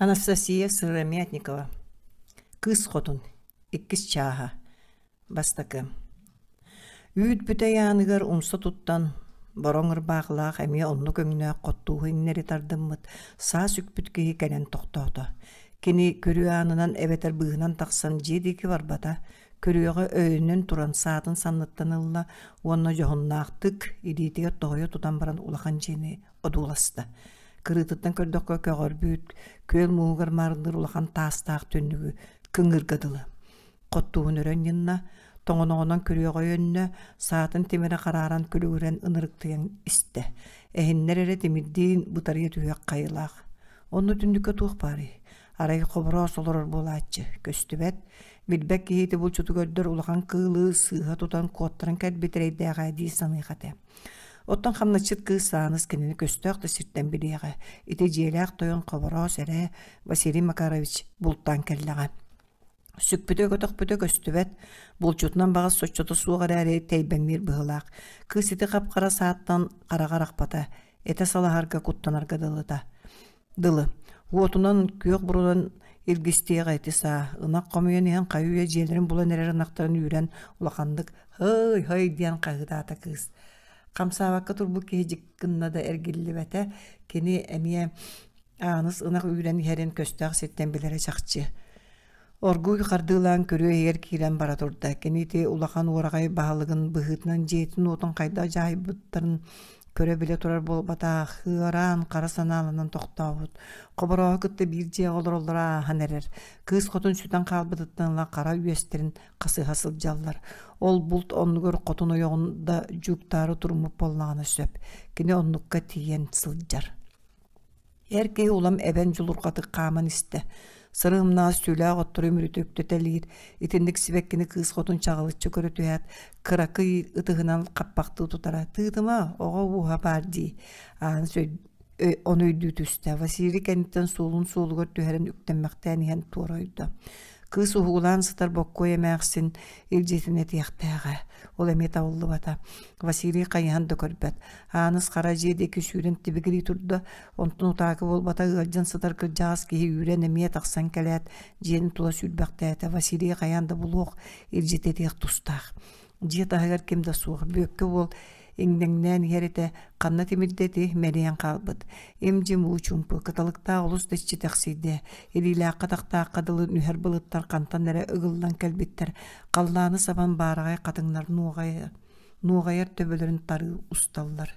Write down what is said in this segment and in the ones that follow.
Анастасия Сыромятникова Кыыс Хотун иккис чааһа Бастакы Үүт бүтэй ааныгар умса туттан, бороҥ ырбаахылаах эмиэ оннук өҥнөөх хоттууһу иҥнэри тардыммыт саа сүкпүт киһи кэлэн тохтоото. Кини күрүө аанынан эбэтэр быыһынан тахсан дьиэ диэки барбата, күрүөҕэ өйөнөн туран саатын санныттан ылла уонна дьоһуннаахтык илиитигэр тоһуйа тутан баран улахан дьиэни одууласта. Кырыытыттан көрдөххө көҕөрбүт, күөл мууһугар маарынныыр улахан таастаах түннүгү кыҥыырга дылы. Хоттууһун өрө анньынна, тоҥоноҕунан күрүөҕэ өйөннө, саатын тимирэ харааран күлүгүрэн ынырыктыйан истэ. Эһиннэр эрэ тимирдиин бытарыйа түһүөх хайылаах. Онно түннүккэ туох баарый? Арай хобороос олорор буолааччы, көстүбэт. Билбэт киһи ити булчуту көрдөр улахан кыылы сыыһа тутан куоттаран кэлбит эрэйдээҕэ дии саныах этэ. Оттон хамначчыт кыыс Ааныс кинини көстөөх да сиртэн билиэҕэ. Ити дьиэлээх тойон Хобороос эрэ Василий Макарович бултаан кэллэҕэ. Сүкпүтэ-көтөхпүтэ көстүбэт, булчутунан баҕас соччото суох эрээри тэйбэҥниир быһыылаах. Кыыс ити хап-хара сааттан хараҕа арахпата, этэ салаһарга куттанарга дылыта. Дылы. Уотунан, күөх бурунан илгистиэҕэ ити саа. Ынах хомуйан иһэн хайы-үйэ дьиэлэрин булан эрэр ынахтарын үүрэн улаханнык «Һый-һый» диэн хаһыытаата кыыс. Хамсаабакка турбут киһи дьик гынна да эргиллибэтэ. Кини эмиэ Ааныс ынах үүрэн иһэрин көстөөх сиртэн билэрэ чахчы. Оргууй хардыылаан күрүө иһигэр киирэн бара турда. Кини ити улахан уораҕай баһылыгын быһыытынан дьиэтин-уотун хайдах дьаһайбыттарын көрө-билэ турар буолбатах, ыараан, хара санааланан тохтообут. Хоборооһу кытта биир дьиэҕэ олороллоро ааһан эрэр. Кыыс хотун сүтэн хаалбытыттан ыла хара үөстэрин хасыһа сылдьаллар. Ол булт оннугар хотун ойоҕун да дьууктаары туруммут буоллаҕына сөп. Кини оннукка тиийэн сылдьар. Эр киһи улам эбэн дьулурҕатык хааман истэ. Сырымнаас түүлээх оттору үмүрүтэ үктэтэлиир, итинник сибэккини кыыс хотун чаҕылыччы көрө түһээт, кыракый ытыһынан хаппахтыы тутара: «Тыытыма, оҕо ууһа баар дии» Ааныс ону өйдүү түстэ. Василий кэнниттэн суолун суолугар түһэрэн үктэммэхтээн иһэн туора ойдо. Кыыс уһугулаан сытар боккуой эмээхсин илдьитин этиэхтээҕэ. Ол эмиэ табыллыбата. Василий хайыһан да көрбөт. Ааныс хара дьиэ диэки сүүрэн тибигирии турда, онтон утаакы буолбата ыалдьан сытар кырдьаҕас киһи үүрэн эмиэ тахсан кэлээт, дьиэни тула сүүрбэхтээтэ. Василий хайаан да булуох, илдьитэтиэх тустаах. Дьиэ таһыгар ким да суох. Бүөккэ уол иҥнэҥнээн иһэр этэ, ханна тимирдэ ити мэлийэн хаалбыт. Им-дьим уу чуумпу, кыталыктаах олус да иччитэхсийдэ. Илиилээххэ-атахтаахха дылы нүһэр былыттар хантан эрэ ыгыллан кэлбиттэр. Халлааны сабан баараҕай хатыҥнар нуоҕайа нуоҕайар төбөлөрүн тарыы усталлар.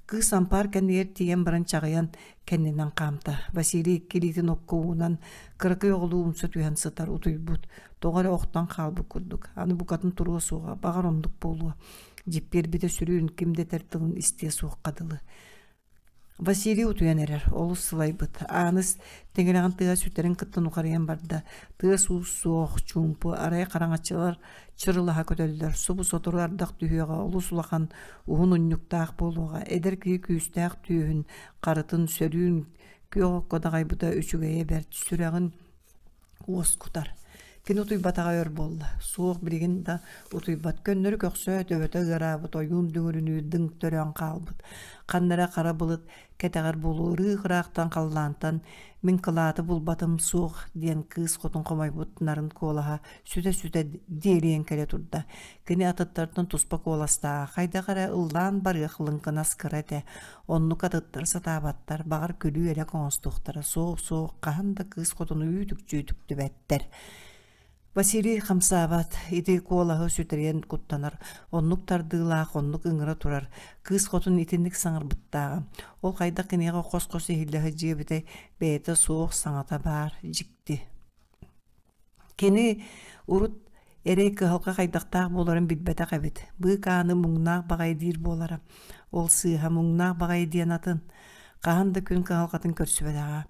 Кыыс ампаар кэннигэр тиийэн баран чаҕыйан кэннинэн хаамта. Василий икки илиитин окко уунан кыракый оҕолуу умса түһэн сытар утуйбут. Тоҕо эрэ охтон хаалбыт курдук. Аны букатын туруо суоҕа, баҕар оннук буолуо. Дьиппиэрбитэ сүрүн, ким да этэр тылын истиэ суохха дылы. Василий утуйан эрэр, олус сылайбыт. Ааныс тиҥилэҕин тыаһа сүтэрин кытта нухарыйан барда. Тыас-уус суох, чуумпу, арай хараҥаччылар чырылаһа көтөллөр. Субу сотору ардах түһүөҕэ, олус улахан, уһун унньуктаах буолуоҕа. Эдэр киһи күүстээх түөһүн, харытын, сөрүүн күөх окко даҕайбыта үчүгэйэ бэрт, сүрэҕин уоскутар. Кини утуйбатаҕа өр буолла. Суох билигин да утуйбат. Көннөрү көхсө төбөтө ыараабыт ойуун дүҥүрүнүү дыҥ төрөөн хаалбыт. Ханна эрэ хара былыт кэтэҕэр буолуо ырыых ыраахтан халлаантан мин кылааты булбатым суох диэн кыыс хотун хомойбут нарын куолаһа сүтэ-сүтэ диэлийэн кэлэ турда. Кини атыттартан туспа куоластааҕа хайдах эрэ ыллаан барыах лыҥкынас кыра этэ. Оннук атыттар сатаабаттар, баҕар күлүү-элэк оҥостуохтара, суох-суох, хаһан да кыыс хотуну үүт-үкчү үтүктүбэттэр. Василий хамсаабат, ити куолаһы сүтэрийэн куттанар, оннук тардыылаах, оннук ыҥыра турар, кыыс хотун итинник саҥарбыттааҕа. Ол хайдах киниэхэ хос-хос иһиллэ сылдьыа эбитэй, бэйэтэ суох саҥата баар, дьикти. Кини урут эрэй кыһалҕа хайдахтаах буоларын билбэтэх эбит. Быыкааны муҥнаах баҕайы диир буолара. Ол сыыһа муҥнаах баҕайы диэн атын. Хаһан да күн кыһалҕатын көрсүбэтэҕэ.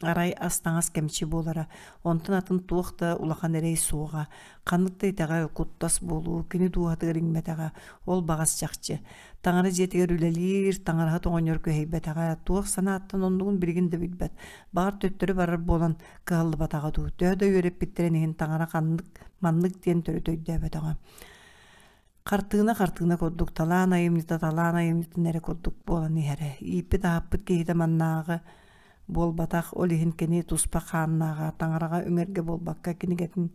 Арай ас-таҥас кэмчи буолара. Онтон атын туох да улахан эрэй суоҕа. Ханнык да итэҕэл, куттас буолуу кини дууһатыгар иҥмэтэҕэ. Ол баҕас чахчы. Таҥара дьиэтигэр үлэлиир, таҥараһыт оҕонньор күһэйбэтэҕэ. Туох санааттан оннугун билигин да билбэт. Баҕар төттөрү барар буолан кыһаллыбатаҕа дуу, төһө да үөрэппиттэрин иһин таҥара ханнык, маннык диэн төрүт өйдөөбөтөҕө. Хартыына хартыына курдук, талаан айымньыта талаан айымньытын эрэ курдук буолан иһэрэ. Ииппит-аһаппыт киһитэ маннааҕы Буолбатах, ол иһин кини туспа хааннааҕа, таҥараҕа үҥэргэ буолбакка кинигэтин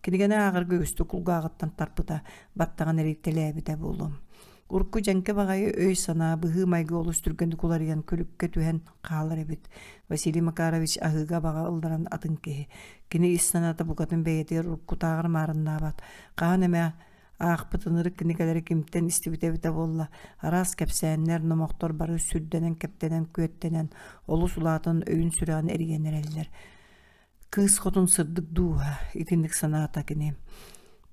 кинигэни ааҕарга үгүстүк кулгааҕыттан тарпыта, баттаҕын эрийтэлээбитэ буолуо. Урукку дьэҥкэ баҕайы өй-санаа, быһыы-майгы олус түргэнник уларыйан күлүккэ түһэн хаалар эбит. Василий Макарович аһыыга-абаҕа ылларан атын киһи. Кини ис санаата букатын бэйэтигэр уруккутааҕар маарыннаабат. Хаһан эмэ аахпыт ынырык кинигэлэри кимтэн истибитэ эбитэ буолла, араас кэпсээннэр, номохтор бары сүрдэнэн-кэптэнэн, күөттэнэн, олус улаатан өйүн-сүрэҕин эрийэн эрэллэр. Кыыс хотун сырдык дууһа, итинник санаата кини.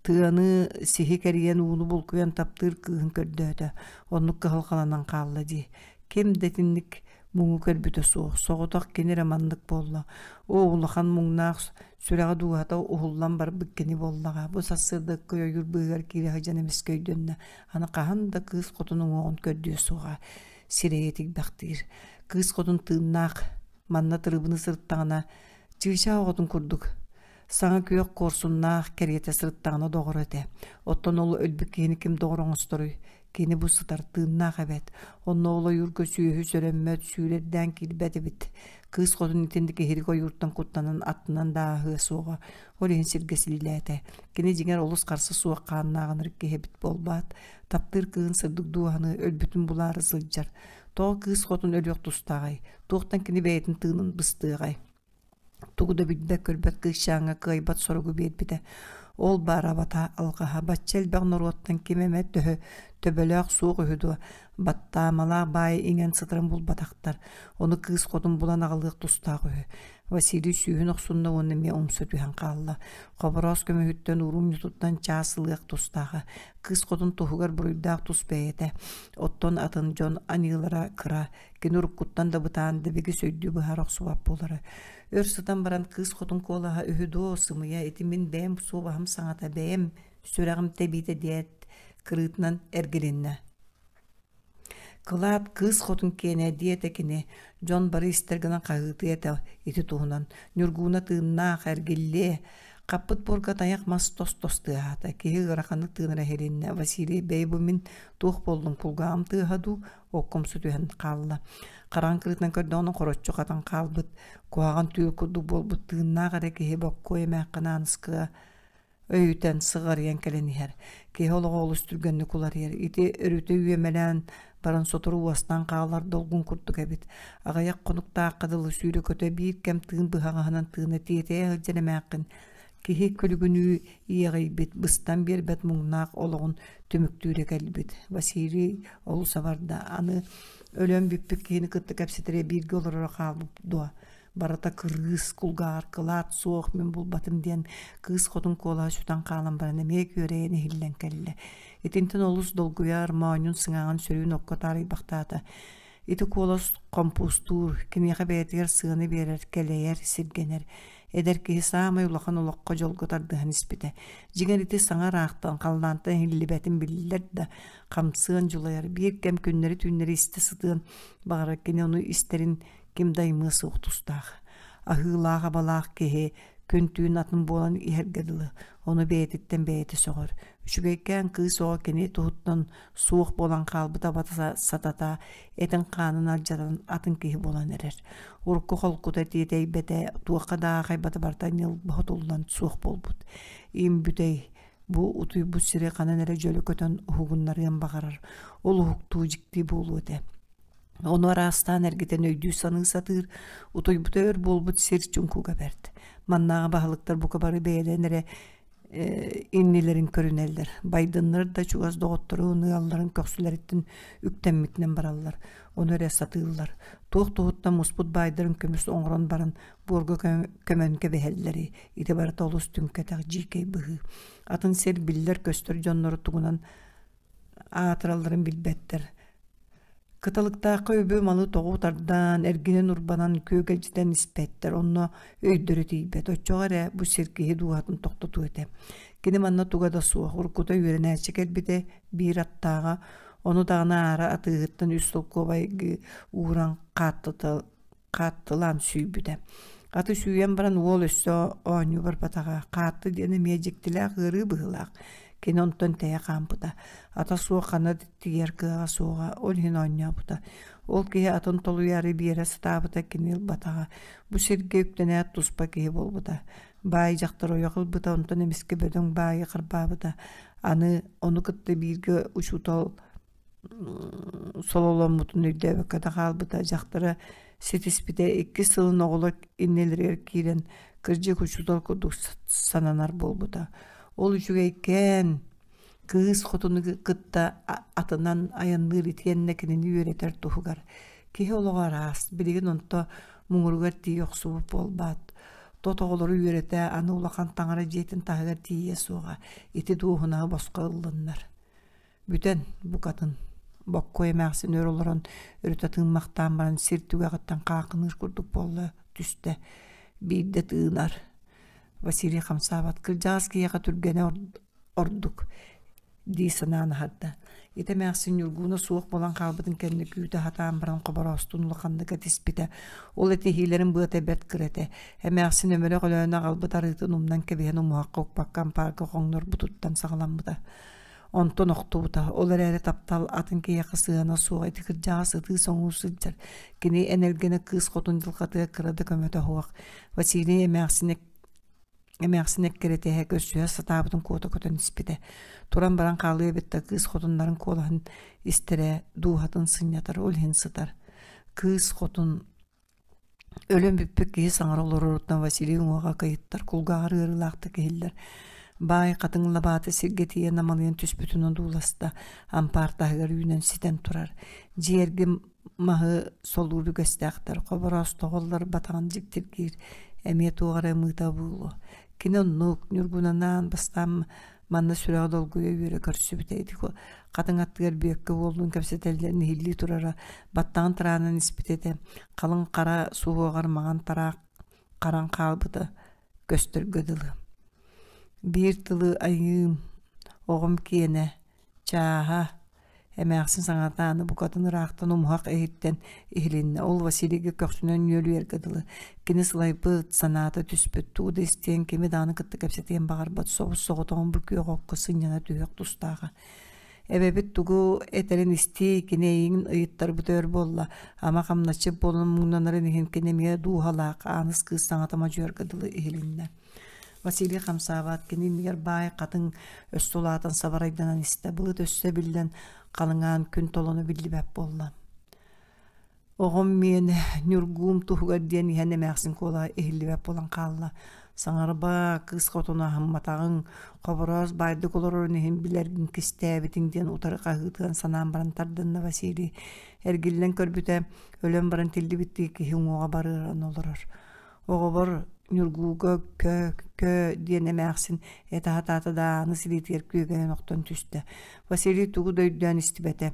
Тыаны сиһи кэрийэн ууну булкуйан таптыыр кыыһын көрдөөтө, оннук кыһалҕаланан хаалла дии. Ким да итинник муҥу көрбүтэ суох, соҕотох кини эрэ маннык буолла. Оо, улахан муҥнаах сүрэҕэ дууһата уһуллан барбыт кини буоллаҕа. Бу сарсыарда ыккый ойуур быыһыгар киирэ сылдьан эмискэ өйдөннө. Аны хаһан да кыыс хотун уҥуоҕун көрдүө суоҕа. Сирэйэ тигбэхтиир. Кыыс хотун тыыннаах манна тырыбыны сырыттаҕына чыычаах оҕотун курдук саҥа күөх куорсуннаах кэриэтэ сырыттаҕына доҕоро этэ. Оттон ол өлбүт киһини ким доҕор оҥосторуй? Кини бу сытар тыыннаах эбээт. Онно ол ойуурга сүөһү сөрөммөт, сүүрэрдээн киирбэт эбит. Кыыс хотун итинник иһирик ойууртан куттанан аттынан да ааһыа суоҕа. Ол иһин сиргэ силлээтэ. Кини дьиҥэр олус харса суох хааннаах ынырык киһи эбит буолбаат. Таптыыр кыыһын сырдык дууһаны өлбүтүн булаары сылдьар. Тоҕо кыыс хотун өлүөх тустааҕай? Туохтан кини бэйэтин тыынын быстыаҕай? Тугу да билбэт-көрбөт кыысчааҥҥа кыайбат соругу биэрбитэ. Ол баар абата алҕаһа бачча элбэх норуоттан ким эмэ төһө төбөлөөх суох үһү дуо, баттаамалаах баай иҥэн сытарын булбатахтар. Ону кыыс хотун булан аҕалыах тустаах үһү. Василий сүүһүн охсунна уонна эмиэ умса түһэн хаалла. Хобороос көмүһүттэн уруумньутуттан чаас ылыах тустааҕа. Кыыс хотун туһугар буруйдаах тус бэйэтэ. Оттон атын дьон аньыылара кыра. Кини уруккуттан да бытаан дэбигис өйдүү быһаара охсубат буолара. Өр сытан баран кыыс хотун куолаһа үһү дуо, сымыйа, ити мин бэйэм суобаһым саҥата, бэйэм сүрэҕим тэбиитэ диэт, кырыытынан эргилиннэ. Кылаат кыыс хотун киэнэ диэтэ кини, дьон бары истэр гына хаһыытыа этэ ити туһунан. Ньургууна тыыннаах, эргиллиэ, Хаппыт буорга тайах мас тос-тос тыаһаата, киһи ыараханнык тыынара иһилиннэ. Василий, бэйи бу мин туох буоллум, кулгааҕым тыаһа дуу, оккумсу түһэн хаалла. Хараҕын кырыытынан көрдөҕүнэ хороччу хатан хаалбыт, куһаҕан түүл курдук буолбут тыыннаах эрэ киһи боккуой эмээххин Ааныскыга өйүтэн сыҕарыйан кэлэн иһэр. Киһи олоҕо олус түргэнник уларыйар. Ити өрүтэ үөмэлээн баран сотору уостан хаалар долгун курдук эбит. Аҕыйах хонуктаахха дылы сүүрэ-көтө биир кэм тыын быһаҕаһынан тыына тиэтэйэ сылдьар эмээххин киһи күлүгүнүү иэҕийбит, быстан биэрбэт муҥнаах олоҕун түмүктүүрэ кэлбит. Василий олус абарда. Аны өлөн бүппүт киһини кытта кэпсэтэрэ бииргэ олороро хаалбыт дуо? Барыта кырыыс, кулгааҕар кылаат суох, мин булбатым диэн кыыс хотун куолаһа сүтэн хаалан баран эмиэ күөрэйэн иһиллэн кэллэ. Итинтэн олус долгуйар, моонньун сыҥааҕын сөрүүн окко таарыйбахтаата. Ити куолас хомпуустуур, киниэхэ бэйэтигэр сыана биэрэр, кэлэйэр, сиргэнэр. Эдэр киһи саамай улахан олоххо дьолго тардыһан испитэ. Дьиҥэр ити саҥа ыраахтан, халлаантан иһиллибэтин биллэр да, хамсыан дьулайар, биир кэм күннэри-түүннэри истэ сытыан баҕарар кини ону истэрин ким да аймыа суох тустаах. Аһыылаах-абалаах киһи күн-түүн атын буолан иһэргэ дылы, ону бэйэтиттэн бэйэтэ сөҕөр. Үчүгэйкээн кыыс оҕо кини туһуттан суох буолан хаалбыт абата сатата этин-хаанын алдьатан атын киһи буолан эрэр. Урукку холкута тиэтэйбэтэ, туохха да аахайбата барыта ньылба хотуллан суох буолбут. Им бүтэй бу утуйбут сири ханан эрэ дьөлө көтөн уһугуннарыан баҕарар. Ол уһуктуу дьикти буолуо этэ. Ону араастаан эргитэн өйдүү-саныы сатыыр, утуйбута өр буолбут сир чуҥкуга бэрт. Маннааҕы баһылыктар бука бары бэйэлэрин эрэ иннилэрин көрүнэллэр. Байдыннар да чугас доҕотторун, ыалларын көхсүлэриттэн үктэммитинэн бараллар. Ону эрэ сатыыллар. Туох туһуттан муспут баайдарын көмүс оҥорон баран буорга көмөн кэбиһэллэрий? Ити барыта олус түҥкэтэх дьиикэй быһыы. Атын сир биллэр-көстөр дьоннору тугунан аатыралларын билбэттэр. Кыталыктаахха үбү-малы тоҕу тардан, эргинэн-урбанан күөгэлдьитэн испэттэр, онно өйдөрө тиийбэт. Оччоҕо эрэ бу сир киһи дууһатын тохтотуо этэ. Кини манна туга да суох, уруккута үөрэнээччи кэлбитэ, биир аттааҕа, ону даҕаны аара атыыһыттан үс солкуобайгы ууран хааттылаан сүүйбүтэ. Аты сүүйэн баран уол өссө оонньуу барбатаҕа. Хаатты диэн эмиэ дьиктилээх ыарыы быһыылаах. Кини онтон тэйэ хаампыта. Ата суох ханна да тиийэр кыаҕа суоҕа, ол иһин оонньообута. Ол киһи атын толуйаары биэрэ сатаабыта кини ылбатаҕа. Бу сиргэ үктэнээт туспа киһи буолбута. Баай дьахтар ойох ылбыта, онтон эмискэ бөдөҥ баайы харбаабыта. Аны ону кытта бииргэ учуутал сололоммутун өйдөөбөккө да хаалбыта. Дьахтара ситиспитэ иккис сылын оҕолор иннилэригэр киирэн кырдьык учуутал курдук сананар буолбута. Ол үчүгэйкээн кыыс хотуну кытта атынан айанныыр итиэннэ кинини үөрэтэр туһугар киһи олоҕо араас, билигин онто муҥуругар тиийэ охсубут буолбаат. Тот оҕолору үөрэтэ аны улахан таҥара дьиэтин таһыгар тиийиэ суоҕа, ити дуоһунаһы босхо ыллыннар. Бүтэн, букатын. Боккуой эмээхсин өр олорон өрүтэ тыыммахтаан баран сир түгэҕиттэн хаахыныыр курдук буолла түстэ. Биирдэ тыынар. Василий хамсаабат кырдьаҕас киһиэхэ түргэнэ ордук дии санаан аһарда. Ити эмээхсин Ньургууна суох буолан хаалбытын кэннэ күүтэ сатаан баран хобороостуун улаханнык этиспитэ. Ол этиһиилэрин быата бэрт кыра этэ. Эмээхсин өмөлөх Өлөөнө аҕалбыт арыытын умнан кэбиһэн умуһахха укпакка ампаарга хоҥнорбутуттан саҕаламмыта. Онтон охтубута. Ол эрээри таптал атын киһиэхэ сыһыана суох ити кырдьаҕас ытыы-соҥуу сылдьар. Кини энэлгэнэ кыыс хотун дьылҕатыгар кыра да көмөтө суох. Василий эмээхсинэ эмээхсин эккирэтиһэ көрсүһэ сатаабытын куота көтөн испитэ. Туран баран хаалыа эбит да кыыс хотуннарын куолаһын истэрэ, дууһатын сынньатар, ол иһин сытар. Кыыс хотун Өлөн бүппүт киһи саҥара олороруттан Василий уҥуоҕа кыйыттар, кулгааҕар ыарыылаахтык иһиллэр. Баай хатыҥ лабаата сиргэ тиийэн амалыйан түспүтүн одууласта, ампаар таһыгар үүнэн ситэн турар. Дьиэ эргин маһы солуур үгэстээхтэр, хобороос тоҕоллор батаҕын дьиктиргиир, эмиэ туох эрэ ымыыта буолуо. Кини оннук, Ньургунанаан бастаан Манна сүрэҕэ долгуйа үөрэ көрсүбүтэ ити хатыҥ аттыгар Бүөккэ уоллуун кэпсэтэллэрин иһиллии турара, баттаҕын тараанан испит этэ, халыҥ хара суһуоҕар маҥан тараах харан хаалбыта көстөргө дылы. Биир тылы айыым, оҕом киэнэ, чааһа, Эмээхсин саҥата аны букатын ыраахтан умуһах иһиттэн иһилиннэ. Ол Василийга көхсүнэн нүөлүйэргэ дылы. Кини сылайбыт, санаата түспүт, тугу да истиэн, кими даҕаны кытта кэпсэтиэн баҕарбат собус-соҕотоҕун бу күөх окко сынньана түһүөх тустааҕа. Эбэбит тугу этэрин истии, кини эйигин ыйыттарбыта өр буолла. Ама хамначчыт буолан муҥнанарын иһин кини эмиэ дууһалаах, Ааныс кыыс саҥата модьуйарга дылы иһилиннэ. Василий хамсаабат, кини иннигэр баай хатыҥ өссө улаатан сабарайданан истэ, былыт өссө биллэн халыҥаан күн толоно биллибэт буолла. Оҕом миэнэ Ньургуум туһугар диэн иһэн эмээхсин куолаһа иһиллибэт буолан хаалла. Саҥарба, кыыс хотуну аһымматаҕыҥ, Хобороос баайдык олорорун иһин билэргин кистээбитиҥ диэн утары хаһыытыан санаан баран тардынна Василий. Эргиллэн көрбүтэ, өлөн баран тиллибиттии киһи уҥуоҕа барыаран олорор. Оҕобор Ньургууга көө, көө диэн эмээхсин этэ сатаата да ааны силиитигэр күөгэйэн охтон түстэ. Василий тугу да өйдөөн истибэтэ.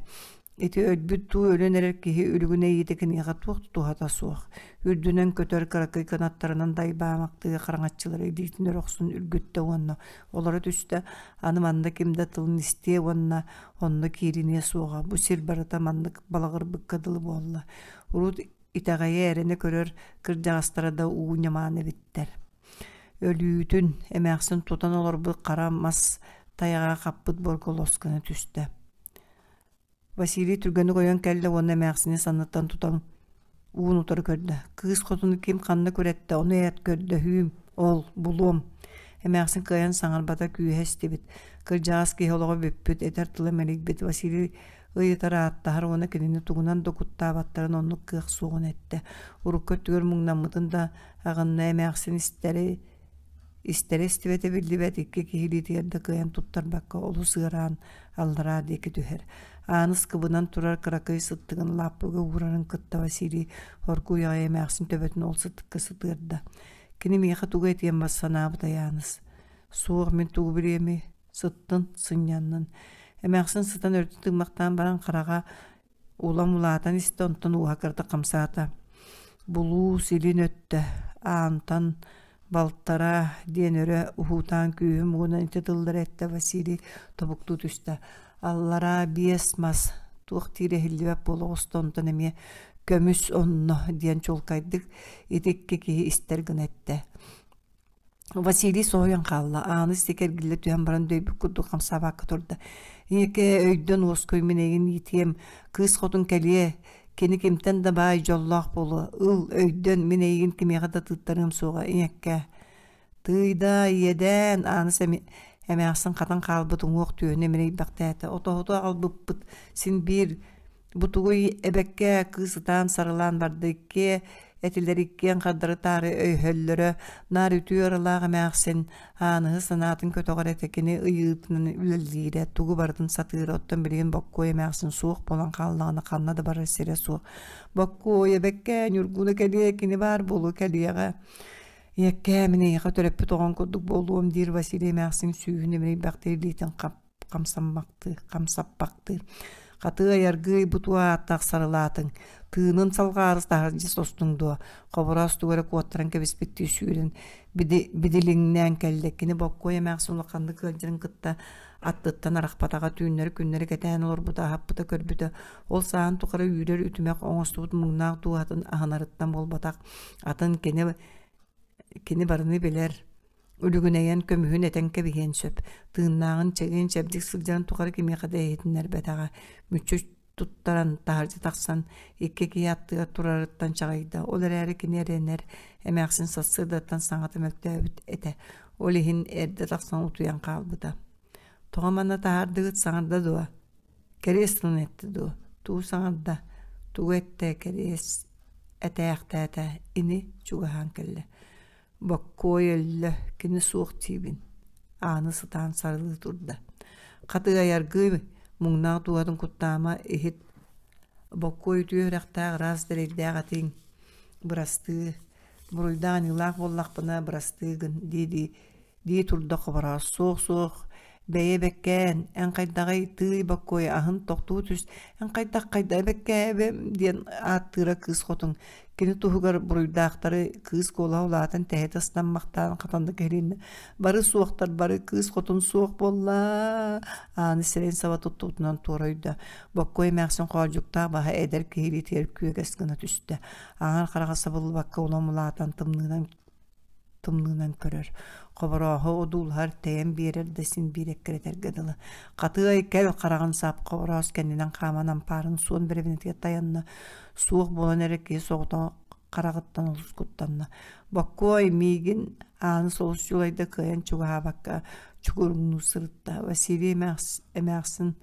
Ити өлбүт дуу, өлөн эрэр киһи үлүгүн эйиитэ киниэхэ туох да туһата суох. Үрдүнэн көтөр кыракый кынаттарынан дайбаамактыы хараҥаччылары илиитин өрө охсун үргүттэ уонна олоро түстэ. Аны манна ким да тылын истиэ уонна онно киириниэ суоҕа. Бу сир барыта маннык балаҕырбыкка дылы буолла. Урут итэҕэйэ эрэнэ көрөр кырдьаҕастара да уу ньамаан эбиттэр. Өлүүтүн, эмээхсин тутан олорбут хара мас тайаҕа хаппыт буорга лос гына түстэ. Василий түргэнник ойон кэллэ уонна эмээхсини санныттан тутан уун утары көрдө. Кыыс хотуну ким ханна күрэттэ, ону эт көрдөһүүм, ол, булуом. Эмээхсин кыайан саҥарбата күүһэ истибит. Кырдьаҕас киһи олоҕо бүппүт, этэр тыла мэлийбит. Василий ыйытар ааттаһар уонна кинини тугунан да куттаабаттарын оннук кыах суоҕун эттэ. Урукку өттүгэр муҥнаммытын да аҕынна эмээхсин истэри истэрэ истибэтэ биллибэт икки киһи илиитигэр да кыайан туттарбакка олус ыараан аллараа диэки түһэр. Ааныс кыбынан турар кыракый сыттыгын лааппыга уурарын кытта Василий оргууй аҕай эмээхсин төбөтүн ол сыттыкка сытыарда. Кини миэхэ тугу этиэн бас санаабыт Ааныс. Суох мин тугу билиэмий Сыттын, сынньаннын. Эмээхсин сытан өрүтэ тыыммахтаан баран хараҕа улам улаатан истэ, онтон уоһа кыратык хамсаата. Булуус илин өттө, аантан балтараа диэн өрө уһуутаан күүһүм угунан ити тыллары эттэ Василий тобуктуу түстэ. Аллараа биэс мас туох диир иһиллибэт буола оҕуста онтон эмиэ көмүс онно диэн чуолкайдык ити икки киһи истэр гына эттэ. Василий соһуйан хаалла, ааны ситэ эргиллэ түһэн баран дөйбүт курдук хамсаабакка турда. Ийэкээ, өйдөн уоскуй, мин эйигин иитиэм, кыыс хотун кэлиэ, кини кимтэн да баай дьоллоох буолуо, ыл, өйдөн, мин эйигин кимиэхэ да тыыттарыам суоҕа, ийэккээ. Тыыйдаа, иэдээн, Ааныс эмээхсин хатан хаалбыт уҥуох түөһүн имэрийбэхтээтэ, отоһуту аҕалбыппыт син биир Бу тугуй эбэккээ кыыс ытаан сарылаан барда иккиэ этилэр иккиэн хардары-таары өйөһөллөрө, наар үтүө ыралаах эмээхсин Ааныһы санаатын көтөҕөр этэ кини ыйыытынан үлэлиирэ, тугу барытын сатыыра, оттон билигин Боккуой эмээхсин суох буолан хааллаҕына ханна да барар сирэ суох. Боккуой эбэккээ Ньургуна кэлиэ, кини баар буолуо кэлиэҕэ. Ийэккээ мин эйиэхэ төрөппүт оҕоҥ курдук буолуом диир Василий эмээхсин сүүһүн имэрийбэхтии илиитин хап хамсаммахтыы, хамсаппахтыы. Хатыай аргыый бутуо ааттаах сарылаатыҥ, тыынын салҕаары таһырдьа состуҥ дуо, хобороос тугу эрэ куоттаран кэбиспиттии сүүрэн бидилиҥнээн кэллэ. Кини Боккуой эмээхсин улаханнык ыалдьарын кытта аттыттан арахпатаҕа, түүннэри-күннэри кэтээн олорбута, аһаппыта, көрбүтэ. Ол сааһын тухары үүрэр үтүмэх оҥостубут муҥнаах дууһатын аһынарыттан буолбатах, атын кини кини барыны билэр, Үлүгүнэйэн көмүһүн этэн кэбиһиэн сөп, тыыннааҕын чэгиэн-чэбдик сылдьарын тухары кимиэхэ да иһитиннэрбэтэҕэ, мүччү туттаран таһырдьа тахсан икки киһи аттыгар турарыттан чаҕыйда. Ол эрээри кини эрэнэр, эмээхсин сарсыардаттан саҥата мөлтөөбүт этэ, ол иһин эрдэ тахсан утуйан хаалбыта. Тоҕо манна таһаардыгыт саҥарда дуо? Кэриэс тылын эттэ дуо? Тугу саҥарда? Тугу эттэ кэриэс этээхтээтэ ини чугаһаан кэллэ. Боккуой өллө, кини суох диибин, Ааны сытаан сарылыы турда. Хатыайаргыы, муҥнаах дууһатын куттаама, иһит Боккуой үтүө үрэхтээх ыраас дэлэйдээх этиҥ, бырастыы, буруйдаах аньыылаах буоллахпына бырастыы гын дии-дии дии турда Хобороос. Суох, суох, бэйэ бэккээн, эн хайдаҕый, тыый Боккуой аһын тохтуу түс, эн хайдах хайда эбэккээбэм диэн ааттыыра кыыс хотун Кини туһугар буруйдаахтары кыыс куолаһа улаатан тэһитэ ыстаммахтаан хатаннык иһилиннэ. Бары суохтар, бары кыыс хотун суох буолла. Ааны сирэйин саба туттубутунан туорайда. Боккуой эмээхсин хоолдьуктаах баһа эдэр киһи илиитигэр күөгэс гына түстэ. Аҥар хараҕа сабыллыбакка улам улаатан тымныынан тымныынан көрөр. Хоборооһу одуулаһар, тэйэн биэрэр да син биир эккирэтэргэ дылы. Хатыай кэл хараҕын сап хобороос кэннинэн хааман ампаарын суон бэрэбинэтигэр тайанна. Суох буолан эрэ киһи соҕотоҕун хараҕыттан олус куттанна. Боккуой миигин ааны солус дьулайда кыайан чугаһаабакка чугуруҥнуу сырытта. Василий эмээхсин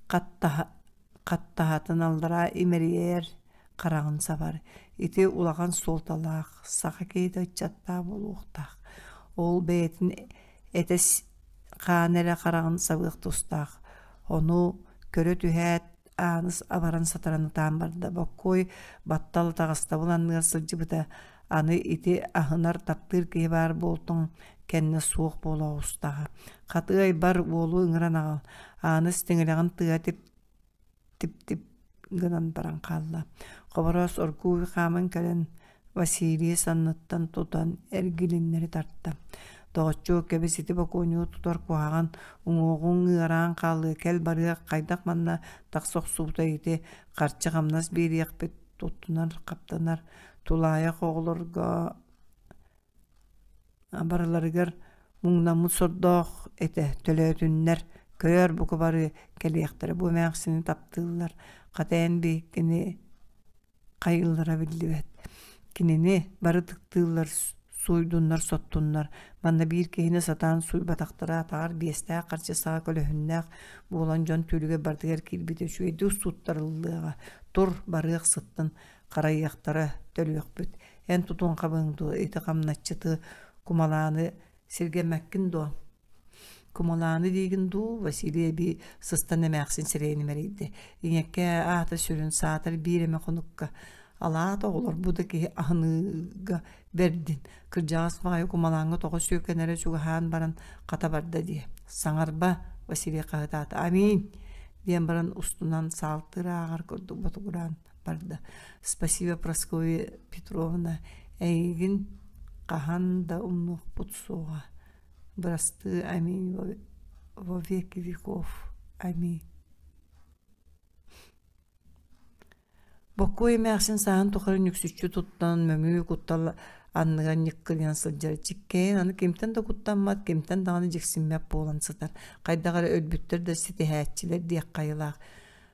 хаттаһа хаттаһатын аллараа имэрийэр, хараҕын сабар. Ити улахан суолталаах, саха киһитэ ыччаттаах буолуохтаах. Ол бэйэтин этэ хаана эрэ хараҕын сабыах тустаах. Ону көрө түһээт, Ааныс абаран сатаран ытаан барда. Боккуой баттал таҕыстабыл анныгар сылдьыбыта. Аны ити аһынар, таптыыр киһи баар буолтун кэннэ суох буола оҕустаҕа. Хатыай бар уолу ыҥыран аҕал. Ааныс тиҥилэҕин тыаһа тип-тип гынан баран хаалла. Хобороос оргууй хааман кэлэн Василийы санныттан тутан эргилиннэри тарта. Доҕоччуок кэбис ити бокуонньугу тутар куһаҕан, уҥуоҕуҥ ыараан хаалыа, кэл барыах, хайдах манна тахса охсубута ити, харчы-хамнас биэриэхпит, туттунар-хаптанар, тулаайах оҕолорго барыларыгар муҥнаммыт сордоох этэ, төлөөтүннэр, көйөр бука бары кэлиэхтэрэ, бу эмээхсини таптыыллар, хата эн биһиккини хайыыллара биллибэт. Кинини бары ытыктыыллар, сууйдуннар, соттуннар. Манна биир киһини сатаан сууйбатахтара атаҕар биэстээх харчы саҕа көлөһүннээх буолан дьон түүлүгэр барытыгар киирбитэ үчүгэйдик суттарыллыаҕа. Тур, барыах сыттын, харайыахтара, төлүөхпүт. Эн тутуон хабыҥ дуо, ити хамначчыты, кумалааны сиргэммэккин дуо? Кумалааны диигин дуу, Василий эбии сыстан эмээхсин сирэйин имэрийдэ. Ийэккээ аата сүрүн саатар биир эмэ хонукка. Алаат оҕолор бу да киһи аһыныыга бэрдин. Кырдьаҕас баҕайы кумалааҥҥа тоҕо сүөкэнэрэ чугаһаан баран хата барда дии. Саҥарба, Василий хаһытаата. Аминь! диэн баран устунан саалтыыр ааҕар курдук ботугураан барда. Спасибо, Прасковья Петровна, эйигин хаһан да умнуохпут суоҕа. Бырастыы, аминь во веки веков, аминь. Боккуой эмээхсин сааһын тухары нүксүччү туттан, мөҥүү куттал анныгар ньыккырыйан сылдьар чиккэйэн аны кимтэн да куттаммат, кимтэн даҕаны дьиксиммэт буолан сытар. Хайдах эрэ өлбүттэр да ситиһээччилэр диэххэ айылаах.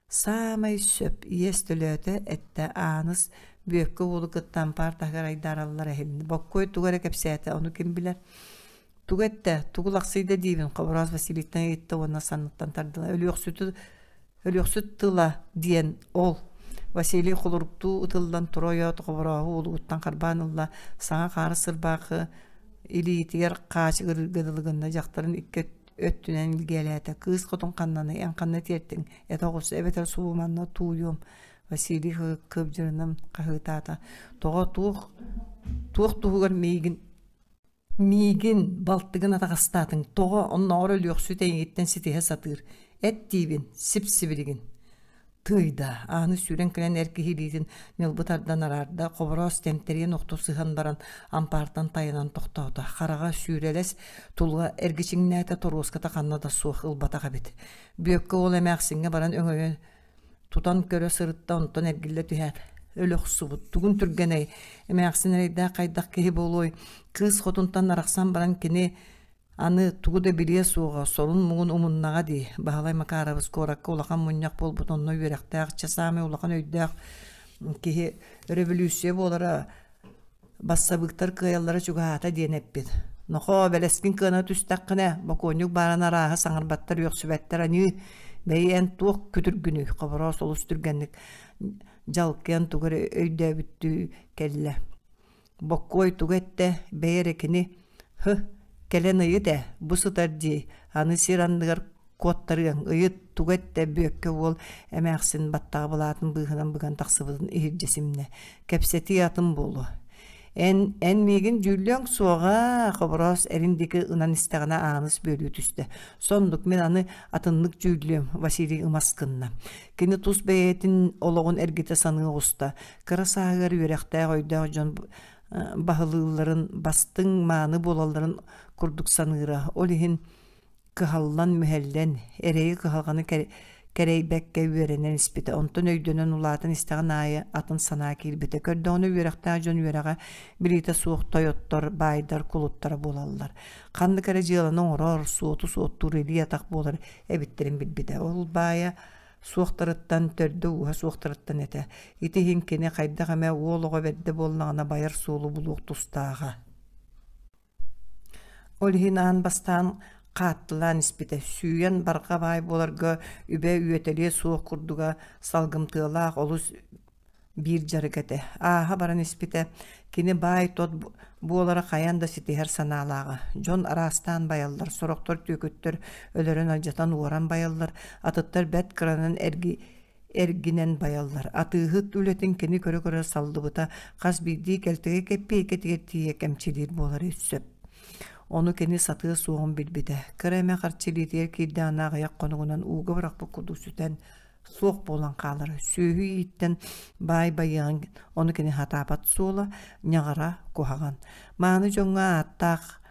Саамай сөп, иэс төлөөтө, эттэ Ааныс Бүөккэ уолу кытта ампаар таһыгар айдаараллар эһиннэ. Боккуой тугу эрэ кэпсээтэ, ону ким билэр? Тугу эттэ, тугу лахсыйда диибин, Хобороос Василийтан ыйытта уонна санныттан тардыла. Өлүөхсүтү Өлүөхсүт тыла диэн ол. Василий холоруктуу ытыллан тура ойоот Хоборооһу уолугуттан харбаан ылла, саҥа хаары сырбаахы илиитигэр хаачыгырыырга дылы гынна, дьахтарын икки өттүнэн илгиэлээтэ. Кыыс хотун ханнаны, эн ханна тиэртиҥ? Этэ оҕус, эбэтэр субуманна тууйуом. Василий кыбдьырынан хаһыытаата. Тоҕо туох туох туһугар миигин Миигин, балтыгын атаҕастаатыҥ, тоҕо оннооҕор өлүөхсүт эйигиттэн ситиһэ сатыыр, эт диибин, сип-сибилигин Тыый да, ааны сүүрэн кэлэн эр киһи илиитин ньылбы тардан араарда, Хобороос тэмтэрийэн охто сыһан баран ампаартан тайанан тохтоото, хараҕа сүүрэлэс тула эргичиҥнээтэ, торуоската ханна да суох ылбатах эбит. Бүөккэ уол эмээхсиҥҥэ баран өҥөйөн тутан көрө сырытта, онтон эргиллэ түһээт, өлө охсубут. Тугун түргэнэй, эмээхсин эрэйдээх хайдах киһи буолуой? Кыыс хотунтан арахсан баран кини аны тугу да билиэ суоҕа, сорун-муҥун умуннаҕа дии. Баһылай Макарабыс куоракка улахан мунньах буолбут, онно үөрэхтээх, чэ саамай улахан өйдөөх киһи өрөбөлүүссүйэ буолара бассабыыктар кыайаллара чугаһаата диэн эппит. Нохоо, бэлэскин кыана түстэххинэ, бокуонньук бааран арааһы саҥарбаттар, үөхсүбэттэр аньыы, бэйи эн туох күтүргүнүй, Хобороос олус түргэнник дьалкыйан тугу эрэ өйдөөбүттүү кэллэ. Боккуой тугу эттэ, бэйэ эрэ кини, «Һы, кэлэн ыйыт ээ, бу сытар дии, аны сир анныгар куоттарыаҥ, ыйыт, тугу эттэ Бүөккэ уол эмээхсин баттаҕа былаатын быыһынан быган тахсыбытын иһирдьэ симнэ. Кэпсэтии атын буолуо. Эн, эн миигин дьүүллүөҥ суоҕа, Хобороос эрин диэки ынан истэҕинэ Ааныс бүөлүү түстэ. Соннук мин аны атыннык дьүүллүөм, Василий ымас гынна. Кини тус бэйэтин олоҕун эргитэ саныы оҕуста. Кыра сааһыгар үөрэхтээх өйдөөх дьон баһылыылларын, бастыҥ мааны буолалларын курдук саныыра. Ол иһин кыһаллан-мүһэллэн, эрэйи-кыһалҕаны кэрэйбэккэ үөрэнэн испитэ. Онтон өйдөнөн улаатан истэҕин аайы атын санаа киирбитэ. Көрдөҕүнэ үөрэхтээх дьон үөрэҕэ билиитэ суох тойоттор, баайдар кулуттара буолаллар. Ханнык эрэ дьыаланы оҥорор, суоту суоттуур илии-атах буолар эбиттэрин билбитэ. Ол баайа суохтарыттан, төрдө-ууһа суохтарыттан этэ. Ити иһин кини хайдах эмэ уол оҕо бэрдэ буоллаҕына байар суолу булуох тустааҕа. Ол иһин аан бастаан хааттылаан испитэ, сүүйэн барҕа баай буоларга үбэ үөтэлиэ суох курдуга салгымтыалаах олус биир дьарык этэ. Ааһа баран испитэ, кини баай-тот буолара хайаан да ситиһэр санаалааҕа. Дьон араастаан байаллар, сорохтор түөкүттэр өлөрөн-алдьатан уоран байаллар, атыттар бэрт кыранан эрги эргинэн байаллар. Атыыһыт үлэтин кини көрө-көрө саллыбыта, хас биирдии кэлтэгэй кэппиэйкэтигэр тиийэ кэмчилиир буолара сөп. Ону кини сатыа суоҕун билбитэ. Кыра эмэ харчы илиитигэр киирдэҕинэ аҕыйах хонугунан ууга бырахпыт курдук сүтэн, суох буолан хаалара. Сүөһү ииттэн баай байыаҕын ону кини сатаабат суола, ньаҕара, куһаҕан. Мааны дьоҥҥо ааттаах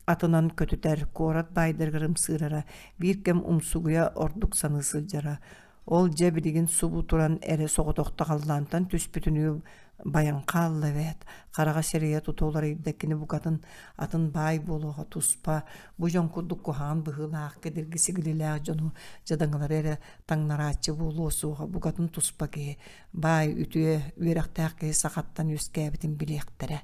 атынан көтүтэр, куорат баайдарыгар ымсыырара, биир кэм умсугуйа ордук саныы сылдьара. Ол дьэ билигин субу туран эрэ соҕотохто халлаантан түспүтүнүү байан хаалла эбээт. Хараҕа сирэйэ тута уларыйда кини букатын атын баай буолуоҕа туспа, бу дьон курдук куһаҕан быһыылаах, кэдирги сигилилээх дьону дьадаҥылары эрэ таҥнарааччы буолуо суоҕа, букатын туспа киһи, баай, үтүө, үөрэхтээх киһи сахаттан үөскээбитин билиэхтэрэ.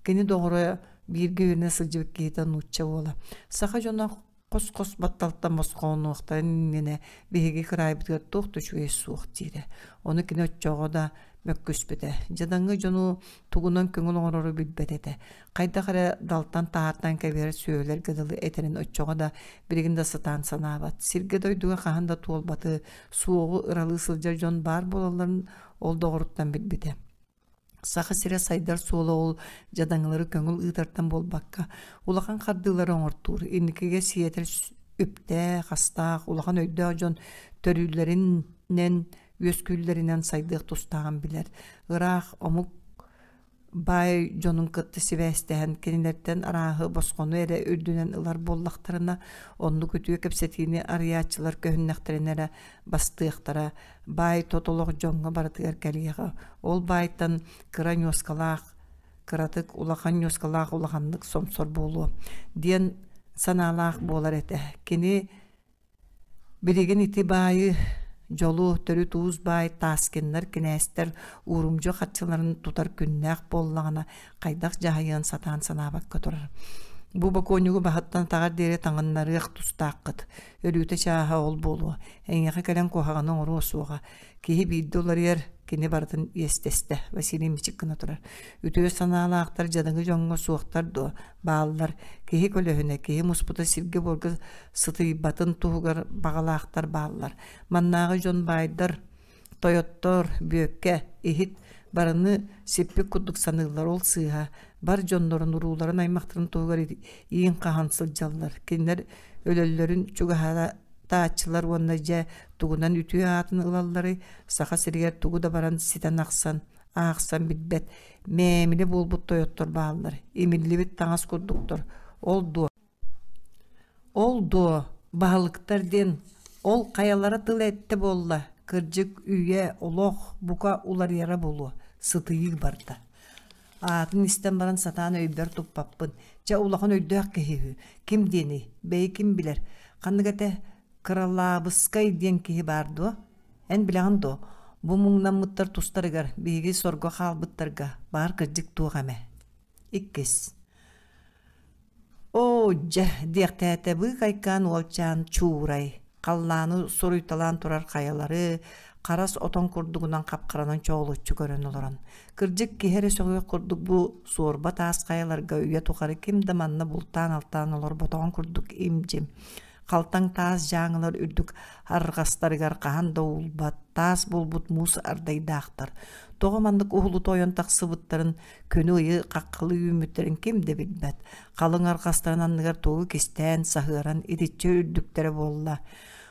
Кини доҕоро бииргэ үөрэнэ сылдьыбыт киһитэ нуучча уола. Саха дьоно хос-хос батталтан босхолонуохтарын иннинэ биһиги кыраайбытыгар туох да үчүгэй суох диирэ. Ону кини оччоҕо да мөккүспүтэ. Дьадаҥы дьону тугунан көҥүл оҥорору билбэт этэ. Хайдах эрэ далтан таһаартан кэбиһэр сүөһүлэргэ дылы этэрин оччоҕо да билигин да сатаан санаабат. Сиргэ-дойдуга хаһан да туолбаты, суоҕу ыралыы сылдьар дьон баар буолалларын ол доҕоруттан билбитэ. Саха сирэ сайдар суола ол дьадаҥылары көҥүл ыытартан буолбакка, улахан хардыылары оҥортуур, инникигэ сиэтэр үптээх, астаах, улахан өйдөөх дьон төрүүллэринэн, үөскүүллэринэн сайдыах тустааҕын билэр. Ыраах омук баай дьонун кытта сибээстэһэн, кинилэртэн арааһы босхону эрэ үрдүнэн ылар буоллахтарына, оннук үтүө кэпсэтиини арыйааччылар көһүннэхтэринэ эрэ бастыахтара, баай тот олох дьоҥҥо барытыгар кэлиэҕэ. Ол баайтан кыра ньуоскалаах Кыратык улахан ньуоскалаах улаханнык сомсор буолуо диэн санаалаах буолар этэ. Кини Билигин ити баайы, дьолу, төрүт уус баай Таскиннар кинээстэр уурумдьу харчыларын тутар күннээх буоллаҕына хайдах дьаһайыан сатаан санаабакка турар. Бу бокуонньугу баһыттан атаҕар диэри таҥыннарыах тустааххыт. Өлүүтэ чааһа ол буолуо. Эйиэхэ кэлэн куһаҕаны оҥоруо суоҕа. Киһи биирдэ уларыйар, кини барытын иэстэстэ. Василий мичик гына турар. Үтүө санаалаахтар дьадаҥы дьоҥҥо суохтар дуо? Бааллар. Киһи көлөһүнэ, киһи муспута сиргэ-буорга сытыйбатын туһугар баҕалаахтар бааллар. Маннааҕы дьон баайдар, тойоттор, бүөккэ, иһит барыны сиппит курдук саныыллар, ол сыыһа. Бар дьоннорун, урууларын, аймахтарын туһугар иин хаһан сылдьаллар. Кинилэр өлөллөрүн чугаһара тааччылар уонна дьэ тугунан үтүө аатын ылалларый, Саха сиригэр тугу да баран ситэн ахсан, аахсан билбэт, мээмили буолбут тойоттор бааллар, имиллибит таҥас курдуктар. Ол дуо? Ол дуо, баһылыктар диэн, ол хайалара тыл эттэ буолла, кырдьык, үйэ, олох, бука уларыйара буолуо, сытыйыы барда. Аатын истэн баран сатаан өйбөр туппаппын. Чэ, улахан өйдөөх киһи үһү. Ким диэний? Бэйи ким билэр? Ханнык этэ Кыралаабыскай диэн киһи баар дуо? Эн билэҕин дуо, бу муҥнаммыттар тустарыгар, биһиги сорго хаалбыттарга баар кырдьык туох эмэ? Иккис. Оо, дьэ, диэхтээтэ быыкайкаан уолчаан Чуурай, халлааны суруйталаан турар хайалары, харас отон курдугунан хапхаранан чоҕулуччу көрөн олорон. Кырдьык, киһи эрэ сөҕүөх курдук бу суорба таас хайаларга үйэ тухары ким да манна бултаан-алтаан олорботоҕун курдук им-дьим. Халтаҥ таас дьааҥылар үрдүк арҕастарыгар хаһан да уулбат, таас буолбут муус ардайдаахтар. Тоҕо маннык уһулута ойон тахсыбыттарын, күнү-ыйы хаххалыы үүммүттэрин ким да билбэт. Халыҥ арҕастарын анныгар тугу кистээн, саһыаран итиччэ үрдүктэрэ буолла.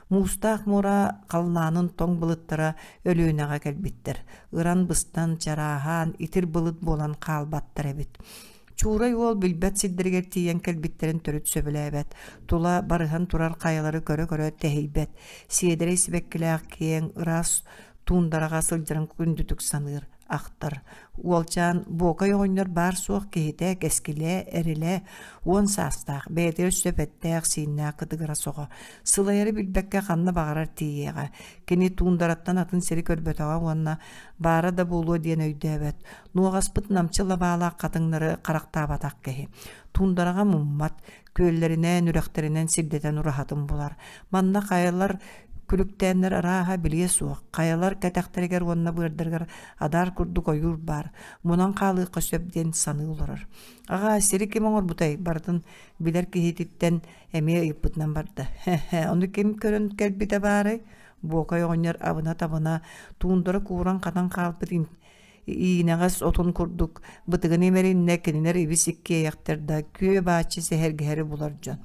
Муустаах муора халлаанын тоҥ былыттара Өлүөнэҕэ кэлбиттэр. Ыран-быстан, чарааһаан, итир былыт буолан хаалбаттар эбит. Чуурай уол билбэт сирдэригэр тиийэн кэлбиттэрин төрүт сөбүлээбэт, тула барыһан турар хайалары көрө-көрө тэһийбэт, сиэдэрэй сибэккилээх киэҥ, ыраас туундараҕа сылдьарын күндүтүк саныыр, ахтар. Уолчаан Буокай оҕонньор баар-суох киһитэ, кэскилэ, эрилэ, уон саастаах, бэйэтигэр сөп эттээх-сииннээх кытыгырас оҕо. Сылайары билбэккэ ханна баҕарар тиийиэҕэ. Кини туундараттан атын сири көрбөтөҕө уонна баара да буолуо диэн өйдөөбөт. Нуоҕаспыт намчы лабаалаах хатыҥнары харахтаабатах киһи. Туундараҕа муммат, күөллэринэн, үрэхтэринэн сирдэтэн ураһатын булар. Манна хайалар күлүктээннэр арааһа билиэ суох, хайалар кэтэхтэригэр уонна быардарыгар адаар курдук ойуур баар, мунан хаалыахха сөп диэн саныы олорор. Аҕаа, сири ким оҥорбутай? Барытын билэр киһититтэн эмиэ ыйыппытынан барда. Хе-хе, ону ким көрөн кэлбитэ баарай? Буокай оҕонньор абына-табына, туундара кууран-хатан хаалбыт иинэҕэс отун курдук бытыгын имэриннэ кинилэр ибис иккиэйэхтэр да күө бааччы сэһэргэһэри булар дьон.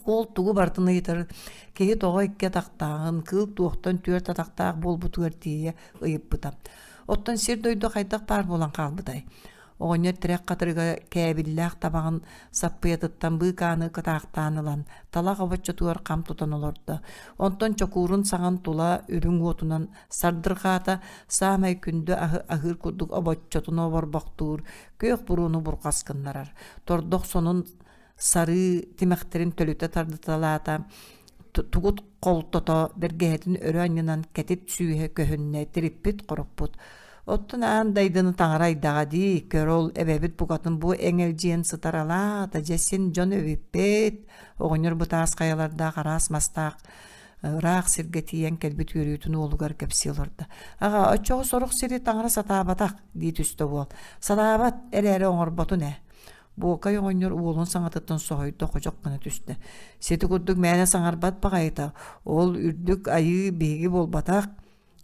Ол тугу барытын ыйытар киһи тоҕо икки атахтааҕын, кыыл туохтан түөрт атахтаах буолбутугар тиийэ ыйыппыта. Оттон сир-дойду хайдах баар буолан хаалбытай? Оҕонньор тирэх хатырыга кээбиллээх табаҕын саппыйатыттан быыкааны кытаахтаан ылан, талах обоччотугар хам тутан олордо. Онтон чокуурун саҕан тула үрүҥ уотунан сардырҕаата, саамай күндү аһы аһыыр курдук обоччотун оборбохтуур, күөх буруону бурҕас гыннарар. Тордох сонун сарыы тимэхтэрин төлүтэ тардыталаата, тугут холтото бэргэһэтин өрө анньынан кэтит сүүһэ көһүннэ, тириппит-хоруппут. Оттон аан дайдыны таҥара айдаҕа дии, көр ол эбэбит букатын бу эҥэлдьийэн сытар алаата, дьэ син дьон эбиппит. Оҕонньор бу таас хайалардаах араас мастаах ыраах сиргэ тиийэн кэлбит үөрүүтүн уолугар кэпсии олордо. Аҕа, оччоҕо сорох сири таҥара сатаабатах, дии түстэ уол. Сатаабат эрээри оҥорботун ээ. Буокай оҕонньор уолун саҥатыттан соһуйда, ходьох гына түстэ. Сити курдук мээнэ саҥарбат баҕайыта, ол үрдүк айыы биһиги буолбатах,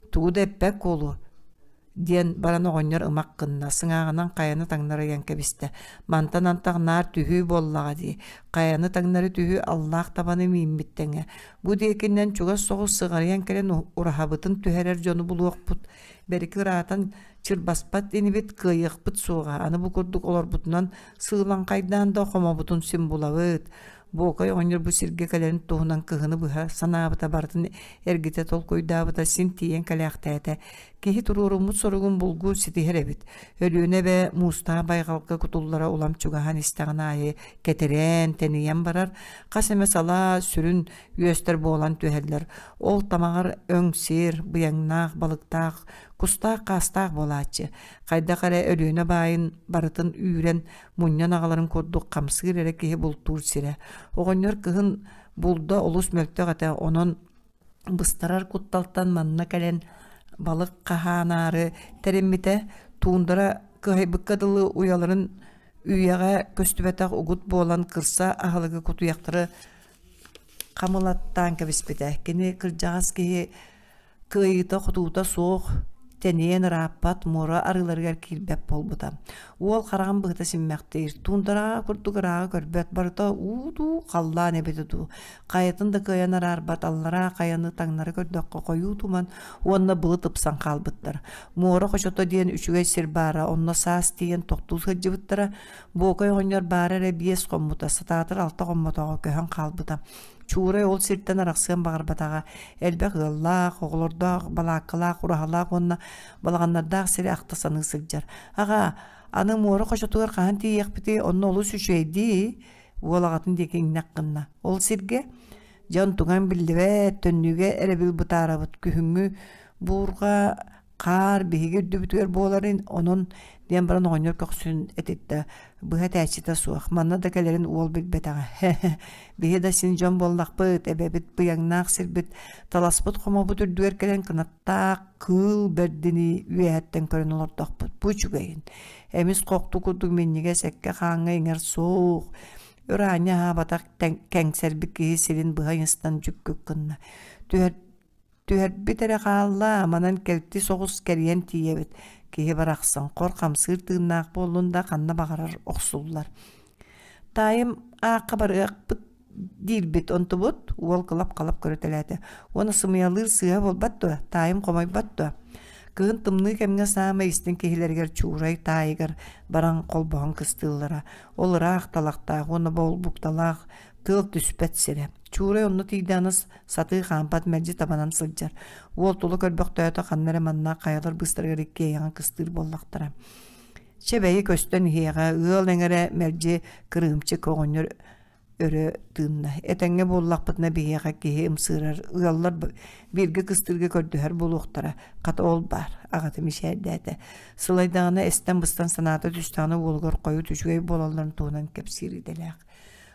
тугу да эппэт куолу диэн баран оҕонньор ымах гынна, сыҥааҕынан хайаны таҥнары ыйан кэбистэ. Мантан антах наар түһүү буоллаҕа дии, хайаны таҥнары түһүү аллаах табаны мииммит тэҥэ. Бу диэкинэн чугас соҕус сыҕарыйан кэлэн ураһабытын түһэрэр дьону булуохпут. Бэрики ыраатан чырбаспат инибит, кыайыахпыт суоҕа. Аны бу курдук олорбутунан сыылаҥхайдаан да хомобутун син булабыт. Буокай оҕонньор бу сиргэ кэлэрин туһунан кыһыны быһа санаабыта барытын эргитэ толкуйдаабыта син тиийэн кэлээхтээтэ. Киһи туруоруммут соругун булгу ситиһэр эбит. Өлүөнэ эбэ муустаах байҕалга кутуллара улам чугаһаан истэҕин аайы кэтирээн, тэнийэн барар, хас эмэ салаа сүрүн үөстэр буолан түһэллэр. Ол тамаҕар өҥ сир, быйаҥнаах, балыктаах, кустаах-хаастаах буолааччы. Хайдах эрэ Өлүөнэ баайын барытын үүрэн, мунньан аҕаларын курдук хамсыыр эрэ киһи бултуур сирэ. Оҕонньор кыһын булда олус мөлтөх этэ, онон быстарар кутталтан манна кэлэн балык хаһаанаары тэриммитэ, туундара кыһайбыкка дылы уйаларын үйэҕэ көстүбэтэх угут буолан кырса аһылыгы кутуйахтары хамылаттаан кэбиспитэ. Кини кырдьаҕас киһи кыайыыта-хотуута суох, тэнийэн ырааппат муора арыыларыгар киирбэт буолбута. Уол хараҕын быһыта симмэхтиир, туундараҕа курдук ырааҕы көрбөт, барыта уу дуу, халлаан эбитэ дуу, хайатын да кыайан араарбат аллараа хайаны таҥнары көрдөххө хойуу туман уонна былыт ыпсан хаалбыттар. Муора хочото диэн үчүгэй сир баара, онно саас тиийэн тохтуу сылдьыбыттара. Буокай оҕонньор баара эрэ биэс хоммута, сатаатар алта хоммотоҕо көһөн хаалбыта. Чуурай ол сиртэн арахсыан баҕарбатаҕа. Элбэх ыаллаах, оҕолордоох, балааккалаах, ураһалаах уонна балаҕаннардаах сири ахта саныы сылдьар. Аҕаа, аны муора хочотугар хаһан тиийиэхпитий, онно олус үчүгэйдии, уол аҕатын диэки иҥнэх гынна. Ол сиргэ дьон туган биллибэт, төннүүгэ эрэбил бытаарабыт. Күһүҥҥү буурҕа хаар биһиги үрдүбүтүгэр буоларын, онон диэн баран оҕонньор көхсүн этиттэ. Быһа этээччитэ суох. Манна да кэлэрин уол билбэтэҕэ. Биһи да син дьон буоллахпыт, эбэбит быйаҥнаах сирбит, таласпыт хомобут үрдүгэр кэлэн кынаттаах кыыл бэрдини үөһэттэн көрөн олордохпут. Бу үчүгэйин. Эмис хохту курдук минньигэс эккэ-хааҥҥа иҥэр суох. Өр аанньа аһаабатах кэҥсэрбит киһи сирин быһа ыйыстан дьүккүк гынна. Түһэр Түһэрбит эрэ хаалла, манан кэлти соҕус кэрийэн тиийэбит. Киһи барахсан хор хамсыыр тыыннаах буоллун да ханна баҕарар охсуллар. Таайым аахха барыахпыт диирбит, онтубут уол кылап-халап көрүтэлээтэ. Уонна сымыйалыыр сыыһа буолбат дуо, таайым хомойбот дуо? Кыһын тымныы кэмҥэ саамай истиҥ киһилэригэр Чуурай таайыгар баран холбоһон кыстыыллара. Ол ыраах талахтаах уонна болбукталаах тыал түспэт сирэ. Чуурай онно тиийдэҕинэ сатыы хаампат мэлдьи табанан сылдьар. Уол тула көрбөхтөөтө ханна эрэ манна хайалар быыстарыгар иккиэйэҕин кыстыыр буоллахтара. Чэ бэйи көстөн иһиэҕэ, ыал эҥэрэ мэлдьи кырыымчык оҕонньор өрө тыынна. Этэҥҥэ буоллахпытына биһиэхэ киһи ымсыырар, ыаллар бииргэ кыстыырга көрдөһөр буолуохтара. Хата ол баар, аҕата мичээрдээтэ. Сылайдаҕына эстэн-быстан санаата түстэҕинэ уолугар хойут үчүгэй буолалларын туһунан кэпсиир идэлээх.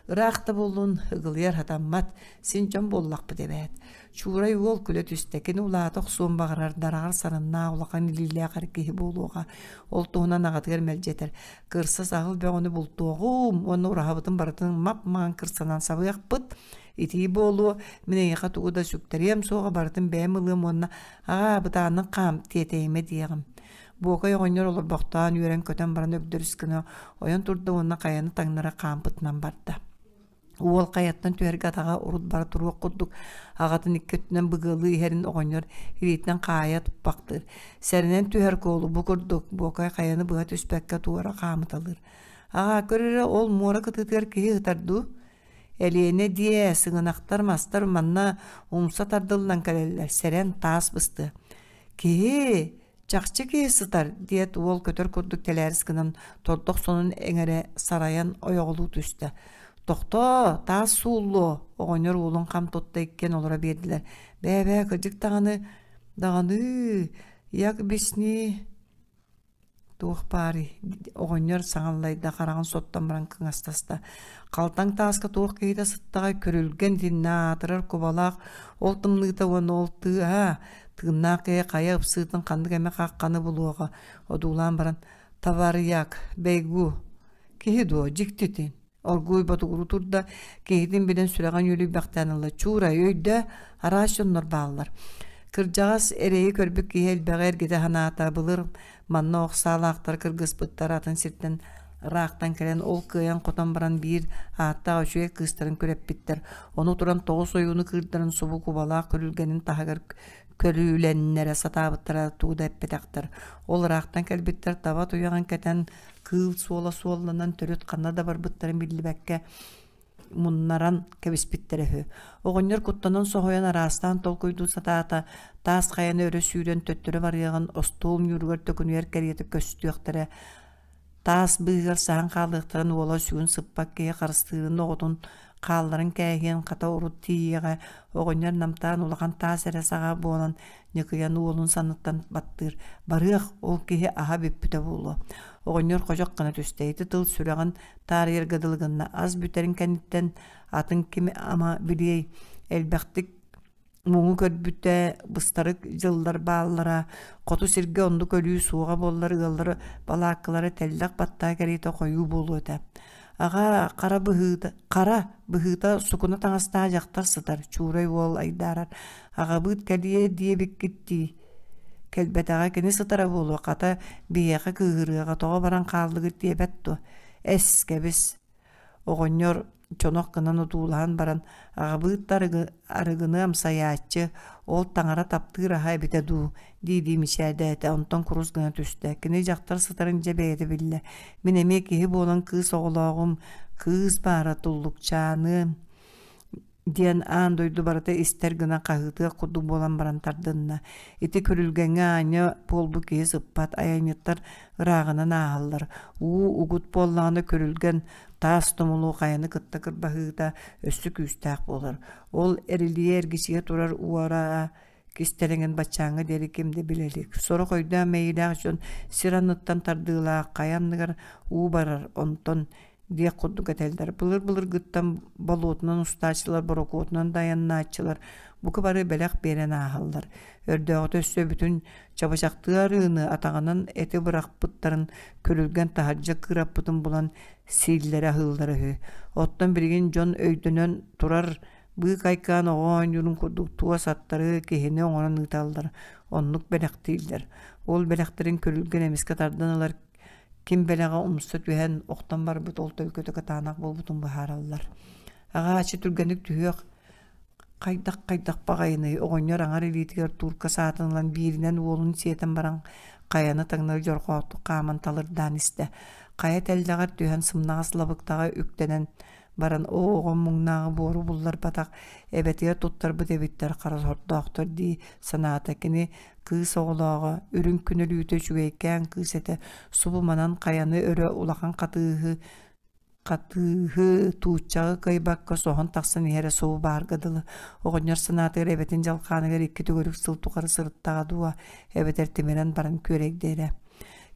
Ыраах да буоллун, ыгылыйар сатаммат, син дьон буоллахпыт эбээт. Чуурай уол күлэ түстэ, кини улаата охсуон баҕарар, дараҕар сарыннаах улахан илиилээх эр киһи буолуоҕа. Ол туһунан аҕатыгар мэлдьи этэр: «Кырса саһыл бөҕөнү бултуоҕум уонна ураһабытын барытын мап-маҥан кырсанан сабыахпыт. Итии буолуо, мин эйиэхэ тугу да сүктэриэм суоҕа, барытын бэйэм ылыам уонна аҕаа, бытааннык хаам, тиэтэйимэ диэҕим». Буокай оҕонньор олорбохтоон үөрэн-көтөн баран өгдөрүс гына ойон турда уонна хайаны таҥнары хаампытынан барда. Уол хайаттан түһэргэ атаҕа урут бара туруох курдук аҕатын икки өттүнэн быгыалыы иһэрин оҕонньор илиитинэн хаайа туппахтыыр. Сэрэнэн түһэр куолу бу курдук Буокай хайаны быһа түспэккэ туора хаамыталыыр. Аҕаа, көр эрэ, ол муора кытыытыгар киһи ытар дуу? Элиэнэ диэ, сыгынахтар мастар манна умса тардыллан кэлэллэр, сэрэн таас быстыа. Киһи Чахчы киһи сытар, диэт уол көтөр курдук тэлээрис гынан тордох сонун эҥэрэ сарайан ойоҕолуу түстэ. Тохтоо, таас сууллуо, оҕонньор уолун хам тутта иккиэн олоро биэрдилэр. Бээ-бээ, кырдьык даҕаны, даҕаны, як бисни туох баарый оҕонньор саҥаллайда хараҕын соттон баран кыҥастаста халтаҥ тааска туох киһитэ сыттаҕай күрүлгэн итиннэ аатырар кубалаах ол тымныыта уонна ол тыаһа Тыыннаах киһи хайа ыпсыытын ханнык эмэ хахханы булуоҕа одуулаан баран «Товарыйаак, бэйгу, киһи дуо, дьиктитин» оргууй ботугуруу турда, киһитин билэн сүрэҕин үөлүйбэхтээн ылла. «Чуурай, өйдөө, араас дьоннор бааллар». Кырдьаҕас эрэйи көрбүт киһи элбэҕи эргитэ санаата, былыр манна ох саалаахтар кыргыспыттар атын сиртэн ыраахтан кэлэн ол кыайан-хотон баран биир ааттаах үчүгэй кыыстарын күрэппиттэр. Ону туран тоҕус ойууну кыырдарын субу кубалаах күрүлгэнин таһыгар көрүүлэннэрэ сатаабыттара тугу да эппэтэхтэр. Ол ыраахтан кэлбиттэр таба туйаҕын кэтэн, кыыл суола суолланан төрүт ханна да барбыттарын биллибэккэ. муннаран кэбиспиттэрэ үһү. Оҕонньор куттанан соһуйан араастаан толкуйдуу сатаата, таас хайаны өрө сүүрэн төттөрү барыаҕын остуол ньууругар төкүнүйэр кэриэтэ көстүөхтэрэ, таас быыһыгар саһан хаалыахтарын уола сүгүн сыппат киһи харыстыырын оҕотун хаалларан кээһиэн хата урут тиийиэҕэ оҕонньор намтаан улахан таас эрэ саҕа буолан ньыкыйан уолун санныттан баттыыр барыах ол киһи аһа бүппүтэ буолуо оҕонньор ходьох гына түстэ ити тыл сүрэҕин таарыйарга дылы гынна ас бүтэрин кэнниттэн атын ким ама билиэй элбэхтик муҥу көрбүтэ быстарык дьыллар бааллара хоту сиргэ оннук өлүү суоҕа буоллар ыаллары балааккалара тэллэх баттаа кэриэтэ хойуу буолуо этэ аҕа хара быһыыта хара быһыыта сукуна таҥастаах дьахтар сытар чуурай уол айдаарар аҕабыыт кэлиэ диэбиккит дии кэлбэтэҕэ кини сытара буолуо хата биһиэхэ кыыһырыаҕа тоҕо баран хааллыгыт диэбэт дуо эс кэбис Оҕонньор чонох гынан одуулаһан баран, аҕабыыт да арыгыны амсайааччы, ол таҥара таптыыр аһа эбитэ дуу дии-дии мичээрдээтэ, онтон курус гына түстэ. Кини дьахтар сытарын дьэ бэйэтэ биллэ. Мин эмиэ киһи буолан кыыс оҕолооҕум, кыыс баара туллукчааныам диэн аан дойду барыта истэр гына хаһыытыах курдук буолан баран тардынна. Ити күрүлгэҥҥэ аанньа буолбут киһи сыппат, айанньыттар ырааҕынан ааһаллар. Уу угут буоллаҕына күрүлгэн таас тумулу хайаны кытта кырбаһыыта өссө күүстээх буолар. Ол эрилийэ эргичийэ турар уора кистэлэҥин баччааҥҥа диэри ким да билэ илик. Сорох өйдөөх мэйиилээх дьон сир анныттан тардыылаах хайа анныгар уу барар, онтон диэх курдук этэллэр. Былыр-былыргыттан болуотунан устааччылар, борокуотунан да айаннааччылар бука бары бэлэх биэрэн ааһаллар. Өрдөөҕүтэ өссө бүтүн чабычахтыы арыыны атаҕынан эти бырахпыттарын күрүлгэн таһырдьа кыыраппытын булан сииллэрэ-аһыыллара үһү. Оттон билигин дьон өйдөнөн турар быыкайкаан оҕо оонньуурун курдук туос аттары киһини оҥорон ыыталлар, оннук бэлэхтииллэр. Ол бэлэхтэрин күрүлгэн эмискэ тардан ылар Ким бэлэҕэ умса түһэн, охтон барбыт ол төлкөтө кытаанах буолбутун быһаараллар. Аҕааччы түргэнник түһүөх хайдах-хайдах баҕайыный оҕонньор аҥар илиитигэр туурка саатын ылан бииринэн уолун сиэтэн баран хайаны таҥнары дьорҕоотук хааман талырдаан истэ. Хайа тэллэҕэр түһэн сымнаҕас лабыктаҕа үктэнэн баран оо оҕом муҥнааҕы буору булларбатах эбэтигэр туттарбыт эбиттэр хара сордоохтор дии санаата кини Кыыс оҕолооҕо, үрүҥ күн өлүүтэ үчүгэйкээн кыыс этэ, субу манан хайаны өрө улахан хатыыһы хатыыһы тууччаҕы кыайбакка соһон тахсан иһэрэ субу баарга дылы. Оҕонньор санаатыгар эбэтин дьалхааныгар икки төгүрүк сыл тухары сырыттаҕа дуо, эбэтэр тимирэн баран күөрэйдэ эрэ.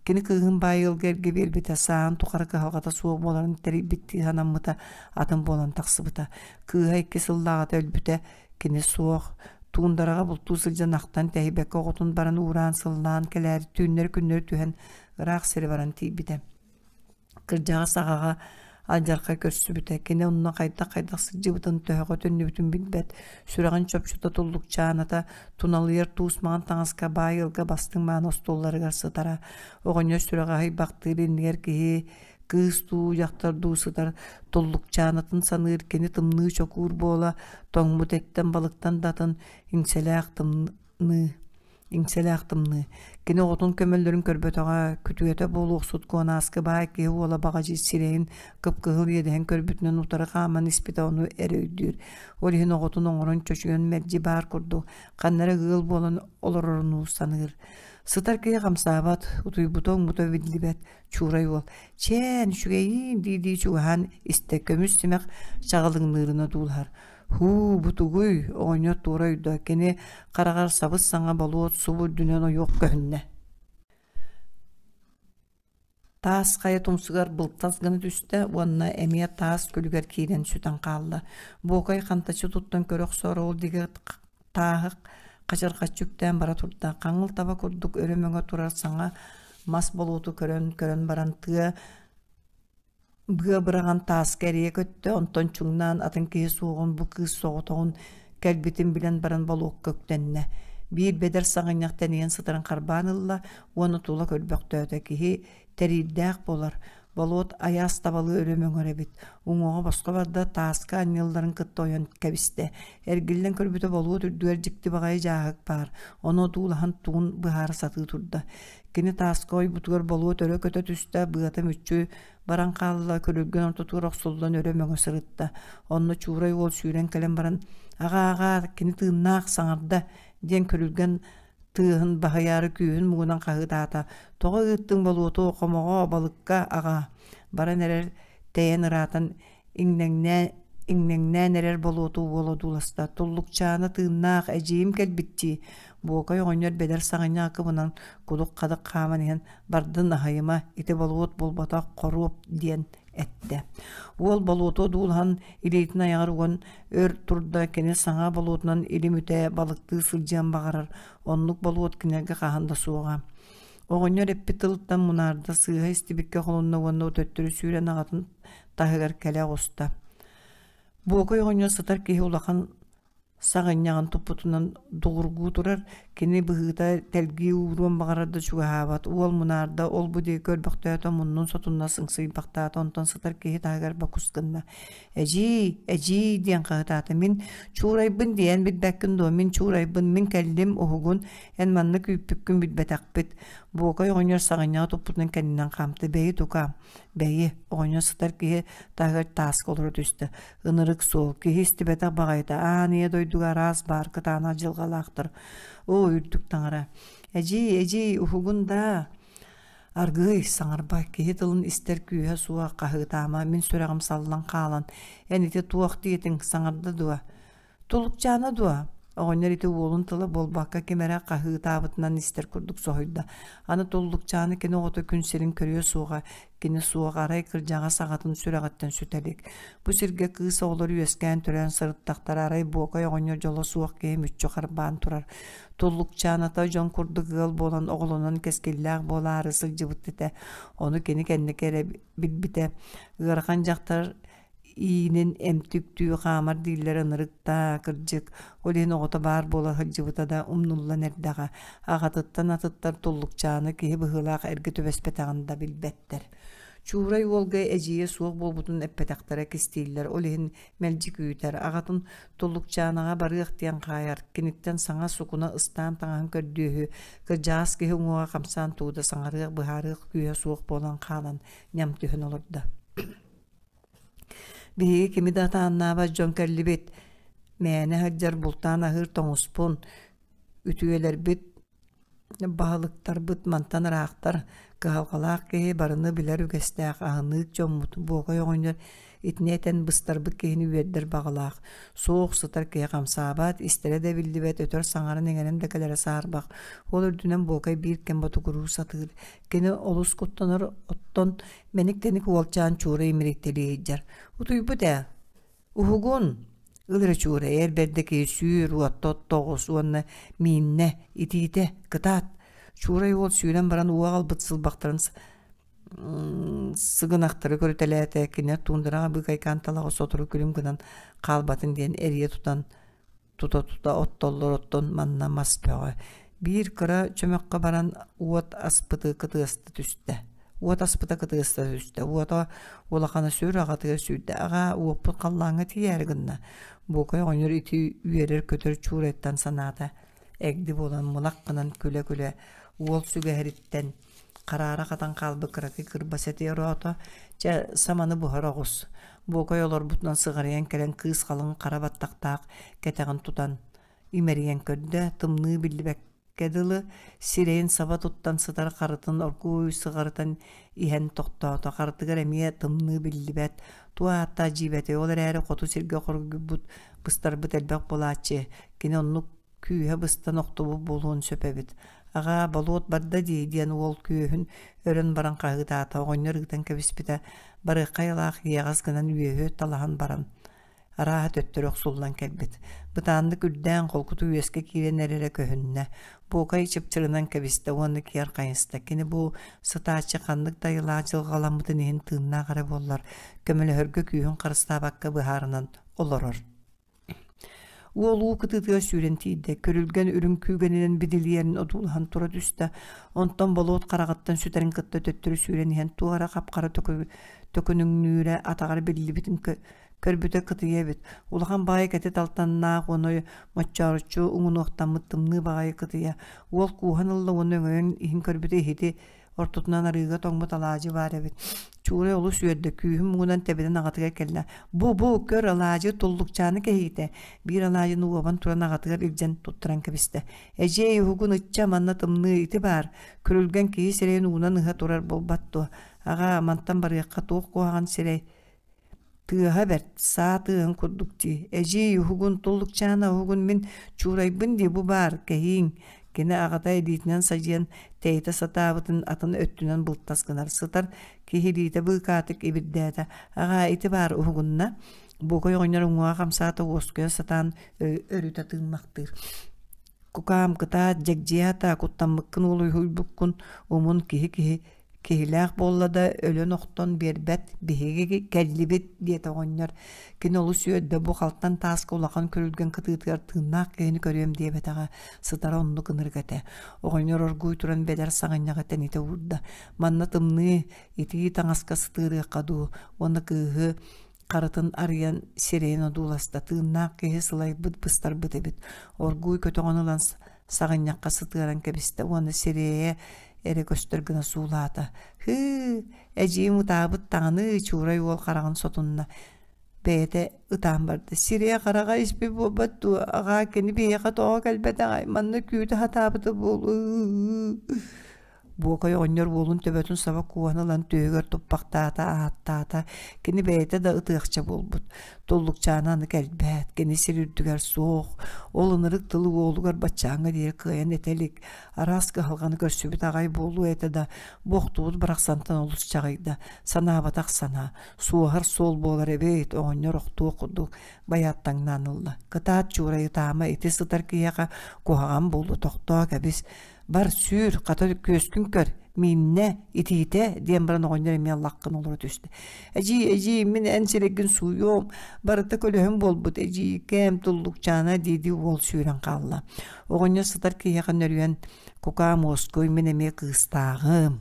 Кини кыыһын баай ыалга эргэ биэрбитэ, сааһын тухары кыһалҕата суох буоларын тэрийбиттии санаммыта, атын буолан тахсыбыта. Кыыһа икки сыллааҕыта өлбүтэ, Кини суох, туундараҕа бултуу сылдьан ахтан тэһийбэккэ оҕотун баран уураан сыллаан кэлээри түүннэри-күннэри түһэн ыраах сири баран тиийбитэ. Кырдьаҕас аҕаҕа алдьархай көрсүбүтэ. Кини онно хайдах-хайдах сылдьыбытын, төһөҕө төннүбүтүн билбэт. Сүрэҕин чопчута туллукчааната, туналыйар туус маҥан таҥаска баай ыалга бастыҥ мааны остуолларыгар сытара. Оҕонньор сүрэҕэ аһыйбахтыыр иннигэр киһи кыыс дуу, дьахтар дуу сытар туллукчаанатын саныыр кини тымныы чокуур буола тоҥмут эттэн балыктан да атын иҥсэлээх тымныы иҥсэлээх тымныы кини оҕотун көмөллөрүн көрбөтөҕө күтүөтэ буолуохсут куонааскы баай киһи уола баҕадьы сирэйин кып-кыһыл иэдэһин көрбүтүнэн утары хааман испитэ ону эрэ өйдүүр ол иһин оҕотун оҥорон чочуйан мэлдьи баар курдук ханна эрэ ыал буолан олорорунуу саныыр сытар киһи хамсаабат утуйбута уҥмута биллибэт Чуурай уол «Чээн, үчүгэйиин» дии-дии чугаһаан истэ көмүс симэх чаҕылыҥныырын одуулаһар. «Һуу, бу тугуй?» оҕонньор туора ойдо, кини хараҕар сабыс-саҥа болуот субу үрдүнэн ойуох көһүннэ. Таас хайа тумсугар былтас гына түстэ уонна эмиэ таас күлүгэр киирэн сүтэн хаалла. Буокай хантаччы туттан көрө охсоор ол диэки тааһы хачырҕаччы үктээн бара турда. Хаҥыл таба курдук өрө мөҥө турар саҥа мас болуоту көрөн-көрөн баран тыа быа быраҕан тааска эрийэ көттө, онтон чуҥнаан атын киһи суоҕун бу кыыс соҕотоҕун кэлбитин билэн баран болуокка үктэннэ. Биир бэдэр саҕынньах тэнийэн сытарын харбаан ылла уонна тула көрбөхтөөтө. Киһи тэриирдээх буолар. Болуот айаас табалыы өрө мөҥөр эбит. Уҥуоҕа босхо барда, тааска анньылларын кытта ойон кэбистэ. Эргиллэн көрбүтэ болуот үрдүгэр дьикти баҕайы дьааһык баар. Ону одуулаһан тугун быһаара сатыы турда. Кини тааска ойбутугар болуот өрө көтө түстэ, быата мүччү баран хаалла, күрүлгэн ортотугар охсуллан өрө мөҥө сырытта. Онно Чуурай уол сүүрэн кэлэн баран «Аҕаа, аҕаа, кини тыыннаах, саҥарда» диэн күрүлгэн тыаһын баһыйаары күүһүн муҥунан хаһыытаата: «Тоҕо ыыттыҥ болуоту хомоҕо, балыкка, аҕаа?» Баран эрэр тэйэн ыраатан иҥнэҥнээн иҥнэҥнээн эрэр болуоту уол одууласта: «Туллукчаана тыыннаах, эдьиийим кэлбит дии» Буокай оҕонньор бэдэр саҕынньах кыбынан кудук-хадык хааман иһэн «Бардын аһыйыма, ити болуот буолбатах, хоруоп» диэн эттэ. Уол болуоту одуулаһан илиитин айаҕар уган өр турда, кини саҥа болуотунан илим үтэ балыктыы сылдьыан баҕарар, оннук болуот кинилэргэ хаһан да суоҕа. Оҕонньор эппит тылыттан мунаарда, сыыһа истибиккэ холунна уонна төттөрү сүүрэн аҕатын таһыгар кэлэ оҕуста. Буокай оҕонньор сытар киһи улахан саҕынньаҕын туппутунан дугургуу турар, кини быһыыта тэлгии ууруон баҕарар да чугаһаабат, уол мунаарда, ол-бу диэки көрбөхтөөтө, муннун сотунна сыҥсыйбахтаата, онтон сытар киһи таһыгар бокус гынна. «Эдьиий, эдьиий» диэн хаһытаата, «мин чуурайбын диэн билбэккин дуо, мин чуурайбын, мин кэллим, уһугун, эн манна күүппүккүн билбэтэхпит». Буокай оҕонньор саҕынньаҕы туппутунан кэннинэн хаамта, «Бэйи, тукаам, Бэйи, оҕонньор сытар киһи таһыгар тааска олоро түстэ. Ынырык суол, киһи истибэтэх баҕайыта, аан ийэ дойдуга араас баар кытаанах дьылҕалаахтар. Оо, үрдүк таҥара! Эдьиий, эдьиий, уһугун даа! Аргыый, саҥарба, киһи тылын истэр күүһэ суох, хаһыытаама, мин сүрэҕим саллан хаалан, эн ити туох диэтиҥ, саҥарда дуо? Тулукчаана дуо? Оҕонньор ити уолун тыла буолбакка ким эрэ хаһыытаабытынан истэр курдук соһуйда. Аны Туллукчааны кини оҕото күн сирин көрүө суоҕа, кини суох, арай кырдьаҕас аҕатын сүрэҕиттэн сүтэ илик. Бу сиргэ кыыс оҕолор үөскээн төрөөн сырыттахтара арай Буокай оҕонньор дьоло суох киһи мүччү харбаан турар. Туллукчааната дьон курдук ыал буолан оҕолонон кэскиллээх буолаары сылдьыбыт этэ. Ону кини кэнники эрэ билбитэ. Ыарахан дьахтар иинин эмтиктүү хаамар дииллэрэ ынырык даа, кырдьык, ол иһин оҕото баар буола сылдьыбыта да умнуллан эрдэҕэ, аҕатыттан атыттар туллукчааны киһи быһыылаах эргэ түбэспэтэҕин да билбэттэр. Чуурай уолга эдьиийэ суох буолбутун эппэтэхтэрэ кистииллэр, ол иһин мэлдьи күүтэр, аҕатын Туллукчаанаҕа барыах диэн хаайар, киниттэн саҥа сукуна ыстаан таҥаһын көрдүөһү, кырдьаҕас киһи уҥуоҕа хамсаан тугу да саҥарыах, быһаарыах күүһэ суох буолан хаалан ньам түһэн олордо. Биһиги кими да атааннаабат дьон кэллибит, мээнэ сылдьар бултаан аһыыр тоҥуспун, үтүөлэрбит, баһылыктарбыт мантан ыраахтар, кыһалҕалаах киһи барыны билэр үгэстээх аһыныык дьоммут Буокай оҕонньор итини этэн быстарбыт киһини үөрдэр баҕалаах, суох сытар киһи хамсаабат, истэрэ да биллибэт, өтөр саҥаран-иҥэрэн да кэлэрэ саарбах, ол үрдүнэн Буокай биир кэм ботугуруу сатыыр, кини олус куттанар, оттон Мэник-тэник уолчаан Чуура имирийтэлии сылдьар: «Утуйбут ээ, уһугун!» Ыл эрэ Чуура, эр бэрдэ киһи сүүр, уотта оттоҕус уонна мииннэ, итиитэ, кытаат! Чуурай уол сүүрэн баран уу аҕалбыт сылбахтарын сыгынахтары көрүтэлээтэ, кини туундараҕа быыкайкаан талаҕы сотору күлүм гынан хаалбатын диэн эрийэ тутан тута-тута оттоллор оттон манна мас бөҕө. Биир кыра чөмөххө баран уот аспыты кытыаста түстэ. Уот аспыта кытыаста түстэ. Уота улахана сүр аҕатыгар сүүрдэ. Аҕаа, уоппут халлааҥҥа тиийээри гынна. Буокай оҕонньор ити үөрэр-көтөр чуурайтан санаата эгди буолан мылах гынан күлэ-күлэ уол сүгэһэриттэн хараара хатан хаалбыт кыракый кырбас эти ороото, чэ, саманы буһара оҕус. Буокай олорбутунан сыҕарыйан кэлэн кыыс халыҥ хара баттахтаах кэтэҕин тутан имэрийэн көрдө, тымныы биллибэккэ дылы сирэйин саба туттан сытар харытын оргууй сыҕарытан иһэн тохтоото. Харытыгар эмиэ тымныы биллибэт, туох ааттаах дьиибэтэй, ол эрээри хоту сиргэ хоргуйбут, быстарбыт элбэх буолааччы, кини оннук күүһэ быстан охтубут буолуон сөп эбит. Аҕаа, болуот барда дии диэн уол күөһүн өрөн баран хаһыытаата, оҕонньор ыытан кэбиспитэ, барыахха айылаах иэҕэс гынан үөһү талаһан баран, арааһа төттөрү охсуллан кэлбит. Бытааннык үрдээн холкуту үөскэ киирэн эрэрэ көһүннэ. Буокай чыпчырынан кэбистэ уонна киэр хайыста. Кини бу сытааччы ханнык да айылаах дьылҕаламмытын иһин тыыннаах эрэ буоллар, көмөлөһөргө күүһүн харыстаабакка быһаарынан олорор. Уол уу кытыытыгар сүүрэн тиийдэ, күрүлгэн үрүҥ күүгэнинэн бидилийэрин одуулаһан тура түстэ, онтон болуот хараҕыттан сүтэрин кытта төттөрү сүүрэн иһэн туох эрэ хап-хара төкүнүҥнүүрэ атаҕар биллибитин көрбүтэ кытыйа эбит. Улахан баҕайы кэтит алтаннаах уонна моччооруччу уҥунуохтаммыт тымныы баҕайы кытыйа. Уол кууһан ылла уонна өҥөйөн иһин көрбүтэ иһити ортотунан арыыга тоҥмут алаадьы баар эбит. Чуурай олус үөрдэ, күүһүн муҥунан тэбинэн аҕатыгар кэллэ. «Бу, бу, көр, алаадьы туллукчааны кэһиитэ!» Биир алаадьыны уобан туран аҕатыгар илдьэн туттаран кэбистэ. «Эдьиэй, уһугун ычча, манна тымныы ити баар, күрүлгэн киһи сирэйин уунан ыһа турар буолбат дуо? Аҕаа, мантан барыахха туох куһаҕан сирэй Тыаһа бэрт, саа тыаһын курдук дии. Эдьиий, уһугун, туллукчаана уһугун мин чуурайбын дии бу баар, кэһииҥ. Кини аҕата илиитинэн садьыйан тэйитэ сатаабытын атын өттүнэн былтас гынар сытар киһи илиитэ быыкаатык ибирдээтэ. Аҕаа, ити баар уһугунна. Буокай оҕонньор уҥуоҕа хамсаата уоскуйа сатаан өрүтэ тыыммахтыыр. Кукаам, кытаат, дьэгдьийэ сатаа, куттаммыккын уолуйбуккун, умун киһи-киһи Киһилээх буолла да өлөн-охтон биэрбэт, биһиги кэллибит диэтэ оҕонньор. Кини олус үөрдэ, бу халтан тааска улахан күрүлгэн кытыытыгар тыыннаах киһини көрүөм диэбэтэҕэ, сытара оннук ынырык этэ. Оҕонньор оргууй туран бэдэр саҕынньаҕы тэнитэ уурда. Манна тымныы, итии таҥаска сытыарыахха дуу уонна кыыһы харытын арыйан сирэйин одууласта. Тыыннаах киһи сылайбыт, быстарбыт эбит. Оргууй көтөҕөн ылан саҕынньахха сытыаран кэбистэ уонна сирэйэ эрэ көстөр гына суулаата. «Һыы, эдьиийим ытаабыт даҕаны» Чуурай уол хараҕын сотунна. Бэйэтэ ытаан барда. «Сирэйэ-хараҕа испит буолбат дуо? Аҕаа, кини биһиэхэ тоҕо кэлбэтэҕэй? Манна күүтэ сатаабыта буолуо Буокай оҕонньор уолун төбөтүн саба кууһан ылан түөһүгэр туппахтаата, ааттаата. Кини бэйэтэ да ытыахча буолбут. Туллукчаана аны кэлбэт, кини сир үрдүгэр суох. Ол ынырык тылы уолугар баччааҥҥа диэри кыайан этэ илик. Араас кыһалҕаны көрсүбүт аҕай буолуо этэ да, бу охтубут барахсантан олус чаҕыйда. Санаабатах санаа, суоһар суол буолар эбит, оҕонньор охтуох курдук байааттаҥнаан ылла. Кытаат Чуурай ытаама ити сытар киһиэхэ куһаҕан буолуо, тохтоо кэбис. Бар, сүүр, хата күөскүн көр, мииннэ, итиитэ, диэн баран оҕонньор эмиэ лаххын олоро түстэ. Эдьиий, эдьиий, мин эн сирэйгин сууйуом, барыта көлөһүн буолбут, эдьиийкээм, туллукчаана дии-дии уол сүүрэн хаалла. Оҕонньор сытар киһиэхэ нөрүйэн, кукаам уоскуй, мин эмиэ кыыстааҕым.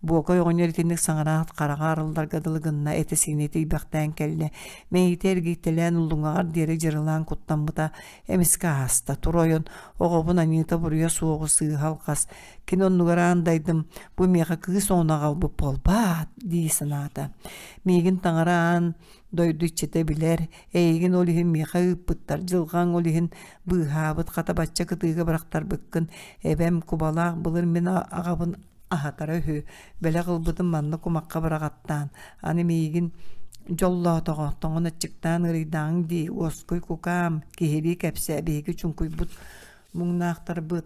Буокай оҕонньор итинник саҥараат хараҕа арылларга дылы гынна, этэ-сиинэ тиийбэхтээн кэллэ. Мэйиитэ эргийтэлээн уллуҥаҕар диэри дьырылаан куттаммыта эмискэ ааста. Тур ойон, оҕобун аньыыта-буруйа суоҕу сыыһа алҕас. Кини оннугар аан дайдым, бу миэхэ кыыс оҕону аҕалбыт буолбаат дии санаата. Миигин таҥара аан дойду иччитэ билэр, эйигин ол иһин миэхэ ыыппыттар, дьылҕаҥ ол иһин быыһаабыт, хата бачча кытыыга бырахтарбыккын, эбэм кубалаах былыр мин аҕабын аһатара үһү, бэлэх ылбытым манна кумахха быраҕаттаан, аны миигин дьоллоотоҕо, тоҥон аччыктаан ыарыйдааҥ дии, уоскуй кукаам, киһилии кэпсээ, биһиги чуҥкуйбут муҥнаахтарбыт,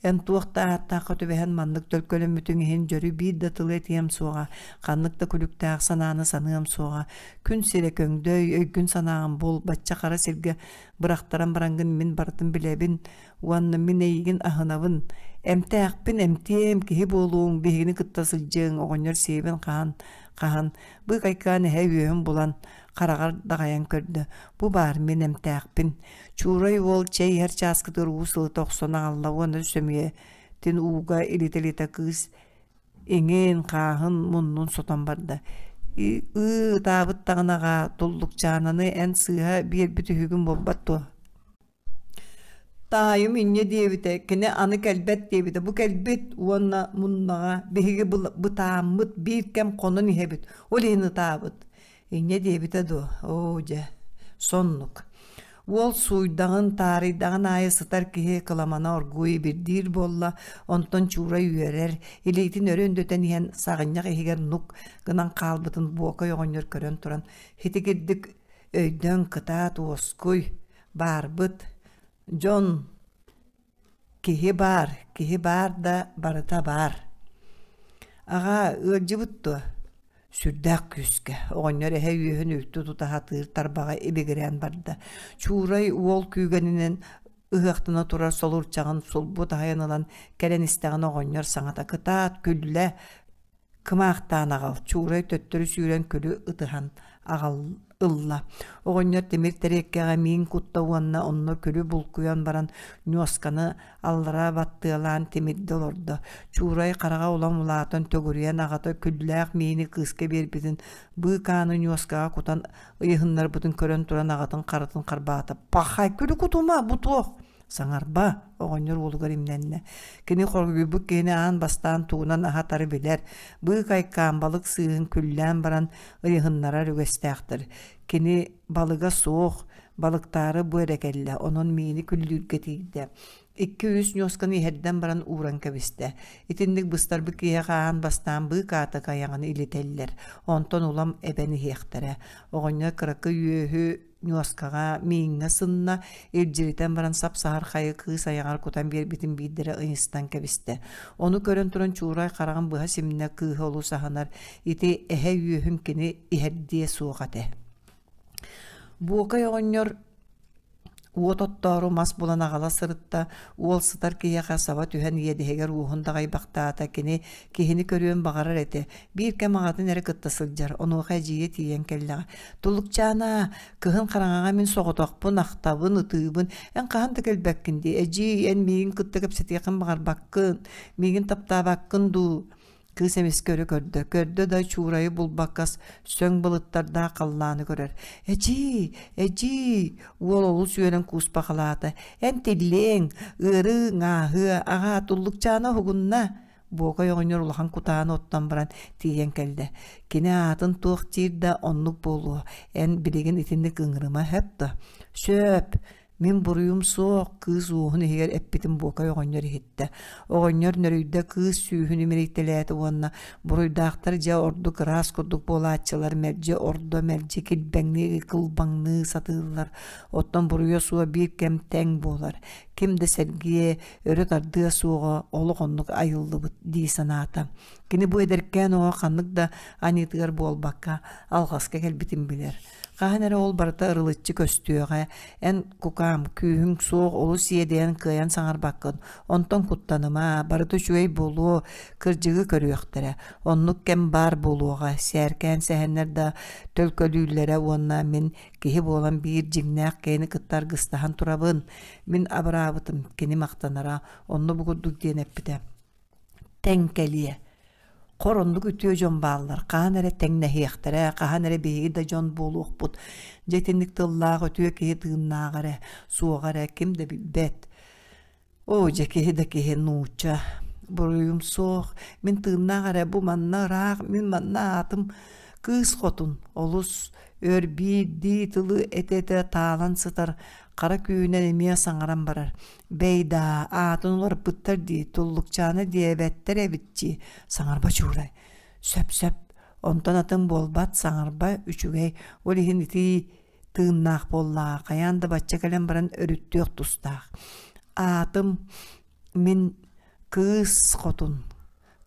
эн туох да ааттаахха түбэһэн маннык төлкөлөммүтүҥ иһин дьөрү биир да тылы этиэм суоҕа, ханнык да күлүктээх санааны саныам суоҕа. Күн сирэ көҥдөй, өйгүн-санааҕын бул, бачча хара сиргэ бырахтаран бараҥҥын мин барытын билэбин, Уонна мин эйигин аһынабын, эмтээхпин эмтиэм, киһи буолуоҥ, биһигини кытта сылдьыаҥ, оҕонньор сиэбин хаһан, хаһан, быыкайкаан эһэ үөһүн булан, хараҕар даҕайан көрдө. Бу баар мин эмтээхпин. Чуурай уол чэй иһэр чааскытыгар уу сылыта охсон аҕалла уонна сөмүйэтин ууга илитэ-илитэ кыыс иҥин, хааһын, муннун сотон барда. Ыы, ытаабыт даҕаны аҕаа, туллукчаананы эн сыыһа биэрбит үһүгүн буолбат дуо? Таайым инньэ диэбитэ, кини аны кэлбэт диэбитэ. Бу кэлбит уонна муннаҕа биһиги бытааммыт биир кэм хонон иһэбит, ол иһин ытаабыт. Инньэ диэбитэ дуо? Оо дьэ, соннук. Уол сууйдаҕын, таарыйдаҕын аайы сытар киһи кыламана оргууй ибирдиир буолла, онтон Чуурай үөрэр, илиитин өрө өндөтөн иһэн саҕынньах иһигэр нук гынан хаалбытын Буокай оҕонньор көрөн туран, хитигирдик өйдөөн кытаат уоскуй, Баарбыт. Дьон киһи баар, киһи баар да барыта баар. Аҕаа, ыалдьыбыт дуо? Сүрдээх күүскэ. Оҕонньор эһэ үөһүн үлтү тута сатыыр тарбаҕа ибигирээн барда. Чуурай уол күүгэнинэн ыһыахтана турар солуурчаҕын сулбу таһыйан ылан кэлэн истэҕинэ оҕонньор саҥата кытаат, күллэ. Кымаахтаан аҕал, Чуурай төттөрү сүүрэн күлү ытыһан аҕал ылла. Оҕонньор тимир тэриэккэҕэ миин кутта уонна онно күлү булкуйан баран ньуосканы аллара баттыалаан тимирдэ олордо. Чуурай хараҕа улам улаатан төгүрүйэн аҕата күллээх миини кыыска биэрбитин быыкааны ньуоскаҕа кутан ыйыһыннарбытын көрөн туран аҕатын харытын харбаата. «Пахай, күлү кутума, бу туох?» Саҥарба, оҕонньор уолугар имнэннэ. Кини хоргуйбут киһини аан бастаан тугунан аһатары билэр, быыкайкаан балык сыыһын күллээн баран ыйыһыннарар үгэстээхтэр. Кини балыга суох, балыктаары бу эрэ кэллэ, онон миини күллүүргэ тиийдэ. Икки-үс ньуосканы иһэрдэн баран ууран кэбистэ. Итинник быстарбыт киһиэхэ аан бастаан быыкаатык айаҕын илитэллэр, онтон улам эбэн иһиэхтэрэ. Оҕонньор кыракый үөһү ньуоскаҕа, мииҥҥэ сынна, илдьиритэн баран сап-саһархайы кыыс айаҕар кутан биэрбитин биирдэрэ ыйыстан кэбистэ. Ону көрөн туран Чуурай хараҕын быһа симнэ, кыыһы олус аһынар, ити эһэ үөһүн кини иһэрдиэ суох этэ. Буокай оҕонньор уот оттоору мас булан аҕала сырытта, уол сытар киһиэхэ саба түһэн иэдэһигэр уоһун даҕайбахтаата, кини киһини көрүөн баҕарар этэ, биир кэм аҕатын эрэ кытта сылдьар, онуоха эдьиийэ тиийэн кэллэҕэ. Тулукчаана, кыһын хараҥаҕа мин соҕотохпун, ахтабын, ытыыбын. Эн хаһан да кэлбэккин дии. Эдьиий, эн миигин кытта кэпсэтиэххин баҕарбаккын, миигин таптаабаккын дуу? Кыыс эмискэ өрө көрдө. Көрдө да Чуурайы булбакка сөҥ былыттардаах халлааны көрөр. Эдьиий, эдьиий! Уол олус үөрэн кууспахалаата. Эн тиллиэҥ, ыарыыҥ ааһыа, аҕаа, Туллукчаана уһугунна. Буокай оҕонньор улахан кутааны оттон баран тиийэн кэллэ. Кини аатын туох диир да оннук буолуо. Эн билигин итинник ыҥырыма сөп да? Сөп. Мин буруйум суох, кыыс уоһун иһигэр эппитин Буокай оҕонньор иһиттэ. Оҕонньор нөрүйдэ кыыс сүүһүн имирийтэлээтэ уонна буруйдаахтар дьэ ордук ыраас курдук буолааччылар мэлдьи ордо мэлдьи килбэҥнии кылбаҥныы сатыыллар. Оттон буруйа суох биир кэм тэҥ буолар. Ким да сэргиэ, өрө тардыа суоҕа олох оннук айыллыбыт дии санаата. Кини бу эдэркээн оҕо ханнык да аньыытыгар буолбакка, алҕаска кэлбитин билэр. Хаһан эрэ ол барыта ырылыччы көстүөҕэ, эн кукаам, күүһүҥ суох олус иэдэйэн кыайан саҥарбаккын, онтон куттаныма, барыта үчүгэй буолуо, кырдьыгы көрүөхтэрэ, оннук кэм баар буолуоҕа, сээркээн сэһэннэр да төлкөлүүллэрэ уонна мин киһи буолан биир дьиҥнээх киһини кытта аргыстаһан турабын, Мин абыраабытым, кини махтанара, онно бу курдук диэн эппитэ: «Тэҥ кэлиэ. Хор оннук үтүө дьон бааллар, хаһан эрэ тэҥнэһиэхтэрэ, хаһан эрэ биһиги да дьон буолуохпут. Дьэ итинник тыллаах үтүө киһи тыыннааҕа эрэ, суоҕа эрэ ким да билбэт. Оо, дьэ киһи да киһи нуучча. Буруйум суох, мин тыыннаах эрэ бу манна ыраах, мин манна аатым кыыс хотун, олус өр биирдии тылы этэ-этэ таалан сытар хара күүһүнэн эмиэ саҥаран барар: «Бэй даа, аатын уларыппыттар дии, Туллукчаана диэбэттэр эбит дии, саҥарба Чуурай». «Сөп-сөп, онтон атын буолбат, саҥарба үчүгэй, ол иһин итии тыыннаах буоллаҕа, хайаан да бачча кэлэн баран өрүттүөх тустаах. Аатым мин кыыс хотун,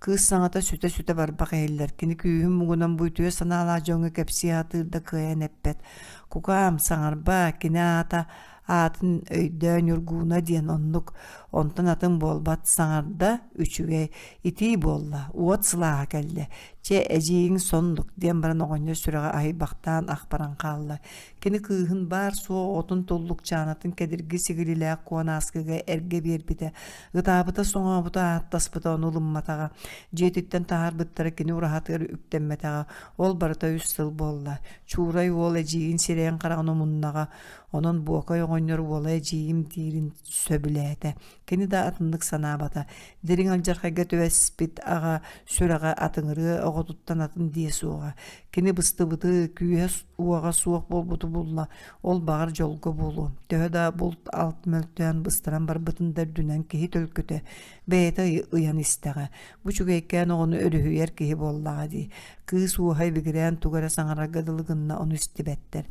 Кыыс саҥата сүтэ-сүтэ барбах иһиллэр, кини күүһүн муҥунан бу үтүө санаалаах дьоҥҥо кэпсии сатыыр да кыайан эппэт. Кукаам, саҥарба, кини аата аатын өйдөө Ньургууна диэн оннук, онтон атын буолбат, саҥарда, үчүгэй, итии буолла, уот сылааһа кэллэ, чэ, эдьиийиҥ соннук диэн баран оҕонньор сүрэҕэ аһыйбахтаан ах баран хаалла. Кини кыыһын баар-суох оҕотун туллукчаанатын кэдирги сигилилээх куонааскыга эргэ биэрбитэ, Ытаабыта-соҥообута, ааттаспыта ону ылымматаҕа. Дьиэтиттэн таһаарбыттара кини ураһатыгар үктэммэтэҕэ. Ол барыта үс сыл буолла. Чуурай уол эдьиийин сирэйин-хараҕын умуннаҕа. Онон Буокай оҕонньор уола эдьиийим диирин сөбүлээтэ. Кини да атыннык санаабата. Дириҥ алдьархайга түбэспит аҕа сүрэҕэ атыҥырыа оҕотуттан атын диэ суоҕа. Кини быстыбыты, күүһэ-уоҕа суох буолбуту булла. Ол баҕар дьолго буолуо, төһө да булт-алт мөлтөөн быстаран барбытын да үрдүнэн киһи төлкөтө бэйэтэ ыйан истэҕэ. Бу үчүгэйкээн оҕону өрүһүйэр киһи буоллаҕа дии. Кыыс уоһа ибигирээн тугу эрэ саҥарарга дылы гынна ону истибэттэр.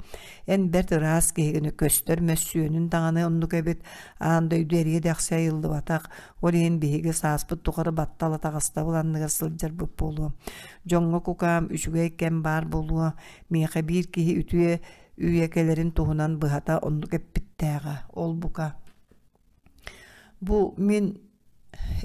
Эн бэрт ыраас киһигин көстөр мөссүөнүн даҕаны оннук эбит, аан дойду эриэ-дэхси айыллыбатах, ол иһин биһиги сааспыт тухары баттал атаҕастабыл анныгар сылдьарбыт буолуо. Дьоҥҥо кукаам үчүгэй кэм баар буолуо, миэхэ биир киһи үтүө үйэ кэлэрин туһунан быһата оннук эппиттээҕэ ол бука бу мин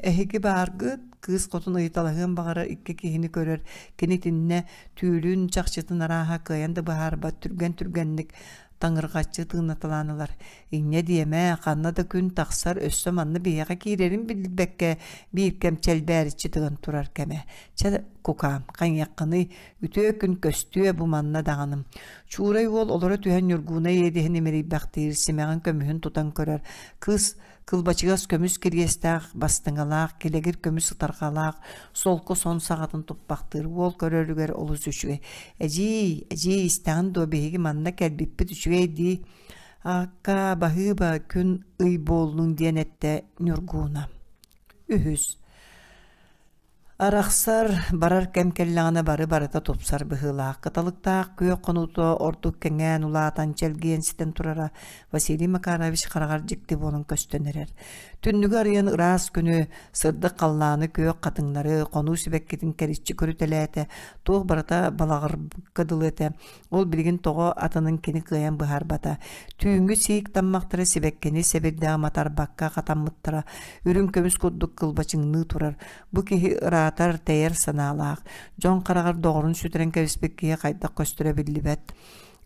Эһиги бааргыт, кыыс хотун ыйыталаһыан баҕарар икки киһини көрөр, кини итиннэ түүлүн, чахчытын арааһа кыайан да быһаарбат түргэн-түргэнник таҥырҕаччы тыынаталаан ылар. Инньэ диэмэ, ханна да күн тахсар, өссө манна биһиэхэ киирэрин билбэккэ биир кэм чэлбээриччи тыган турар кэмэ. Чэ, кукаам, хайыаххыный, үтүө күн көстүө бу манна даҕаным. Чуурай уол олоро түһэн Ньургууна иэдэһин имэрийбэхтиир, симэҕин көмүһүн тутан көрөр. Кыыс Кылбачыгас көмүс кириэстээх, бастыҥалаах, килэгир көмүс ытарҕалаах, солко сон саҕатын туппахтыыр уол көрөрүгэр олус үчүгэй. Эдьиий, эдьиий истэҕин дуо биһиги манна кэлбиппит үчүгэй дии. Аакка баһыыба күн ый буоллун диэн эттэ Ньургууна. Үһүс. Арахсар, барар кэм кэллэҕинэ бары барыта тупсар быһыылаах. Кыталыктаах күөх хонуута ордук кэҥээн, улаатан, чэлгийэн ситэн турара Василий Макарович хараҕар дьикти буолан көстөн эрэр. Түннүгү арыйан ыраас күнү, сырдык халлааны, күөх хатыҥнары, хонуу сибэккитин кэриччи көрүтэлээтэ, туох барыта балаҕырга дылы этэ. Ол билигин тоҕо атынын кини кыайан быһаарбата. Түүҥҥү сиик таммахтара сибэккини сэбирдэҕи матарбакка хатаммыттара, үрүҥ көмүс курдук кылбачыҥныы турар. Бу киһи ыраатар, тэйэр санаалаах. Дьон хараҕар доҕорун сүтэрэн кэбиспит киһи хайдах көстөрө биллибэт.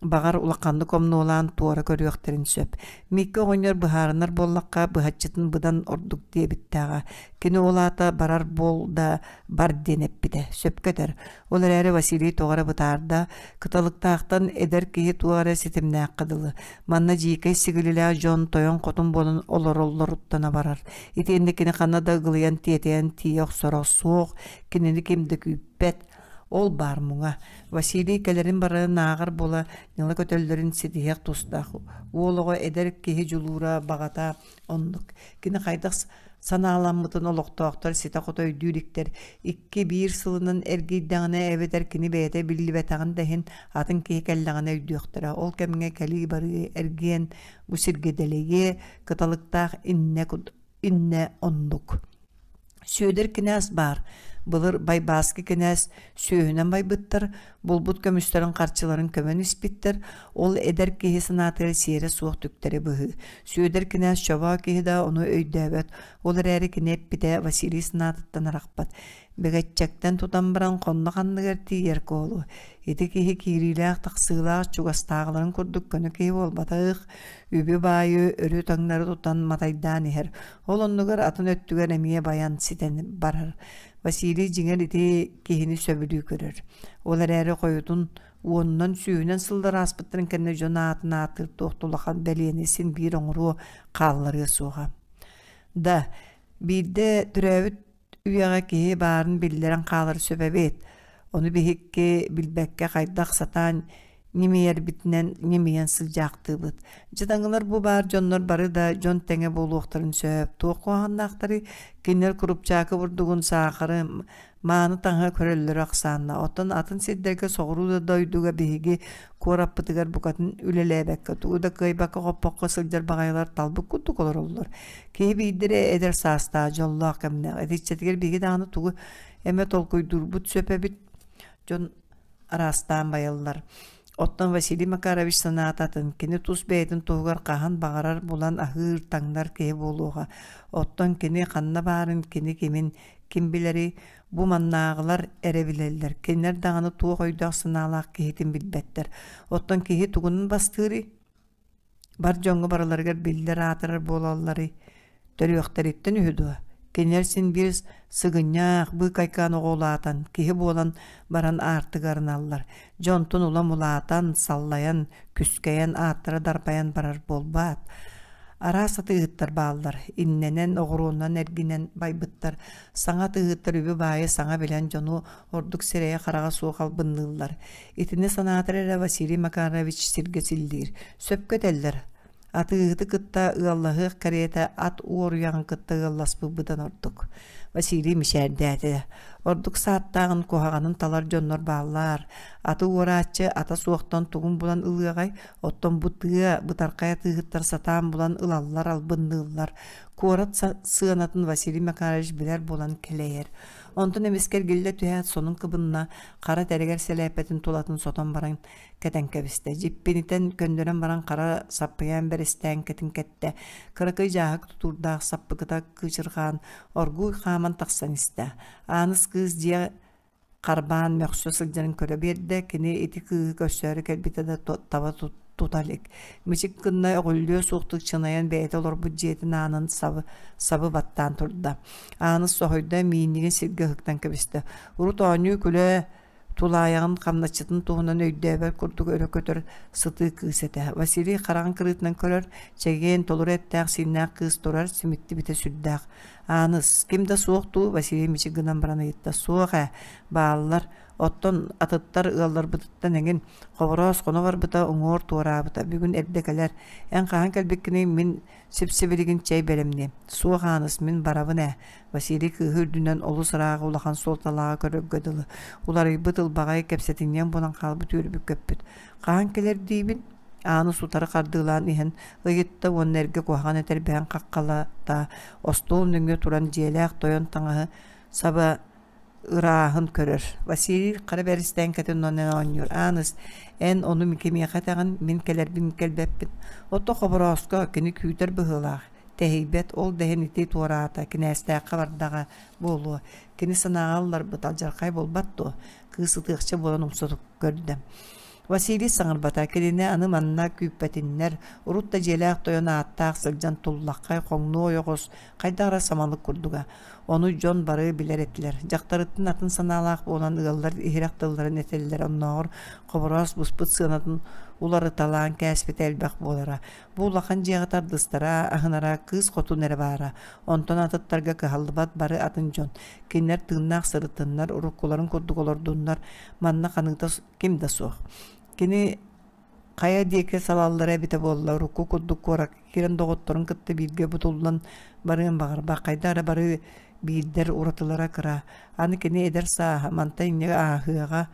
Баҕар, улаханнык омнуолаан туора көрүөхтэрин сөп. Мииккэ оҕонньор быһаарынар буоллахха, быһаччытын быдан ордук диэбиттээҕэ. Кини ол аата барар буол да бар диэн эппитэ. Сөпкө этэр. Ол эрээри Василий тоҕо эрэ бытаарда, кыталыктаахтан эдэр киһи туох эрэ ситимнээххэ дылы. Манна дьиикэй сигилилээх дьон тойон-хотун буолан олороллоруттан абарар. Итиэннэ кини ханна да ыгылыйан тиэтэйэн тиийэ охсоро суох, кинини ким да күүппэт. Ол баар муҥа. Василий кэлэрин-барарын ааҕар буола ньыла көтөллөрүн ситиһиэх тустаах. Уол оҕо эдэр киһи дьулуура, баҕата оннук. Кини хайдах санааламмытын олохтоохтор ситэ-хото өйдүү иликтэр. Икки-биир сылынан эргийдэҕинэ эбэтэр кини бэйэтэ биллибэтэҕин да иһин атын киһи кэллэҕинэ өйдүөхтэрэ. Ол кэмҥэ кэлии-барыы эргиэн бу сиргэ дэлэйиэ, кыталыктаах иннэ, иннэ оннук. Сүөдэр кинээс баар. Былыр Байбааскы кинээс сүөһүнэн байбыттар, булбут көмүстэрин харчыларын көмөн испиттэр, ол эдэр киһи санаатыгар сиэрэ суох түктэри быһыы. Сүөдэр кинээс чобоо киһи да ону өйдөөбөт, ол эрээри кини эппитэ Василий санаатыттан арахпат. Бэгэччэктэн тутан баран хоннох анныгар тиийэр куолу. Ити киһи киириилээх-тахсыылаах чугастааҕыларын курдук көнө киһи буолбатах, үбү-баайы өрү-таҥнары тутан матайдаан иһэр. Ол оннугар атын өттүгэр эмиэ байан ситэн барар. Василий дьиҥэр ити киһини сөбүлүү көрөр. Ол эрээри хойутун уонунан сүүһүнэн сыллар ааспыттарын кэннэ дьон аатын ааттыыр туох да улахан бэлиэни син биир оҥоруо хаалларыа суоҕа. Да, биирдэ төрөөбүт үйэҕэ киһи баарын биллэрэн хаалар сөп эбит. Ону биһикки билбэккэ хайдах сатаан ньимийэрбитинэн ньимийэн сылдьаахтыыбыт. Дьадаҥылар бу баар дьоннор бары да дьон тэҥэ буолуохтарын сөп. Туох куһаҕаннаахтарый? Кинилэр курупчаакы бурдугун, саахары, мааны таҥаһы көрөллөрө ахсаанна. Оттон атын сирдэргэ соҕуруу да дойдуга биһиги куораппытыгар букатын үлэлээбэккэ, тугу да кыайбакка-хоппокко сылдьар баҕайылар талбыт курдук олороллор. Киһи биирдэрэ эдэр саастаах, дьоллоох кэмнээх. Итиччэтигэр биһиги даҕаны тугу эмэ толкуйдуурбут сөп эбит. Дьон араастаан байаллар. Оттон Василий Макарович санаата атын, кини тус бэйэтин туһугар хаһан баҕарар булан аһыыр, таҥнар киһи буолуоҕа. Оттон кини ханна баарын, кини кимин ким билэрий, бу маннааҕылар эрэ билэллэр. Кинилэр даҕаны туох өйдөөх-санаалаах киһитин билбэттэр. Оттон киһи тугунан бастыырый? Бар дьоҥҥо барыларыгар биллэр аатырар буолалларый? Төрүөхтэриттэн үһү дуо? Кинилэр син биир сыгынньах, быыкайкаан оҕо улаатан, киһи буолан баран аартыгы арыналлар. Дьэ онтон улам улаатан, саллайан, күскэйэн, ааттара дарбайан барар буолбаат. Араас атыыһыттар бааллар, иннэнэн, оҕуруонан эргинэн байбыттар. Саҥа атыыһыттар үбү-баайы саҥа билэн дьону ордук сирэйэ-хараҕа суох албынныыллар. Итини санаатар эрэ Василий Макарович сиргэ силлиир. Сөпкө этэллэр. Атыыһыты кытта ыаллаһыах кэриэтэ ат уоруйаҕын кытта ыалласпыт быдан ордук. Василий мичээрдээтэ. Ордук сааттааҕын куһаҕанын талар дьоннор бааллар. Аты уорааччы ата суохтан тугун булан ылыаҕай, оттон бу тыа бытархай атыыһыттар сатаан булан ылаллар, албынныыллар. Куорат сыанатын Василий Макарович билэр буолан кэлэйэр. Онтон эмискэ эргиллэ түһээт сонун кыбынна, хара тэрэгэр сэлээппэтин тулатын сотон баран кэтэн кэбистэ. Дьиппинитэн көннөрөн баран хара саппыйаан бэрэстээҥкэтин кэттэ. Кыракый дьааһык тутуурдаах саппыкыта кыычырҕаан, оргууй хааман тахсан истэ. Ааныс кыыс дьиэ харбаан мөхсө сылдьарын көрө биэрдэ, кини ити кыыһы көрсөөрү кэлбитэ да таба тута илик. Мичик гынна өҕүллүө суохтук чынайан бэйэтэ олорбут дьиэтин аанын сабы, сабы баттаан турда. Ааныс соһуйда, миинньигин сиргэ ыһыктан кэбистэ. Урут оонньуу-күлэ тулаайаҕын хамначчытын туһунан өйдөөбөт курдук өрө көтөр сытыы кыыс этэ. Василий хараҕын кырыытынан көрөр, чэгиэн, толору эттээх-сииннээх кыыс турар, симиттибитэ сүрдээх. Ааныс, ким да суох дуу, Василий мичик гынан баран ыйытта. Суох ээ, бааллар. Оттон атыттар ыалларбытыттан эҥин. Хобороос хоно барбыта, уҥуор туораабыта. Бүгүн эрдэ кэлэр. Эн хаһан кэлбиккиний, мин сип-сибилигин чэй бэлэмниэм. Суох, Ааныс, мин барабын ээ. Василий кыыһы үрдүнэн олус ырааҕы улахан суолталааҕы көрөргө дылы. Уларыйбыт ылбаҕай кэпсэтинньэҥ буолан хаалбыт үөрбүт-көппүт. Хаһан кэлэр диибин? Ааныс утары хардыылаан иһэн ыйытта уонна эргэ куһаҕан этэрбэһин хаххалата остуол нөҥүө туран дьиэлээх тойон таҥаһы саба ырааһын көрөр. Василий хара бэристээҥкэтин онон оонньуур. Ааныс, эн ону кимиэхэ этэҕин, мин кэлэрбин кэлбэппин. Ото Хоборооско кини күүтэр быһыылаах. Тэһийбэт, ол да иһин ити туораата, кинээстээххэ бардаҕа буолуо. Кини санааҕа ылларбыт, алдьархай буолбат дуо? Кыыс ытыахча буолан умса көрдө. Василий саҥарбата, кинини аны манна күүппэтиннэр, урут да дьиэлээх тойон ааттаах сылдьан туллаххай, хоҥнуо ойоҕос, хайдах эрэ самалык курдуга. Ону дьон бары билэр этилэр. Дьахтарыттан атын санаалаах буолан ыаллар иһирэх тылларын этэллэр, оннооҕор Хобороос буспут сыанатын уларыталаан кээспитэ элбэх буолара. Бу улахан дьиэҕэ тардыстара, аһынара кыыс хотун эрэ баара. Онтон атыттарга кыһаллыбат бары атын дьон. Кинилэр тыыннаах сырыттыннар, уруккуларын курдук олордуннар, манна ханыыта ким да суох. Кини хайа диэки салаллара эбитэ буолла, урукку курдук куоракка киирэн доҕотторун кытта бииргэ бутуллан барыан баҕарбат, хайдах эрэ бары биирдэр уратылара кыра. Аны кини эдэр сааһа мантан инньэ ааһыаҕа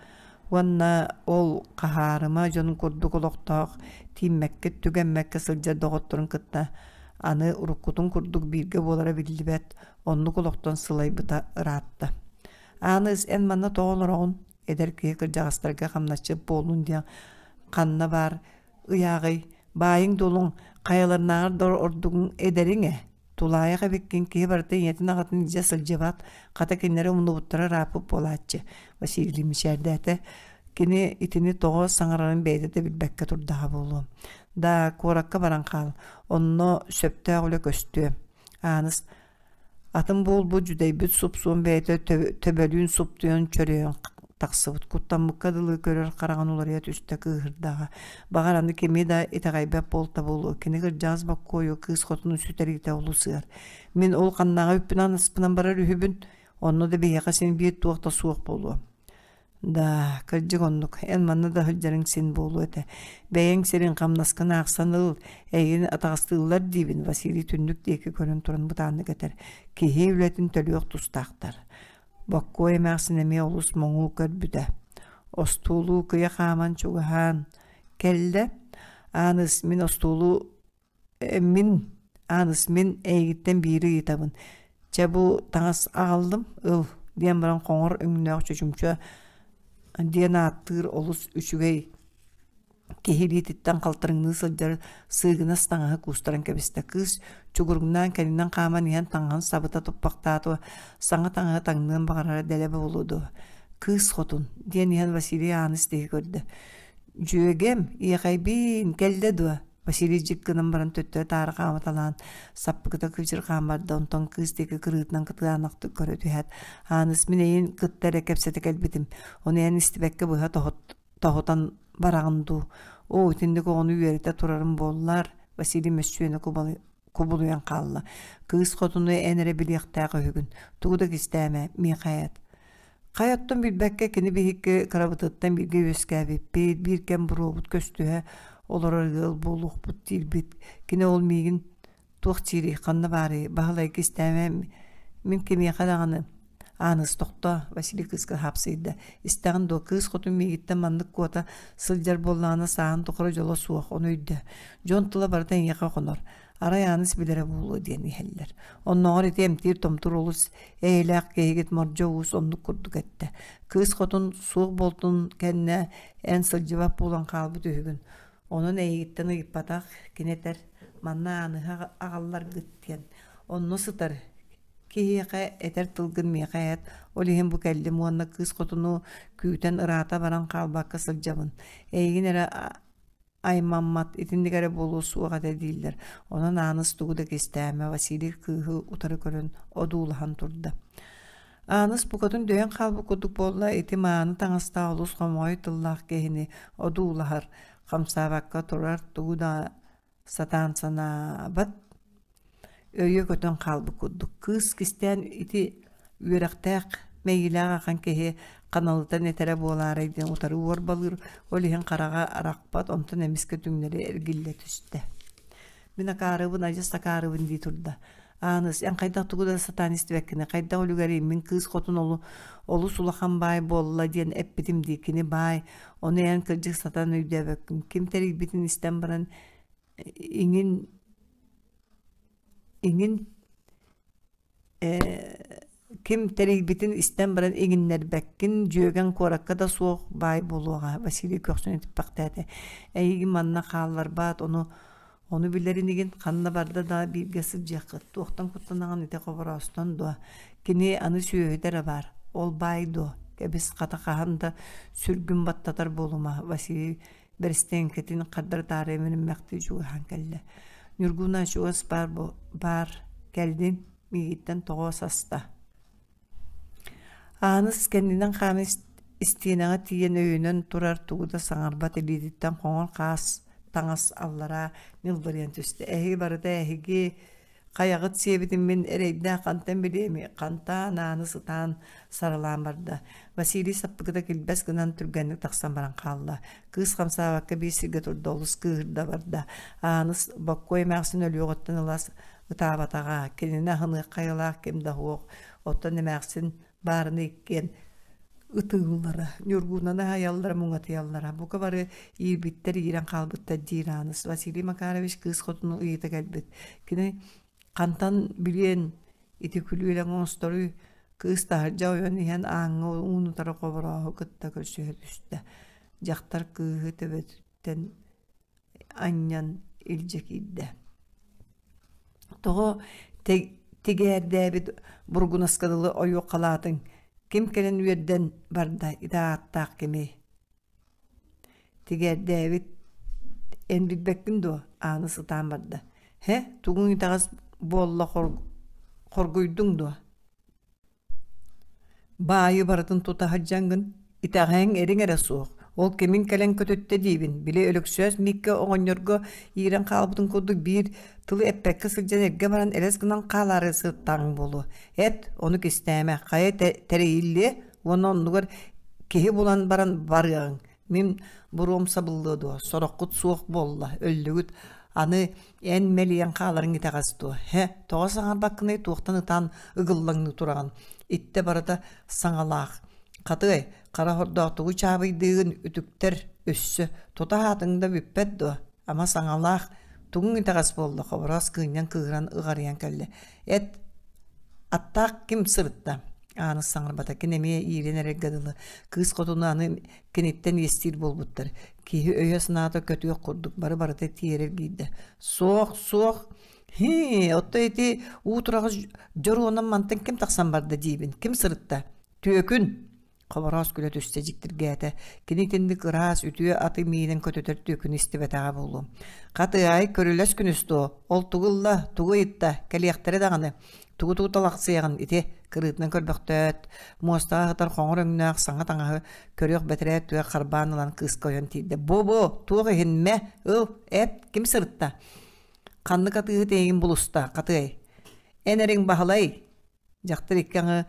уонна ол хаһаарыма дьон курдук олохтоох тииммэккэ, түгэммэккэ сылдьар доҕотторун кытта аны уруккутун курдук бииргэ буолара биллибэт, оннук олохтон сылайбыта ыраатта. Ааныс, эн манна тоҕо олороҕун? Эдэр киһи кырдьаҕастарга хамначчыт буоллун диэн ханна баар ыйааҕый? Баайыҥ-дуолуҥ хайаларынааҕар да ордугуҥ эдэриҥ ээ. Тулаайах эбиккин, киһи барыта ийэтин-аҕатын илдьэ сылдьыбат, хата кинилэри умнубуттара ырааппыт буолааччы, Василий мичээрдээтэ. Кини итини тоҕо саҥарарын бэйэтэ да билбэккэ турдаҕа буолуо. Да, куоракка баран хаал, онно сөптөөх үлэ көстүө. Ааныс Атын буолбут дьүдэйбит суп-суон бэйэтэ төбөлүүн суптуйан чөрөйөн тахсыбыт, куттаммыкка дылы көрөр хараҕын уларыйа түстэ кыыһырдаҕа. Баҕар аны кими да итэҕэйбэт буолта буолуо, кини кырдьаҕас Боккуойу кыыс хотунун сүтэриитэ олус ыар. Мин ол ханнааҕы үппүнэн-аспынан барар үһүбүн, онно да биһиэхэ син биир туох да суох буолуо. Да, кырдьык оннук. Эн манна да сылдьарыҥ син буолуо этэ. Бэйэҥ сирин хамнаскын аахсан ыл, эйигин атаҕастыыллар диибин, Василий түннүк диэки көрөн туран бытааннык этэр. Киһи үлэтин төлүөх тустаахтар. Боккуой эмээхсин эмиэ олус моҥуу көрбүтэ. Остуолу кыйа хааман чугаһаан кэллэ. Ааныс, мин остуолу Мин, Ааныс, мин эйигиттэн биири ыйытабын. Чэ бу таҥас аҕаллым, ыл, диэн баран хоҥор өҥнөөх чочумча диэн ааттыыр олус үчүгэй киһи илиититтэн халтарыҥныы сылдьар сыыгынас таҥаһы куустаран кэбистэ. Кыыс чугуруҥнаан кэннинэн хааман иһэн таҥаһын сабыта туппахтаата, саҥа таҥаһы таҥныан баҕарара дэлэ буолуо дуо? Кыыс хотун, диэн иһэн Василий Ааныс диэки көрдө. Дьүөгэм, иэхэйбиин, кэллэ дуо? Василий дьик гынан баран төттөрү-таары хаамыталаан, саппыкыта кыычырҕаан барда, онтон кыыс диэки кырыытынан кытаанахтык көрө түһээт, «Ааныс, мин эйигин кытта эрэ кэпсэтэ кэлбитим, ону эн истибэккэ быһа тоһутан бараҕын дуу? Оо, итинник оҕону үөрэтэ турарым буоллар» Василий мөссүөнэ кубулуйан хаалла. «Кыыс хотуну эн эрэ билиэхтээх үһүгүн, тугу да кистээмэ, миэхэ эт» Хайа оттон билбэккэ кини биһикки кырабытыттан бииргэ үөскээбиппит, биир кэм буруобут көстүһэ олорор ыал буолуохпут диирбит. Кини ол миигин туох диирий, ханна баарый, Баһылай кистээмэ мин кимиэхэ даҕаны Ааныс тохтоо, Василий кыыска хаапсыйда. Истэҕин дуо, кыыс хотун миигиттэн маннык куота сылдьар буоллаҕына сааһын тухары дьоло суох, ону өйдөө. Дьон тыла барыта эйиэхэ хонор. Арай Ааныс билэрэ буолуо диэн иһэллэр. Оннооҕор ити эмтиир-томтуур олус эйэлээх киһигит Мордьо Уус оннук курдук эттэ. Кыыс хотун суох буолтун кэннэ эн сылдьыбат буолан хаалбыт үһүгүн. Онон эйигиттэн ыйыппатах, кини этэр, манна Ааныһы аҕалларгыт диэн. Онно сытар киһиэхэ этэр тылгын миэхэ эт, ол иһин бу кэллим уонна кыыс хотуну күүтэн ыраата баран хаалбакка сылдьабын. Эйигин эрэ аймаммат, итинник эрэ буолуо суох этэ дииллэр. Онон Ааныс тугу да кистээмэ, Василий кыыһы утары көрөн одуулаһан турда. Ааныс букатын дөйөн хаалбыт курдук буолла, ити мааны таҥастаах олус хомоҕой тыллаах киһини одуулаһар, хамсаабакка турар, тугу да сатаан санаабат өйө көтөн хаалбыт курдук. Кыыс кистээн ити үөрэхтээх, мэйиилээх ахан киһи ханалытан этэрэ буолаарай диэн утары уорбалыыр, ол иһин хараҕа арахпат, онтон эмискэ түҥнэри эргиллэ түстэ. Мин акаарыбын, адьас акаарыбын дии турда. Ааныс, эн хайдах тугу да сатаан истибэккиний, хайдах үлүгэрий, мин кыыс хотун олу, олус улахан баай буолла диэн эппитим дии, кини баай, ону эн кырдьык сатаан өйдөөбөккүн, ким тэрийбитин истэн баран иҥин иҥин э, ким тэрийбитин истэн баран иҥиннэрбэккин, дьүөгэҥ куоракка да суох баай буолуоҕа, Василий көхсүн этиппэхтээтэ. Эйигин манна хаалларбаат, ону ону билэр инигин, ханна барда да бииргэ сылдьыаххыт. Туохтан куттанаҕын ити Хобороостон дуо? Кини аны сүөһүтэ эрэ баар. Ол баай дуо? Кэбис, хата хаһан да сүргүн баттатар буолума, Василий бэрэстэҥкэтин хардары-таары имэриммэхтии чугаһаан кэллэ. Ньургуна чугас баар, баар кэллин, миигиттэн тоҕо саста. Ааныс кэннинэн хааман истиэнэҕэ тиийэн өйөнөн турар тугу да саҥарбат илиититтэн хоҥор хаас таҥас аллараа ньылбырыйан түстэ. Эһиги барыта эһиги хайаҕыт сиэбитин мин эрэйдээх хантан билиэмий хантаан ааны сытаан саралаан барда. Василий саппыкыта килбэс гынан түргэнник тахсан баран хаалла. Кыыс хамсаабакка биир сиргэ турда олус кыыһырда барда. Ааныс Боккуой эмээхсин өлүөҕүттэн ыла ытаабатаҕа, кинини аһыныахха айылаах ким да суох. Оттон эмээхсин баарына иккиэн ытыыллара, Ньургунаны аһайаллара, муҥатыйаллара. Бука бары иирбиттэр иирэн хаалбыттар диир Ааныс. Василий Макарович кыыс хотуну ыйыта кэлбит. Кини хантан билиэн ити күлүүлэҥ оҥосторуй кыыс таһырдьа ойон иһэн ааҥҥа уун утары хоборооһу кытта көрсүһэ түстэ. Дьахтар кыыһы төбөтүттэн анньан илдьэ киирдэ. Тоҕо тигээрдээбит бургунаска дылы ойуоххалаатыҥ, ким кэлэн үөрдэн барда ити ааттаах кимий? Тигээрдээбит эн билбэккин дуо? Ааны сытаан барда. Һэ, тугуҥ итэҕэс буолла хоргуйдуҥ дуо? Баайы барытын тута сылдьаҥҥын, итэҕэһиҥ эриҥ эрэ суох, ол кимиҥ кэлэн көтүттэ диибин, били Өлөксөөс Мииккэ оҕонньорго иирэн хаалбытын курдук биир тылы эппэккэ сылдьан эргэ баран элэс гынан хаалаары сыттаҕыҥ буолуо. Эт, ону кистээмэ, хайа тэрийиллиэ уонна оннугар киһи булан баран барыаҕыҥ. Мин буруом сабыллыа дуо, сороххут суох буолла, өллүгүт, аны эн мэлийэн хааларыҥ итэҕэс дуо? Һэ, тоҕо саҥарбаккыный, туохтан ытаан ыгыллаҥныы тураҕын? Иттэ барыта саҥалаах. Хатыай, хара хордоохтугу чаабыйдыыгын үтүктэр өссө, тута аһаатыҥ да бүппэт дуо? Ама саҥалаах, тугуҥ итэҕэс буолла, Хобороос кыынньан кыыһыран ыҕарыйан кэллэ. Эт, аттаах ким сырытта? Ааныс саҥарбата, кини эмиэ иирэн эрэргэ дылы. Кыыс хотуну аны киниттэн иэстиир буолбуттар. Киһи өйө-санаата көтүөх курдук бары-барыта тиэрэ эргийдэ. Суох, суох, һии, оттон ити уу тураҕас дьоруонан мантан ким тахсан барда диибин, ким сырытта? Түөкүн! Хобороос күлэ түстэ дьиктиргээтэ. Кини итинник ыраас, үтүө аты миинэн көтүтэр түөкүнү истибэтэҕэ буолуо. Хатыай, көрүлэс күнүс дуо? Ол тугу ылла, тугу ыйытта? Кэлиэхтэрэ даҕаны. Тугу-тугу талахсыйаҕын ити кырыытынан көрбөхтөөт, муостаҕа сытар хоҥор өҥнөөх саҥа таҥаһы көрүөх бэтэрээ өттүгэр харбаан ылан кыыска ойон тиийдэ. Бу-бу, туох иһин мэ, ыл, эт, ким сырытта? Ханнык атыыһыт эйигин булуста, хатыай? Эн эриҥ Баһылай! Дьахтар икки аҥы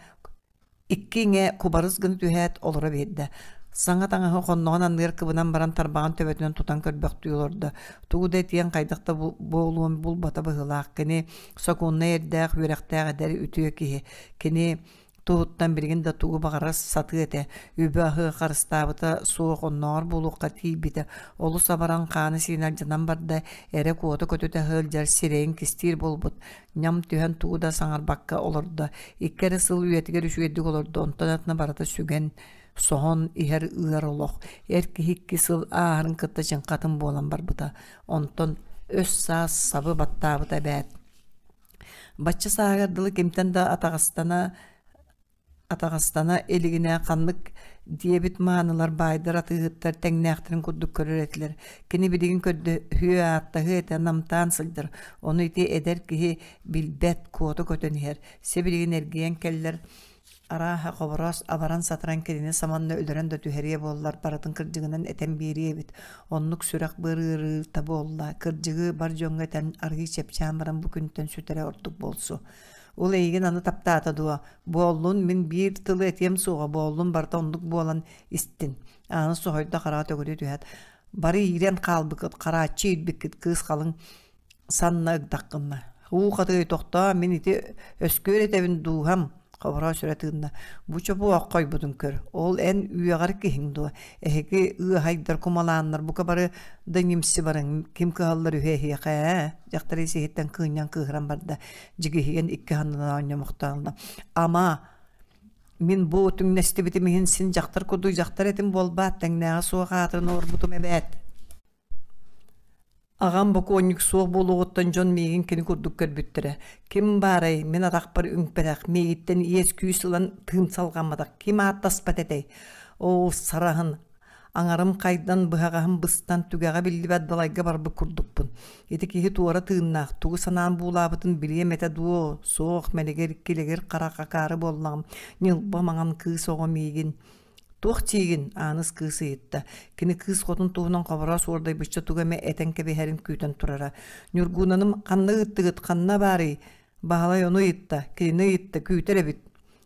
Икки иҥэ кубарыс гына түһээт, олоро биэрдэ. Саҥа таҥаһы хонноҕун анныгар кыбынан баран тарбаҕын төбөтүнэн тутан көрбөхтүү олордо. Тугу да этиэн хайдах да буолуон булбата быһыылаах. Кини сокуоннай эрдээх, үөрэхтээх эдэр үтүө киһи. Кини Туһуттан билигин да тугу баҕарар сатыа этэ. Үбү-аһы харыстаабыта суох оннооҕор буолуохха тиийбитэ. Олус абаран хаана-сиинэ алдьанан барда, эрэ куота көтүтэ сылдьар сирэйин кистиир буолбут. Ньам түһэн тугу да саҥарбакка олордо. Икки эрэ сыл үйэтигэр үчүгэйдик олордо, онтон атына барыта сүгэн, соһон иһэр ыар олох. Эр киһи икки сыл ааһарын кытта чыҥхатын буолан барбыта. Онтон өс-саас сабы баттаабыта эбээт. Бачча сааһыгар дылы кимтэн да атаҕастана атаҕастана илигинэ ханнык диэбит маанылар баайдар атыыһыттар тэҥнээхтэрин курдук көрөр этилэр. Кини билигин көрдөһүө ааттаһыа этэ намтаан сылдьар. Ону ити эдэр киһи билбэт, куота көтөн иһэр. Сибилигин эргийэн кэллэр арааһа Хобороос абаран-сатаран кинини саманна өлөрөн да түһэриэ буоллар барытын кырдьыгынан этэн биэриэ эбит. Оннук сүрэх-быар ыарыыта буолла. Кырдьыгы бар дьоҥҥо этэн арыый чэпчээн баран бу күнтэн сүтэрэ ордук буолсу. Ол эйигин аны таптаата дуо? Буоллун, мин биир тылы этиэм суоҕа, буоллун барыта оннук буолан истин. Ааны соһуйда хараҕа төгүрүү түһээт, бары иирэн хаалбыккыт, харааччы иирбиккит, кыыс халыҥ санна ыгдах гынна. Уу хатыгый тохтоо, мин ити өскүөр этэбин дууһам, Хобороо сүрэ тыынна. Бу чобуох хойбутун көр. Ол эн үөҕэр киһиҥ дуо? Эһиги ыаһайдар, кумалааннар бука бары да ньимси барыҥ. Ким кыһаллар үһү эһиэхэ ээ? Дьахтар ис-иһиттэн кыынньан кыыһыран барда. Дьигиһийэн икки саннынан оонньомохтоон ылла. Ама, мин бу түҥнэстибитим иһин син дьахтар курдук дьахтар этим буолбаат, тэҥнээҕэ суох аатырын оҥорбутум эбээт. Аҕам бокуонньук суох буолуоҕуттан дьон миигин кини курдук көрбүттэрэ. Ким баарай, мин атахпар үҥпэтэх, миигиттэн иэс-күүс ылан тыын салҕамматах ким ааттаспат этэй? Оо, сараһын, аҥарым хайдан, быһаҕаһым быстан, түгэҕэ биллибэт далайга барбыт курдукпун. Ити киһи туора тыыннаах, тугу санаан буулаабытын билиэм этэ дуо? Суох, мэлигир, килэгир харах акаары буоллаҕым. Ньылба маҥан кыыс оҕо миигин «Туох диигин?» Ааныс кыыс ыйытта. Кини кыыс хотун туһунан Хобороос уордайбычча тугу эмэ этэн кэбиһэрин күүтэн турара. «Ньургуунаным ханна ыыттыгыт, ханна баарый?» Баһылай ону ыйытта, кинини ыйытта, күүтэр эбит.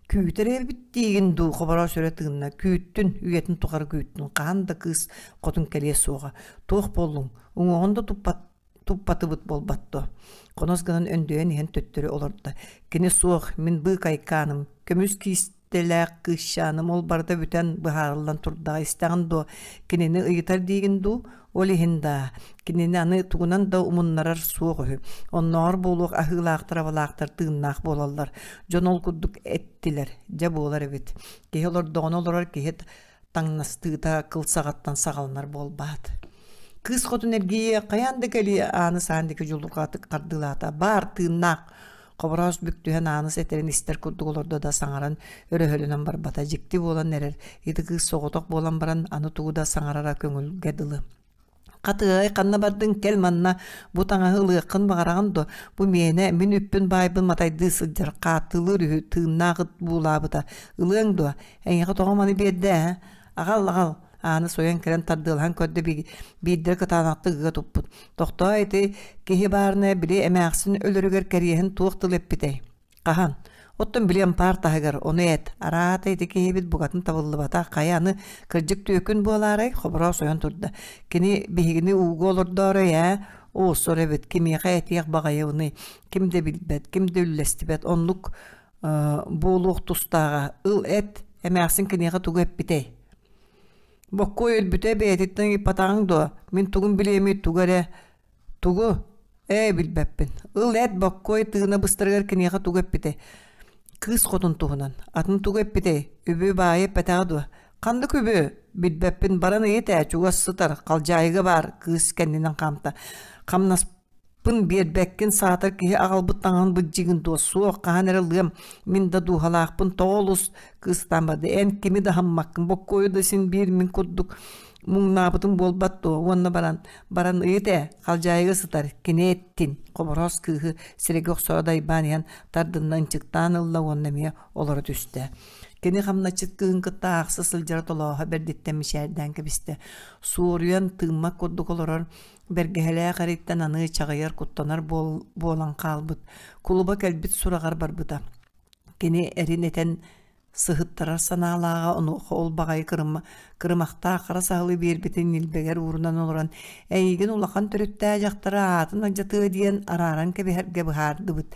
«Күүтэр эбит диигин дуу?» Хобороос өрө тыынна. «Күүттүн, үйэтин тухары күүттүн, хаһан да кыыс хотун кэлиэ суоҕа. Туох буоллуҥ? Уҥуоҕун да туппат туппатыбыт буолбат дуо? Хонос гынан өндөйөн иһэн төттөрү олордо. Кини суох, мин быыкайкааным, көмүс киистэлээх кыысчааным ол барыта бүтэн быһаарыллан турдаҕа истэҕин дуо? Кинини ыйытар диигин дуу? Ол иһин даа, кинини аны тугунан да умуннарар суох үһү. Оннооҕор буолуох аһыылаахтар-абалаахтар тыыннаах буолаллар. Дьон ол курдук эттилэр. Дьэ буолар эбит. Киһи олордоҕуна олорор киһи таҥнастыыта кыл саҕаттан саҕаланар буолбаат. Кыыс хотун эргийиэ хайаан да кэлиэ Ааныс аан диэки дьулурҕатык хардыылаата. Баар тыыннаах Хобороос бүк түһэн Ааныс этэрин истэр курдук олордо да саҥаран өрөһөлөнөн барбата. Дьикти буолан эрэр. Ити кыыс соҕотох буолан баран аны тугу да саҥарара көҥүлгэ дылы. Хатыай, ханна бардыҥ, кэл манна, бу таҥаһы ылыаххын баҕараҕын дуо? Бу миэнэ, мин үппүн баайбын матайдыы сылдьар, хааттыылыыр үһү, тыыннаах ыт буулаабыта. Ылыаҥ дуо? Эйиэхэ тоҕо маны биэрдэ ээ? Аҕал, аҕал! Ааны сойон кэлэн тардыалаһан көрдө биирдэрэ кытаанахтык ыга туппут. Тохтоо ити киһи баарына били эмээхсин өлөрүгэр кэриэһин туох тыл эппитэй? Хаһан? Оттон били ампаар таһыгар, ону эт, араата ити киһибит букатын табыллыбатах, хайа аны кырдьык түөкүн буолаарай, Хобороос ойон турда. Кини биһигини ууга олордоорой ээ, оо, сор эбит, кимиэхэ этиэх баҕайыбыный, ким да билбэт, ким да үллэстибэт, оннук буолуох тустааҕа, ыл эт, эмээхсин киниэхэ тугу эппитэй? Боккуой өлбүтэ бэйэтиттэн ыйыппатаҕыҥ дуо, мин тугун билиэмий, тугу эрэ Тугу? Ээ, билбэппин. Ыл эт боккуой тыына быстарыгар киниэхэ тугу эппитэй? Кыыс хотун туһунан. Атын тугу эппитэй? Үбү баайы эппэтэҕэ дуо? Ханнык үбү? Билбэппин. Баран ыйыт ээ, чугас сытар, халдьаайыга баар, кыыс кэннинэн хаамта. Хамнаспын биэрбэккин, саатар киһи аҕалбыт таҥаһын быдьыгын дуо? Суох, хаһан эрэ ылыам. Мин да дууһалаахпын, тоҕо олус кыыстаан барды. Эн кими да аһыммаккын, боккуойу да син биир мин курдук муҥнаабытым буолбат дуо уонна баран баран ыйыт ээ халдьаайыга сытар кини эттин Хобороос кыыһы сирэйгэ охсоро дайбаан иһэн тардынна ынчыктаан ылла уонна эмиэ олоро түстэ кини хамначчыт кыыһын кытта аахса сылдьара толооһо бэрдиттэн мичээрдээн кэбистэ суоруйан тыыммат курдук олорор бэргэһэлээх эриттэн аны чаҕыйар куттанар буолан хаалбыт кулуба кэлбит сураҕар барбыта кини эрин этэн сыһыттарар санаалааҕа онуоха ол баҕайы кырымахтаах хара саһылы биэрбитин ньилбэгэр уурунан олорон эйигин улахан төрүттээх дьахтары аатын алдьатыа диэн арааран кэбиһэргэ быһаардыбыт.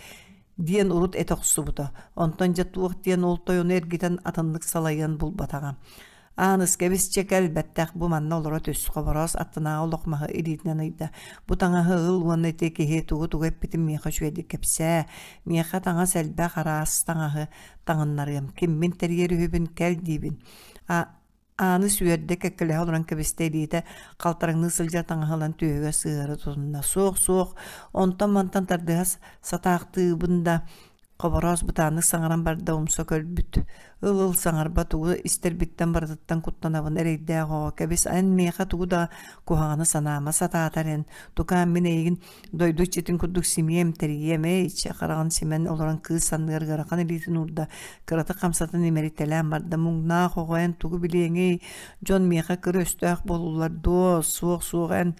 Диэн урут этэ охсубута. Онтон дьэ туох диэн ол тойону эргитэн атыннык салайыан булбатаҕа. Ааныс кэбис чэ кэл бэттэх бу манна олоро түс Хобороос аттынааҕы олох маһы илиитинэн ыйда. Бу таҥаһы ыл уонна ити киһи тугу-тугу эппитин миэхэ үчүгэйдик кэпсээ. Миэхэ таҥас элбэх араас таҥаһы таҥыннарыам. Киммин тэрийэр үһүбүн кэл диибин. А Ааныс үөрдэ кэккэлэһэ олорон кэбистэ илиитэ халтараҥныы сылдьар таҥаһы ылан түөһүгэр сыһыары тутунна. Суох, суох, онтон-мантан тардыһа сатаахтыыбын да Хобороос бытааннык саҥаран барда умса көрбүт. Ыл-ыл саҥарба тугу истэрбиттэн барытыттан куттанабын эрэйдээх оҕо кэбис эн миэхэ тугу да куһаҕаны санаама сатаатар эн тукаам мин эйигин Дойду иччитин курдук симиэм, тэрийиэм, эй, иччи хараҕын симэн олорон кыыс санныгар ыарахан илиитин уурда, кыратык хамсатан имэритэлээн барда. Муҥнаах оҕо эн тугу билиэҥий? Дьон миэхэ кыр өстөөх буолуллар дуо? Суох, суох эн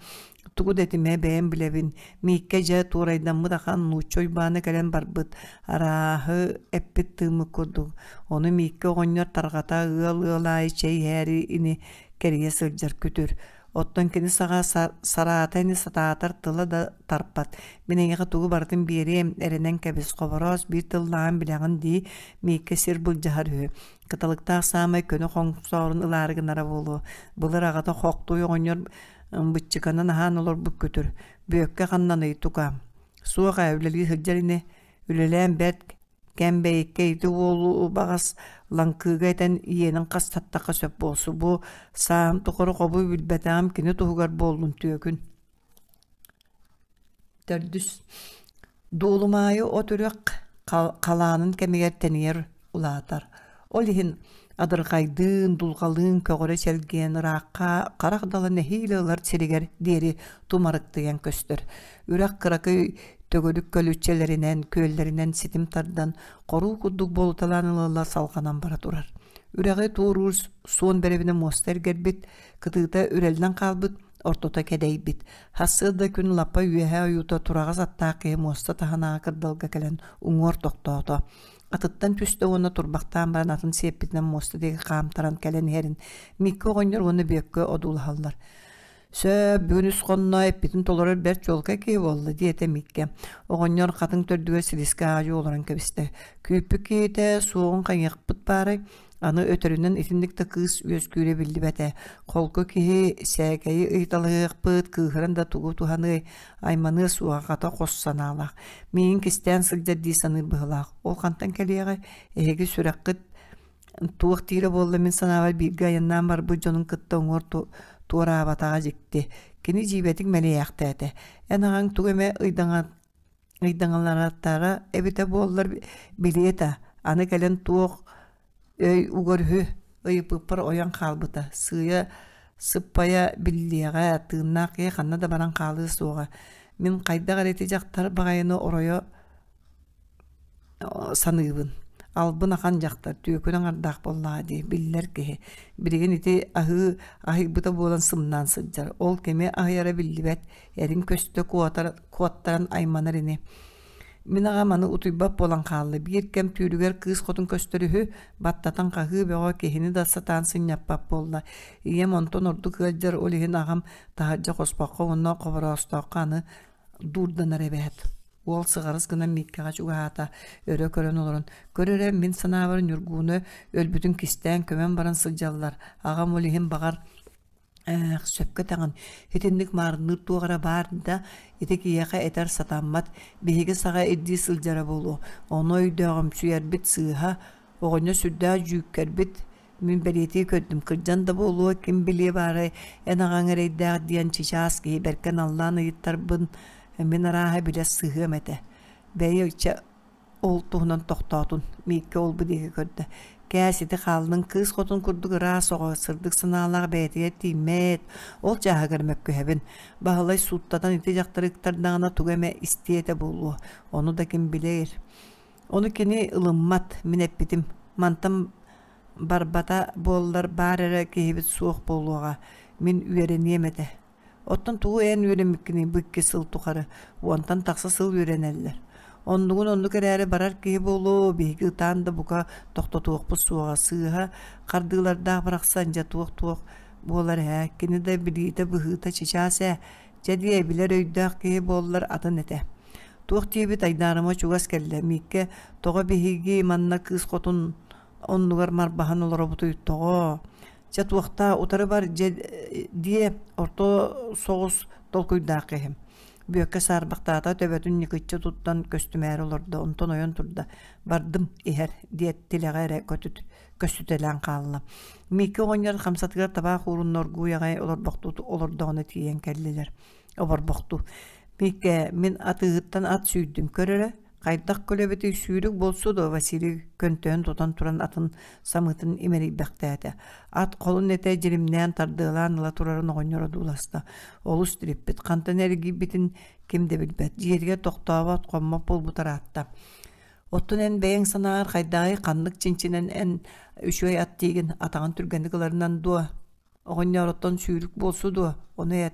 тугу да этимэ, бэйэм билэбин. Мииккэ дьэ туорайдаммыт ахан нуучча Уйбаана кэлэн барбыт, арааһы эппит тыыммыт курдук. Ону Мииккэ оҕонньор тарҕата ыал-ыал аайы чэй иһээри ини кэрийэ сылдьар күтүр. Оттон кини саҕа сараата ини сатаатар тыла да тарпат. Мин эйиэхэ тугу барытын биэриэм, эрэнэн кэбис, Хобороос биир тыллааҕын билэҕин дии, Мииккэ сир былдьаһар үһү. Кыталыктаах саамай көнө хоҥсоорун ылаары гынара буолуо. Былыр аҕата Хохтуй оҕонньор быччыканан аһаан олорбут күтүр. Бүөккэ ханнаный, тукаам? Суох ээ, үлэлии сылдьар ини. Үлэлээн бэрт Кэмбэйиккэ ити уолу баҕас лаҥкыга этэн иэнин хастаттахха сөп буолсу бу сааһым тухары хобу билбэтэҕим кини туһугар буоллун түөкүн Төрдүс Дуолумаайы от үрэх халаанын кэмигэр тэнийэр улаатар. Ол иһин адырҕайдыын, дулҕалыын көҕөрө чэлгийэн ыраахха харах дала нэһиилэ ылар сиригэр диэри тумарыктыйан көстөр. Үрэх кыракый төгүрүк көлүччэлэринэн, күөллэринэн ситим тардан, хоруу курдук буолуталаан ыла-ыла салҕанан бара турар. Үрэҕи туоруур суон бэрэбинэ муоста эргэрбит, кытыыта үрэллэн хаалбыт, ортото кэдэйбит. Сарсыарда күн лаппа үөһэ ойуута тураҕас аттаах киһи муоста таһынааҕы кырдалга кэлэн уҥуор тохтоото. Атыттан түстэ уонна турбахтаан баран атын сиэппитинэн муоста диэки хаамтаран кэлэн иһэрин Микки оҕонньор уонна Бүөккэ одуулаһаллар. «Сөп, бүгүн үс хонно эппитин толорор бэрт чуолкай киһи буолла» диэтэ Микки. Оҕонньор хатыҥ төрдүгэр силискэ аадьы олорон кэбистэ. Күүппүт киһитэ суоҕун хайыахпыт баарай? Аны өтөрүнэн итинник да кыыс үөскүүрэ биллибэтэ. Холку киһи сээкэйи ыйыталаһыахпыт, кыыһыран да тугу туһаныай, айманыа суоҕа хата хос санаалаах. Миигин кистээн сылдьар дии саныыр быһыылаах. Ол хантан кэлиэҕэй? Эһиги сүрэххит туох диирэ буолла мин санаабар бииргэ айаннаан барбыт дьонун кытта уҥуор туораабатаҕа дьикти. Кини дьиибэтик мэлийээхтээтэ. Эн аҕаҥ тугу эмэ ыйдаҥа ыйдаҥаларатара эбитэ буоллар билиэ этэ. Аны кэлэн туох өй угар үһү ыйыппыппар ойон хаалбыта. Сыыйа сыппайа биллиэҕэ, тыыннаах киһи ханна да баран хаалыа суоҕа. Мин хайдах эрэ ити дьахтар баҕайыны оройо саныыбын. Албын ахан дьахтар, түөкүн аҥардаах буоллаҕа дии, биллэр киһи. Билигин ити аһыы аһыйбыта буолан сымнаан сылдьар. Ол кими аһыйара биллибэт, эрин көстө куотар, куоттаран айманар ини. Мин аҕам аны утуйбат буолан хаалла. Биир кэм түүлүгэр кыыс хотун көстөр үһү, баттатан хаһыы бөҕө киһини да сатаан сынньаппат буолла. Ийэм онтон ордук ыалдьар, ол иһин аҕам таһырдьа хоспоххо уонна Хобороостооххо аны дуурданар эбээт. Уол сыҕарыс гынан Мииккэҕэ чугаһаата, өрө көрөн олорон, «Көр эрэ, мин санаабар Ньургууну өлбүтүн кистээн көмөн баран сылдьаллар. Аҕам ол иһин баҕар Ээх, сөпкө этэҕин, итинник маарынныыр туох эрэ баар да, ити киһиэхэ этэр сатаммат, биһиги саҕа ирдии сылдьара буолуо, ону өйдөөҕүмсүйэрбит сыыһа, оҕонньор сүрдээх дьүүккэрбит, мин бэлиэтии көрдүм, кырдьан да буолуо, ким билиэ баарай, эн аҕаҥ эрэйдээх диэн чычаас киһи бэркэ наллаан ыйыттарбын, мин арааһа билэ сыһыам этэ. Бэйи ычча Ол туһунан тохтоотун, Мииккэ ол-бу диэки көрдө. Кээс ити хааллын кыыс хотун курдук ыраас оҕо, сырдык санаалаах бэйэтигэр тииймэт, ол чааһыгар мөккүһэбин. Баһылай сууттатан ити дьахтары ыктардаҕына тугу эмэ истиэ этэ буолуо, ону да ким билэр. Ону кини ылыммат, мин эппитим. Мантан барбата буоллар баар эрэ киһибит суох буолуоҕа, мин үөрэниэм этэ. Оттон тугу эн үөрэммиккиний бу икки сыл тухары? Уонтан тахса сыл үөрэнэллэр. Оннугун оннук эрээри барар киһи буолуо, биһиги ытаан да бука тохтотуохпут суоҕа. Сыыһа хардыылардаах барахсан дьэ туох-туох буолар ээ. Кини да билиитэ быһыыта чычаас ээ. Дьэ диэ, билэр өйдөөх киһи буоллар атын этэ. Туох диэбит айдаарыма чугас кэллэ. Мииккэ тоҕо биһиги манна кыыс хотун оннугар марбаһан олоробутуй тоҕо? Чэ туохтаа утары бар дьэ диэ орто соҕус толкуйдаах киһим. Бүөккэ саарбахтаата төбөтүн ньыкыччы туттан көстүмээри олордо, онтон ойон турда. Бардым иһэр диэт тилэҕэ эрэ көтүт көстүтэлээн хаалла. Мииккэ оҕонньор хамсатыгар табаах уурунна оргууй аҕай олорбохтуу олордоҕуна тиийэн кэллилэр. Оборбохтуу. Мииккэ, мин атыыһыттан ат сүүйдүм, көр эрэ, хайдах көлөбүтүй сүүрүк буолсу дуо Василий көнтөһөн тутан туран атын самыытын имэрийбэхтээтэ. Ат холун этэ дьиримнээн тардыалаан ыла турарын оҕонньор одууласта. Олус тириппит, хантан эргийбитин ким да билбэт. Дьиэтигэр тохтообот, хоммот буолбут ыраатта. Оттон эн бэйэҥ санааҕар хайдаҕый ханнык чинчинэн эн үчүгэй ат диигин атаҕын түргэнник ыларынан дуо? Оҕонньороттон сүүрүк буолсу дуо? Ону эт,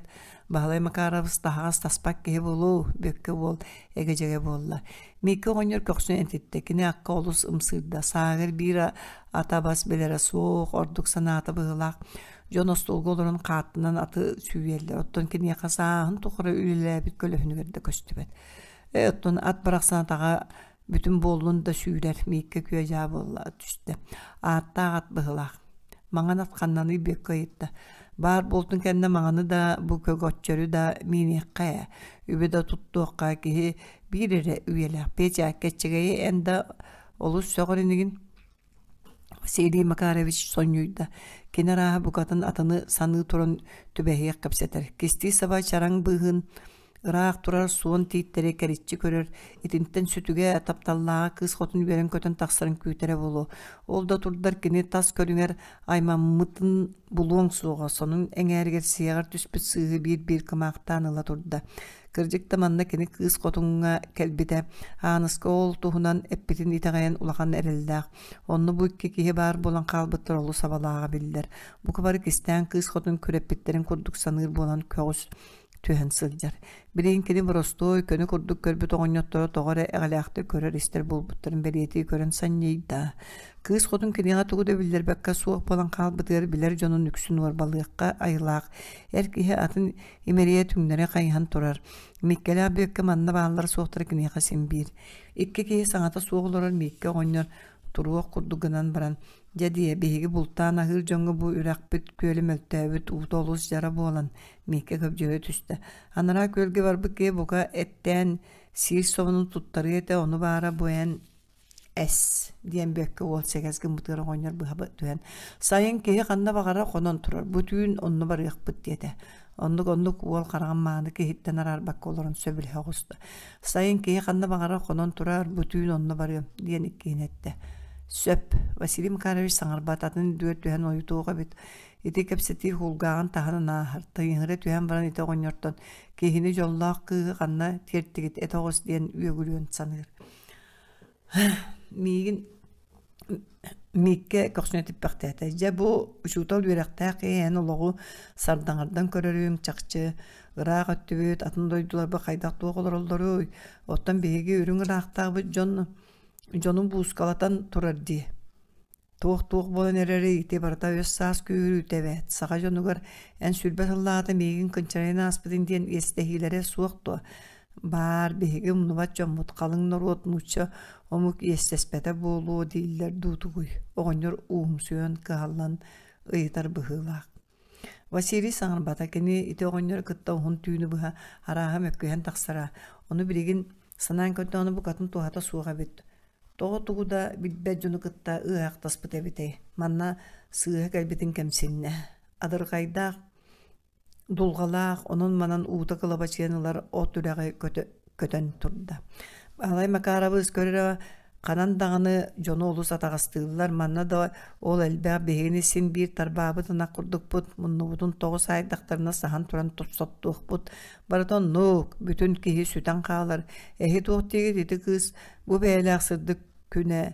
Баһылай Макарович таһаҕас таспат киһи буолуо, Бүөккэ уол эгэ-дьэгэ буолла. Мииккэ оҕонньор көхсүн этиттэ, кини акка олус ымсыырда, сааһыгар биир ата бас билэрэ суох, ордук санаата быһыылаах. Дьон остуолга олорон хааттынан аты сүүйэллэр, оттон киниэхэ сааһын тухары үлэлээбит көлөһүнүгэр да көстүбэт. Ээ, оттон ат барахсан атаҕа бүтүн буоллун да сүүрэр, Мииккэ күө-дьаа буолла түстэ. Ааттаах ат быһыылаах. Маҥан ат ханнаный Бүөккэ ыйытта. Баар буолтун кэннэ маҥаны да, бу көгөччөрү да мииниэххэ ээ. Үбү да туттуохха киһи биир эрэ үйэлээх. Петя, кэччэгэйи эн да олус сөҕөр инигин. Василий Макарович сонньуйда. Кини арааһа букатын атыны саныы туран түбэһиэх кэпсэтэр. Кистии саба чараҥ быыһын ыраах турар суон тииттэри кэриччи көрөр, итинтэн сүтүгэ тапталлааҕа кыыс хотун үөрэн-көтөн тахсарын күүтэрэ буолуо. Ол да турдар кини тас көрүҥэр аймаммытын булуоҥ суоҕа, сонун эҥээригэр сиэҕэр түспүт сыыһы биир-биир кымаахтаан ыла турда. Кырдьык да манна кини кыыс хотуҥҥа кэлбитэ, Ааныска ол туһунан эппитин итэҕэйэн улахан эрэллээх. Онно бу икки киһи баар буолан хаалбыттар олус абалааҕа биллэр. Бука бары кистээн кыыс хотун күрэппиттэрин курдук саныыр буолан көҕүс түһэн сылдьар. Билигин кини боростуой, көнө курдук көрбүт оҕонньотторо тоҕо эрэ эҕэлээхтик көрөр-истэр буолбуттарын бэлиэтии көрөн санньыйда. Кыыс хотун киниэхэ тугу да биллэрбэккэ суох буолан хаалбытыгар билэр дьонун үксүн уорбалыахха айылаах эр киһи атын имэрийэ түҥнэри хайыһан турар. Миккэлээх Бүөккэ манна бааллара суохтара киниэхэ син биир. Икки киһи саҥата суох олорор Мииккэ оҕонньор туруох курдук гынан баран, «Дьэ диэ, биһиги бултаан аһыыр дьоҥҥо бу үрэхпит күөлэ мөлтөөбүт, уута олус дьара буолан» Мииккэ көбдьүөрэ түстэ. «Анараа күөлгэ барбыт киһи бука эттээн сиир собонун туттарыа этэ, ону баара бу эн Эс диэн Бүөккэ уол сэгэс гыммытыгар оҕонньор быһа түһэн «Сайын киһи ханна баҕарар хонон турар, бу түүн онно барыахпыт» диэтэ. Оннук-оннук уол хараҕын мааны киһиттэн араарбакка олорон сөбүлэһэ оҕуста. «Сайын киһи ханна баҕарар хонон турар, бу түүн онно барыам» диэн иккиһин эттэ. «Сөп» Василий Макарович саҥарбат, атын үрдүгэр түһэн ойутуох эбит. Ити кэпсэтии кулгааҕын таһынан ааһар, тыйыһыра түһэн баран ити оҕонньортон «Киһини дьоллоох кыыһы ханна тиэртигит этэ оҕус» диэн үөгүлүөн саныыр. Миигин Мииккэ көхсүнэ типпэхтээтэ. Дьэ бу учуутал үөрэхтээх киһи эн олоҕу сардаҥардан көрөрүҥ чахчы ыраах өттүбүт, атын дойдуларга хайдах туох олороллоруй? Оттон биһиги үрүҥ ыраахтаабыт дьон дьону буускалатан турар дии. Туох-туох буолан эрэрий ити барыта өс-саас күүһүрүүтэ эбээт. Саха дьонугар эн сүүрбэ сыллааҕыта миигин кынчарыйан ааспытыҥ диэн иэстэһиилэрэ суох дуо? Баар, биһиги умнубат дьоммут, халыҥ норуот нуучча омук иэстэспэтэ буолуо дииллэр дуу тугуй? Оҕонньор ууһумсуйан кыһаллан ыйытар быһыылаах. Василий саҥарбата, кини ити оҕонньору кытта уһун түүнү быһа арааһа мөккүһэн тахсара, ону билигин санаан көрдөҕүнэ букатын туһата суох эбит. Тоҕо тугу да билбэт дьону кытта ыаһахтаспыт эбитэй, манна сыыһа кэлбитин кэмсиннэ. Адырҕайдаах, дулҕалаах, онон-манан уута кылабачыйан ылар от үрэҕи көтөн турда. Баһылай Макарович көрөрө ханан даҕаны дьону олус атаҕастыыллар, манна да ол элбэх биһигини син биир тарбаабыт ынах курдукпут, муннубутун тоҕо саайдахтарына саһан туран соттуохпут. Барыта оннук, бүтүн киһи сүтэн хаалар. Эһи туох диигит ити кыыс бу бэйэлээх сырдык күнэ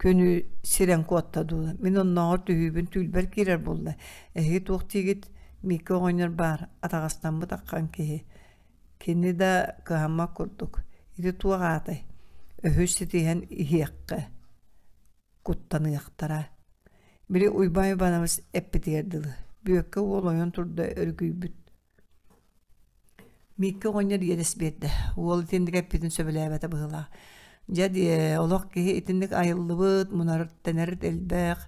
күнү сирэн куотта дуу мин оннооҕор түһүүбүн түүлбэр киирэр буолла эһиги туох диигит Мииккэ оҕонньор баар атаҕастаммыт аххан киһи кини да кыһаммат курдук ити туох аатай өһүс ситиһэн иһиэххэ куттаныахтара били Уйбаан Иванович эппитигэр дылы Бүөккэ уол ойон турда өрүкүйбүт. Мииккэ оҕонньор иэдэс биэрдэ. Уол итинник эппитин сөбүлээбэтэ быһыылаах. Дьэ диэ, олох киһи итинник айыллыбыт, мунар-тэнэр элбэх,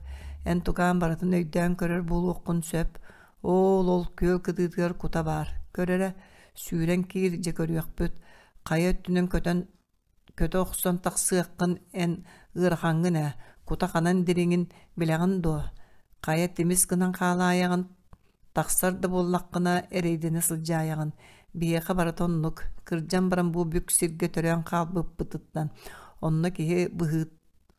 эн тукаан барытын өйдөөн көрөр буолуоххун сөп. Оол ол күөл кытыытыгар кута баар. Көр эрэ, сүүрэн киир, дьэ көрүөхпүт. Хайа өттүнэн көтөн көтө охсон тахсыаххын эн ыарахаҥҥын ээ, кута ханан дириҥин билэҕин дуо? Хайа тимис гынан хаалаайаҕын, тахсар да буоллаххына эрэйдэнэ сылдьаайаҕын. Биһиэхэ барыта оннук, кырдьан баран бу бүк сиргэ төрөөн хаалбыппытыттан, онно киһи быһыы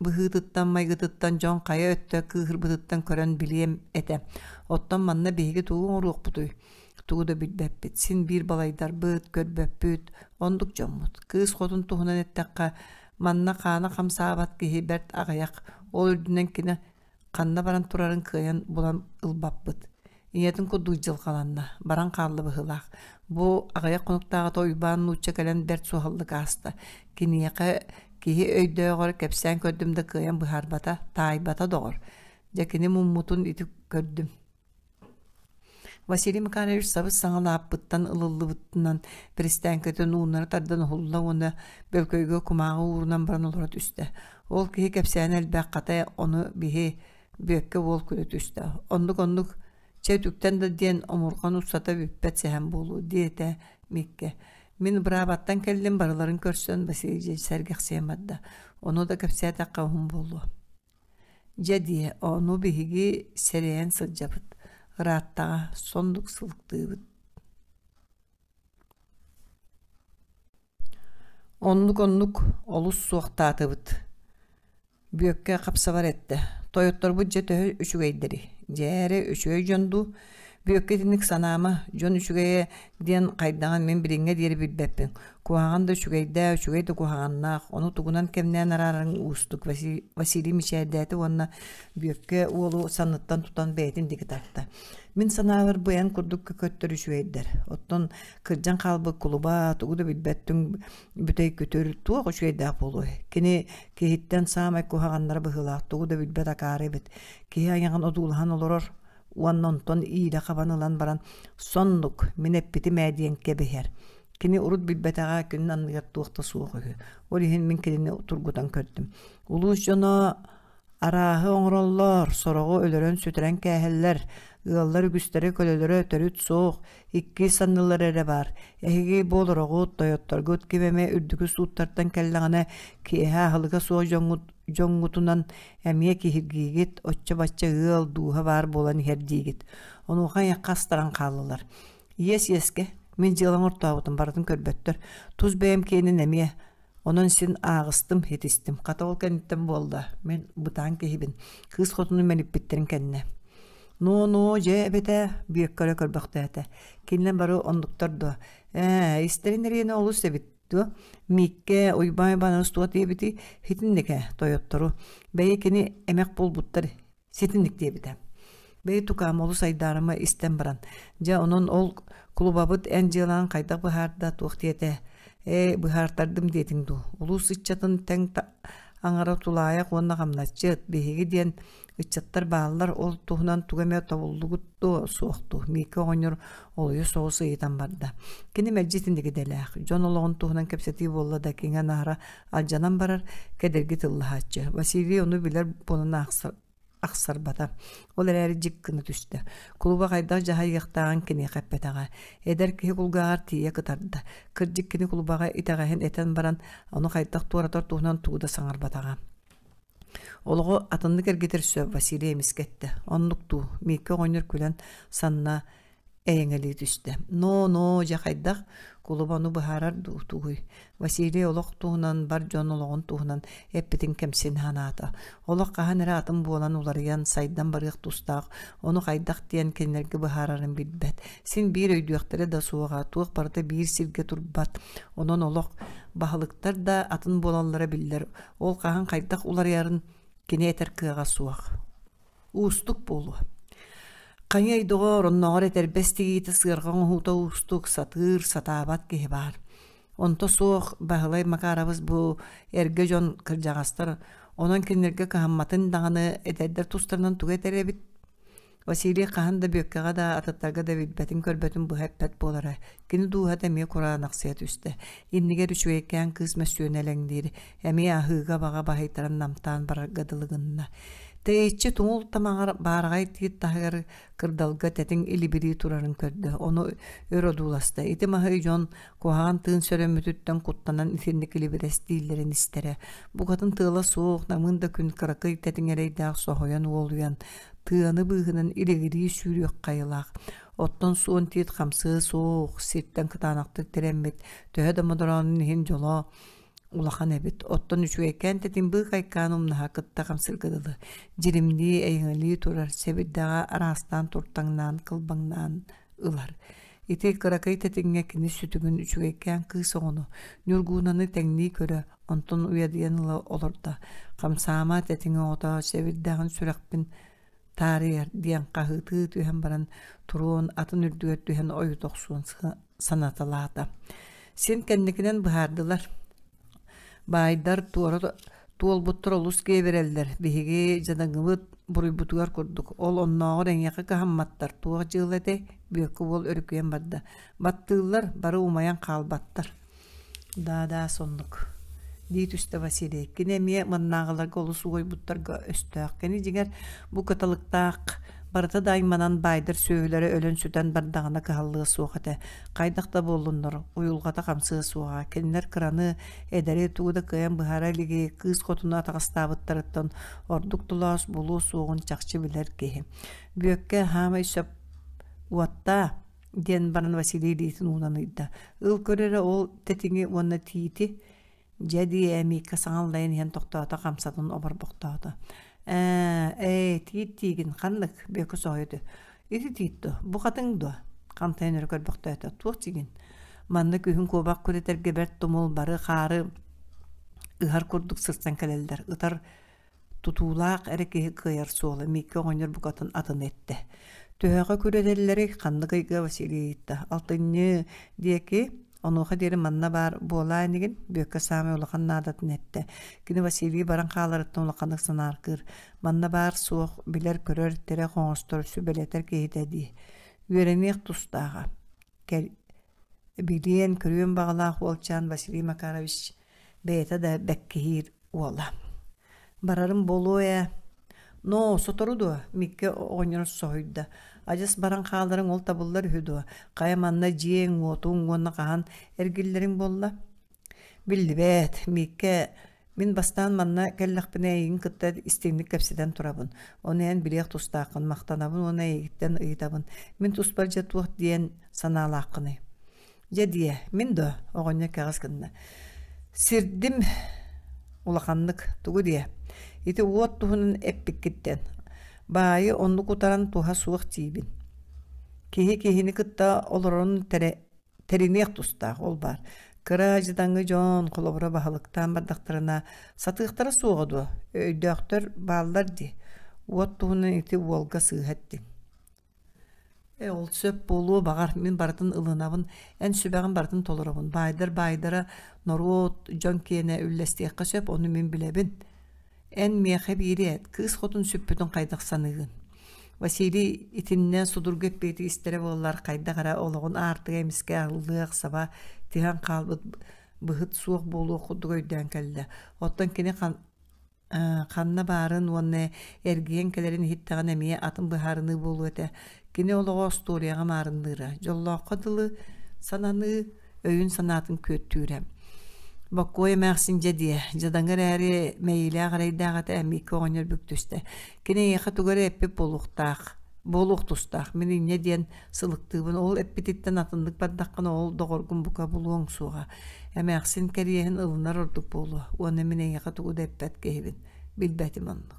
быһыытыттан, майгытыттан дьон хайа өттө кыыһырбытыттан көрөн билиэм этэ. Оттон манна биһиги тугу оҥоруохпутуй? Тугу да билбэппит. Син биир балайдарбыт, көрбөппүт, оннук дьоммут. Кыыс хотун туһунан эттэххэ, манна хаана хамсаабат киһи бэрт аҕыйах. Ол үрдүнэн кини ханна баран турарын кыайан булан ылбаппыт. Ийэтин курдук дьылҕаланна, баран хаалла быһыылаах. Бу аҕыйах хонуктааҕыта Уйбаан нуучча кэлэн бэрт суһаллык ааста. Киниэхэ киһи өйдөөҕөр кэпсээн көрдүм да кыайан быһаарбата, таайбата доҕор. Дьэ кини муммутун ити көрдүм. Василий Макарович сабыс-саҥа лааппыттан ылыллыбытынан биристээҥкэтин ууннара тардан уһулла уонна бөлкөйгө кумааҕы уурунан баран олоро түстэ. Ол киһи кэпсээнэ элбэх, хата ону биһи Бүөккэ уол күлэ түстэ. Оннук-оннук, чэ үтүктэн да диэн омурҕан устата бүппэт сэһэн буолуо, диэтэ Миккэ. Мин быраабаттан кэллим, барыларын көрсөн Василий сэргэхсийэн барда. Ону да кэпсээтэххэ уһун буолуо. Дьэ диэ, ону биһиги сэрэйэн сылдьабыт. Ырааттаҕа, соннук сылыктыыбыт. Оннук-оннук, олус суохтаатыбыт. Бүөккэ хапсабар эттэ: «Тойотторбут дьэ төһө үчүгэйдэрий? Дьэ эрэ үчүгэй дьон дуу? Бүөккэ итинник санаама, дьон үчүгэйэ диэн хайдаҕын мин билиҥҥэ диэри билбэппин. Куһаҕан да үчүгэйдээх, үчүгэй да куһаҕаннаах, ону тугунан кэмнээн араарарыҥ уустук» Василий мичээрдээтэ уонна Бүөккэ уолу санныттан тутан бэйэтин диэки тарта. Мин санаабар бу эн курдук көкөттөр үчүгэйдэр. Оттон кырдьан хаалбыт кулуба тугу да билбэт түҥ бүтэй күтүр туох үчүгэйдээх буолуой? Кини киһиттэн саамай куһаҕаннара быһыылаах тугу да билбэт акаары эбит. Киһи айаҕын одуулаһан олорор уонна онтон иилэ хабан ылан баран соннук мин эппитим ээ диэн кэбиһэр. Кини урут билбэтэҕэ күнүн анныгар туох да суох үһү. Ол иһин мин кинини тургутан көрдүм. Улуус дьоно Арааһы оҥороллор, сороҕу өлөрөн-сүтэрэн кээһэллэр, ыаллар үгүстэрэ көлөлөрө төрүт суох, иккис саннылара эрэ баар. Эһиги бу олороҕут, тойотторгут ким эмэ үрдүкү сууттартан кэллэҕинэ, киэһэ аһылыга суох дьоҥҥут дьоҥҥутунан эмиэ киһиргиигит, оччо-бачча ыал, дууһа баар буолан иһэр диигит. Онуоха айахха астаран хааллылар. Иэс иэскэ, мин дьыалаҥ ортообутун барытын көрбөттөр. Тус бэйэм киэнин эмиэ Онон син ааҕыстым, хитистим. Хата ол кэнниттэн буолла, мин бытаан киһибин. Кыыс хотуну мэлиппиттэрин кэннэ. Ноо-ноо, дьэ эбэтэ, Бүөккэ өрө көрбөхтөөтө. Кинилэр бары оннуктар дуо? Ээ, истэрин эриэнэ олус эбит дуо? Мииккэ, Уйбаан Уйбаанабыс туох диэбитий? Итинник ээ, тойоттору. Бэйи кини эмэх буолбуттар Ситинник диэбитэ. Бэйи тукаам олус айдаарыма истэн баран, дьэ онон ол кулубабыт эн дьыалаҕын хайдах быһаарда туох диэтэ? Ээ, быһаартардым диэтиҥ дуу? Улуус ыччатын тэҥ аҥара тулаайах уонна хамначчыт, биһиги диэн ыччаттар бааллар, ол туһунан тугу эмэ тобуллугут дуо, суох дуу? Миикэ оҕонньор олуйа соҕус ыйытан барда. Кини мэлдьи итинник идэлээх, дьон олоҕун туһунан кэпсэтии буолла да киҥэ-наара алдьанан барар, кэдэрги тыллаһааччы. Василий ону билэр буолан аахсар ахсарбата. Ол эрээри дьик гына түстэ. Кулуба хайдах дьаһайыахтааҕын киниэхэ эппэтэҕэ. Эдэр киһи кулгааҕар тиийэ кытарда. Кырдьык кини кулубаҕа итэҕэһин этэн баран, ону хайдах туоратар туһунан тугу да саҥарбатаҕа. Олоҕу атыннык эргитэр сөп, Василий эмискэ эттэ. Оннук дуу, Мииккэ оҕонньор күлэн санна эйэҥэлии түстэ. Ноо-ноо, дьэ хайдах? Кулуба ону быһаарар дуу, тугуй? Василий олох туһунан, бар дьон олоҕун туһунан эппитин кэмсинэ санаата. Олох хаһан эрэ атын буолан уларыйан, сайдан барыах тустаах, ону хайдах диэн кинилэргэ быһаарарын билбэт. Син биир өйдүөхтэрэ да суоҕа, туох барыта биир сиргэ турбат. Онон олох баһылыктар да атын буолаллара биллэр. Ол хаһан хайдах уларыйарын кини этэр кыаҕа суох. Уустук буолуо. Хайыай, доҕоор, оннооҕор этэрбэс тигиитэ сыарҕа оҥоһуута уустук, сатыыр, сатаабат киһи баар. Онто суох Баһылай Макарабыс бу эргэ дьон кырдьаҕастар, онон кинилэргэ кыһамматын даҕаны эдэрдэр тустарынан тугу этэр эбит? Василий хаһан да Бүөккэҕэ да, атыттарга да билбэтин-көрбөтүн быһа эппэт буолара. Кини дууһата эмиэ кураанахсыйа түстэ. Иннигэр үчүгэйкээн кыыс мөссүөнэ элэҥниир, эмиэ аһыыга-баҕа баһыйтаран намтаан барарга дылы гынна. Тэйиччи тумул тамаҕар баараҕай тиит таһыгар кырдалга тэтиҥ илибирии турарын көрдө, ону өр одууласта. Ити маһы дьон куһаҕан тыын сөрөммүтүттэн куттанан итинник илибирэс дииллэрин истэрэ. Букатын тыала суох, намыын да күн кыракый тэтиҥ эрэйдээх соһуйан уолуйан, тыаны быыһынан илигирии сүүрүөх хайылаах. Оттон суон тиит хамсыа суох, сиртэн кытаанахтык тирэммит, төһө да модороонун иһин дьоло улахан эбит. Оттон үчүгэйкээн тэтим быыкайкаан умнаһа кытта хамсыырга дылы дьиримнии, эйэҥэлии турар, сэбирдэҕэ араастаан туртаҥнаан, кылбаҥнаан ылар. Ити кыракый тэтиҥҥэ кини сүтүгүн үчүгэйкээн кыыс оҕону, Ньургуунаны тэҥнии көрө, онтон уйадыйан ыла олордо. Хамсаама тэтиҥ оҕото, сэбирдэҕин сүрэхпин таарыйар диэн хаһыытыы түһэн баран туруон атын үрдүгэр түһэн ойута охсуон санаталаата. Син кэнникинэн быһаардылар. Баайдар туора туолбуттар олус киэбирэллэр. Биһиги дьадаҥыбыт буруйбутугар курдук. Ол оннооҕор эйиэхэ кыһамматтар. Туох дьыала этэй? Бүөккэ уол өрүкүйэн барда. Баттыыллар, бары умайан хаалбаттар. Да-да, соннук, дии түстэ Василий. Кини эмиэ маннааҕыларга олус уойбуттарга өстөөх. Кини дьиҥэр бу кыталыктаах барыта да айманан баайдар сүөһүлэрэ өлөн-сүтэн бардаҕына кыһаллыа суох этэ. Хайдах да буоллуннар, уйулҕата хамсыа суоҕа. Кинилэр кыраны, эдэри тугу да кыайан быһаара илиги кыыс хотуну атаҕастаабыттарыттан ордук тулаас булуо суоҕун чахчы билэр киһи. Бүөккэ хаамай сөп уоттаа диэн баран Василий илиитин уунан ыйда. Ыл көр эрэ ол тэтиҥи уонна тиити дьэ дии Мииккэ саҥаллайан иһэн тохтоото хамсатын оборбохтоото. Ээ, ээ, тиит тиигин ханнык Бүөккэ соһуйда. Ити тиит дуо? Бу хатыҥ дуо? Хантайан өрө көрбөхтөөтө. Туох дьигин? Манна күһүн куобах күрэтэргэ бэрт тумул бары хаары ыһар курдук сырсан кэлэллэр. Ытар Тутуулаах эрэ киһи кыайар суола Мииккэ оҕонньор букатын атын эттэ. Төһөҕө күрэтэллэрий, ханнык ыйга Василий ыйытта. Алтынньы диэки, онуоха диэри манна баар буолаа инигин, Бүөккэ саамай улахан наадатын эттэ. Кини Василий баран хааларыттан улаханнык санааргыыр. Манна баар суох, билэр-көрөр, тирэх оҥостор, сүбэлэтэр киһитэ дии. Үөрэниэх тустааҕа. Кэл билиэн, көрүөн баҕалаах уолчаан Василий Макарович бэйэтэ да бэккиһиир уола. Барарым буолуо ээ. Ноо, сотору дуо? Микки оҕонньор соһуйда. Адьас баран хааларыҥ ол табыллар үһү дуо? Хайа манна дьиэҥ, уотуҥ уонна хаһан эргиллэриҥ буолла? Биллибэт, Микке мин бастаан манна кэллэхпинэ эйигин кытта истиҥник кэпсэтэн турабын. Ону эн билиэх тустааххын, махтанабын уонна эйигиттэн ыйытабын. Мин туспар дьэ туох диэн санаалааххыный? Дьэ диэ, мин дуо? Оҕонньор кэҕис гынна. Сирдим улаханнык, тугу диэ? Ити уот туһунан эппиккиттэн. Баайы оннук утаран туһа суох диибин. Киһи киһини кытта олорорун тэриниэх тустаах, ол баар. Кыра дьадаҥы дьон холобура баһылыктаан бардахтарына сатыахтара суоҕа дуо? Өйдөөхтөр бааллар дии. Уот туһунан ити уолга сыыһа эттиҥ. Ээ, ол сөп буолуо баҕар, мин барытын ылынабын, эн сүбэҕин барытын толоробун. Баайдар баайдара норуот, дьон киэнэ үллэстиэххэ сөп, ону мин билэбин. Эн миэхэ биири эт, кыыс хотун сүппүтүн хайдах саныыгын? Василий итиннэ судургу эппиэти истэрэ буоллар, хайдах эрэ олоҕун аартыга эмискэ арыллыах саба тиһэн хаалбыт быһыт суох буолуох курдук өйдөөн кэллэ. Оттон кини Ханна баарын уонна эргийэн кэлэрин иһиттэҕинэ эмиэ атын быһаарыныы буолуо этэ. Кини олоҕо остуоруйаҕа маарынныыра, дьоллооххо дылы сананыы өйүн-санаатын күөттүүрэ. Боккуой эмээхсин дьэ диэ, дьадаҥы эрээри мэйиилээх эрэйдээх этэ Мииккэ оҕонньор бүк түстэ. Кини эйиэхэ тугу эрэ эппит буолуохтаах, буолуох тустаах. Мин инньэ диэн сылыктыыбын. Ол эппититтэн атыннык бардаххына ол доҕоргун бука булуоҥ суоҕа. Эмээхсин кэриэһин ылынар ордук буолуо уонна мин эйиэхэ тугу да эппэт киһибин, билбэтим оннук.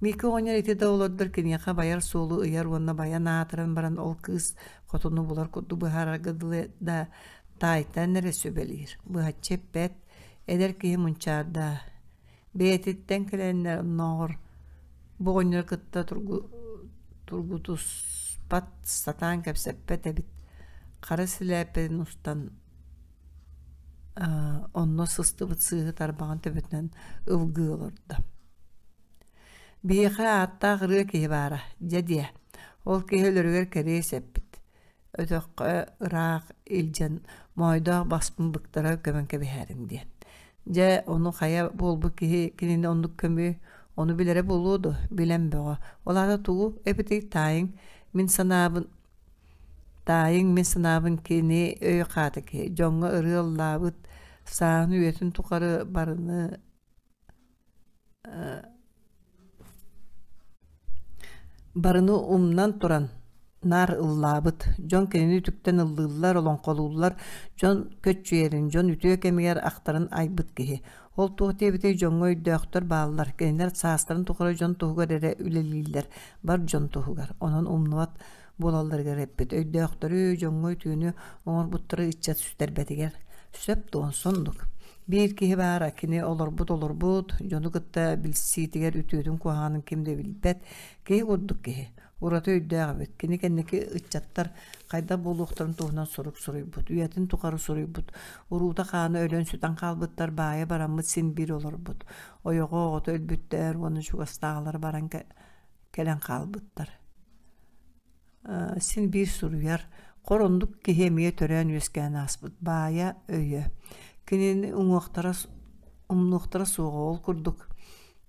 Миикэ оҕонньор ити да олордор киниэхэ байар суолу ыйар уонна байан аатыран баран ол кыыс хотуну булар курдук быһаарарга дылы да таайтан эрэ сүбэлиир, быһаччы эппэт, эдэр киһи мунчаарда. Бэйэтиттэн кэлэннэр оннооҕор бу оҕонньору кытта тургутуспат, сатаан кэпсэппэт эбит. Хара силээппэтин устан онно сыстыбыт сыыһы тарбаҕын төбөтүнэн ылгыы олордо. Биһиэхэ ааттаах ырыа киһи баара, дьэ диэ. Ол киһи өлөрүгэр кэриэс эппит. Өтөххө ыраах илдьэн моойдоох баспын быктара көмөн кэбиһээриҥ диэн. Дьэ, ону хайа буолбут киһи кинини оннук көмүү, ону билэрэ буолуо дуо? Билэн бөҕө. Ол аата тугу эбитий таайыҥ мин санаабын Таайыҥ мин санаабын кини өй хаата киһи, дьоҥҥо ырыа ыллаабыт, сааһын үйэтин тухары барыны барыны умнан туран наар ыллаабыт. Дьон кинини үтүктэн ыллыыллар, олоҥхолууллар, дьон көччүйэрин, дьон үтүө кэмигэр ахтарын айбыт киһи. Ол туох диэбитэй дьоҥҥо өйдөөхтөр бааллар, кинилэр саастарын тухары дьон туһугар эрэ үлэлииллэр, бар дьон туһугар. Онон умнубат буолалларыгар эппит өйдөөхтөрү, дьоҥҥо үтүөнү оҥорбуттары ыччат сүтэрбэтигэр сөп дуон соннук. Биир киһи баара, кини олорбут-олорбут, дьону кытта билсиитигэр үтүөтүн куһаҕанын ким да билбэт, киһи курдук киһи. Ураты өйдөөх эбит. Кини кэнники ыччаттар хайдах буолуохтарын туһунан сурук суруйбут, үйэтин тухары суруйбут. Уруута-хаана өлөн-сүтэн хаалбыттар баайа бараммыт син биир олорбут. Ойоҕо оҕото өлбүттэр уонна чугастааҕылар баран кэлэн хаалбыттар. Син биир суруйар. Хор оннук киһи эмиэ төрөөн-үөскээн ааспыт. Баайа өйө. Кинини уҥуохтара умнуохтара суоҕа ол курдук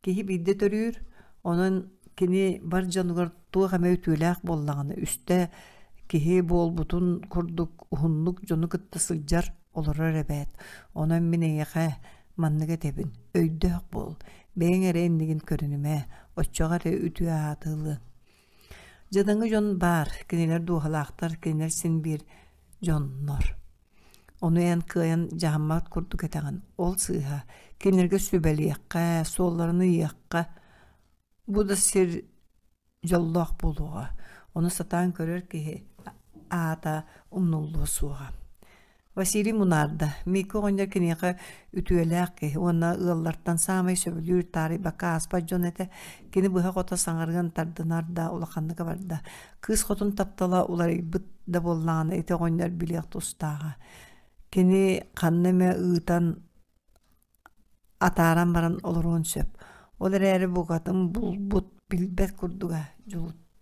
киһи биирдэ төрүүр, онон кини бар дьонугар туох эмэ үтүөлээх буоллаҕына, үстэ киһи буолбутун курдук уһуннук дьону кытта сылдьар, олорор эбээт. Онон мин эйиэхэ маннык этэбин: өйдөөх буол, бэйэҥ эрэ иннигин көрүнүмэ, оччоҕо эрэ үтүө ааты ылыаҥ. Дьадаҥы дьон баар, кинилэр дууһалаахтар, кинилэр син биир дьоннор. Ону эн кыайан дьаһаммат курдук этэҕин, ол сыыһа. Кинилэргэ сүбэлиэххэ, суолларын ыйыахха. Бу да сир дьоллоох буолуоҕа. Ону сатаан көрөр киһи аата умнуллуо суоҕа. Василий мунаарда. Мика оҕонньор киниэхэ үтүөлээх киһи уонна ыаллартан саамай сөбүлүүр таарыйбакка ааспат дьон этэ. Кини быһа-хото саҥарыан тардынар да улаханнык абарда. Кыыс хотун таптала уларыйбыт да буоллаҕына ити оҕонньор билиэх тустааҕа. Кини ханна эмэ ыытан атааран баран олоруон сөп. Ол эрээри букатын булбут, билбэт курдуга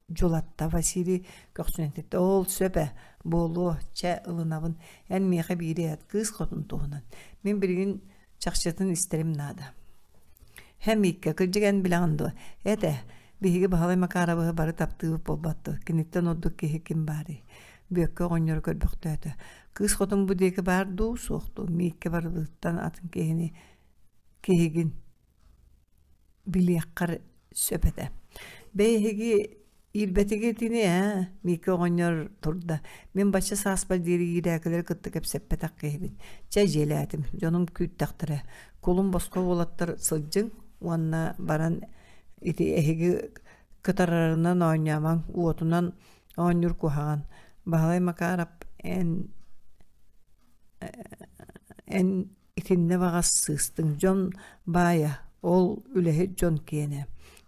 дьулатта Василий көхсүн этиттэ. Ол сөп ээ, буолуо, чэ, ылынабын. Эн миэхэ биири эт, кыыс хотун туһунан. Мин билигин чахчытын истэрим наада. Һэ, Мииккэ, кырдьык эн билэҕин дуо? Эт ээ, биһиги Баһылай Макаровыһы бары таптыыбыт буолбат дуо? Киниттэн ордук киһи ким баарый? Бүөккэ оҕонньору көрбөхтөөтө. Кыыс хотун бу диэки баар дуу, суох дуу? Мииккэ барыбытыттан атын киһини киһигин билиэххэр сөп этэ. Бэйэ эһиги иирбэтигитини ээ, Мииккэ оҕонньор турда. Мин бачча сааспар диэри иирээкилэри кытта кэпсэппэтэх киһибин. Чэ, дьиэлээтим, дьонум күүттэхтэрэ. Кулун босхо уолаттар сылдьыҥ уонна баран ити эһиги кытарарынан оонньоомоҥ, уотунан оонньуур куһаҕан. Баһылай Макаров эн эн итиннэ баҕас сыыстыҥ дьон баайа ол үлэһит дьон киэнэ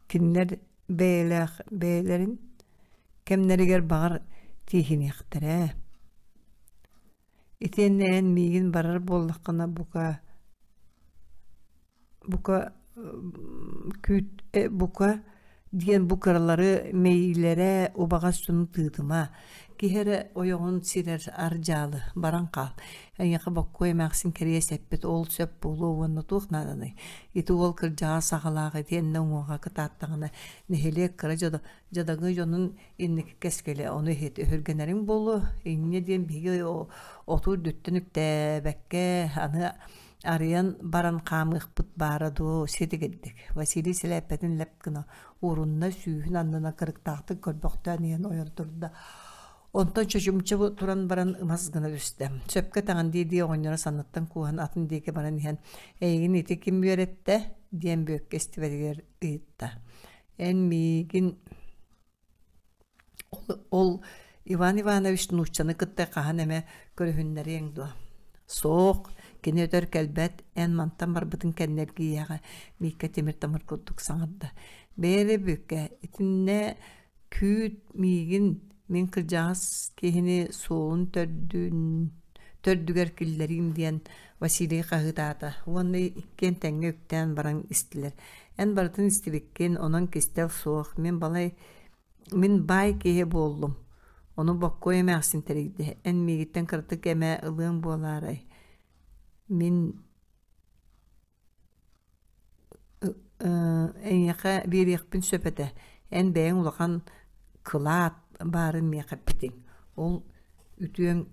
кинилэр бэйэлээх бэйэлэрин кэмнэригэр баҕар тииһиниэхтэрэ итиэннэ эн миигин барар буоллаххына бука Бука күүт бука диэн бу кыралары мэйиилэрэ убаҕас дьону тыытыма, киһи эрэ ойоҕун сирэр ар-дьаалы, баран хаал, эйиэхэ боккуой эмээхсин кэриэс эппит ол сөп буолуо уонна туох нааданый, ити уол кырдьаҕас саҕалаах итиэннэ уҥуоҕа кытааттаҕына нэһилиэк кыра дьадаҥы дьонун инники кэскилэ ону иһит өһүргэнэриҥ буолуо, инньэ диэн биһиги оту үрдүттэн үктээбэккэ аны Арыйан баран хаамыахпыт баара дуо, ситигирдик. Василий сэлээппэтин лэп гына уурунна, сүүһүн аннынан кырыктаахтык көрбөхтөөн иһэн ойон турда. Онтон чочумча туран баран ымас гына түстэ. Сөпкө таҥан дии-дии оҕонньоро санныттан кууһан атын диэки баран иһэн «Эйигин ити ким үөрэттэ?» диэн Бүөккэ истибэтигэр ыйытта. «Эн миигин Ол Иван Иванович нууччаны кытта хаһан эмэ көрүһүннэриэҥ дуо? Суох, кини өтөр кэлбэт, эн мантан барбытыҥ кэннэ эргийиэҕэ, Мииккэ тимир-тамыр курдук саҥарда. Бэйэ эрэ бүккэ, итиннэ күүт миигин, мин кырдьаҕас киһини суолун төрдүн төрдүгэр киллэриим диэн Василий хаһыытаата уонна иккиэн тэҥҥэ үктээн баран истилэр. Эн барытын истибиккин, онон кистэл суох. Мин балай мин баай киһи буоллум. Ону Боккуой эмээхсин тэрийдэ. Эн миигиттэн кыратык эмэ ылыаҥ буолаарай? Мин эйиэхэ биэриэхпин сөп этэ. Эн бэйэҥ улахан кылаат баарын миэхэ эппитиҥ. Ол үтүөҥ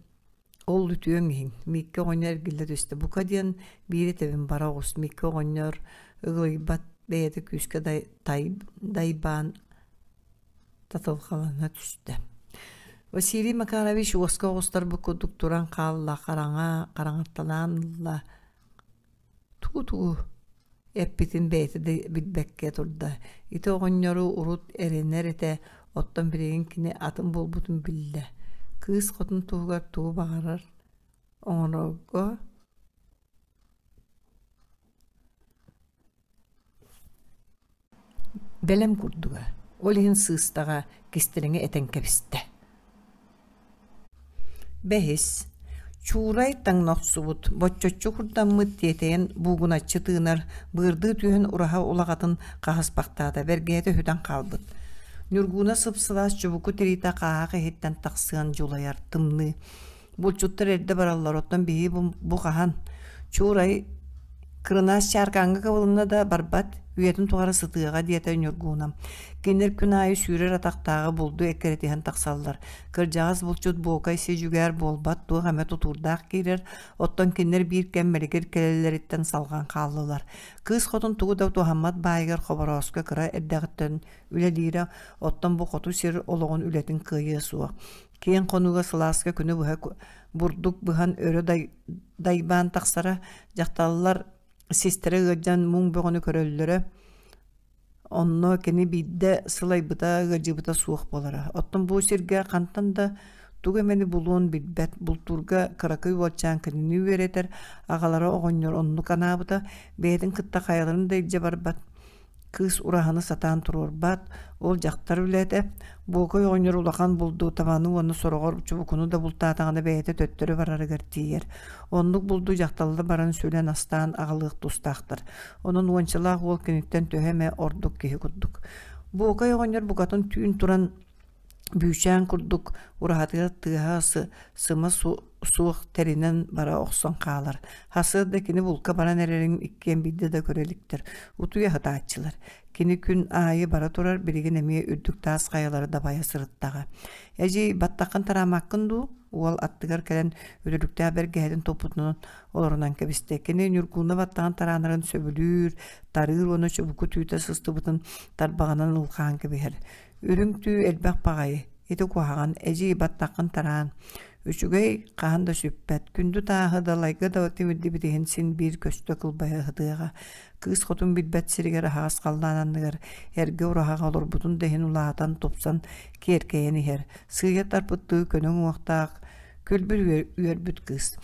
ол үтүөҥ иһин. Мииккэ оҕонньор эргиллэ түстэ. Бука диэн биир этэбин бара оҕус. Мииккэ оҕонньор ыгылыйбат бэйэтэ күүскэ дайбаан татылҕалана түстэ. Василий Макарович уоска оҕустарбыт курдук туран хаалла, хараҥа хараҥатталаан ылла. Тугу-тугу эппитин бэйэтэ да билбэккэ турда. Ити оҕонньору урут эрэнэр этэ, оттон билигин кини атын буолбутун биллэ. Кыыс хотун туһугар тугу баҕарар оҥорорго Бэлэм курдуга, ол иһин сыыстаҕа кистэлэҥи этэн кэбистэ. Бэһис, Чуурай таҥна охсубут, боччоччу курдаммыт тиэтэйэн буугуначчы тыынар, быардыы түһэн ураһа улаҕатын хаһыспахтаата, бэргэһэтэ сүтэн хаалбыт. Ньургууна сып-сылаас чубуку тириитэ хааһах иһиттэн тахсыан дьулайар, тымныы. Булчуттар эрдэ бараллар, оттон биһиги бу хаһан? Чуурай кырынаас чааркааҥҥа кыбылынна да барбат, үйэтин тухары сытыаҕа диэтэ Ньургууна. Кинилэр күн аайы сүүрэр атахтааҕы булду эккирэтиһэн тахсаллар. Кырдьаҕас булчут Буокай си-дьүгээр буолбат, туох эмэ тутуурдаах киирэр, оттон кинилэр биир кэм мэлигир кэлэллэриттэн салҕан хааллылар. Кыыс хотун тугу да туһаммат баайыгар Хоборооско кыра эрдэҕиттэн үлэлиирэ, оттон бу хоту сир олоҕун үлэтин кыайыа суох. Киэҥ хонууга сылааска күнү быһа бурдук быһан өрө дайбаан тахсара, дьахталлар систэрэ ыалдьан муҥ бөҕөнү көрөллөрө. Онно кини биирдэ сылайбыта, ыалдьыбыта суох буолара. Оттон бу сиргэ хантан да тугу эмэни булуон билбэт, бултуурга кыракый уолчаан кинини үөрэтэр, аҕалара оҕонньор оннук анаабыта, бэйэтин кытта хайаларын да илдьэ барбат. Кыыс ураһаны сатаан туруорбат, ол дьахтар үлэтэ. Буокай оҕонньор улахан булду табаны уонна сороҕор чубукуну да бултаатаҕына бэйэтэ төттөрү барарыгар тиийэр. Оннук булду дьахталлар баран сүлэн астаан аҕалыах тустаахтар. Онон уончалаах уол киниттэн төһө эмэ ордук киһи курдук. Буокай оҕонньор букатын түүн туран бүүчээн курдук ураһатыгар тыаһа сыма суох тэринэн бара охсон хаалар. Сарсыарда кини булка баран эрэрин иккиэн биирдэ да көрө иликтэр. Утуйа сытааччылар. Кини күн аайы бара турар, билигин эмиэ үрдүк таас хайалары дабайа сырыттаҕа. Эдьиий, баттаххын тараамаккын дуу? Уол аттыгар кэлэн үтүлүктээх бэргэһэтин туппутунан олорунан кэбистэ. Кини Ньургууна баттаҕын тараанарын сөбүлүүр, тарыыр уонна чубуку түүтэ сыстыбытын тарбаҕынан ылхаан кэбиһэр. Үрүҥ түү элбэх баҕайы, ити куһаҕан, эдьиий баттаххын тараан. Үчүгэй хаһан да сүппэт, күндү тааһы далайга да тимирдибит иһин син биир көстө кылбайа сытыаҕа. Кыыс хотун билбэт сиригэр аһаҕас халлаан анныгар эргэ ураһаҕа олорбутун да иһин улаатан, тупсан, киэркэйэн иһэр. Сыыйа тарпыттыы көнө уҥуохтаах, күлбүт үөрбүт кыыс.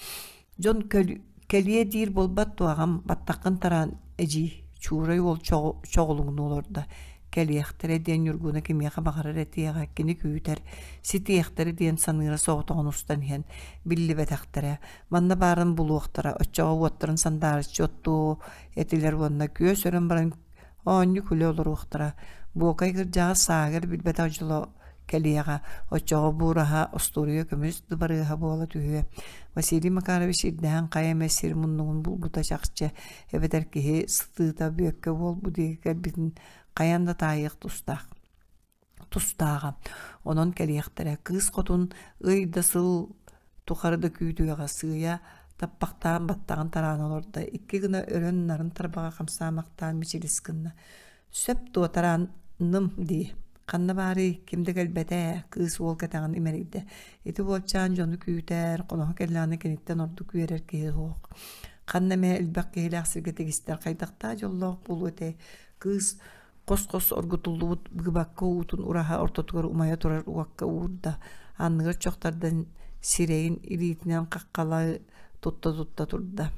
Дьон кэлиэ диир буолбат дуо аҕам баттаххын тараан эдьиий Чуурай уол чоҕулуҥнуу олордо. Кэлиэхтэрэ диэн Ньургуна кимиэхэ баҕарар этиэҕэ, кини күүтэр, ситиэхтэрэ диэн саныыра соҕотоҕун устан иһэн биллибэтэхтэрэ. Манна баарын булуохтара, оччоҕо уоттарын сандаарыччы оттуо этилэр уонна күөс өрөн баран Оонньуу-күлэ олоруохтара, Буокай кырдьаҕас сааһыгар билбэтэх дьоло кэлиэҕэ, оччоҕо буураһа остуоруйа көмүс дыбарыаһа буола түһүө. Василий Макарович ирдэһэн хайа эмэ сир муннугун булбута чахчы, эбэтэр киһи сытыыта Бүөккэ буолбут диэки кэлбитин хайаан да таайыах тустаах тустааҕа. Онон кэлиэхтэрэ. Кыыс хотун ый да сыл тухары да күүтүөҕэ сыыйа таппахтаан баттаҕын тараана олордо. Икки гына өрөн нарын тарбаҕа хамсаамахтаан мичилис гынна. Сөп дуо тараанным дии. Ханна баарый, ким да кэлбэтэ ээ, кыыс уол кэтэҕин имэрийдэ. Ити уолчаан дьону күүтэр, хоноһо кэллэҕинэ киниттэн ордук үөрэр киһи суох. Ханна эмэ элбэх киһилээх сиргэ тигистэр хайдахтаах дьоллоох буолуо этэй? Кыыс Хос-хос оргутуллубут быыбакка уутун ураһа ортотугар умайа турар уокка уурда, анныгар чох тардан сирэйин илиитинэн хаххалыы тутта-тутта турда.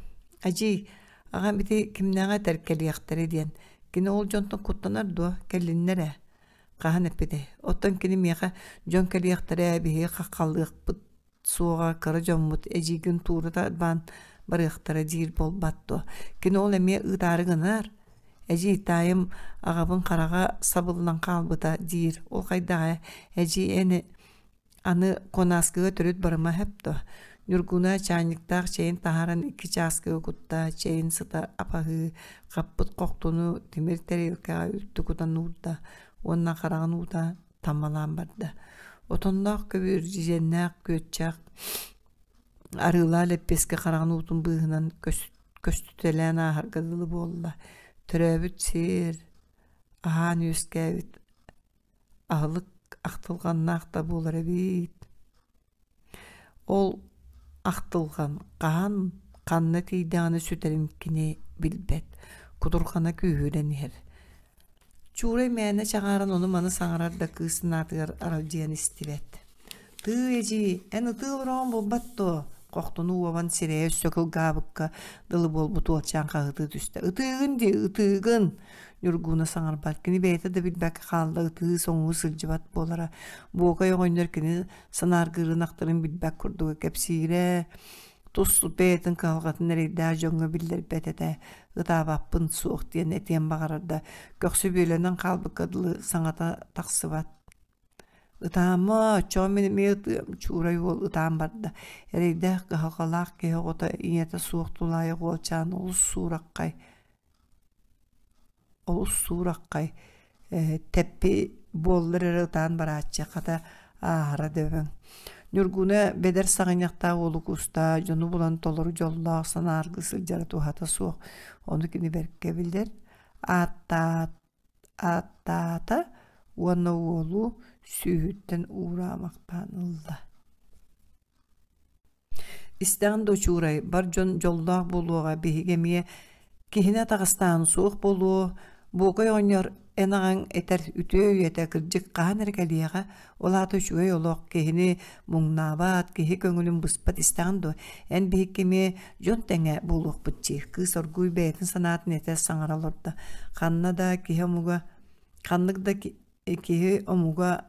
«Эдьиий, аҕам ити кимнээҕи этэр кэлиэхтэрэ диэн, кини ол дьонтон куттанар дуо, кэллиннэр ээ?» Хаһан эппитэй, оттон кини миэхэ дьон кэлиэхтэрэ, биһиги хаххалыахпыт суоҕа кыра дьоммут эдьиийгин туура тарбаан барыахтара диир буолбат дуо? Кини ол эмиэ ыытаары гынар. Эдьиий таайым аҕабын хараҕа сабыллан хаалбыта диир. Ол хайдаҕа эдьиий эн аны Куонааскыга төрүт барыма сөп дуо? Ньургуна чаанньыктаах чэйин таһааран икки чааскыга кутта, чэйин сыта апаһыы, хаппыт хохтуну тимир тэриэлкэҕэ үлтү кутан уурда уонна хараҕын уута таммалаан барда. Отонноох көбүөр дьиэннээх күөччэх арыылаах лэппиэскэ хараҕын уутун быыһынан көстүтэлээн ааһарга дылы буолла. Төрөөбүт сир, аһаан үөскээбит аһылык ахтылҕаннаах да буолар эбит. Ол ахтылҕан хаһан, ханна тиийдэҕинэ сүтэрин кини билбэт, кутурҕана күүһүрэн иһэр. Чуурай мээнэ чаҕааран ону-маны саҥарар да кыыс санаатыгар аралдьыйан истибэт. «Тыый, эдьиий, эн ытыы олороҕун буолбат дуо?» Хохтуну уобан сирэйэ өссө кылгаабыкка дылы буолбут уолчаан хаһытыы түстэ. «Ытыыгын дии, ытыыгын!» Ньургууна саҥарбат, кини бэйэтэ да билбэккэ хаалла ытыы соҥуу сылдьыбат буолара. Буокай оҕонньор кини санааргыырын ахтарын билбэт курдуга кэпсиирэ, тус бэйэтин кыһалҕатын эрэйдээх дьоҥҥо биллэрбэт этэ, ытаабаппын суох диэн этиэн баҕарар да, көхсө бүөлэнэн хаалбыкка дылы саҥата тахсыбат. Ытаама, оччоҕо мин эмиэ ытыам, Чуурай уол ытаан барда. Эрэйдээх кыһалҕалаах киһи оҕото ийэтэ суох тулаайах уолчаан олус суураххай олус суураххай тэппи буоллар эрэ ытаан барааччы хата ааһара дөбөҥ. Ньургуна бэдэр саҕынньахтаах уолу куста дьону булан толору дьоллоох санааргыы сылдьара туһата суох. Ону кини бэркэ билэр. Ааттаата уонна уолу сүүһүттэн уураамахтаан ылла. Истэҕин да учуурай, бар дьон дьоллоох буолуоҕа, биһиги эмиэ киһини атаҕастаан суох буолуо, Буокай оҕонньор эн аҕаҥ этэр үтүө үйэтэ кырдьык хаһан эрэ кэлиэҕэ, ол аата үчүгэй олох, киһини муҥнаабат, киһи көҥүлүн быспат истэҕин дуо, эн биһикки эмиэ дьон тэҥэ буолуохпут дии, кыыс оргууй бэйэтин санаатын этэ саҥара олордо, ханна да киһи омуга, ханнык да киһи омуга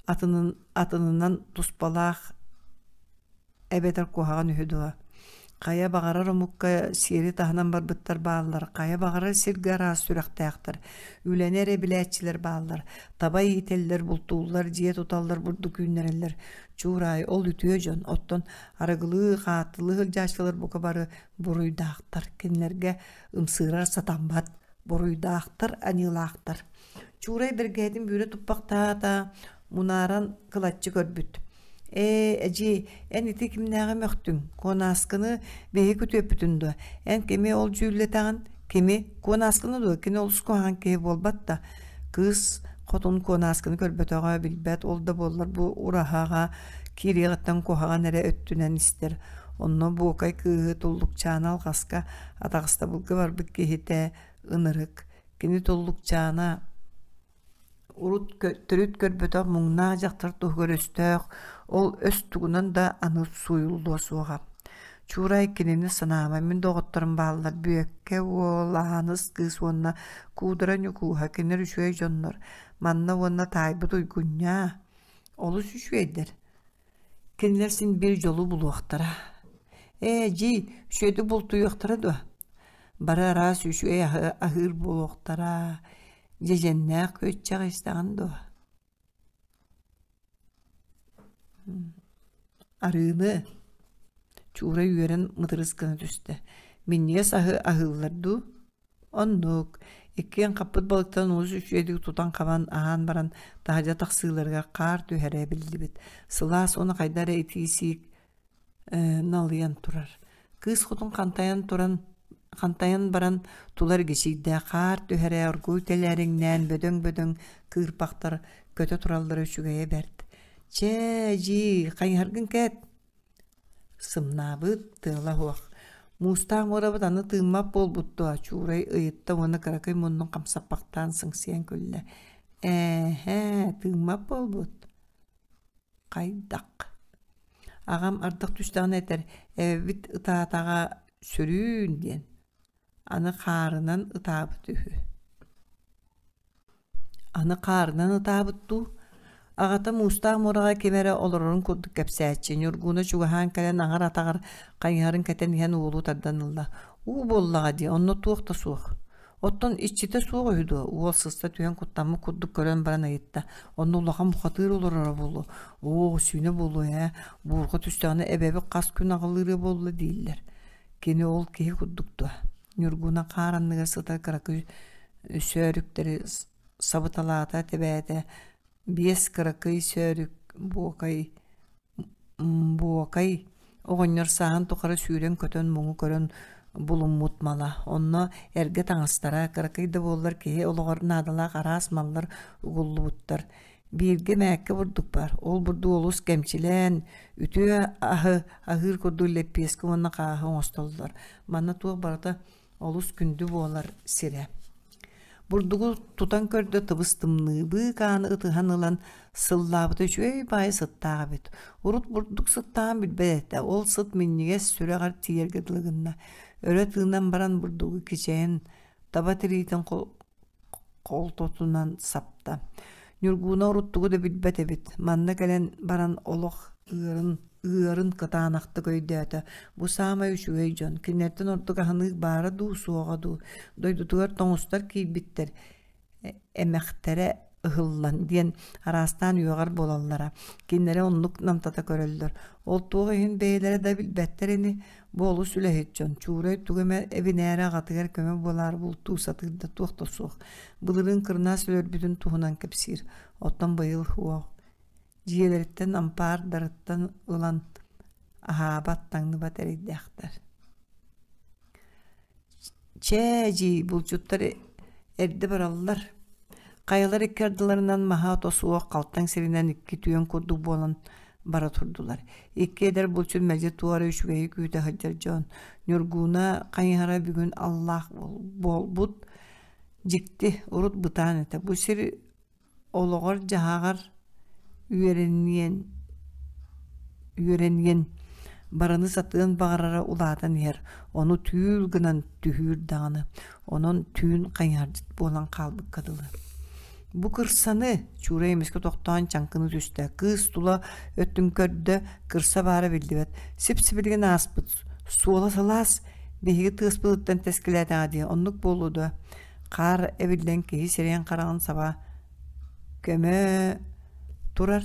атынын атынынан туспалаах эбэтэр куһаҕан үһү дуо? Хайа баҕарар омукка сиэри таһынан барбыттар бааллар, хайа баҕарар сиргэ араас сүрэхтээхтэр, үлэни эрэ билээччилэр бааллар, таба иитэллэр, бултууллар, дьиэ туталлар, бурдук үүннэрэллэр. Чуораай, ол үтүө дьон, оттон арыгылыы, хааттылыы сылдьааччылар бука бары буруйдаахтар, кинилэргэ ымсыырар сатаммат, буруйдаахтар, аньыылаахтар. Чуурай бэргэһэтин бүрэ туппахтаата, мунааран кылаччы көрбүт. Ээ, эдьиий, эн ити кимнээҕи мөхтүҥ? Куонааскыны биһиги күтүөппүтүн дуо? Эн кими ол дьүүллэтэҕин? Кими? Куонааскыны дуо? Кини олус куһаҕан киһи буолбат да. Кыыс хотун Куонааскыны көрбөтөҕө, билбэт, ол да буоллар бу ураһаҕа киириэҕиттэн куһаҕан эрэ өттүнэн истэр. Онно Буокай кыыһы Туллукчаана алҕаска атаҕастабылга барбыт киһитэ ынырык. Кини Туллукчаана урут төрүт көрбөтөх муҥнаах дьахтар туһугар өстөөх, ол өс тугунан да аны сууйуллуо суоҕа. Чуурай кинини санаама, мин доҕотторум бааллар Бүөккэ уол, Ааныс кыыс уонна Куудара Ньукууһа, кинилэр үчүгэй дьоннор. Манна уонна таайбыт Уйгунньаа олус үчүгэйдэр. Кинилэр син биир дьолу булуохтара. Ээ, дьии, үчүгэйдик бултуйуохтара дуо? Бары араас үчүгэй аһы аһыыр буолуохтара. Дьэдьэннээх күөччэх истэҕин дуо? Арыыны Чуура үөрэн мытырыс гына түстэ. Минньигэс аһы аһыыллар дуу? Оннук, иккиэн хаппыт балыктарын олус үчүгэйдик тутан-хабан, аһаан баран таһырдьа тахсыыларыгар хаар түһэрэ биллибит, сылаас уонна хайда эрэ итии сиик налыйан турар. Кыыс хотун хантайан туран хантайан баран тула эргичийдэ, хаар түһэрэ оргууй тэлээриҥнээн бөдөҥ-бөдөҥ кыырпахтар көтө тураллара үчүгэйэ бэрт. Чэ, эдьиий, хайыһаргын кэт Сымнаабыт, тыала суох. Муустаах муорабыт аны тыыммат буолбут дуо, Чуурай ыйытта уонна кыракый муннун хамсаппахтаан сыҥсыйан күллэ. Ээ, тыыммат буолбут. Хайдах? Аҕам ардах түстэҕинэ этэр, эбэбит ытаатаҕа сүрүүн диэн. Аны хаарынан ытаабыт үһү. Аны хаарынан ытаабыт дуу? Аҕата муустаах муораҕа ким эрэ олорорун курдук кэпсээччи, Ньургууна чугаһаан кэлэн аҥар атаҕар хайыһарын кэтэн иһэн уолу тардан ылла. Уу буоллаҕа дии, онно туох да суох. Оттон иччитэ суох үһү дуо? Уол сыста түһэн куттаммыт курдук көрөн баран ыйытта. Онно улахан бухатыыр олороро буолуо. Оо, сүүнэ буолуо ээ. Буурҕа түстэҕинэ эбэбит хас күн аҕылыырыа буолла дииллэр. Кини ол киһи курдук дуо? Ньургуна хаар анныгар сытар кыракый сөөрүктэри сабыталаата тэбээтэ. Биэс кыракый сөөрүк буокай Буокай оҕонньор сааһын тухары сүүрэн-көтөн муҥу көрөн булуммут мала. Онно эргэ таҥастара, кыракый да буоллар киһи олоҕор наадалаах араас маллар угуллубуттар. Бииргэ мээккэ бурдук баар. Ол бурдугу олус кэмчилээн, үтүө аһы аһыыр курдук лэппиэскэ уонна хааһы оҥостоллор. Манна туох барыта олус күндү буолар сирэ. Бурдугу тутан көрдө тыбыс-тымныы быыкааны ытыһан ылан сыллаабыта үчүгэй баайы сыттаах эбит. Урут бурдук сыттааҕын билбэт этэ, ол сыт минньигэс сүрэҕэр тиийэргэ дылы гынна. Өрө тыынан баран бурдугу кичэйэн таба тириитин холтотунан сапта. Ньургууна урут тугу да билбэт эбит. Манна кэлэн баран олох ыарын ыарын кытаанахтык өйдөөтө. Бу саамай үчүгэй дьон. Кинилэртэн ордук аһыныык баара дуу, суоҕа дуу. Дойдутугар тоҥустар киирбиттэр эмэхтэрэ ыһыллан диэн араастаан үөҕэр буолаллара. Кинилэри оннук намтата көрөллөр. Ол туох иһин бэйэлэрэ да билбэттэр ини. Бу олус үлэһит дьон. Чуурай тугу эмэ эбинээри аҕатыгар көмө буолаары бултуу сатыыр да туох да суох. Былырыын кырынаас өлөрбүтүн туһунан кэпсиир. Оттон быйыл уох дьиэлэриттэн ампаардарыттан ылан аһаабат, таҥныбат эрэйдээхтэр. Чээ дьии, булчуттар эрдэ бараллар. Хайалар икки ардыларынан маһа ото суох халтаҥ сиринэн икки түөн курдук буолан бара турдулар. Икки эдэр булчут мэлдьи туох эрэ үчүгэйи күүтэ сылдьар дьон. Ньургууна хайыһара бүгүн аллаах буолбут дьикти, урут бытаан этэ. Бу сир олоҕор-дьаһаҕар үөрэниэн үөрэниэн барыны сатыан баҕарара улаатан иһэр, ону түүл гынан түһүүр даҕаны, онон түүн хайыһардьыт буолан хаалбыкка дылы. Бу кырсаны Чуура эмискэ тохтоон чаҥкыны түстэ, кыыс тула өттүн көрдө, кырса баара биллибэт, сип-сибилигин ааспыт, суола сылаас, биһиги тыаспытыттан тэскилээтэҕэ дии, оннук буолуо дуо Хаар эбиллэн киһи сирэйин-хараҕын саба көмө турар.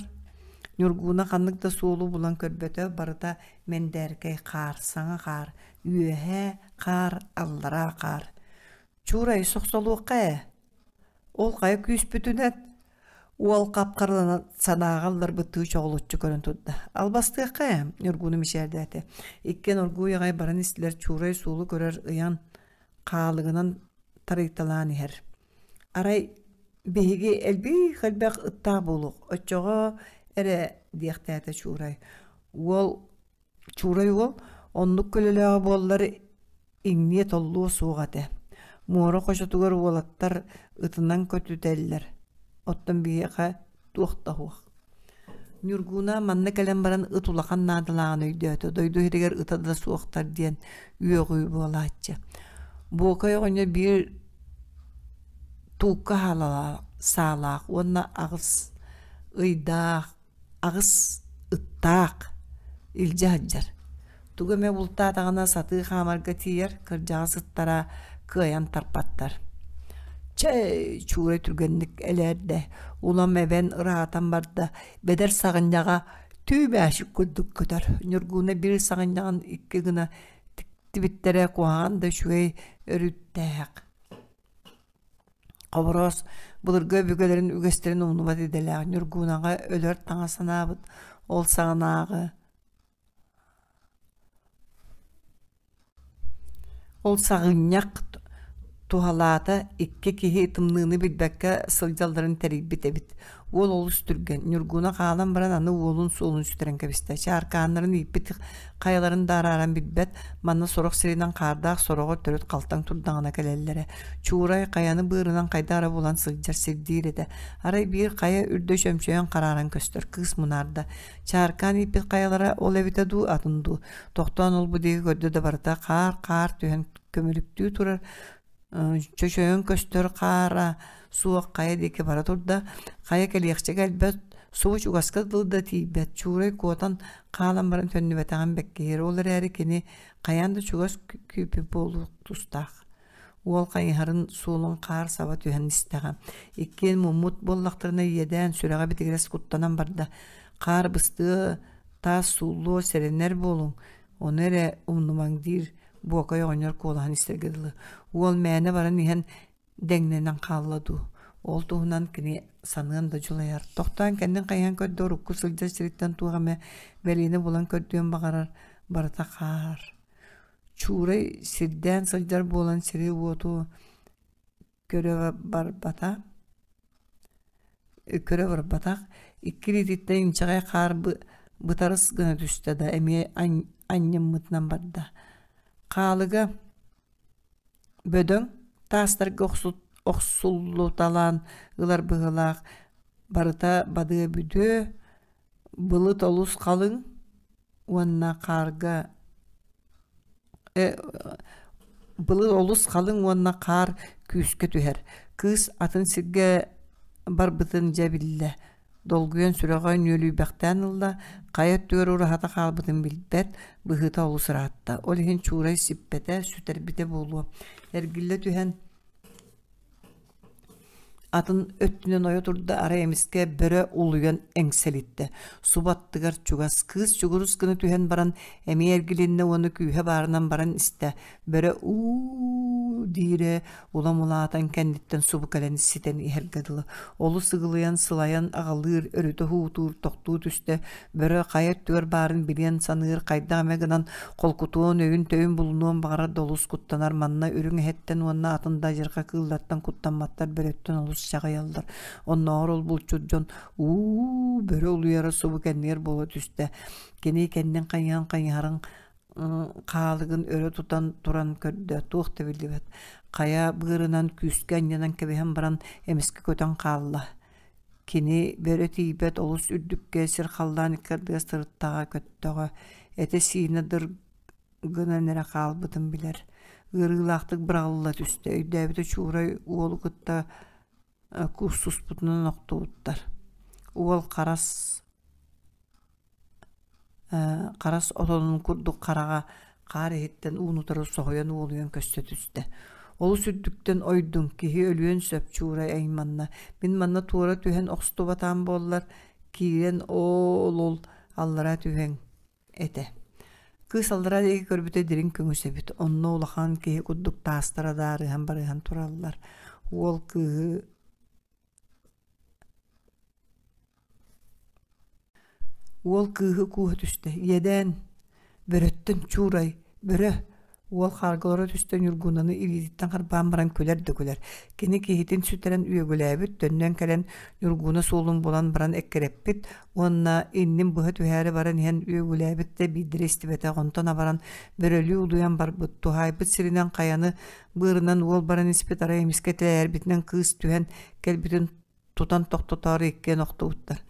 Ньургууна ханнык да суолу булан көрбөтө, барыта мэндээркэй хаар, саҥа хаар, үөһээ хаар, аллараа хаар. Чуурай сохсолуохха ээ. Ол хайа күүспүтүнэн уол хап-хараланан санааҕа ылларбыттыы чоҕулуччу көрөн турда. Албастыахха ээ, Ньургууну мичээрдээтэ. Иккиэн оргууй аҕай баран истилэр, Чуурай суолу көрөр ыйан хаалыгынан тарыйталаан иһэр. Арай биһиги элбии элбэх ыттаах буолуох, оччоҕо эрэ диэхтээтэ Чуурай. Уол Чуурай уол оннук көлөлөөҕө буоллар иҥниэ толлуо суох этэ. Муора хочотугар уолаттар ытынан көтүтэллэр, оттон биһиэхэ туох да суох. Ньургууна манна кэлэн баран ыт улахан наадалааҕын өйдөөтө, дойду иһигэр ыта да суохтар диэн үөҕүү буолааччы. Буокай оҕонньор биир туукка саалаах уонна аҕыс ыйдаах, аҕыс ыттаах илдьэ сылдьар. Тугу эмэ бултаатаҕына сатыы хаамарга тиийэр, кырдьаҕас ыттара кыайан тарпаттар. Чэ, Чуурай түргэнник элээрдэ, улам эбэн ыраатан барда, бэдэр саҕынньаҕа түү мээчик курдук көтөр. Ньургууна биир саҕынньаҕын икки гына тиктибиттэрэ куһаҕан да үчүгэй өрүттээх. Хобороос былыргы өбүгэлэрин үгэстэрин умнубат идэлээх Ньургуунаҕа өлөр таҥас санаабыт, ол саҕанааҕы Ол саҕынньах туһалаата икки киһи тымныыны билбэккэ сылдьалларын тэрийбит эбит. Уол олус түргэн, Ньургуна хаалан баран аны уолун суолун сүтэрэн кэбистэ. Чааркааннарын ииппит хайаларын да арааран билбэт, манна сорох сиринэн хаардаах, сороҕор төрүт халтаҥ турдаҕына кэлэллэрэ. Чуурай хайаны быарынан хайдах эрэ булан сылдьар сирдиир этэ. Арай биир хайа үрдэ чөмчөйөн харааран көстөр, кыыс мунаарда. Чааркаан ииппит хайалара ол эбитэ дуу, атын дуу. Тохтоон ол-бу диэки көрдө да барыта хаар-хаар түһэн көмүлүктүү турар, чөчөйөн көстөр хаара суох хайа диэки бара турда. Хайа кэлиэхчэ кэлбэт, субу чугаска дылы да тиийбэт. Чуурай куотан хаалан баран төннүбэтэҕин бэккиһиир. Ол эрээри кини хайаан да чугас күүппүт буолуох тустаах. Уол хайыһарын суолун хаар саба түһэн истэҕэ. Иккиэн муммут буоллахтарына иэдээн сүрэҕэ битигирэс куттанан барда. Хаар быстыа, таас сууллуо, сэрэнэр буолуҥ. Ону эрэ умнумаҥ диир Буокай оҕонньор куолаһын истэргэ дылы. Уол мээнэ баран иһэн дэҥнэнэн хаалла дуу. Ол туһунан кини саныан да дьулайар. Тохтоон кэннин хайыһан көрдө урукку сылдьар сириттэн туох эмэ бэлиэни булан көрдүөн баҕарар барыта хаар. Чуурай сирдээн сылдьар буолан сири-уоту көрө барбата көрө барбатах икки илиититтэн инчэҕэй хаар бытарыс гына түстэ да эмиэ анньыммытынан барда. Хаалыга бөдөҥ таастарга охсуллуталаан ылар быһыылаах барыта бадыа-бүдүө былыт олус халыҥ уонна хаарга былыт олус халыҥ уонна хаар күүскэ түһэр кыыс атын сиргэ барбытын дьэ биллэ Долгуйан сүрэҕэ нүөлүйбэхтээн ылла, хайа өттүгэр ураһата хаалбытын билбэт, быһыыта олус ыраатта. Ол иһин Чуурай сиппэтэ, сүтэрбитэ буолуо. Эргиллэ түһэн атын өттүнэн ойо турда, арай эмискэ бөрө улуйан эҥсэлиттэ. Субу аттыгар чугас кыыс чугурус гына түһэн баран эмиэ эргилиннэ уонна күүһэ баарынан баран истэ. Бөрө уу диирэ улам улаатан кэнниттэн субу кэлэн ситэн иһэргэ дылы. Олус ыгылыйан, сылайан аҕалыыр, өрүтэ уһуутуур, тохтуу түстэ. Бөрө хайа өттүгэр баарын билиэн саныыр, хайдах эмэ гынан холкутуон, өйүн-төйүн булунуон баҕарар да олус куттанар. Манна үрүҥ эһэттэн уонна атын да адьырҕа кыыллартан куттамматтар, бөрөттөн олус чаҕыйаллар. Оннооҕор ол булчут дьон уу бөрө улуйара субу кэннигэр буола түстэ. Кини кэннин хайыһан хайыһарын хаалыгын өрө тутан туран көрдө, туох да биллибэт. Хайа быарынан күүскэ анньынан кэбиһэн баран эмискэ көтөн хаалла. Кини бөрө тиийбэт олус үрдүккэ сир-халлаан икки ардыгар сырыттаҕа көттөҕө, этэ-сиинэ дыр гынан эрэ хаалбытын билэр. Ыарыылаахтык быраҕылла түстэ, өйдөөбүтэ Чуурай уолу кытта куустуспутунан охтубуттар. Уол харас Харас отонун курдук хараҕа хаар иһиттэн уун утары соһуйан уолуйан көстө түстэ. Олус үрдүктэн ойдуҥ, киһи өлүөн сөп Чуурай айманна. Мин манна туора түһэн охстубатаам буоллар, киирэн оол-ол аллара түһүөҥ этэ. Кыыс аллара диэки көрбүтэ дириҥ көҥүс эбит. Онно улахан киһи курдук таастар адаарыһан барыһан тураллар. Уол кыыһы Уол кыыһы кууһа түстэ, иэдээн, бөрөттөн чуурай, бөрө Уол хаарга олоро түстэ Ньургунаны илиититтэн харбаан баран күлэр да күлэр. Кини киһитин сүтэрэн үөгүлээбит, төннөн кэлэн Ньургуна суолун булан баран эккирэппит уонна иннин быһа түһээри баран иһэн үөгүлээбит да биирдэрэ истибэтэх, онтон абаран бөрөлүү улуйан барбыт, туһаайбыт сиринэн хайаны быарынан уол баран испит арай эмискэ тэлээрбитинэн кыыс түһэн кэлбитин тутан тохтотоору иккиэн охтубуттар.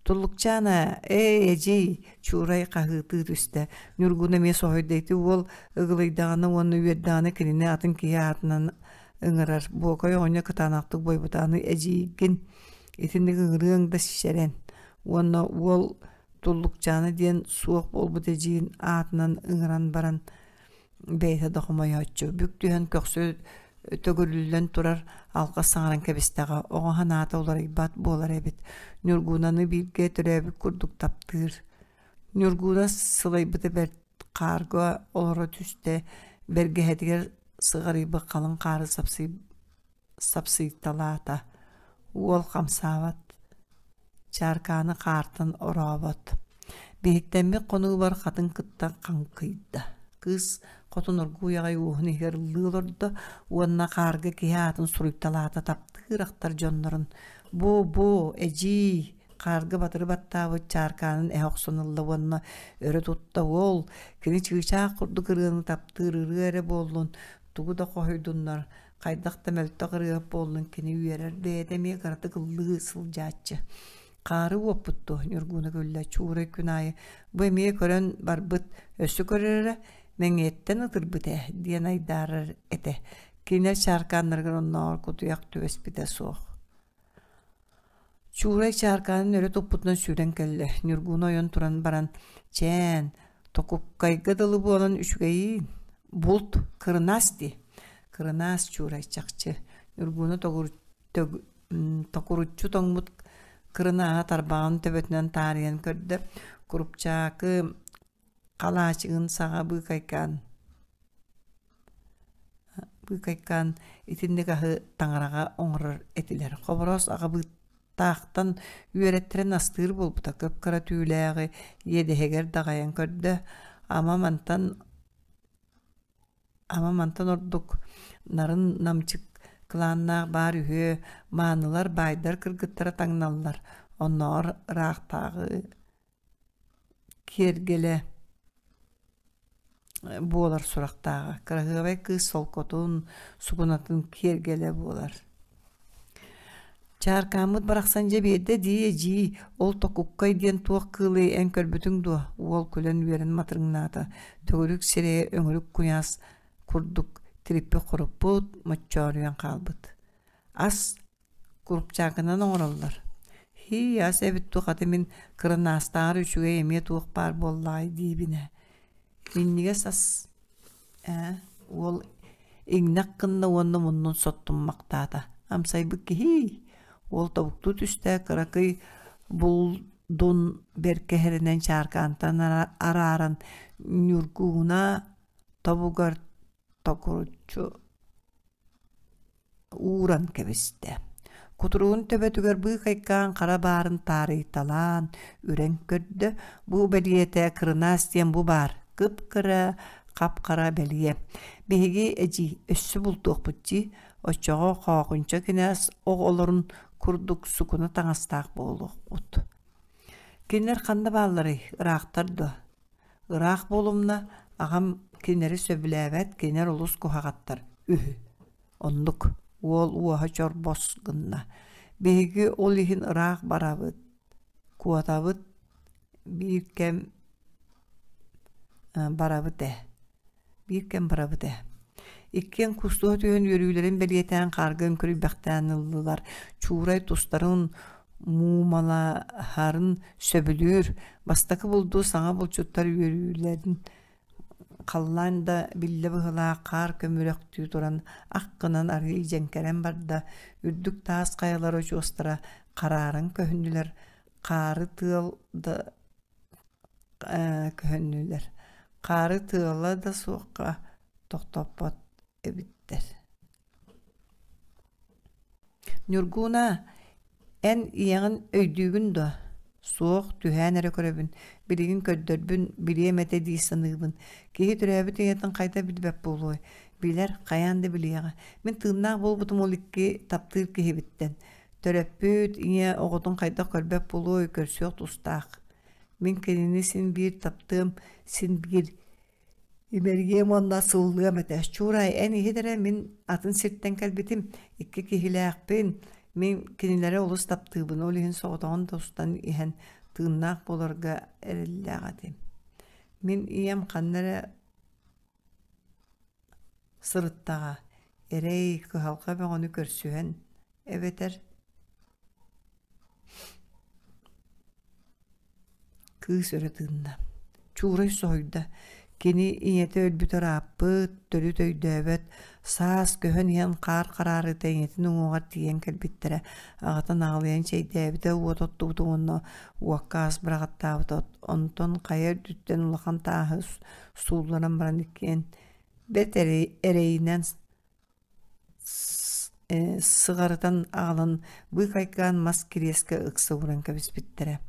Туллукчаана, эй, эдьиий, Чуурай хаһыытыы түстэ. Ньургун эмиэ соһуйда ити уол ыгылыйдаҕына уонна үөрдэҕинэ кинини атын киһи аатынан ыҥырар. Буокай оҕонньор кытаанахтык буойбута аны эдьиийгин итинник ыҥырыаҥ да сэрэн. Уонна уол Туллукчаана диэн суох буолбут эдьиийин аатынан ыҥыран баран бэйэтэ да хомойооччу бүк түһэн көхсү төгүрүллэн турар алҕас саҥаран кэбистэҕэ оҕо санаата уларыйбат буолар эбит Ньургунаны бииргэ төрөөбүт курдук таптыыр Ньургуна сылайбыта бэрт хаарга олоро түстэ бэргэһэтигэр сыҕарыйбыт халыҥ хаары сапсыйталаата уол хамсаабат чааркааны хаартан орообот Биһиктэммит хонуубар хатыҥ кытта хаҥкыйда. Кыыс хотун оргууй аҕай уоһун иһигэр ыллыы олордо уонна хаарга киһи аатын суруйталаата таптыыр ахтар дьоннорун «Бу-бу, эдьиий!» хаарга батыры баттаабыт чааркаанын эһэ охсон ылла уонна өрө тутта уол кини чыычаах курдук ырыаны таптыыр ырыа эрэ буоллун тугу да хоһуйдуннар хайдах да мөлтөх ырыаһыт буоллун кини үөрэр бэйэтэ эмиэ кыратык ыллыы сылдьааччы Хаары уоппут дуо Ньургуна күллэ Чуурай күн аайы бу эмиэ көрөн барбыт өссө көрөрө мэҥиэттэн ытырбыт ээ диэн айдаарар этэ кинилэр чааркааннарыгар оннооҕор кутуйах түбэспитэ суох Чуурай чааркаанын өрө туппутунан сүүрэн кэллэ Ньургуна ойон туран баран чээн токуккайга дылы буолан үчүгэйиин булт кырынаас дии. Кырынаас Чуурай чахчы Ньургууну токуруччу тоҥмут кырынааһа тарбаҕын төбөтүнэн таарыйан көрдө, курупчаакы халаачыгын саҕа быыкайкаан быыкайкаан итинник аһы таҥараҕа оҥорор этилэр. Хобороос аҕабыыттаахтан үөрэттэрэн астыыр буолбута, кып-кыра түүлээҕи иэдэһигэр даҕайан көрдө, ама мантан Ама мантан ордук нарын намчык кылааннаах баар үһүө, маанылар, баайдар кыргыттара таҥналлар, оннооҕор ыраахтааҕы киэргэлэ буолар сурахтааҕа, кыраһыабай кыыс солкотун, сукунатын киэргэлэ буолар. Чааркааммыт барахсан дьэ биэрдэ дии эдьиий, ол токуккай диэн туох кыылый эн көрбүтүҥ дуо? Уол күлэн үөрэн матырыҥнаата, төгүрүк сирэйэ өҥүрүк куйаас курдук тириппит-хоруппут, моччооруйан хаалбыт. Ас курупчаакынан оҥороллор. Һии, ас эбит туох аты мин кырынаастааҕар үчүгэй эмиэ туох баар буоллаҕай диибин ээ. Минньигэс ас ээ, уол иҥнэх гынна уонна муннун соттуммахтаата. Амсайбыт киһи Уол тобуктуу түстэ, кыракый булдун бэркэһэринэн чааркаантан арааран Ньургууна тобугар токуруччу ууран кэбистэ. Кутуругун төбөтүгэр быыкайкаан хара баарын таарыйталаан, үрэн көрдө. Бу бэлиэтэ кырынаас диэн бу баар, кып-кыра, хап-хара бэлиэ. Биһиги эдьиий өссө бултуохпут дии, оччоҕо Хоохунча кинээс оҕолорун курдук сукуна таҥастаах буолуохпут. Кинилэр ханна баалларый, ыраахтар дуо? Ыраах буолумна, аҕам кинилэри сөбүлээбэт, кинилэр олус куһаҕаттар үһү. Оннук, уол уоһа чорбос гынна. Биһиги ол иһин ыраах барабыт, куотабыт, биир кэм барабыт ээ. Биир кэм барабыт ээ. Иккиэн кустуһа түһэн үөрүүлэрин бэлиэтээн хаарга үҥкүрүйбэхтээн ыллылар. Чуурай тустарын муумалаһарын сөбүлүүр. Бастакы булду саҥа булчуттар үөрүүлэрин халлаан да биллэ быһыылаах хаар көмүрөхтүү туран ах гынан арыый дьэҥкэрэн барда, үрдүк таас хайалар очуостара харааран көһүннүлэр, хаары тыал да көһүннүлэр, хаары тыала да суохха тохтоппот эбиттэр. Ньургууна, эн ийэҕин өйдүүгүн дуо? Суох, түһээн эрэ көрөбүн, билигин көрдөрбүн, билиэм этэ дии саныыбын. Киһи төрөөбүт ийэтин хайда билбэт буолуой? Билэр, хайаан да билиэҕэ. Мин тыыннаах буолбутум ол икки таптыыр киһибиттэн. Төрөппүт ийэ оҕотун хайдах көрбөт буолуой, көрсүөх тустаах. Мин кинини син биир таптыам, син биир Имэрийиэм уонна сыллыам этэ: «Чуурай, эн иһит эрэ, мин атын сиртэн кэлбитим, икки киһилээхпин, мин кинилэри олус таптыыбын, ол иһин соҕотоҕун да устан иһэн тыыннаах буоларга эрэллээх этим. Мин ийэм ханна эрэ сырыттаҕа, эрэй, кыһалҕа бөҕөнү көрсүһэн, эбэтэр Кыыс өрө тыынна, Чуурай соһуйда, кини ийэтэ өлбүтэ ырааппыт, төрүт өйдөөбөт, саас көһөн иһэн хаар хараарыыта ийэтин уҥуоҕар тиийэн кэлбиттэрэ, аҕата наҕылыйан чэйдээбитэ, уот оттубута уонна уокка ас быраҕаттаабыта, онтон хайа үрдүттэн улахан тааһы суулларан баран иккиэн бэрт эрэйинэн сыҕарытан аҕалан быыкайкаан мас кириэскэ ыкса ууран кэбиспиттэрэ.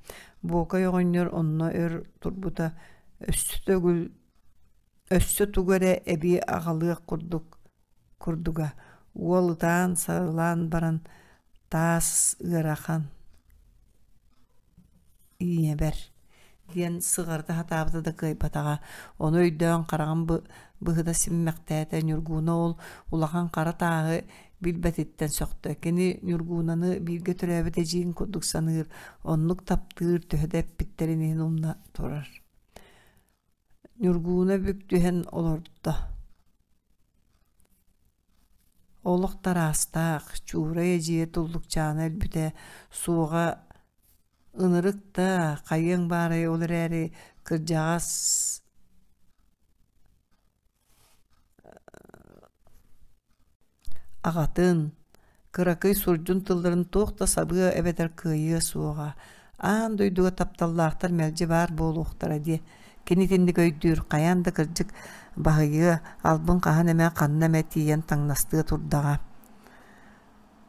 Буокай оҕонньор онно өр турбута өссө төгүл өссө тугу эрэ эбии аҕалыах курдук курдуга. Уол ытаан сарылаан баран таас ыарахан ийэбэр диэн сыҕарыта сатаабыта да кыайбатаҕа. Ону өйдөөн хараҕын быһыта симмэхтээтэ. Ньургууна ол улахан хара тааһы билбэтиттэн сөхтө. Кини Ньургуунаны бииргэ төрөөбүт эдьиийин курдук саныыр, оннук таптыыр, төһө да эппиттэрин иһин умна турар. Ньургууна бүк түһэн олордо. Олох тараастаах, Чуурай эдьиийэ Туллукчаана өлбүтэ, суоҕа ынырык да, хайыаҥ баарай ол эрээри кырдьаҕас Аҕатын, кыракый сурдьун тылларын туох да сабыа эбэтэр кыайыа суоҕа, аан дойдуга тапталлаахтар мэлдьи баар буолуохтара диэ. Кини итинник өйдүүр, хайаан да кырдьык баһыйыа, албын хаһан эмэ ханна эмэ тиийэн таҥнастыа турдаҕа.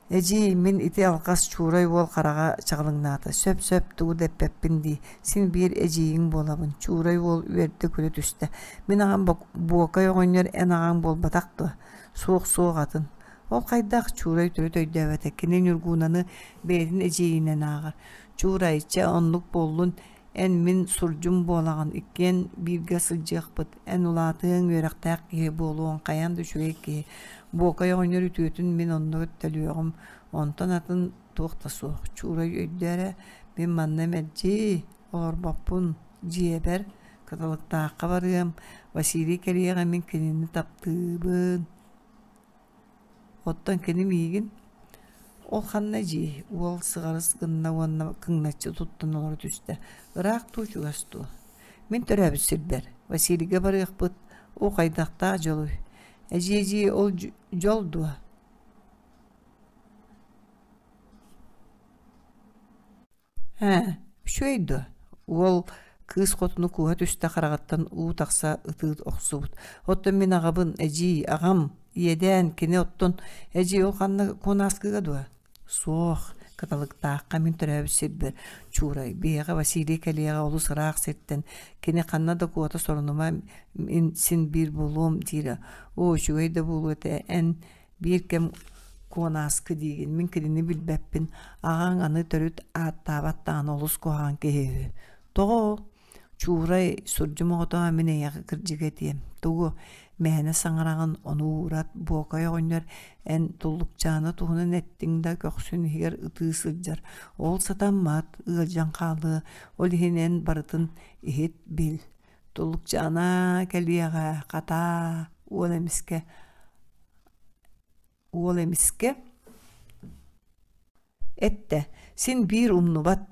Эдьиий, мин ити алҕас Чуурай уол хараҕа чаҕылыҥнаата. Сөп-сөп, тугу да эппэппин дии, син биир эдьиийиҥ буолабын. Чуурай уол үөрдэ-күлэ түстэ. Мин аҕам Буокай оҕонньор эн аҕаҥ буолбатах дуо? Суох-суох атын. Ол хайдах Чуурай төрүт өйдөөбөтө. Кини Ньургуунаны бэйэтин эдьиийинэн ааҕар. Чуурай, чэ, оннук буоллун, эн мин сурдьум буолаҕын, иккиэн бииргэ сылдьыахпыт, эн улаатыаҥ, үөрэхтээх киһи буолуоҥ, хайаан да үчүгэй киһи. Буокай оҕонньор үтүөтүн мин онно төлүөҕүм, онтон атын туох да суох. Чуурай өйдөө эрэ, мин манна мэлдьи олорбоппун, дьиэбэр Кыталыктаахха барыам, Василий кэлиэҕэ мин кинини таптыыбын. Оттон кини миигин ол ханна дьиэй уол сыҕарыс гынна уонна кыҥначчы туттан олоро түстэ. Ыраах дуу, чугас дуу? Мин төрөөбүт сирбэр Василийга барыахпыт, оо хайдахтаах дьолуй? Эдьиий-эдьиий ол дьол дуо? Ээ, үчүгэй дуо? Уол кыыс хотуну кууһа түстэ хараҕыттан уу тахса ытыы охсубут. Оттон мин аҕабын, эдьиий, аҕам, иэдээн, кини оттон, эдьиий ол ханна Куонааскыга дуо? Суох, Кыталыктаахха мин төрөөбүт сирбэр Чуурай, биһиэхэ Василий кэлиэҕэ олус ыраах сиртэн, кини ханна да куота сорунума мин син биир булуом диирэ. Оо, үчүгэй да буолуо этэ, эн Биир кэм Куонааскы диигин, мин кинини билбэппин, аҕаҥ аны төрүт ааттаабат даҕаны олус куһаҕан киһи үһү. Тоҕо ол? Чуурай, сурдьум оҕотоо мин эйиэхэ кырдьыгы этиэм. Тугу, мээнэ саҥараҕын, ону уурат, Буокай оҕонньор эн Туллукчаана туһунан эттиҥ да көхсүн иһигэр ытыы сылдьар. Ол сатаммат, ыалдьан хаалыа, ол иһин эн барытын иһит, бил. Туллукчаана кэлиэҕэ, хатаа, уол эмискэ Уол эмискэ эттэ: «Син биир умнубат,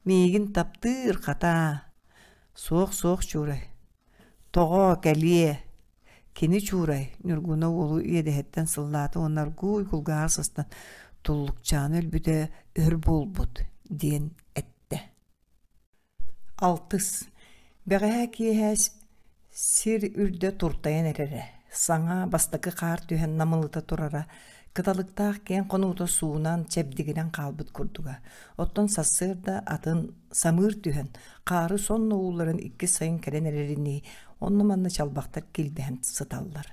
миигин таптыыр хатаа, суох-суох Чуурай, тоҕо кэлиэ, кини Чуурай» Ньургуна уолу иэдэһиттэн сыллаата уонна аргыый кулгааҕа сыстан «Туллукчаана өлбүтэ өр буолбут» диэн эттэ. Алтыс. Бэҕэһээ киэһэ сир үрдэ туртайан эрэрэ, саҥа бастакы хаар түһэн намылыта турара, кыталыктаах киэҥ хонуута суунан, чэбдигирэн хаалбыт курдуга. Оттон сарсыарда атын самыыр түһэн, хаары сонно уулларан иккис сайын кэлэн эрэринии, онно-манна чалбахтар килбэһэн сыталлар.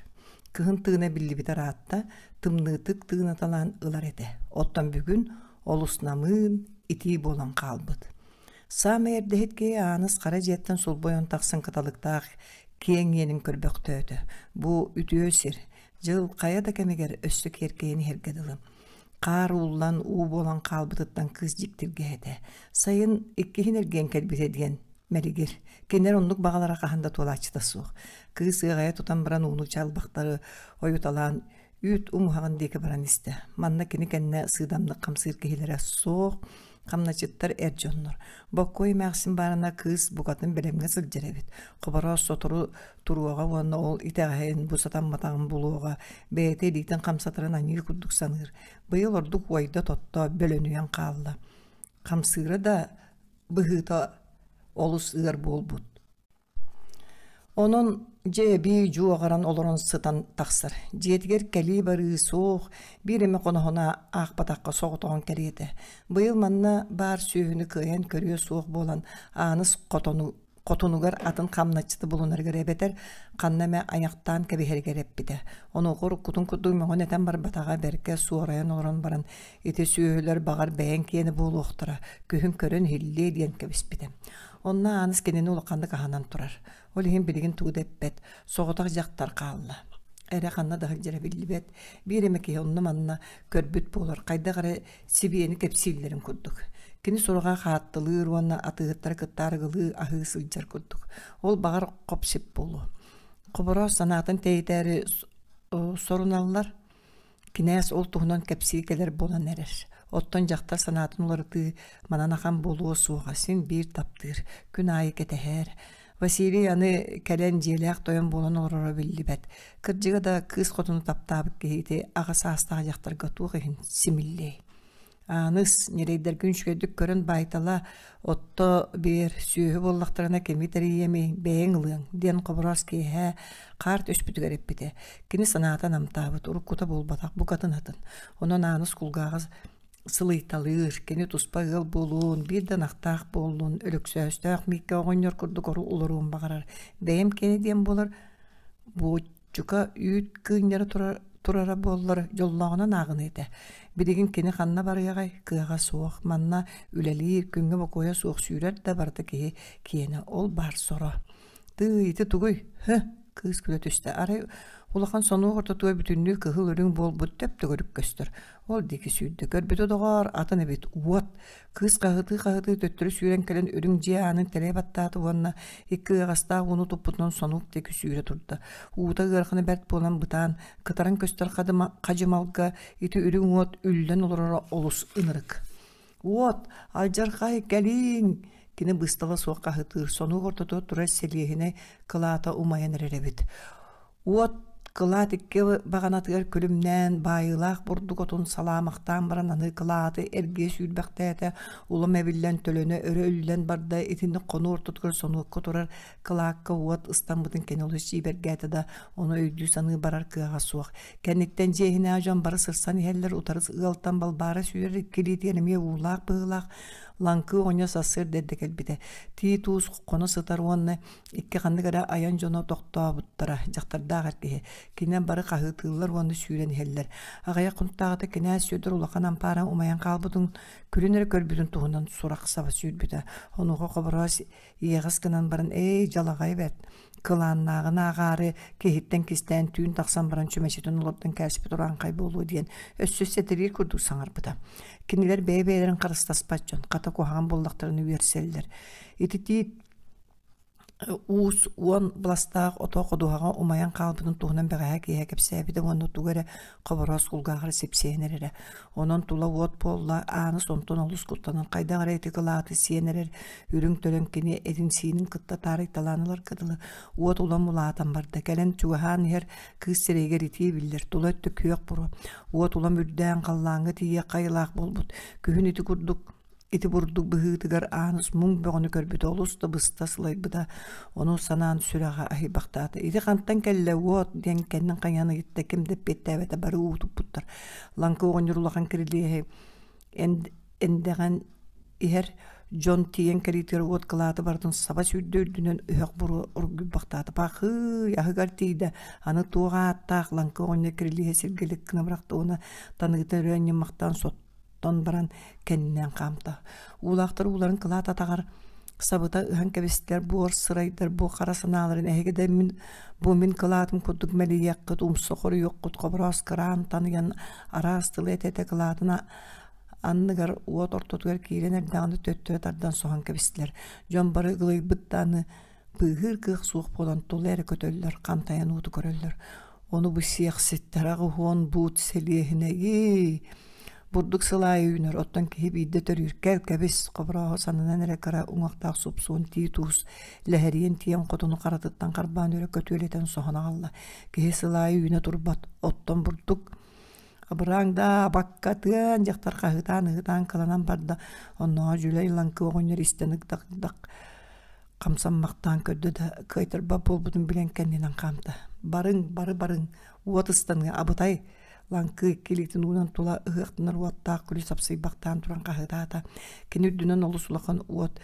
Кыһын тыына биллибитэ ыраатта, тымныытык тыынаталаан ылар этэ. Оттон бүгүн олус намыын, итии буолан хаалбыт. Саамай эрдэһит киһи Ааныс хара дьиэттэн сулбуйан тахсан кыталыктаах киэҥ иэнин көрбөхтөөтө. Бу үтүө сир, дьыл хайа да кэмигэр өссө киэркэйэн иһэргэ дылы. Хаар ууллан, уу буолан хаалбытыттан кыыс дьиктиргэһэтэ. Сайын иккиһин эргийэн кэлбитэ диэн мэлигир. Кинилэр оннук баҕалара хаһан да туолааччыта суох. Кыыс ыаҕайа тутан баран ууну чалбахтары ойуталаан үүт умуһаҕын диэки баран истэ. Манна кини кэннэ сыыдамнык хамсыыр киһилэрэ суох, хамначчыттар эр дьоннор. Боккуой эмээхсин баарына кыыс букатын бэлэмҥэ сылдьар эбит. Хобороос сотору туруоҕа уонна ол итэҕэһин бу сатамматаҕын булуоҕа, бэйэтэ илиитин хамсатарын аньыы курдук саныыр. Быйыл ордук уойда-тотто, бөлөнүйэн хаалла. Хамсыыра да быһыыта олус ыар буолбут. Онон дьэ эбии дьуоҕаран олорон сытан тахсар. Дьиэтигэр кэлии-барыы суох, биир эмэ хоноһону аахпатахха соҕотоҕун кэриэтэ. Быйыл манна баар сүөһүнү кыайан көрүө суох буолан, Ааныс хотону хотунугар атын хамначчыты булунарыгар эбэтэр ханна эмэ айахтаан кэбиһэригэр эппитэ. Онуоха уруккутун курдук мөҕөн-этэн барбатаҕа бэркэ суорайан олорон баран, ити сүөһүлэр баҕар бэйэҥ киэнэ буолуохтара, күһүн көрөн иһиллиэ диэн кэбиспитэ. Онно Ааныс кинини улаханнык аһынан турар. Ол иһин билигин тугу да эппэт, соҕотох дьахтар хаалла. Эрэ ханна да сылдьара биллибэт, биир эмэ киһи онно-манна көрбүт буолар, хайдах эрэ сибиэни кэпсииллэрин курдук. Кини сураҕа хааттылыыр уонна атыыһыттары кытта арыгылыы аһыы сылдьар курдук. Ол баҕар хоп-сип буолуо. Хобороос санаатын тэйитээри соруналлар. Кинээс ол туһунан кэпсии кэлэр буолан эрэр. Оттон дьахтар санаатын уларытыы манан ахан буолуо суоҕа, син биир таптыыр, күн аайы кэтэһэр. Василий аны кэлэн дьиэлээх тойон буолан олороро биллибэт. Кырдьыга да, кыыс хотуну таптаабыт киһи ити аҕа саастаах дьахтарга туох иһин симиллиэй? Ааныс, ньирэйдэргин үчүгэйдик көрөн баайтала, отто биэр, сүөһү буоллахтарына кими тэрийиэмий, бэйэҥ ылыаҥ, диэн Хобороос киэһэ хаар түспүтүгэр эппитэ. Кини санаата намтаабыт, уруккута буолбатах, букатын атын. Онон Ааныс кулгааҕа сылыйталыыр, кини туспа ыал буолуон, биир да ынахтаах буоллун, Өлөксөөстөөх Мииккэ оҕонньор курдук олоруон баҕарар. Бэйэм киэнэ диэн буолар, буоччука үүт кыынньара турар турара буоллар дьоллооҕунан ааҕыныа этэ. Билигин кини ханна барыаҕай, кыаҕа суох. Манна үлэлиир, күҥҥэ бокуойа суох сүүрэр да барыта киһи киэнэ, ол баар соро. Тыый, ити тугуй? Һы, кыыс күлэ түстэ. Арай улахан сонуок ортотугар бүтүннүү кыһыл үрүҥ буолбут төп-төгүрүк көстөр. Ол диэки сүүрдэ. Көрбүтэ доҕоор, атын эбит, уот. Кыыс хаһытыы-хаһытыы төттөрү сүүрэн кэлэн үрүҥ дьиэ аанын тэлэйэ баттаата уонна икки ыаҕастаах ууну туппутунан сонуок диэки сүүрэ турда. Уута ыарахана бэрт буолан бытаан, кытаран көстөр хадьымалга ити үрүҥ уот үллэн олороро олус ынырык. Уот, алдьархай, кэлииҥ! Кини быыстала суох хаһытыыр, сонуок ортотугар турар сэлиэһинэй кылаата умайан эрэр эбит. Уот кылаат икки баҕанатыгар күлүмнээн, баайыылаах бурдук отун салаамахтаан баран аны кылааты эргийэ сүүрбэхтээтэ, улам эбиллэн төлөнө өрө үллэн барда, итинник хонуу ортотугар сонуокка турар кылаакка уот ыстаммытын кини олус дьиибэргээтэ да, ону өйдүү-саныы барар кыаҕа суох. Кэнниттэн дьиэ иһинээҕи дьон бары сырсан иһэллэр, утары ыалтан Балбаара сүүрэр икки илиитигэр эмиэ уулаах быһыылаах Лаҥкы оҕонньор сарсыарда эрдэ кэлбитэ. Тиит уус хоно сытар уонна икки ханнык эрэ айан дьоно тохтообуттара, дьахтардаах эр киһи. Кинилэр бары хаһыытыыллар уонна сүүрэн иһэллэр. Аҕыйах хонуктааҕыта кинээс Сүөдэр улахан ампаара умайан хаалбытын, күлүн эрэ көрбүтүн туһунан сурах саба сүүрбүтэ. Онуоха Хобороос иэҕэс гынан баран, «Эй, дьалаҕай бэрт, кылааннааҕын ааҕаары киһиттэн кистээн түүн тахсан баран чүмэчитин олордон кээспит урааҥхай буолуо диэн өссө сэтириир курдук саҥарбыта. Кинилэр бэйэ-бэйэлэрин харыстаспат дьон, хата куһаҕан буоллахтарына үөрсэллэр. Ити тиит уус уон быластаах ото ходуһаҕа умайан хаалбытын туһунан бэҕэһээ киэһэ кэпсээбитэ уонна тугу эрэ Хобороос кулгааҕар сипсийэн эрэрэ. Онон тула уот буолла, Ааныс онтон олус куттанан хайдах эрэ ити кылааты сиэн эрэр үрүҥ төлөн кини этин-сиинин кытта таарыйталаан ыларга дылы уот улам улаатан барда. Кэлэн чугаһаан иһэр кыыс сирэйигэр итии биллэр, тула өттө күөх буруо. Уот улам үрдээн халлааҥҥа тиийиэх хайылаах буолбут. Күһүн ити курдук Ити бурдук быһыытыгар Ааныс муҥ бөҕөнү көрбүтэ олус да быста сылайбыта, ону санаан сүрэҕэ аһыйбахтаата. «Ити хантан кэллэ уот?» диэн кэннин хайыһан ыйытта, ким да эппиэттээбэтэ, бары уу туппуттар. Лаҥкы оҕонньор улахан кирилиэһи эндэҕэн иһэр дьон тиийэн кэлиитигэр уот кылааты барытын саба сүүрдэ үрдүнэн өһөх буруо оргуйбахтаата. Пахыый, аһыгар тиийдэ, аны туох ааттаах Лаҥкы оҕонньор кирилиэһи сиргэ илик гына бырахта уонна таныыта өрө анньыммахтаан сотто тон баран кэннинэн хаамта. Уулаахтар ууларын кылаат атаҕар сабыта ыһан кэбистэр буор сырайдар бу хара санааларын эһиги да мин бу мин кылаатым курдук мэлийиэххит умса хоруйуоххут хобороос кыраан таныйан араас тылы этэ-этэ кылаатын анныгар уот ортотугар киирэн эрдэҕинэ төттөрү тардан соһон кэбистилэр. Дьон бары ыгылыйбыт да аны быыһыыр кыах суох буолан тула эрэ көтөллөр, хантайан ууту көрөллөр. Ону бу сиэхситтэр аҕыһуон буут сэлиэһинэйий бурдук сыл аайы үүнэр, оттон киһи биирдэ төрүүр кэл кэбис хоборооһу сананан эрэ кыра уҥуохтаах супсуон тиит уус лэһэриэн тиийэн хотуну харатыттан харбаан өрө көтүөлэтэн соһон аҕалла. Киһи сыл аайы үүнэ турбат, оттон бурдук Абырааҥ даа, абаккатыан дьахтар хаһыытаан-ыһыытаан кыланан барда. Оннооҕо Дьүлэй Лаҥкы оҕонньор истэн ыгдах-ыгдах хамсаммахтаан көрдө да, кыайтарбат буолбутун билэн кэннинэн хаамта. Барыҥ, бары барыҥ, уот ыстаныа, абытай! Лаҥкы икки илиитин уунан тула ыһыахтанар уоттаах күлү сапсыйбахтаан туран хаһыытаата. Кини үрдүнэн олус улахан уот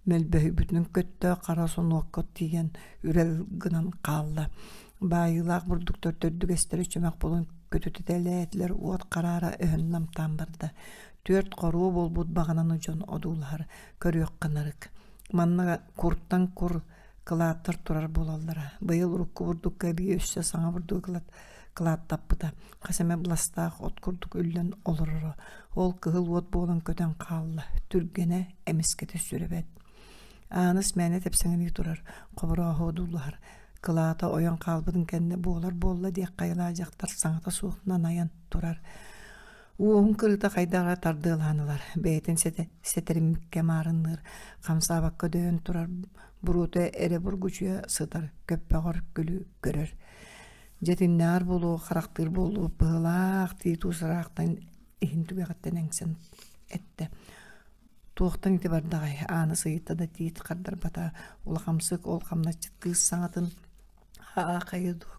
мөлбөһүйбүтүнэн көттө, хара сонуокка тиийэн үрэл гынан хаалла. Баайыылаах бурдуктар төрдүгэстэрэ чөмөх буолан көтүтэлээтилэр, уот хараара өһөн намтаан барда. Түөрт хоруо буолбут баҕананы дьон одуулаһар, көрүөххэ нарык. Манна куртан кур кылааттар турар буолаллара. Быйыл урукку бурдукка эбии өссө саҥа бурдугу кылат кылааттаппыта. Хас эмэ быластаах от курдук үллэн олороро. Ол кыһыл уот буолан көтөн хаалла. Түргэнэ, эмискэтэ сүрэбэт. Ааныс мээнэ тэпсэҥэлии турар, хоборооһу одуулаһар. Кылаата ойон хаалбытын кэннэ буолар буолла диэх хайалаах дьахтар саҥата суох нанайан турар. Уоһун кырыыта хайдах эрэ тардыалаан ылар, бэйэтин сэтэриммиккэ маарынныыр, хамсаабакка дөйөн турар буруота эрэ бургучуйа сытар, көппөҕөр күлү көрөр. Дьэ итиннээҕэр буолуо, харахтыыр буолуо быһыылаах дии туус ыраахтан иһин түгэҕиттэн эҥсэн эттэ. Туохтан ити бардаҕай, Аана сыйытта да тиит хардарбата, улахамсык ол хамначчыт кыыс саҥатын аахайы дуо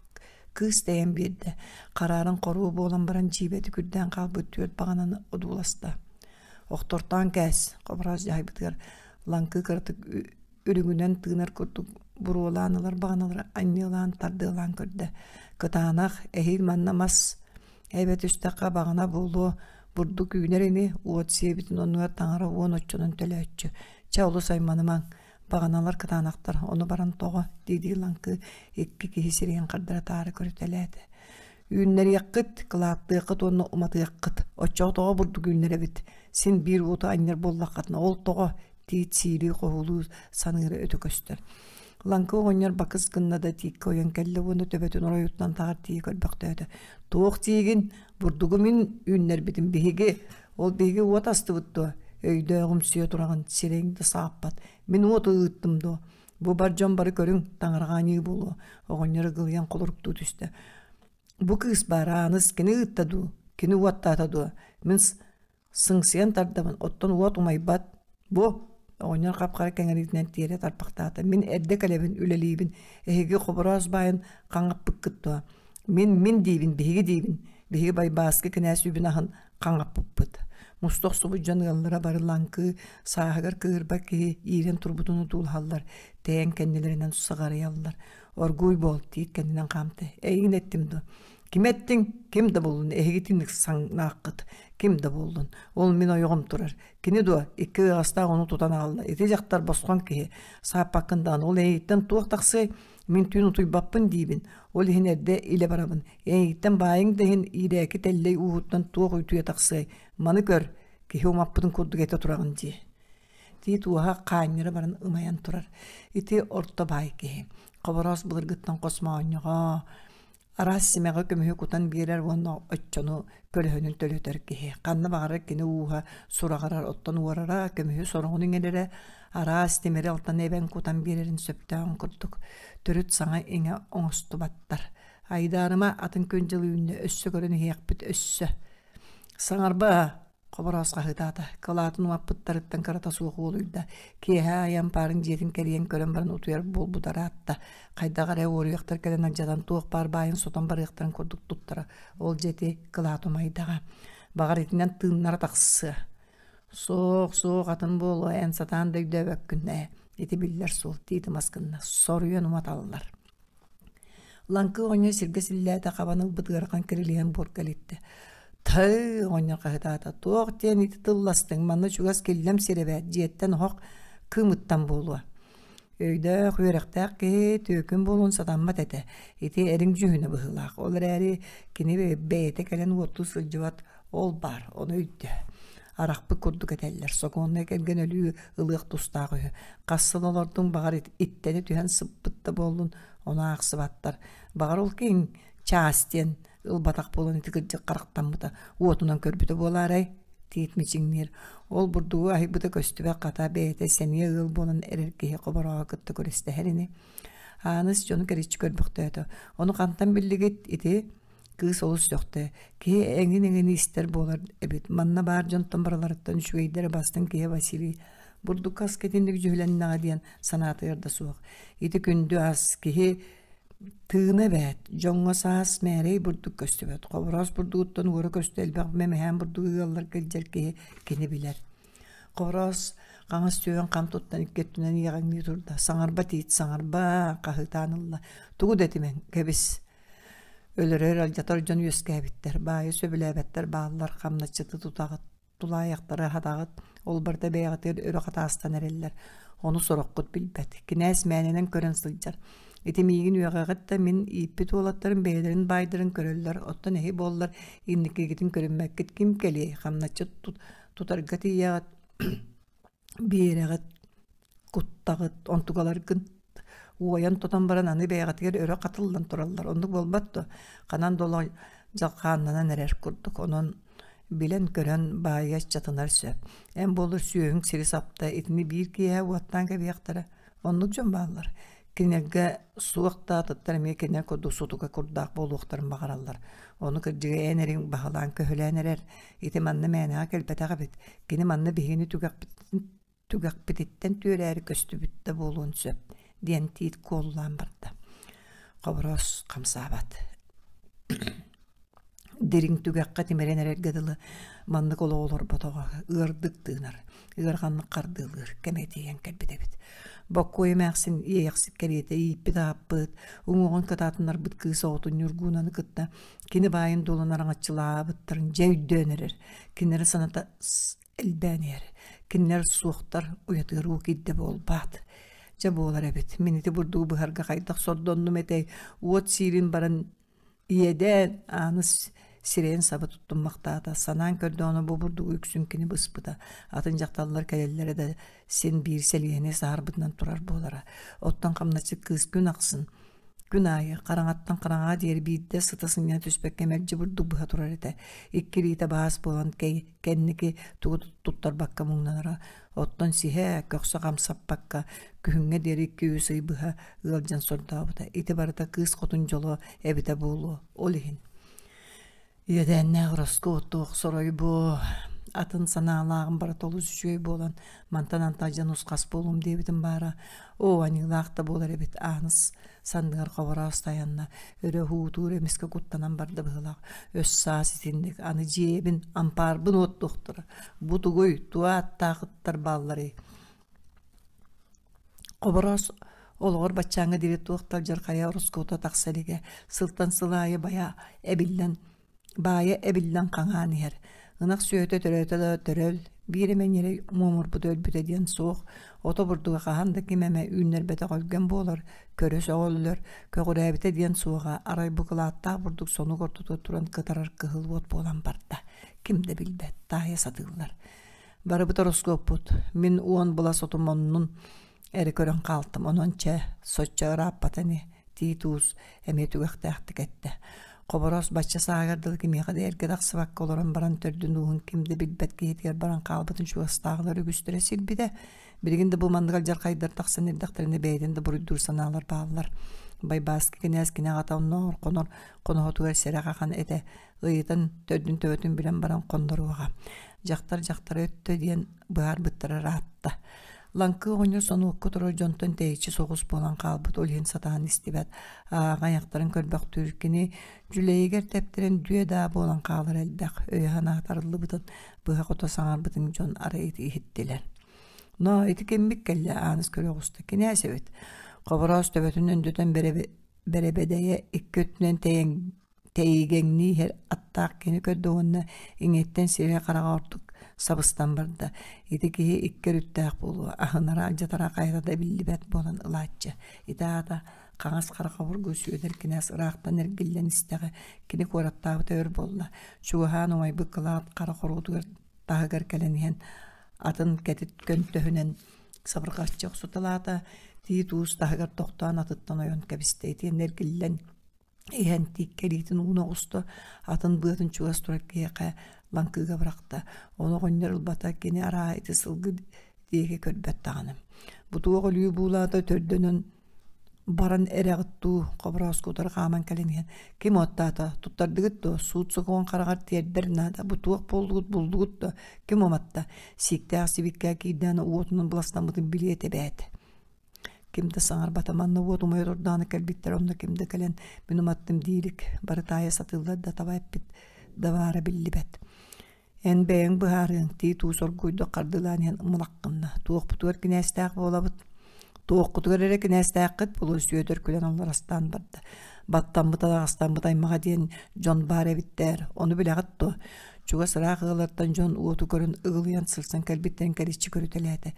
кыыс тэйэн биэрдэ, харааран хоруо буолан баран дьиибэтик үрдээн хаалбыт түөрт баҕананы одууласта. Охтортоон кээс, Хобороос дьаһайбытыгар лаҥкы кыратык үрүҥүнэн тыынар курдук буруолаан ылар баҕаналары анньыалаан тардыалаан көрдө. Кытаанах, эһиил манна мас эбэ түстэххэ баҕана буолуо, бурдук үүнэр ини, уот сиэбитин оннугар таҥара уон оччонон төлөөччү. Чэ, олус айманымаҥ, баҕаналар кытаанахтар, ону баран тоҕо, дии-дии лаҥкы икки киһи сирэйин хардара таары көрүтэлээтэ. Үүннэриэххит, кылааттыаххыт уонна уматыаххыт. Оччоҕо тоҕо бурдук үүннэрэбит? Син биир уоту анньар буоллаххытына, ол тоҕо? Тиит сиирии хоһулуу саныыра өтө көстөр. Лаҥкы оҕонньор бакыс гынна да тииккэ ойон кэллэ уонна төбөтүн оройуттан таҕар тиийэ көрбөхтөөтө. Туох тиигин? Бурдугу мин үүннэрбитим биһиги. Ол биһиги уот астыбыт дуо? Өйдөөҕүмсүйэ тураҕын, сирэйиҥ да сааппат. Мин уоту ыыттым дуо? Бу бар дьон бары көрүҥ, таҥараҕа аньыы буолуо, оҕонньор ыгылыйан холоруктуу түстэ. Бу кыыс баар Ааныс кини ыытта дуу, кини уоттаата дуо? Мин сыҥсыйан тардабын, оттон уот умайбат. Бу оҕонньор хап-хара кэҥэриитинэн тиэрэ тарпахтаата. Мин эрдэ кэлэбин, үлэлиибин. Эһиги Хобороос баайын хаҥаппыккыт дуо? Мин мин диибин, биһиги диибин. Биһиги Байбааскы кинээс үбүн аһын хаҥаппыппыт. Муста охсубут дьон ыаллара бары лаҥкы, сааһыгар кыыһырбат киһи иирэн турбутун утуулаһаллар, тэйэн кэннилэринэн сыҕарыйаллар. Оргууй буол, тиит кэннинэн хаамта. Эйигин эттим дуо? Ким эттиҥ? Ким да буоллун, эһиги итинник саҥнааххыт. Ким да буоллун. Ол мин ойоҕум турар. Кини дуо? Икки ыаҕастаах ону тутан аҕалла. Ити дьахтар босхоҥ киһи. Сааппаккын даҕаны. Ол эйигиттэн туох тахсыай? Мин түүн утуйбаппын диибин. Ол иһин эрдэ илэ барабын. Эйигиттэн баайыҥ да иһин иирээки тэллэй ууһуттан туох үтүө тахсыай? Маны көр, киһи умаппытын курдук этэ тураҕын дии. Тиит уоһа хаанньара баран ымайан турар. Ити орто баай киһи. Хобороос былыргыттан хос моонньоҕо, араас симэҕи көмүһү кутан биэрэр уонна оччону көлөһүнүн төлөтөр киһи. Ханна баҕарар кини ууһа сураҕырар, оттон уорара, көмүһү сороҕун иҥэрэрэ, араас тимири алтаны эбэн кутан биэрэрин сөптөөҕүн курдук төрүт саҥа-иҥэ оҥостубаттар. Айдаарыма атын күн-дьыл үүннэ, өссө көрөн иһиэхпит, өссө. Саҥарба, Хобороос хаһыытаата, кылаатын умаппыттарыттан кырата суох уолуйда, киэһэ аайы ампаарын дьиэтин кэрийэн көрөн баран утуйар буолбут араатта, хайдах эрэ уоруйахтар кэлэн алдьатан туох баар баайын сотон барыахтарын курдук туттара, ол дьиэти кылаат умайдаҕа. Баҕар итинэн тыыннара тахсыа. Суох, суох, атын буолуо, эн сатаан да өйдөөбөккүн ээ, ити биллэр суол, тиит мас гынна, соруйан уматаллар. Лаҥкы оҕонньор сиргэ силлээтэ хабан ылбыт ыарахан кирилиһин буорга илиттэ. Тыы оҕонньор хаһытаата, туох диэн ити тылластыҥ, манна чугас киллэм сир эбээт, дьиэттэн оһох кыымыттан буолуо. Өйдөөх, үөрэхтээх киһи түөкүн буолуон сатаммат этэ. Ити эриҥ дьүһүнэ быһыылаах. Ол эрээри кини бэйэтэ кэлэн уоттуу сылдьыбат, ол баар, ону өйдөө. Арахпыт курдук этэллэр, сокуоннай кэргэн өлүү ылыах тустаах үһү. Хас сыл олордуҥ, баҕар иттэнэ түһэн сыппыт да буоллун, ону аахсыбаттар. Баҕар ол киһиҥ чаас диэн ылбатах буолан ити кырдьык харахтаммыта, уотунан көрбүтэ буолаарай? Тиит мичиҥниир. Ол бурдугу аһыйбыта көстүбэт хата бэйэтэ сэниэ ыал буолан эрэр киһи хоборооҕо кытта күрэстэһэр ини. Ааныс дьону кэриччи көрбөхтөөтө. Ону хантан биллигит ити Кыыс олус сөхтө, киһи эҥин-эҥини истэр буолар эбит, манна баар дьонтон барыларыттан үчүгэйдэрэ бастыҥ киһи Василий бурдукка аска итинник дьүһүлэннэҕэ диэн санаатыгар да суох. Ити күндү ас, киһи тыына эбээт, дьоҥҥо саас мээрэй бурдук көстүбэт, хобороос бурдугуттан уора көстө элбэх мэмэһээн бурдугу ыалларга илдьэр киһи кини билэр. Хобороос хаҥас түөһүн хам туттан икки өттүнэн иэҕэҥнии турда, саҥарба тиит, саҥарба, хаһыытаан ылла, тугу да этимэҥ, кэбис Өлөрөр, алдьатар дьон үөскээбиттэр, баайы сөбүлээбэттэр бааллар, хамначчыты тутаҕыт, тулаайахтары аһатаҕыт, ол барыта бэйэҕитигэр өрө хатаастан эрэллэр, ону сороххут билбэт. Кинээс мээнэнэн көрөн сылдьар. Ити миигин үөҕэҕит да мин ииппит уолаттарым бэйэлэрин баайдарын көрөллөр, оттон эһи буоллар инникигитин көрүммэккит ким кэлиэй, хамначчыт тутарга тиийэҕит биэрэҕит, куттаҕыт, онтугаларгын уойан тотон баран аны бэйэҕитигэр өрө хатыллан тураллар. Оннук буолбат дуо? Ханан да олох дьалхааннанан эрэр курдук. Онон Билэн-көрөн баайы аччатынар сөп. Эн буоллар сүөһүҥ сири сапта, итини биир киэһэ уоттаан кэбиһиэхтэрэ. Оннук дьон бааллар. Кинилэргэ суох да атыттар эмиэ кинилэр курдук сутука курдаах буолуохтарын баҕараллар. Ону кырдьыга эн эриҥ баһылаан-көһүлээн эрэр. Ити манна мээнэҕэ кэлбэтэх эбит. Кини манна биһигини түгэхпитин түгэхпититтэн түөрээри көстүбүт да буолуон сөп диэн тиит куолулаан барда. Хобороос хамсаабат. Дириҥ түгэххэ тимирэн эрэргэ дылы маннык олоҕу олорботоҕо, ыардык тыынар, ыараханнык хардыылыыр кэмэ тиийэн кэлбит эбит. Боккуой эмээхсин иэйэхсит кэриэтэ ииппит-ааппыт, уҥуоҕун кытаатыннарбыт кыыс оҕотун Ньургуунаны кытта кини баайын дуолан араҥаччылаабыттарын дьэ өйдөөн эрэр. Кинилэри саната элбээн иһэр. Кинилэр суохтар, уйатыгар уу киирдэ буолбаат. Дьэ буолар эбит. Мин ити бурдугу быһарга хайдах сордоннум этэй, уот сиирин баран иэдээн ааны сирэйин саба туттуммахтаата. Санаан көрдөҕүнэ бу бурдугу үксүн кини быспыта. Атын дьахталлар кэлэллэрэ да син биир сэлиэһини саһарбытынан турар буолара. Оттон хамначчыт кыыс күн ахсын Күн аайы хараҥаттан хараҥаҕа диэри биирдэ сыта сынньана түспэккэ мэлдьи бурдук быһа турар этэ. Икки илиитэ баас буолан кэнники тугу туттарбакка муҥнанара. Оттон сиһэ, көхсө хамсаппакка күһүҥҥэ диэри 2-3 ый быһа ыалдьан сордообута. Ити барыта кыыс хотун дьоло эбитэ буолуо. Ол иһин Иэдээннээх ороскуоту охсоройбу атын санаалааҕым барыта олус үчүгэй буолан мантан анталдьа нус-хас буолуом диэбитим баара оо аньыылаах да буолар эбит Ааныс санныгар хобороос тайанна өрө уһуутуур эмискэ куттанан барда быһыылаах өс саас итинник аны дьиэбин ампаарбын уоттуохтара бу тугуй туо ааттаах ыттар баалларый Хобороос олоҕор баччааҥҥа диэри туох да алдьархайа ороскуота тахса илигэ, сылтан сыл аайы байа эбиллэн баайа эбиллэн хаҥаан иһэр. Ынах сүөһүтэ төрөөтө да төрөл, биир эмэ ньирэй муомурбута өлбүтэ диэн суох, ото бурдуга хаһан да ким эмэ үүннэрбэтэх өлгөм буолар, көрө сөҕөллөр, көҕүрээбитэ диэн суоҕа, арай бу кылааттаах бурдук сонук ортотугар туран кытарар кыһыл уот буолан барда. Ким да билбэт, таайа сатыыллар. Барыбыт ороскуоппут, мин уон былас отум оннун эрэ көрөн хаалтым, онон чэ, соччо ырааппата ини, Тиит Уус эмиэ түгэхтээхтик эттэ. Хобороос бачча сааһыгар дылы кимиэхэ да эргэ тахсыбакка олорон баран төрдүн ууһун ким да билбэт киһитигэр баран хаалбытын чугастааҕылар үгүстэрэ сирбитэ. Билигин да бу маннык алдьархайдар тахсан эрдэхтэринэ бэйэтин да буруйдуур санаалар бааллар. Байбааскы кинээс кини аҕата оннооҕор хонор хоноһотугар сэрэх ахан этэ ыйытан төрдүн төбөтүн билэн баран хонноруоҕа. Дьахтар дьахтара өттө диэн быһаарбыттара ыраатта. Лаҥкы оҕонньор сонуокка турар дьонтон тэйиччи соҕус буолан хаалбыт, ол иһин сатаан истибэт. Ааҕа айахтарын көрбөхтүүр кини дьүлэйигэр тэптэрэн дүө-даа буолан хаалар элбэх, өйө-санаата арыллыбытын, быһа-хото саҥарбытын дьон арай иһиттилэр. Но ити киммит кэллэ Ааныс көрө оҕуста кинээс эбит. Хобороос төбөтүн өндөтөн бэрэбэдэйэ икки өттүнэн тэйэн тэйигэҥнии иһэр аттаах кини көрдө уонна иҥиэттэн сирэ-хараҕа ордук сабыстан барда. Ити киһи икки өрүттээх буолуо, аһынара алдьатара хайата да биллибэт буолан ылааччы. Ити аата хаҥас харах обургу Сүөдэр кинээс ыраахтан эргиллэн истэҕэ, кини куораттаабыта өр буолла. Чугаһаан умайбыт кылаат хара хоруутугар таһыгар кэлэн иһэн атын кэтит көнтөһүнэн сабырҕаччы охсуталаата, тиит уус таһыгар тохтоон атыттан ойон кэбистэ. Итиэннэ эргиллэн иһэн тииккэ илиитин ууна оҕуста, атын быатын чугас турар киһиэхэ лаҥкыга бырахта. Ону оҕонньор ылбата, кини арааһа ити сылгы диэки көрбөт даҕаны. Бу туох өлүү буулаата төрдөнөн баран эрэҕит дуу, Хоборооску утары хааман кэлэн иһэн, ким уоттаата, туттардыгыт дуо, суут-сокуон хараҕар тиэрдэр наада, бу туох буоллугут, буллугут дуо, ким уматта, сииктээх сибиккэ киирдээн уотунан быластаммытын билиэ этэ эбээт. Ким да саҥарбата, манна уот умайа турдаҕына кэлбиттэр, онно ким да кэлэн мин уматтым дии илик, бары таайа сатыыллар да таба эппит да баара биллибэт. Эн бэйэҥ быһаарыаҥ, тиит уус оргуйдук хардыылаан иһэн мылаххынна, туохпутугар кинээстээх буолабыт, туоххутугар эрэ кинээстээххит буолуо Сүөдэр күлэн алларастаан барда. Баттаммыт араҕастаммыт аймаҕа диэн дьон баар эбиттээр, ону билэҕит дуо? Чугас ыраах ыаллартан дьон уоту көрөн ыгылыйан сырсан кэлбиттэрин кэриччи көрүтэлээтэ.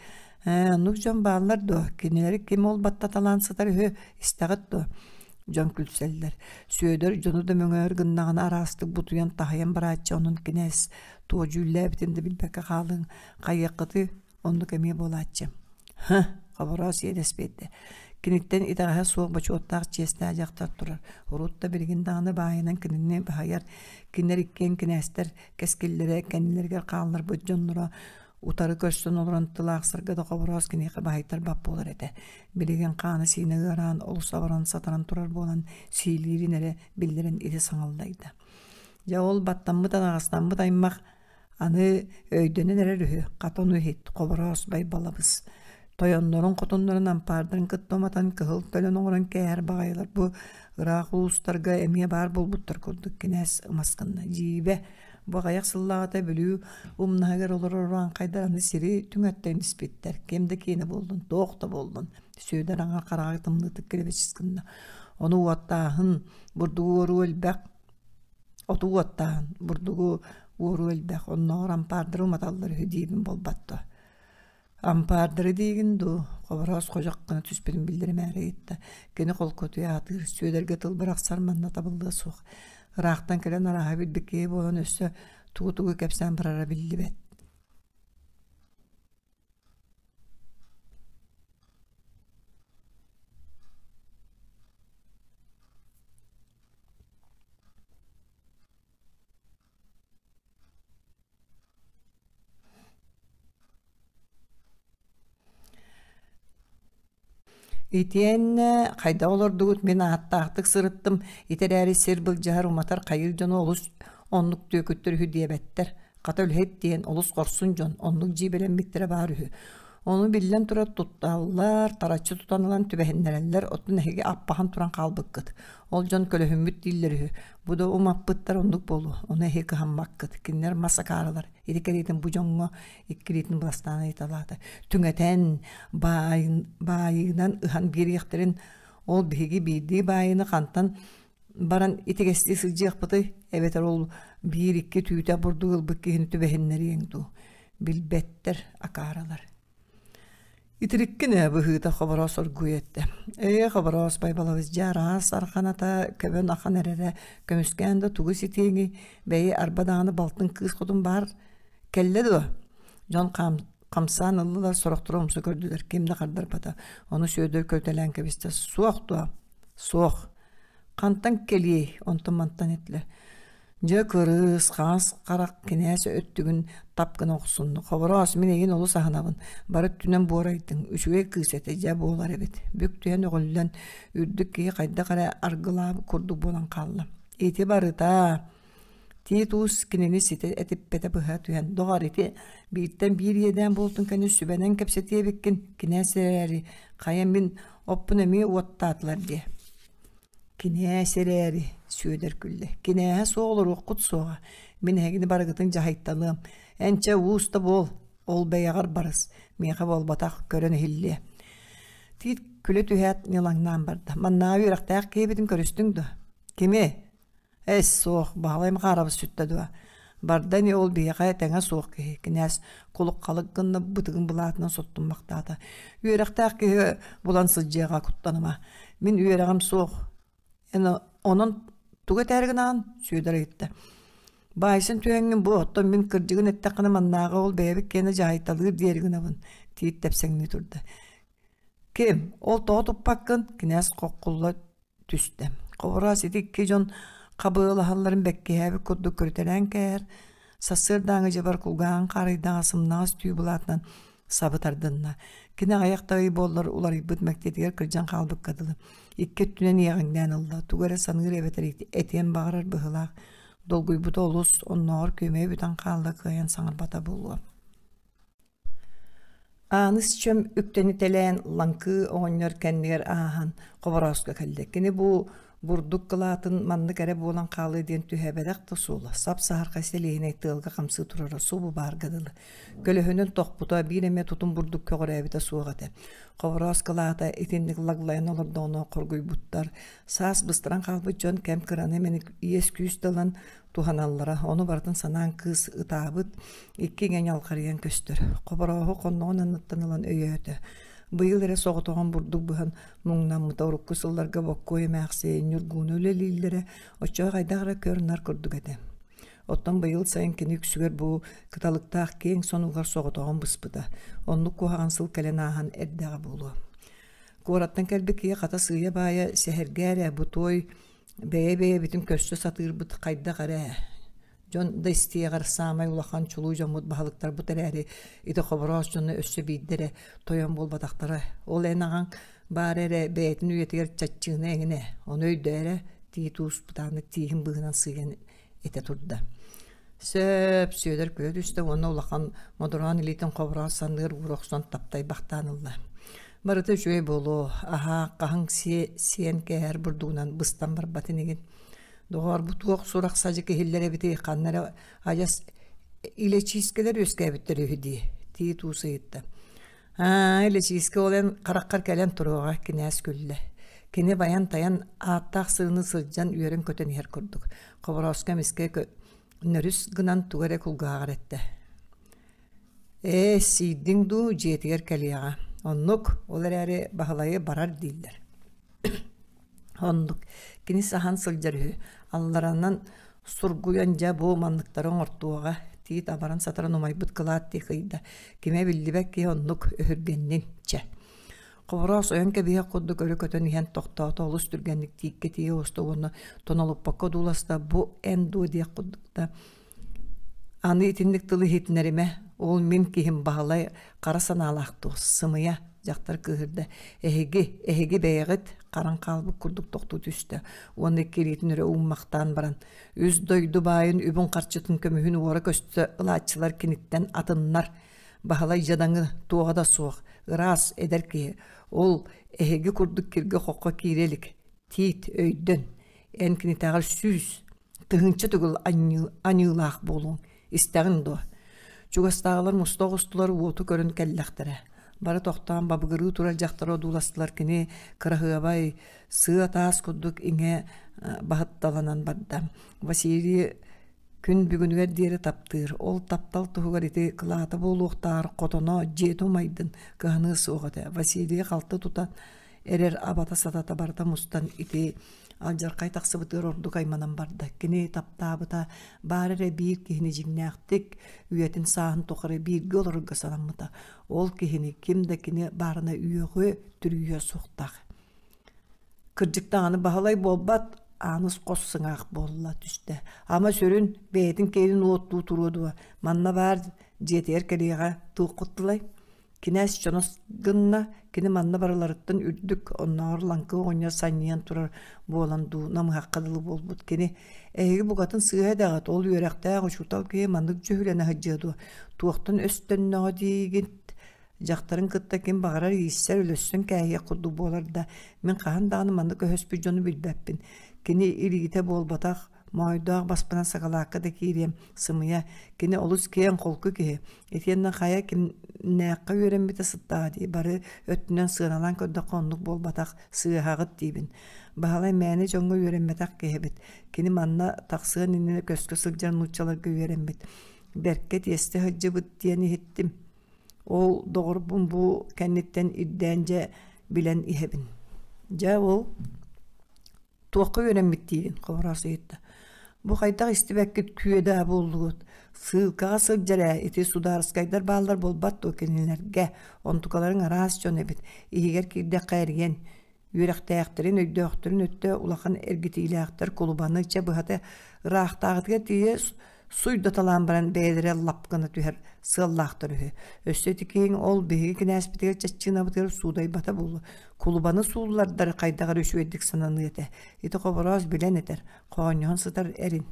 Ээ, оннук дьон бааллар дуо? Кинилэри ким ол баттаталаан сытар үһү, истэҕит дуо? Дьон күлсэллэр. Сүөдэр дьону да мөҥөөр гыннаҕына араастык бутуйан таһыйан барааччы, онон кинээс туох дьүүллээбитин да билбэккэ хаалыҥ, хайыаххытый, оннук эмиэ буолааччы. Һы, Хобороос иэдэс биэрдэ. Киниттэн итэҕэһэ суох бочуоттаах чиэстээх дьахтар турар. Урут да билигин даҕаны баайынан кинини баһыйар. Кинилэр иккиэн кинээстэр кэскиллэрэ кэннилэригэр хаалларбыт дьонноро утары көрсөн олорон тыл аахсарга да Хобороос киниэхэ баһыйтарбат буолар этэ. Билигин хаана-сиинэ ыараан, олус абаран сатаран турар буолан сиилиирин эрэ биллэрэн ити саҥаллайда. Дьэ ол баттаммыт анаҕастаммыт аймах аны өйдөнөн эрэр үһү, хата ону иһит, Хобороос Байбалабыс тойоннорун хотуннарын ампаардарын кытта уматан кыһыл төлөн оҥорон кээһэр баҕайылар бу ыраах улуустарга эмиэ баар буолбуттар курдук кинээс ымас гынна дьиибэ Бу аҕыйах сыллааҕыта Бүлүү умнаһыгар олорор урааҥхайдар аны сири түҥэттэн испиттэр. Ким да киэнэ буоллун, туох да буоллун. Сүөдэр аҥар хараҕа тымныытык килэбэчис гынна. Ону уоттааһын, бурдугу уоруу элбэх, оту уоттааһын, бурдугу уоруу элбэх. Оннооҕор ампаардары уматаллар үһү диибин буолбат дуо? Ампаардары диигин дуу, Хобороос ходьох гына түспүтүн биллэримээри ыйытта. Кини холкутуйа аатыыр, Сүөдэргэ тыл бырахсар манна табыллыа суох. Ыраахтан кэлэн арааһа билбит киһи буолан өссө тугу-тугу кэпсээн барара биллибэт. Итиэннэ хайдах олордугут мин ааттаахтык сырыттым, ити эрээри сир былдьаһар уматар хайыыр дьону олус оннук түөкүттэр үһү диэбэттэр. Хата үлэһит диэн олус хорсун дьон оннук дьиибэлэммиттэрэ баар үһү. Ону биллэн турар тутталлар, тараччы тутан ылан түбэһиннэрэллэр, оттон эһиги аппаһан туран хаалбыккыт. Ол дьон көлөһүммүт дииллэр үһү. Бу да умаппыттар оннук буолуо, ону эһиги кыһаммаккыт. Кинилэр мас акаарылар. Ити кэриэтин бу дьоҥҥо иккилиитин быластаан ыйыталаата. Түҥэтэн, баайынан ыһан биэриэхтэрин, ол биһиги биирдии баайыны хантан баран итигэстии сылдьыахпытый эбэтэр ол биир-икки түүтэ бурдук ылбыт киһини түбэһиннэриэҥ дуу билбэттэр акааралар Итириккин ээ быһыыта Хобороос оргуйа эттэ. Ээ, Хобороос Байбалабыс дьэ араас арханата көбөн ахан эрэрэ, көмүскээн да тугу ситиэҥий, бэйи арба даҕаны балтын кыыс хотун баар кэллэ дуо? Дьон хамсаан ыллылар, сорохторо умса көрдүлэр, ким да хардарбата. Ону Сүөдэр көтөлөөн кэбистэ. Суох дуо? Суох. Хантан кэлиэй? Онтон-мантан этилэр. Дьэ кырыыс, хаҥас харах кинээс өттүгүн тап гына охсунна. Хобороос, мин эйигин олус аһынабын. Бары өттүнэн буорайдыҥ. Үчүгэй кыыс этэ, дьэ буолар эбит. Бүк түһэн өҕүллэн, үрдүк киһи хайдах эрэ аргылаабыт курдук буолан хаалла. Ити барыта Тиит Уус кинини ситэ этиппэтэ быһа түһэн, доҕор ити бииртэн биир иэдээн буолтун кэннэ сүбэнэн кэпсэтиэ эбиккин, кинээс эрээри, хайа мин оппун эмиэ уоттаатылар диэ. Кинээс эрээри, Сүөдэр күллэ, кинээһэ суох олоруоххут суоҕа, мин эһигини барыгытын дьаһайталыам, эн чэ уус да буол, ол бэйэҕэр барыс, миэхэ буолбатах, көрөн иһиллиэ. Тиит күлэ түһээт ньылаҥнаан барда. Маннааҕы үөрэхтээх киһибитин көрүстүҥ дуо? Кими? Эс, суох, Баһылай Махаарабыс сүттэ дуо? Барда ини ол биһиэхэ тэҥэ суох киһи, кинээс кулук-халык гынна бытыгын былаатынан соттуммахтаата. Үөрэхтээх киһи булан сылдьыаҕа куттаныма. Мин үөрэҕим суох. Эн онон тугу этээри гынаҕын? Сүөдэр ыйытта. Баайсын түһэҥҥин бу, оттон мин кырдьыгын эттэххинэ маннааҕы ол бэйэбит киэнэ дьаһайталыыр диэри гынабын, Тиит тэпсэҥнии турда. Ким, ол тоҕо туппаккын? Кинээс хоххулла түстэ. Хобороос ити икки дьон хабыалаһалларын бэккиһээбит курдук көрүтэлээн кээһэр, сарсыардааҥы дьыбар кулгааҕын хаарыйдаҕа сымнаҕас түү былаатынан сабы тардынна. Кини аҕыйах да ый буоллар уларыйбыт мэктиэтигэр кырдьан хаалбыкка дылы. Икки өттүнэн иэҕэҥнээн ылла, тугу эрэ саныыр эбэтэр этиэн баҕарар быһыылаах. Долгуйбута олус, оннооҕор күөмэйэ бүтэн хаалла кыайан саҥарбата буолуо. Ааныс чөм үктэнитэлээн Лаҥкыы оҕонньор кэннигэр ааһан Хоборооско кэллэ. Кини бу бурдук кылаатын маннык эрэ буолан хаалыа диэн түһээбэтэх да суола, сап-саһархай сэлиэһинэй тыалга хамсыы турара субу баарга дылы. Көлөһүнүн тохпута, биир эмэ тутум бурдук көҕүрээбитэ суох этэ. Хобороос кылаата итинник лаглайан олордоҕуна хоргуйбуттар, саас быстаран хаалбыт дьон кэм кыраны эмэни иэс-күүс да ылан туһаналлара, ону барытын санаан кыыс ытаабыт, икки иҥэ ньалҕарыйан көстөр. Хоборооһу хонноҕун анныттан ылан өйөөтө. Быйыл эрэ соҕотоҕун бурдук быһан муҥнаммыта урукку сылларга Боккуой эмээхсин Ньургууну үлэлииллэрэ, оччоҕо хайдах эрэ көр-нар курдук этэ. Оттон быйыл сайын кини үксүгэр бу кыталыктаах киэҥ сонугар соҕотоҕун быспыта. Оннук куһаҕан сыл кэлэн ааһан эрдэҕэ буолуо. Куораттан кэлбит киһи хата сыыйа-баайа сэһэргээ эрэ бу туой бэйэ-бэйэбитин көрсө сатыырбыт хайдах эрэ. Дьон да истиэҕэр саамай улахан чулуу дьоммут баһылыктарбыт эрээри ити Хобороос дьоно өссө биирдэ эрэ тойон буолбатахтара. Ол эн аҕаҥ баар эрэ бэйэтин үйэтигэр чаччыына эҥинэ, ону өйдөө эрэ, тиит уус бытааннык тииһин быыһынан сыыйан этэ турда. Сөп, Сүөдэр күлэ түстэ уонна улахан модороон илиитин Хобороос санныгар уура охсон таптайбахтаан ылла. Барыта үчүгэй буолуо, аһаа, хаһыҥ сиэн кээһэр бурдугунан быстан барбат инигин. Доҕоор, бу туох сурах-садьык иһиллэр эбитий, ханна эрэ адьас илэчиискэлэр үөскээбиттэр үһү дии, тиит уус ыйытта. Аа, илэчиискэ ол эн хараххар кэлэн туруоҕа, кинээс күллэ. Кини байан-тайан ааттаах сыыны сылдьан үөрэн-көтөн иһэр курдук. Хоборооско эмискэ нөрүс гынан тугу эрэ кулгааҕар эттэ. Ээ, сиирдиҥ дуу, дьиэтигэр кэлиэҕэ. Оннук, ол эрээри Баһылайы барар дииллэр. Оннук, кини саһан сылдьар үһү, алларанан сургуйан дьэ бу манныктары оҥортуоҕа, тиит абаран-сатаран умайбыт кылаат дии кыйда, кимэ биллибэт киһи оннук өһүргэннин, чэ. Хобороос ойон кэбиһиэх курдук өрө көтөн иһэн тохтоото, олус түргэнник тииккэ тиийэ оҕуста уонна тонолуппакка одууласта, бу эн дуо диэх курдук да Аны итинник тылы иһитинэримэ, ол мин киһим Баһылай хара санаалаах дуо, сымыйа, дьахтар кыыһырда. Эһиги, эһиги бэйэҕит харан хаалбыт курдук тохтуу түстэ уонна икки илиитин өрө ууммахтаан баран, үс дойду баайын үбүн-харчытын көмүһүн уора-көстө ылааччылар киниттэн атыннар. Баһылай дьадаҥы туоҕа да суох, ыраас, эдэр киһи. Ол эһиги курдук киргэ-хоххо киирэ илик. Тиит, өйдөн, эн кинитээҕэр 100, 1000 төгүл аньыылаах буолуоҥ, истэҕин дуо? Чугастааҕылар муста оҕустулар, уоту көрөн кэллэхтэрэ. Бары тохтоон бабыгырыы турар дьахтары одууластылар, кини кыраһыабай, сыа таас курдук иҥэ баһытталанан барда. Василий күн бүгүнүгэр диэри таптыыр, ол таптал туһугар ити кылаата буолуохтааҕар хотоно, дьиэтэ умайдын, кыһаныа суох этэ. Василийы халты тутан эрэр абата-сатата барыта мустан ити алдьархай тахсыбытыгар ордук айманан барда. Кини таптаабыта баар эрэ биир киһини дьиҥнээхтик үйэтин сааһын тухары бииргэ олорорго санаммыта. Ол киһини ким да кини баарына үөҕүө, түрүйүө суохтаах. Кырдьык даҕаны Баһылай буолбат, ааныс хос сыҥаах буолла түстэ. Ама сүрүн бэйэтин киэнин уоттуу туруо дуо, манна баар дьиэтигэр кэлиэҕэ туох кутталай? Кинээс дьоно гынна, кини манна барыларыттан үрдүк, оннооҕор лаҥкы оҕонньор санньыйан турар буолан дуу, намыһахха дылы буолбут кини «Эһиги букатын сыыһа эдэҕит, ол үөрэхтээх учуутал киһи маннык дьүһүлэнэ сылдьыа дуо, туохтан өстөннөҕө диигит, дьахтарын кытта ким баҕарар ииссэр, өлөссөн кээһиэх курдук буолар да, мин хаһан даҕаны маннык өһөспүт дьону билбэппин, кини илиитэ буолбатах, Моойдоох баспынан сакалаакка да киириэм, сымыйа, кини олус киэҥ, холку киһи. Итиэннэ хайа кимнээххэ үөрэммитэ сыттаҕа дии, бары өттүнэн сыаналаан көрдөххө оннук буолбатах, сыыһаҕыт диибин. Баһылай мээнэ дьоҥҥо үөрэммэтэх киһи эбит. Кини манна тахсыан иннинэ көскө сылдьар нууччаларга үөрэммит. Бэркэ тиэстэ сылдьыбыт диэн иһиттим. Ол доҕорбун бу кэнниттэн ирдээн дьэ билэн иһэбин. Дьэ ол Туохха үөрэммит диигин, Хобороос ыйытта. Бу хайдах истибэккит күөдээ буоллугут? Сыылкаҕа сылдьар ээ, ити судаарыскайдар бааллар буолбат дуо кинилэргэ? Онтукаларыҥ араас дьон эбит. Иһигэр киирдэххэ эрийэн, үөрэхтээхтэрин, өйдөөхтөрүн өттө улахан эргитиилээхтэр кулубаны чэ быһата ыраахтааҕытыгар тиийэ суйдаталаан баран бэйэлэрэ лап гына түһэр сыаллаахтар үһү. Өссө ити киһиҥ ол биһиги кинээспитигэр чаччыынабытыгар суудайбата буолуо. Кулубаны сууллардар хайдах эрэ үчүгэйдик сананыа этэ. Ити Хобороос билэн этэр, хоонньоһон сытар эрин.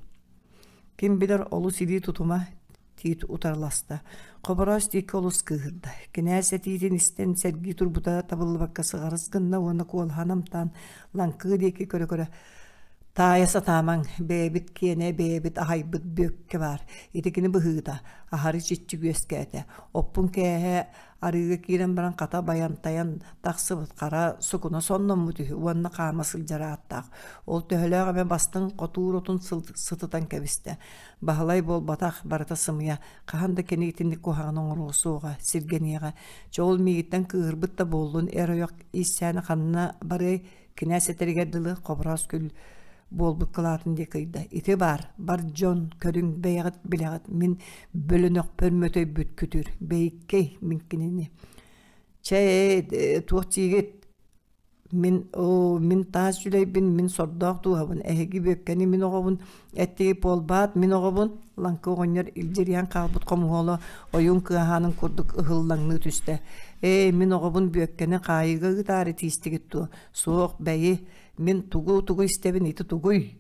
Ким билэр олус илии тутума тиит утарыласта. Хобороос диэки олус кыыһырда. Кинээс этиитин истэн сэргии турбута табыллыбакка сыҕарыс гынна уонна куолаһа намтаан лаҥкыы диэки көрө-көрө Таайа сатаамаҥ, бэйэбит киэнэ бэйэбит аһайбыт бүөккэ баар. Ити кини быһыыта, аһары чиччик үөскээтэ. Оппун кээһэ арыыга киирэн баран хата байантайан тахсыбыт хара сукуна сонноммут үһү уонна хаама сылдьар ааттаах. Ол төһөлөөх эмэ бастыҥ хотуур отун сытытан кэбистэ. Баһылай буолбатах, барыта сымыйа. Хаһан да кини итинник куһаҕаны оҥоруо суоҕа, сиргэниэҕэ. Чэ ол миигиттэн кыыһырбыт да буоллун, эр-ойох ииссээнэ ханна барыай, Кинээс этэригэр дылы Хобороос күл буолбут кылаатын диэки ыйда. Ити баар, бар дьон, көрүҥ, бэйэҕит билэҕит, мин бөлөнөхпөр мөтөйбүт күтүр, бэйиккэй мин кинини. Чэ, ээ, туох диигит? Мин оо, мин таас дьүлэйбин, мин сордоох дууһабын, эһиги Бүөккэни мин оҕобун, эттиги буолбаат, мин оҕобун, Лаҥкы оҕонньор илдьирийэн хаалбыт хомуһуола ойуун кыаһаанын курдук ыһыллаҥныы түстэ. Ээ, мин оҕобун Бүөккэни хаайыыга ыытаары тиистигит дуо? Суох, бэйи, мин тугу-тугу истэбин, ити тугуй?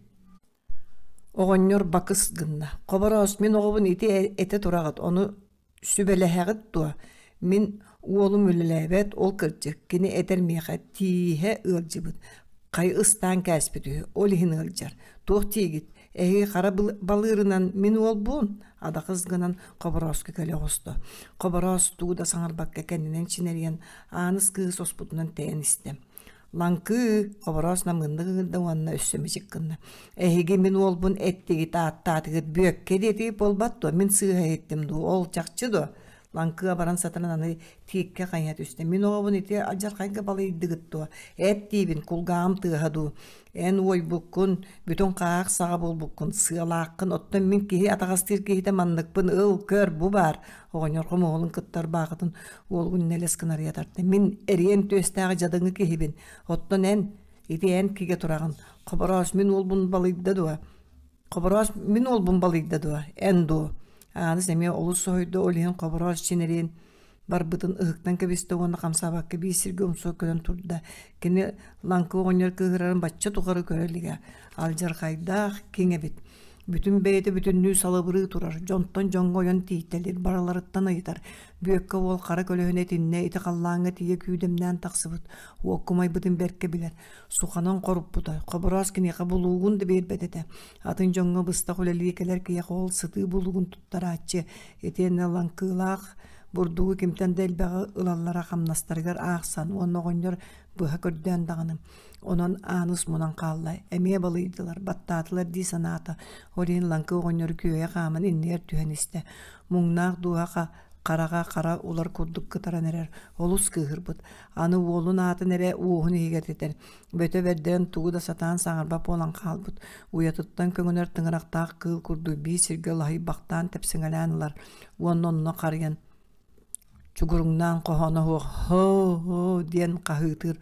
Оҕонньор бакыс гынна. Хобороос, мин оҕобун ити этэ тураҕыт, ону Сүбэлэһэҕит дуо? Мин уолум үлэлээбэт, ол кырдьык, кини этэр миэхэ тииһэ ыалдьыбыт, хайы ыстаан кээспит үһү, ол иһин ыалдьар. Туох диигит? Эһиги хара балыырынан мин уолбун? Адахыс гынан Хоборооско кэлэ оҕуста. Хобороос тугу да саҥарбакка кэннинэн чинэрийэн, Ааныс кыыс оспутунан тэйэн истэ. Лаҥкыы, Хобороос намыыннык ыҥырда уонна өссө мичик гынна. Эһиги мин уолбун эттигит, ааттаатыгыт, Бүөккэ диэтигит буолбат дуо? Мин сыыһа иһиттим дуу, ол чахчы дуо? Лаҥкыа баран сатанан аны тииккэ хайыһа түстэ. Мин оҕобун ити алдьархайга балыйдыгыт дуо? Эт диибин, кулгааҕым тыаһа дуу? Эн уойбуккун, бүтүн хаах саҕа буолбуккун, сыалааххын, оттон мин киһи атаҕастыыр киһитэ манныкпын, ыл, көр, бу баар. Оҕонньор хомуһуолун кытта ырбаахытын уолгун нэлэс гынарыйа тарта. Мин эриэн түөстээх дьадаҥы киһибин. Оттон эн, ити эн кигэ тураҕын. Хобороос мин уолбун балыйда дуо? Хобороос мин уолбун балыйда дуо? Эн дуо? Ааныс эмиэ олус соһуйда, ол иһин Хобороос чинэриэн барбытын ыһыктан кэбистэ уонна хамсаабакка биир сиргэ умса көрөн турда. Кини лаҥкы оҕонньор кыыһырарын бачча тухары көрө илигэ. Алдьархайдаах киҥ эбит. Бүтүн бэйэтэ бүтүннүү салыбырыы турар, дьонтон дьоҥҥо ойон тиийтэлиир, барыларыттан ыйытар. Бүөккэ уол хара көлөһүнэ итиннэ ити халлааҥҥа тиийэ күүдэмнээн тахсыбыт, уоккумайбытын бэркэ билэр. Суханан хоруппута, Хобороос киниэхэ булуугун да биэрбэт этэ. Атын дьоҥҥо быстах үлэлии кэлэр киһиэхэ ол сытыы булуугун туттарааччы, итиэннэ лаҥкыылаах бурдугу кимтэн да элбэҕи ылаллара хамнастарыгар аахсан уонна оҕонньор быһа көрдөөн даҕаны Онон Ааныс мунан хаалла, эмиэ балыйдылар, баттаатылар дии санаата. Ол иһин Лаҥкы оҕонньору күөйэ хааман иннигэр түһэн истэ. Муҥнаах дууһа хараҕа хара улар курдук кытаран эрэр, олус кыыһырбыт. Аны уолун аатын эрэ уоһун иһигэр этэр. Бөтө бэрдэрэн тугу да сатаан саҥарбат буолан хаалбыт. Уйатыттан көҥөнөр тыҥырахтаах кыыл курдук биир сиргэ лаһыйбахтаан тэпсэҥэлээн ылар уонна онно харыйан Чугуруҥнаан хоһооно суох «һоо-һоо» диэн хаһыытыыр,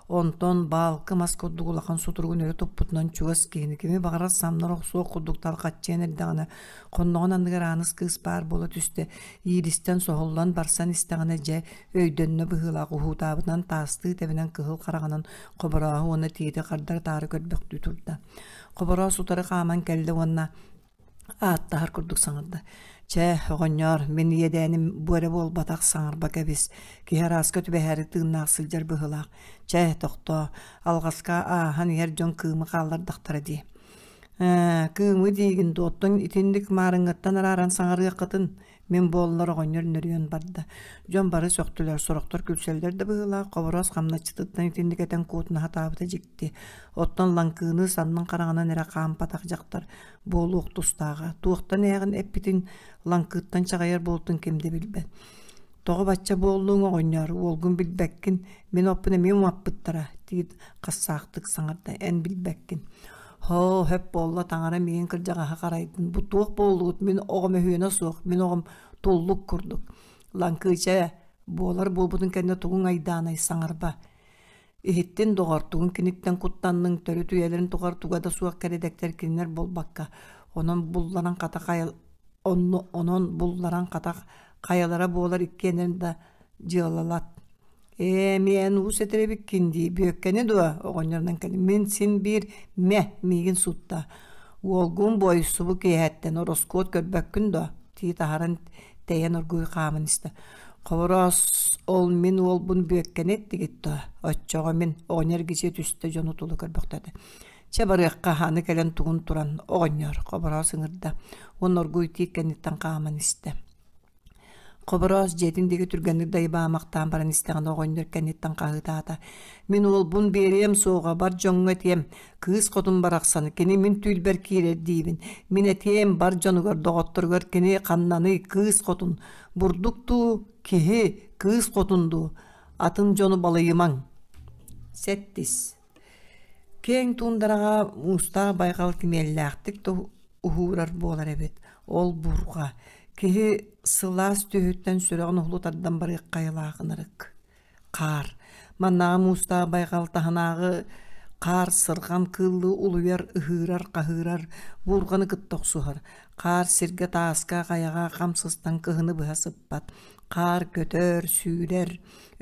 онтон баалкы мас курдук улахан сутуругун өрө туппутунан чугас киһини кими баҕарар самнар охсуох курдук тарҕаччыйан эрдэҕинэ, хонноҕун анныгар Ааныс кыыс баар буола түстэ, иилистэн соһуллан барсан истэҕинэ дьэ өйдөннө быһыылаах уһуутаабытынан таастыы тэбинэн кыһыл хараҕынан Хоборооһу уонна тиити хардары-таары көрбөхтүү турда. Хобороос утары хааман кэллэ уонна ааттаһар курдук саҥарда: «Чэ, оҕонньоор, мин иэдээним бу эрэ буолбатах, саҥарба кэбис, киһи арааска түбэһээри тыыннаах сылдьар быһыылаах. Чэ, тохтоо, алҕаска ааһан иһэр дьон кыымы хааллардахтара дии». «Ээ, кыымы диигин дуо, оттон итинник маарыҥҥыттан арааран саҥарыаххытын, Мин буоллар оҕонньор нөрүйэн барда. Дьон бары сөхтүлэр, сорохтор күлсэллэр да быһыылаах, Хобороос хамначчытыттан итинник этэн куотуна сатаабыта дьикти. Оттон лаҥкыыны саннын хараҥанан эрэ хаампатах дьахтар буолуох тустааҕа. Туохтан ээҕин эппитин лаҥкыыттан чаҕыйар буолтун ким да билбэт. Тоҕо бачча буоллуҥ оҕонньоор, уолгун билбэккин, мин оппун эмиэ умаппыттара, диир хассаахтык саҥарда, эн билбэккин. Һоо, сөп буолла, таҥара миигин кырдьаҕаһа харайдын. Бу туох буоллугут, мин оҕом өһүөнэ суох, мин оҕом туллук курдук. Лаҥкыыча, буолар буолбутун кэннэ тугуҥ айдаанай саҥарба. Иһиттин, доҕор, тугун киниттэн куттанныҥ, төрүт үйэлэрин тухары туга да суох кэрэдэктэр кинилэр буолбакка, онон булларан хата хайа онно онон булларан хата хайалара буолар иккиэннэрин да дьыалалат. Ээ, эмиэ эн уус этэр эбиккин дии, Бүөккэни дуо? оҕонньорунан кэлин. Мин син биир мэ, миигин сутта. Уолгун буойсубу киэһэттэн ороскуот көрбөккүн дуо? Тиит аһаран тэйэн оргууй хааман истэ. Хобороос, ол мин уолбун Бүөккэни эттигит дуо? Оччоҕо мин оҕонньор эргичийэ түстэ дьону тула көрбөхтөөтө. Чэ барыахха, аны кэлэн тугун туран, оҕонньор, Хобороос ыҥырда. Уонна оргууй тиит кэнниттэн хааман истэ. Хобороос дьиэтин диэки түргэнник дайбаамахтаан баран истэҕинэ оҕонньор кэнниттэн хаһыытаата: «Мин уолбун биэриэм суоҕа, бар дьоҥҥо этиэм, кыыс хотун барахсан, кини мин түүлбэр киирэр диибин, мин этиэм бар дьонугар, доҕотторугар кини ханнаный, кыыс хотун, бурдук дуу, киһи, кыыс хотун дуу, атын дьону балыйымаҥ». Сэттис Киэҥ туундараҕа муустаах байҕал кимиэллээхтик да уһуурар буолар эбит. Ол бурҕа, киһи сылаас түөһүттэн сүрэҕин уһулу тардан барыахха айылаах ынырык. Хаар. Маннааҕы муустаах байҕал таһынааҕы хаар сырҕан кыыллыы улуйар, ыһыырар, хаһыырар, буурҕаны кытта охсуһар. Хаар сиргэ тааска, хайаҕа хам сыстан кыһыны быһа сыппат. Хаар көтөр, сүүрэр,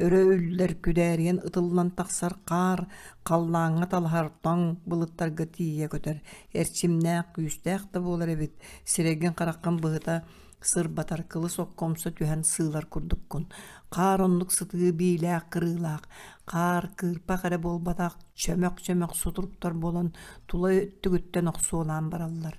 өрө үллэр, күдээрийэн ытыллан тахсар хаар халлааҥҥа талаһар тоҥ былыттарга тиийэ көтөр. Эрчимнээх, күүстээх да буолар эбит, сирэйгин-хараххын быһыта сырбатар, кылыс окко умса түһэн сыылар курдуккун. Хаар оннук сытыы биилээх кырыылаах, хаар кыырпах эрэ буолбатах, чөмөх-чөмөх сутуруктар буолан тула өттүгүттэн охсуолаан бараллар.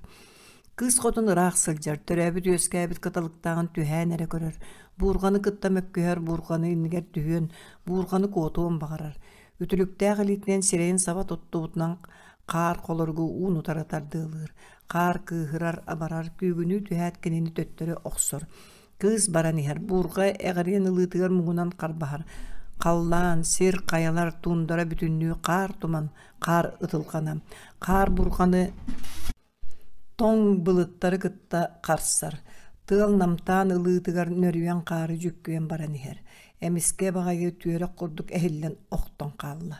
Кыыс хотун ыраах сылдьар, төрөөбүт-үөскээбит кыталыктааҕын түһээн эрэ көрөр, буурҕаны кытта мөккүһэр, буурҕаны иннигэр түһүөн, буурҕаны куотуон баҕарар. Үтүлүктээх илиитинэн сирэйин саба туттубутунан хаар холоругу уун утары тардыалыыр. Хаар кыыһырар, абарар, күүгүнүү түһээт кинини төттөрү охсор. Кыыс баран иһэр, буурҕа эҕирийэн ылыытыгар муҥунан харбаһар. Халлаан, сир, хайалар, туундара бүтүннүү хаар туман, хаар ытылҕана. Хаар бурҕаны тоҥ былыттары кытта харсар, тыал намтаан ылыытыгар нөрүйэн хаары дьүккүйэн баран иһэр, эмискэ баҕайы түөрэх курдук эһиллэн охтон хаалла.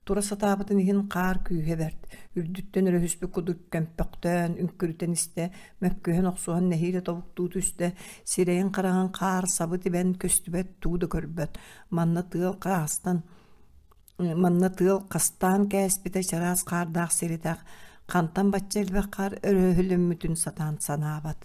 Тура сатаабытын иһин хаар күүһэ бэрт, үрдүттэн өрөһүспүт курдук көмпөхтөөн, үҥкүрүтэн истэ, мөккүһэн охсуһан нэһиилэ тобуктуу түстэ, сирэйин-хараҕын хаар сабы тибэн көстүбэт, тугу да көрбөт. Манна тыал хаастан Манна тыал хастаан кээспитэ чараас хаардаах сиритэх, хантан бачча элбэх хаар өрөһөлөммүтүн сатаан санаабат.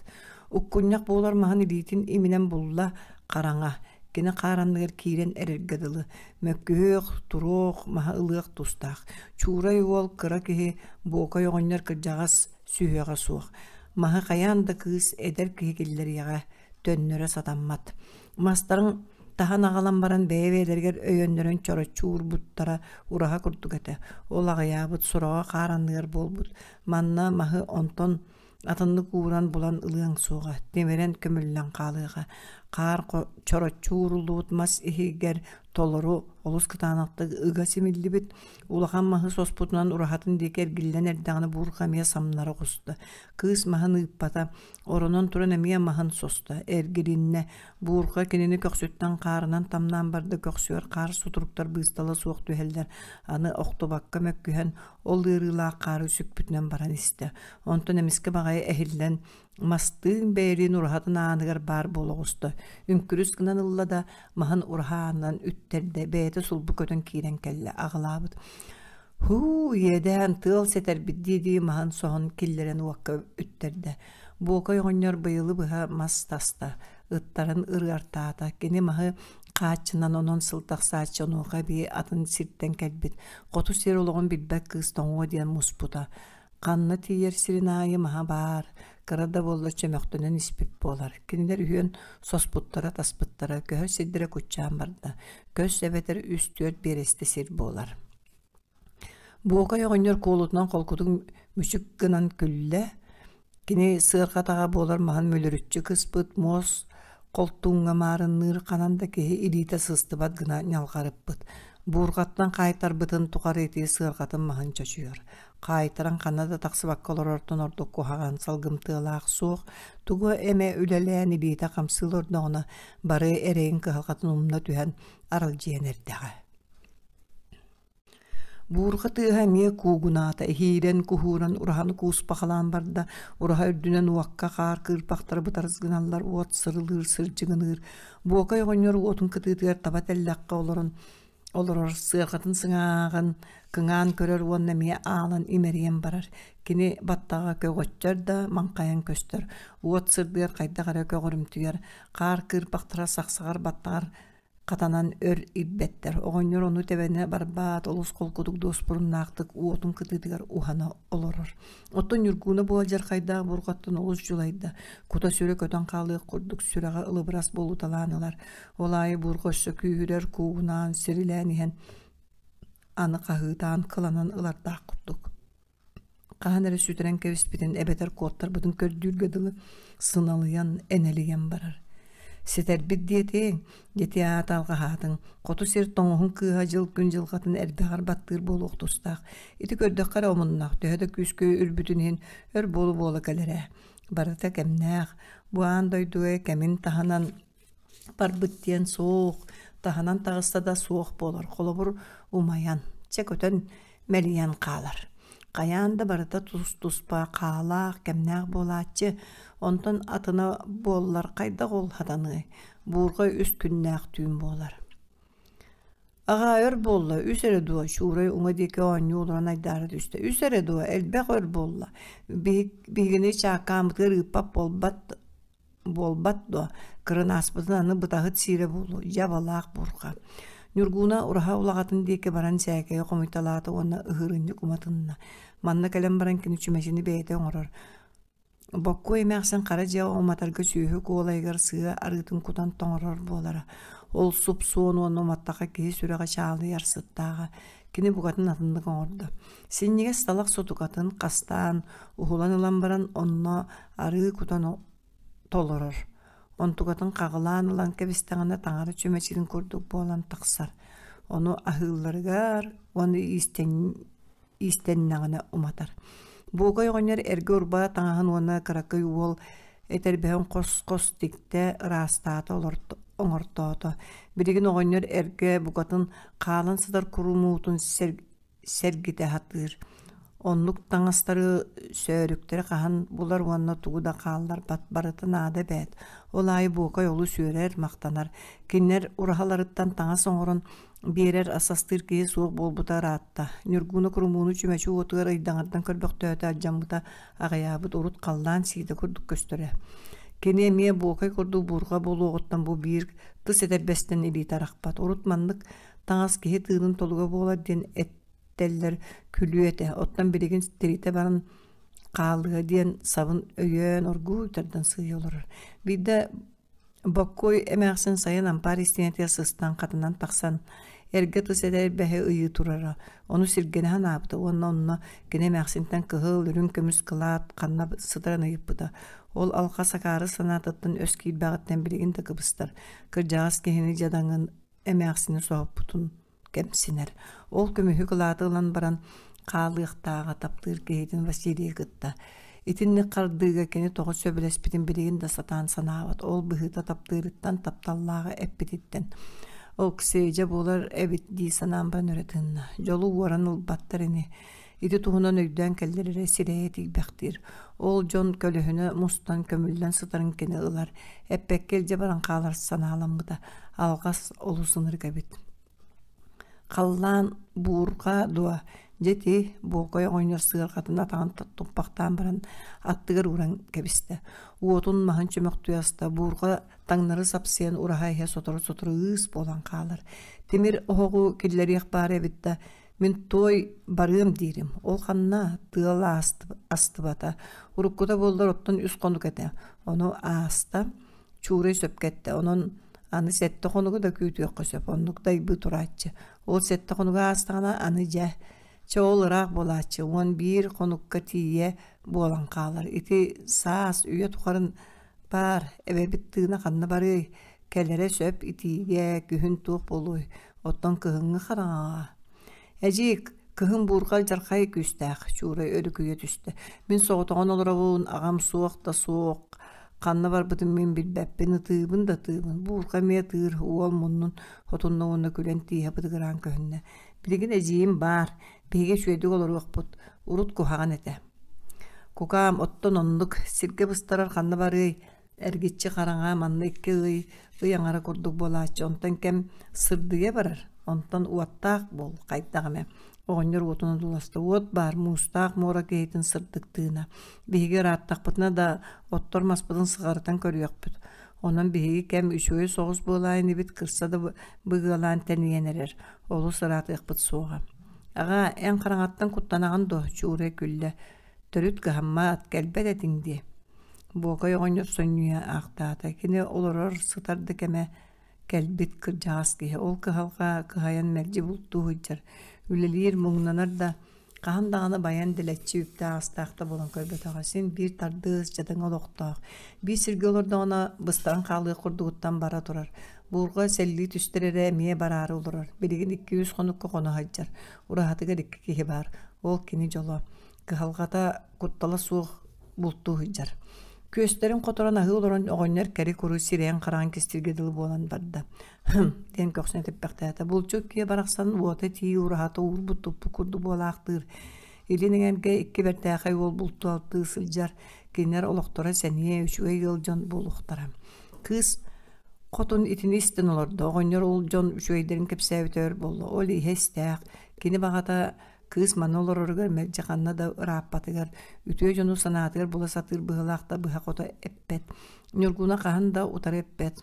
Уккунньах буолар маһын илиитин иминэн булла, хараҥа. Кини хаар анныгар киирэн эрэргэ дылы. Мөккүһүөх, туруох, маһы ылыах тустаах. Чуурай уол кыра киһи, Буокай оҕонньор кырдьаҕас сүһүөҕэ суох. Маһы хайаан да кыыс эдэр киһи киллэриэҕэ, төннөрө сатаммат. Мастарын таһан аҕалан баран бэйэ-бэйэлэригэр өйөннөрөн чороччу уурбуттара ураһа курдук этэ. Ол аҕыйаабыт, сураҕа хаар анныгар буолбут. Манна маһы онтон атыннык ууран булан ылыаҥ суоҕа, тимирэн көмүллэн хаалыаҕа. Хаар чороччу ууруллубут мас иһигэр толору олус кытаанахтык ыга симиллибит улахан маһы соспутунан ураһатын диэки эргиллэн эрдэҕинэ буурҕа эмиэ самнара оҕуста. Кыыс маһын ыыппата, Оронон туран эмиэ маһын состо, эргилиннэ, буурҕа кинини көхсүттэн хаарынан тамнаан барда көхсүгэр хаар сутуруктар быыстала суох түһэллэр, аны охтубакка мөккүһэн, ол ыарыылаах хаары сүкпүтүнэн баран истэ. Онтон эмискэ баҕайы эһиллэн, мастыын бэйэлиин ураһатын ааныгар баар буола оҕуста. Үҥкүрүс гынан ылла да, маһын ураһа аанынан үттэрдэ, бэйэтэ сулбу көтөн киирэн кэллэ, аҕылаабыт. Һуу, иэдээн, тыал сэтэрбит дии-дии маһын соһон киллэрэн уокка үттэрдэ. Буокай оҕонньор быйылы быһа мас таста, ыттарын ырыартаата. Кини маһы хааччынан онон сыл тахсааччы онуоха эбии атын сиртэн кэлбит, хоту сир олоҕун билбэт кыыс тоҥуо диэн муспута. Ханна тиийэр сирин аайы маһа баар, кыра да буоллар чөмөхтөнөн испит буолар. Кинилэр үһүөн соспуттара-таспыттара, көһөр сирдэрэ куччаан барда. Көс эбэтэр үс-түөрт биэрэстэ сир буолар. Буокай оҕонньор куолутунан холкутук мүчүк гынан күллэ. Кини сыарҕа атаҕа буолар маһын мүлүрүччү кыспыт, муос холтууҥҥа маарынныыр ханан да киһи илиитэ сыстыбат гына ньалҕарыппыт. Буурҕаттан хаайтарбытын тухары ити сыарҕатын маһын чочуйар. Хаайтаран ханна да тахсыбакка олорортон ордук куһаҕан салгымтыалаах суох, тугу эмэ үлэлээн илиитэ хамсыы олордоҕуна бары эрэйин кыһалҕатын умна түһэн аралдьыйан эрдэҕэ. Буурҕа тыаһа эмиэ куугунаата, иһиирэн, куһууран ураһаны кууспахалаан барда, ураһа үрдүнэн уокка хаар кыырпахтара бытарыс гыналлар, уот сырылыыр, сырдьыгыныыр. Буокай оҕонньор уотун кытыытыгар таба тэллэххэ олорон олорор, сыарҕатын сыҥааҕын кыҥаан көрөр уонна эмиэ аалан имэрийэн барар. Кини баттаҕа көҕөччөр да маҥхайан көстөр, уот сырдыгар хайдах эрэ көҕөрүмтүйэр, хаар кыырпахтара сахсаҕар баттаҕар хатанан өр ирбэттэр. Оҕонньор ону тэбэнэ барбаат, олус холкутук дуоспуруннаахтык уотун кытыытыгар уһана олорор. Оттон Ньургууна буола дьархайдаах бурҕаттан олус дьулайда, кута-сүрэ көтөн хаалыах курдук сүрэҕэ ылыбырас буолуталаан ылар. Ол аайы буурҕа өссө күүһүрэр, куугунаан, сирилээн иһэн аны хаһыытаан кыланан ылардаах курдук. Хаһан эрэ сүтэрэн кэбиспитин эбэтэр куоттарбытын көрдүүргэ дылы сыналыйан, энэлийэн барар. Ситэрбит диэтиҥ, ити аата алҕаһаатыҥ, хоту сир тоҥуһун кыыһа дьыл-күн дьылҕатын эрбэҕэр баттыыр буолуох тустаах. Ити көрдөххө эрэ омуннаах, төһө да күүскэ үрбүтүн иһин өр буола-буола кэлэр ээ. Барыта кэмнээх, бу аан дойдуга кэмин таһынан барбыт диэн суох. Таһынан таҕыста да суох буолар, холобур, умайан, чэ көтөн мэлийэн хаалар. Хайаан да барыта тус-туспа хаалаах, кэмнээх буолааччы, онтон атына буоллар хайдах ол хатаныай, буурҕа үс күннээх түүн буолар. Аҕаа өр буолла, үс эрэ дуо, Чуурай уҥа диэки оонньуу олорон айдаара түстэ. Үс эрэ дуо, элбэх өр буолла. Биһигини чааккааммытыгар ыыппат буолбат буолбат дуо, кырынааспытын аны бытаһыт сиирэ буолуо, дьабалаах буурҕа. Ньургууна ураһа улаҕатын диэки баран сээкэйи хомуйталаата уонна ыһыырынньык уматынна. Манна кэлэн баран кини чүмэчини бэйэтэ оҥорор. Боккуой эмээхсин хара дьиэҕэ уматарга сүөһү куолайыгар сыа арыытын кутан тоҥорор буолара. Ол суп-суон уонна уматтаха киһи сүрэҕэ чаалыйар сыттааҕа. Кини букатын атыннык оҥордо. Синньигэс талах сутукатын хастаан, уһулан ылан баран онно арыы кутан толорор. Онтукатын хаҕылаан ылан кэбистэҕинэ таҥара чүмэчитин курдук буолан тахсар. Ону аһыылларыгар уонна иистэннэҕинэ уматар. Буокай оҕонньор эргэ урба таҥаһын уонна кыракый уол этэрбэһин хос-хос тиктэ, ыраастаата оҥортоото. Билигин оҕонньор эргэ букатын хаалан сытар курумуутун сэргитэ сатыыр. Оннук таҥастары сөөрүктэри хаһан булар уонна тугу да хаалларбат, барыта наада эбээт. Ол аайы Буокай олус үөрэр, махтанар. Кинилэр ураһаларыттан таҥас оҥорон биэрэр ас астыыр киһи суох буолбута ыраатта. Ньургууна курумууну чүмэчи уотугар ыйдаҥардан көрбөхтөөтө алдьаммыта аҕыйаабыт урут халлаан сиитэ курдук көстөрө. Кини эмиэ Буокай курдук буурҕа буолуоҕуттан бу биир тыс этэрбэстэн илиитэ арахпат. Урут маннык таҥас киһи тыынын толуга буолар диэн эттэллэр күлүө этэ. Оттон билигин тиритэ баран хаалыа диэн сабын өйөөн оргууй тардан сыыйа олорор. Биирдэ Боккуой эмээхсин сайын ампаар истиэнэтигэр сыстан хатанан тахсан эргэ тыс этэрбэһи ыйыы турара. Ону сиргэнэ санаабыта уонна онно кини эмээхсинтэн кыһыл, үрүҥ көмүс кылаат ханна сытарын ыйыппыта. Ол алҕас акаары санаатыттан өс киирбэҕиттэн билигин да кыбыстар. Кырдьаҕас киһини дьадаҥын эмээхсини соһуппутун кэмсинэр. Ол көмүһү кылааты ылан баран хаалыахтааҕа таптыыр киһитин Василийы кытта. Итинник хардыыга кини тоҕо сөбүлэспитин билигин да сатаан санаабат. Ол быһыыта таптыырыттан, тапталлааҕы эппититтэн. Оксиэдьэ буолар эбит дии санаан баран өрө тыынна. Дьолу уоран ылбаттар ини. Ити туһунан өйдөөн кэллэр эрэ сирэйэ тиийбэхтиир. Ол дьон көлөһүнэ мустан көмүллэн сытарын кини ылар, эппэккэ илдьэ баран хаалар санааламмыта. Алҕас олус ынырык эбит. Халлаан буурҕа дуо, дьэ ити Буокай оҕонньор сыарҕатын атаҕын туппахтаан баран аттыгар ууран кэбистэ. Уотун маһын чөмөхтүү аста, буурҕа таҥнары сапсыйан ураһа иһэ сотору-сотору ыыс буолан хаалар. Тимир оһоҕу киллэриэх баар эбит да, Мин туой барыам диирим, ол ханна тыал астыбата, уруккута буоллар оттон үс хонук этэ, ону ааста, Чуурай сөпкө эттэ, онон аны сэттэ хонугу да күүтүөххэ сөп, оннук дайбыы турааччы. Ол сэттэ хонугу аастаҕына аны дьэ, чэ ол ыраах буолааччы, 11 хонукка тиийэ буолан хаалар. Ити саас үйэ тухарын баар, эбэбит тыына ханна барыай, Кэлэрэ сөп итиигэ, күһүн туох буолуой, оттон кыһыҥҥы хараҥаҕа Эдьиий, кыһын буурҕа алдьархай күүстээх, Чуурай өрүкүйэ түстэ. Мин соҕотоҕун олоробун, аҕам суох да суох, ханна барбытын мин билбэппин, ытыыбын да ытыыбын, буурҕа эмиэ ытыыр, уол муннун хотунна уонна күлэн тииһэ бытыгыраан көһүннэ. Билигин эдьиийим баар, биһиги үчүгэйдик олоруохпут, урут куһаҕан этэ. Кукаам, оттон оннук, сиргэ быстарар ханна барыай, Эргиччи хараҥа манна икки ый, ый аҥара курдук буолааччы, онтон кэм сырдыйа барар, онтон уоттаах буол, хайдах эмэ. Оҕонньор уотун одууласта, уот баар, муустаах муора киһитин сырдык тыына. Биһиги ырааттахпытына да оттор маспытын сыҕарытан көрүөхпүт. Онон биһиги кэм үчүгэй соҕус буолаа инибит кырса да быгыалаан тэнийэн эрэр, олус ыраатыахпыт суоҕа. Аҕаа, эн хараҥаттан куттанаҕын дуо? Чуурай күллэ. Төрүт кыһаммат, кэлбэт этиҥ дии. Буокай оҕонньор сонньуйа аахтаата. Кини олорор сытар да кэмэ кэлбит кырдьаҕас киһи. Ол кыһалҕа кыһайан мэлдьи бултуу сылдьар. Үлэлиир, муҥнанар да хаһан даҕаны байан дэлэччи үптээх-астаах да буолан көрбөтөҕө. Син биир тардыыс, дьадаҥы олохтоох. Биир сиргэ олордоҕуна быстаран хаалыах курдугуттан бара турар. Буурҕа сэллии түстэр эрэ эмиэ бараары олорор. Билигин икки-үс хонукка хоно сылдьар. Ураһатыгар икки киһи баар. Ол кини дьоло. Кыһалҕата, куттала суох бултуу сылдьар. Күөстэрин хоторон аһыы олорон оҕонньор кэри-куру сирэйин-хараҕын кистииргэ дылы буолан барда. «Хым» диэн көхсүн этиппэхтээтэ. Булчут киһи барахсан уота тии ураһата уурбут туппут курдук буолаахтыыр. Илин эҥэргэ икки бэртээхэй уол бултуу-алтыы сылдьар. Кинилэр олохторо сэниэ, үчүгэй ыал дьон буолуохтара. Кыыс хотун итини истэн олордо. Оҕонньор ол дьон үчүгэйдэрин кэпсээбитэ өр буолла. Ол иһэ истээх. Кини баҕата Кыыс манна олороругар мэлдьи ханна да ырааппатыгар, үтүө дьону санаатыгар була сатыыр быһыылаах да быһа-хото эппэт. Ньургуна хаһан да утары эппэт,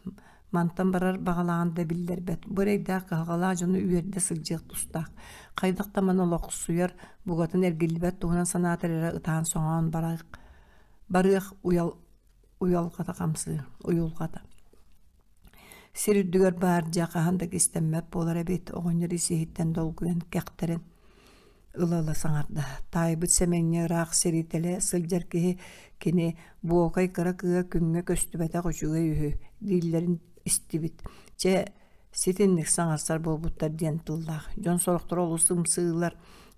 мантан барар баҕалааҕын да биллэрбэт. Бу эрэйдээх кыһалҕалаах дьону үөрдэ сылдьыах тустаах. Хайдах да манна олохсуйар, букатын эргиллибэт туһунан санаатар эрэ ытаан-соҥоон барыах уйал уйалҕата хамсыыр, уйулҕата. Сир үрдүгэр баар дьэ хаһан да кистэммэт буолар эбит, оҕонньор ис-иһиттэн долгуйан кэхтэрин ыла-ыла саҥарда. Таайбыт Сэмэҥҥэ ыраах сири тэлэ сылдьар киһи кини «Буокай кыра кыыһа күҥҥэ көстүбэтэх үчүгэй үһү» дииллэрин истибит. Чэ, ситинник саҥарсар буолбуттар диэн тыллаах. Дьон сорохторо олус ымсыылар,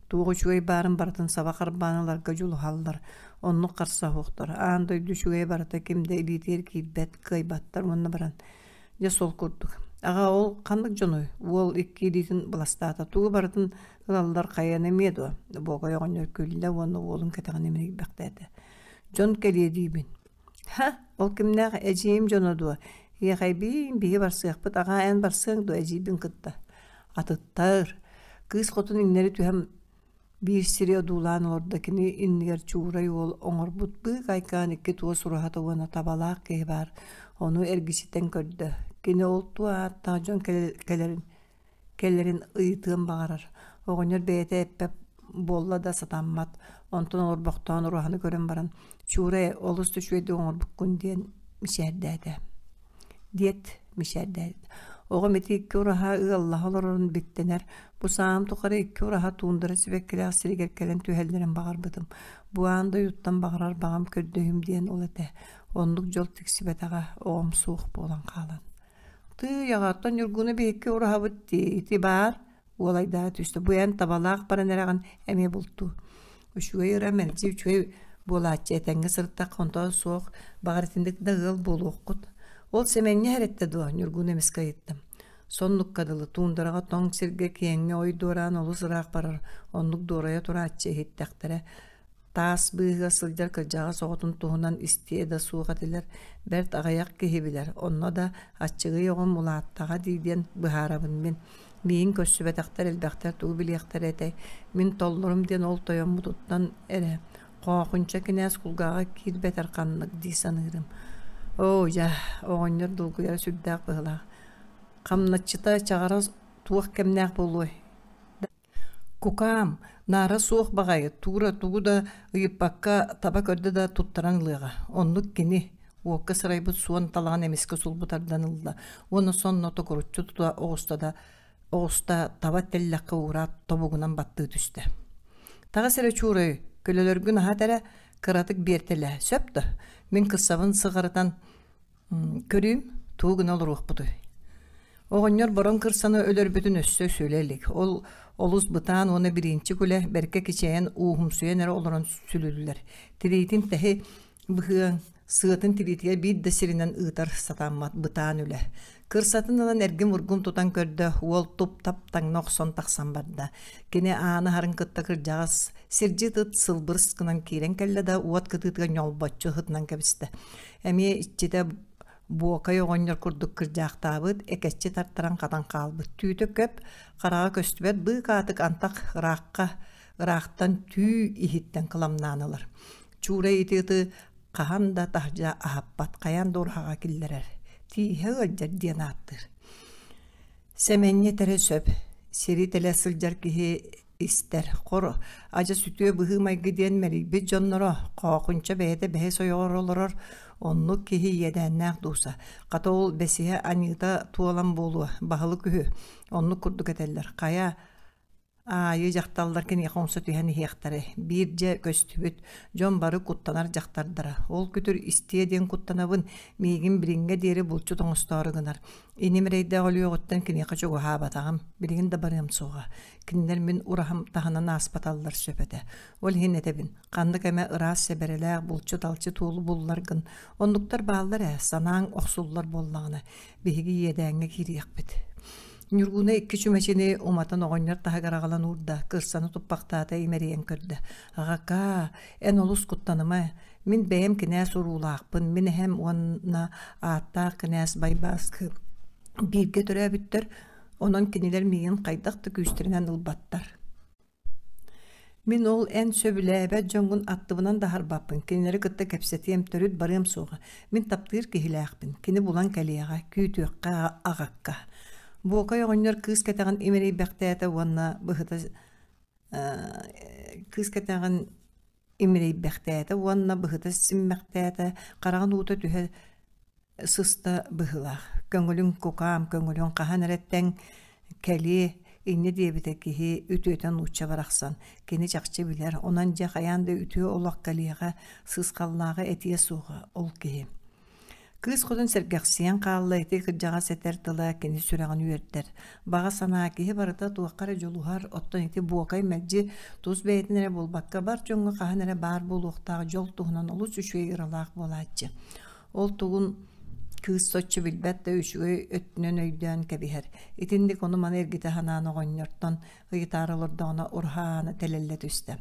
туох үчүгэй баарын барытын саба харбаан ыларга дьулуһаллар. Оннук харса суохтар. Аан дойду үчүгэйэ барыта ким да илиитигэр киирбэт, кыайбаттар уонна баран. Дьэ сол курдук. Аҕа ол ханнык дьонуй? Уол икки илиитин быластаата. Тугу барытын ылаллар хайаны эмиэ дуо? Буокай оҕонньор күллэ уонна уолун кэтэҕин имэрийбэхтээтэ. Дьон кэлиэ диибин. Ха, ол кимнээх эдьиийим дьоно дуо? Иэхэйбиин, биһи барсыахпыт, аҕаа эн барсыаҥ дуо эдьиийбин кытта? Атыттар. Кыыс хотун иҥнэри түһэн биир сири одуулаан олордо. Кини иннигэр Чуурай уол оҥорбут быыкайкаан икки туос ураһата уонна табалаах киһи баар. Ону эргичитэн көрдө. Кини ол туо ааттаах дьон кэлэрин кэлэрин ыйытыан баҕарар. Оҕонньор бэйэтэ эппэт буолла да сатаммат. Онтон олорбохтоон ураһаны көрөн баран «Чуурай, олус да үчүгэйдик оҥорбуккун» диэн мичээрдээтэ. Диэт мичээрдээтэ. Оҕом ити икки ураһа ыаллаһа олорорун биттэнэр. Бу саам тухары икки ураһа туундара сибэккилээх сиригэр кэлэн түһэллэрин баҕарбытым. Бу аан дойдуттан баҕарар баҕам көрдөһүүм диэн ол этэ. Оннук дьол тиксибэтэҕэ, оҕом суох буолан хаалан. Тыый, аҕаттан Ньургуну биһикки ураһабыт дии, ити баар, уолайдаһа түстэ. Бу эн табалаах баран эрэҕин эмиэ бултуу. Үчүгэй ыра мэлдьи үчүгэй буолааччы этэҥҥэ сырыттахха онто суох, баҕар итинник да ыал буолуоххут. Ол Сэмэҥҥэ эрэттэ дуо? Ньургун эмискэ ыйытта. Соннукка дылы туундараҕа тоҥ сиргэ киэҥҥэ ой дуораан олус ыраах барар, оннук дуорайа турааччы иһиттэхтэрэ. Таас быыһыгар сылдьар кырдьаҕас оҕотун туһунан истиэ да суох этилэр, бэрт аҕыйах киһи билэр, онно да аччыгый оҕом улааттаҕа дии диэн быһаарабын мин. Миигин көрсүбэтэхтэр элбэхтэр тугу билиэхтэрэ этэй, мин толлорум диэн ол тойоммутуттан эрэ, Хоохунча кинээс кулгааҕа киирбэтэр ханнык дии саныырым. Оо, дьэ, оҕонньор долгуйара сүрдээх быһыылаах. Хамначчыта чаҕара туох кэмнээх буолуой Кукаам, наара суох баҕайы, туура тугу да ыйыппакка таба көрдө да туттаран ылыаҕа. Оннук кини, уокка сырайбыт суон талаҕын эмискэ сулбу тардан ылла уонна сонно токуруччу тута оҕуста да оҕуста таба тэллэххэ уураат тобугунан баттыы түстэ. Таҕыс эрэ Чуурай, көлөлөргүн аһат эрэ, кыратык биэртэлээ, сөп да? Мин кыссабын сыҕарытан Көрүүм, тугу гына олоруохпутуй? Оҕонньор бороҥ кырсаны өлөрбүтүн өссө сүлэ илик. Ол олус бытаан уонна бириинчик үлэ бэркэ кичэйэн ууһумсуйан эрэ олорон сүлүллэр. Тириитин тэһи быһыаҥ, сыатын тириитигэр биир да сиринэн ыытар сатаммат бытаан үлэ. Кырсатын ылан эргим-ургум тутан көрдө, уол туп-тап таҥна охсон тахсан барда. Кини ааны аһарын кытта кырдьаҕас сирдьит ыт сылбырыс гынан киирэн кэллэ да уот кытыытыгар ньолбоччу ыһытынан кэбистэ. Эмиэ иччитэ Буокай оҕонньор курдук кырдьаахтаабыт, экэччи тартаран хатан хаалбыт. Түүтэ көп, хараҕа көстүбэт быыкаатык антах ыраахха, ыраахтан түү иһиттэн кыламнаан ылар. Чуурай ити ыты хаһан да таһырдьа аһаппат, хайаан да ураһаҕа киллэрэр. Тииһэ ыалдьар диэн ааттыыр. Сэмэнньэ этэрэ сөп. Сири тэлэ сылдьар киһи истэр. Хор, адьас үтүө быһыы-майгы диэн мэлийбит дьонноро, Хоохунча бэйэтэ бэһис ойоҕор олорор, оннук киһи иэдээннээх дууса. Хата ол бэсиһэ аньыыта туолан буолуо, баһылык үһү. Оннук курдук этэллэр. Хайа, Аайы дьахталлар киниэхэ умса түһэн иһиэхтэрэ. Биир дьэ көстүбүт, дьон бары куттанар дьахтардара. Ол күтүр истиэ диэн куттанабын, миигин билиҥҥэ диэри булчут оҥостоору гынар. Иним эрэйдээх өлүөҕүттэн киниэхэ чугаһаабатаҕым, билигин да барыам суоҕа. Кинилэр мин ураһам таһынан ааспаталлар сөп этэ. Ол иһин этэбин, ханнык эмэ ыраас сэбэрэлээх булчут-алчыт уолу булларгын, оннуктар бааллар ээ, санааҥ охсуллар буоллаҕына, биһиги иэдээҥҥэ киириэхпит. Ньургуна икки чүмэчини уматан оҕонньор таһыгар аҕалан уурда, кырсаны туппахтаата имэрийэн көрдө. «Аҕакаа, эн олус куттаныма, мин бэйэм кинээс уруулаахпын, мин эһэм уонна ааттаах кинээс Байбааскы бииргэ төрөөбүттэр, онон кинилэр миигин хайдах да күүстэринэн ылбаттар. Мин ол эн сөбүлээбэт дьоҥҥун аттыбынан да аһарбаппын, кинилэри кытта кэпсэтиэм, төрүт барыам суоҕа. Мин таптыыр киһилээхпин, кини булан кэлиэҕэ, күүтүөххэ аҕакка. Буокай оҕонньор кыыс кэтэҕин имэрийбэхтээтэ уонна быһыта кыыс кэтэҕин имэрийбэхтээтэ уонна быһыта симмэхтээтэ, хараҕын уута түһэ сыста быһыылаах. Көҥүлүҥ кукаам, көҥүлүҥ хаһан эрэ тэҥ кэлиэ, инньэ диэбитэ киһи үтүөтэ нуучча барахсан. Кини чахчы билэр, онон дьэ хайаан да үтүө олох кэлиэҕэ, сыысхаллааҕы этиэ суоҕа ол киһи. Кыыс хотун сэргэхсийэн хаалла, ити кырдьаҕас этэр тыла кини сүрэҕин үөрдэр. Баҕа санаа киһи барыта туохха эрэ дьулуһар, оттон ити буокай мэлдьи тус бэйэтин эрэ буолбакка, бар дьоҥҥо хаһан эрэ баар буолуохтаах дьол туһунан олус үчүгэй ыралаах буолааччы. Ол тугун кыыс соччо билбэт да үчүгэй өттүнэн өйдөөн кэбиһэр. Итинник ону-маны эргитэ санаан оҕонньортон ыйытаары олордоҕуна ураһа аана тэлэллэ түстэ.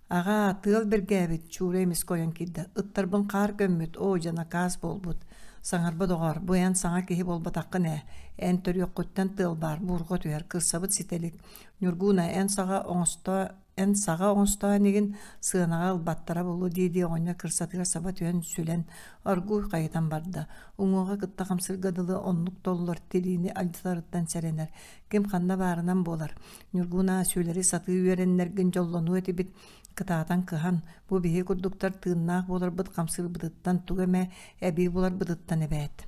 Аҕаа, тыал бэргээбит, Чуура эмискэ ойон киирдэ. Ыттарбын хаар көммүт, оо, дьэ накаас буолбут. Саҥарба доҕоор, бу эн саҥа киһи буолбатаххын ээ. Эн төрүөххүттэн тыал баар, буурҕа түһэр, кырсабыт ситэ илик. Ньургууна, эн саҕа оҥосто эн саҕа оҥостоо инигин сыанаҕа ылбаттара буолуо дии-дии оҕонньор кырсатыгар саба түһэн сүлэн оргууй хайытан барда. Уҥуоҕа кытта хамсыырга дылы оннук толлор тириини алдьатарыттан сэрэнэр. Ким ханна баарынан буолар. Ньургунаа сүлэри сатыы үөрэннэргин дьоллонуо этибит кытаатан кыһан, бу биһи курдуктар тыыннаах буоларбыт хамсыырбытыттан тугу эмэ эбии буларбытыттан эбээт.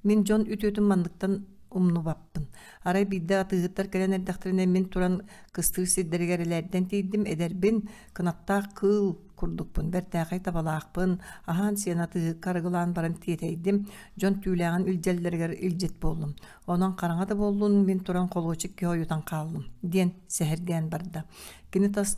Мин дьон үтүөтүн манныктан умнубаппын. Арай биирдэ атыыһыттар кэлэн эрдэхтэринэ мин туран кыстыыр сирдэригэр элээрдэн тиийдим, эдэрбин, кынаттаах кыыл курдукпун, бэртээхэй табалаахпын, аһаан-сиэн атыыһыкка арыгылаан баран тиэтэйдим, дьон түүлээҕин илдьэллэригэр илдьит буоллум. Онон хараҥа да буоллун, мин туран холуочук киһи ойутан хааллым, диэн сэһэргээн барда. Кини тас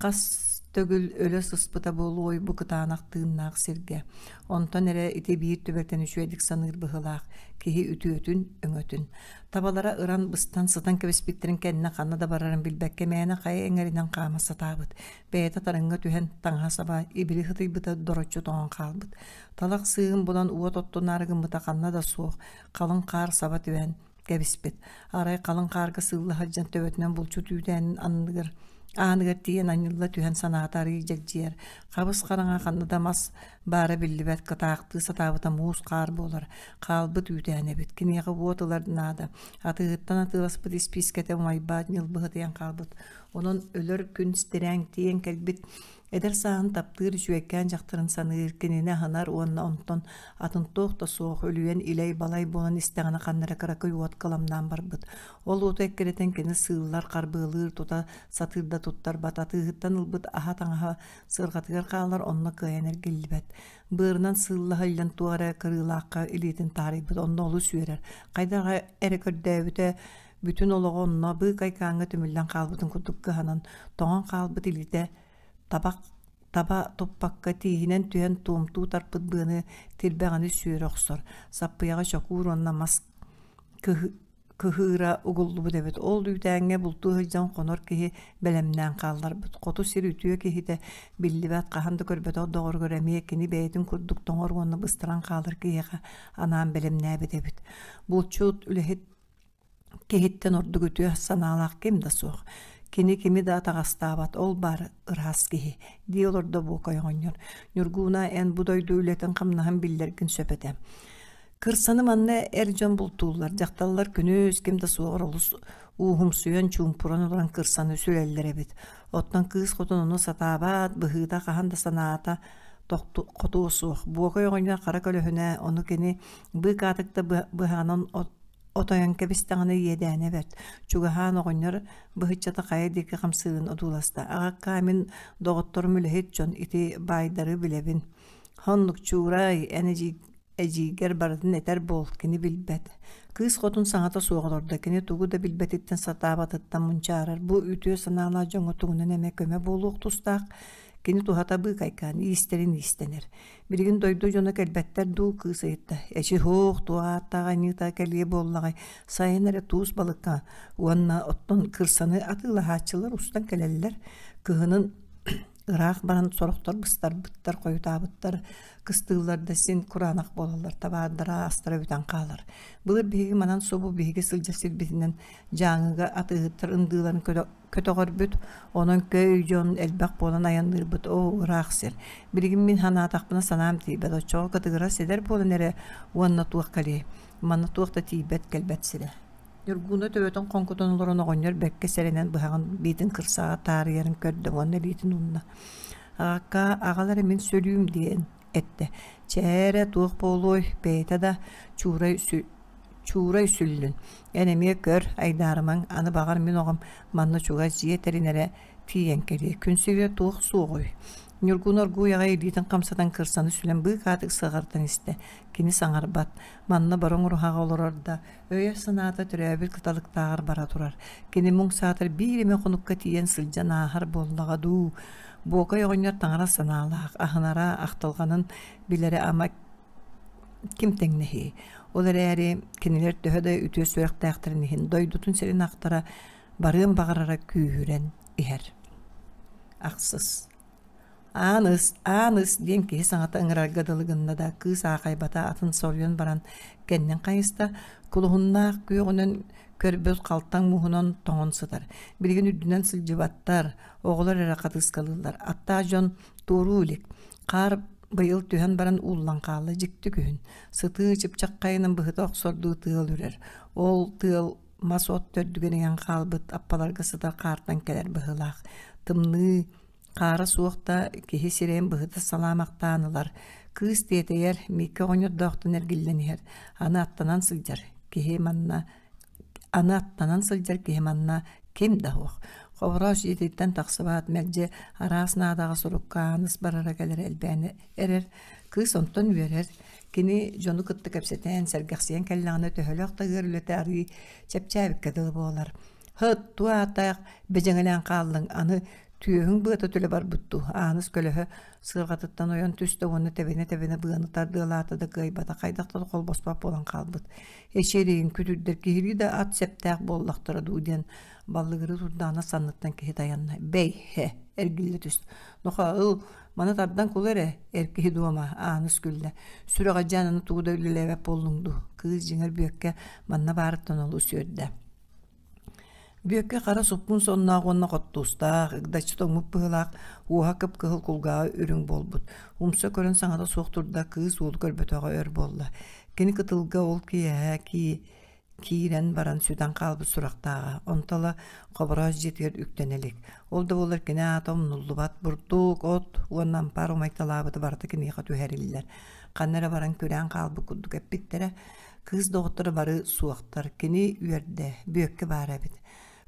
Хас төгүл өлө сыспыта буолуой бу кытаанах тыыннаах сиргэ. Онтон эрэ ити биир түбэлтэни үчүгэйдик саныыр быһыылаах, киһи үтүөтүн, өҥөтүн. Табалара ыран, быстан сытан кэбиспиттэрин кэннэ ханна да барарын билбэккэ мээнэ хайа эҥэринэн хаама сатаабыт. Бэйэтэ тарыҥҥа түһэн, таҥаһа саба ибили ытыйбыта дороччу тоҥон хаалбыт. Талах сыыһын булан уот оттунаары гыммыта ханна да суох, халыҥ хаар саба түһэн, кэбиспит. Арай халыҥ хаарга сыылла сылдьан төбөтүнэн булчут үүтээнин анныгар ааныгар тиийэн анньылла түһэн санаата арыый дьэгдьийэр. Хабыс хараҥа ханна да мас баара биллибэт, кытаахтыы сатаабыта муус хаар буолар. Хаалбыт үүтээн эбит. Киниэхэ уот ылар наада. Атыыһыттан атыыласпыт испиискэтэ умайбаат ньылбыһытыйан хаалбыт. Онон өлөр күн ситирээн тиийэн кэлбит Эдэр сааһын таптыыр үчүгэйкээн дьахтарын саныыр, кинини аһынар уонна онтон атын туох да суох үлүйэн илэй-балай буолан истэҕинэ ханна эрэ кыракый уот кыламнаан барбыт. Ол уоту эккирэтэн кини сыыллар, харбыалыыр, тута сатыыр да туттарбат, атыыһыттан ылбыт аһа-таҥаһа сыарҕатыгар хаалар, онно кыайан эргиллибэт. Быарынан сыылла иһиллэн туох эрэ кырыылаахха илиитин таарыйбыт, онно олус үөрэр. Хайдах эрэ көрдөөбүтэ бүтүн олоҕо онно быыкайкааҥҥа түмүллэн хаалбытын курдук кыһанан, тоҥон хаалбыт илиитэ табах таба туппакка тииһинэн түһэн туомтуу тарпыт быаны тирбэҕэни сүөрэ охсор, саппыйаҕа чокуур уонна мас кыһыыра угуллубут эбит. Ол үүтээҥҥэ бултуу сылдьан хонор киһи бэлэмнээн хаалларбыт. Хоту сир үтүө киһитэ биллибэт хаһан да көрбөтөх доҕоругар эмиэ кини бэйэтин курдук тоҥор уонна быстаран хаалар киһиэхэ анаан бэлэмнээбит эбит. Булчут үлэһит Киһиттэн ордук үтүө санаалаах ким да суох. Кини кими да атаҕастаабат, ол баар ыраас киһи, дии олордо Буокай оҕонньор. Ньургууна, эн бу дойду үлэтин-хамнаһын биллэргин сөп этэ. Кырсаны манна эр дьон бултууллар, дьахталлар күнүс ким да суоҕар олус ууһумсуйан, чуумпуран олорон кырсаны сүлэллэр эбит. Оттон кыыс хотун ону сатаабат, быһыыта хаһан да санаата хотуо суох. Буокай оҕонньор хара көлөһүнэ, ону кини быыкаатык да быһаҕынан. Отойон кэбистэҕинэ иэдээнэ бэрт, чугаһаан оҕонньор быһыччата хайа диэки хамсыырын одууласта: «Аҕаккаа, мин доҕотторум үлэһит дьон, ити баайдары билэбин. Оннук Чуурай, эн эдьиийгэр барытын этэр буол, кини билбэт». Кыыс хотун саҥата суох олордо, кини тугу да билбэтиттэн сатаабатыттан мунчаарар, бу үтүө санаалаах дьоҥҥо тугунан эмэ көмө буолуох тустаах, кини туһата быыкайкаан иистэрин иистэнэр. Билигин дойду дьоно кэлбэттэр дуу, кыыс ыйытта. Эчи һуох, туох ааттаах аньыыта кэлиэ буоллаҕай, сайын эрэ туус балыкка уонна оттон кырсаны атыылаһааччылар устан кэлэллэр. Кыһынын ыраах баран сорохтор быстарбыттар, хойутаабыттар, кыстыыллар да син кураанах буолаллар, табаардара астара бүтэн хаалар. Былыр биһиги манан субу биһиги сылдьар сирбитинэн Дьааҥыга атыыһыттар ындыыларын көтөҕөрбүт, онон көй дьон элбэх буолан айанныырбыт оо ыраах сир. Билигин мин санаатахпына санаам тиийбэт, оччоҕо кытыгырас эдэр буолан эрэ уонна туох кэлиэй, манна туох да тиийбэт кэлбэт сирэ. Ньургууна төбөтүн хоҥкутан олорон оҕонньор бэркэ сэрэнэн быһаҕын биитин кырсаҕа таарыйарын көрдө уонна илиитин уунна. Аҕаккаа, аҕал эрэ мин сөлүүм диэн эттэ. Чэ эрэ, туох буолуой, бэйэтэ да Чуурай Чуурай сүллүн, эн эмиэ көр, айдаарымаҥ, аны баҕар мин оҕом манна чугас дьиэ тэринэрэ тиийэн кэлиэ, күн сиригэр туох суоҕуй? Ньургун оргууй аҕай илиитин хамсатан кырсаны сүлэн быыкаатык сыҕарытан истэ. Кини саҥарбат, манна бороҥ уруһаҕа олорор да, өйө-санаата төрөөбүт кыталыктааҕар бара турар. Кини муҥ саатар биир эмэ хонукка тиийэн сылдьан ааһар буоллаҕа дуу? Буокай оҕонньор таҥара санаалаах, аһынара, ахтылҕанын билэрэ ама ким тэҥнэһиэй? Ол эрээри кинилэр төһө да үтүө сүрэхтээхтэрин иһин дойдутун сирин ахтара барыан баҕарара күүһүрэн иһэр. Ахсыс. Ааныс, Ааныс диэн киһи саҥата ыҥырарга дылы гынна да, кыыс аахайбата атын соруйан баран кэннин хайыста, кулуһуннаах күөҕүнэн көрбүт халтаҥ муһунан тоҥон сытар. Билигин үрдүнэн сылдьыбаттар, оҕолор эрэ хатыыскалыыллар. Аттаах дьон туоруу илик. Хаар быйыл түһэн баран ууллан хаалла дьикти күһүн. Сытыы чыпчаххайынан быһыта охсордуу тыал үрэр. Ол тыал мас-от төрдүгэр иҥэн хаалбыт аппаларга сытар хаартан кэлэр быһыылаах. Тымныы хаара суох да киһи сирэйин быһыта салаамахтаан ылар. Кыыс тиэтэйэр, Мииккэ оҕонньордоохтон эргиллэн иһэр. Аны аттанан сылдьар киһи манна аны аттанан сылдьар киһи манна ким да суох. Хобороос дьиэтиттэн тахсыбат, мэлдьи араас наадаҕа сурукка ааныс барара кэлэрэ элбээн эрэр. Кыыс онтон үөрэр. Кини дьону кытта кэпсэтэн, сэргэхсийэн кэллэҕинэ төһөлөөх да ыар үлэтэ арыый чэпчээбиккэ дылы буолар. Һыт, туох ааттаах бэдьэҥэлээн хааллыҥ, аны түөһүҥ быата төлө барбыт дуу, Ааныс көлөһө сыарҕатыттан ойон түстэ уонна тэбинэ-тэбинэ быаны тардыалаата да кыайбата, хайдах да холбоспот буолан хаалбыт. Эчи эрэйин күтүрдэр киһилии да ат сэптээх буоллахтара дуу диэн баллыгырыы турдаҕына санныттан киһи тайанна. Бэй, һэ, эргиллэ түс. Нохоо, ыл, маны тардан кул эрэ, эр киһи дуома, Ааныс күллэ. Сүрэҕэлдьээн аны тугу да үлэлээбэт буоллуҥ дуу? Кыыс дьиҥэр Бүөккэ манна баарыттан олус үөрдэ. Бүөккэ хара суппун сонноох уонна хоттуустаах, ыгдаччы тоҥмут быһыылаах, уоһа кып-кыһыл кулгааҕа үрүҥ буолбут. Умса көрөн саҥата суох турда, кыыс уолу көрбөтөҕө өр буолла. Кини кытылга ол киэһэ киирэн баран сүтэн хаалбыт сурахтааҕа, онто ыла Хобороос дьиэтигэр үктэнэ илик. Ол да буоллар кини аата умнуллубат, бурдук, от уонна ампаар умайталаабыта барыта киниэхэ түһэриллэр. Ханна эрэ баран күрээн хаалбыт курдук эппиттэрэ. Кыыс доҕотторо бары суохтар, кини үөрдэ, Бүөккэ баар эбит.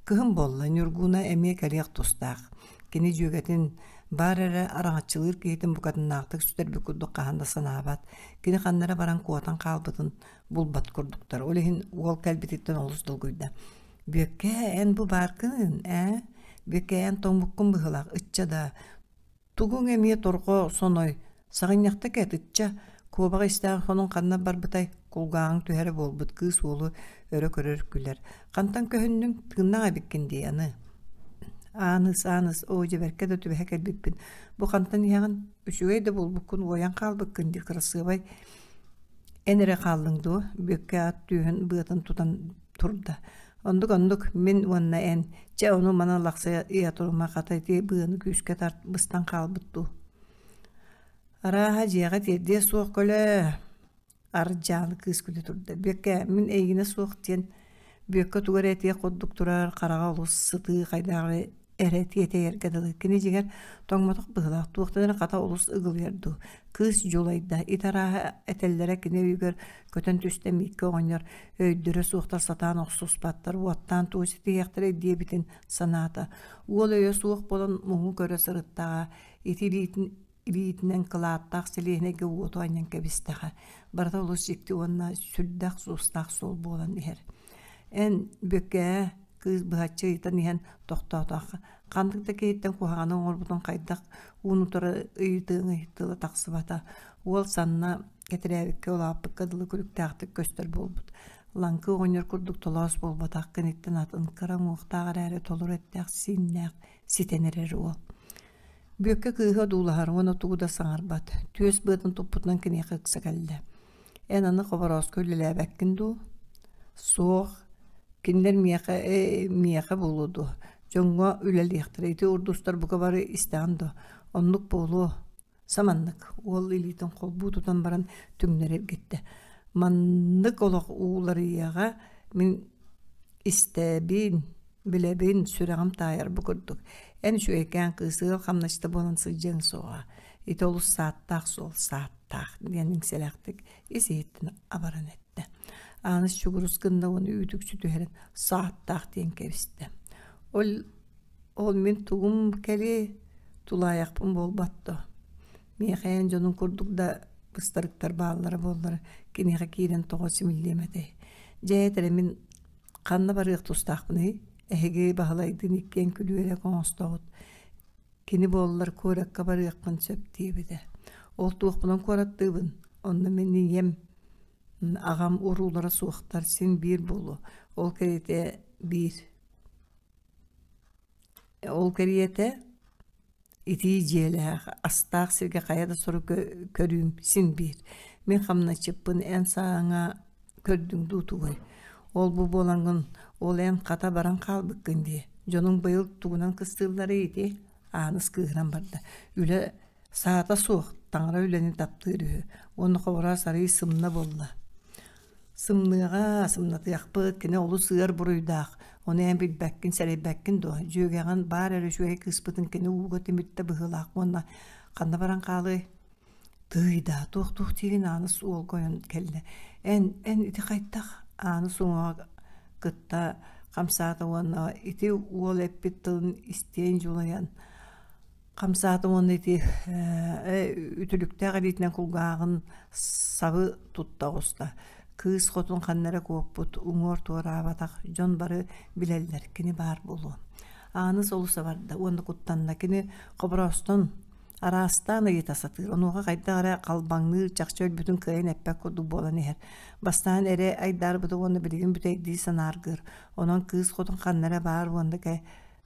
Кыһын буолла, Ньургууна эмиэ кэлиэх тустаах. Кини дьүөгэтин, баар эрэ араҥаччылыыр киһитин букатыннаахтык сүтэрбит курдук хаһан да санаабат. Кини ханна эрэ баран куотан хаалбытын булбат курдуктар. Ол иһин уол кэлбититтэн олус долгуйда. «Бүөккэ, эн бу бааргын, ээ? Бүөккэ, эн тоҥмуккун быһыылаах, ычча да, Тугуҥ эмиэ торҕо соной, саҕынньахта кэт, ычча, куобах истээх сонун ханна барбытай, кулгааҕыҥ түһэрэ буолбут кыыс уолу өрө көрөр күлэр. Хантан көһүннүҥ, тыыннаах эбиккин дии аны. Ааныс, Ааныс, оо дьэ бэркэ да түбэһэ кэлбиппин. Бу хантан иһэҕин, үчүгэй да буолбуккун уойан хаалбыккын дии кырасыабай. Эн эрэ хааллыҥ дуо? Бүөккэ ат түөһүн быатын тутан турда. Оннук-оннук, мин уонна эн, чэ ону маны лахсыйа ыйа турума хата ити быаны күүскэ тарт быстан хаалбыт дуу. Арааһа дьиэҕэ тиэрдиэ суох көлөө. Ардьаалы кыыс күлэ турда. Бүөккэ, мин эйигинэ суох диэн Бүөккэ тугу эрэ этиэх курдук турар, хараҕа олус сытыы хайдах эрэ эрэ тиэтэйэргэ дылы. Кини дьиҥэр тоҥмотох быһыылаах, туохтан эрэ хата олус ыгылыйар дуу. Кыыс дьулайда, ит арааһа этэллэрэ кини өйүгэр көтөн түстэ Мииккэ оҕонньор өйдөрө суохтар сатаан охсуспаттар, уоттаан тугу ситиһиэхтэрэй диэбитин санаата. Уол өйө суох буолан муҥу көрө сырыттаҕа, ити илиитин илиитинэн кылааттаах сэлиэһинэйгэ уоту анньан кэбистэҕэ. Барыта олус дьикти уонна сүрдээх суостаах суол буолан иһэр. Эн, Бүөккээ, кыыс быһаччы ыйытан иһэн тохтоотоххо, ханнык да киһиттэн куһаҕаны оҥорбутун хайдах уун-утары ыйытыаҥый тыла тахсыбата. Уол санна кэтирээбиккэ улааппыкка дылы күлүктээхтик көстөр буолбут. Лаҥкы оҕонньор курдук толоос буолбатах киниттэн атын кыра уҥуохтаах эрээри толору эттээх-сииннээх ситэн эрэр уол. Бүөккэ кыыһы одуулаһар уонна тугу да саҥарбат, түөс быатын туппутунан киниэхэ ыкса кэллэ. «Эн аны Хоборооско үлэлээбэккин дуу?» «Суох, кинилэр миэхэ ээ, миэхэ буолуо дуо? Дьоҥҥо үлэлиэхтэрэ, ити урдустар бука бары истэҕин дуо? Оннук буолуо, саманнык» уол илиитин холбуу тутан баран түҥнэри эргиттэ. «Маннык олох ууларыйыаҕа мин истэбин, билэбин, сүрэҕим таайар бу курдук. Эн үчүгэйкээн кыыс ыал хамначчыта буолан сылдьыаҥ суоҕа. Ити олус сааттаах суол, сааттаах диэн иҥсэлээхтик ис-иһиттэн абаран эттэ. Ааныс чугурус гынна уонна үүтүкчү түһэрэн сааттаах диэн кэбистэ. Ол, ол мин тугум кэлиэй, тулаайахпын буолбат дуо? Миэхэ эн дьонун курдук да быстарыктар бааллара буоллар, киниэхэ киирэн тоҕо симиллиэм этэй? Дьэ, этэрэ мин Ханна барыах тустаахпыный? Эһиги Баһылайдыын иккиэн күлүөрэ оҥостоҕут. Кини буоллар куоракка барыаххын сөп диэбитэ. Ол туохпунан куораттыыбын? Онно мин ийэм, аҕам уруулара суохтар, син биир буолуо. Ол кэриэтэ биир. Ол кэриэтэ Итии дьиэлээх, астаах сиргэ хайа да сорук көрүүм син биир. Мин хамначчыппын эн сааҥа көрдүҥ дуу тугуй? Ол-бу буолаҥҥын ол эн хата баран хаалбыккын дии. Дьонуҥ быйыл тугунан кыстыылларый ити? Ааныс кыыһыран барда. Үлэ саата суох, таҥара үлэни таптыыр үһү. Уонна хобороос арыый сымна буолла. Сымныаҕа, сымнатыахпыт, кини олус ыар буруйдаах, ону эн билбэккин, сэрэйбэккин дуо? Дьүөгэҕин баар эрэ үчүгэй кыыспытын кини ууга тимиртэ быһыылаах уонна ханна баран хаалыай? Тыый даа, туох-туох диирин Ааныс уолга ойон кэллэ. Эн, эн ити хайдах? Ааныс уҥуоҕа кытта хамсаата уонна ити уол эппит тылын истиэн дьулайан Хамсаатым уонна ити үтүлүктээх илиитинэн кулгааҕын сабы тутта оҕуста. Кыыс хотун ханна эрэ куоппут, уҥуор туораабатах дьон бары билэллэр, кини баар буолуо. Ааныс олус абарда уонна куттанна. Кини Хобороостон араастаан ыйыта сатыыр. Онуоха хайдах эрэ халбаҥныыр, чахчы өлбүтүн кыайан эппэт курдук буолан иһэр. Бастаан эрэ айдаарбыта уонна билигин бүтэйдии санааргыыр. Онон кыыс хотун ханна эрэ баар уонна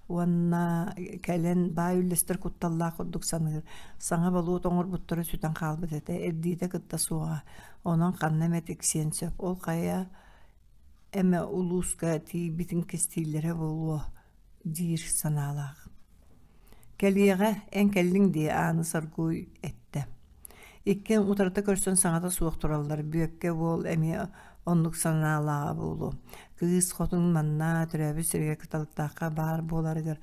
уонна кэлэн баай үллэстэр кутталлаах курдук саныыр. Саҥа болуот оҥорбуттара сүтэн хаалбыт этэ, эрдиитэ кытта суоҕа. Онон ханна эмэ тиксиэн сөп. Ол хайа эмэ улууска тиийбитин кистииллэрэ буолуо диир санаалаах. Кэлиэҕэ, эн кэллиҥ дии, Ааныс оргууй эттэ. Иккиэн утарыта көрсөн саҥата суох тураллар. Бүөккэ уол эмиэ оннук санаалааҕа буолуо. Кыыс хотун манна төрөөбүт сиригэр Кыталыктаахха баар буоларыгар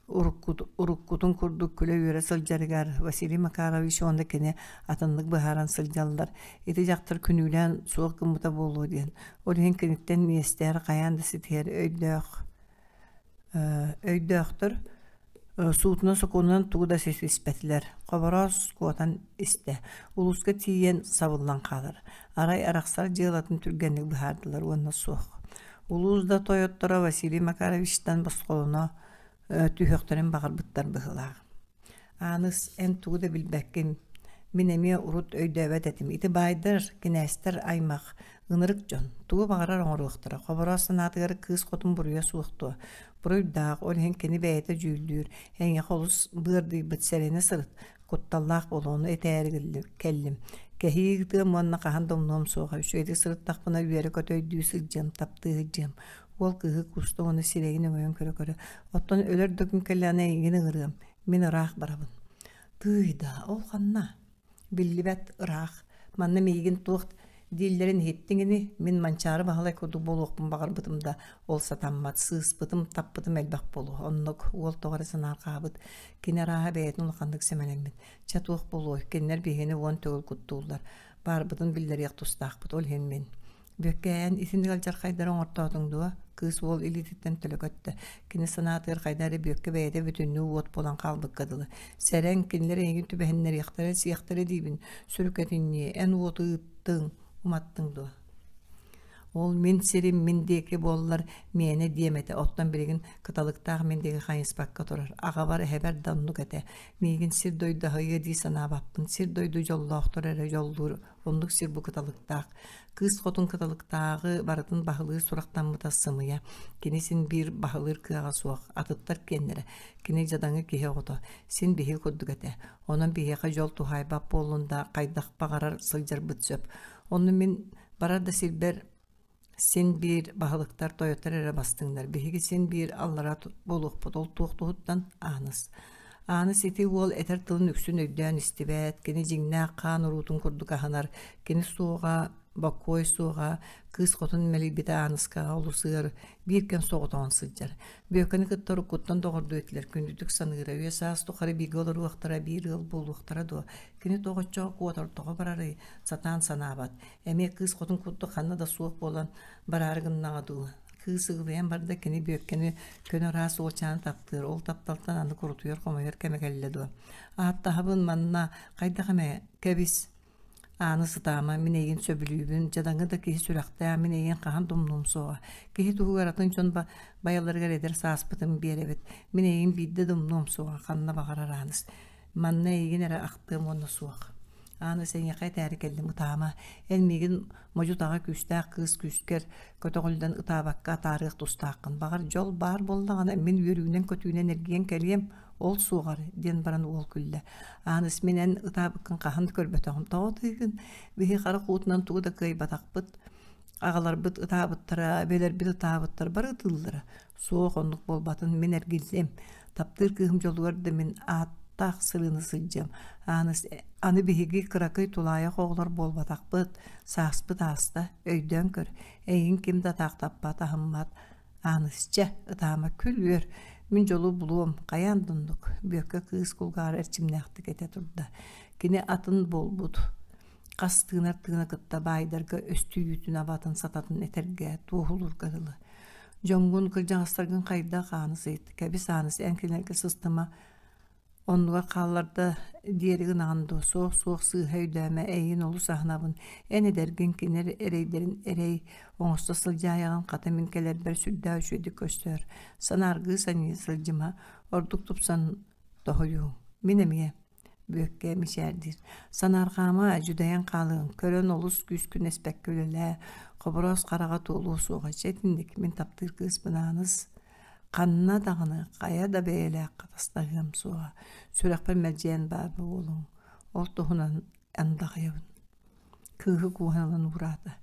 уруккутун курдук күлэ-үөрэ сылдьарыгар Василий Макарович уонна кини атыннык быһааран сылдьаллар. Ити дьахтар күнүүлээн суох гыммыта буолуо диэн. Ол иһин киниттэн иэстэһэр хайаан да ситиһэр өйдөөх Өйдөөхтөр суутунан-сокуонунан тугу да ситиспэтилэр, Хобороос куотан истэ, улууска тиийэн сабыллан хаалар. Арай арахсар дьыалатын түргэнник быһаардылар уонна суох. Улуус да тойотторо Василий Макаровичтан босхолоно түһүөхтэрин баҕарбыттар быһыылаах. Ааныс, эн тугу да билбэккин. Мин эмиэ урут өйдөөбөт этим. Ити баайдар, кинээстэр аймах, ынырык дьон. Тугу баҕарар оҥоруохтара. Хобороос санаатыгар кыыс хотун буруйа суох дуо? Буруйдаах, ол иһин кини бэйэтэ дьүүллүүр. Эйиэхэ олус быардыйбыт сэрэнэ сырыт. Кутталлаах буолуону этээри кэллим. Кэһии ыытыам уонна хаһан да умнуом суоҕа. Үчүгэйдик сырыттахпына үөрэ-көтө өйдүү сылдьыам, таптыы сылдьыам. Уол кыыһы кууста уонна сирэйин өҥөйөн көрө-көрө, «Оттон өлөр да күн кэллэҕинэ эйигин ыҥырыам, мин ыраах барабын». «Тыый да, ол ханна?» «Биллибэт, ыраах. Манна миигин туох Дииллэрин иһиттиҥ ини, мин Манчаары Баһылай курдук буолуохпун баҕарбытым да, ол сатаммат, сыыспытым, таппытым элбэх буолуо. Оннук уол тоҕо эрэ санаарҕаабыт, кини арааһа бэйэтин улаханнык сэмэлэммит. Чэ туох буолуой, кинилэр биһигини уон төгүл куттууллар, баарбытын биллэриэх тустаахпыт, ол иһин мин Бүөккээн, итинник алдьархайдары оҥортоотуҥ дуо? Кыыс уол илиититтэн төлө көттө. Кини санаатыгар хайда эрэ Бүөккэ бэйэтэ бүтүннүү уот буолан хаалбыкка дылы. Сэрэн, кинилэр эйигин түбэһиннэриэхтэрэ, сиэхтэрэ диибин. Сүрүкэтинньии, эн уоту ыыттыҥ, уматтыҥ дуо? Ол мин сирим мин диэки буоллар миэнэ диэм этэ, оттон билигин кыталыктаах мин диэки хайыспакка турар. Аҕабар, эһэбэр да оннук этэ. Миигин сир-дойду аһыйыа дии санаабаппын. Сир-дойду дьоллоохторо эрэ дьоллуур Оннук сир бу кыталыктаах. Кыыс хотун кыталыктааҕы барытын баһылыыр сурахтаммыта сымыйа. Кини син биир баһылыыр кыаҕа суох. Атыттар киэннэрэ. Кини дьадаҥы киһи оҕото. Син биһиги курдук этэ. Онон биһиэхэ дьол туһаайбат буоллун да, хайдах баҕарар сылдьарбыт сөп. Онно мин барар да сирбэр Син биир баһылыктар, тойоттор эрэ бастыҥнар. Биһиги син биир аллара буолуохпут. Ол туох туһуттан? Ааныс. Ааныс ити уол этэр тылын үксүн өйдөөн истибэт, кини дьиҥнээх хаан уруутун курдук аһынар, кини суоҕа, бокуой суоҕа, кыыс хотун мэлийбитэ Ааныскаҕа олус ыар, биир кэм соҕотоҕун сылдьар. Бүөккэни кытта уруккуттан доҕордуу этилэр, күндүтүк саныыра, үйэ-саас тухары бииргэ олоруохтара, биир ыал буолуохтара дуо? Кини тоҕо оччоҕо куотар, тоҕо барарый? Сатаан санаабат. Эмиэ кыыс хотун курдук ханна да суох буолан бараары гыннаҕа дуу. Кыыс ыгылыйан барда, кини Бүөккэни көнө ыраас уолчааны таптыыр, ол тапталтан аны курутуйар-хомойор кэмэ кэллэ дуо? Ааттаһабын манна, хайдах эмэ, кэбис, ааны сытаама, мин эйигин сөбүлүүбүн, дьадаҥы да киһи сүрэхтээх, мин эйигин хаһан да умнуом суоҕа. Киһи туһугар атын дьон байаларыгар эдэр сааспытын биэрэбит. Мин эйигин биирдэ да умнуом суоҕа, ханна баҕарар Ааныс. Манна эйигин эрэ ахтыам уонна суох. Ааныс эйиэхэ этээри кэллим ытаама. Эн миигин модьу-таҕа күүстээх кыыс күүскэр көтөҕүллэн ытаабакка атаарыах тустааххын. Баҕар дьол баар буоллаҕына мин үөрүүнэн-көтүүнэн эргийэн кэлиэм, ол суоҕар, диэн баран уол күллэ. Ааныс мин эн ытаабыккын хаһан да көрбөтөҕүм. Тоҕо ытыыгын? Биһи харах уутунан тугу да кыайбатахпыт. Аҕаларбыт ытаабыттара, эбэлэрбит ытаабыттар, бары ытыыллара. Суох, оннук буолбатын, мин эргиллиэм. Таптыыр кыыһым дьолугар да мин ааттаах сырыыны сылдьыам. Ааныс, аны биһиги кыракый тулаайах оҕолор буолбатахпыт, сааспыт ааста, өйдөөн көр, эйигин ким да атаахтаппат, аһыммат. Ааныс, чэ, ытаама, күл-үөр, мин дьолу булуом, хайаан да оннук, Бүөккэ кыыс кулгааҕар эрчимнээхтик этэ турда. Кини атын буолбут хас тыынар тыына кытта баайдарга өстүйүүтүн абатын сататын этэргэ, туоһулуурга дылы. Дьоҥҥун, кырдьаҕастаргын хайдах Ааныс ыйытта. Кэбис Ааныс, эн кинилэргэ сыстыма, оннугар хаалларда диэри гынаҕын дуо? Суох, суох, сыыһа өйдөөмө, эйигин олус аһынабын. Эн эдэргин, кинилэр эрэйдэрин эрэй оҥосто сылдьаайаҕын, хата мин кэлэрбэр сүрдээх үчүгэйдик көстөөр. Санааргыы саныы сылдьыма, ордук тупсан тоһуйуоҥ. Мин эмиэ Бүөккэ мичээрдиир: «Санаарҕаама, дьүдэйэн хаалыаҥ, көрөн олус күүскүн эспэккэ үлэлээ, Хобороос хараҕа туолуо суоҕа, чэ итинник, мин таптыыр кыыспын Ааныс ханна даҕаны, хайа да бэйэлээх хатастаһыам суоҕа, сүрэхпэр мэлдьи эн баар буолуоҥ, ол туһунан андаҕайабын» Кыыһы кууһан ылан уураата: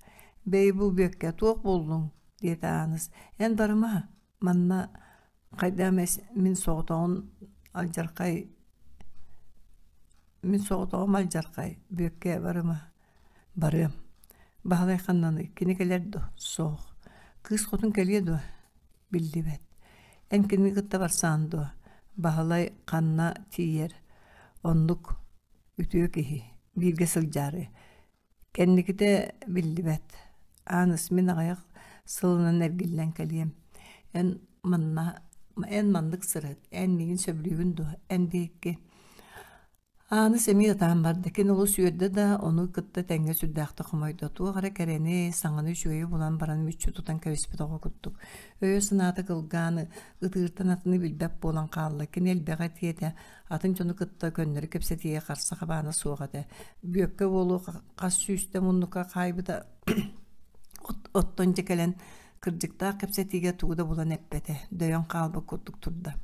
«Бэйи бу Бүөккэ, туох буоллуҥ?» диэтэ Ааныс, «Эн барыма, манна хайдах эмэ мин соҕотоҕун алдьархай мин соҕотоҕум алдьархай Бүөккэ барыма барыам Баһылай ханнаный кини кэлэр дуо суох кыыс хотун кэлиэ дуо биллибэт эн кинини кытта барсаан дуо Баһылай ханна тиийэр оннук үтүө киһи бииргэ сылдьаары Кэнникитэ биллибэт, Ааныс мин аҕыйах сылынан эргиллэн кэлиэм, эн манна эн маннык сырыт, эн миигин сөбүлүүгүн дуо, эн диэки Ааныс эмиэ ытаан барда, кини олус үөрдэ да, ону кытта тэҥҥэ сүрдээхтик хомойдо, туох эрэ кэрэни, саҥаны үчүгэйи булан баран мүччү тутан кэбиспит оҕо курдук. Өйө-санаата кылгаан, ытыыртан атыны билбэт буолан хаалла, кини элбэҕи этиэ этэ, Атын дьону кытта көннөрү кэпсэтиигэ харса хабаана суох этэ. Бүөккэ уолу хас сүүстэ муннукка хаайбыта оттон дьэ кэлэн кырдьыктаах кэпсэтиигэ тугу да булан эппэтэ, дөйөн хаалбыт курдук турда.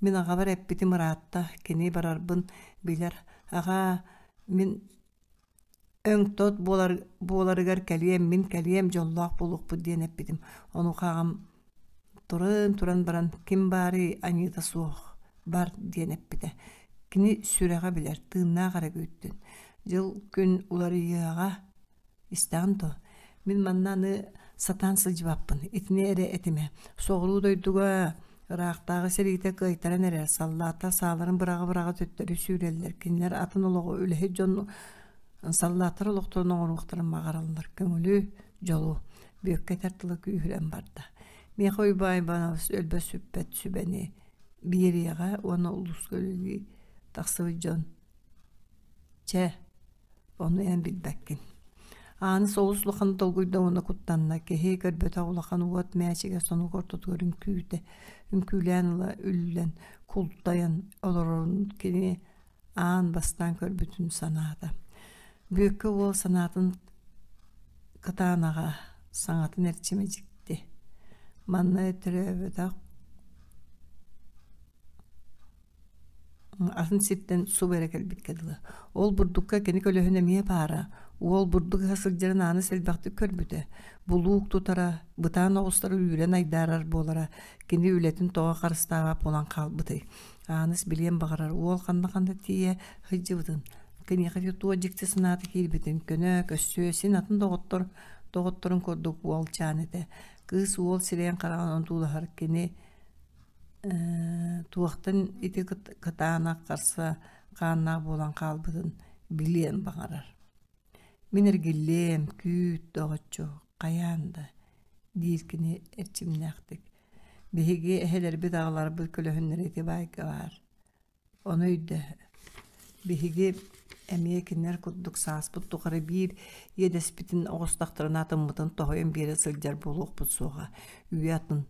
Мин аҕабар эппитим ыраатта, кини барарбын билэр. Аҕаа, мин өҥ-тот буолар буоларыгар кэлиэм, мин кэлиэм, дьоллоох буолуохпут диэн эппитим. Онуоха аҕам туран туран баран ким баарый аньыыта суох, бар диэн эппитэ. Кини сүрэҕэ билэр, тыыннаах эрэ күүттүн. Дьыл-күн уларыйыаҕа. Истэҕин дуо? Мин манна аны сатаан сылдьыбаппын, итини эрэ этимэ. Соҕуруу дойдуга ыраахтааҕы сэриитэ кыайтаран эрэр, саллааттар сааларын быраҕа-быраҕа төттөрү сүүрэллэр. Кинилэр атын олоҕу үлэһит дьон саллааттар олохторун оҥоруохтарын баҕараллар. Көҥүлү, дьолу. Бүөккэ этэр тыла күүһүрэн барда. Миэхэ Уйбаан Иванович өлбөт-сүппэт сүбэни биэриэҕэ уонна улууска үлэлии тахсыбыт дьон Чэ, ону эн билбэккин. Ааныс олус улахан долгуйда уонна куттанна. Киһи көрбөтөх улахан уот мээчигэ сонук ортотугар үҥкүүтэ, үҥкүүлээн ыла үллэн, култайан олорорун кини аан бастаан көрбүтүн санаата. Бүөккэ уол санаатын кытаанаҕа, саҥатын эрчимэ дьикти. Манна төрөөбөтөх Атын сиртэн субу эрэ кэлбиккэ дылы. Ол бурдукка кини көлөһүн эмиэ баара. Уол бурдук ыһа сылдьарын Ааныс элбэхтик көрбүтэ. Булуук тутара, бытаан оҕустары үүрэн айдаарар буолара. Кини үлэтин тоҕо харыстаабат буолан хаалбытый. Ааныс билиэн баҕарар уол ханна-ханна тиийэ сылдьыбытын, киниэхэ туох дьикти санаата киирбитин көнө, көссүө, син атын доҕоттор доҕотторун курдук уолчаан этэ. Кыыс уол сирэйин-хараҕын одуулаһар кини Туохтан ити кытаанах харса хааннаах буолан хаалбытын билиэн баҕарар. Мин эргиллиэм, күүт, доҕоччу, хайаан да, диир кини эрчимнээхтик. Биһиги эһэлэрбит аҕаларбыт көлөһүннэрэ ити баайга баар. Ону өйдөө. Биһиги эмиэ кинилэр курдук сааспыт тухары биир иэдэспитин оҕустахтарына атыммытын тоһуйан биэрэ сылдьар буолуохпут суоҕа. Үйэ атын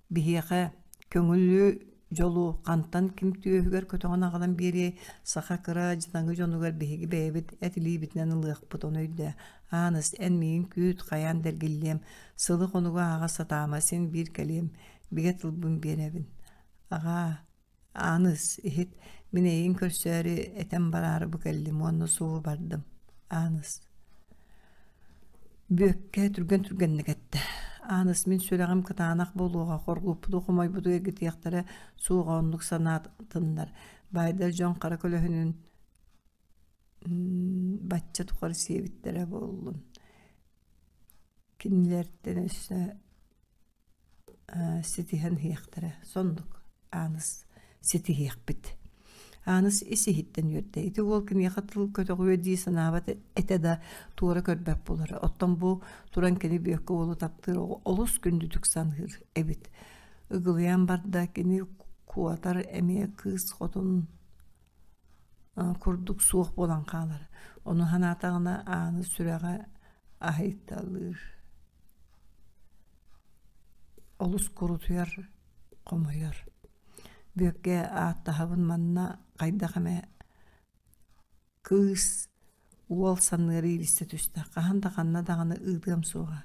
Биһиэхэ көҥүлү, дьолу хантан ким түөһүгэр көтөҕөн аҕалан биэриэй, саха кыра дьадаҥы дьонугар биһиги бэйэбит эт илиибитинэн ылыахпыт, ону өйдөө. Ааныс, эн миигин күүт, хайаан да эргиллиэм, сылы-хонугу ааҕа сатаама, син биир кэлиэм, бигэ тылбын биэрэбин. Аҕаа, Ааныс, иһит, мин эйигин көрсөөрү этэн бараары бу кэллим уонна субу бардым. Ааныс. Бүөккэ түргэн-түргэнник эттэ. Ааныс, мин сүрэҕим кытаанах буолуоҕа, хоргуппуту, хомойбуту эргитиэхтэрэ суоҕа оннук санаатыннар. Баайдар дьон хара көлөһүнүн бачча тухары сиэбиттэрэ буоллун. Кинилэртэн өссө ситиһэн иһиэхтэрэ. Соннук Ааныс ситиһиэхпит. Ааныс ис-иһиттэн үөрдэ. Ити уол киниэхэ тыл көтөҕүө дии санаабат этэ да, туора көрбөт буолара. Оттон бу туран кини Бүөккэ уолу таптыыр олус күндүтүк саныыр эбит. Ыгылыйан барда, кини куотар эмиэ кыыс хотун курдук суох буолан хаалар. Ону санаатаҕына Ааныс сүрэҕэ аһыйталыыр. Олус курутуйар, хомойор. Бүөккэ ааттаһабын манна хайдах эмэ кыыс, уол санныары иилистэ түстэ, хаһан да ханна даҕаны ыытыам суоҕа.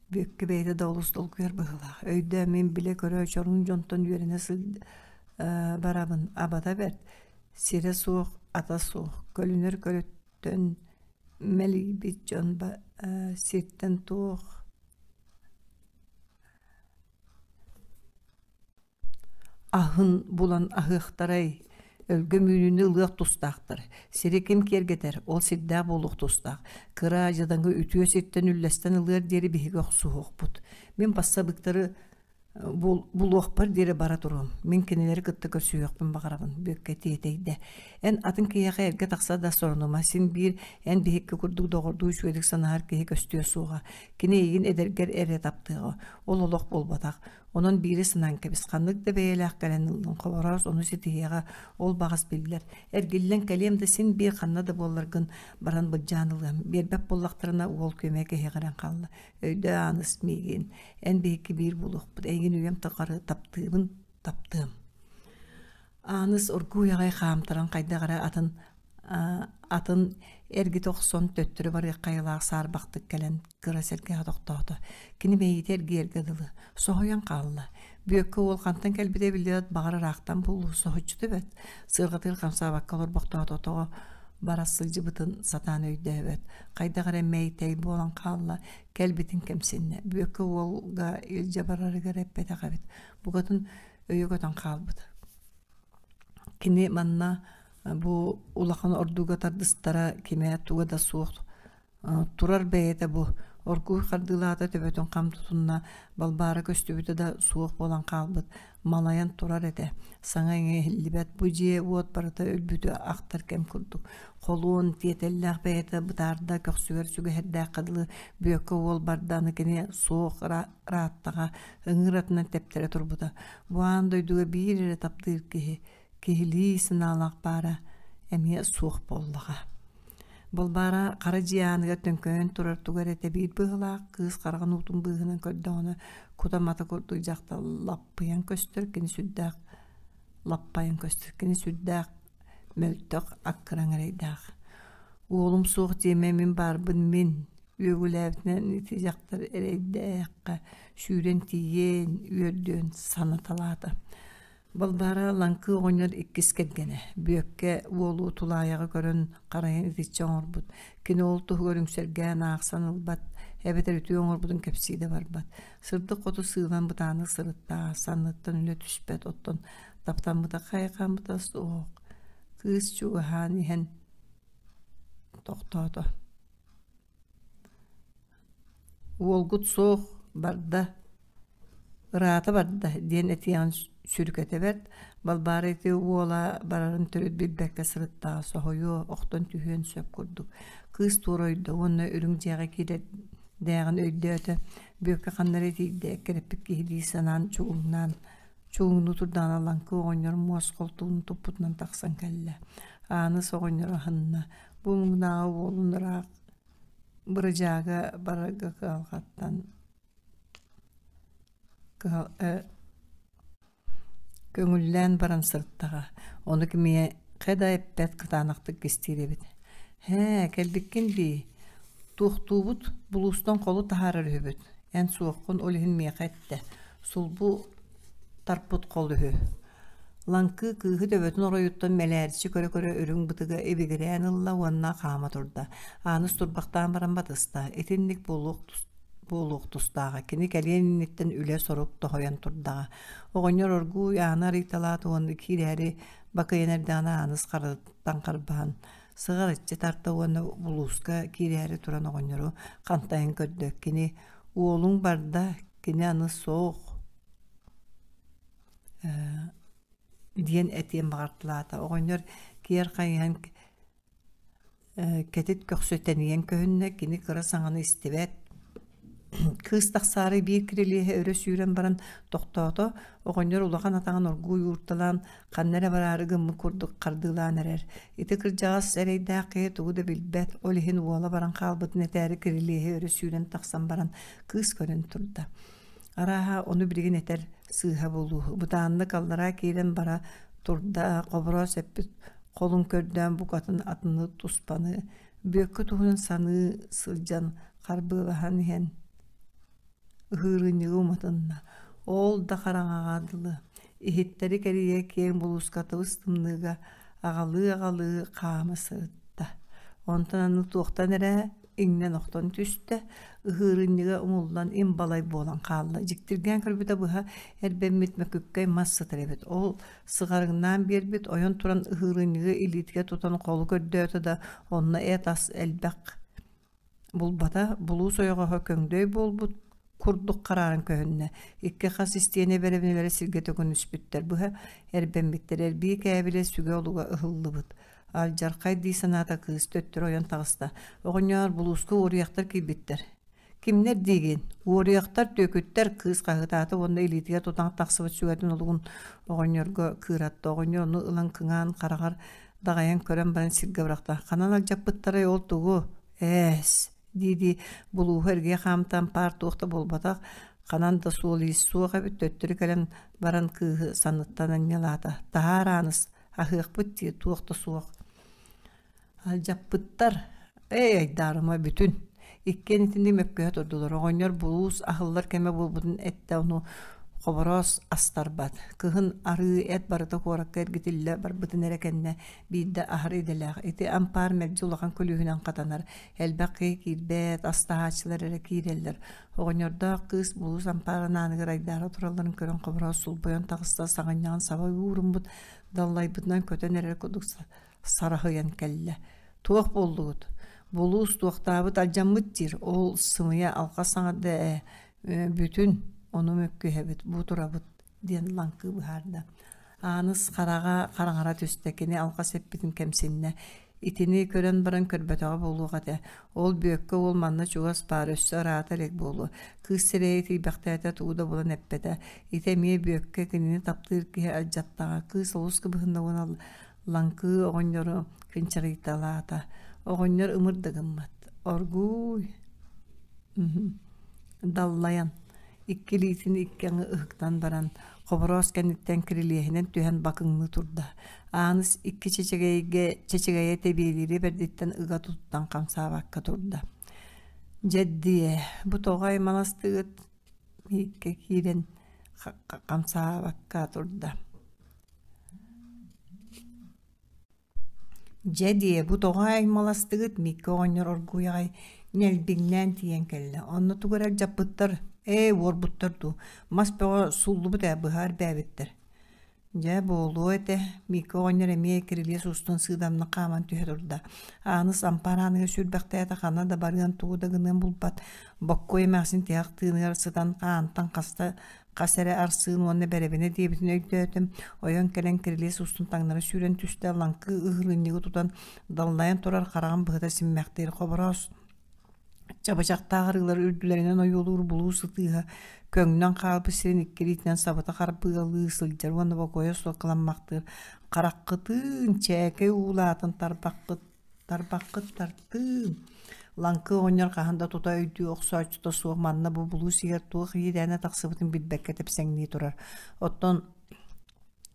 Бүөккэ бэйэтэ да олус долгуйар быһыылаах. Өйдөө мин билэ-көрө чорум дьонтон үөрэнэ сылдь барабын, абата бэрт, сирэ суох, ата суох, көлүнэр көлөттөн мэлийбит дьон сиртэн туох аһын булан аһыахтарай, өлгөм үүнүүнү ылыах тустаахтар. Сири ким киэргэтэр, ол сирдээх буолуох тустаах. Кыра дьадаҥы үтүө сиртэн үллэстэн ылыар диэри биһиги охсуһуохпут. Мин бассабыктары булуохпар диэри бара туруом. Мин кинилэри кытта көрсүһүөхпүн баҕарабын, Бүөккэ тиэтэйдэ. Эн атын киһиэхэ эргэ тахса да сорунума, син биир эн биһикки курдук доҕордуу үчүгэйдик санаһар киһи көстүө суоҕа. Кини эйигин эдэргэр эрэ таптыаҕа. Ол олох буолбатах. Онон биири санаан кэбис, ханнык да бэйэлээх кэлэн ыллын, хобороос ону ситиһиэҕэ, ол баҕас биллэр. Эргиллэн кэлиэм да син биир ханна да буолларгын баран былдьаан ылыам. Биэрбэт буоллахтарына уол күөмэ кэһиэҕирэн хаалла. Өйдөө Ааныс миигин, эн биһикки биир буолуохпут, эйигин үйэм тухары таптыыбын, таптыам. Ааныс оргууй аҕай хаамтаран хайдах эрэ атын атын эргитэ охсон төттөрү барыах хайалаах саарбахтык кэлэн кыра сэргэҕэ тохтоото. Кини мэйиитэ эргийэргэ дылы соһуйан хаалла. Бүөккэ уол хантан кэлбитэ биллибэт баҕар ыраахтан буолуо соһуччута бэрт. Сыарҕатыгар хамсаабакка олорбохтоото тоҕо бара сылдьыбытын сатаан өйдөөбөт. Хайдах эрэ мэй-тэй буолан хаалла, кэлбитин кэмсиннэ. Бүөккэ уолга илдьэ барарыгар эппэтэх эбит. Букатын өйө көтөн хаалбыт. Кини манна бу улахан ордууга тардыстара кимэ туга да суох. Турар бэйэтэ бу оргууй хардыылаата төбөтүн хам тутунна, Балбаара көстүбүтэ да суох буолан хаалбыт, малайан турар этэ. Саҥа-иҥэ иһиллибэт, бу дьиэ-уот барыта өлбүтү ахтар кэм курдук. Холуон, тиэтэллээх бэйэтэ бытаарда, көхсүгэр сүгэһэрдээххэ дылы Бүөккэ уол барда, аны кини суох ырааттаҕа, ыҥыыр атынан тэптэрэ турбута. Бу аан дойдуга биир эрэ таптыыр киһи, киһилии санаалаах баара эмиэ суох буоллаҕа. Балбаара хара дьиэ ааныгар төҥкөйөн турар тугу эрэ тэбиир быһыылаах, кыыс хараҕын уутун быыһынан көрдөҕүнэ, кута-мата курдук дьахтар лаппыйан көстөр, кини сүрдээх лаппайан көстөр, кини сүрдээх мөлтөх, аккыраҥ эрэйдээх. Уолум суох диэмэ, мин баарбын мин, үөгүлээбитинэн ити дьахтар эрэйдээххэ сүүрэн тиийэн, үөрдүөн санаталаата. Балбаара Лаҥкы оҕонньор иккис кэргэнэ, Бүөккэ уолу тулаайаҕы көрөн харайан итиччэ оҥорбут, кини ол туһугар үҥсэргээн аахсан ылбат, эбэтэр үтүө оҥорбутун кэпсии да барбат. Сырдык хоту сыылан бытааннык сырытта, санныттан үлэ түспэт, оттон таптаммыта хайҕаммыта суох. Кыыс чугаһаан иһэн тохтоото. Уолгут суох, барда, ыраата барда диэн этиэҕин сүрүкэтэ бэрт, Балбаара ити уола барарын төрүт билбэккэ сырыттаҕа соһуйуо, охтон түһүөн сөп курдук. Кыыс туора ойдо уонна үрүҥ дьиэҕэ киирэрдээҕин өйдөөтө, Бүөккэ ханна эрэ тиийдэ, эккирэппит киһилии санаан чугуҥнаан чугуҥнуу турдаҕына Лаҥкы оҕонньор муос холтугун туппутунан тахсан кэллэ. Ааныс оҕонньор аһынна, бу муҥнааҕы уолун ыраах бырыдьаага барарга кыһалҕаттан көҥүллээн баран сырыттаҕа, ону кимиэхэ да эппэт кытаанахтык кистиир эбит. «Һээ, кэлбиккин дии, туохтуубут, булуустан холу таһаарар үһүбүт, эн суоххун ол иһин миэхэ эттэ, сулбу тарпыт хол үһү» Лаҥкы кыыһы төбөтүн оройуттан мэлээриччи көрө-көрө үрүҥ бытыга ибигирээн ылла уонна хаама турда. Ааныс турбахтаан баран батыста. Итинник буолуох, буолуох тустааҕа. Кини кэлиэн инниттэн үлэ-сорук тоһуйан турдаҕа. Оҕонньор оргууй ааны арыйталаата уонна киирээри бакыйан эрдэҕинэ Ааныс харытыттан харбаһан сыҕарыччы тарта уонна булууска киирээри туран оҕонньору хантайан көрдө. Кини «Уолуҥ барда, кини аны суох» диэн этиэн баҕартылаата. Оҕонньор киэр хайыһан кэтит көхсө тэнийэн көһүннэ, кини кыра саҥаны истибэт. Кыыс тахсаары биир кирилиэһи өрө сүүрэн баран тохтоото, оҕонньор улахан атаҕын оргууй уурталаан, ханна эрэ бараары гыммыт курдук хардыылаан эрэр. Ити кырдьаҕас эрэйдээх киһи тугу да билбэт, ол иһин уола баран хаалбытын этээри кирилиэһи өрө сүүрэн тахсан баран кыыс көрөн турда. Арааһа, ону билигин этэр сыыһа буолуо. Бытааннык аллараа киирэн бара турда, Хобороос эппит холун көрдөөн букатын атыны туспаны, Бүөккэ туһунан саныы сылдьан харбыалаһан иһэн ыһыырынньыгы уматынна. Ол да хараҥаҕа дылы иһиттэри кэрийэ киэҥ булууска тыбыс-тымныыга аҕалыы-аҕалыы хаама сырытта. Онтон аны туохтан эрэ иҥнэн охтон түстэ, ыһыырынньыга умуллан им балай буолан хаалла. Дьиктиргээн көрбүтэ быһа эрбэммит мөкүккэй мас сытар эбит. Ол сыҕарыҥнаан биэрбит, ойон туран ыһыырынньыгы илиитигэр тутан холу көрдөөтө да, онно эт-ас элбэх булбата, булуус ойоҕоһо көҥдөй буолбут курдук харааран көһүннэ. Икки хас истиэнэ бэрэбинэлэрэ сиргэ төкүнүспүттэр, быһа эрбэммиттэр, эрбии кээбилэ сүгэ олуга ыһыллыбыт. Алдьархай дии санаата кыыс төттөрү ойон таҕыста. Оҕонньоор, булууска уоруйахтар киирбиттэр. Кимнэр диигин? Уоруйахтар, түөкүттэр, кыыс хаһыытаата уонна илиитигэр тутан тахсыбыт сүгэтин олугун оҕонньорго кыыратта. Оҕонньор ону ылан кыҥаан хараҕар даҕайан көрөн баран сиргэ бырахта. Ханан алдьаппыттарай ол тугу? Ээс дии-дии булууһу эргийэ хаамтаан паар туох да буолбатах, ханан да суол-иис суох эбит, төттөрү кэлэн баран кыыһы санныттан анньалаата. Таһаар Ааныс, аһыахпыт дии, туох да суох. Алдьаппыттар, эй айдаарыма бүтүн. Иккиэн итинник мөккүһэ турдулар. Оҕонньор булуус аһыллар кэмэ буолбутун эттэ, ону Хобороос астарбат. Кыһын арыы эт барыта куоракка эргитиллэ барбытын эрэ кэннэ биирдэ аһар идэлээх. Ити ампаар мэлдьи улахан күлүүһүнэн хатанар. Элбэх киһи киирбэт, астаһааччылар эрэ киирэллэр. Оҕонньордоох кыыс булуус ампаарын ааныгар айдаара туралларын көрөн Хобороос сулбуйан таҕыста, саҕынньаҕын саба ууруммут, даллайбытынан көтөн эрэр курдук сараһыйан кэллэ. Туох буоллугут? Булуус туохтаабыт алдьаммыт диир, ол сымыйа алҕас саҥарда ээ, бүтүн, ону мөккүһэбит, бу турабыт диэн лаҥкыы быһаарда. Ааныс хараҕа хараҥара түстэ, кини алҕас эппитин кэмсиннэ. Итини көрөн баран көрбөтөҕө буолуох этэ. Ол Бүөккэ уол манна чугас баар, өссө ыраата илик буолуо. Кыыс сирэйэ итийбэхтээтэ, тугу да булан эппэтэ. Ити эмиэ Бүөккэ кинини таптыыр киһи алдьаттаҕа. Кыыс олус кыбыһынна уонна лаҥкыы оҕонньору кынчарыйталаата. Оҕонньор ымыр да гыммат. Оргууй даллайан икки илиитин икки аҥы ыһыктан баран, Хобороос кэнниттэн кирилиэһинэн түһэн бакыҥныы турда. Ааныс икки чэчэгэйгэ чэчэгэйэ тэбиэлиирэ бэрдиттэн ыга туттан хамсаабакка турда. Дьэддиэ, бу тоҕо аймаластыгыт икки киирэн хамсаабакка турда. Дьэ диэ, бу тоҕо аймаластыгыт Микки оҕонньор оргууй аҕай ньэлбиҥнээн тиийэн кэллэ. Онно тугу эрэ алдьаппыттар, ээ уорбуттар дуу, мас бөҕө сууллубут ээ быһа эрбээбиттэр. Дьэ, буолуо этэ, Микки оҕонньор эмиэ кирилиэс устун сыыдамнык хааман түһэ турда. Ааныс ампаар ааныгар сүүрбэхтээтэ ханна да барыан тугу да гыныан булбат. Боккуой эмээхсин тиһэх тыыныгар сытан хаантан хаста Хас эрэ арсыын уонна бэрэбинэ диэбитин өйдөөтүм, ойон кэлэн кирилиэс устун таҥнары сүүрэн түстэ, лаҥкы ыһырыынньыгы тутан даллайан турар хараҕын быһыта симмэхтиир Хобороос чабычахтаах арыылар үрдүлэринэн ойуулуур булуус ытыыһа көҥнөн хаалбыт сирин икки илиитинэн сабыта харбыалыы сылдьар уонна бокуойа суох кыламмахтыыр хараххытыын чээкэй уулаатын тарбаххыт Тарбаххыт тартыын Лаҥкы оҕонньор хаһан да тута өйдүү охсооччута суох манна бу булуус иһигэр туох иэдээнэ тахсыбытын билбэккэ тэпсэҥнии турар. Оттон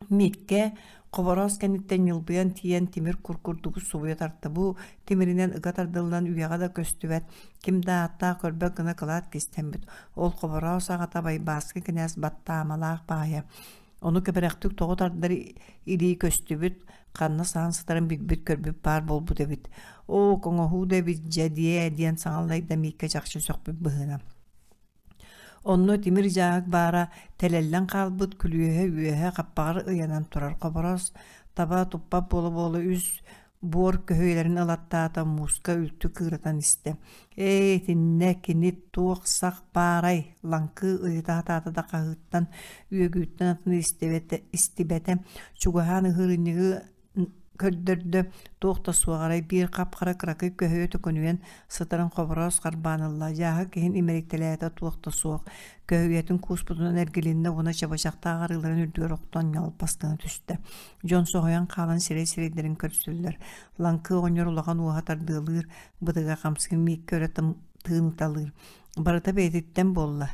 Миккэ Хобороос кэнниттэн ньылбыйан тиийэн тимир кур курдугу субуйа тарта. Бу тимиринэн ыга тардыллан үйэҕэ да көстүбэт, ким да ааттаах көрбөт гына кылаат кистэммит. Ол Хобороос аҕата Байбааскы кинээс баттаамалаах баайа. Ону кэбирэхтик тоҕо тардар илии көстүбүт, ханна саһан сытарын билбит-көрбүт баар буолбут эбит. Оо, оҥоһуу да эбит дьэ диэ диэн саҥаллайда Мииккэ чахчы сөхпүт быһыынан. Онно тимир дьааһык баара тэлэллэн хаалбыт күлүөһэ үөһэ хаппаҕар ыйанан турар Хобороос таба туппат буола-буола үс буор көһүйэлэрин ылаттаата мууска үлтү кыыратан истэ. Ээ, итиннэ кини туох сах баарай лаҥкы ыйыта сатаата да хаһыыттан, үөгүүттэн атын истибэтэ, истибэтэ. Чугаһаан ыһыырынньыгы көрдөрдө, туох да суох арай биир хап-хара кыракый көһүйэ төкүнүйэн сытарын Хобороос харбаан ылла. Дьааһык иһин имэрийтэлээтэ туох да суох. Көһүйэтин кууспутунан эргилиннэ уонна чабычахтаах арыыларын үрдүгэр охтон ньалбас гына түстэ. Дьон соһуйан хаалан сирэй-сирэйдэрин көрсөллөр. Лаҥкы оҕонньор улахан уоһа тардыалыыр, бытыга хамсыыр мииккэ өрө тыыныталыыр. Барыта бэйэтиттэн буолла.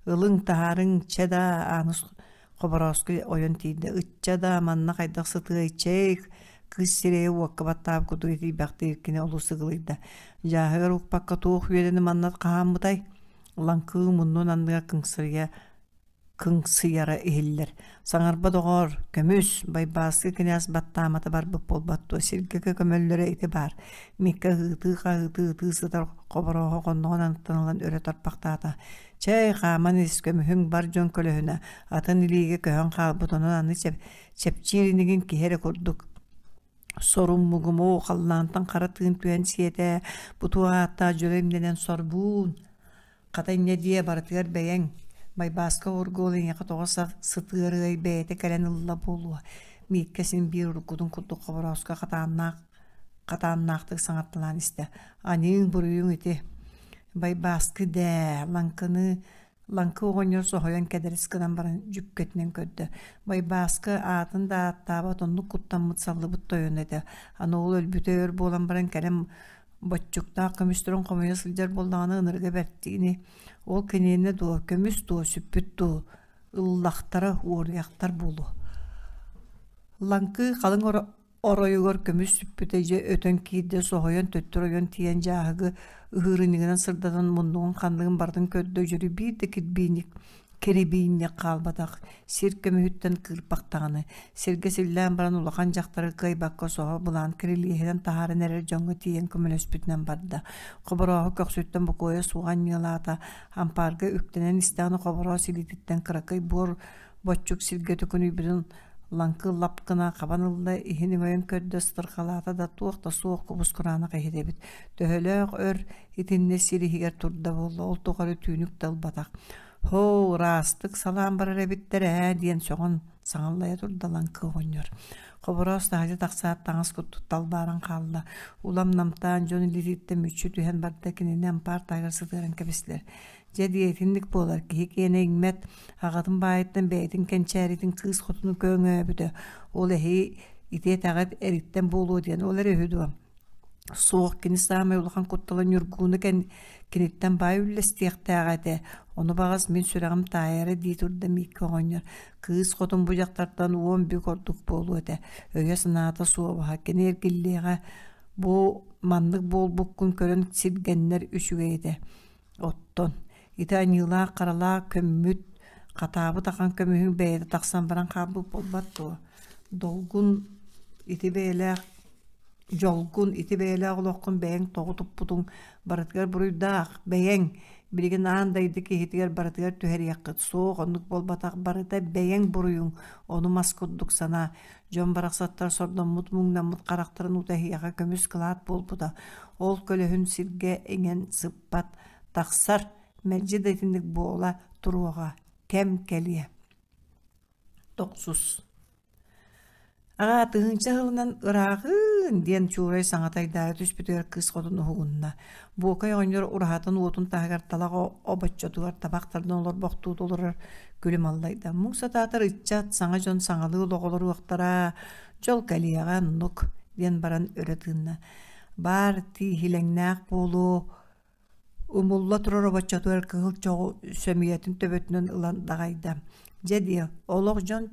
Ылыҥ, таһаарыҥ, чэ даа, Ааныс Хоборооску ойон тиийдэ. Ычча даа, манна хайдах сытыай, чэй, кыыс сирэйэ уокка баттаабыт курдук итийбэхтиир кини олус ыгылыйда. Дьааһыгар укпакка туох үөдэни манна хаһааммытай? Лаҥкыы муннун анныгар кыҥсырыйа кыҥсыйара иһиллэр. Саҥарба доҕоор, көмүс, Байбааскы кинээс баттаамата барбыт буолбат дуо, сиргэ көмөллөрө ити баар. Микка ыһыытыы-хаһыытыы ытыы сытар хоборооһу хонноҕун анныттан ылан өрө тарпахтаата. Чэй, хааман ис, көмүһүҥ бар дьон көлөһүнэ, атын илиигэ көһөн хаалбыт, онон аны чэпчиир инигин киһи эрэ курдук соруммугум оо халлаантан хара тыын түһэн сиэтэ бу туох ааттаах дьөлө имнэнэн сорбуун Хата инньэ диэ барытыгар бэйэҥ, Байбааска обургу ол эйиэхэ тоҕо сытыарыай бэйэтэ кэлэн ылла буолуо, Мииккэ син биир уруккутун курдук Хоборооско хатааннаах хатааннаахтык саҥарталаан истэ: «Аньыыҥ-буруйуҥ ити, Байбааскы дээ, лаҥкыны Лаҥкы оҕонньор соһуйан кэдэрис гынан баран дьүккэтинэн көрдө. Байбааскы аатын да ааттаабат оннук куттаммыт саллыбыт тойон этэ. Аны ол өлбүтэ өр буолан баран кэлэн Боччуктаах көмүстэрин хомуйа сылдьар буоллаҕына ынырыга бэртии ини. Ол киниэнэ дуо, көмүс дуо, сүппүт дуо, ыллахтара, уоруйахтар буолуо. Лаҥкыы халыҥ оройугар көмүс сүппүтэ дьэ өтөн киирдэ, соһуйан төттөрү ойон тиийэн дьааһыгы ыһыырынньыгынан сырдатан муннугун ханныгын барытын көрдө, дьөрү биир да кирбиинньик Кирибиинньик хаалбатах, сир көмүһүттэн кыырпах даҕаны, сиргэ силлээн баран улахан дьахтары кыайбакка соһо былаан кирилиэһинэн таһааран эрэр дьоҥҥо тиийэн көмөлөспүтүнэн барда. Хоборооһу көхсүттэн бокуойа суох анньыалаата, ампаарга үктэнэн истэҕинэ Хобороос илиититтэн кыракый буор боччук сиргэ төкүнүйбүтүн Лаҥкы лап гына хабан ылла, иһин өҥөйөн көрдө, сытырҕалаата да туох да суох кубус-кураанах иһит эбит. Төһөлөөх өр итиннэ сир иһигэр турда буолла, ол тухары түүнүк да ылбатах. «Һоо, ыраастык салаан барар эбиттэр ээ» диэн сөҕөн саҥаллайа турда Лаҥкы оҕонньор. Хобороос таһырдьа тахсаат таҥас курдук талбааран хаалла. Улам намтаан дьон илиититтэн мүччү түһэн барда, кинини ампаар таһыгар сытыаран кэбистилэр. Дьэ диэтинник буолар, киһи киэнэ иҥмэт, аҕатын баайыттан бэйэтин кэнчээритин кыыс хотуну көҥөөбүтэ, ол эһи ити этэҕит эриттэн буолуо диэн ол эрэ үһү дуо? Суох, кини саамай улахан куттала Ньургууну киниттэн баай үллэстиэхтээҕэ этэ, ону баҕас мин сүрэҕим таайара дии турда Мииккэ оҕонньор. Кыыс хотун бу дьахтартан 10 бүк ордук буолуо этэ, өйө-санаата суобаһа, кини эргиллиэҕэ бу маннык буолбуккун көрөн сиргэннэр үчүгэй этэ. Оттон ити аньыылаах-харалаах көммүт, хатаабыт ахан көмүһүҥ бэйэтэ тахсан баран хаалбыт буолбат дуо? Долгун ити бэйэлээх дьолгун ити бэйэлээх олоххун бэйэҥ тоҕу туппутуҥ барытыгар буруйдаах бэйэҥ билигин аан дойду киһитигэр барытыгар түһэриэххит суох оннук буолбатах барыта бэйэҥ буруйуҥ ону мас курдук санаа Дьон барахсаттар сордоммут муҥнаммыт харахтарын уута эһиэхэ көмүс кылаат буолбута. Ол көлөһүн сиргэ иҥэн сыппат, тахсар, мэлдьи да итинник буола туруоҕа, кэм кэлиэ. Тохсус. Аҕаа, тыһыынча сылынан ырааҕыын диэн Чуурай саҥата айдаара түспүтүгэр кыыс хотун уһугунна. Буокай оҕонньор ураһатын уотун таһыгар талах обоччотугар табах тардан олорбохтуу олорор күлүм аллайда. Муҥ сатаатар ыччат, саҥа дьон саҥалыы олох олоруохтара, дьол кэлиэҕэ оннук диэн баран өрө тыынна. Баар тииһилэҥнээх буолуо, умулла турар обоччотугар кыһыл чоҕу сөмүйэтин төбөтүнэн ылан даҕайда. Дьэ диэ, олох дьон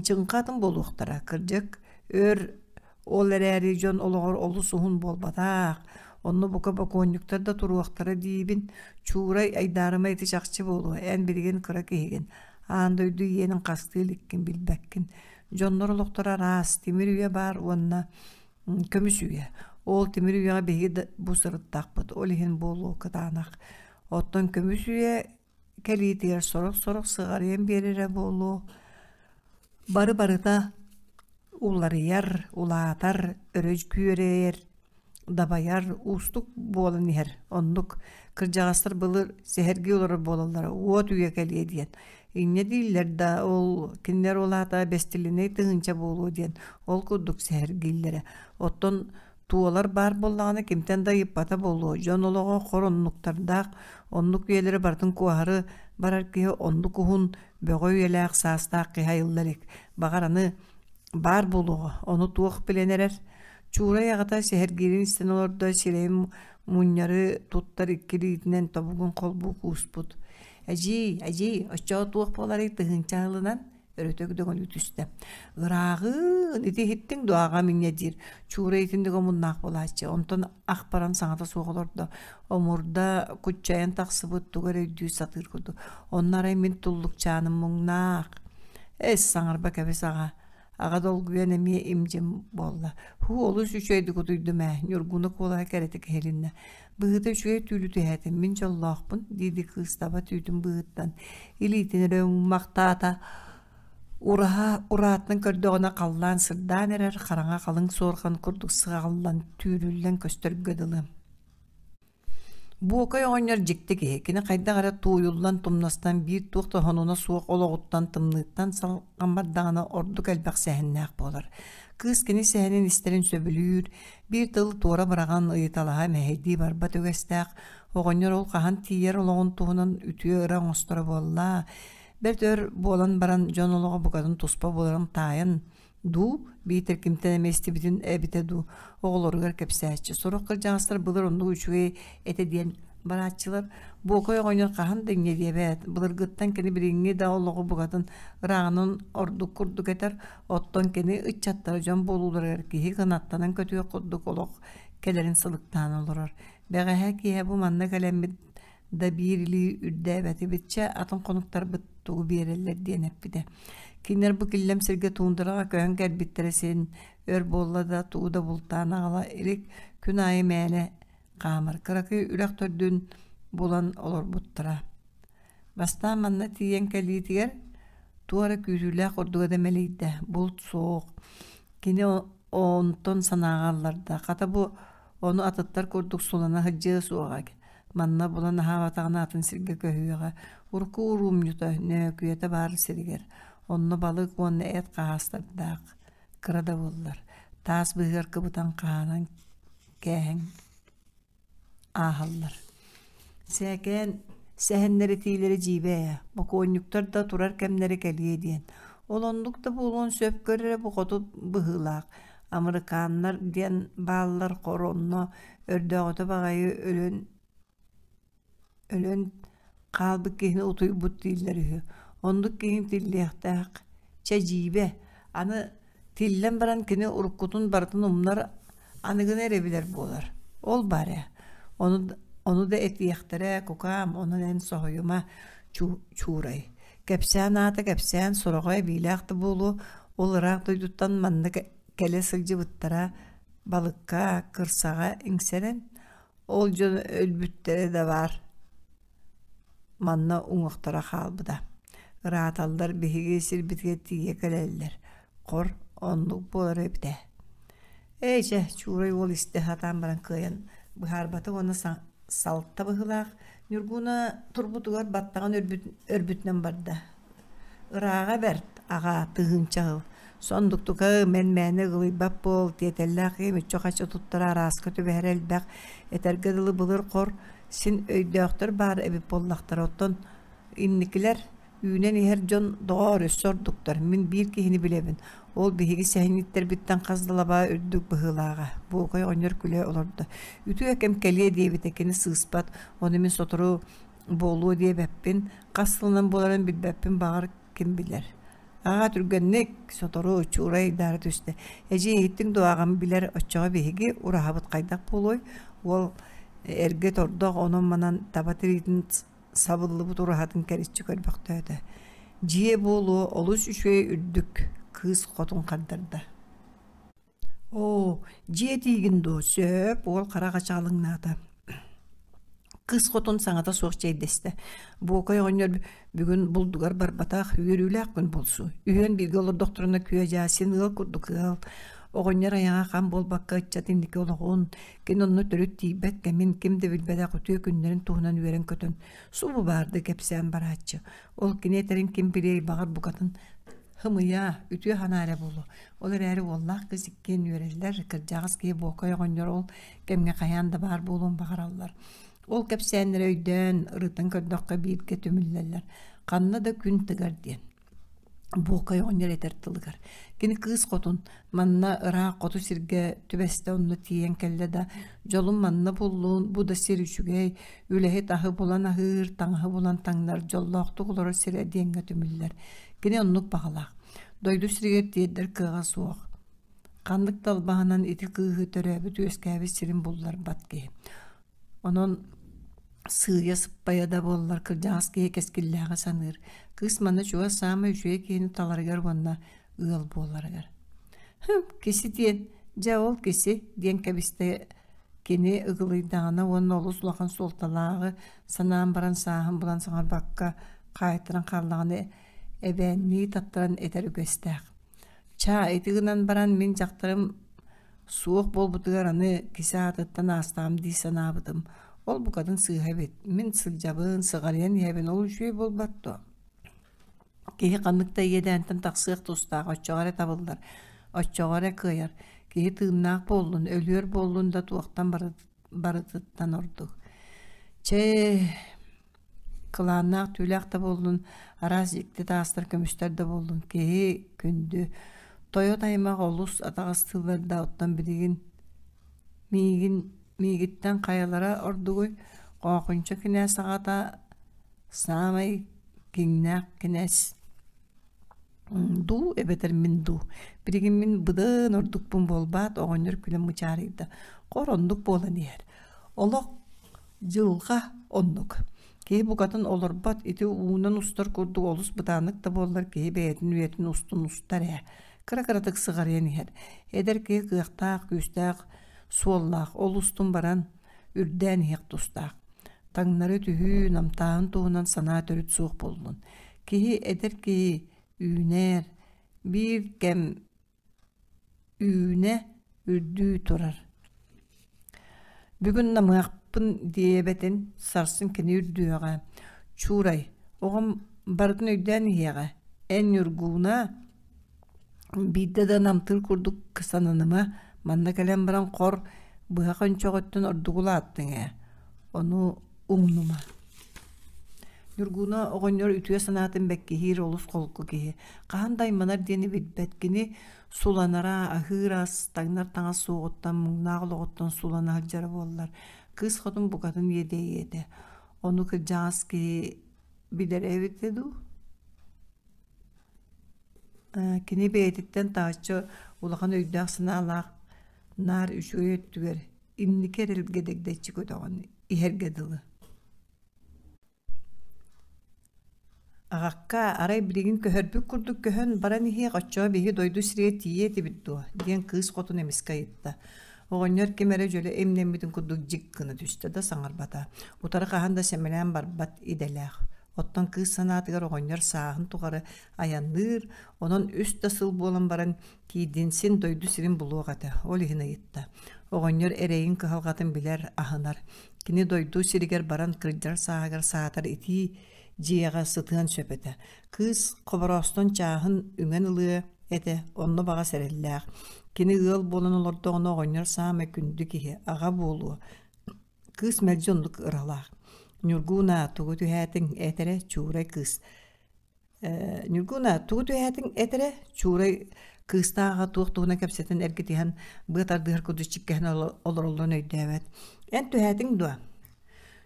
чыҥха атын буолуохтара, кырдьык, өр Ол эрээри дьон олоҕор олус уһун буолбатах, онно бука бокуонньуктар да туруохтара диибин, Чуурай айдаарыма ити чахчы буолуо, эн билигин кыра киһигин, аан дойду иэнин хастыы иликкин билбэккин. Дьоннор олохторо араас, тимир үйэ баар уонна көмүс үйэ. Ол тимир үйэҕэ биһиги да бу сырыттахпыт, ол иһин буолуо кытаанах. Оттон көмүс үйэ кэлиитигэр сорох-сорох сыҕарыйан биэрэрэ буолуо. Бары-барыта уларыйар, улаатар, өрө күөрэйэр, дабайар, уустук буолан иһэр. Оннук кырдьаҕастар былыр сэһэргии олорор буолаллара, уот үйэ кэлиэ диэн. Инньэ дииллэр да, ол кинилэр ол аата бэстилинэй тыһыынча буолуо диэн ол курдук сэһэргииллэрэ. Оттон Туолар баар буоллаҕына кимтэн да ыйыппата буолуо, дьон олоҕо хор оннуктардаах, оннук үйэлэри барытын куоһары барар киһи оннук уһун, бөҕө үйэлээх саастаах киһи айылла илик. Баҕар аны баар буолуоҕа, ону туох билэн эрэр? Чуурай аҕата сэһэргиирин истэн олордо, сирэйин мунньары туттар икки илиитинэн тобугун холбуу кууспут. «Эдьиий, эдьиий, оччоҕо туох буоларый тыһыынча аһылынан?» өрүтэ көтөҕүлүү түстэ. Ырааҕыын, ити иһиттиҥ дуо аҕам инньэ диир. Чуура итинник омуннаах буолааччы. Онтон ах баран саҥата суох олордо. Омурда куччайан тахсыбыт тугу эрэ өйдүү сатыыр курдук. Онно арай мин туллукчааным муҥнаах. Эс, саҥарба кэбис аҕа. Аҕа долгуйан эмиэ им-дьим буолла. Һуу, олус үчүгэйдик утуйдум ээ, Ньургуна куолаһа кэрэтик иһилиннэ. Быһыыта үчүгэй түүлү түһээтим, мин дьоллоохпун, дии-дии кыыс таба түүтүн быыһыттан илиитин эрэ ууммахтаата. Ураһа ураатынан көрдөҕүнэ халлаан сырдаан эрэр, хараҥа халыҥ суорҕан курдук сыҕаллан, түүрүллэн көстөргө дылы. Буокай оҕонньор дьикти киһи, кини хайдах эрэ тууйуллан, тумнастан биир туох да сонуна суох олоҕуттан тымныыттан салҕан бардаҕына ордук элбэх сэһэннээх буолар. Кыыс кини сэһэнин истэрин сөбүлүүр, биир тыл туора быраҕан ыйыталаһа мэһэйдии барбат үгэстээх, оҕонньор ол хаһан тиийэр олоҕун туһунан үтүө ыра оҥосторо буолла. Бэрт өр буолан баран дьон олоҕо букатын туспа буоларын таайан дуу, биитэр кимтэн эмэ истибитин эбитэ дуу, оҕолоругар кэпсээччи. Сорох кырдьаҕастар былыр оннук үчүгэй этэ диэн барааччылар. Буокай оҕонньор хаһан да инньэ диэбэт, былыргыттан кини билиҥҥи да олоҕу букатын ырааҕынан ордук курдук этэр, оттон кини ыччаттара дьон буолууларыгар киһи кынаттанан көтүөх курдук олох кэлэрин сылыктаан олорор. Бэҕэһээ киэһэ бу манна кэлэммит да биир илии үрдээбэтибит чэ атын хонуктарбыт тугу биэрэллэр диэн эппитэ. Кинилэр бу киллэм сиргэ туундараҕа көһөн кэлбиттэрэ син өр буолла да тугу да бултаан аҕала илик күн аайы мээнэ хаамар кыракый үрэх төрдүн булан олорбуттара. Бастаан манна тиийэн кэлиитигэр Туох эрэ күүтүүлээх курдуга да мэлийдэ, булт суох. Кини онтон санааҕа ылларда, хата бу ону атыттар курдук сулана сылдьыа суоҕа, манна булан аһаабатаҕына атын сиргэ көһүөҕэ, урукку уруумньута, нөөкүйэтэ баар сиригэр, онно балык уонна эт хаһаастардаах, кыра да буоллар, таас быыһыгар кыбытан хаһаанан кээһэн ааһаллар. Сээкээн сэһэннэр итиилэрэ дьиибэ ээ, бокуонньуктар да турар кэмнэрэ кэлиэ диэн. Ол оннук да буолуон сөп көр эрэ бу хоту быһыылаах. Амырыкааннар диэн бааллар хор онно өрдөөҕүтэ баҕайы өлөн өлөн хаалбыт киһини утуйбут дииллэр үһү. Оннук киһи тиллиэхтээх. Чэ дьиибэ, аны тиллэн баран кини уруккутун барытын умнар, аныгыны эрэ билэр буолар. Ол баар ээ. Ону, ону да этиэхтэрэ, кукаам, онон эн соһуйума, Чуурай. Кэпсээн аата кэпсээн, сороҕо эбиилээх да буолуо, ол ыраах дойдуттан манна кэлэ сылдьыбыттара балыкка, кырсаҕа иҥсэрэн, ол дьон өлбүттэрэ да баар Манна уҥуохтара хаалбыта. Ырааталлар биһиги сирбитигэр тиийэ кэлэллэр. Хор, оннук буолар эбит ээ. Эй чэ, Чуурай уол истэ сатаан баран кыайан быһаарбата уонна салта быһыылаах Ньургуна турбутугар баттаҕын өрбүтүнэн барда. Ырааҕа бэрт, аҕаа, тыһыынча сыл. Сондуктука мэн-мээнэ ыгылыйбат буол, тиэтэллээх киһи мүччү-хаччы туттара арааска түбэһэрэ элбэх. Этэргэ дылы былыр хор син өйдөөхтөр баар эбит буоллахтара, оттон инникилэр үүнэн иһэр дьон доҕоор өссө ордуктар. Мин биир киһини билэбин, ол биһиги сэһэнньиттэрбиттэн хас да лабаа үрдүк быһыылааҕа. Буокай оҕонньор күлэ олордо. Үтүө кэм кэлиэ диэбитэ кини сыыспат, ону мин сотору буолуо диэбэппин, хас сылынан буоларын билбэппин баҕар ким билэр. Аҕаа түргэнник, сотору Чуурай даара түстэ. Эдьиий иһиттиҥ дуо аҕам билэр, оччоҕо биһиги ураһабыт хайдах буолуой? Уол эргэ тордох онон-манан таба тириитин сабыллыбыт ураһатын кэриччи көрбөхтөөтө. Дьиэ буолуо олус үчүгэй үрдүк, кыыс хотун хардарда. Оо, дьиэ диигин дуо, сөп, уол хара хачаалыҥнаата. Кыыс хотун саҥата суох чэйдэстэ. Буокай оҕонньор бүгүн булдугар барбатах, үөрүүлээх күн булсу. Үһүөн бииргэ олордохторуна күө-дьаа син ыал курдук ыал. Оҕонньор айаҕа хам буолбакка ыччат инники олоҕун, кини онно төрүт тиийбэт кэмин ким да билбэтэх үтүө күннэрин туһунан үөрэн-көтөн субу баардыы кэпсээн барааччы. Ол кини этэрин ким билиэй баҕар букатын Һымыйа, үтүө санаа эрэ буолуо. Ол эрээри уоллаах кыыс иккиэн үөрэллэр, кырдьаҕас киһи Буокай оҕонньор ол кэмҥэ хайаан да баар буолуон баҕараллар. Ол кэпсээннэри өйдөөн, ырытан көрдөххө бииргэ түмүллэллэр. Ханна да күн тыгар диэн. Буокай оҕонньор этэр тылыгар. Кини кыыс хотун манна ыраах хоту сиргэ түбэстэ онно тиийэн кэллэ да, дьолум манна буллун, бу да сир үчүгэй, үлэһит аһы булан аһыыр, таҥаһы булан таҥнар, дьоллоохтук олорор сирэ диэҥҥэ түмүллэр. Кини оннук баҕалаах. Дойду сиригэр тиэрдэр кыаҕа суох. Ханнык да албаһынан ити кыыһы төрөөбүт-үөскээбит сирин булларбат киһи. Онон сыыйа сыппайа да буоллар кырдьаҕас киһи кэскиллээҕи саныыр. Кыыс манна чугас саамай үчүгэй киһини таларыгар уонна ыал буоларыгар. «Хм, киси диэн, дьэ ол киси» диэн кэбистэ Кини ыгылыйдаҕына уонна олус улахан суолталааҕы санаан баран сааһын булан саҥарбакка хаайтаран хааллаҕына эбээннии таттаран этэр үгэстээх. Чаа, ити гынан баран мин дьахтарым суох буолбутугар аны киси аатыттан аастаҕым дии санаабытым. Ол букатын сыыһа эбит. Мин сылдьабын, сыҕарыйан иһэбин, ол үчүгэй буолбат дуо? Киһи ханнык да иэдээнтэн тахсыах тустаах, оччоҕо эрэ табыллар, оччоҕо эрэ кыайар. Киһи тыыннаах буоллун, өлүөр буоллун да туохтан барытыттан ордук. Чэ, кылааннаах түүлээх да буоллун, араас дьикти таастар, көмүстэр да буоллун, киһи күндү. Тойот аймах олус атаҕастыыллар да, оттон билигин миигин миигиттэн хайалара ордугуй? Хоохунча кинээс аҕата Саамай киҥнээх кинээс дуу эбэтэр мин дуу. Билигин мин быдан ордукпун буолбаат, оҕонньор күлэн мычаарыйда. Хор оннук буолан иһэр. Олох дьылҕа оннук. Киһи букатын олорбот, ити уунан устар курдук олус бытааннык да буоллар киһи бэйэтин үйэтин устун устар ээ. Кыра-кыратык сыҕарыйан иһэр. Эдэр киһи кыахтаах, күүстээх, суоллаах, ол устун баран үрдээн иһиэх тустаах. Таҥнары түһүү, намтааһын туһунан санаа төрүт суох буоллун. Киһи эдэр киһи. Үүнэр, биир кэм үүнэ үрдүү турар. Бүгүн намыһахпын диэбэтин, сарсын кини үрдүөҕэ. Чуурай, оҕом барытын өйдөөн иһиэҕэ. Эн Ньургууна биирдэ да намтыыр курдук сананыма, манна кэлэн баран хор быһах өнчөҕүттэн ордук улааттыҥ ээ. Ону умнума. Ньургууна оҕонньор үтүө санаатын бэккиһиир олус холку киһи. Хаһан да айманар диэни билбэт кини суланара, аһыыр ас, таҥнар таҥас суоҕуттан, муҥнаах олоҕуттан сулана сылдьара буоллар, кыыс хотун букатын иэдэйиэ этэ. Ону кырдьаҕас киһи билэрэ эбитэ дуу? Кини бэйэтиттэн таһыччы улахан өйдөөх-санаалаах наар үчүгэй өттүгэр инники эрэлгэ дэгдэччи көтөҕөн иһэргэ дылы. Аҕакка, арай билигин көһөрбүт курдук көһөн баран иһиэх, оччоҕо биһиги дойду сиригэр тиийиэ этибит дуо? диэн кыыс хотун эмискэ ыйытта. Оҕонньор ким эрэ дьөлө имнэммитин курдук дьик гына түстэ да саҥарбата. Утары хаһан да сэмэлээн барбат идэлээх. Оттон кыыс санаатыгар оҕонньор сааһын тухары айанныыр, онон үс да сыл буолан баран тиийдин син дойду сирин булуох этэ, ол иһин ыйытта. Оҕонньор эрэйин кыһалҕатын билэр, аһынар. Кини дойду сиригэр баран кырдьар сааһыгар саатар итии дьиэҕэ сытыан сөп этэ. Кыыс Хобороостон чааһын үҥэн ылыа этэ, онно баҕас эрэллээх. Кини ыал буолан олордоҕуна оҕонньор саамай күндү киһи, аҕа буолуо. Кыыс мэлдьи оннук ыралаах. Ньургууна, тугу түһээтиҥ этэрэ Чуурай кыыс. Ньургуна, тугу түһээтиҥ этэрэ Чуурай кыыстааҕа туох туһунан кэпсэтэн эргитиһэн быа тардыһар курдук чиккэһэн олороллорун өйдөөбөт. Эн түһээтиҥ дуо?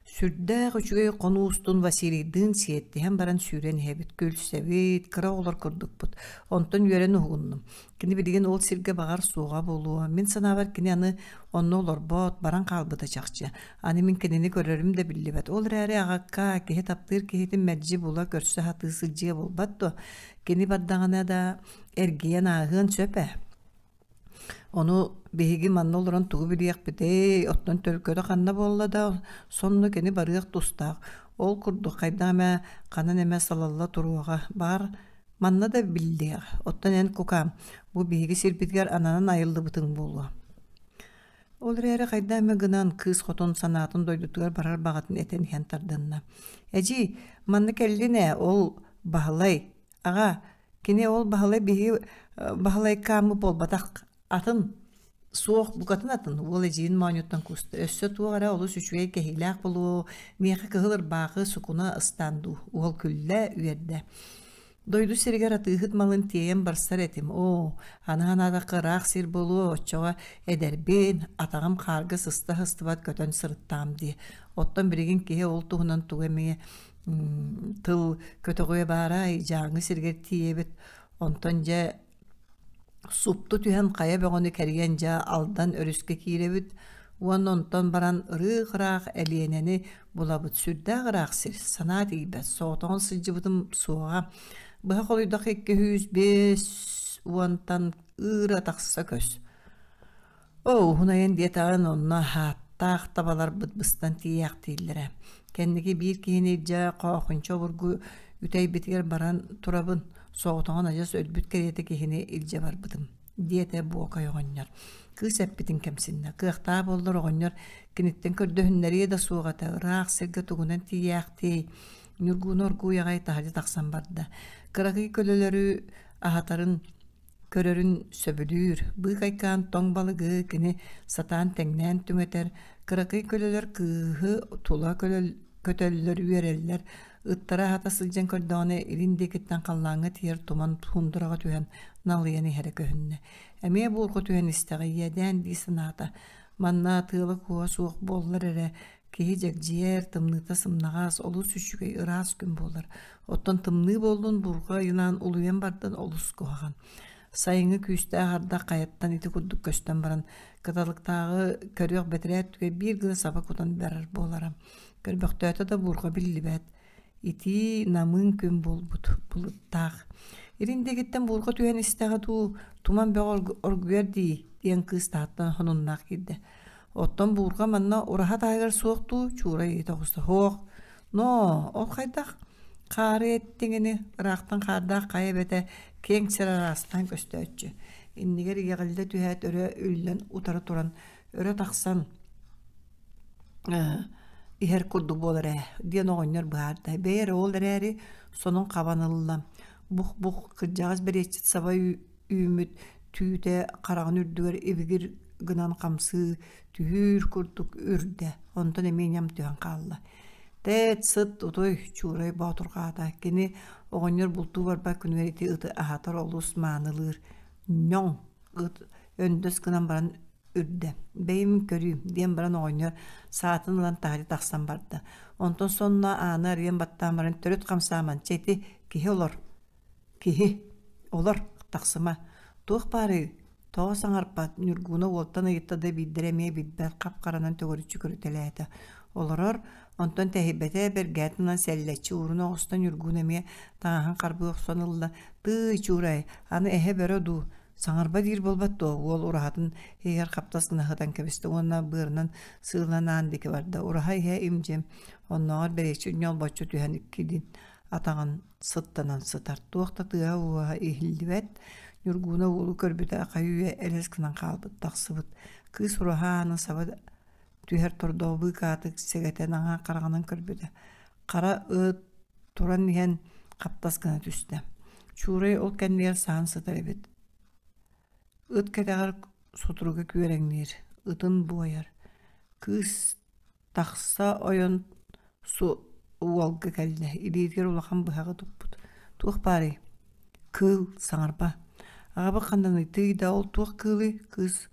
Сүрдээх үчүгэй хонуу устун Василийдыын сиэттиһэн баран сүүрэн иһэбит, күлсэбит, кыра оҕолор курдукпут. Онтон үөрэн уһугуннум. Кини билигин ол сиргэ баҕар суоҕа буолуо. Мин санаабар кини аны онно олорбот, баран хаалбыта чахчы. Аны мин кинини көрөрүм да биллибэт. Ол эрээри аҕакка киһи таптыыр киһитин мэлдьи була көрсө сатыы сылдьыа буолбат дуо? Кини бардаҕына да эргийэн ааһыан сөп ээ. Ону биһиги манна олорон тугу билиэхпитэй, оттон төлкөтө ханна буолла да, сонно кини барыах тустаах. Ол курдук хайдах эмэ ханан эмэ салалла туруоҕа. Баҕар, манна да биллиэх. Оттон эн кукаам, бу биһиги сирбитигэр ананан айыллыбытыҥ буолуо. Ол эрээри хайдах эмэ гынан кыыс хотун санаатын дойдутугар барар баҕатын этэн иһэн тардынна. Эдьиий, манна кэллин ээ, ол Баһылай, аҕа, кини ол Баһылай биһиги Баһылайкааммыт буолбатах, атын, суох букатын атын, уол эдьиийин моонньуттан куста. Өссө туох эрэ олус үчүгэй кэһиилээх буолуо, миэхэ кыһыл ырбаахы, сукуна ыстаан дуу, уол күллэ, үөрдэ. Дойду сиригэр атыыһыт малын тиэйэн барсар этим. Оо, аны санаатахха ыраах сир буолуо, оччоҕо эдэрбин, атаҕым хаарга сыста сыстыбат көтөн сырыттаҕым дии. Оттон билигин киһи ол туһунан тугу эмиэ тыл көтөҕүө баарай, Дьааҥы сиригэр тиийэбит. Онтон дьэ Супту түһэн хайа бөҕөнү кэрийэн дьэ Алдан өрүскэ киирэбит уонна онтон баран ырыых-ыраах Элиэнэни булабыт. Сүрдээх ыраах сир, санаа тиийбэт, соҕотоҕун сылдьыбытым суоҕа. Быһа холуйдахха 250-тан ыыра тахса көс. Оо, уһун айан диэтэҕин онно ааттаах табаларбыт быстан тиийээхтииллэрэ. Кэнники биир киһини илдьэ Хоохунча обургу үтэйбитигэр баран турабын, соҕотоҕун адьас өлбүт кэриэтэ киһини илдьэ барбытым, диэтэ Буокай оҕонньор. Кыыс эппитин кэмсиннэ. Кыахтаах буоллар оҕонньор киниттэн көрдөһүннэриэ да суох этэ, ыраах сиргэ тугунан тиийээхтиэй. Ньургууну оргууй аҕай таһырдьа тахсан барда. Кыракый көлөлөрү аһатарын көрөрүн сөбүлүүр, быыкайкаан тоҥ балыгы кини сатаан тэҥнээн түҥэтэр, кыракый көлөлөр кыыһы тула көтөллөр, үөрэллэр, ыттара аһата сылдьан көрдөҕүнэ илин диэкиттэн халлааҥҥа тиийэр туман тундраҕа түһэн налыйан иһэрэ көһүннэ. Эмиэ буурҕа түһэн истэҕэ иэдээн дии санаата. Манна тыала-куоһа суох буоллар эрэ Киһи дьэгдьийэр, тымныыта сымнаҕас, олус үчүгэй, ыраас күн буолар. Оттон тымныы буоллун, буурҕа ыйылаан улуйан бардан олус куһаҕан. Сайыҥҥы күүстээх ардах хайаттан ити курдук көстөн баран, кыталыктааҕы көрүөх бэтэрээ өттүгэр биир гына саба кутан барар буолара. Көрбөхтөөтө да буурҕа биллибэт. Итии, намыын күн буолбут, былыттаах. Илин диэкиттэн буурҕа түһэн истэҕэ дуу, туман бөҕө оргуйар дии, диэн кыыс таһыттан сонуннаах киирдэ. Оттон буурҕа манна ураһа таһыгар суох дуу, Чуура ыйыта оҕуста. Суох. Ноо, ол хайдах? Хаары эттиҥ ини, ыраахтан хаардаах хайа эбэтэ киэҥ сир араастаан көстөөччү. Иннигэр иэҕиллэ түһээт өрө үллэн утары туран, өрө тахсан иһэр курдук буолар ээ диэн оҕонньор быһаарда. Бэйэ эрэ ол эрээри сонун хабан ылла. Бух-бух кырдьаҕас бэриэччит саба үүммүт түүтэ хараҕын үрдүгэр ибигир гынан хамсыы түһүүр курдук үрдэ, онтон эмиэ ньам түһэн хаалла. Тээт, сыт, утуй, Чуурай боотурҕаата. Кини оҕонньор бултуу барбат күнүгэр ити ыты аһатар олус маанылыыр. Ньоҥ ыт өндөс гынан баран үрдэ. Бэйим көрүүм, диэн баран оҕонньор саатын ылан таһырдьа тахсан барда. Онтон сонно ааны арыйан баттаан баран төрүт хамсааман, чэ ити киһи олор, Киһи, олор, тахсыма, туох баарый, тоҕо саҥарбат, Ньургууна уолтан ыйытта да биирдэрэ эмиэ билбэт хап-харанан төгүрүччү көрүтэлээтэ. Олорор, онтон тэһийбэтэ, бэргээтин ылан сэллэччи ууруна оҕуста Ньургууна эмиэ таҥаһын харбыы охсон ылла: «Тыый, Чуурай, аны эһэ бөрө дуу, саҥарба диир буолбат дуо?» уол ураһатын иһигэр хаптас гына сытан кэбистэ уонна быарынан сыылан аан диэки барда. Ураһа иһэ им-дьим, оннооҕор бэриэччи ньолбоччу түһэн иккилиин атаҕын сыттанан сытар, туох да тыаһа-ууһа иһиллибэт. Ньургууна уолу көрбүтэ хайы-үйэ элэс гынан хаалбыт, тахсыбыт. Кыыс ураһа аанын саба түһэр тордоҕу быыкаатык сэгэтэн аҥаар хараҕынан көрбүтэ. Хара ыт туран иһэн хаптас гына түстэ. Чуурай ол кэннигэр саһан сытар эбит. Ыт кэтэҕэр сутуруга күөрэҥниир, ытын буойар. Кыыс Тахса ойон уолга кэллэ, илиитигэр улахан быһаҕы туппут: «Туох баарый?» «Кыыл, саҥарба. Аҕабыт ханнаный, тыый да ол туох кыылый?» Кыыс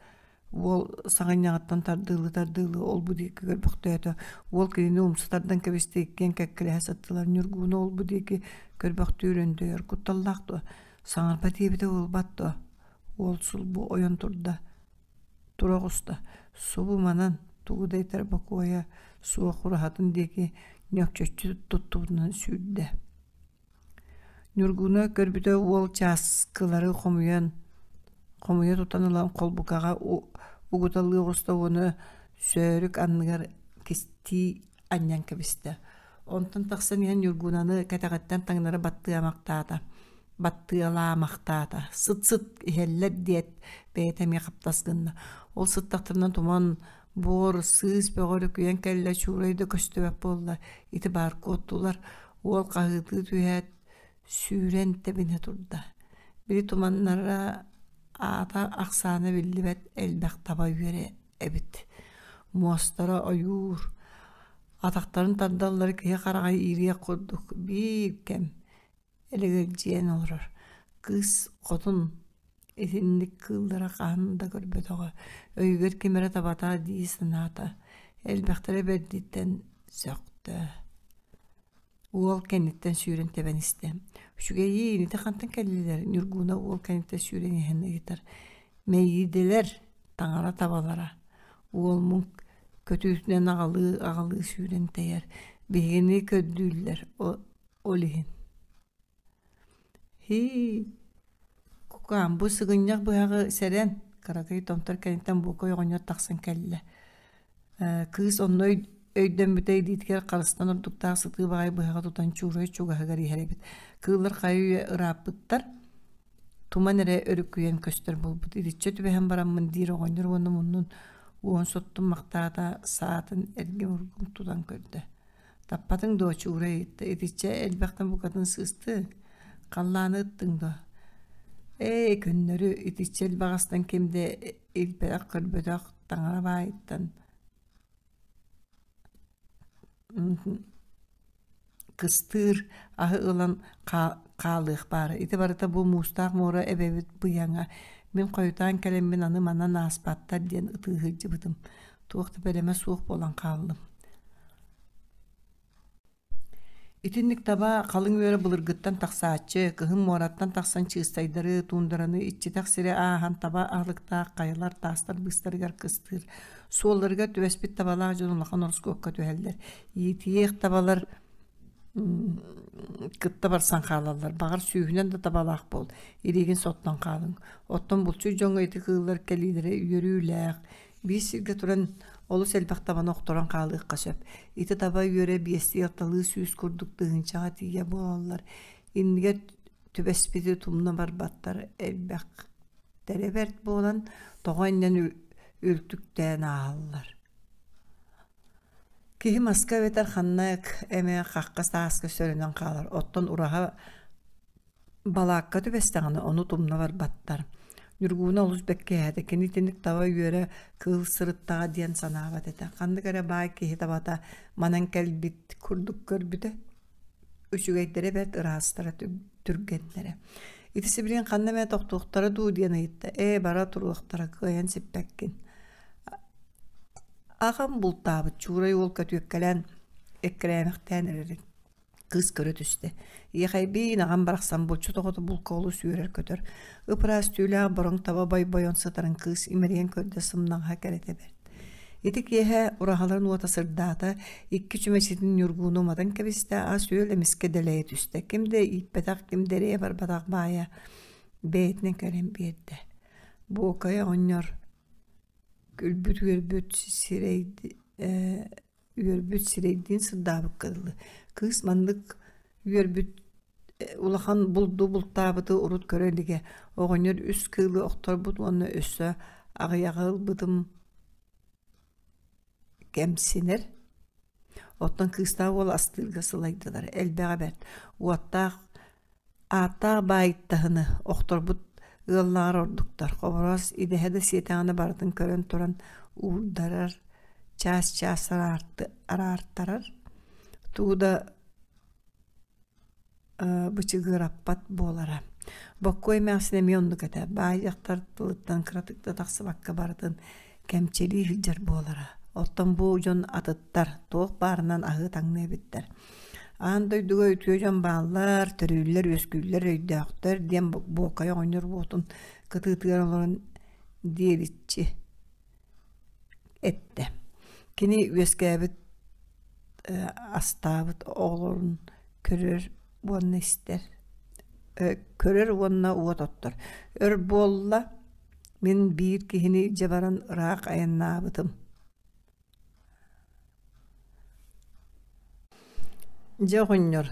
уол саҕынньаҕыттан тардыылыы-тардыылыы ол-бу диэки көрбөхтөөтө. Уол кинини умса тардан кэбистэ, иккиэн кэккэлэһэ сыттылар. Ньургууна ол-бу диэки көрбөхтүүр өндөйөр. «Кутталлаах дуо? Саҥарба диэбитэ буолбат дуо?» Уол сулбу ойон турда тура оҕуста, субу манан тугу да этэр бокуойа суох ураһатын диэки ньөкчөччү туттубутунан сүүрдэ. Ньургуна көрбүтэ уол чааскылары хомуйан хомуйа тутан ылан холбукаҕа угуталыы оҕуста уонна сөөрүк анныгар кистии анньан кэбистэ. Онтон тахсан иһэн Ньургунаны кэтэҕиттэн таҥнары баттыамахтаата баттыалаамахтаата. Сыт-сыт иһэллэр диэт, бэйэтэ эмиэ хаптас гынна. Ол сыттахтарына туман, буор, сыыс бөҕө өрүкүйэн кэллэ, чуурай да көстүбэт буолла. Ити баар куоттулар. Уол хаһыытыы түһээт, сүүрэн тэбинэ турда. Били туманнара аата ахсаана биллибэт элбэх таба үөрэ эбит. Муостара ойуур, атахтарын тардаллара киһи хараҕа иириэх курдук биир кэм элэгэлдьийэн олорор. Кыыс хотун итинник кыыллара хаһан да көрбөтөҕө, өйүгэр ким эрэ табата дии санаата, элбэхтэрэ бэрдиттэн сөхтө. Уол кэнниттэн сүүрэн тэбэн истэ. Үчүгэйиин, ити хантан кэллилэр? Ньургууна уол кэнниттэн сүүрэн иһэн ыйытар. Мэйиидэлэр, таҥара табалара. Уол муҥ көтүүтүнэн аҕалыы-аҕалыы сүүрэн тэйэр. Биһигини көрдүүллэр, ол иһин Һии, кукаам, бу сыгынньах быһаҕы сэрэн, кыракый томтор кэнниттэн буокай оҕонньор тахсан кэллэ. Э, кыыс онно өйдөммүтэ илиитигэр харыстан ордуктаах сытыы баҕайы быһаҕы тутан чуурай чугаһыгар иһэр эбит. Кыыллар хайы-үйэ ырааппыттар, туман эрэ өрүкүйэн көстөр буолбут. Итиччэ түбэһэн бараммын диир оҕонньор уонна муннун уон соттун махтаата, саатын эргим-ургум тутан көрдө. Таппатыҥ дуо, Чуура ыйытта, итиччэ элбэхтэн букатын сыыстыҥ, халлааны ыттыҥ дуо? Ээ, көннөрү итиччэ элбэх астан ким да илбэх көрбөтөх таҥара баайыттан кыстыыр аһы ылан хаалыах баара. Ити барыта бу муустаах муора эбэбит быйаҥа. Мин хойутаан кэлэммин аны манан ааспаттар диэн ытыы сылдьыбытым. Туох да бэлэмэ суох буолан хааллым. Итинник таба халыҥ үөрэ былыргыттан тахсааччы, кыһын муораттан тахсан чыыстайдары, туундараны иччитэх сири ааһан таба аһылыктаах хайалар таастар быыстарыгар кыстыыр. Суолларыгар түбэспит табалаах дьон улахан ороскуокка түһэллэр. Иитийиэх табалар кытта барсан хаалаллар. Баҕар сүүһүнэн да табалаах буол, илиигин соттон хаалыҥ. Оттон булчут дьоҥҥо ити кыыллар кэлиилэрэ үөрүүлээх, Биир сиргэ туран Олус элбэх табаны охторон хаалыахха сөп. Ити таба үөрэ биэстии-алталыы сүүс курдук тыһыынчаҕа тиийэ буолаллар. Иннигэр түбэспити тумна барбаттар, элбэхтэрэ бэрт буолан, тоҕо иннэн үлтүктээн ааһаллар. Киһи маска эбэтэр ханна эмэ хахха сааска сөрөнөн хаалар, оттон ураһа балаакка түбэстэҕинэ ону тумна барбаттар. Ньургууна олус бэккиһээтэ, кини итинник таба үөрэ кыыл сырыттаҕа диэн санаабат этэ. Ханнык эрэ баай киһи табата манан кэлбит курдук көрбүтэ. Үчүгэйдэрэ бэрт ыраастара түргэннэрэ. Ити сибилигин ханна эмэ тохтуохтара дуу диэн ыйытта. Ээ, бара туруохтара, кыайан сиппэккин. Аҕам бултаабыт Чуурай уол көтүөккэлээн эккирээмэхтээн эрэрин кыыс көрө түстэ. Иэхэйбиин аҕам барахсан булчут оҕото булка олус үөрэр-көтөр. Ып-ыраас түүлээх бороҥ таба бойбойон сытарын кыыс имэрийэн көрдө сымнаҕаһа кэрэтэ бэрт. Ити киэһэ ураһаларын уота сырдаата, икки чүмэчитин ньургууну уматан кэбистэ, ас-үөл эмискэ дэлэйэ түстэ. Ким да ииппэтэх, ким да эрэйэ барбатах баайа бэйэтинэн кэлэн биэрдэ. Буокайа оҕонньор күлбүт-үөрбүт сирэй үөрбүт сирэйдиин сырдаабыкка дылы. Кыыс маннык үөрбүт улахан булду бултаабыты урут көрө илигэ. Оҕонньор үс кыылы охторбут уонна өссө аҕыйаҕы ылбытым кэмсинэр. Оттон кыыстаах уол астыырга сылайдылар. Элбэҕэ бэрт. Уоттаах Ааттаах баайыттаһыны охторбут ыаллааҕар ордуктар, Хобороос идэһэ да сиэтэҕинэ барытын көрөн туран уурдарар, чаас-чаас араартарар, тугу да бычыгыраппат буолара. Боккуой эмээхсин эмиэ оннук этэ, баай дьахтар тылыттан кыратык да тахсыбакка барытын кэмчилии сылдьар буолара. Оттон бу дьон атыттар, туох баарынан аһыы-таҥныы эбиттэр. Аан дойдуга үтүө дьон бааллар, төрүүллэр, үөскүүллэр, өйдөөхтөр диэн Буокай оҕонньор уотун кытыытыгар олорон диэбиччи эттэ. Кини үөскээбит астаабыт оҕолорун көрөр уонна истэр, көрөр уонна уот оттор. Өр буолла, мин биир киһини илдьэ баран ыраах айаннаабытым. Дьэ оҕонньор,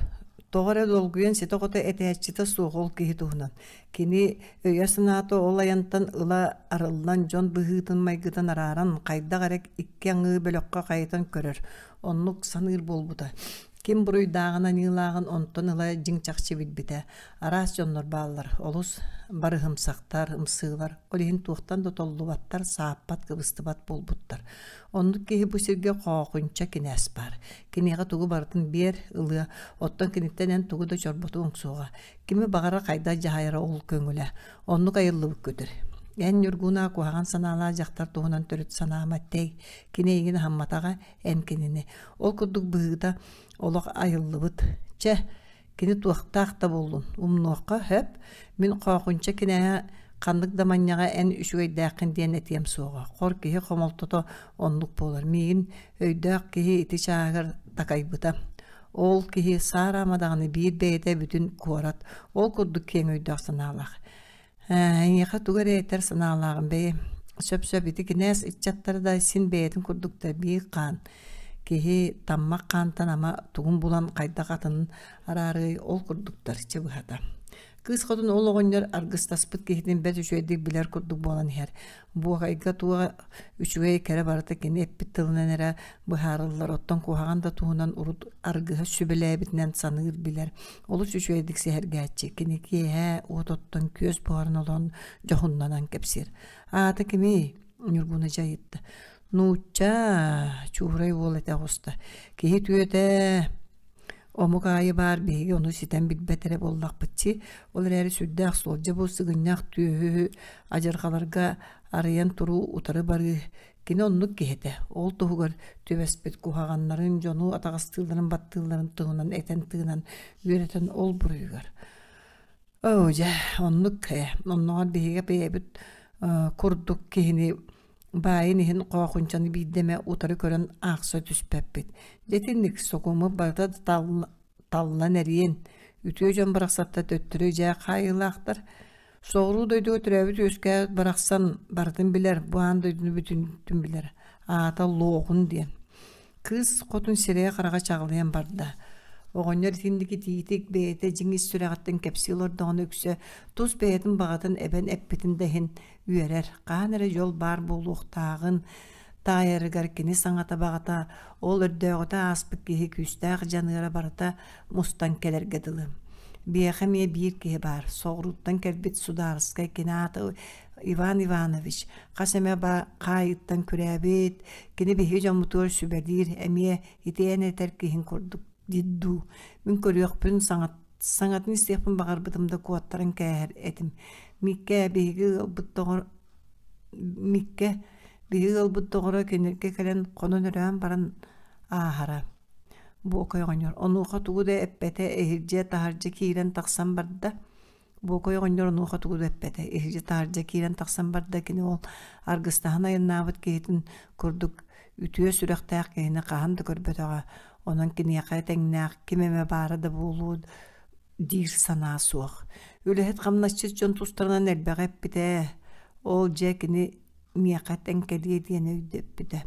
тоҕо эрэ долгуйан ситэ-хото этээччитэ суох ол киһи туһунан. Кини өйө-санаата ол айантан ыла арыллан дьон быһыытын-майгытын арааран, хайдах эрэ икки аҥыы бөлөххө хайытан көрөр, оннук саныыр буолбута. Ким буруйдааҕын-аньыылааҕын онтон ыла дьиҥ-чахчы билбитэ. Араас дьоннор бааллар, олус барыһымсахтар, ымсыылар, ол иһин туохтан да толлубаттар, сааппат, кыбыстыбат буолбуттар. Оннук киһи бу сиргэ хоохунча кинээс баар. Киниэхэ тугу барытын биэр, ылыа, оттон киниттэн эн тугу да чорботуоҥ суоҕа. Кими баҕарар хайдах дьаһайара ол көҥүлэ. Оннук айыллыбыт көтөр. Эн Ньургунаа куһаҕан санаалаах дьахтар туһунан төрүт санаама тэй. Кини эйигин аһамматаҕа, эн кинини. Ол курдук быһыыта олох айыллыбыт. Чэ, кини туохтаах да буоллун, умнуохха сөп. Мин хоохунча кинээһэ ханнык да манньаҕа эн үчүгэйдээххин диэн этиэм суоҕа. Хор киһи хомолтото оннук буолар. Миигин өйдөөх киһи ити чааһыгар такайбыта. Ол киһи саараама даҕаны биир бэйэтэ бүтүн куорат. Ол курдук киэҥ өйдөөх санаалаах. Эйиэхэ тугу эрэ этэр санаалааҕым бэйи. Сөп-сөп ити кинээс ыччаттара да син бэйэтин курдук да биир хаан. Киһи таммах хаантан ама тугун булан хайдах атынын араарыай ол курдуктар чэ быһата. Кыыс хотун ол оҕонньор аргыстаспыт киһитин бэрт үчүгэйдик билэр курдук буолан иһэр. Буохайга туох үчүгэй кэрэ барыта кини эппит тылынан эрэ быһаарыллар, оттон куһаҕан да туһунан урут аргыһа сүбэлээбитинэн саныыр билэр. Олус үчүгэйдик сэһэргээччи. Кини киэһэ уот оттон күөс буһаран олорон дьоһуннанан кэпсиир. Аата кимий? Ньургуна дьайытта. Нуучча, чуурай уол этэ оҕуста. Киһи түөтэ Омук аайы баар биһиги ону ситэн билбэт эрэ буоллахпыт дии. Ол эрээри сүрдээх суолдьа бу сыгынньах түөһү адьырҕаларга арыйан туруу утары барыы кини оннук киһи этэ. Ол туһугар түбэспит куһаҕаннарын, дьону атаҕастыылларын, баттыылларын туһунан этэн-тыынан үөрэтэн ол буруйугар. Оо дьэ, оннук ээ. Оннооҕор биһиги бэйэбит курдук киһини баайын иһин хоохунчаны биирдэ эмэ утары көрөн аахса түспэппит. Дьэ итинник сокуоммут барыта таллан эриэн, үтүө дьон барахсаттар төттөрү дьээ хаайыылаахтар. Соҕуруу дойдуга төрөөбүт-үөскээбит барахсан барытын билэр, бу аан дойдуну бүтүннүүтүн билэр. Аата Луоҕун диэн. Кыыс хотун сирэйэ-хараҕа чаҕылыйан барда. Оҕонньор итинник итиитик бэйэтэ дьиҥ ис сүрэҕиттэн кэпсии олордоҕуна үксэ тус бэйэтин баҕатын эбэн эппитин да иһин үөрэр, хаһан эрэ дьол баар буолуохтааҕын таайарыгар кини саҥата баҕата ол өрдөөҕүтэ ааспыт киһи күүстээх дьаныара барыта мустан кэлэргэ дылы. Биһиэхэ эмиэ биир киһи баар, соҕурууттан кэлбит судаарыскай кини аата Иван Иванович хас эмэ хаайыттан күрээбит, кини биһиги дьоммутугар сүбэлиир, эмиэ ити эн этэр киһиҥ курдук диир дуу. Мин көрүөхпүн саҥатын истиэхпин баҕарбытым да куоттаран кээһэр этим. Миккэ биһиги ыалбыт доҕор Миккэ биһиги ыалбыт доҕоро кинилэргэ кэлэн хонон-өрөөн баран ааһара. Буокай оҕонньор онуоха тугу да эппэтэ, иһирдьэ-таһырдьа киирэн тахсан барда. Буокай оҕонньор онуоха тугу да эппэтэ, иһирдьэ-таһырдьа киирэн тахсан барда, кини ол аргыстаһан айаннаабыт киһитин курдук үтүө сүрэхтээх киһини хаһан да көрбөтөҕө, онон киниэхэ тэҥнээх ким эмэ баара да буолуо диир санаа суох. Үлэһит хамнасчыт дьон тустарынан элбэҕи эппитэ, ол дьэ кини миэхэ тэҥкэлиэ диэн өйдөппүтэ.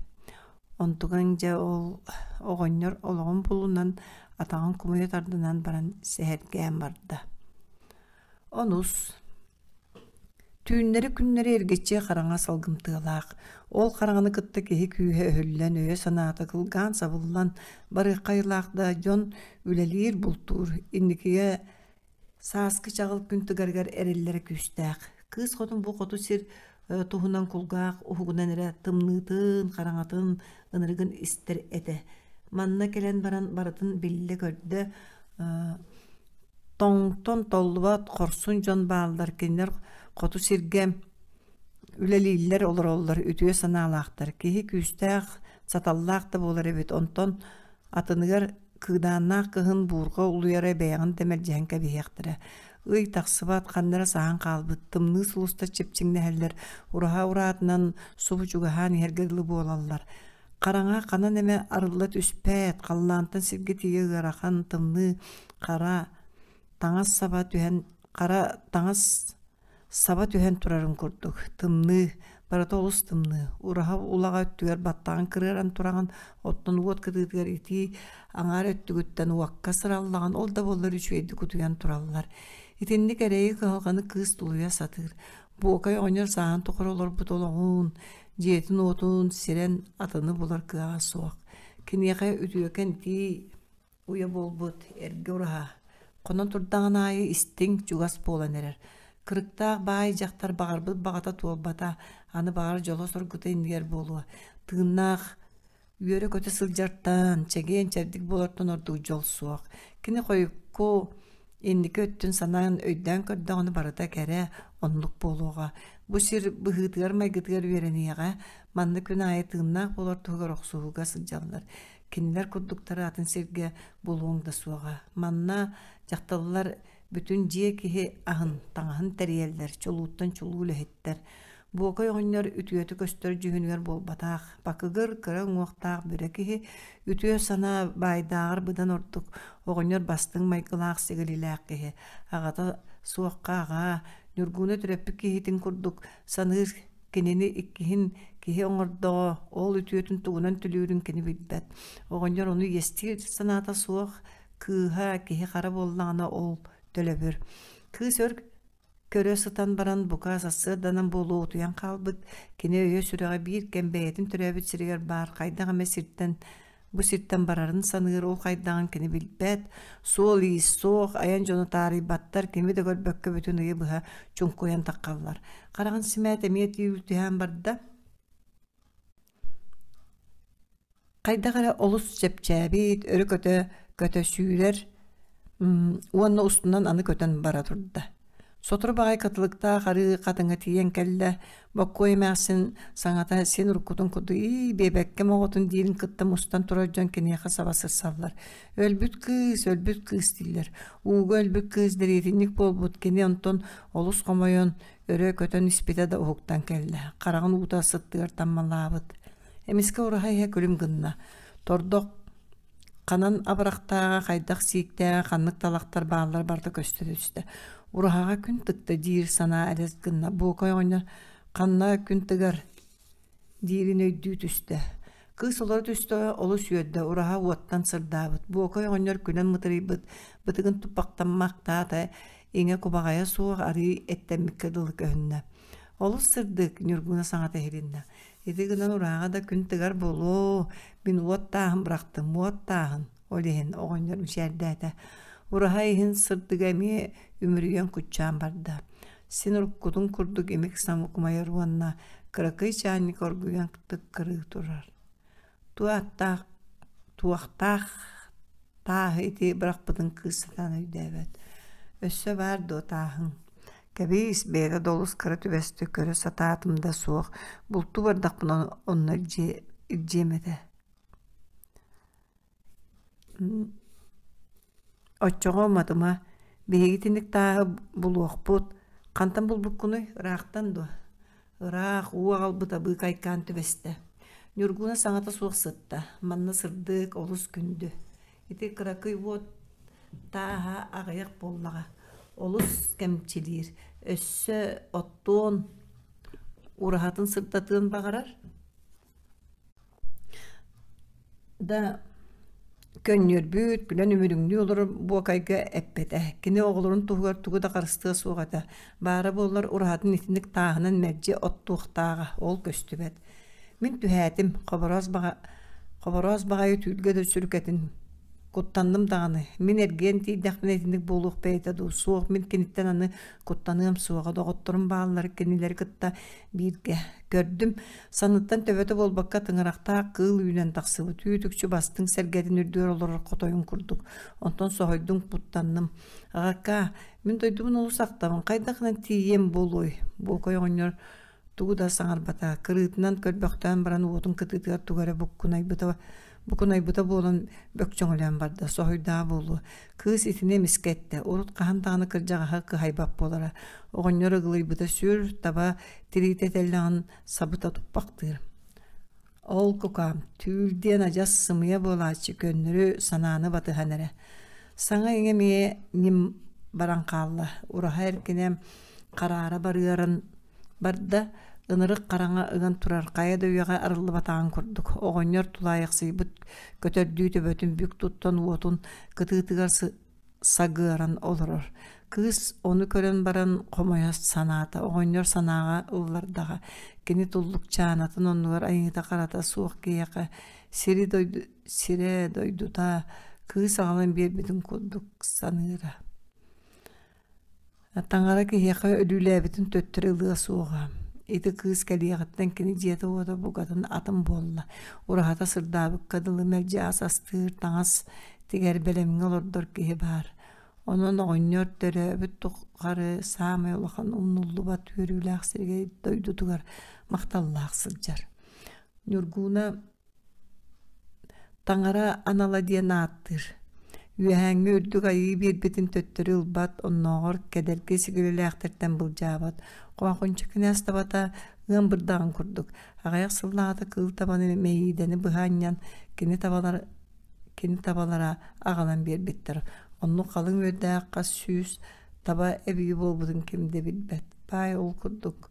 Онтуган дьэ ол оҕонньор олоҕун булунан, атаҕын кумуйа тардынан баран сэһэргээн барда. Онус Түүннэри-күннэри эргиччи хараҥа салгымтыалаах, ол хараҥаны кытта киһи күүһэ өһүллэн, өйө-санаата кылгаан сабыллан барыахха айылаах да дьон үлэлиир, бултуур, инникигэ сааскы чаҕыл күн тыгарыгар эрэллэрэ күүстээх. Кыыс хотун бу хоту сир туһунан кулгаах уһугунан эрэ тымныытын, хараҥатын, ынырыгын истэр этэ. Манна кэлэн баран барытын биллэ-көрдө, Тоҥтон толлубат хорсун дьон бааллар, кинилэр хоту сиргэ үлэлииллэр, олороллор, үтүө санаалаахтар. Киһи күүстээх, саталлаах да буолар эбит, онтон атыныгар кыыдааннаах кыһын буурҕа улуйара бэйэҕин да мэлдьэһэн кэбиһиэхтэрэ. Ый тахсыбат, ханна эрэ саһан хаалбыт, тымныы сулустар чипчиҥнэһэллэр, ураһа ураатынан субу чугаһаан иһэргэ дылы буолаллар. Хараҥа ханан эмэ арылла түспэт, халлаантан сиргэ тиийэ ыарахан, тымныы, хара таҥас саба түһэн хара таҥас саба түһэн турарын курдук. Тымныы, барыта олус тымныы. Ураһа улаҕа өттүгэр баттаҕын кырыаран тураҕын, оттон уот кытыытыгар итии аҥаар өттүгүттэн уокка сыраллаҕын, ол да буоллар үчүгэйдик утуйан тураллар. Итинник эрэйи-кыһалҕаны кыыс тулуйа сатыыр. Буокай оҕонньор сааһын тухары олорбут олоҕун, дьиэтин-уотун сирэн атыны булар кыаҕа суох. Киниэхэ үтүөкэн итии уйа буолбут эргэ ураһа хонон турдаҕын аайы истиҥ, чугас буолан эрэр. Кырыктаах баай дьахтар баҕарбыт баҕата туолбата, аны баҕар дьоло-соргута иннигэр буолуо. Тыыннаах үөрэ-көтө сылдьартан, чэгиэн-чэбдик буолартан ордук дьол суох. Кини хойукку инники өттүн санаан өйдөөн көрдөҕүнэ барыта кэрэ, оннук буолуоҕа. Бу сир быһыытыгар-майгытыгар үөрэниэҕэ, манна күн аайы тыыннаах буолар туһугар охсуһууга сылдьаллар. Кинилэр курдуктары атын сиргэ булуоҥ да суоҕа. Манна дьахталлар бүтүн дьиэ киһи аһын, таҥаһын тэрийэллэр, чулууттан чулуу үлэһиттэр. Буокай оҕонньор үтүөтэ көстөр дьүһүнүгэр буолбатах, бакыгыр кыра уҥуохтаах бүрэ киһи, үтүө санаа баайдааҕар быдан ордук, оҕонньор бастыҥ майгылаах сигилилээх киһи, аҕата суохха аҕаа, Ньургууна төрөппүт киһитин курдук саныыр кинини иккиһин киһи оҥордоҕо, ол үтүөтүн тугунан төлүүрүн кини билбэт. Оҕонньор ону иэстиир санаата суох, кыыһа киһи хара буоллаҕына ол төлөбүр. Кыыс өр Көрө сытан баран, бука, сарсыарданан буолуо утуйан хаалбыт, кини өйө-сүрэҕэ биир кэм бэйэтин төрөөбүт сиригэр баар хайдах эмэ сиртэн бу сиртэн барарын саныыр, ол хайдаҕын кини билбэт, суол-иис суох, айан дьоно таарыйбаттар, кими да көрбөккө бүтүн ыйы быһа чуҥкуйан таххаллар. Хараҕын симээт эмиэ түүл түһээн барда. Хайдах эрэ олус чэпчээбит, өрө көтө көтө сүүрэр уонна устунан аны көтөн бара турда. Сотору баҕайы кытылыктаах арыы хатыҥа тиийэн кэллэ, Боккуой эмээхсин саҥата син уруккутун курдук «Ии, биэбэккэм оҕотун» диирин кытта мустан турар дьон киниэхэ саба сырсаллар. «Өлбүт кыыс, өлбүт кыыс» дииллэр. Ууга өлбүт кыыс дэриэтинньик буолбут, кини онтон олус хомойон, өрө көтөн испитэ да уһуктан кэллэ. Хараҕын уута сыттыгар таммалаабыт. Эмискэ ураһа иһэ күлүм гынна. Тордох ханан абырахтааҕа, хайдах сииктээҕэ, ханнык талахтар бааллара барыта көстө түстэ. Ураһаҕа күн тыкта диир санаа элэс гынна. Буокай оҕонньор ханна күн тыгар? Диирин өйдүү түстэ. Кыыс олоро түстэ, олус үөрдэ, ураһа уоттан сырдаабыт. Буокай оҕонньор күлэн мытырыйбыт, бытыгын туппахтаммахтаата, иҥэ кубаҕайа суох арыы эттэммиккэ дылы көһүннэ. Олус сырдык, Ньургуна саҥата иһилиннэ. Ити гынан ураһаҕа да күн тыгар буолуо, мин уот тааһын бырахтым, уот тааһын. Ол иһин оҕонньор мичээрдээтэ. Ураһа иһин сырдыга эмиэ үмүрүйэн куччаан барда. Син уруккутун курдук имик-самык умайар уонна кыракый чаанньык оргуйан тыккырыы турар. Туохтаах туохтаах тааһы ити бырахпытын кыыс сатаан өйдөөбөт. Өссө баар дуо тааһыҥ? Кэбиис, бэйэтэ да олус кыра түбэстэ көрө сатаатым да суох, бултуу бардахпына онно илдьиэм этэ. Оччоҕо уматыма, биһиги итинник тааһы булуохпут, хантан булбуккунуй, ыраахтан дуо? Ыраах, уу аҕалбыта быыкайкаан түбэстэ. Ньургуна саҥата суох сытта, манна сырдык, олус күндү. Ити кыракый уот тааһа аҕыйах буоллаҕа, олус кэмчилиир, өссө оттуон, ураһатын сырдатыан баҕарар Да көнньүөрбүт, күлэн үмүрүҥнүү олорор Буокайга эппэтэ. Кини оҕолорун туһугар тугу да харыстыа суох этэ. Баара буоллар ураһатын итинник тааһынан мэлдьи оттуохтааҕа, ол көстүбэт. Мин түһээтим, Хобороос баҕа Хобороос баҕайы түүлгэ да сүрүкэтин Куттанным даҕаны, мин эргийэн тиийдэхпинэ итинник буолуох бэйэтэ дуу, суох, мин киниттэн аны куттаныам суоҕа, доҕотторум бааллар, кинилэри кытта бииргэ. Көрдүм, санныттан төбөтө буолбакка тыҥырахтаах кыыл үүнэн тахсыбыт, үүт-үкчү бастыҥ сэргэтин үрдүгэр олорор хотойун курдук. Онтон соһуйдум, куттанным. Аҕаккаа, мин дойдубун олус ахтабын, хайдах гынан тиийиэм буолуой? Буокай оҕонньор тугу да саҥарбата, кырыытынан көрбөхтөөн баран уотун кытыытыгар тугу эрэ буккунайбыта букунайбыта буолан бөкчөҥөлөөн барда, соһуйдаа буолуо. Кыыс итини эмискэ эттэ, урут хаһан даҕаны кырдьаҕаһы кыһайбат буолара. Оҕонньор ыгылыйбыта сүр, таба тириитэ тэллэҕин сабыта туппахтыыр. Ол кукаам, түүл диэн адьас сымыйа буолааччы көннөрү санааны батыһан эрэ. Саҥа-иҥэ эмиэ ньим баран хаалла. Ураһа эркинэ хараара барыаран барда, ынырык хараҥа ыган турар хайа да үйэҕэ арыллыбатаҕын курдук. Оҕонньор тулаайахсыйбыт көтөрдүү төбөтүн бүк туттан уотун кытыытыгар сагыаран олорор. Кыыс ону көрөн баран хомойо санаата, оҕонньор санааҕа ыллардаҕа. Кини туллукчаанатын оннугар айыыта-харата суох киһиэхэ сири дойду, сирэ дойдута кыыс аҕалан биэрбитин курдук саныыра. Таҥара киһиэхэ өлүүлээбитин төттөрү ылыа суоҕа. Ити кыыс кэлиэҕиттэн кини дьиэтэ-уота букатын атын буолла. Ураһата сырдаабыкка дылы мэлдьи ас астыыр, таҥас тигэр, бэлэмҥэ олордор киһи баар. Онон оҕонньор төрөөбүт тухары саамай улахан умнуллубат үөрүүлээх сиргэ дойдутугар махталлаах сылдьар. Ньургууна Таҥара анала диэн ааттыыр. Үөһээҥҥи үрдүк айыы биэрбитин төттөрү ылбат, оннооҕор кэдэрги сигилилээхтэртэн былдьаабат. Хоохунча кинээс табата ыам бырдаҕын курдук, аҕыйах сыллааҕыта кыыл табаны мэйиидэни быһа анньан кини табалар кини табалара аҕалан биэрбиттэр. Оннук халыҥ үөрдээх хас сүүс таба эбии буолбутун ким да билбэт. Баай ол курдук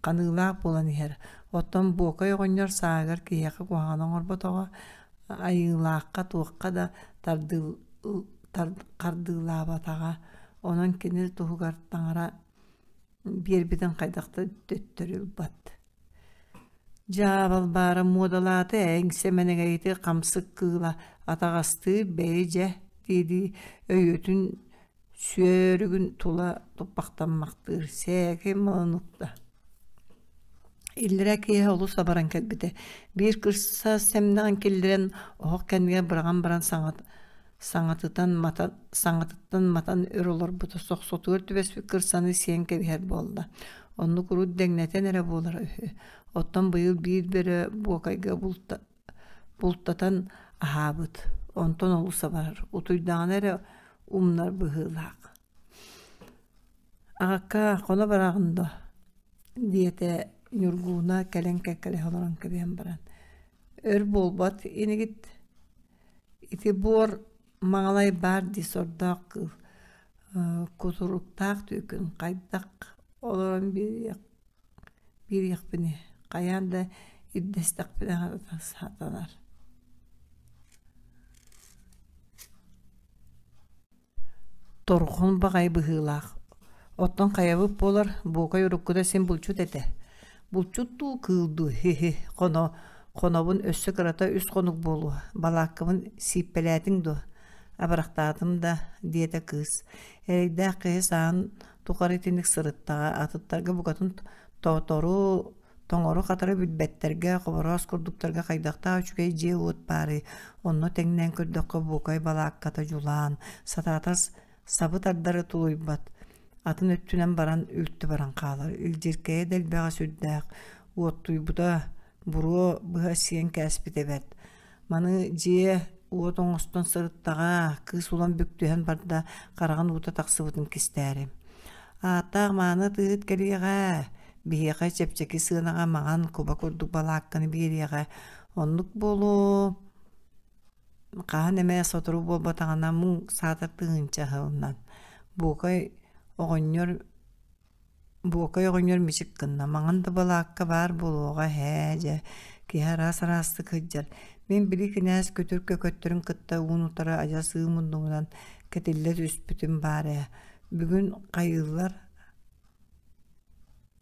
ханыылаах буолан иһэр. Оттон Буокай оҕонньор сааһыгар киһиэхэ куһаҕаны оҥорботоҕо, айыылаахха туохха да хардыылаабатаҕа. Онон кини туһугар таҥара биэрбитин хайдах да төттөрү ылбат. Дьаабал баара муодалаата ээ, иҥсэ-мэнэгэйити хамсык кыыла атаҕастыыр бэйи дьэ дии-дии өйүөтүн сүөрүгүн тула туппахтаммахтыыр сээкэй малын укта. Иллэрээ киэһэ олус абаран кэлбитэ. Биир кырса сэмнэҕин киллэрэн оһох кэннигэр быраҕан баран саҥатытан матан, саҥатыттан матан өр олорбута сохсотугар түбэспит кырсаны сиэн кэбиһэр буолла. Оннук урут дэҥнэтэн эрэ буолара үһү. Оттон быйыл биир бөрө Буокайга бултатан аһаабыт, онтон олус абарар, утуйдаҕына эрэ умнар быһыылаах. «Аҕаккаа, хоно бараҕын дуо?» диэтэ Ньургууна кэлэн кэккэлэһэ олорон кэбиһэн баран. «Өр буолбат инигит, ити буор маҥалай баар дии сордоох кыыл, кутуруктаах түөкүн хайдах олорон биэриэхпиний? Хайаан да ирдэстэхпинэ сатанар. Торҕон баҕайы быһыылаах. Оттон хайабыт буолар, Буокай уруккута син булчут этэ. Булчут дуу, кыыл дуу, хи-хи, хоно, хонобун өссө кырата үс хонук буолуо, балааккабын сииппэлээтиҥ дуо? Абырахтаатым да, диэтэ кыыс. Эрэйдээх киһи саһан тухары итинник сырыттаҕа, атыттарга букатын тотору Тоҥору-хатары билбэттэргэ, хобороос курдуктарга хайдахтаах үчүгэй дьиэ-уот баарый, онно тэҥнээн көрдөххө Буокай балаакката дьулаан, сатаатар сабы тардары тулуйбат, атын өттүнэн баран үлтү баран хаалар, илдьиркэйэ да элбэҕэ сүрдээх, уоттуйбута буруо быһа сиэн кээспитэ бэрт. Маны дьиэ уот оҥостон сырыттаҕа, кыыс улам бүк түһэн барда, хараҕын уута тахсыбытын кистээри. Ааттаах мааны атыыһыт кэлиэҕэ, биһиэхэ чэпчэки сыанаҕа маҥан куба курдук балаакканы биэриэҕэ, оннук буолуо хаһан эмэ сотору буолбатаҕына муҥ саатар тыһыынча аһылынан. Буокай оҕонньор Буокай оҕонньор мичик гынна, маҥан да балаакка баар буолуоҕа эһээ дьэ, киһи араас-араастык сылдьар. Мин били кинээс күтүр көкөттөрүн кытта уун-утары адьас ыы муннубунан кэтиллэ түспүтүм баар ээ. Бүгүн хайыыллар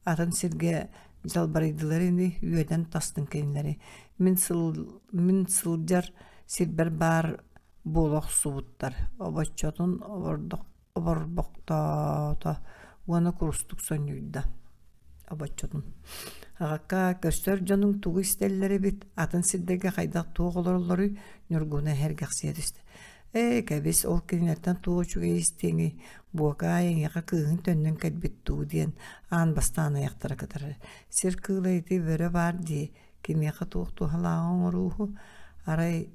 атын сиргэ дьалбарыйдылар ини, үөдэн тастын кинилэри. Мин, сыл, мин сылдьар сирбэр баар буола охсубуттар. Обоччотун обордох оборбохтоото уонна курустук сонньуйда обоччотун аҕакка көрсөр дьонуҥ тугу истэллэр эбит атын сирдэргэ хайдах туох олороллоруй Ньургуна эһэргэхсийэ түстэ ээ кэбис ол кинилэртэн туох үчүгэй истиэҥий буокаай эйиэхэ кыыһыҥ төннөн кэлбит дуу диэн аан бастаан айахтара кытарар сир кыыла ити бөрө баар дии кимиэхэ туох туһалааҕы оҥорууһу арай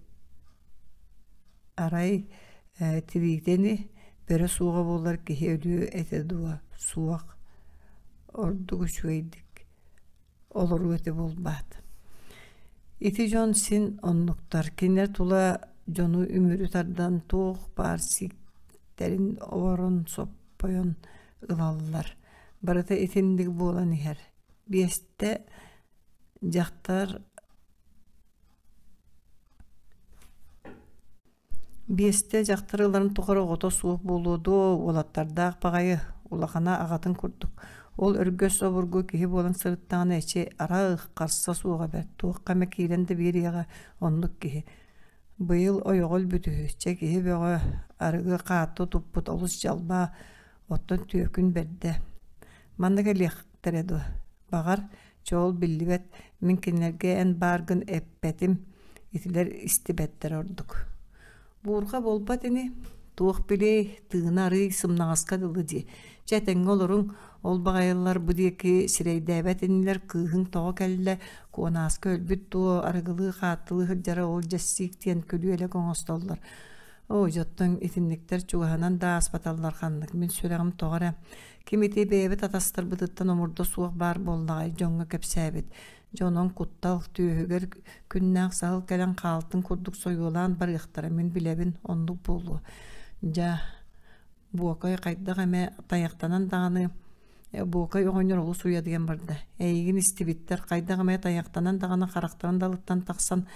Арай тириитэни бөрө суоҕа буоллар киһи өлүө этэ дуо, суох, ордук үчүгэйдик олоруо этэ буолбаат. Ити дьон син оннуктар, кинилэр тула дьону үмүрү тардан туох баар сииктэрин оборон соппойон ылаллар. Барыта итинник буолан иһэр. Биэстэ дьахтар Биэстэ дьахтар ыларын тухары оҕото суох буолуо дуо, уолаттардаах баҕайы, улахана аҕатын курдук. Ол өргөс обургу киһи буолан сырыттаҕына эчи арах харса суоҕа бэрт, туохха эмэ киирэн да биэриэҕэ оннук киһи. Быйыл ойоҕо өлбүт үһү, чэ киһи бөҕө, арыгы хаатты туппут олус дьалбаа, оттон түөкүн бэрдэ. Манна кэлиэхтэрэ дуо? Баҕар, чэ ол биллибэт, мин кинилэргэ эн бааргын эппэтим, итилэр истибэттэрэ ордук. Буурҕа буолбат ини, туох билиэй, тыына арыый сымнаҕаска дылы дии. Чэ этэҥҥэ олоруҥ, ол баҕайылар бу диэки сирэйдээбэт инилэр кыыһыҥ тоҕо кэллэ, Куонааска өлбүт дуо, арыгылыы хааттылыы сылдьара ол дьэссиик диэн күлүү-элэк оҥостоллор. Оо, дьоттон итинниктэр чугаһынан да ааспаталлар ханнык, мин сүрэҕим тоҕо эрэ Ким ити бэйэбит атастарбытыттан омурда суох баар буоллаҕай дьоҥҥо кэпсээбит. Дьэ онон куттал, түөһүгэр күннээх саһыл кэлэн хаалтын курдук сойуолаан барыахтара мин билэбин, оннук буолуо. Дьэ, Буокай хайдах эмэ тайахтанан даҕаны Буокай оҕонньор олус уйадыйан барда. Эйигин истибиттэр, хайдах эмэ тайахтанан даҕаны харахтарын далыттан тахсан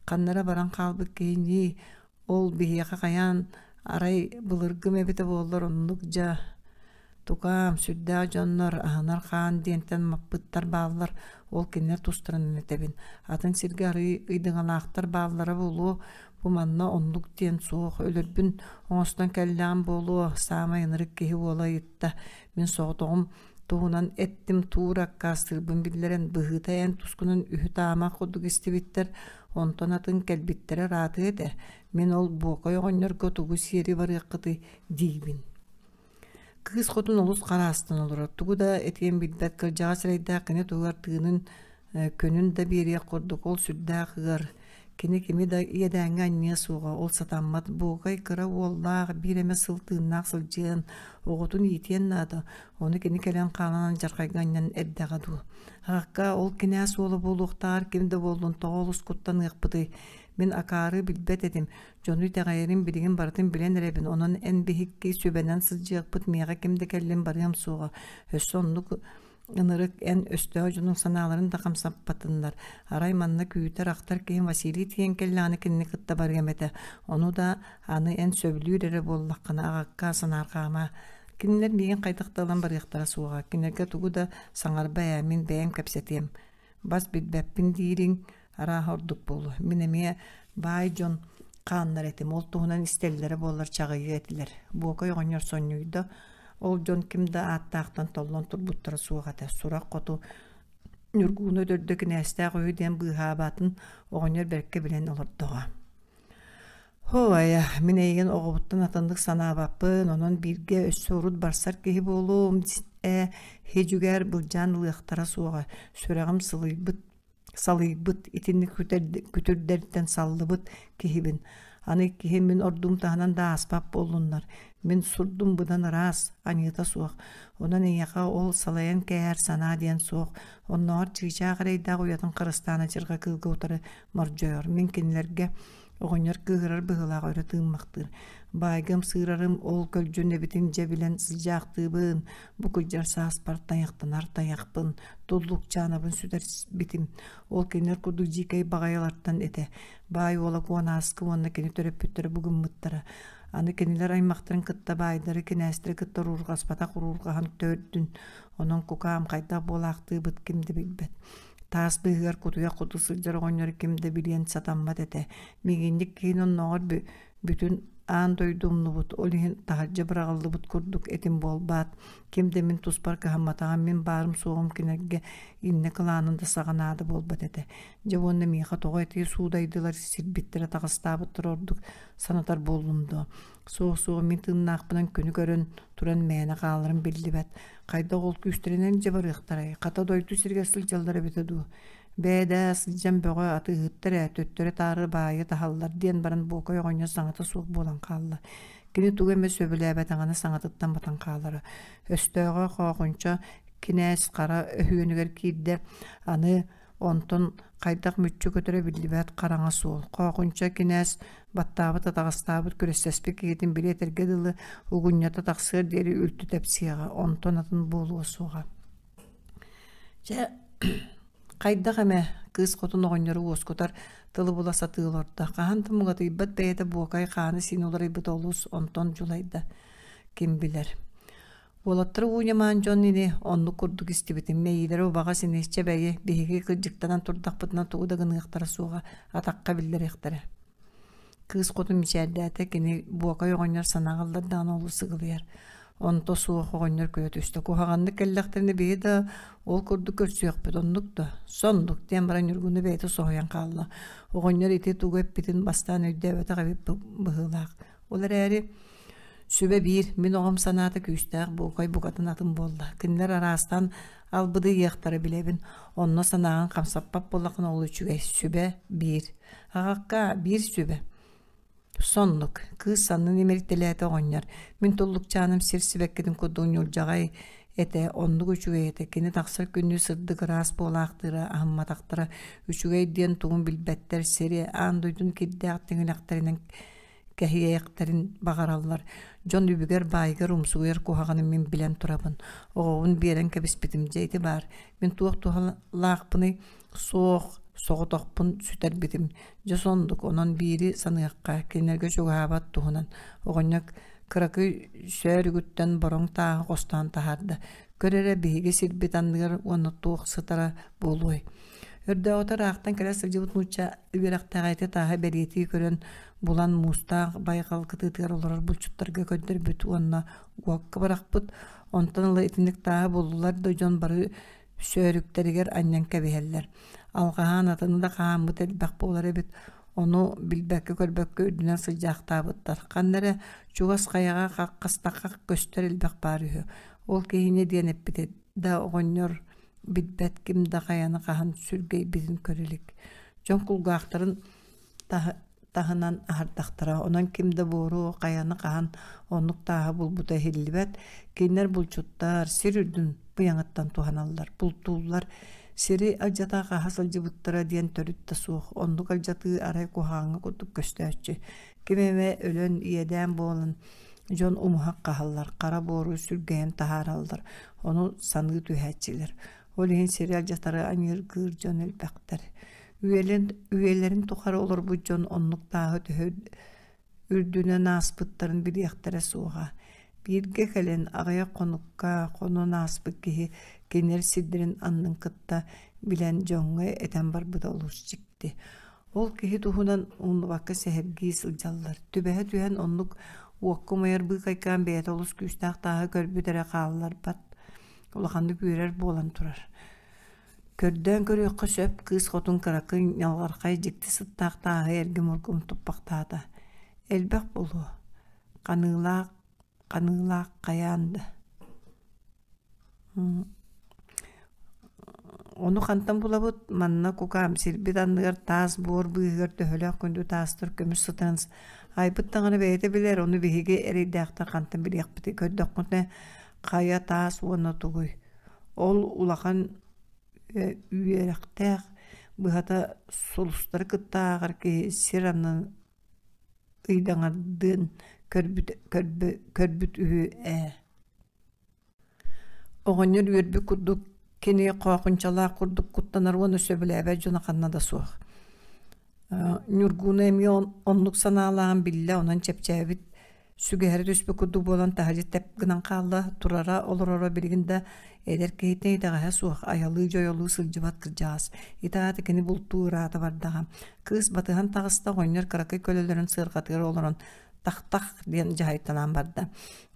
ханна эрэ баран хаалбыт киһи ньии, Ол биһиэхэ хайаан арай былыргым эбитэ буоллар оннук дьа тукаам, сүрдээх дьоннор аһынар хаан диэнтэн маппыттар бааллар, ол кинилэр тустарынан этэбин. Атын сиргэ арыый ыйдыҥалаахтар бааллара буолуо, бу манна оннук диэн суох, өлөрбүн оҥостон кэллэҕим буолуо, саамай ынырык киһи уола ыйытта. Мин соҕотоҕум туһунан эттим туур аккаастыырбын биллэрэн, быһыыта эн тускунан үһү-таама курдук истибиттэр, онтон атын кэлбиттэрэ ыраатыа этэ, мин ол Буокай оҕонньорго тугу сиэри барыаххытый диибин. Кыыс хотун олус хараастан олорор, тугу да этиэн билбэт кырдьаҕас эрэйдээх кини туһугар тыынын көнүн да биэриэх курдук ол сүрдээх ыар. Кини кими да иэдээҥҥэ анньыа суоҕа, ол сатаммат. Буокай кыра уоллаах, биир эмэ сыл тыыннаах сылдьыан, оҕотун иитиэн наада. Ону кини кэлэн хаалан алдьархайга анньан эрдэҕэ дуу. Аҕакка, ол кинээс уола буолуохтааҕар ким да буоллун, тоҕо олус куттаныахпытый? Мин акаары билбэт этим, дьону итэҕэйэрим билигин барытын билэн эрэбин, онон эн биһикки сүбэнэн сылдьыахпыт, миэхэ ким да кэллин барыам суоҕа. Өссө оннук Ынырык эн өстөөх дьонуҥ санааларын да хамсаппатыннар. Арай манна күүтэр-ахтар киһим Василий тиийэн кэллэҕинэ кинини кытта барыам этэ. Ону да аны эн сөбүлүүр эрэ буоллаххына аҕакка санаарҕаама. Кинилэр миигин хайдах да ылан барыахтара суоҕа. Кинилэргэ тугу да саҥарба ээ, мин бэйэм кэпсэтиэм. Бас билбэппин диириҥ арааһа ордук буолуо. Мин эмиэ баай дьон хааннар этим, ол туһунан истэллэрэ буоллар чаҕыйыа этилэр. Буокай оҕонньор сонньуйда, ол дьон ким да ааттаахтан толлон турбуттара суох этэ. Сурах хоту Ньургууну өлөрдө кинээстээх үһү диэн быыһаабатын оҕонньор бэркэ билэн олордоҕо. Һоо-айа, мин эйигин оҕобуттан атыннык санаабаппын, онон бииргэ өссө урут барсар киһи буолуом ээ, һи-дьүгээр былдьаан ылыахтара суоҕа, сүрэҕим сылыйбыт салыйбыт, итинник күтүрдэртэн саллыбыт киһибин. Аны иккиһин мин ордуум таһынан да ааспат буоллуннар. Мин сурдум быдан ыраас, аньыыта суох. Онон эйиэхэ ол салайан кээһэр санаа диэн суох. Оннооҕор чыычаах эрэйдээх уйатын харыстаан адьырҕа кыылга утары мордьойор. Мин кинилэргэ Оҕонньор кыыһырар быһыылаах өрө тыыммахтыыр. Баайга ымсыырарым ол көлдьүн эбитин дьэ билэн сылдьаахтыыбын, бу кырдьар сааспар тайахтанар тайахпын, туллукчаанабын сүтэрбитим. Ол кинилэр курдук дьиикэй баҕайылартан этэ. Баай уола Куонааскы уонна кини төрөппүттэрэ бу гыммыттара. Аны кинилэр аймахтарын кытта баайдары, кинээстэри кытта уруурҕаспатах уруурҕаһан төрдүн, онон кукаам хайдах буолаахтыыбыт ким да билбэт. Таас быыһыгар кутуйах хоту сылдьар оҕонньору ким да билиэн сатаммат этэ. Миигинньик киһини оннооҕор бүтүн аан дойду умнубут, ол иһин таһырдьа быраҕыллыбыт курдук этим буолбаат. Ким да мин туспар кыһамматаҕым, мин баарым-суоҕум кинилэргэ иннэ кылаанын да саҕа наада буолбат этэ. Дьэ уонна миэхэ тоҕо ити суудайдылар сирбиттэрэ таҕыстаабыттара ордук санатар буоллум дуо? Суох-суох мин тыыннаахпынан күнү көрөн туран мээнэ хааларым биллибэт. Хайдах ол күүстэринэн дьэ барыахтарай, хата дойду сиригэр сылдьаллар эбитэ дуу. Бээ-даа, сылдьан бөҕө атыыһыттар ээ, төттөрү-таары баайы таһаллар диэн баран Буокай оҕонньор саҥата суох буолан хаалла. Кини тугу эмэ сөбүлээбэтэҕинэ саҥатыттан батан хаалара. Өстөөҕө Хоохунча кинээс хара өһүөнүгэр киирдэ, аны Онтон хайдах мүччү көтөрө биллибэт хараҥа суол. Хоохунча кинээс баттаабыт, атаҕастаабыт, күрэстэспит киһитин били этэргэ дылы угунньата тахсыар диэри үлтү тэпсиэҕэ, онтон атын буолуо суоҕа. Чэ, хайдах эмэ кыыс хотун оҕонньору уоскутар тылы була сатыы олордо. Хаһан да муҥатыйбат бэйэтэ буокай хааны-сиини уларыйбыта олус, онтон дьулайда. Ким билэр. Уолаттар уу ньамаан дьон ини оннук курдук истибитим, мэйиилэрэ убаҕас ини, чэбэйи, биһиги кырдьыктанан турдахпытына тугу да гыныахтара суоҕа, атахха биллэриэхтэрэ. Кыыс хотун мичээрдээтэ, кини буокай оҕонньор санааҕа ыллардаҕына олус ыгылыйар. Онто суох оҕонньор күлэ түстэ. Куһаҕаннык кэллэхтэринэ биһи да ол курдук көрсүөхпүт, оннук да, соннук диэн баран Ньургуну бэйэтэ соһуйан хаалла. Оҕонньор ити тугу эппитин бастаан өйдөөбөтөх эбит быһыылаах. Ол эрээри Сүбэ биир, мин оҕом санаата күүстээх буокай букатын атын буолла. Кинилэр араастаан албыды ыйыахтара билэбин, онно санааҕын хамсаппат буоллаххына ол үчүгэй. Сүбэ биир. Аҕакка биир сүбэ. Соннук, кыыс саннын имэритэлээтэ оҕонньор. Мин туллукчааным сир сибэккитин курдук ньулдьаҕай этэ, оннук үчүгэй этэ. Кини тахсар күннүү сырдык ыраас буолаахтыыра, аһымматахтара. Үчүгэй диэн тугун билбэттэр, сири, аан дойдуну кирдээх тиҥилэхтэринэн кэһиэхтэрин баҕараллар. Дьон үбүгэр баайыгар умсугуйар куһаҕанын мин билэн турабын. Оҕобун биэрэн кэбиспитим дьэ ити баар. Мин туох туһалаахпыный? Суох, соҕотохпун сүтэрбитим. Дьэ соннук, онон биири саныахха, кинилэргэ чугаһаабат туһунан. Оҕонньор кыракый сөөрүгүттэн бороҥ тааһы хостоон таһаарда. Көр эрэ, биһиги сирбит анныгар уонна туох сытара буолуой? Өрдөөҕүтэ ыраахтан кэлэ сылдьыбыт нуучча үөрэхтээҕэ ити тааһы бэлиэтии көрөн, булан муустаах байҕал кытыытыгар олорор булчуттарга көрдөрбүт уонна уокка бырахпыт. Онтон ыла итинник тааһы буллулар да дьон бары сөөрүктэригэр анньан кэбиһэллэр. Алҕаһаан атыны да хаһааммыт элбэх буолар эбит. Ону билбэккэ-көрбөккө үрдүнэн сылдьаахтаабыттар. Ханна эрэ чугас хайаҕа хастахха көстөр элбэх баар үһү. Ол киһини диэн эппитэ да оҕонньор билбэт ким да хайаны хаһан сүргэйбитин көрө илик. Дьон кулгаахтарын таһынан аһардахтара, онон ким да буору хайаны хаһан оннук тааһы булбута иһиллибэт. Кинилэр булчуттар сир үрдүн быйаҥыттан туһаналлар, бултууллар. Сири алдьата хаһа сылдьыбыттара диэн төрүт да суох. Оннук алдьатыы арай куһаҕаҥҥа курдук көстөөччү. Ким эмэ өлөн иэдээн буолан. Дьон умуһах хаһаллар, хара буору сүргэйэн таһаараллар, ону саныы түһээччилэр. Ол иһин сири алдьатары аньыыргыыр дьон элбэхтэр. Үйэлэрин тухары олорбут дьон оннук тааһы төһө үрдүнэн ааспыттарын билиэхтэрэ суоҕа. Бииргэ кэлэн аҕыйах хонукка хонон ааспыт киһи кинилэр сирдэрин аннын кытта билэн дьоҥҥо этэн барбыта олус дьикти. Ол киһи туһунан умнубакка сэһэргии сылдьаллар. Түбэһэ түһэн оннук уокка умайар быыкайкаан бэйэтэ олус күүстээх тааһы көрбүт эрэ хаалларбат. Улаханнык үөрэр буолан турар. Көрдөөн көрүөххэ сөп, кыыс хотун кыракый ньалҕархай дьикти сыттаах тааһы эргим-ургум туппахтаата. Элбэх буолуо, ханыылаах, ханыылаах хайаан да Ону хантан булабыт? Манна кукаам сирбит анныгар таас буор быыһыгар төһөлөөх күндү таастар көмүс сытарын айбыт даҕаны бэйэтэ билэр, ону биһиги эрэйдээхтэр хантан билиэхпитий? Көрдөххүнэ хайа таас уонна тугуй? Ол улахан үөрэхтээх, быһата сулустары кытта ааҕар киһи сир аннын ыйдаҥардыан көрбүт, көрбүт үһү ээ Оҕонньор үөрбүт курдук кини хоохунчалаах курдук куттанар уонна сөбүлээбэт дьоно ханна да суох. Ньургууна эмиэ оннук санаалааҕын биллэ, онон чэпчээбит сүгэһэрэ түспүт курдук буолан таһырдьа тэп гынан хаалла, турара, олороро билигин да эдэр киһиттэн итэҕэһэ суох, айалыы-дьойолуу сылдьыбат кырдьаҕас. Ити аата кини бултуу ыраата бардаҕа. Кыыс батыһан таҕыста, оҕонньор кыракый көлөлөрүн сыарҕатыгар олорон тах-тах диэн дьаһайталаан барда.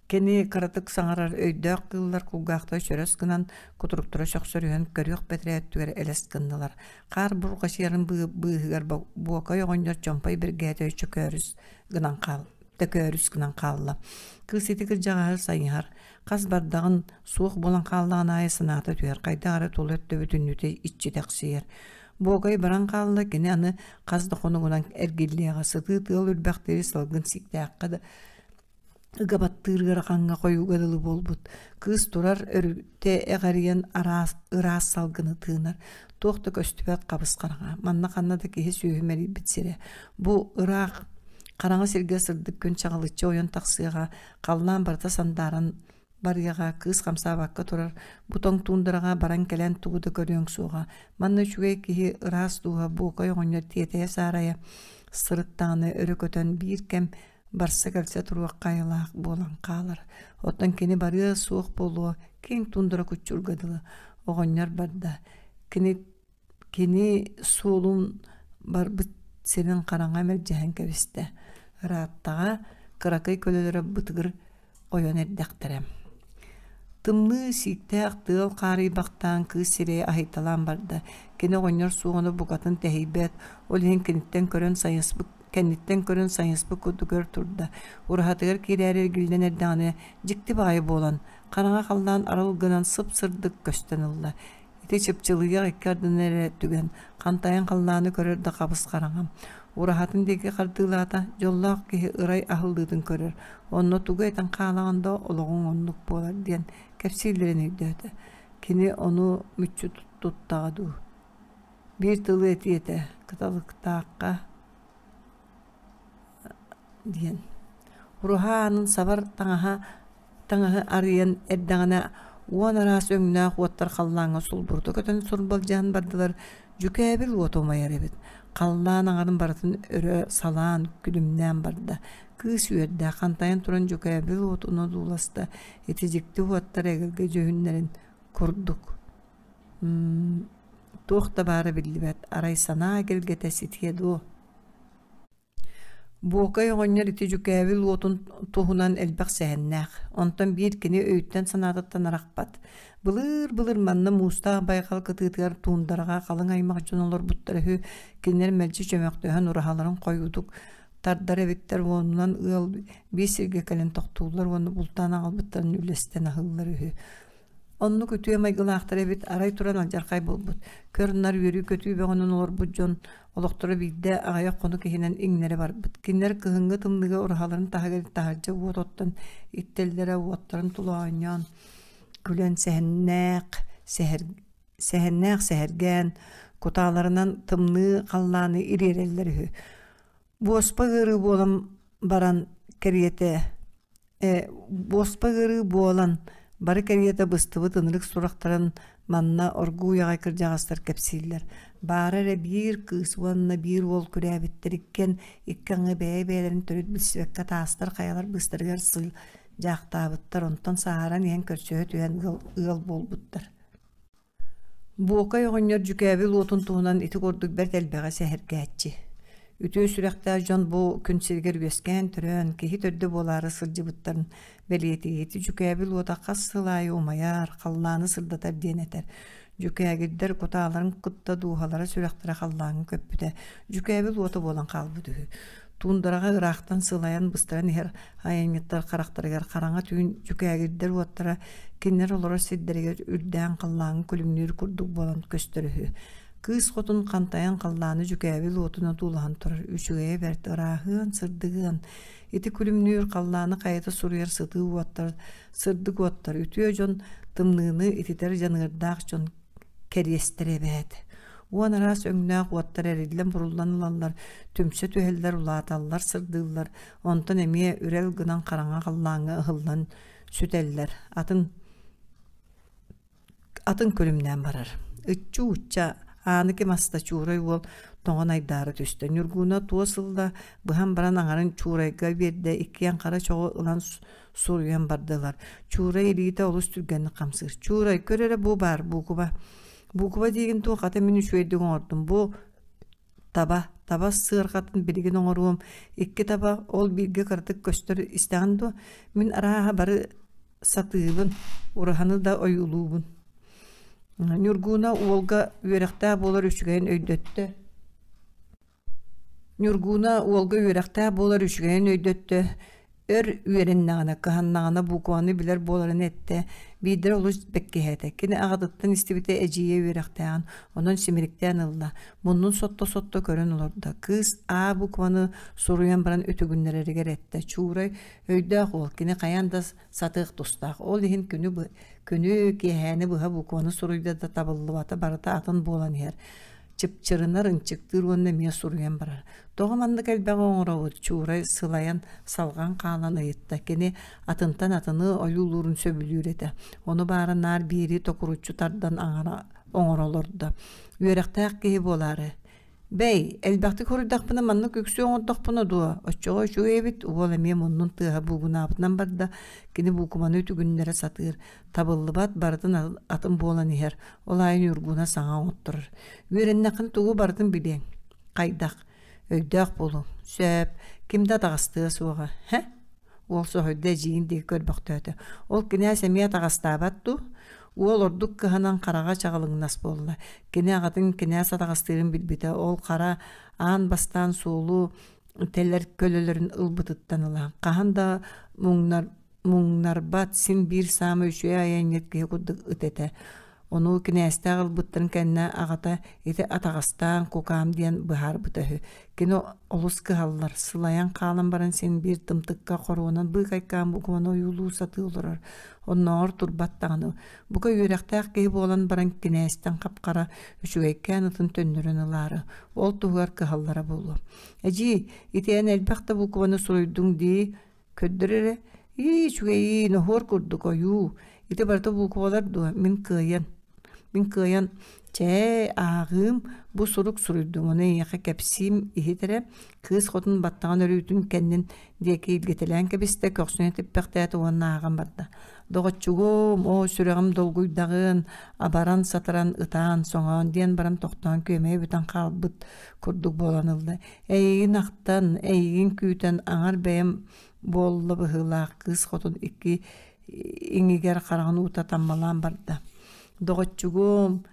Кини кыратык саҥарар өйдөөх кыыллар кулгаахтара чөрөс гынан, кутуруктара сөхсөрүһэн көрүөх бэтэрээ өттүгэр элэс гыннылар. Хаар бурҕачыйарын быыһыгар Буокай оҕонньор чомпой бэргэһэтэ чөкөөрүс гынан хаал төкөөрүс гынан хаалла. Кыыс ити кырдьаҕаһы сайыһар, хас бардаҕын суох буолан хааллаҕын аайы санаата түһэр, хайдах эрэ тула өттө бүтүннүүтэ иччитэхсийэр. Буокай баран хаалла, кини аны хас да хонугунан эргиллиэҕэ, сытыы тыал үрбэхтири салгын сииктээххэ да ыга баттыыр ыарахаҥҥа хойууга дылы буолбут. Кыыс турар өрүтэ эҕэрийэн араас ыраас салгыны тыынар. Туох да көстүбэт хабыс хараҥа. Манна ханна да киһи сүөһү мэлийбит сирэ. Бу ыраах хараҥа сиргэ сырдык күн чаҕылыччы ойон тахсыаҕа, халлаан барыта сандааран барыаҕа, кыыс хамсаабакка турар, бу тоҥ туундараҕа баран кэлэн тугу да көрүөҥ суоҕа. Манна үчүгэй киһи ыраас дууһа Буокай оҕонньор тиэтэйэ-саарайа сырыттаҕына өрө көтөн биир кэм барса-кэлсэ туруохха айылаах буолан хаалар. Оттон кини барыа суох буолуо, киэҥ туундара куччурга дылы оҕонньор барда. Кини кини суолун барбыт сирин хараҥа мэлдьэһэн кэбистэ. Ырааттаҕа кыракый көлөлөрө бытыгыр ойон эрдэхтэрэ. Тымныы, сииктээх тыал хаарыйбахтаан кыыс сирэйэ аһыйталаан барда. Кини оҕонньор суоҕуна букатын тэһийбэт, ол иһин киниттэн көрөн сайыспыт кэнниттэн көрөн сайыспыт курдук өр турда. Ураһатыгар киирээри эргиллэн эрдэҕинэ, дьикти баҕайы буолан, хараҥа халлаан арыл гынан сып-сырдык көстөн ылла. Ити чыпчылыйыах икки ардынан эрэ түгэн, хантайан халлааны көрөр да хабыс-хараҥа. Ураһатын диэки хардыылаата, дьоллоох киһи ырай аһыллыытын көрөр, онно тугу этэн хаалаҕын да олоҕуҥ оннук буолар диэн кэпсииллэрин өйдөөтө. Кини ону мүччү туттаҕа дуу Биир тылы этиэ этэ, кыталыктаахха диэн. Уруһа аанын сабар таҥаһа таҥаһы арыйан эрдэҕинэ уон араас өҥнөөх уоттар халлааҥҥа сулбурута көтөн сурбалдьыһан бардылар, дьүкээбил уота умайар эбит. Халлаан аҥарын барытын өрө салаан, күлүмнээн барда. Кыыс үөрдэ, хантайан туран дьүкээбил уотун одууласта, ити дьикти уоттар эгэлгэ дьүһүннэрин курдук Туох да баара биллибэт, арай санаа эгэлгэтэ ситиэ дуо Буокай оҕонньор ити дьүкээбил уотун туһунан элбэх сэһэннээх, онтон биир кини өйүттэн-санаатыттан арахпат. Былыр-былыр манна муустаах байҕал кытыытыгар туундараҕа халыҥ аймах дьон олорбуттара үһү, кинилэр мэлдьи чөмөхтөһөн ураһаларын хойуутук тардар эбиттэр уонунан ыал биир сиргэ кэлэн тохтууллар уонна бултаан аҕалбыттарын үллэстэн аһыыллар үһү. Оннук үтүө майгылаахтар эбит, арай туран алдьархай буолбут. Көр-нар үөрүү-көтүү бөҕөнөн олорбут дьон олохторо биирдэ аҕыйах хонук иһинэн иҥнэри барбыт. Кинилэр кыһыҥҥы тымныыга ураһаларын таһыгар таһырдьа уот оттон иттэллэрэ уоттарын тула оонньоон, күлэн сэһэннээх, сэһэр, сэһэннээх сэһэргээн, кутааларынан тымныы халлааны ириэрэллэр үһү. Буоспа ыарыы буолан баран кэриэтэ. Буоспа ыарыы буолан, бары кэриэтэ быстыбыт ынырык сурахтарын манна оргууй аҕай кырдьаҕастар кэпсииллэр. Баара эрэ биир кыыс уонна биир уол күрээбиттэр иккиэн икки аҥы бэйэ-бэйэлэрин төрүт билсибэккэ таастар хайалар быыстарыгар сылдьаахтаабыттар, онтон сааһыран иһэн көрсүһэ түһэн ыал буолбуттар. Буокай оҕонньор дьүкээбил уотун туһунан ити курдук бэрт элбэҕи сэһэргээччи. Үтүө сүрэхтээх дьон бу күн сиригэр үөскээн-төрөөн, киһи төрдө буолаары сылдьыбыттарын бэлиэтиир. Ити дьүкээбил уота хас сыл аайы умайар, халлааны сырдатар диэн этэр. Дьүкээгирдэр кутааларын кытта дууһалара сүрэхтэрэ халлааҥҥа көппүтэ, дьүкээбил уота буолан хаалбыт үһү. Туундараҕа ыраахтан сылайан быстаран иһэр айанньыттар харахтарыгар хараҥа түүн дьүкээгирдэр уоттара кинилэр олорор сирдэригэр үрдээн халлааҥҥа күлүмнүүр курдук буолан көстөр үһү. Кыыс хотун хантайан халлааны дьүкээбил уотун одуулаһан турар үчүгэйэ бэрт ырааһыан, сырдыгыан. Ити күлүмнүүр халлааны хайыта суруйар сытыы уоттар, сырдык уоттар, үтүө дьон тымныыны ититэр дьаныардаах дьон кэриэстэрэ эбээт. Уон араас өҥнөөх уоттар эриллэн-буруллан ылаллар, түмсэ түһэллэр, улааталлар, сырдыыллар, онтон эмиэ үрэл гынан хараҥа халлааҥҥа ыһыллан сүтэллэр, атын атын күлүмнээн барар. Ыччуу-ычча, ааны ким аста Чуурай уол тоҥон айдаара түстэ. Ньургууна туос ылла, быһан баран аҥарын Чуурайга биэрдэ, иккиэн хара чоҕу ылан суруйан бардылар. Чуурай илиитэ олус түргэнник хамсыыр. Чуурай, көр эрэ бу баар буукуба. Буукуба диигин туох ата мин үчүгэйдик оҥордум. Бу таба, таба сыарҕатын билигин оҥоруом. Икки таба, ол бииргэ кыратык көстөр истэҕин дуо? Мин арааһа бары сатыыбын, ураһаны да ойуулуубун. Ньургууна уолга үөрэхтээх буолар үчүгэйин өйдөттө. Ньургууна уолга үөрэхтээх буолар үчүгэйин өйдөттө, өр үөрэннэҕинэ, кыһаннаҕына букваны билэр буоларын эттэ, биирдэрэ олус бэккиһээтэ. Кини аҕатыттан истибитэ эдьиийэ үөрэхтээҕин, онон симириктээн ылла, муннун сотто-сотто көрөн олордо. Кыыс А букваны суруйан баран үтүгүннэрэригэр эттэ. Чуурай өйдөөх уол, кини хайаан да сатыах тустаах. Ол иһин күнү, күнү киэһээни быһа букваны суруйда да табыллыбата, барыта атын буолан иһэр. Чыпчырынар, ынчыктыыр уонна эмиэ суруйан барар. Тоҕо маннык элбэҕи оҥоробут? Чуурай сылайан, салҕан хаалан ыйытта. Кини атынтан атыны ойуулуурун сөбүлүүр этэ. Ону баара наар биири токуруччу тардан аҥара оҥоро олордо. Үөрэхтээх киһи буолаары. Бэй, элбэхтик хоруйдахпына маннык үксү оҥордохпуна дуо? Оччоҕо үчүгэй эбит, уол эмиэ муннун тыаһа буугунаабытынан барда. Кини буукубаны үтүгүннэрэ сатыыр. Табыллыбат, барытын атын буолан иһэр. Ол аайы Ньургуна саҥа оҥотторор. Үөрэннэххинэ тугу барытын билиэҥ. Хайдах? Өйдөөх буолуҥ. Сөп. Ким да атаҕастыа суоҕа. Һэ? Уол соһуйда эдьиийин диэки көрбөхтөөтө. Ол кинээс эмиэ атаҕастаабат дуу? Уол ордук кыһанан хараҕа чаҕылыҥнас буолла. Кини аҕатын кинээс атаҕастыырын билбитэ. Ол хара аан бастаан суолу тэлэр көлөлөрүн ылбытыттан ыла. Хаһан да муҥнар муҥнарбат, син биир саамай үчүгэй айанньыт киһи курдук ыт этэ. Ону кинээстээх ылбыттарын кэннэ аҕата ити атаҕастаан кукаам диэн быһаарбыта үһү. Кини олус кыһаллар, сылайан хаалан баран син биир тымтыкка хоруонан быыкайкаан букваны ойуулуу сатыы олорор. Оннооҕор турбат даҕаны. Бука үөрэхтээх киһи буолан баран кинээстэн хап-хара үчүгэйкээн ытын төннөрөн ылаары, ол туһугар кыһаллара буолуо. Эдьиий, ити эн элбэх да букваны суруйдуҥ дии, Көрдөр эрэ, ии үчүгэйиин, оһуор курдук ойуу, ити барыта буукубалар дуо, мин кыайан, мин кыайан, чээ, ааҕыым, бу сурук суруйдум, ону эйиэхэ кэпсиим, иһит эрэ, кыыс хотун баттаҕын өрүүтүн кэннин диэки илгитэлээн кэбистэ, көхсүнэ типпэхтээтэ уонна ааҕан барда. Доҕоччугум, оо, сүрэҕим долгуйдаҕын, абаран-сатаран, ытаан-соҥоон диэн баран тохтоон күөмэйэ бүтэн хаалбыт курдук буолан ылла. Эйигин ахтан, эйигин күүтэн аҥар бэйэм буолла быһыылаах кыыс хотун икки иҥигэр хараҕын уута таммалаан барда. Доҕоччугум,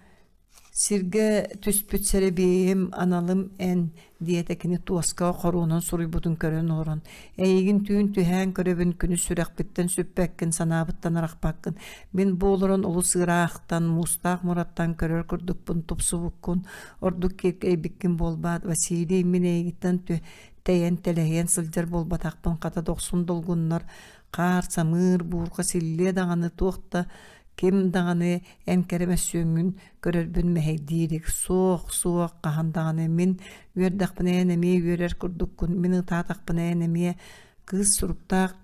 сиргэ түспүт сэрэбиэйим, аналым эн, диэтэ кини туоска хоруонан суруйбутун көрөн олорон. Эйигин түүн түһээн көрөбүн, күнүс сүрэхпиттэн сүппэккин, санаабыттан арахпаккын. Мин бу олорон олус ыраахтан, муустаах мураттан көрөр курдукпун, тупсубуккун, Ордук киэркэйбиккин буолбаат, Василий, мин эйигиттэн тэйэн тэлэһийэн сылдьар буолбатахпын, хата дохсун долгуннар, хаар, самыыр, буурҕа силлиэ даҕаны туох да ким даҕаны эн кэрэ мөссүөҥҥүн көрөрбүн мэһэйдиирик. Суох, суох, хаһан даҕаны мин үөрдэхпинэ эн эмиэ үөрэр курдуккун, мин ытаатахпына эн эмиэ кыыс суруктаах.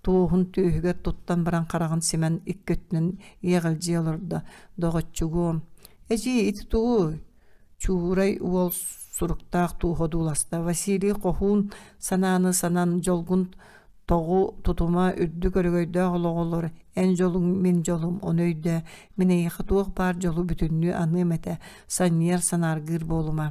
Туоһун түөһүгэр туттан баран хараҕын симэн икки өттүнэн иэҕэлдьийэ олордо. Доҕоччугуом, эдьиий ити тугуй? Чуурай уол суруктаах туоһа одууласта. Василий хоһуун санааны санан дьолгун тоҕу тутума үрдүк өрөгөйдөөх олоҕу олор эн дьолуҥ мин дьолум ону өйдөө мин эйиэхэ туох баар дьолу бүтүннүү аныам этэ санньыйар санааргыыр буолума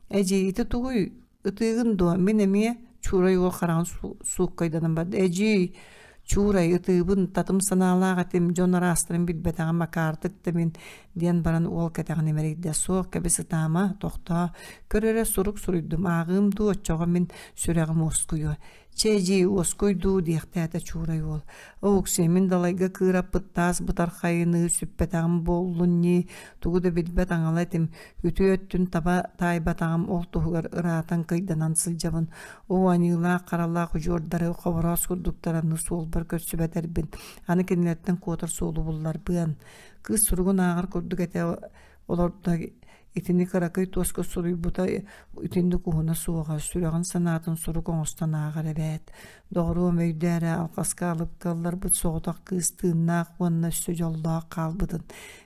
эдьиий ити тугуй Ытыыгын дуо? Мин эмиэ Чуурай уол хараҕын сууккайданан барда. Эдьиий, Чуурай, ытыыбын, татым санаалаах этим, дьон араастарын билбэтэҕим, акаартык да мин, диэн баран уол кэтэҕин имэрийдэ. Суох, кэбис ытаама, тохтоо. Көр эрэ, сурук суруйдум, ааҕыым дуу, оччоҕо мин сүрэҕим уоскуйуо. Чэ, эдьиий, уоскуй дуу, диэхтээтэ Чуурай уол. Оуксия, мин далайга кыыраппыт таас бытархайыныы сүппэтэҕим буоллун ньии, тугу да билбэт аҥала этим, үтүө өттүн таба таайбатаҕым ол туһугар ыраатан кыйданан сылдьабын. Оо, аньыылаах харалаах удьуордары хобороос курдуктараны суолбар көрсүбэтэрбин, аны кинилэртэн куотар суолу булларбыан. Кыыс суругун ааҕар курдук этэ олордо Итини кыракый туоска суруйбута итинник уһуна суоҕа, сүрэҕин санаатын сурук оҥостон ааҕар эбээт. Доҕоруом өйдөө эрэ, алҕаска алыпка ылларбыт соҕотох кыыс тыыннаах уонна өссө дьоллоох хаалбытын.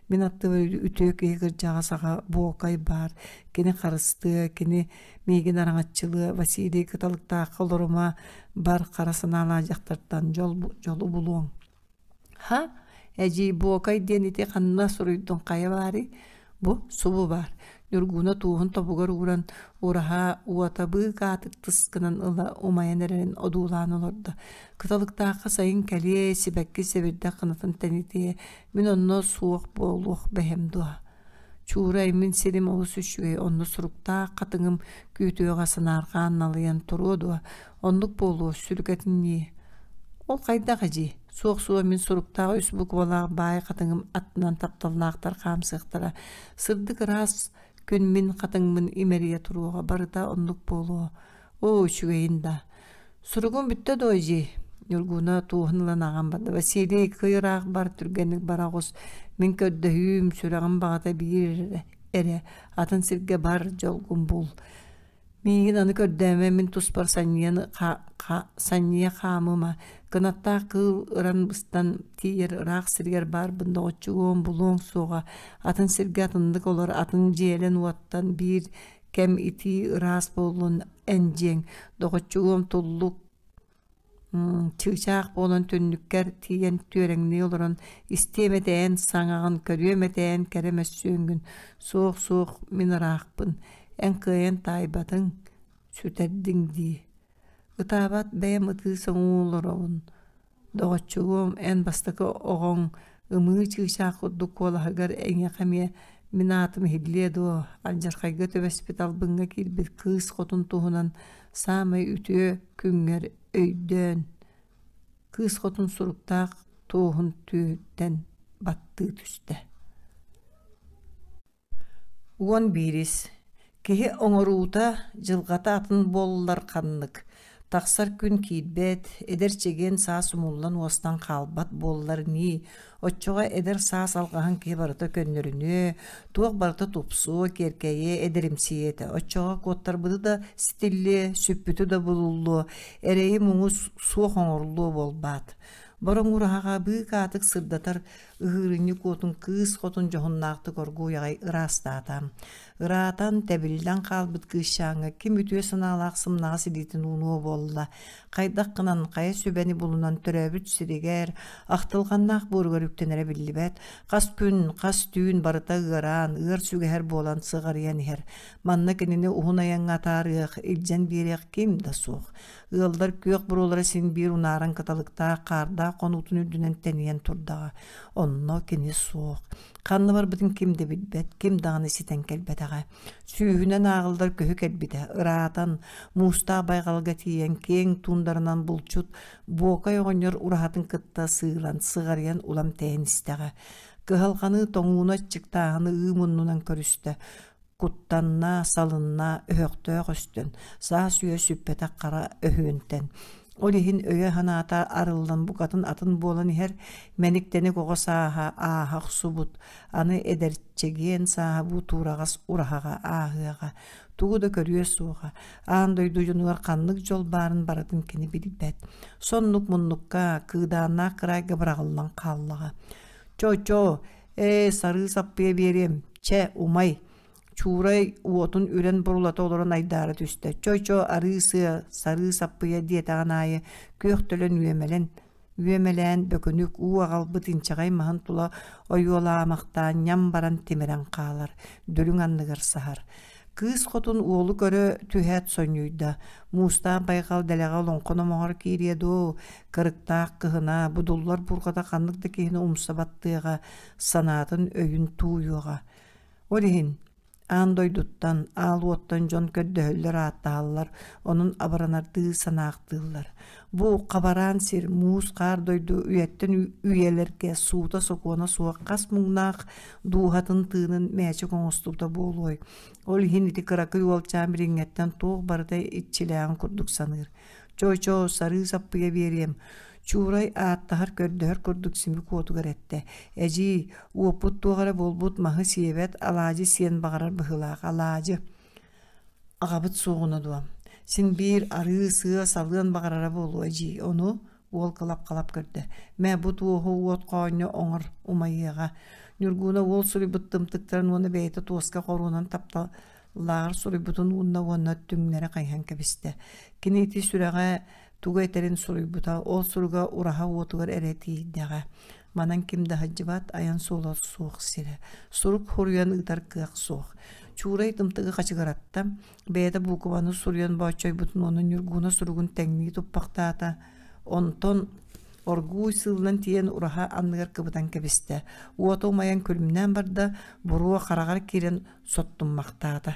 Мин аттыбар үтүө киһи кырдьаҕас аҕа Буокай баар, кини харыстыа, кини миигин араҥаччылыа, Василий Кыталыктаахха олорума, бар хара санаалаах дьахтартан дьол, дьолу булуоҥ. Ха, эдьиий Буокай диэн ити ханна суруйдуҥ хайа баарый? Бу субу баар. Ньургууна туоһун тобугар ууран, ураһа уота быыкаатык тыс гынан ыла умайан эрэрин одуулаан олордо. Кыталыктаахха сайын кэлиэ, сибэкки сэбирдэх кынатын тэнитиэ, мин онно суох буолуох бэһэм дуо? Чуурай, мин сирим олус үчүгэй, онно суруктаах хатыҥым күүтүөҕэ санаарҕаан налыйан туруо дуо? Оннук буолуо, сүлүкэтин ньии. Ол хайдах эдьиий? Суох-суох мин суруктаах үс буквалаах баай хатыҥым аттынан тапталлаахтар хаамсыахтара. Сырдык ыраас күн мин хатыҥмын имэрийэ туруоҕа, барыта оннук буолуо. Оо, үчүгэйин да. Суругум бүттэ дуо, эдьиий? Ньургууна туоһун ылан ааҕан барда. Василий, кый ыраах бар, түргэнник бара оҕус. Мин көрдөһүүм, сүрэҕим баҕата биир эрэ, эрэ. Атын сиргэ бар, дьолгун бул. Миигин аны көрдөөмө, мин туспар санньыйан санньыйа хаамыма, кынаттаах кыыл ыран быстан тиийэр ыраах сиригэр баарбын доҕоччугуом булуоҥ суоҕа, атын сиргэ атыннык олор, атын дьиэлэн-уоттан биир кэм итии ыраас буоллун эн дьиэҥ, доҕоччугуом туллук Чыычаах буолан түннүккэр тиийэн түөрэҥнии олорон истиэм этэ эн саҥаҕын, көрүөм этэ эн кэрэ мөссүөҥҥүн, суох-суох мин ыраахпын, эн кыайан таайбатыҥ, сүтэрдиҥ дии. Ытаабат бэйэм ытыы соҥуу олоробун, доҕоччугуом эн бастакы оҕоҥ ымыы чыычаах курдук куолаһыгар эйиэхэ эмиэ мин аатым иһиллиэ дуо, алдьархайга түбэспит албыҥҥа киирбит кыыс хотун туһунан Саамай үтүө күҥҥэр өйдөөн, кыыс хотун суруктаах туоһун түөһүттэн баттыы түстэ. Уон биирис Киһи оҥоруута, дьылҕата атын буоллар ханнык. Тахсар күн киирбэт, эдэр чэгиэн саас умуллан уостан хаалбат буоллар нии, Оччоҕо эдэр саас алҕаһын киһи барыта көннөрүнүө, туох барыта тупсуо, киэркэйиэ, эдэримсийиэ этэ. Оччоҕо куоттарбыты да ситиллиэ, сүппүтү да булуллуо, эрэйи-муҥу суох оҥоруллуо буолбаат. Бороҥ ураһаҕа быыкаатык сырдатар ыһыырынньык уотун кыыс хотун дьоһуннаахтык оргууй аҕай ыраастаата. Ыраатан, тэбиллэн хаалбыт кыысчааҥҥа ким үтүө санаалаах сымнаҕас илиитин уунуо буолла, хайдах гынан хайа сүбэни булунан төрөөбүт сиригэр, ахтылҕаннаах буоругар үктэнэрэ биллибэт, хас күн, хас түүн барыта ыараан, ыар сүгэһэр буолан сыҕарыйан иһэр. Манна кинини уһун айаҥҥа атаарыах, илдьэн биэриэх ким да суох. Ыаллар күөх буруолара син биир унааран кыталыктаах хаардаах хонуутун үрдүнэн тэнийэн турдаҕа. Онно кини суох. Ханна барбытын ким да билбэт, ким даҕаны ситэн кэлбэтэҕэ. Сүүһүнэн ааҕыллар көһү кэлбитэ, ыраатан, муустаах байҕалга тиийэн, киэҥ туундаранан булчут Буокай оҕонньор ураһатын кытта сыылан, сыҕарыйан улам тэйэн истэҕэ. Кыһалҕаны, тоҥууну, аччыктааһыны ыы муннунан көрүстэ. Куттанна, салынна, өһөхтөөх өстөн, саас үө сүппэтэх хара өһүөнтэн. Ол иһин өйө-санаата арыллан букатын атын буолан иһэр, мэник-тэник оҕо сааһа ааһа охсубут, аны эдэрчэгиэн сааһа бу туураҕас ураһаҕа ааһыаҕа, тугу да көрүө суоҕа, аан дойду дьонугар ханнык дьол баарын барытын кини билбэт. Соннук муннукка, кыыдааннаах кыраайга быраҕыллан хааллаҕа. Чо-чо, ээ, сарыы саппыйа биэриэм, чэ, умай, Чуурай уотун үрэн бурулата олорон айдаара түстэ. Чой-чо арыы сыа, сарыы саппыйа диэтэҕин аайы күөх төлөн үөмэлэн, үөмэлээн бөкүнүк уу аҕалбыт инчэҕэй маһын тула ойуолаамахтаан ньам баран тимирэн хаалар, дүлүҥ анныгар саһар. Кыыс хотун уолу көрө түһээт сонньуйда. Муустаах байҕал дэлэҕэ олоҥхо номоҕор киириэ дуо, кырыктаах кыһына, будуллар бурҕата ханнык да киһини умса баттыаҕа, санаатын өйүн тууйуоҕа. Ол иһин аан дойдуттан, аал уоттан дьон көрдөһөллөр-ааттаһаллар, онон абыранардыы санаахтыыллар. Бу хабараан сир, муус-хаар дойду үйэттэн үйэлэргэ суута-сокуона суох хас муҥнаах дууһатын тыынын мээчик оҥостубута буолуой. Ол иһин ити кыракый уолчаан билиҥҥэттэн туох барыта иччилээҕин курдук саныыр. Чоо-чоо, сарыы саппыйа биэриэм, Чуурай ааттаһар-көрдөһөр курдук симик уотугар эттэ: «Эдьиий, уоппут туох эрэ буолбут маһы сиэбэт, алаадьы сиэн баҕарар быһыылаах, алаадьы Аҕабыт суоҕуна дуо? Син биир арыы сыа салыан баҕарара буолуо, эдьиий, ону?» уол кылап-халап көрдө. «Мэ, бу туоһу уот хоонньо оҥор, умайыаҕа». Ньургууна уол суруйбут тымтыктарын уонна бэйэтэ туоска хоруонан таптал лааҕыр суруйбутун уунна уонна түҥнэри хайыһан кэбистэ. Кини ити сүрэҕэ тугу этэрин суруйбута, ол суруга ураһа уотугар эрэ тиийдэҕэ. Манан ким да сылдьыбат, айан суола суох сирэ. Сурук суруйан ыытар кыах суох. Чуурай тымтыгы хачыгыратта, бэйэтэ буукубаны суруйан бооччойбутун уонна Ньургууна суругун тэҥнии туппахтаата. Онтон оргууй сыылынан тиийэн ураһа анныгар кыбытан кэбистэ. Уота умайан күлүмнээн барда, буруо хараҕар киирэн соттуммахтаата.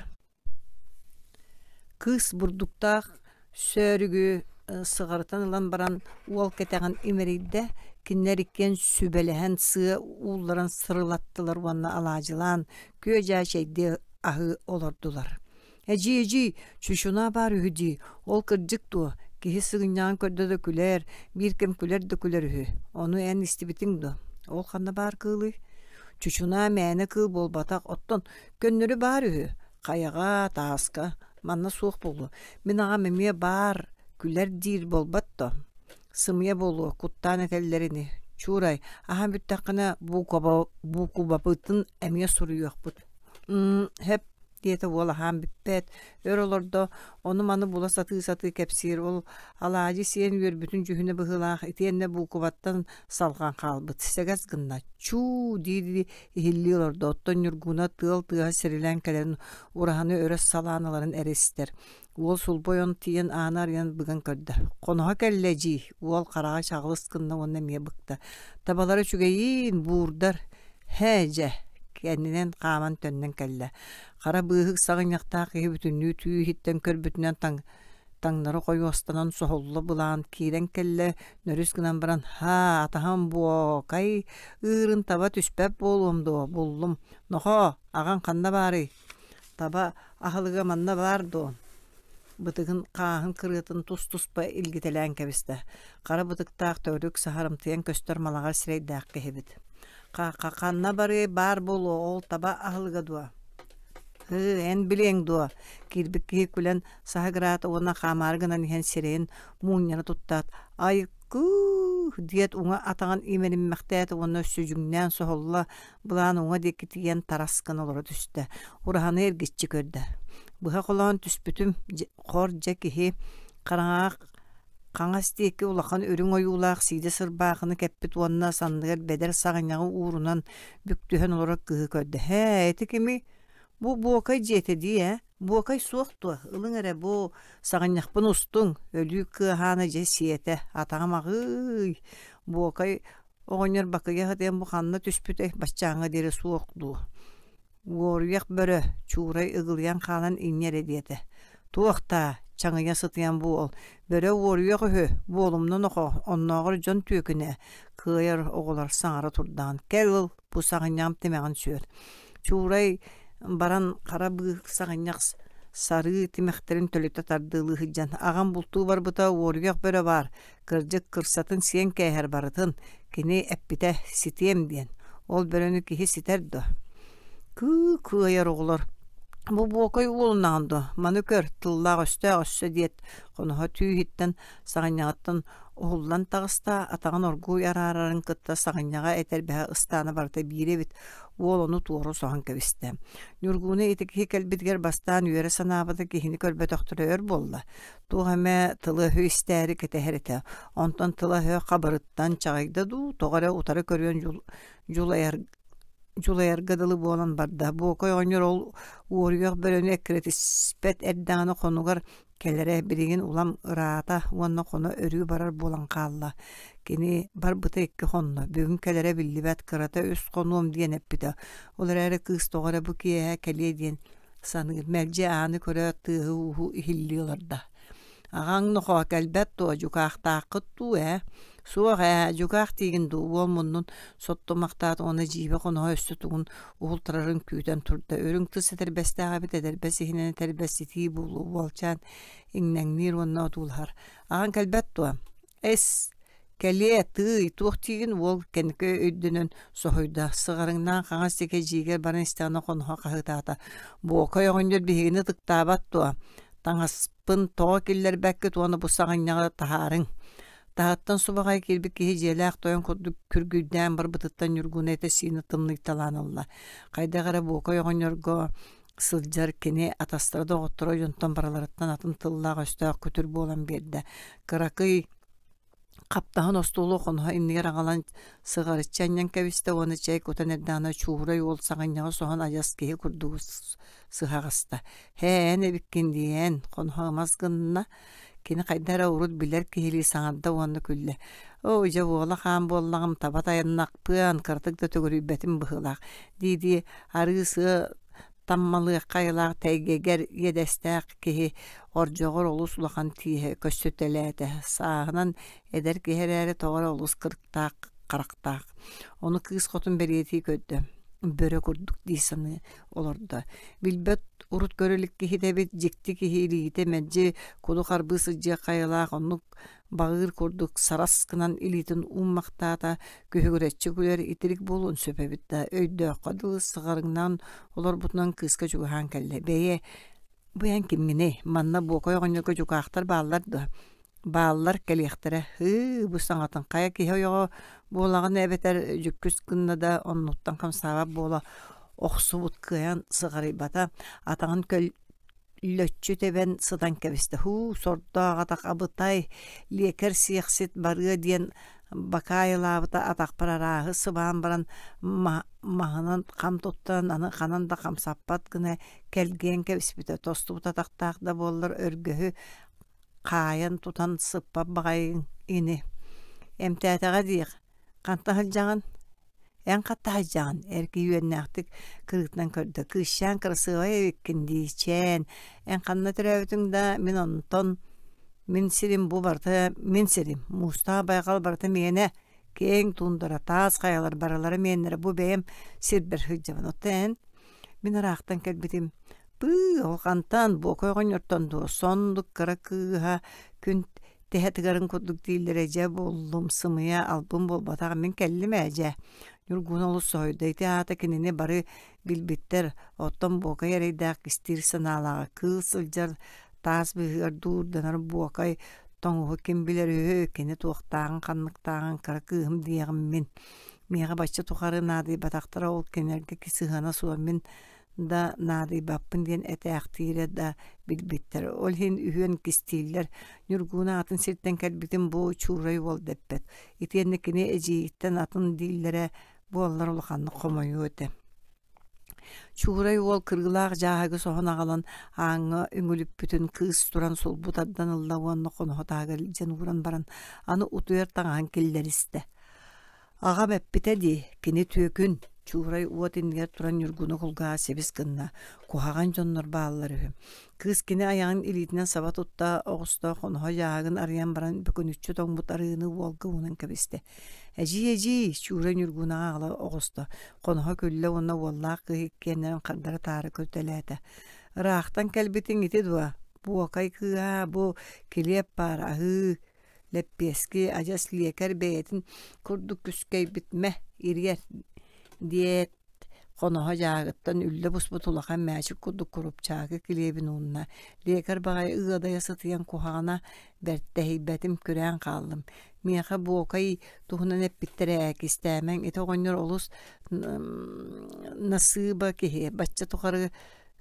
Кыыс бурдуктаах сөөрүгү сыҕарытан ылан баран уол кэтэҕин имэрийдэ, кинилэр иккиэн сүбэлэһэн сыа уулларан сырылаттылар уонна алаадьылаан күө-дьаа чэйдии аһыы олордулар. «Эдьиий, эдьиий, чучунаа баар үһү дии, ол кырдьык дуо? Киһи сыгынньаҕын көрдө да күлэр, биир кэм күлэр да күлэр үһү. Ону эн истибитиҥ дуо? Ол ханна баар кыылый?» «Чучунаа мээнэ кыыл буолбатах, оттон Көннөрү баар үһү, хайаҕа, тааска, манна суох буолуо. Мин аҕам эмиэ баар, күлэр диир буолбат дуо? Сымыйа буолуо, куттаан этэллэр ини. Чуурай, аһаан бүттэххинэ буукубабытын эмиэ суруйуохпут. М һэп диэтэ уол аһаан бүппэт, өр олордо, ону-маны була сатыы-сатыы кэпсиир. Ол алаадьы сиэн үөрбүтүн дьүһүнэ быһыылаах итиэннэ буукубаттан салҕан хаалбыт. Сэгэс гынна, чуу дии-дии иһиллии олордо, оттон Ньургуна тыал тыаһа сирилээн кэлэн ураһаны өрө салаан ыларын эрэ истэр. Уол сулбу ойон тиийэн ааны арыйан быган көрдө. Хоноһо кэллэ дьии, уол хараҕа чаҕылыс гынна уонна эмиэ быкта. Табалара үчүгэйиин, буурдар. Һээ дьэ, кэннинэн хааман төннөн кэллэ. Хара быыһык саҕынньахтаах киһи бүтүннүү түү иһиттэн көрбүтүнэн таҥ таҥнары хойуостанан соһулла былаан киирэн кэллэ, нөрүс гынан баран «Һаа, атаһым буокай, ыырын таба түспэт буолуом дуо, буллум. Нохоо, аҕаҥ ханна баарый? Таба аһылыга манна баар дуо?» Бытыгын хааһын кырыатын тус-туспа илгитэлээн кэбистэ. Хара бытыктаах төгүрүк саһарымтыйан көстөр малаҕар сирэйдээх киһибит. «Ха-ха, ханна барыай баар буолуо, ол таба аһылыга дуо?» «Һыы, эн билиэҥ дуо?» Киирбит киһи күлэн саһыгыраата уонна хаамаары гынан иһэн сирэйин муунньара туттаат «Айкыы!» диэт уҥа атаҕын имэриммэхтээтэ уонна сүдьүҥнээн соһулла былаан уҥа диэки тиийэн тарас гына олоро түстэ. Ураһаны эргиччи көрдө. Быһа холоон түспүтүм, хор дьэ киһи хараҥаҕа хаҥас диэки улахан үрүҥ ойуулаах сиидэ сырбаахыны кэппит уонна санныгар бэдэр саҕынньаҕы уурунан бүк түһэн олорор кыыһы көрдө. «Һээ, ити кимий? Бу Буокай дьиэтэ дии ээ? Буокай суох дуо? Ылыҥ эрэ бу саҕынньахпын устуҥ, өлүү кыаһаана дьэ сиэтэ, атаҕым аҕыый, Буокай оҕонньор бакыйа сытыйан бу ханна түспүтэй, баччааҥҥа диэри суох дуу Уоруйах бөрө, Чуурай ыгылыйан хаалан инньэ эрэ диэтэ. Туох даа, чаҥыйа сытыйан буол, бөрө уоруйах үһү, буолумна нохоо, оннооҕор дьон түөкүнэ, кыайар оҕолор саҥара турдаҕын, кэл ыл, бу саҕынньаҕым тимэҕин сүөр. Чуурай баран хара быыһык саҕынньах Сарыы тимэхтэрин төлүтэ тардыалыы сылдьан, аҕам бултуу барбыта уоруйах бөрө баар, кырдьык кырсатын сиэн кээһэр барытын, кини эппитэ ситиэм диэн. Ол бөрөнү киһи ситэр дуо? Кыы кыайар оҕолор бу Буокай уолунаҕын дуо? Маны көр, тыллаах өстөөх өссө диэт, хоноһо түү иһиттэн саҕынньаҕыттан уһуллан таҕыста, атаҕын оргууй араарарын кытта саҕынньаҕа этэрбэһэ ыстаана барыта биир эбит, уол ону туора соһон кэбистэ. Ньургууна ити киһи кэлбитигэр бастаан үөрэ санаабыта киһини көрбөтөхтөрө өр буолла. Туох эмэ тылы-өһү истээри кэтэһэр этэ. Онтон тыла-өһө хабырыттан чаҕыйда дуу, тоҕо эрэ утары көрүөн дьулайар дьулайарга дылы буолан барда. Буокай оҕонньор ол уоруйах бөрөнү эккирэтиспэт эрдэҕинэ хонугар кэлэрэ билигин улам ыраата уонна хоно өрүү барар буолан хаалла. Кини барбыта икки хонно, бүгүн кэлэрэ биллибэт, кырата үс хонуом диэн эппитэ. Ол эрээри кыыс тоҕо эрэ бу киэһэ кэлиэ диэн саныыр. Мэлдьи ааны көрөөт тыаһы-ууһу иһиллии олордо. Аҕаҥ нохоо кэлбэт дуо, дьукаахтааххыт дуу ээ? Суох ээ, дьукаах диигин дуу, уол муннун соттумахтаат уонна дьиибэ хоноһо өссө тугун уһултарарын күүтэн турда. Үрүҥ тыс этэрбэстээх эбит, этэрбэс иһинэн этэрбэс ситии буолуо уолчаан иҥнэҥниир уонна одуулаһар. Аҕаҥ кэлбэт дуо? Эс, кэлиэ, тыый, туох диигин уол кэнники өйдөнөн соһуйда, сыҕарыҥнаан хаҥас диэки эдьиийигэр баран истэҕинэ хоноһо хаһыытаата: «Буокай оҕонньор биһигини ытыктаабат дуо? Таҥаспын тоҕо киллэрбэккит уонна бу саҕынньаҕы таһаарыҥ». Таһыттан субаҕай киирбит киһи дьиэлээх тойон курдук күргүйдээн барбытыттан Ньургуна этэ-сиинэ тымныйталаан ылла. Хайдах эрэ Буокай оҕонньорго сылдьар кини атастара доҕотторо дьонтон барыларыттан атын тыллаах-өстөөх күтүр буолан биэрдэ. Кыракый хаптаһын остуолу хоноһо иннигэр аҕалан сыҕарыччы анньан кэбистэ уонна чэй кутан эрдэҕинэ Чуурай уол саҕынньаҕы соһон адьас киһи курдугу сыһаҕаста. «Һээ, эн эбиккин диэн» хоноһо ымас гынна. Кини хайдах эрэ урут билэр киһилии саҥарда уонна күллэ. «Оо, дьэ уола хаан буоллаҕым, таба тайаннахпыан, кыратык да төгүрүйбэтим быһыылаах» дии-дии арыы-сыа таммалыахха айылаах тэйгэгэр иэдэстээх киһи ордьоҕор олус улахан тииһэ көссүтэлээтэ. Сааһынан эдэр киһи эрээри тоҕо эрэ олус кырыктаах харахтаах. Ону кыыс хотун бэлиэтии көрдө. Бөрө курдук дии саныы олордо. Билбэт урут көрө илик киһитэ эбит, дьикти киһи илиитэ мэлдьи куду харбыы сылдьыах хайалаах оннук баҕыыр курдук сарас гынан илиитин ууммахтаата, күһүгүрэччи күлэр итирик буолуон сөп эбит да, өйдөөххө дылы сыҕарыҥнаан олорбутунан кыыска чугаһаан кэллэ. Бэйэ, бу эн кимҥиний? Манна Буокай оҕонньорго дьукаахтар бааллар дуо? Бааллар, кэлиэхтэрэ. Һыы, бу саҥатын хайа киһи ойоҕо буолаҕын эбэтэр дьүккүс гынна да оннуттан хамсаабат буола охсубут кыайан сыҕарыйбата, атаҕын көл лөччү тэбэн сытан кэбистэ һуу сордоох атах абытай лиэкэр сиэхсит барыа диэн бакаайылаабыта атахпар арааһы сыбаан баран маһынан хам туттан аны ханан да хамсаппат гына кэлгиэн кэбиспитэ тостубут атахтаах да буоллар өргөһү хаайан тутан сыппат баҕайыҥ ини эмтээтэҕэ диэх Ханта сылдьаҕын? Эн хатта сылдьаҕын? Эр киһи үөннээхтик кырыытынан көрдө. Кыысчаан кырасыабай эбиккин дии, чээн. Эн ханна төрөөбүтүҥ да, мин онтон мин сирим бу барыта мин сирим. Муустаах байҕал барыта миэнэ. Киэҥ туундара, таас хайалар барылара миэннэрэ бу бэйэм сирбэр сылдьабын. Оттон эн мин ыраахтан кэлбитим. Пыы, ол хантан, Буокай оҕонньортон дуо, соннук кыра кыыһа күн тэһэ тыгарын курдук дииллэрэ дьэ буоллум, сымыйа, албын буолбатах, мин кэллим ээ дьэ. Ньургуна олус соһуйда, ити аата кинини бары билбиттэр, оттон Буокай эрэйдээх кистиир санаалааҕа кыыл сылдьар таас быыһыгар дуурданар Буокай тоҥуһу ким билэр үһү, кини туохтааҕын ханныктааҕын кыра кыыһым диэҕим мин. Миэхэ бачча тухары наадыйбатахтара ол кинилэргэ сыһыана суох мин да наадыйбаппын диэн этээхтиирэ да билбиттэр. Ол иһин үһүөн кистииллэр. Ньургууна атын сиртэн кэлбитин бу Чуурай уол дэппэт. Итиэннэ кини эдьиийиттэн атын дииллэрэ буоллар улаханнык хомойуо этэ. Чуурай уол кырыылаах дьааһыгы соһон аҕалан ааҥҥа үҥүлүппүтүн кыыс туран сулбу тардан ылла уонна хоноһо таһыгар илдьэн ууран баран аны утуйар таҥаһын киллэристэ. Аҕам эппитэ дии, кини түөкүн, Чуурай уот иннигэр туран Ньургуну кулгааҕа сибис гынна, куһаҕан дьоннор бааллар үһү. Кыыс кини айаҕын илиитинэн саба тутта оҕуста, хоноһо дьааһыгын арыйан баран бөкүнүччү тоҥмут арыыны уолга уунан кэбистэ. Эдьиий, эдьиий, Чуурай Ньургунаҕа аҕала оҕуста. Хоноһо күллэ уонна уоллаах кыыһы иккиэннэрин хардары-таары көтүтэлээтэ. Ыраахтан кэлбитиҥ ити дуо? Буокай кыыһа бу килиэп баар аһыы лэппиэски адьас лиэкэр бэйэтин курдук күскэйбит мэ ириэр диэт хоноһо дьааһыгыттан үллэ буспут улахан мээчик курдук курупчаакы килиэбин уунна. Лиэкэр баҕайы ыадайа сытыйан куһаҕана бэртэһийбэтим күрээн хааллым. Миэхэ Буокай туһунан эппиттэрэ ээ, кистээмэҥ, ити оҕонньор олус насыыба киһи, бачча тухары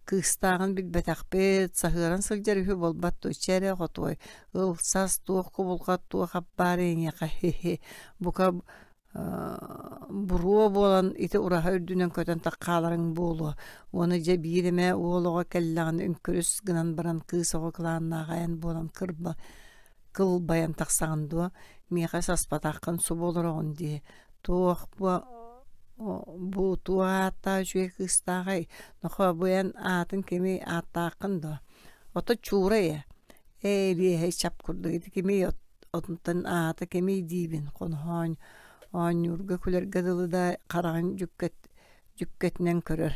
кыыстааҕын билбэтэхпит, саһыаран сылдьар үһү буолбат дуо, чэ эрэ хотуой, ыл, сас, туох кубулҕат, туох аппаар эйиэхэ, хи-хи, бука буруо буолан ити ураһа үрдүнэн көтөн хааларыҥ буолуо уонна дьэ биир эмэ уол оҕо кэллэҕинэ үҥкүрүс гынан баран кыыс оҕо кылааннаах айан буолан кырба кылбайан тахсаҕын дуо миэхэ саспатаххын субу олороҕун дии туох бу бу туох ааттаах үчүгэй кыыстааҕай нохоо бу эн аатын кимий ааттааххын дуо ото Чуурай ээ ээ илиэһэй чап курдук ити кимий Онтон аата кимий диибин хоноһоон оонньуурга күлэргэ дылы да хараҕын дьүккэт дьүккэтинэн көрөр.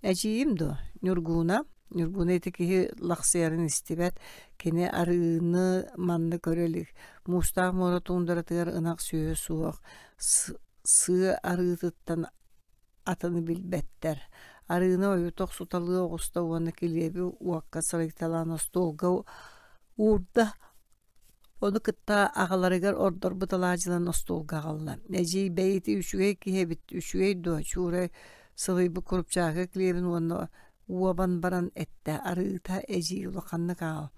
Эдьиийим дуо? Ньургууна? Ньургууна ити киһи лахсыйарын истибэт, кини арыыны манна көрө илик. Муустаах муора туундаратыгар ынах сүөһү суох, сыа арыытыттан атыны билбэттэр. Арыыны ойута охсуталыы оҕуста уонна килиэби уокка сырайталаан остуолга уурда. Ону кытта аҕаларыгар ордорбут алаадьыларын остуолга аҕалла. Эдьиий бэйити үчүгэй киһи эбит, үчүгэй дуо, Чуурай сылыйбыт курупчаакы килиэбин уонна уобан баран эттэ, арыыта эдьиий улаханнык аҕал.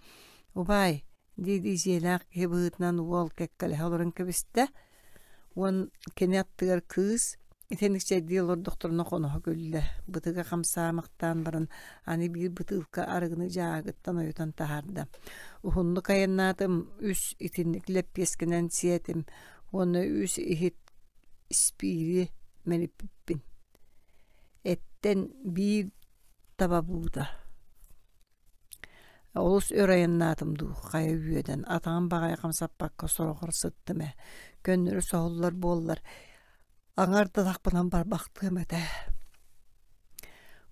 Убаай, дии-дии дьиэлээх киһи быһыытынан уол кэккэлэһэ олорон кэбистэ Уон кини аттыгар кыыс итинник чэйдии олордохторуна хоноһо күллэ, бытыга хамсаамахтаан баран аны биир бытыылка арыгыны дьааһыгыттан ойутан таһаарда. Уһуннук айаннаатым, үс итинник лэппиэскэнэн сиэтим уонна үс иһит испиири мэлиппиппин. Эттэн биир таба буута. Олус өр айаннаатым дуу, хайа үөдэн, атаҕым баҕайы хамсаппакка сороҕор сыттым ээ, көннөрү соһуллар буоллар, аҥар да атахпынан барбахтыам этэ.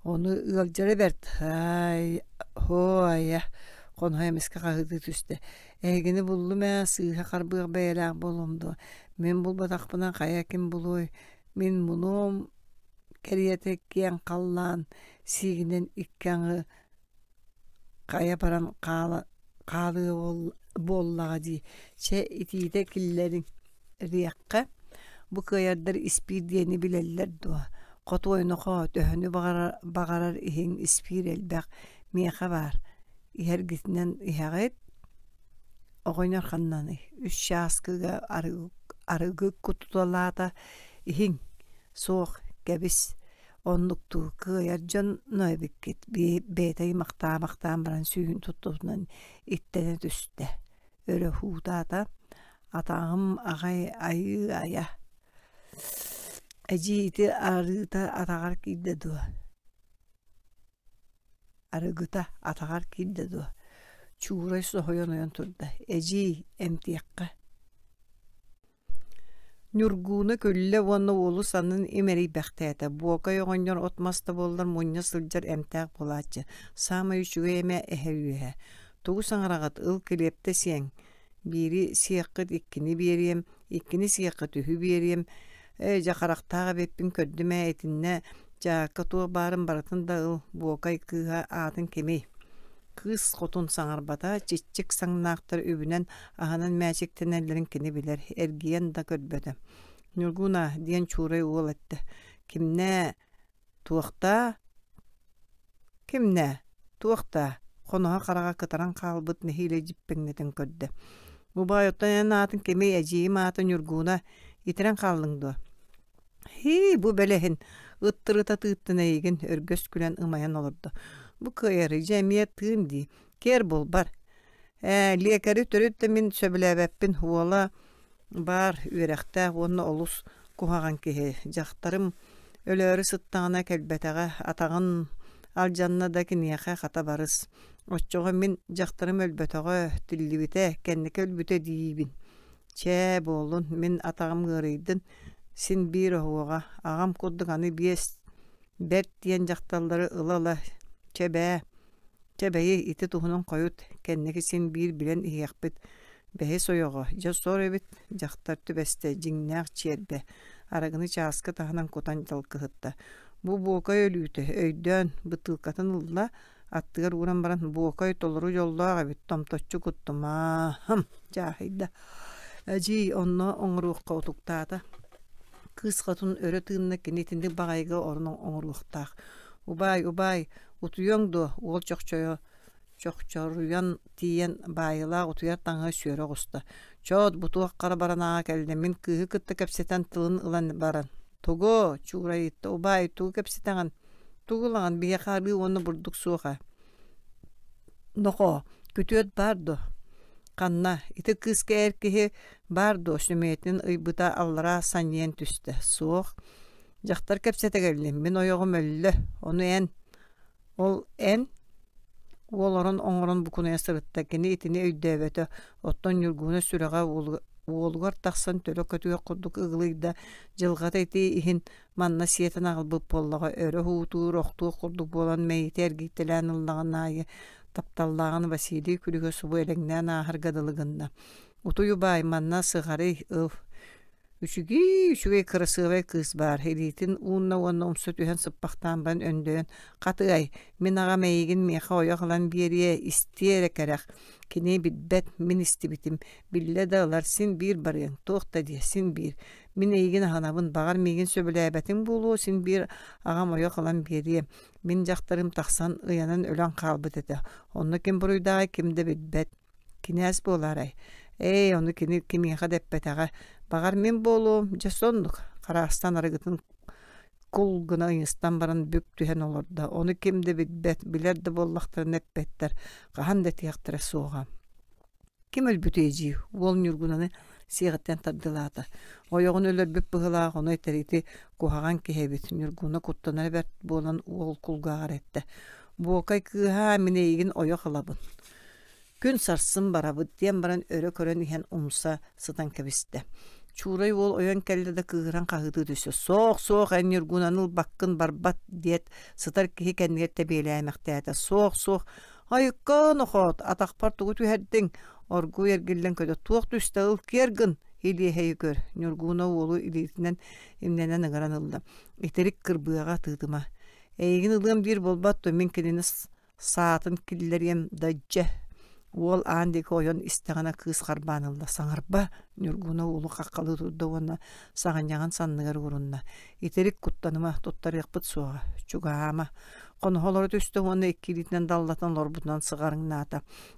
Ону ыалдьара бэрт, аай, һоо айа, хоноһо эмискэ хаһыытыы түстэ: «Эһигини буллум ээ, сыыһа харбыах бэйэлээх буолуом дуо, мин булбатахпына хайа ким булуой, мин мунуом кэриэтэ киэҥ халлаан сиигинэн икки аҥы хайа баран хаалыа буоллаҕа дии, чэ итиитэ киллэриэххэ, бу кыайардар испиир диэни билэллэр дуо, хотуой нохоо төһөнү баҕарар иһиҥ испиир элбэх, миэхэ баар, иһэргитинэн иһэҕит, оҕонньор ханнаный, үс чааскыга арыгы кутуталаата, иһиҥ, суох, кэбис Оннуктуу кыайар дьоно эбиккит, бэйэтэ ыймахтаамахтаан баран сүүһүн туттубутунан иттэнэ түстэ, өрө уһуутаата, атаҕым аҕай айыы-айа, эдьиий ити арыыта атаҕар киирдэ дуо, арыгыта атаҕар киирдэ дуо, Чуурай соһуйан ойон турда, эдьиий, эмтиэххэ Ньургууна күллэ уонна уолу саннын имэрийбэхтээтэ, Буокай оҕонньор от-мас да буоллар мунньа сылдьар эмтээх буолааччы, саамай үчүгэй эмэ эһэ үөһэ. Тугу саҥараҕыт, ыл килиэптэ сиэҥ, биири сиэххит иккини биэриэм, иккини сиэххит үһү биэриэм, ээ дьэ харахтаах эбиппин көрдүм ээ итиннэ дьаакка туох баарын барытын да ыл, Буокай кыыһа аатын кимий Кыыс хотун саҥарбата, чиччик саҥнаахтар үбүнэн аһынан мээчиктэнэллэрин кини билэр, эргийэн да көрбөтө. «Ньургуна» диэн Чуурай уол эттэ, «Кимнээ, туохтаа?» «Кимнээ, туохтаа?» хоноһо хараҕа кытаран хаалбыт нэһиилэ дьиппэҥнэтэн көрдө. «Убаай, оттон эн аатыҥ кимий, эдьиийим аата Ньургуна, итирэн хааллыҥ дуо?» Һии, бу бэлэһин, ыттырыта тыыттын эйигин, өргөс күлэн ымайан олордо. Бу кыайары дьэ эмиэ тыын дии, киэр булбар. Ээ, лиэкэри төрүт да мин сөбүлээбэппин, уола баар, үөрэхтээх уонна олус куһаҕан киһи. Дьахтарым өлөөрү сыттаҕына кэлбэтэҕэ, атаҕын алдьанна да киниэхэ хата барыс. Оччоҕо мин дьахтарым өлбөтөҕө, тиллибитэ, кэнники өлбүтэ диибин. Чээ, буоллун, мин атаҕым ыарыйдын, син биир оһуоҕа, аҕам курдук аны биэс бэрт диэн дьахталлары ыла-ыла Чэ бээ, чэ бэйи ити туһунан хойут, кэнники син биир билэн иһиэхпит. Бэһис ойоҕо, дьэ сор эбит, дьахтар түбэстэ, дьиҥнээх чиэрбэ, арыгыны чааскы таһынан кутан дьалкыһытта. Бу Буокай өлүүтэ, өйдөөн, бытыылкатын ылла, аттыгар ууран баран Буокай толору дьоллоох эбит, томточчу куттум аа-хам, дьааһыйда. Эдьиий, онно оҥоруохха утуктаата. Кыыс хотун өрө тыынна, кини итинник баҕайыга орун оҥоруохтаах. Убаай, убаай, утуйуоҥ дуо? Уол чохчойо чохчоруйан тиийэн баайылаах утуйар таҥаһы сүөрэ оҕуста. Чоот, бу туох хара баранааҕа кэллэ, мин кыыһы кытта кэпсэтэн тылын ылан баран. Тугу? Чуура ыйытта. Убаай, тугу кэпсэтэҕин? Тугу ылаҕын? Биһиэхэ арыы уонна бурдук суох ээ. Нохоо, күтүөт баар дуо? Ханна? Ити кыыска эр киһи баар дуо? Сөмүйэтин ыйбыта аллараа санньыйан түстэ. Суох. Дьахтар кэпсэтэ кэллим. Мин ойоҕум өллө. Ону эн Ол эн уол орон оҥорон букунайа сырытта, кини итини өйдөөбөтө, оттон Ньургууна сүрэҕэ уолугар тахсан төлө көтүөх курдук ыгылыйда, дьылҕата ити иһин манна сиэтэн аҕалбыт буоллаҕа, өрө уһуутуур, охтуох курдук буолан мэйиитэ эргийтэлээн ыллаҕын аайы тапталлааҕын Василий күлүгэ субу элэҥнээн ааһарга дылы гынна. «Утуй убаай, манна сыҕарый, ыл» Үчүгэй, үчүгэй кырасыабай кыыс баар, илиитин уунна уонна умса түһэн сыппахтаан баран өндөйөн, «Хатыай, мин аҕам эйигин миэхэ ойох ылан биэриэ, истиэ эрэ кэрэх, кини билбэт, мин истибитим, биллэ да ылар, син биир барыаҥ, туох да диэ, син биир. Мин эйигин аһынабын, баҕар миигин сөбүлээбэтиҥ буолуо, син биир аҕам ойох ылан биэриэ. Мин дьахтарым тахсан ыйанан өлөн хаалбыт этэ, онно ким буруйдааҕый ким да билбэт. Кинээс буолаарай? Ээ, ону кини кимиэхэ да эппэтэҕэ. Баҕар мин буолуом, дьэ соннук, хараастан арыгытын кул гына ыйыстан баран бүк түһэн олордо. Ону ким да билбэт, билэр да буоллахтарына эппэттэр, хаһан да этиэхтэрэ суоҕа. Ким өлбүтүй дии, уол Ньургунаны сиэҕиттэн тардылаата. Ойоҕун өлөрбүт быһыылаах, ону этэр ити куһаҕан киһи эбит. Ньургуна куттанара бэрт буолан уол кулгааҕар эттэ. Буокай кыыһаа, мин эйигин ойох ылабын. Күн сарсын барабыт диэн баран өрө көрөн иһэн умса сытан кэбистэ. Чуурай уол ойон кэллэ да кыыһыран хаһыытыы түстэ. «Суох, суох, эн Ньургунаны ылбаккын барбат» диэт, сытар киһи кэннигэр тэбиэлээмэхтээтэ. «Суох, суох, айыкка нохоот, атахпар тугу түһэрдиҥ?» Оргууй эргиллэн көрдө. «Туох түстэ, ыл киэр гын, илиэһэйи көр» Ньургуна уолу илиитинэн имнэнэн ыҥыран ылла. «Итирик кырбыаҕа тыытыма. Эйигин ылыам диир буолбат дуо, мин кинини Саатын киллэриэм да дьэ Уол аан диэки ойон истэҕинэ кыыс харбаан ылла, саҥарба, Ньургуна уолу хаххалыы турда уонна саҕынньаҕын санныгар уурунна. Итирик куттаныма, туттарыахпыт суоҕа, чугаһаама. Хоноһо олоро түстэ уонна икки илиитинэн даллатан олорбутунан сыҕарыҥнаата.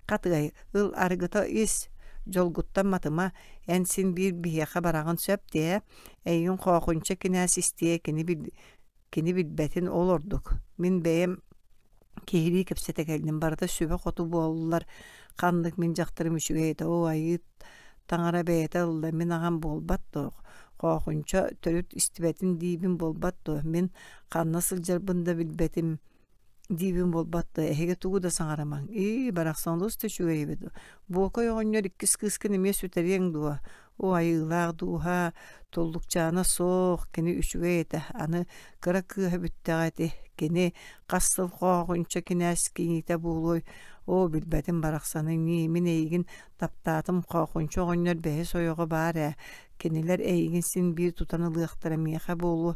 Хатыай, ыл арыгыта ис, дьолгуттан матыма, эн син биир биһиэхэ бараҕын сөп дии, эйигин Хоохунча кинээс истиэ, кини Кини билбэтин ол ордук. Мин бэйэм киһилии кэпсэтэ кэллим, барыта сүбэ хоту буоллар, ханнык мин дьахтарым үчүгэй этэ, оо айыы таҥара бэйэтэ ылла, мин аҕам буолбат дуо, Хоохунча төрүт истибэтин диибин буолбат дуо, мин ханна сылдьарбын да билбэтим диибин буолбат да, эһиги тугу да саҥарымаҥ. Ии, барахсан олус да үчүгэй эбит. Буокай оҕонньор иккис кыыскын эмиэ сүтэриэҥ дуо? Оо, айыылаах дууһа, туллукчаана суох, кини үчүгэй этэ. Аны кыра кыыһа бүттэҕэ ити. Кини хас сыл хооҕунча кинээс киниитэ буолуой? Оо, билбэтим барахсаны ньии, мин эйигин таптаатым, Хоохунча оҕонньор бэһис ойоҕо баар ээ. Кинилэр эйигин син биир тутан ылыахтара, миэхэ буолуо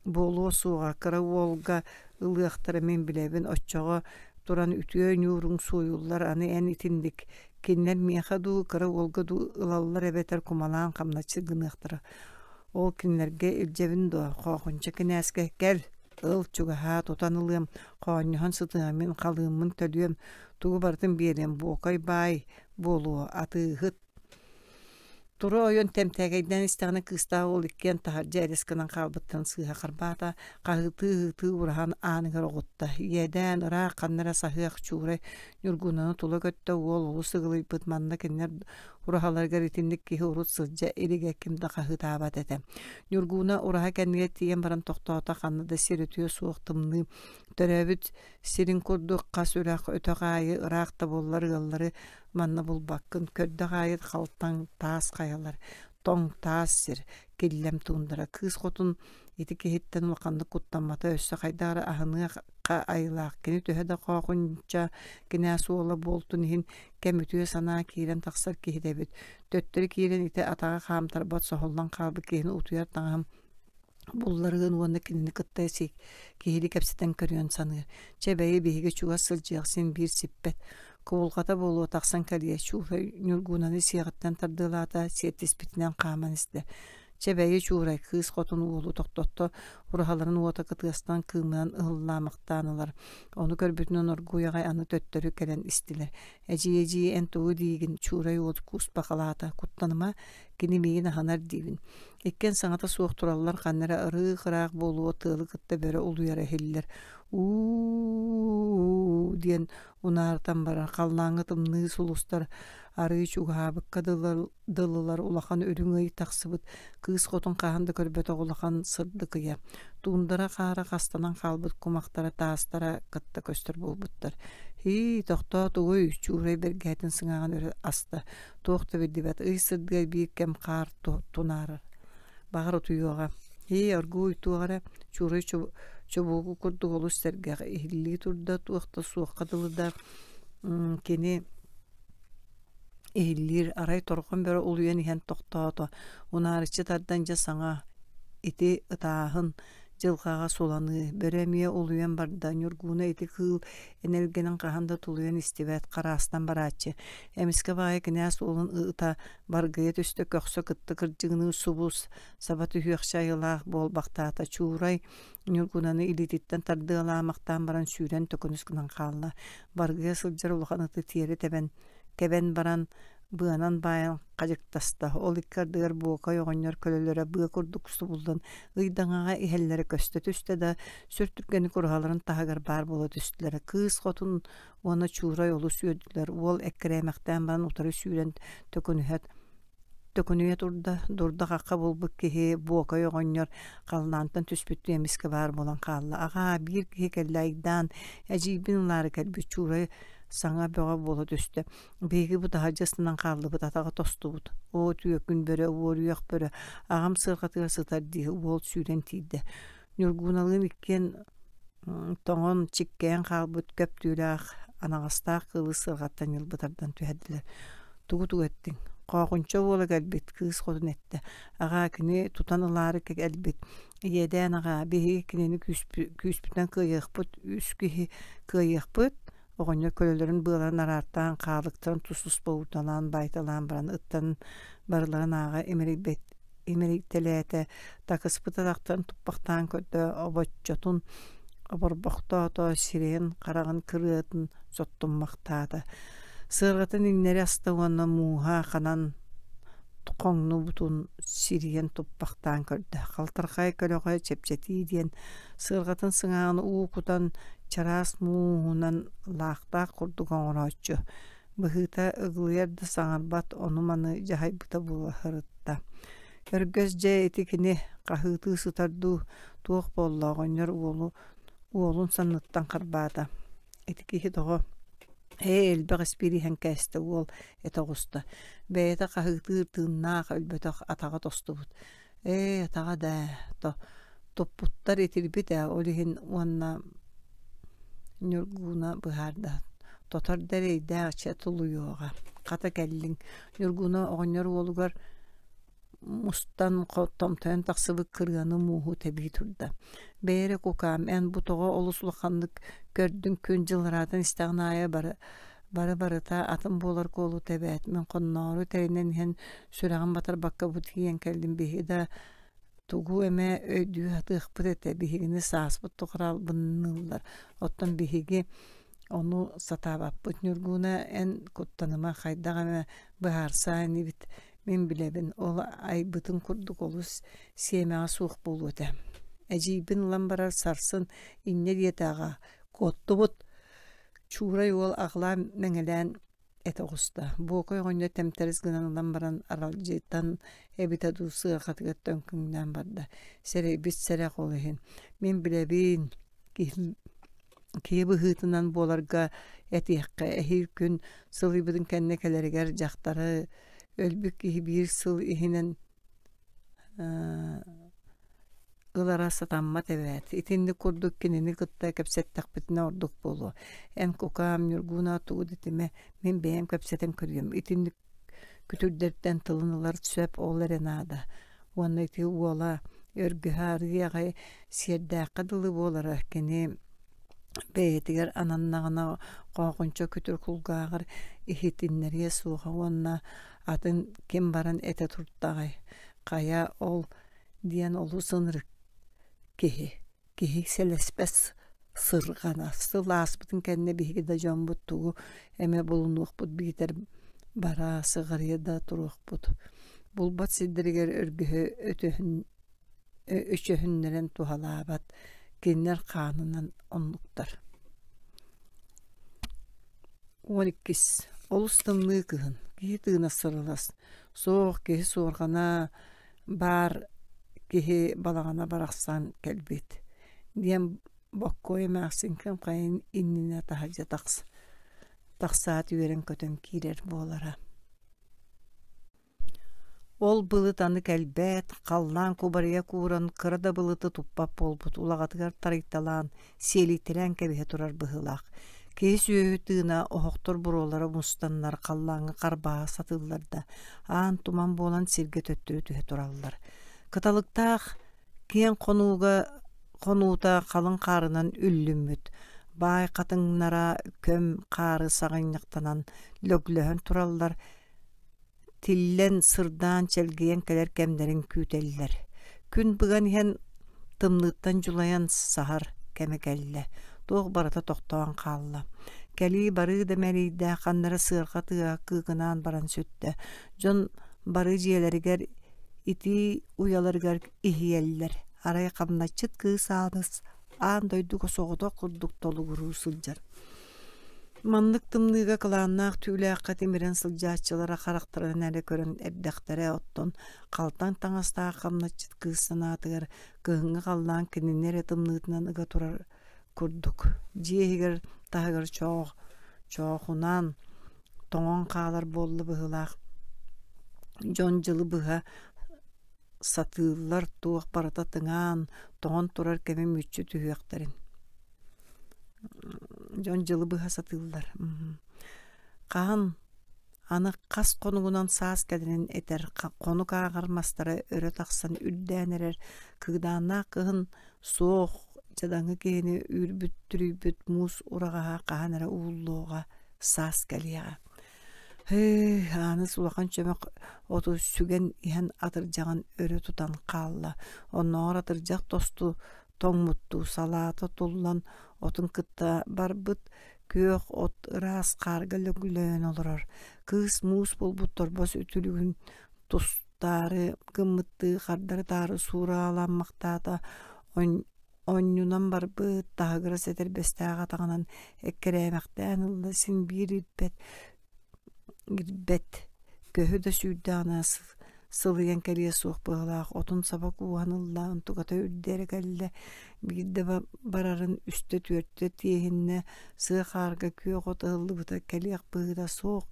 буолуо суоҕа, кыра уолга ылыахтара мин билэбин, оччоҕо туран үтүө ньууруҥ суойуллар, аны эн итинник кинилэр миэхэ дуу, кыра уолга дуу ылаллар эбэтэр кумалаан хамначчы гыныахтара. Ол кинилэргэ илдьэбин дуо, Хоохунча кинээскэ кэл, ыл, чугаһаа, тутан ылыам, хоонньоһон сытыам, мин халыыммын төлүөм, тугу барытын биэриэм, Буокай баай буолуо, атыыһыт Тура ойон тэмтээкэйдээн истэҕинэ кыыстаах уол иккиэн таһырдьа элэс гынан хаалбыттарын сыыһа харбаата, хаһыытыы-ыһыытыы ураһан ааныгар оҕутта. Иэдээн, ыраах ханна эрэ саһыах Чуурай Ньургунаны тула көттө, уол олус ыгылыйбыт, манна кинилэр ураһаларыгар итинник киһи урут сылдьа илигэ ким да хаһыытаабат этэ. Ньургуна ураһа кэннигэр тиийэн баран тохтоото, ханна да сир үтүө суох тымныы, төрөөбүт сирин курдук хас үрэх өтөх аайы ыраах да буоллар ыаллары Манна булбаккын, көрдөх аайы халтаҥ таас хайалар, тоҥ таас сир, киллэм туундара. Кыыс хотун ити киһиттэн улаханнык куттаммата, өссө хайдах эрэ аһыныах диэххэ айылаах. Кини төһө да хоохунча кинээс уола буолтун иһин кэм үтүө санаа киирэн тахсар киһитэ эбит. Төттөрү киирэн ити атаҕа хаамтарбат соһуллан хаалбыт киһини утуйар таҥаһым булларыан уонна кинини кытта киһилии кэпсэтэн көрүөн саныыр. Чэ бэйи биһиги чугас сылдьыах син биир сиппэт. Кубулҕата буолуо тахсан кэлиэ Чуурай Ньургуунаны сиэҕиттэн тардыалаата, сиэттиспитинэн хааман истэ. Чэ бэйи Чуурай кыыс хотун уолу тохтотто, ураһаларын уота кытыастан кыымынан ыһыллаамахтаан ылар. Ону көрбүтүнэн оргууй аҕай аны төттөрү кэлэн истилэр. Эдьиий, эдьиий, эн тугу диигин? Чуурай уол кууспахалаата. Куттаныма, кини миигин аһынар диибин. Иккиэн саҥата суох тураллар ханна эрэ ырыых-ыраах буолуо тыалы кытта бөрө улуйара иһиллэр. Уу диэн унаарытан барар халлааҥҥа тымныы сулустар арыый чугаһаабыкка дылылар улахан үрүҥ ый тахсыбыт кыыс хотун хаһан да көрбөтөх улахан сырдык ыйа туундара хаара хастанан хаалбыт кумахтара таастара кытта көстөр буолбуттар һии тохтоо тугуй чуурай бэргэһэтин сыҥааҕын өрө аста туох да биллибэт ый сырдыга биир кэм хаар тунаарар баҕар утуйуоҕа ии оргууй туох эрэ чуурай чубуку курдук олус сэргэх иһиллии турда туох да суохха дылы да кини иһиллиир арай торҕон бөрө улуйан иһэн тохтоото унаарыччы тардан дьэ саҥа ити ытааһын дьылҕаҕа суланыы бөрө эмиэ улуйан барда Ньургууна ити кыыл энэлгэнин хаһан да тулуйан истибэт хараастан барааччы эмискэ баайа кинээс уолун ыта баргыйа түстэ көхсө кытта кырдьыгыныы субус саба түһүөхчэ айылаах буолбахтаата Чуурай Ньургунаны илиититтэн тардыалаамахтаан баран сүүрэн төкүнүс гынан хаалла. Баргыйа сылдьар улахан ыты тиэрэ тэбэн, кэбэн баран быанан баайан хадьыктаста. Ол икки ардыгар Буокай оҕонньор көлөлөрө быа курдук субуллан ыйдаҥаҕа иһэллэрэ көстө түстэ да, сүр түргэнник ураһаларын таһыгар баар буола түстүлэр. Кыыс хотун уонна Чуурай олус үөрдүлэр. Уол эккирээмэхтээн баран утары сүүрэн төкүнүһэ Төкүнүйэ турда, дурда-хахха буолбут киһи Буокай оҕонньор халлаантан түспүттүү эмискэ баар буолан хаалла. Аҕаа, биир киһи кэллэ айдаан, эдьиийбин ылаары кэлбит Чуурай саҥа бөҕө буола түстэ. Биһиги бу таһырдьа ыстанан хааллыбыт, атаҕа тостубут. Оо, түөкүн бөрө, уоруйах бөрө, аҕам сыарҕатыгар сытар дии, уол сүүрэн тиийдэ. Ньургууналыын иккиэн тоҥон, чиккэйэн хаалбыт көп түүлээх, анаҕастаах кыылы сыарҕаттан ньылбы тардан түһэрдилэр. Тугу-тугу эттиҥ? Хоохунча уола кэлбит, кыыс хотун эттэ. Аҕаа, кини тутан ылаары кэлбит. Иэдээн аҕаа, биһиги кинини күүспүтүнэн кыайыахпыт, үс киһи кыайыахпыт. Оҕонньор көлөлөрүн быаларын араартаан, хаалыктарын тус-туспа уурталаан, баайталаан баран ыттан барыларын ааҕа имэрийбэт имэрийтэлээтэ, такыспыт атахтарын туппахтаан көрдө, обоччотун оборбохтоото, сирэйин хараҕын кырыатын соттуммахтаата. Сыарҕатын иҥнэри аста уонна мууһа ханан хоҥнубутун сирийэн туппахтаан көрдө. Халтархай көлөҕө чэпчэтии диэн сыарҕатын сыҥааҕын уу кутан чараас мууһунан лаахтаах курдук оҥорооччу. Быһыыта ыгылыйар да саҥарбат ону-маны дьаһайбыта буола сырытта. Өргөс дьэ ити кини хаһыытыы сытар дуу, туох буолла оҕонньор уолу уолун санныттан харбаата. Ити киһи тоҕо ээ элбэх испиир иһэн кээстэ уол этэ оҕуста. Бэйэтэ хаһыытыыр тыыннаах өлбөтөх атаҕа тостубут. Ээ атаҕа даа то туппуттар итирбит ээ ол иһин уонна Ньургууна быһаарда тотор да эрэйдээх чэ тулуйуоҕа хата кэллиҥ Ньургууна оҕонньор уолугар мустан томтойон тахсыбыт кырыаны мууһу тэбии турда бэйэ эрэ кукаам эн бу тоҕо олус улаханнык көрдүҥ күн-дьыл ыраатан истэҕин аайы бары бары-барыта атын буолар куолута эбээт мин хонноору тэринэн иһэн сүрэҕим батарбакка бу тиийэн кэллим биһиги да тугу эмэ өйдүү сатыахпыт этэ биһигини сааспыт тухары албынныыллар оттон биһиги ону сатаабаппыт Ньургууна эн куттаныма хайдах эмэ быһаарсаа инибит мин билэбин ол айбытын курдук олус сиэмэҕэ суох буолуо этэ эдьиийбин ылан барар сарсын инньэ диэтэ аҕа куоттубут Чуурай уол аҕылаан мэҥэлээн этэ оҕуста. Буокай оҕонньор тэмтэрис гынан ылан баран аралдьыйтан эбитэ дуу сыарҕатыгар төҥкүҥнээн барда. Сэрэйбит сэрэх ол иһин. Мин билэбин, киһи, киһи быһыытынан буоларга этиэххэ эһиил күн сылыйбытын кэннэ кэлэригэр дьахтары өлбүт киһи биир сыл иһинэн ылара сатаммат эбээт. Итинник курдук кинини кытта кэпсэттэхпитинэ ордук буолуо. Эн кукаам Ньургууна тугу да этимэ, мин бэйэм кэпсэтэн көрүөм. Итинник күтүрдэртэн тылын ылар сөп ол эрэ наада. Уонна ити уола Өргөһө арыый аҕай сиэрдээххэ дылы буолара. Кини бэйэтигэр ананнаҕына хоохунча күтүр кулгааҕар иһитиннэриэ суоҕа уонна атын ким баран этэ турдаҕай хайа ол диэн олус ынырык киһи киһи сэлэспэт сырҕана сыл ааспытын кэннэ биһиги да дьоммут тугу эмэ булунуохпут биитэр бара сыҕарыйа да туруохпут булбат сирдэригэр өргөһө өтөһүн өчөһүннэрэн туһалаабат кинилэр хаанынан оннуктар 12 Олус тымныы кыһын киһи тыына сырылас суох киһи суорҕана баар киһи балаҕана барахсан кэлбит диэн Боккуой эмээхсин кым-хайын иннинэ таһырдьа тахсаат үөрэн-көтөн киирэр буолара Ол былыт аны кэлбэт, халлаан кубарыйа кууран кыра да былыты туппат буолбут улаҕатыгар тарыйталаан, сиэлийтэлээн кэбиһэ турар быһыылаах. Киһи-сүөһү тыына оһохтор буруолара мустаннар халлааҥҥа харбаһа сатыыллар да, аан туман буолан сиргэ төттөрү түһэ тураллар. Кыталыктаах киэҥ хонууга хонуута халыҥ хаарынан үллүммүт, баай хатыҥнара көм хаары саҕынньахтанан лөглөһөн тураллар, Тиллэн, сырдаан, чэлгийэн кэлэр кэмнэрин күүтэллэр. Күн быган иһэн тымныыттан дьулайан саһар кэмэ кэллэ. Туох барыта тохтоон хаалла. Кэлии-барыы да мэлийдэ, ханна эрэ сыарҕа тыаһа кыыкынаан баран сүттэ. Дьон бары дьиэлэригэр итии уйаларыгар иһийэллэр. Арай хамначчыт кыыс Ааныс аан дойдуга соҕотох курдук толугуруу сылдьар. Маннык тымныыга кылааннаах түүлээххэ тимирэн сылдьааччылара харахтарынан эрэ көрөн эрдэхтэрэ, оттон халтаҥ таҥастаах хамначчыт кыыс санаатыгар кыһыҥҥы халлаан кинини эрэ тымныытынан ыга турар курдук. Дьиэ иһигэр таһыгар чоох, чоохунаан тоҥон хаалар буолла быһыылаах. Дьон дьылы быһа сатыыллар, туох барыта тыҥаан, тоҥон турар кэми мүччү түһүөхтэрин Дьон дьылы быһа сатыыллар. Хаһан аны хас хонугунан саас кэлэрин этэр, хонук ааҕар мастара өрө тахсан үрдээн эрэр кыыдааннаах кыһын суох дьадаҥы киһини үүрбүт-түрүйбүт муус ураҕаһа хаһан эрэ ууллуоҕа, саас кэлиэҕэ. Һыы, Ааныс улахан чөмөх оту сүгэн иһэн атырдьаҕын өрө тутан хаалла. Оннооҕор атырдьах тосту тоҥмуттуу салаата туллан отун кытта барбыт күөх от ыраас хаарга лөглөөн олорор. Кыыс муус булбут торбос үтүлүгүн тустаары гыммыттыы хардары-таары суурааламмахтаата онньунан барбыт таһыгырас этэрбэстээх атаҕынан эккирээмэхтээн ылла син биир ирбэт Ирбэт, көһү да сүүрдэҕинэ сылыйан кэлиэ суох быһыылаах, отун саба кууһан ылла, онтуката үрдэ эрэ кэллэ, биирдэ барарын үстэ-түөртэ тиэһиннэ, сыа хаарга күөх от ыһыллыбыта кэлиэх быһыыта суох,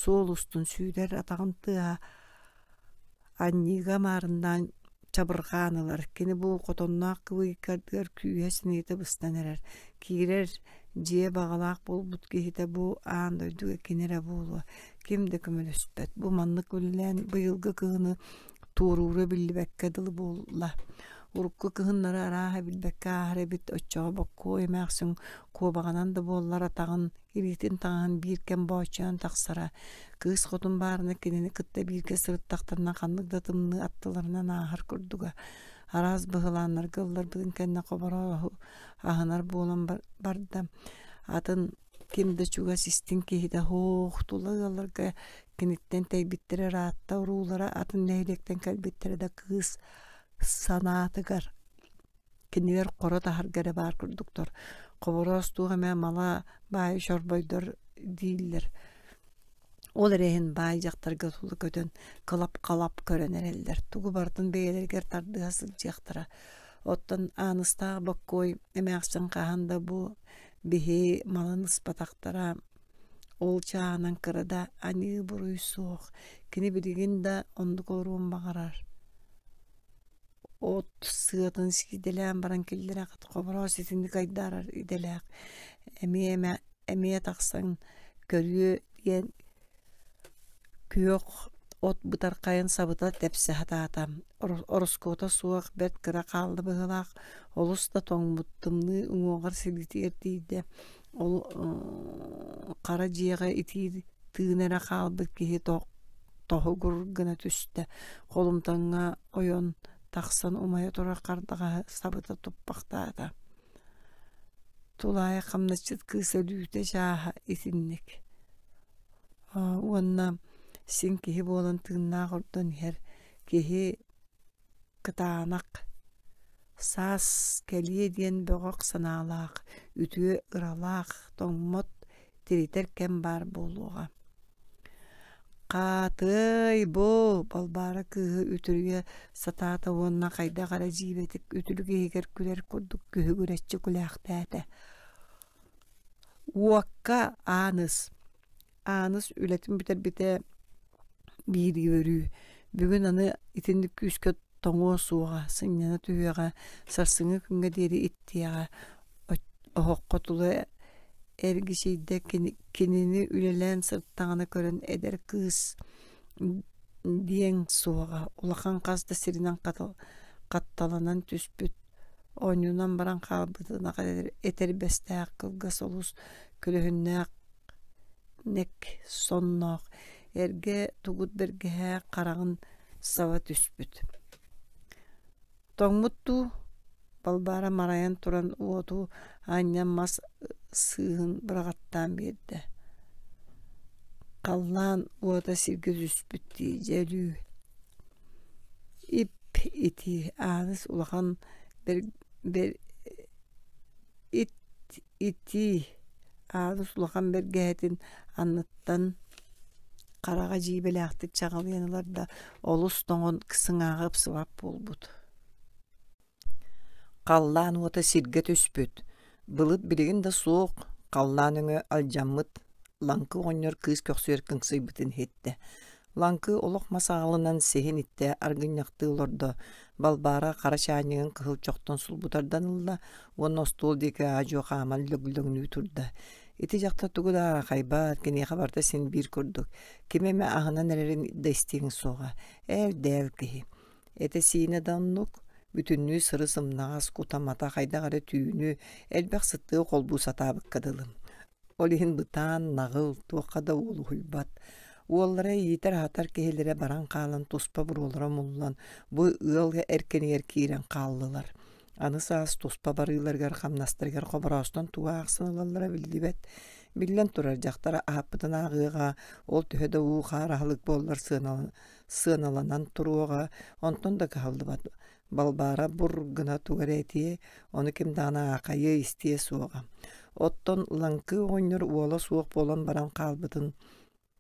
суол устун сүүрэр атаҕын тыаһа Анньыыга маарыннаан чабырҕаан ылар, кини бу хотонноох кыбыйкардыгар күүһэ-сэниэтэ быстан эрэр, киирэр дьиэ баҕалаах буолбут киһитэ бу аан дойдуга кини эрэ буолуо, ким да көмөлөспөт, бу маннык үлэлээн быйылгы кыһыны туоруура биллибэккэ дылы буолла. Урукку кыһыннары арааһа билбэккэ ааһар эбит, оччоҕо Боккуой эмээхсин куобаҕынан да буоллар атаҕын илиитин таҥаһын биир кэм бооччойон тахсара. Кыыс хотун баарына кинини кытта бииргэ сырыттахтарына ханнык да тымныы аттыларынан ааһар курдуга. Араас быһылааннарга ылларбытын кэннэ хоборооһу аһынар буолан барда. Атын ким да чугас истиҥ киһитэ һуох тула ыалларга киниттэн тэйбиттэрэ ыраатта уруулара атын нэһилиэктэн кэлбиттэрэ да кыыс санаатыгар Кинилэр хоро таһарга эрэ баар курдуктар, хобороос туох эмэ мала баайы чорбойдор дииллэр. Ол эрэ иһин баай дьахтарга тула көтөн кылап-халап көрөн эрэллэр, тугу барытын бэйэлэригэр тардыһа сылдьыахтара. Оттон Ааныстаах Боккуой эмээхсин хаһан да бу биһи малын ыспатахтара, ол чааһынан кыра да аньыы-буруй суох, кини билигин да оннук олоруон баҕарар. От сыатын сиидэлээн баран киллэрэҕит, хобороос итинник айдаарар идэлээх, эмиэ эмэ эмиэ тахсан көрүө диэн күөх от бытархайын сабыта тэпсэ сатаата. Ороскуота суох бэрт кыра хаалла быһыылаах, олус да тоҥмут, тымныы уҥуоҕар силиитигэр тиийдэ. Ол хара дьиэҕэ итии тыын эрэ хаалбыт киһи тоһугур гына түстэ, холумтаҥҥа ойон тахсан умайа турар хардаҕаһы сабыта туппахтаата. Тулаайах хамначчыт кыыс өлүүтэ чааһа итинник. Уонна син киһи буолан тыыннаах ордон иһэр киһи кытаанах, саас кэлиэ диэн бөҕөх санаалаах, үтүө ыралаах, тоҥмот, тиритэр кэм баар буолуоҕа. Хаатыай бу Балбаара кыыһы үтүрүйэ сатаата уонна хайдах эрэ дьиибэтик үтүлүк иһигэр күлэр курдук күһүгүрэччи күлээхтээтэ. Уокка Ааныс Ааныс үлэтин бүтэрбитэ биир үөрүү. Бүгүн аны итинник күүскэ тоҥуо суоҕа, сынньана түһүөҕэ, сарсыҥҥы күҥҥэ диэри иттиэҕэ, оһоххо тула эргичийдэ кинини үлэлээн сырыттаҕына көрөн эдэр кыыс диэҥ суоҕа, улахан хас да сиринэн хатталанан түспүт, оонньуунан баран хаалбытын этэрбэстээх кылгас олус көлөһүннээх нэк сонноох, эргэ тугут бэргэһэ хараҕын саба түспүт. Тоҥмут дуу, Балбаара марайан туран уоту аанньан мас сыыһын быраҕаттаан биэрдэ. Халлаан уота сиргэ түспүт дии дьэ өлүү. Ип-итии Ааныс улахан бэр ит-итии Ааныс улахан бэргэһэтин анныттан хараҕа дьиибэлээхтик чаҕылыйан ылар да, олус тоҥон сыҥааҕа ыпсыбат буолбут. Халлаан уота сиргэ түспүт, былыт билигин да суох, халлаан өҥө алдьаммыт, Лаҥкы оҕонньор кыыс көхсүгэр кыҥсыйбытын иһиттэ. Лаҥкы олох мас аҕалынан сиһин иттэ аргынньахтыы олордо, Балбаара хара чаанньыгын кыһыл чохтон сулбу тардан ылла уонна остуол диэки аа-дьуо хааман лөглөҥнүү турда. Ити дьахтар тугу да аахайбат, киниэхэ барыта син биир курдук, ким эмэ аһынан эрэрин да истиэҥ суоҕа, ээл-дээл киһи. Этэ-сиинэ да оннук, бүтүннүү сыры-сымнаҕас, кута-мата хайдах эрэ түүнү, элбэх сыттыгы холбуу сатаабыкка дылы. Ол иһин бытаан, наҕыл, туохха да уолуһуйбат. Уоллара иитэр-аһатар киһилэрэ баран хаалан туспа буруолара умуллан, бу ыал эркинигэр киирэн хааллылар. Аны саас туспа барыыларыгар хамнастарыгар хобороостон тугу аахсан ылаллара биллибэт. Биллэн турар, дьахтар аһаппытын ааҕыаҕа, ол төһө да уу-хаар аһылык буоллар сыаналанан туруоҕа, онтон да кыһаллыбат. Балбаара бур гына тугу эрэ этиэ, ону ким даҕаны аахайыа истиэ суоҕа. Оттон Лаҥкы оҕонньор уола суох буолан баран хаалбытын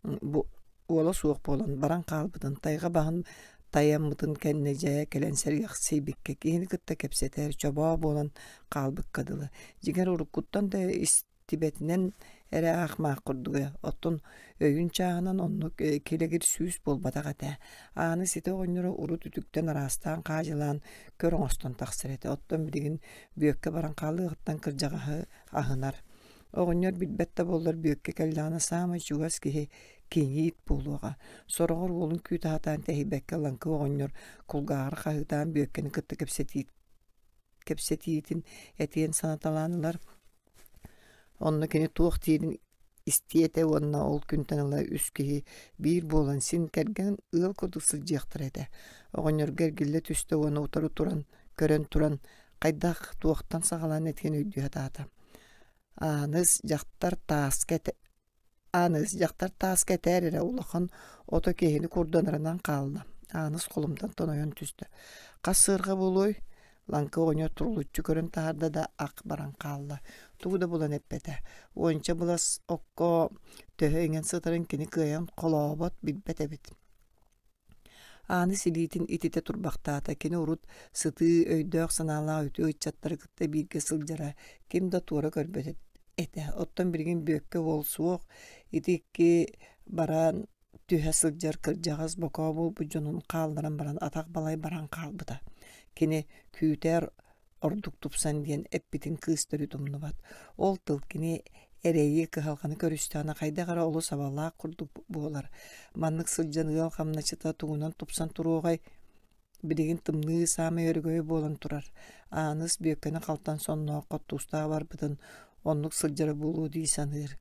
бу уола суох буолан баран хаалбытын тайҕа баһын тайаммытын кэннэ дьэ кэлэн сэргэхсийбиккэ киһини кытта кэпсэтэр чобоо буолан хаалбыкка дылы. Дьиҥэр уруккуттан да истибэтинэн эрэ аах-маах курдуга, оттон өйүн чааһынан оннук килэгир сүүс буолбатах этэ. Ааны ситэ оҕонньоро урут үтүктэн араастаан хаадьылаан көр оҥостон тахсар этэ, оттон билигин Бүөккэ баран хаалыаҕыттан кырдьаҕаһы аһынар. Оҕонньор билбэт да буоллар Бүөккэ кэллэҕинэ саамай чугас киһи кийиит буолуоҕа. Сороҕор уолун күүтэ сатаан тэһийбэккэ Лаҥкы оҕонньор кулгааҕар хаһыытаан Бүөккэни кытта кэпсэтиитин этиэн санаталаан ылар. Онно кини туох диирин истиэ этэ уонна ол күнтэн ыла үс киһи биир буолан син кэргэн ыал курдук сылдьыахтара этэ. Оҕонньорго эргиллэ түстэ уонна утары туран көрөн туран хайдах туохтан саҕалаан этиэн өйдүү сатаата. Ааныс дьахтар тааска Ааныс дьахтар тааска этээр эрэ улахан ото киһини курданарынан хаалла. Ааныс холумтантан ойон түстэ. Хас сыарҕа буолуой? Лаҥкы оҕонньор турулуччу көрөн таһаарда да ах баран хаалла. Тугу да булан эппэтэ. Уонча былас окко төһө иҥэн сытарын кини кыайан холообот, билбэт эбит. Ааныс илиитин ититэ турбахтаата, кини урут сытыы, өйдөөх-санаалаах үтүө ыччаттары кытта бииргэ сылдьара, ким да туора көрбөт этэ. Оттон билигин Бүөккэ уол суох, ити икки баран түһэ сылдьар кырдьаҕас бокоо буолбут дьонун хаалларан баран атах балай баран хаалбыта. Кини күүтээр ордук тупсан диэн эппитин кыыс төрүт умнубат. Ол тыл кини эрэйи, кыһалҕаны көрүстэҕинэ хайдах эрэ олус абалаах курдук буолар. Маннык сылдьан ыал хамначчыта тугунан тупсан туруоҕай? Билигин тымныы саамай өрөгөйө буолан турар. Ааныс Бүөккэни халтан сонноох хоттуустаах барбытын оннук сылдьара буолуо дии саныыр.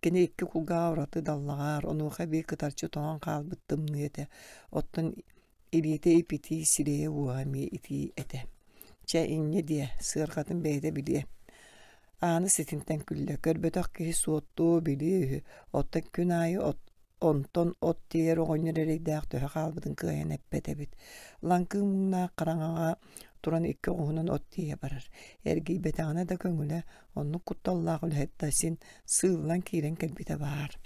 Кини икки кулгааҕа ураты даллаҕар, онуоха эбии кытарчы тоҥон хаалбыт тымныы этэ. Оттон илиитэ ип-итии, сирэйэ уоһа эмиэ итии этэ. Чэ, инньэ диэ, сыарҕатын бэйэтэ билиэ. Ааныс итинтэн күллэ, көрбөтөх киһи суоттуо, билиэ үһү, оттон күн аайы от онтон от тиэйэр оҕонньор эрэйдээх төһө хаалбытын кыайан эппэт эбит. Лаҥкыы муҥнаах хараҥаҕа туран икки оҕуһунан от тиэйэ барар. Эргийбэтэҕинэ да көҥүлэ, оннук кутталлаах үлэһит да син сыыллан киирэн кэлбитэ баар.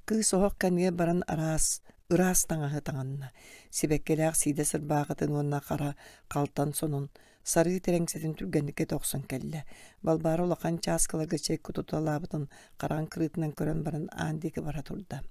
Кыыс оһох кэннигэр баран араас, ыраас таҥаһы таҥынна. Сибэккилээх сиидэс ырбаахытын уонна хара халтан сонун, сарыы тэрэҥсэтин түргэнник кэтэ охсон кэллэ. Балбаара улахан чааскыларга чэй кутуталаабытын хараҥ кырыытынан көрөн баран аан диэки бара турда.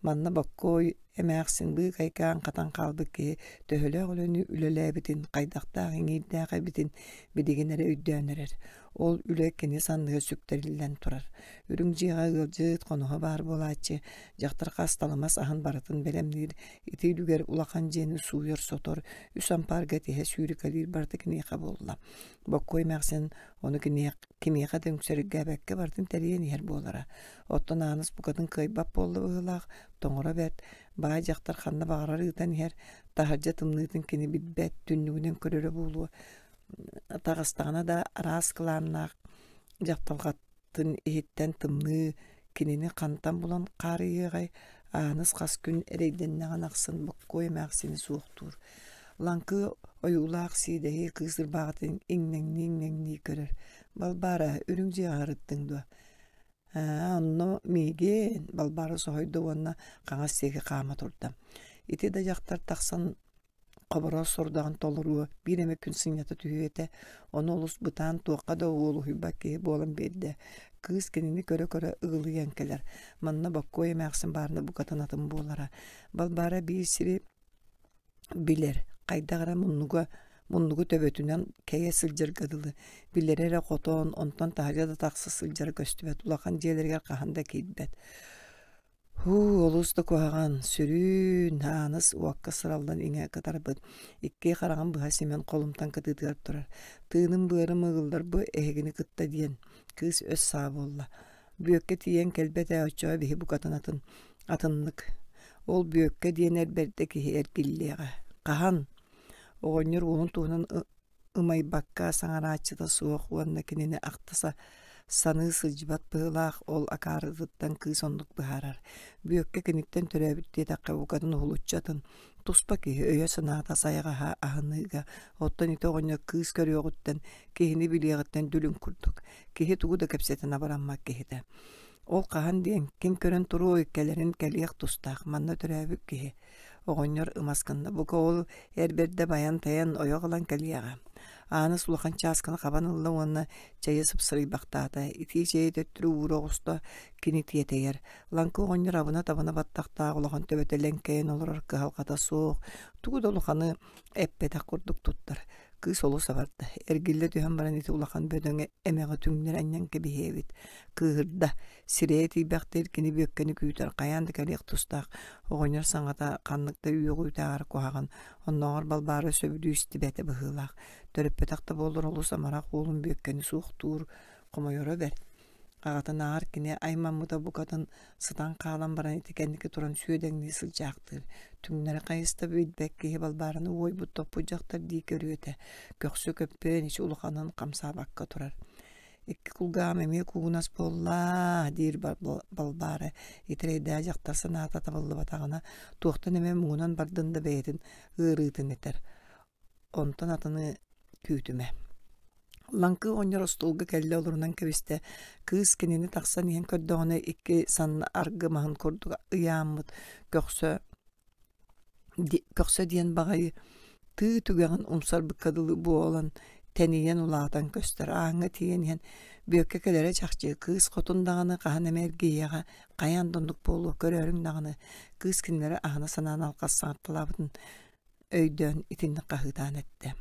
Манна Боккуой эмээхсин быыкайкаан хатан хаалбыт киһи төһөлөөх үлэни үлэлээбитин, хайдахтаах иҥиирдээх эбитин билигин эрэ өйдөөн эрэр. Ол үлэ кини санныга сүктэриллэн турар. Үрүҥ дьиэҕэ ыалдьыт, хоноһо баар буолааччы, дьахтар хас талымас аһын барытын бэлэмниир, ити үлүгэр улахан дьиэни сууйар-сотор, үс ампаарга тиһэ сүүрүкэлиир барыта киниэхэ буолла. Боккуой эмээхсин ону кимиэхэ да үҥсэргээбэккэ барытын тэрийэн иһэр буолара. Оттон Ааныс букатын кыайбат буолла быһыылаах, тоҥоро бэрт, баай дьахтар ханна баҕарар ыытан иһэр, таһырдьа тымныытын кини билбэт, түннүгүнэн көрөрө буолуо, таҕыстаҕына да араас кылааннаах дьапталҕатын иһиттэн тымныы кинини хантан булан хаарыйыаҕай, Ааныс хас күн эрэйдэннэҕин ахсын Боккуой эмээхсини суохтуур. Лаҥкы ойуулаах сиидэһи кыыс ырбаҕытын иҥнэҥнии-иҥнэҥнии көрөр: «Балбаара, үрүҥ дьиэҕэ сырыттыҥ дуо?» «Ээ, онно миигин» Балбаара соһуйда уонна хаҥас диэки хаама турда. Ити да дьахтар тахсан Хобороос сорудаҕын толоруо, биир эмэ күн сынньата түһүө этэ, ону олус бытаан туохха да уолуһуйбат киһи буолан биэрдэ. Кыыс кинини көрө-көрө ыгылыйан кэлэр. Манна Боккуой эмээхсин баарына букатын атын буолара. Балбаара биир сири билэр, хайдах эрэ муннуга муннугу төбөтүнэн кэйэ сылдьарга дылы, билэрэ эрэ хотон, онтон таһырдьа да тахса сылдьара көстүбэт, улахан дьиэлэригэр хаһан да киирбэт. Һуу, олус да куһаҕан, сүрүүн, Ааныс уокка сыраллан иҥэ кытарбыт, икки хараҕын быһа симэн холумтан кытыытыгар турар. Тыыным-быарым ыгыллар бу эһигини кытта диэн, кыыс өс саа буолла. Бүөккэ тиийэн кэлбэт ээ, оччоҕо биһи букатын атын, атыннык. Ол Бүөккэ диэн эр бэрдэ киһи эргиллиэҕэ. Хаһан? Оҕонньор уолун туһунан ымайбакка саҥарааччыта суох уонна кинини ахта саныы сылдьыбат быһыылаах ол акаарытыттан кыыс оннук быһаарар. Бүөккэ киниттэн төрөөбүт диэтэххэ букатын уһулуччу атын, туспа киһи өйө-санаата сайаҕаһа аһыныыга, оттон ити оҕонньор кыыс көрүөҕүттэн, киһини билиэҕиттэн дүлүҥ курдук, киһи тугу да кэпсэтэн абыраммат киһитэ. Ол хаһан диэн, ким көрөн туруой, кэлэрин кэлиэх тустаах, манна төрөөбүт киһи Оҕонньор ымас гынна, бука ол эр бэрдэ байан-тайан ойох ылан кэлиэҕэ. Ааныс улахан чаасканы хабан ылла уонна чэйи сыпсырыйбахтаата. Итии чэйи төттөрү уура оҕуста, кини тиэтэйэр. Лаҥкы оҕонньор абына-табына баттахтаах улахан төбөтө лэҥкэйэн олорор кыһалҕата суох, тугу да улаханы эппэтэх курдук туттар. Кыыс олус абарда, эргиллэ түһэн баран ити улахан бөдөҥ эмэҕи түҥнэри анньан кэбиһиэ эбит. Кыыһырда, сирэйэ тиийбэхтиир кини Бүөккэни күүтэр, хайаан да кэлиэх тустаах. Оҕонньор саҥата ханнык да үөҕүүтээҕэр куһаҕан, оннооҕор Балбаара сөбүлүү истибэтэ быһыылаах. Төрөппөтөх да буоллар олус амарах уолун Бүөккэни суохтуур, хомойоро бэрт. Аҕатынааҕар кини аймаммыта букатын сытан хаалан баран ити кэнники туран сүөдэҥнии сылдьаахтыыр. Түҥнэри хайыста билбэт киһи Балбаараны уойбут топпут дьахтар дии көрүө этэ. Көхсө көппүөн ичи улаханын хамсаабакка турар. Икки кулгааҕым эмиэ куугунас буолла диир Балбаара. Итирэйдээх дьахтар санаата табыллыбатаҕына, туохтан эмэ муҥунан бардын да бэйэтин ыарыытын этэр. Онтон атыны күүтүмэ. Лаҥкы оҕонньор остуолга кэллэ олорунан кэбистэ. Кыыс кинини тахсан иһэн көрдөҕүнэ икки санна аргы маһын курдук ыйааммыт көхсө көхсө диэн баҕайы тыы түгэҕин умсарбыкка дылы буолан тэнийэн улаатан көстөр. Ааҥҥа тиийэн иһэн Бүөккэ кэлэрэ чахчы кыыс хотун даҕаны хаһан эмэ эргийиэҕэ хайаан да оннук буолуо көрөөрүҥ даҕаны кыыс кинилэри аһына санаан алҕас саҥарталаабытын. өйдөөн итинник хаһыытаан эттэ.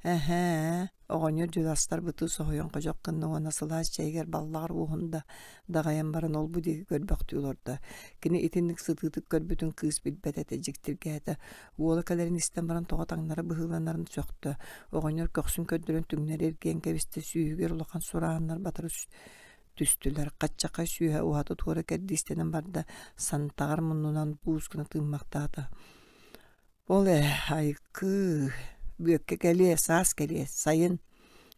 Эһээ, оҕонньор дьуластарбытыы соһуйан ходьох гынна уонна сылаас чэйигэр баллаҕар уоһун да даҕайан баран ол-бу диэки көрбөхтүү олордо. Кини итинник сытыытык көрбүтүн кыыс билбэт этэ, дьиктиргээтэ. Уола кэлэрин истэн баран тоҕо таҥнары быһыыланарын сөхтө. Оҕонньор көхсүн көрдөрөн түҥнэри эргийэн кэбистэ, сүүһүгэр улахан сурааһыннар батары түстүлэр. Хаччахай сүүһэ уһаты-туора кэрдиистэнэн барда, сантаҕар муннунан буус гына тыыммахтаата. Ол ээ, айыкыы, Бүөккэ кэлиэ, саас кэлиэ, сайын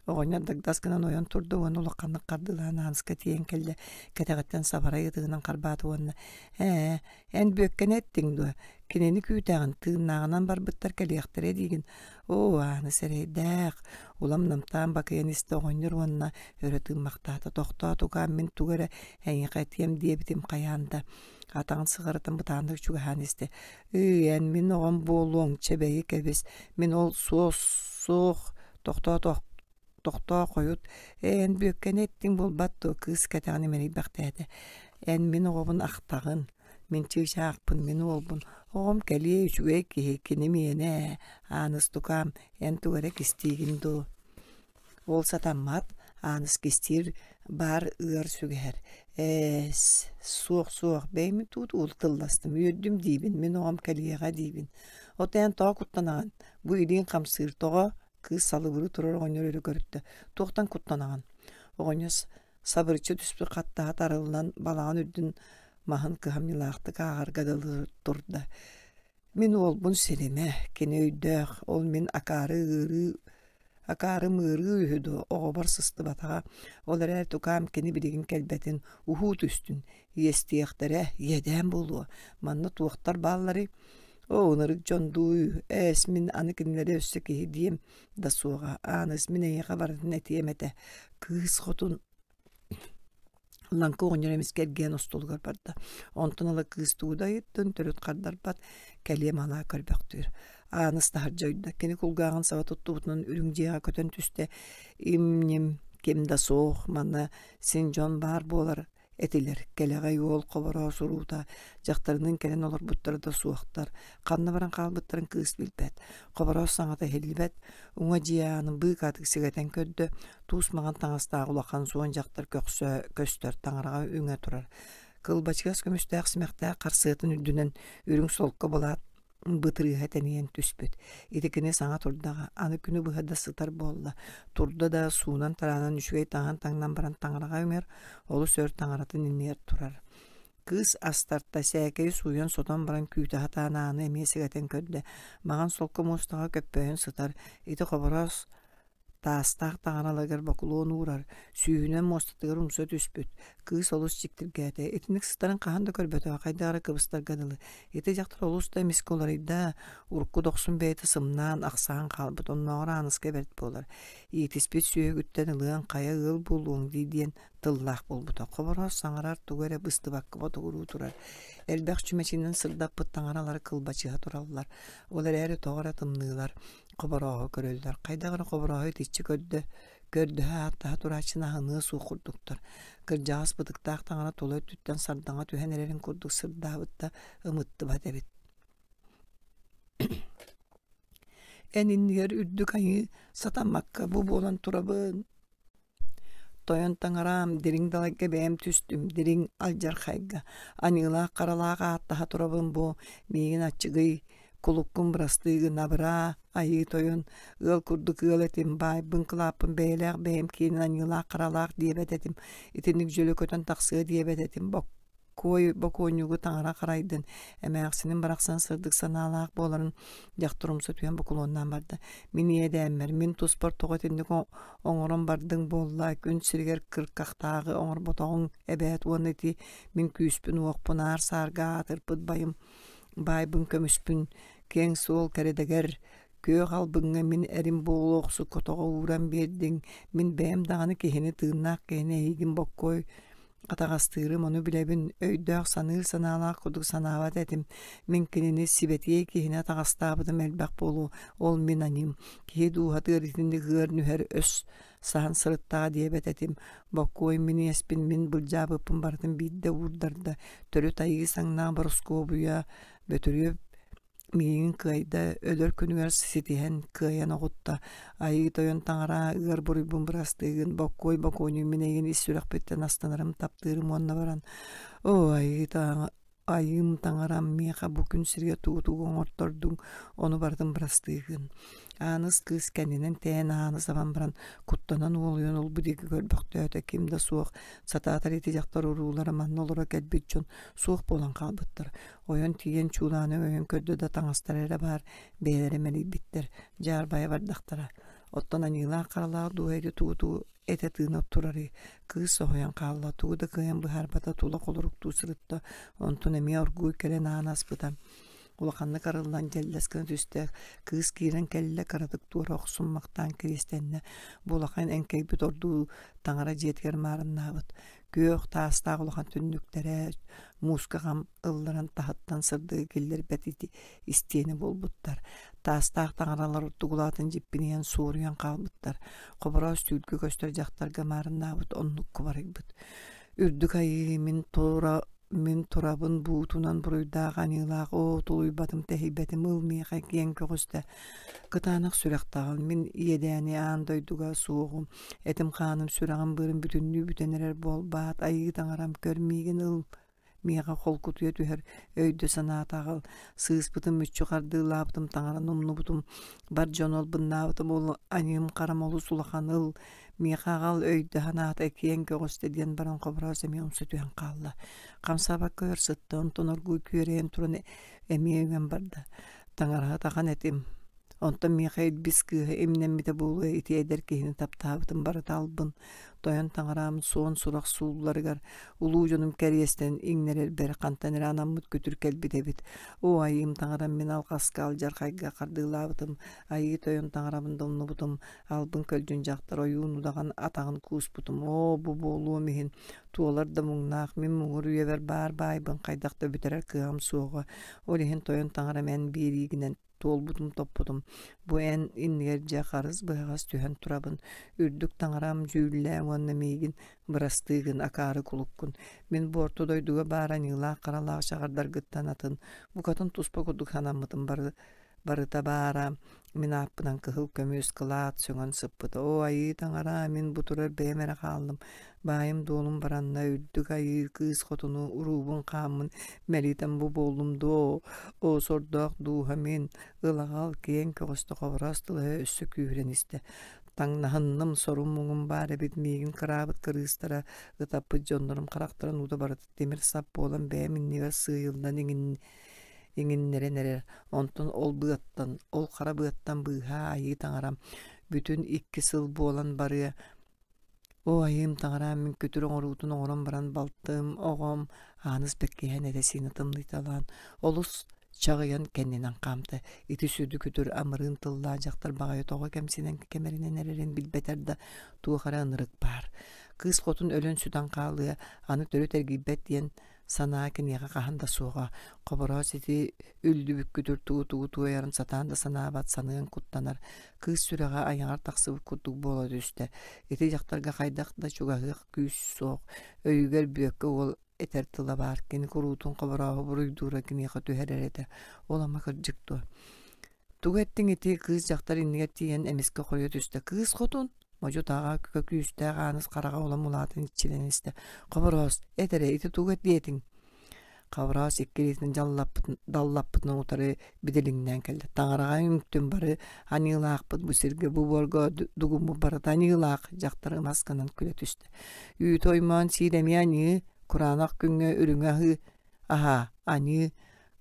Оҕонньор дагдас гынан ойон турда уонна улаханнык хардыылаан Ааныска тиийэн кэллэ, кэтэҕиттэн сабарай ытыгынан харбаата уонна «Ээ, эн Бүөккэни эттиҥ дуо? Кинини күүтэҕин, тыыннааҕынан барбыттар кэлиэхтэрэ диигин. Оо, Ааныс эрэйдээх!» Улам намтаан бакыйан истэ оҕонньор уонна өрө тыыммахтаата. «Тохтоо, тукаам, мин тугу эрэ эйиэхэ этиэм диэбитим хайаан да» Атаҕын сыҕарытан бытааннык чугаһаан истэ. Ыы, эн мин оҕом буолуоҥ, чэбэйи кэбис, мин ол суох суох тохтоо тохтоо хойут, ээ эн Бүөккэни эттиҥ буолбат дуо, кыыс кэтэҕин имэрийбэхтээтэ. Эн мин оҕобун ахтаҕын, мин чыычаахпын, мин уолбун, оҕом кэлиэ үчүгэй киһи, кини миэнэ ээ, Ааныс тукаам, эн тугу эрэ кистиигин дуу Ол сатаммат, Ааныс кистиир баар ыар сүгэһэр: «Ээ, суох-суох, бэйэм туут уул тылластым, үөрдүм диибин, мин оҕом кэлиэҕэ диибин. Ото эн тоҕо куттанаҕын? Бу илииҥ хамсыыр, тоҕо?» Кыыс салыбырыы турар оҕонньор өрө көрүттэ. «Туохтан куттанаҕын?» Оҕонньор сабырыччы түспүт хаттаһа тарыллан, балаҕан үрдүн маһын кыһамньылаахтык ааҕарга дылы турда. Мин уолбун сиримэ, кини өйдөөх, ол мин акаары ыарыы акаарым ыарыы үһү дуо, оҕобор сыстыбатаҕа, ол эрээри тукаам кини билигин кэлбэтин, уһуу түстүн, иэстиэхтэрэ, иэдээн буолуо, манна туохтар баалларый? Оо, ынырык дьон дуу, ээс, мин аны кинилэри өссө киһи диэм да суоҕа, Ааныс, мин эйиэхэ барытын этиэм этэ, кыыс хотун Лаҥкы оҕонньор эмискэ эргийэн остуолугар барда. Онтон ыла кыыс тугу да ыйыттын, төрүт хардарбат, кэлиэ малаа көрбөхтүүр. Ааныс таһырдьа ойдо. Кини кулгааҕын саба туттубутунан үрүҥ дьиэҕэ көтөн түстэ. Им-ньим, ким да суох, манна син дьон баар буолар этилэр. Кэлэҕэй уол хобороо суруута, дьахтарыныын кэлэн олорбуттара да суохтар. Ханна баран хаалбыттарын кыыс билбэт. Хобороос саҥата иһиллибэт. Уҥа дьиэ аанын быыкаатык сигэтэн көрдө. Туус маҥан таҥастаах улахан суон дьахтар көхсө көстөр таҥараҕа үҥэ турар. Кылбачыгас көмүстээх симэхтээх харсыатын үрдүнэн үрүҥ солко былаат бытырыыһа тэнийэн түспүт. Ити кини саҥа турдаҕа, аны күнү быһа да сытар буолла. Турда да суунан-тараанан үчүгэй таҥаһын таҥнан баран таҥараҕа үҥэр, олус өр таҥаратын иннигэр турар. Кыыс астарта, сээкэйи сууйан-сотон баран күүтэ сатаан ааны эмиэ сэгэтэн көрдө. Маҥан солко муостаҕа көппөйөн сытар, ити хобороос Таастаах таҥараларыгар бокулуон уурар, сүүһүнэн муостатыгар умса түспүт. Кыыс олус дьиктиргээтэ. Итинник сытарын хаһан да көрбөтөҕө, хайдах эрэ кыбыстарга дылы. Ити дьахтар олус да эмискэ уларыйда, урукку дохсун бэйэтэ сымнаан, ахсаан хаалбыт, оннооҕор Ааныска бэрт буолар. Иитиспит сүөһүгүттэн ылыаҥ, хайа ыал буолуоҥ дии диэн тыллаах буолбута. Хобороос саҥарар тугу эрэ быстыбакка ботугуруу турар. Элбэх чүмэчинэн сырдаппыт таҥаралара кылбачыһа тураллар. Ол эрээри тоҕо эрэ тымныылар. Хоборооһу көрөллөр. Хайдах эрэ хоборооһу итиччэ көрдө, көрдөһө ааттаһа турааччыны аһыныа суох курдуктар. Кырдьаҕас бытыктаах таҥара тула өттүттэн сардаҥа түһэн эрэрин курдук сырдаабыт да ымыттыбат эбит. Эн иннигэр үрдүк айыы сатаммакка бу буолан турабын. Тойон таҥараам, дириҥ далайга бэйэм түстүм, дириҥ алдьархайга, аньыылаах-харалаах ааттаһа турабын бу, миигин аччыгый, кулуккун бырастыы гын, абыраа, айыы тойон, ыал курдук ыал этим, баайбын кылааппын бэйэлээх бэйэм киэнин аньыылаах-харалаах диэбэт этим, итинник дьөлө көтөн тахсыа диэбэт этим, Куой бокуонньугу таҥара харайдын, эмээхсиним барахсан сырдык санаалаах буоларын дьахтар умса түһэн бокулуоннаан барда. Мин иэдээммэр, мин туспар тоҕо итинник оҥорон бардыҥ буолла, күн сиригэр кыркахтааҕы оҥорботоҕуҥ эбээт уонна ити мин күүспүн-уохпун аар-саарга аатырпыт байым баайбын көмүспүн киэҥ суол кэрэдэгэр күөх албыҥҥа мин эрим буолуохсукка тоҕо ууран биэрдиҥ, мин бэйэм даҕаны киһини тыыннаах киһини эйигин боккуой Атаҕастыырым, ону билэбин, өйдөөх саныыр санаалаах курдук санаабат этим. Мин кинини сибэтиэй киһини атаҕастаабытым элбэх буолуо, ол мин аньыым. Киһи дууһатыгар итинник ыар нүһэр өс саһан сырыттаҕа диэбэт этим. Боккуой мин иэспин мин былдьаабыппын барытын биирдэ уурдарда. Төрүт айыы саҥнаах Борускуобуйа Бөтүрүөп. Миигин кыайда, өлөр күнүгэр ситиһэн, кыайан оҕутта. Айыы Тойон таҥара ыар буруйбун бырастыыгын, боккуой бокуонньу мин эйигин ис сүрэхпиттэн астынарым, таптыырым уонна баран, оо, айыы айыым таҥарам миэхэ бу күн сиргэ тугу-тугу оҥортордуҥ, ону барытын бырастыыгын. Ааныс кыыс кэннинэн тэйэн ааны сабан баран, куттанан уолуйан ылбыт диэки көрбөхтөөтө, ким да суох, сатаатар ити дьахтар уруулара манна олоро кэлбит дьон суох буолан хаалбыттар. Ойон тиийэн чуулааны өйөн көрдө да таҥастара эрэ баар, бэйэлэрэ мэлийбиттэр, дьаарбайа бардахтара. Оттон аньыылаах-харалаах дууһа ити тугу-тугу этэ тыына турарый? Кыыс соһуйан хаалла, тугу да кыайан быһаарбата, тула холоруктуу сырытта, онтон эмиэ оргууй кэлэн аан аспыта. Улаханнык арыллан дьэллэс гына түстэ, кыыс киирэн кэллэ, кыратык туора охсуммахтаан кириэстэннэ. Бу улахан эҥкэйбит ордуу таҥара дьиэтигэр маарыннаабыт. Күөх таастаах улахан түннүктэрэ мууска хам ылларан таһыттан сырдыгы киллэрбэт ити истиэнэ буолбуттар. Таастаах таҥаралар ордугулаатын дьиппинийэн суоруйан хаалбыттар. Хобороос түүлгэ көстөр дьахтарга маарыннаабыт оннук кубарыйбыт. Үрдүк айыы мин тура мин турабын буутунан буруйдаах аньыылаах оо тулуйбатым тэһийбэтим ыл миэхэ киэҥ көҕүстэ кытаанах сүрэхтээҕин мин иэдээни аан дойдуга суоҕум этим-хааным сүрэҕим быарым бүтүннүү бүтэн эрэр буолбаат айыы таҥарам көр миигин ыл миэхэ холкутуйа түһэр өйдө-санаата аҕал сыыспытым мүччү хардыылаабытым таҥараны умнубутум бар дьону албыннаабытым ол аньыым харам олус улахан ыл миэхэ аҕал өйдө-санаата киэҥ көҕүстэ диэн баран Хобороос эмиэ умса түһэн хаалла хамсаабакка өр сытта онтон оргууй күөрэйэн туран эмиэ үҥэн барда таҥараһыт ахан этим Онтон миэхэ илбис кыыһа имнэммитэ буолуо ити эдэр киһини таптаабытым барыта албын, тойон таҥараам суон сурах суулларыгар улуу дьонум кэриэстэн иҥнэрэрбэр хантан эрэ анаммыт күтүр кэлбит эбит. Оо, айыым таҥарам мин алҕаска алдьархайга хардыылаабытым, айыы тойон таҥарабын да умнубутум, албын көлдьүн дьахтар ойуун удаҕан атаҕын кууспутум. Оо, бу буолуом иһин туолар да муҥнаах мин муҥур үйэбэр баар баайбын хайдах да бүтэрэр кыаҕым суоҕа. Ол иһин тойон таҥарам эн биэриигинэн туолбутум-топпутум, бу эн иннигэр дьэ харыс быһаҕас түһэн турабын, үрдүк таҥарам дьүүллээ уонна миигин бырастыы гын акаары кулуккун. Мин бу орто дойдуга баар аньыылаах-харалаах чаҕардаргыттан атын, букатын туспа курдук санаммытым бары барыта баара мин ааппынан кыһыл көмүс кылаат сөҥөн сыппыта. Оо, айыы таҥара, мин бу турар бэйэм эрэ хааллым. Баайым-дуолум баранна, үрдүк айыы кыыс хотуну уруубун-хааммын мэлитэн бу буоллум дуо? Оо, сордоох дууһа мин, ылаҕал, киэҥ көҕүстэ хобороос тылаһа өссө күүһүрэн истэ. Таҥнаһынным, сорум-муҥум баар эбит миигин кыраабыт кырыыстара, ытаппыт дьоннорум харахтарын уута барыта тимир сап буолан бэйэм иннибэр сыыйыллан иҥин иҥиннэрэн эрэр. Онтон ол быаттан, ол хара быаттан быыһаа айыы таҥарам, бүтүн икки сыл буолан барыа Оо, айыым таҥараам мин күтүр оҥоруутун оҥорон баран балтым, оҕом Ааныс бэркиһээн этэ-сиинэ тымныйталаан, олус чаҕыйан кэннинэн хаамта. Ити сүдү күтүр амырыын тыллаах дьахтар баҕайы тоҕо кэмсинэн кэмэринэн эрэрин билбэтэр да, туох эрэ ынырык баар. Кыыс хотун өлөн-сүтэн хаалыа, аны төрүт эргийбэт диэн санаа киниэхэ хаһан да суоҕа. Хобороос ити үллүбүккүтүр тугу-тугу туойарын сатаан да санаабат, саныан куттанар. Кыыс сүрэҕэ айаҕар тахсыбыт курдук буола түстэ. Ити дьахтарга хайдах да чугаһыах күүс суох. Өйүгэр Бүөккэ уол этэр тыла баар. Кини куруутун Хоборооһу буруйдуура киниэхэ түһэрэр этэ. Ол ама кырдьык дуо? Тугу эттиҥ ити кыыс дьахтар иннигэр тиийэн эмискэ хойо түстэ. Кыыс хотун модьу-таҕа күүстээх Ааныс хараҕа улам улаатан иччилэнэн истэ. Хобороос, эт эрэ, ити тугу диэтиҥ? Хобороос икки илиитин даллаппытынан утары бидилиҥнээн кэллэ. Таҥараҕа үҥтүм бары аньыылаахпыт бу сиргэ бу буорга дугуммут барыта аньыылаах дьахтар ымас гынан күлэ түстэ. Үүтү оймоон сиир эмиэ аньыы, кураанах күҥҥэ үрүҥэ аһыы аһаа, аньыы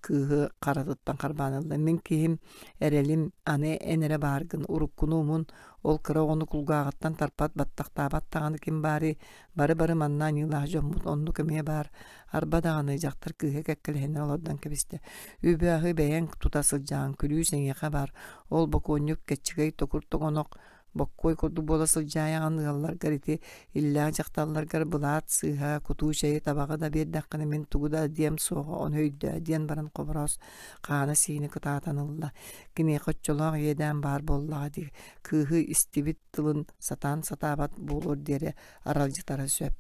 кыыһы харатыттан харбаан ылла. Мин киһим, эрэлим, аны эн эрэ бааргын, уруккуну умун, ол кыра оҕону кулгааҕыттан тарпат, баттахтаабат даҕаны ким баарый, бары-бары манна аньыылаах дьоммут, оннук эмиэ баар. Арба даҕаны дьахтар кыыһы кэккэлэһиннэ олордон кэбистэ. Үбү-аһы бэйэҥ тута сылдьаҕын, күлүүс эйиэхэ баар. Ол бокуонньук кэччигэй токур тоҥонох Боккуой курдук буола сылдьаайаҕын ыалларгар ити иллээх дьахталларгар былаат сыыһа, кутуу чэйи табаҕы да биэрдэххинэ мин тугу да диэм суоҕа, ону өйдөө диэн баран Хобороос хаана-сиинэ кытаатан ылла. Киниэхэ оччолоох иэдээн баар буоллаҕа дии, кыыһы истибит тылын сатаан сатаабат буолуор диэри аралдьытара сөп.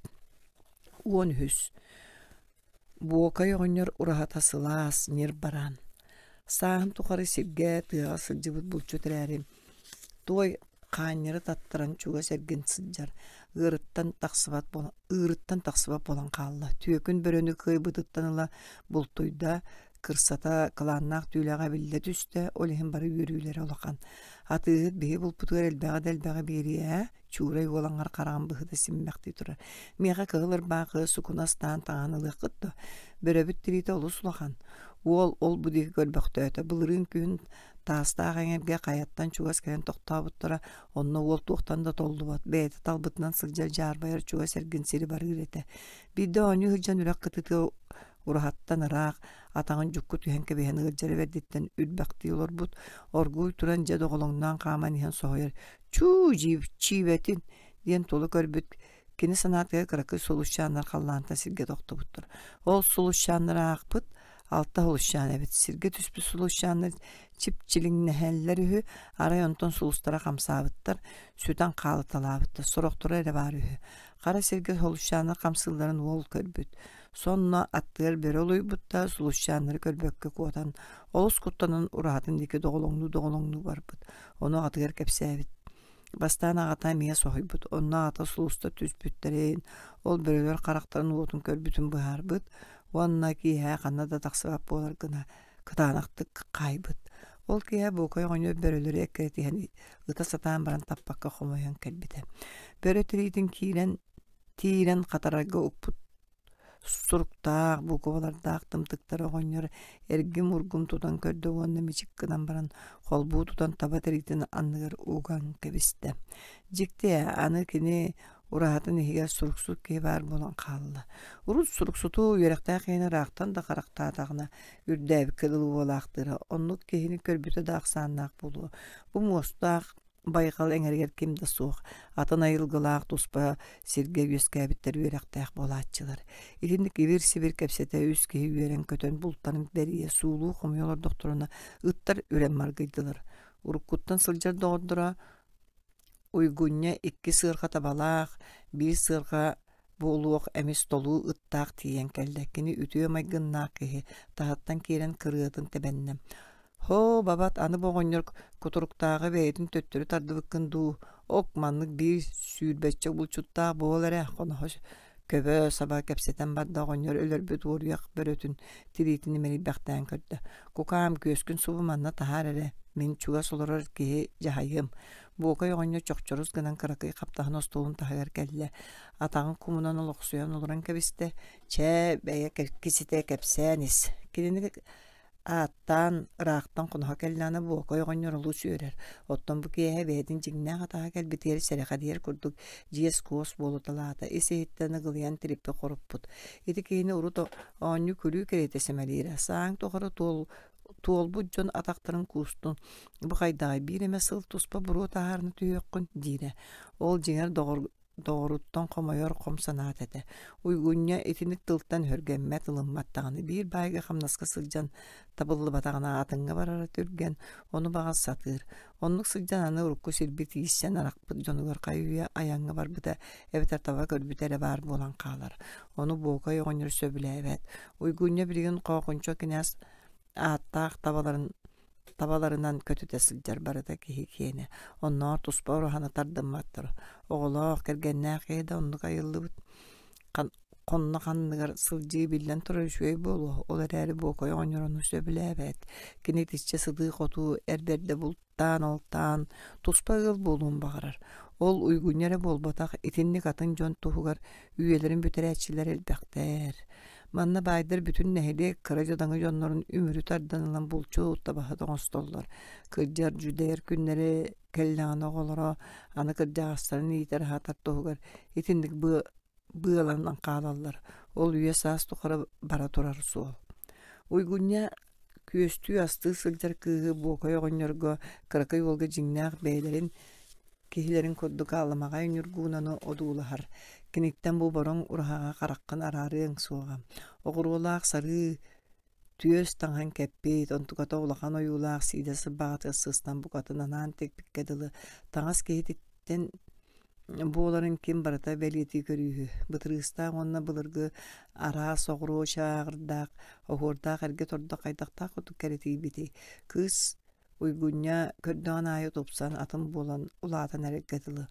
13. Буокай оҕонньор ураһата сылаас, ньир бараан. Сааһын тухары сиргэ, тыаҕа сылдьыбыт булчут эрээри, туой хаанньары таттаран чугас эргин сылдьар, ыарыттан тахсыбат буолан, ыырыттан тахсыбат буолан хаалла. Түөкүн бөрөнү кыайбытыттан ыла бултуйда, кырсата кылааннаах түүлээҕэ эбиллэ түстэ, ол иһин бары үөрүүлэрэ улахан. Атыыһыт биһи булпутугар элбэҕи да элбэҕи биэриэ ээ, Чуурай уолаҥҥар хараҕын быһыта симмэхтии турар. Миэхэ кыһыл ырбаахы сукуна астаан таҥаһын ылыаххыт дуо? Бөрөбүт тириитэ олус улахан. Уол ол-бу диэки көрбөхтөөтө. Былырыын күһүн Таастаах эҥэргэ хайаттан чугас кэлэн тохтообуттара. Онно уол туохтан да толлубат, бэйэтэ талбытынан сылдьар дьаарбайар чугас эргин сири барыыр этэ. Биирдэ оонньуу сылдьан үрэх кытыытыгар ураһаттан ыраах, атаҕын дьукку түһэн кэбиһэн ыалдьара бэрдиттэн үрбэхтии олорбут, оргууй туран дьэ доҕолоҥноон хааман иһэн соһуйар «Чуу, чиибэтин!» диэн тула көрбүт кини санаатыгар кыракый сулусчааннар халлаантан сиргэ тохтубуттар. Ол сулусчааннары аахпыт алта сулусчаан эбит. Сиргэ түспүт сулусчааннар чипчилиҥнэһэллэр үһү, арай онтон сулустара хамсаабыттар, сүтэн хаалыталаабыттар, сорохторо эрэ баар үһү. Хара сиргэ сулусчааннар хамсыылларын уол көрбүт. Сонно аттыгар бөрө олуйбут да, сулусчааннары көрбөккө куотан, олус куттанан ураһатын диэки доҕолоҥнуу-доҕолоҥнуу барбыт. Ону аҕатыгар кэпсээбит. Бастаан аҕата эмиэ соһуйбут, онно аҕата сулуста түспүттэрин, ол бөрөлөр харахтарын уотун көрбүтүн быһаарбыт уонна киэһэ ханна да тахсыбат буолар гына кытаанахтык хаайбыт. Ол киэһэ Буокай оҕонньор бөрөлөрү эккирэтиһэн ыта сатаан баран таппакка хомойон кэлбитэ. Бөрө тириитин киирэн тиирэн хатарарга укпут Суруктаах, буукубалардаах тымтыктары оҕонньор эргим-ургум тутан көрдө уонна мичик гынан баран холбуу тутан таба тириитин анныгар уган кэбистэ. Дьикти ээ, аны кини ураһатын иһигэр суруксут киһи баар буолан хаалла. Урут суруксуту үөрэхтээх киһини ыраахтан да харахтаатаҕына үрдээбиккэ дылы буолаахтыыра, оннук киһини көрбүтэ да ахсааннаах буолуо. Бу муостаах Байҕал эҥэригэр ким да суох, атын айылгылаах туспа сиргэ үөскээбиттэр үөрэхтээх буолааччылар. Итинник ибир-сибир кэпсэтэ үс киһи үөрэн-көтөн бултарын бэрийэ суулуу хомуйа олордохторуна ыттар үрэн маргыйдылар. Уруккуттан сылдьар доҕордоро Уйгунньа икки сыарҕа табалаах, биир сыарҕа буолуох эмис толуу ыттаах тиийэн кэллэ. Кини үтүө майгыннаах киһи, таһыттан киирэн кырыатын тэбэннэ. «Һоо, бабат, аны бу оҕонньор кутуруктааҕы бэйэтин төттөрү тардыбыккын дуу, ок, маннык биир сүүрбэччэ булчуттаах буол эрэ, хоноһо көбө саба кэпсэтэн барда оҕонньор өлөрбүт уоруйах бөрөтүн тириитин имэрийбэхтээн көрдө. Кукаам, күөскүн субу манна таһаар эрэ, мин чугас олорор киһи дьаһайыам. Буокай оҕонньор чохчорус гынан кыракый хаптаһын остуолун таһыгар кэллэ, атаҕын кумунан олохсуйан олорон кэбистэ, чээ, бэйэ киситэ кэпсээн ис. Кинини Ааттаан, ыраахтан хоноһо кэллэҕинэ Буокай оҕонньор олус үөрэр, оттон бу киэһэ бэйэтин дьиҥнээх атаҕа кэлбитигэр сэрэхэдийэр курдук дьиэс-куос буолуталаата, ис-иһиттэн ыгылыйан тириппи хоруппут. Ити киһини урут оонньуу-күлүү кэриэтэ сэмэлиирэ, сааҥ тухары туол туолбут дьон атахтарын куустун, бу хайдаҕай биир эмэ сыл туспа буруо таһаарына түһүөххүн диирэ. Ол дьиҥэр доҕор доҕоруттан хомойор хом санаата этэ. Уйгунньа итинник тылтан өһүргэммэт, ылыммат даҕаны биир баайга хамнаска сылдьан табыллыбатаҕына атыҥҥа барара түргэн, ону баҕас сатыыр. Оннук сылдьан аны урукку сирбит ииссэн арахпыт дьонугар хайы-үйэ айаҥҥа барбыта эбэтэр таба көрбүтэ эрэ баар буолан хаалар. Ону Буокай оҕонньор сөбүлээбэт. Уйгунньа билигин Хоохунча кинээс ааттаах табаларын табаларынан көтүтэ сылдьар барыта киһи киэнэ. Оннооҕор туспа ураһаны тардымматтар. Оҕолоох, кэргэннээх киһи да оннук айыллыбыт. Хонно ханныгар сылдьыы биллэн турар үчүгэй буолуо. Ол эрээри Буокай оҕонньор ону сөбүлээбэт. Кини итиччэ сытыы-хотуу эр бэрдэ бултаан-алтаан туспа ыал буолуон баҕарар. Ол уйгунньа эрэ буолбатах, итинник атын дьон туһугар үйэлэрин бүтэрээччилэр элбэхтэр. Манна баайдар бүтүн нэһилиэк кыра дьадаҥы дьоннорун үмүрү тардан ылан булчут табаһыт оҥостоллор. Кырдьар, дьүдэйэр күннэри кэллэҕинэ оҕолоро аны кырдьаҕастарын иитэр-аһатар туһугар итинник быаланан хаалаллар. Ол үйэ-саас тухары бара турар суол. Уйгунньа күөстүү астыы сылдьар кыыһы Буокай оҕонньорго кыракый уолга дьиҥнээх бэйэлэрин киһилэрин курдук аламаҕай ньургуунаны одуулаһар. Киниттэн бу бороҥ ураһаҕа хараххын араарыаҥ суоҕа. Оҕуруолаах сарыы түөс таҥаһын кэппит, онтуката улахан ойуулаах сиидэ сырбаҕатыгар сыстан букатын анаан тикпиккэ дылы таҥас киһититтэн буоларын ким барыта бэлиэтии көрүүһү. Бытырыыстаах уонна былыргы араас оҕуруо чааҕырдаах, оһуордаах эргэ тордох хайдахтаах курдук кэрэтийбитий. Кыыс Уйгунньа көрдөҕүн аайы тупсан, атын буолан улаатан эрэргэ дылы.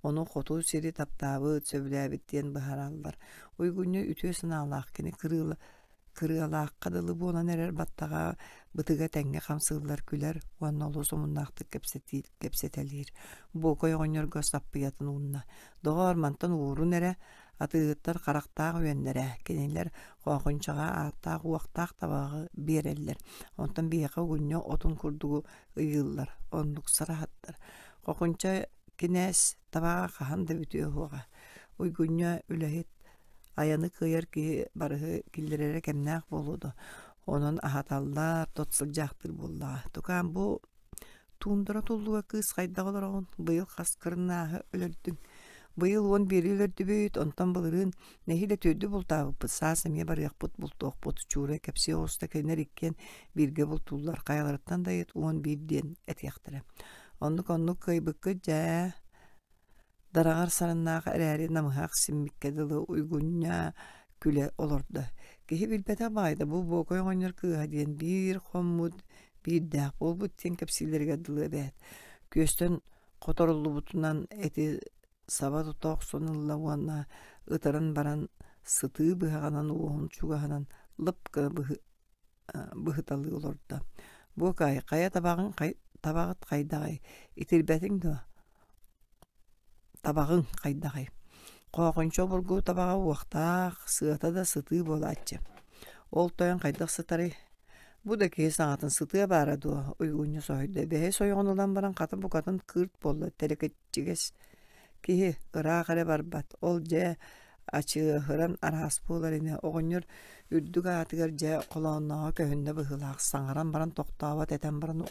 Ону хоту сири таптаабыт, сөбүлээбит диэн быһаараллар. Уйгунньа үтүө санаалаах кини кырыыла кырыалаахха дылы буолан эрэр баттаҕа бытыга тэҥҥэ хамсыыллар күлэр уонна олус омуннаахтык кэпсэтэлиир. Буокай оҕонньорго саппыйатын уунна: «Доҕоор, мантан уурун эрэ, атыыһыттар харахтаах үөннэрэ, кинилэр хоохунчаҕа ааттаах-уохтаах табаҕы биэрэллэр, онтон биһиэхэ угунньа отун курдугу ыйыыллар, оннук сараһаттар. Хохунча кинээс табаҕа хаһан да бүтүө суоҕа. Уйгунньа үлэһит Айаны кыайар киһи барыһы киллэрэрэ кэмнээх буолуо дуо, онон аһаталлар, тот сылдьаахтыыр буоллаҕа. Тукаам, бу туундара туллуга кыыс хайдах олороҕун, быйыл хас кырынааһы өлөрдүҥ? Быйыл 11-и өлөрдүбүт, онтон былырыын нэһиилэ түөрдү бултаабыппыт, саас эмиэ барыахпыт, бултуохпут. Чуура кэпсиэ оҕуста кинилэр иккиэн бииргэ бултууллар, хайаларыттан да ыйыт 11 диэн этиэхтэрэ. Оннук-оннук кыайбыккыт дьээ Дараҕар сарыннаах эрээри намыһах симмиккэ дылы уйгунньа күлэ олордо. Киһи билбэтэх баҕайыта бу Буокай оҕонньор кыыһа диэн биир хоммут, биирдээх буолбут диэн кэпсииллэригэр дылы эбээт. Күөстэн хоторуллубутунан эти саба тута охсон ылла уонна ытыран баран сытыы быһаҕынан уоһун чугаһынан лып гына быһыталыы олордо. Буокай, хайа табаҕыҥ табаҕыт хайдаҕый? Итирбэтиҥ дуо? Табаҕыҥ хайдаҕый? Хоохунча обургу табаҕа уохтаах, сыата да сытыы буолааччы. Ол тойон хайдах сытарый? Бу да киһи саҥатын сытыа баара дуо? Уйгунньа соһуйда. Бэһис ойоҕун ылан баран хата букатын кыырт буолла, тэлэкэччигэс Киһи ыраах эрэ барбат, ол дьэ ачыаһыран араас буолар ини, оҕонньор үрдүк аатыгар дьэ холооннооҕо көһүннэ быһыылаах, саҥаран баран тохтообот, этэн баран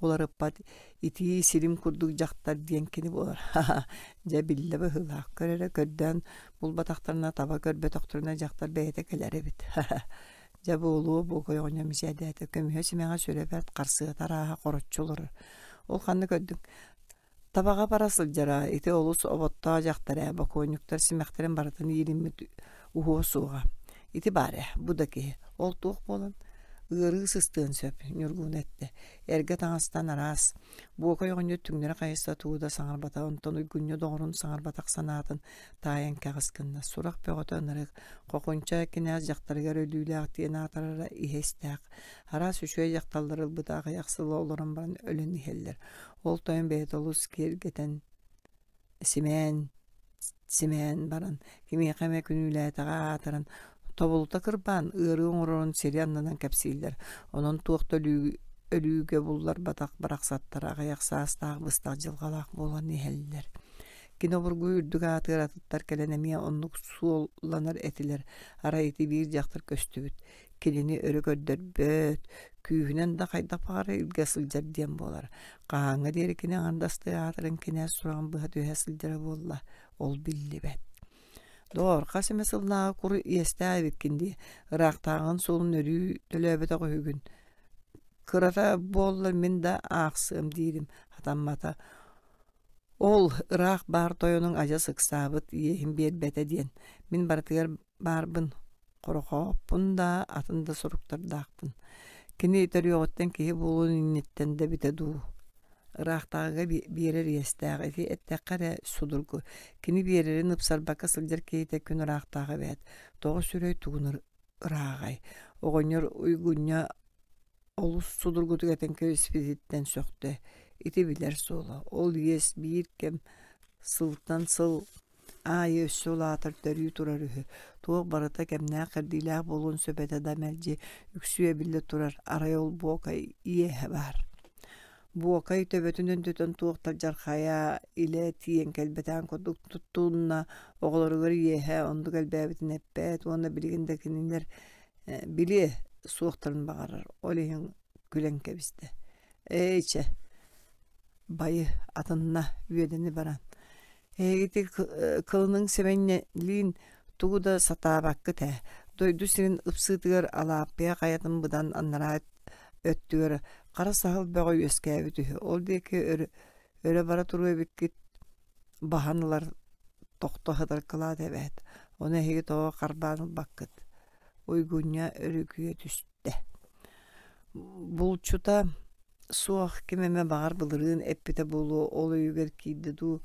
уларыппат, итии сирим курдук дьахтар диэн кини буолар, ха-ха, дьэ биллэ быһыылаах, көр эрэ көрдөөн булбатахтарына, таба көрбөтөхтөрүнэ дьахтар бэйэтэ кэлэр эбит, ха-ха, дьэ буолуо буокай оҕонньор мичээрдээтэ, көмүһэ симэҕэ сүрэ бэрт, харсыата арааһа хороччу олорор, ол ханна көрдүҥ Табаҕа бара сылдьара, ити олус оботтоох дьахтар ээ, бокуонньуктар симэхтэрин барытын иилиммит уһуо суоҕа. Ити баар ээ, бу да киһи. Ол туох буолан? Ыарыы сыстыан сөп, Ньургууна эттэ. Эргэ таҥастан араас. Буокай оҕонньор түҥнэри хайыста тугу да саҥарбата, онтон Уйгунньа доҕорун саҥарбатах санаатын таайан кэҕис гынна. Сурах бөҕөтө ынырык, Хохунча кинээс дьахтарыгар өлүүлээх диэн аатырара иһэ истээх. Араас үчүгэй дьахталлар ылбыта аҕыйах сыл олорон баран өлөн иһэллэр. Ол тойон бэйэтэ олус киэргэтэн, симээн, симээн баран, кимиэхэ эмэ күнүүлээтэҕэ аатыран, тобулута кырбаан, ыарыы оҥорорун сири аннынан кэпсииллэр. Онон туох да өлүүгэ булларбатах барахсаттар аҕыйах саастаах быстах дьылҕалаах буолан иһэллэр. Кини обургу үрдүк аатыгар атыттар кэлэн эмиэ оннук суолланар этилэр. Арай ити биир дьахтар көстүбүт. Кинини өрө көрдөрбөт, күүһүнэн да хайдах баҕарар илгэ сылдьар диэн буолар. Хаһааҥҥа диэри кини аҥардастыы аатыран кинээс сураҕын быһа түһэ сылдьара буолла, ол биллибэт. Доҕор, хас эмэ сыллааҕы кур иэстээх эбиккин дии, ыраахтааҕын суолун өрүү төлөөбөтөх үһүгүн. Кырата буоллар мин да аахсыам диирим, хатаммата. Ол ыраах баар тойонуҥ адьас ыксаабыт иэһин биэрбэтэ диэн, мин барытыгар баарбын, хорохооппун да, атын да суруктардаахпын. Кини төрүөҕүттэн киһи буолуон инниттэн да эбитэ дуу. Ыраахтааҕыга биэрэр иэстээх, ити эттэххэ эрэ судургу. Кини биэрэрин ыпсарбакка сылдьар киһитэ күн ыраахтааҕы эбээт. Тоҕо сүрэй тугун ырааҕай? Оҕонньор Уйгунньа Олус судургутук этэн кэбиспититтэн сөхтө, ити билэр суола, ол иэс биир кэм сылтан сыл аайы өссө улаатар төрүү турар үһү, туох барыта кэмнээх-кэрдиилээх буолуон сөп этэ да мэлдьи үксүү эбиллэ турар, арай ол Буокай иэһэ баар. Буокай төбөтүн өндөтөн туох да дьархайа илэ тиийэн кэлбэтэҕин курдук туттунна, оҕолоругар иэһэ оннук элбээбитин эппэт уонна билигин да кинилэр билиэ суохтарын баҕарар, ол иһин күлэн кэбистэ. Эй чэ, байы атынна үөдэни баран эһигити кылыныҥ сэмэнньэлиин тугу да сатаабаккыт ээ. Дойду сирин ыпсыытыгар Алааппыйа хайатын быдан анараа өттүгэр хара саһыл бөҕө үөскээбит үһү. Ол диэки өрө, өрө бара туруо эбиккит. Баһан ылар тохто сытар кылаат эбээт, ону эһиги тоҕо харбаан ылбаккыт Уйгунньа өрүкүйэ түстэ. Булчута суох ким эмэ баҕар былырыын эппитэ буолуо ол өйүгэр киирдэ дуу,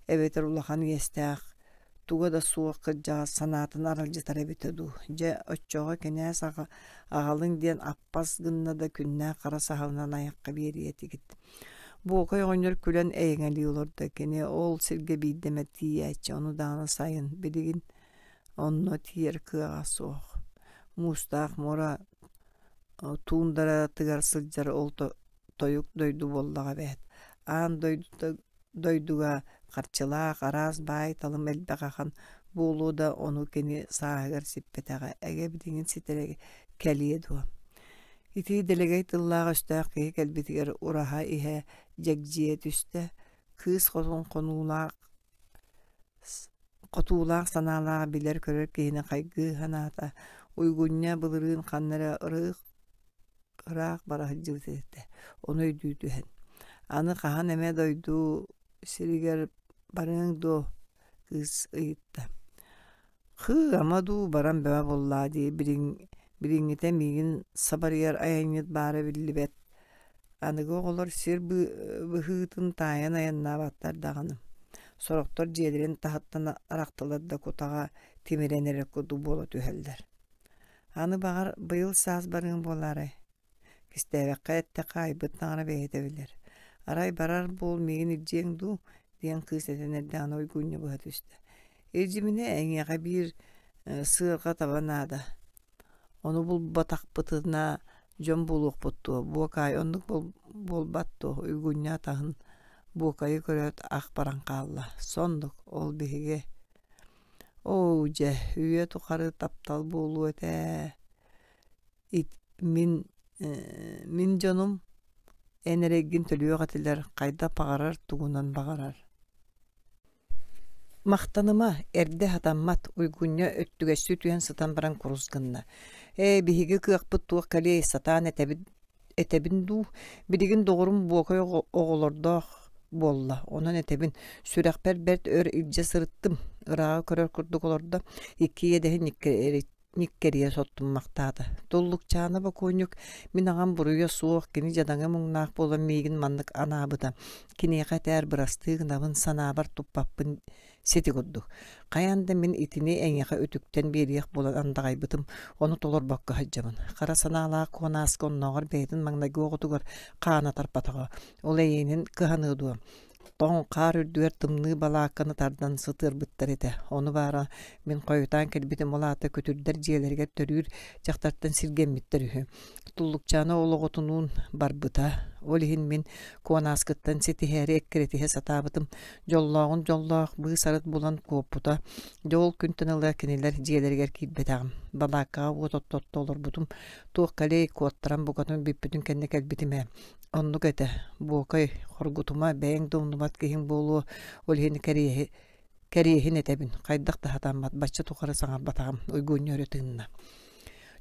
эбэтэр улахан иэстээх туга да суох кырдьаҕас санаатын аралдьытар эбитэ дуу. Дьэ, оччоҕо кинээс аҕалыҥ диэн аппас гынна да күннээх хара саһылынан айахха биэриэ этигит. Буокай оҕонньор күлэн эйэҥэлии олордо. Кини ол сиргэ биирдэ эмэ тиийээччи, ону даҕаны сайын, билигин онно тиийэр кыаҕа суох. Муустаах муора туундаратыгар сылдьар ол тойук дойду буоллаҕа эбээт. Аан дойдуга харчылаах, араас баай-талым элбэх ахан буолуо да ону кини сааһыгар сиппэтэҕэ, эгэ билигин ситэрэ кэлиэ дуо Ити дэлэгэй тыллаах-өстөөх киһи кэлбитигэр ураһа иһэ дьэгдьийэ түстэ, кыыс хотун хонуулаах хотуулаах санаалаах билэр-көрөр киһини хайгыы санаата, Уйгунньа былырыын ханна эрэ ыраах бара сылдьыбыт этэ, ону өйдүү түһэн, аны хаһан эмэ дойду сиригэр барыаҥ дуо кыыс ыйытта Хыы, ама дуу, баран бөҕө буоллаа дии, билиҥҥитэ миигин сабарыйар айанньыт баара биллибэт. Аныгы оҕолор сир быһыытын таайан айаннаабаттар даҕаны. Сорохтор дьиэлэрин таһыттан арахтылар да кутаҕа тимирэн эрэр курдук буола түһэллэр. Аны баҕар быйыл саас барыаҥ буолаарай Кистээбэххэ эттэххэ айбыт таҥара бэйэтэ билэр. Арай барар буол миигин илдьиэҥ дуу диэн кыыс этэн эрдэҕинэ уйгунньа быһа түстэ. Илдьиминэ эйиэхэ биир сыарҕа таба наада. Ону булбатахпытына дьон буолуохпут дуо, Буокаай оннук буолбат дуо, Уйгунньа атаһын Буокайы көрөөт ах баран хаалла. Соннук, ол биһиги Оо дьэ, үйэ тухары таптал буолуо этэ ээ Мин мин дьонум эн эрэйгин төлүөх этилэр, хайдах баҕарар тугунан баҕарар Махтаныма, эрдэ сатаммат, Уйгунньа өттүгэстүү түһэн сытан баран курус гынна. Ээ, биһиги кыахпыт туох кэлиэй, сатаан этэбит этэбин дуу, билигин доҕорум Буокай оҕолордоох буолла, онон этэбин, сүрэхпэр бэрт өр илдьэ сырыттым, ырааҕы көрөр курдук олордо, икки иэдэһин ньиккэрийэ соттуммахтаата. Туллукчаана бокуонньук мин аҕам буруйа суох, кини дьадаҥы муҥнаах буолан миигин маннык анаабыта. Киниэхэ этээр бырастыы гынабын, санаабар туппаппын сити курдук. Хайаан да мин итини эйиэхэ үтүктэн биэриэх буолан андаҕайбытым, ону толорбокко сылдьабын. Хара санаалаах Куонааска оннооҕор бэйэтин маҥнайгы оҕотугар хаана тарпатаҕа. Ол эйиэнин кыһаныа дуо? Тоҥ хаар үрдүгэр тымныы балаакканы тардан сытыарбыттар этэ. Ону баара мин хойутаан кэлбитим ол аата күтүрдэр дьиэлэригэр төрүүр дьахтартан сиргэммиттэр үһү. Туллукчаана ол оҕотунуун барбыта. Ол иһин мин Куонааскыттан ситиһээри эккирэтиһэ сатаабытым. Дьоллооҕун дьоллоох быыс-арыт булан куоппута. Дьэ ол күнтэн ыла кинилэр дьиэлэригэр киирбэтэҕим. Балааккаҕа уот оттотто олорбутум. Туох кэлиэй, куоттаран букатын бүппүтүн кэннэ кэлбитим ээ. Оннук этэ, Буокай, хоргутума, бэйэҥ да умнубат киһиҥ буолуо, ол иһин кэриэһи кэриэһин этэбин, хайдах да сатаммат, бачча тухары саҥарбатаҕым, Уйгунньа өрө тыынна.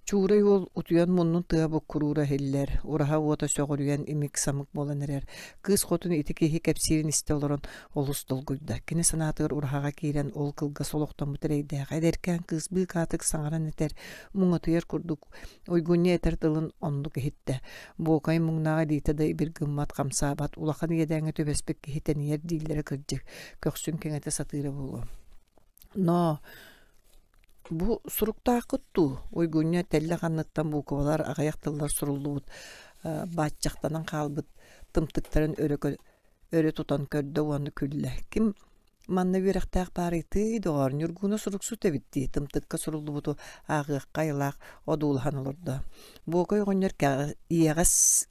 Чуурай уол утуйан муннун тыа буккуруура иһиллэр, ураһа уота сөҕүрүйэн имик-самык буолан эрэр. Кыыс хотун ити киһи кэпсиирин истэ олорон олус долгуйда. Кини санаатыгар ураһаҕа киирэн ол кылгас олохтоммут эрэйдээх эдэркээн кыыс быыкаатык саҥаран этэр, муҥатыйар курдук Уйгунньа этэр тылын оннук иһиттэ. Буокай муҥнааҕы илиитэ да ибир гыммат, хамсаабат, улахан иэдээҥҥэ түбэспит киһи тэнийэр дииллэрэ кырдьык, көхсүн кэҥэтэ сатыыра буолуо. Ноо, бу суруктааххыт дуу? Уйгунньа тэллэх анныттан буукубалар аҕыйах тыллар суруллубут бааччахтанан хаалбыт тымтыктарын өрө, өрө тутан көрдө уонна күллэ. Ким Манна үөрэхтээх баарый тыый, доҕоор, Ньургууна суруксут эбит дии, тымтыкка суруллубуту ааҕыахха айылаах одуулаһан олордо. Буокай оҕонньор иэҕэс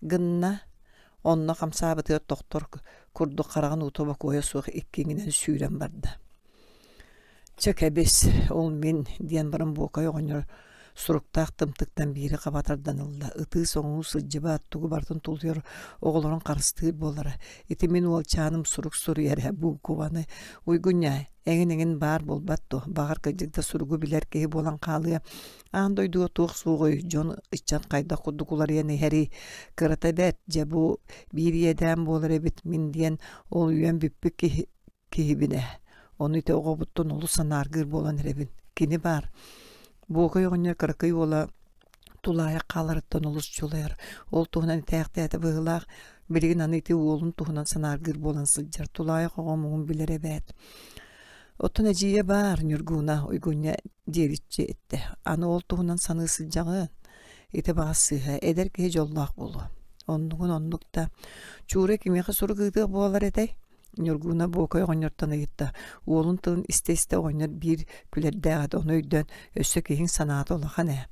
гынна, онно хамсаабытыгар тохтор курдук хараҕын уута бокуойа суох икки иҥинэн сүүрэн барда. Чэ кэбис, ол мин, диэн баран Буокай оҕонньор суруктаах тымтыктан биири хаба тардан ылла. Ытыы-соҥуу сылдьыбат, тугу барытын тулуйар, оҕолорун харыстыыр буолара. Ити мин уолчааным сурук суруйар ээ, буукубаны. Уйгунньа, эҥин-эҥин баар буолбат дуо? Баҕар кырдьык да суругу билэр киһи буолан хаалыа. Аан дойдуга туох суоҕуй, дьон ыччат хайдах курдук уларыйан иһэрий? Кырата бэрт, дьэ бу биир иэдээн буолар эбит мин диэн ол үөн бүппүт киһи. киһибин ээ. Ону ити оҕобуттан олус санааргыыр буолан эрэбин. Кини баар. Буокай оҕонньор кыракый уола тулаайах хааларыттан олус дьулайар. Ол туһунан итээхтээтэ быһыылаах. Билигин аны ити уолун туһунан санааргыыр буолан сылдьар. Тулаайах оҕо омугун билэр эбээт. Оттон эдьиийэ баар, Ньургууна, Уйгунньа диэбиччи эттэ. Аны ол туһунан саныы сылдьаҕын. Ити баҕас сыыһа, эдэр киһи дьоллоох буолуо. Оннугун оннук да. Чуура кимиэхэ сурук ыытыах буолар этэй? Ньургууна Буокай оҕонньортон ыйытта. Уолун тылын истэ-истэ оҕонньор биир күлэрдээх этэ, ону өйдөөн, өссө киһиҥ санаата улахан ээ.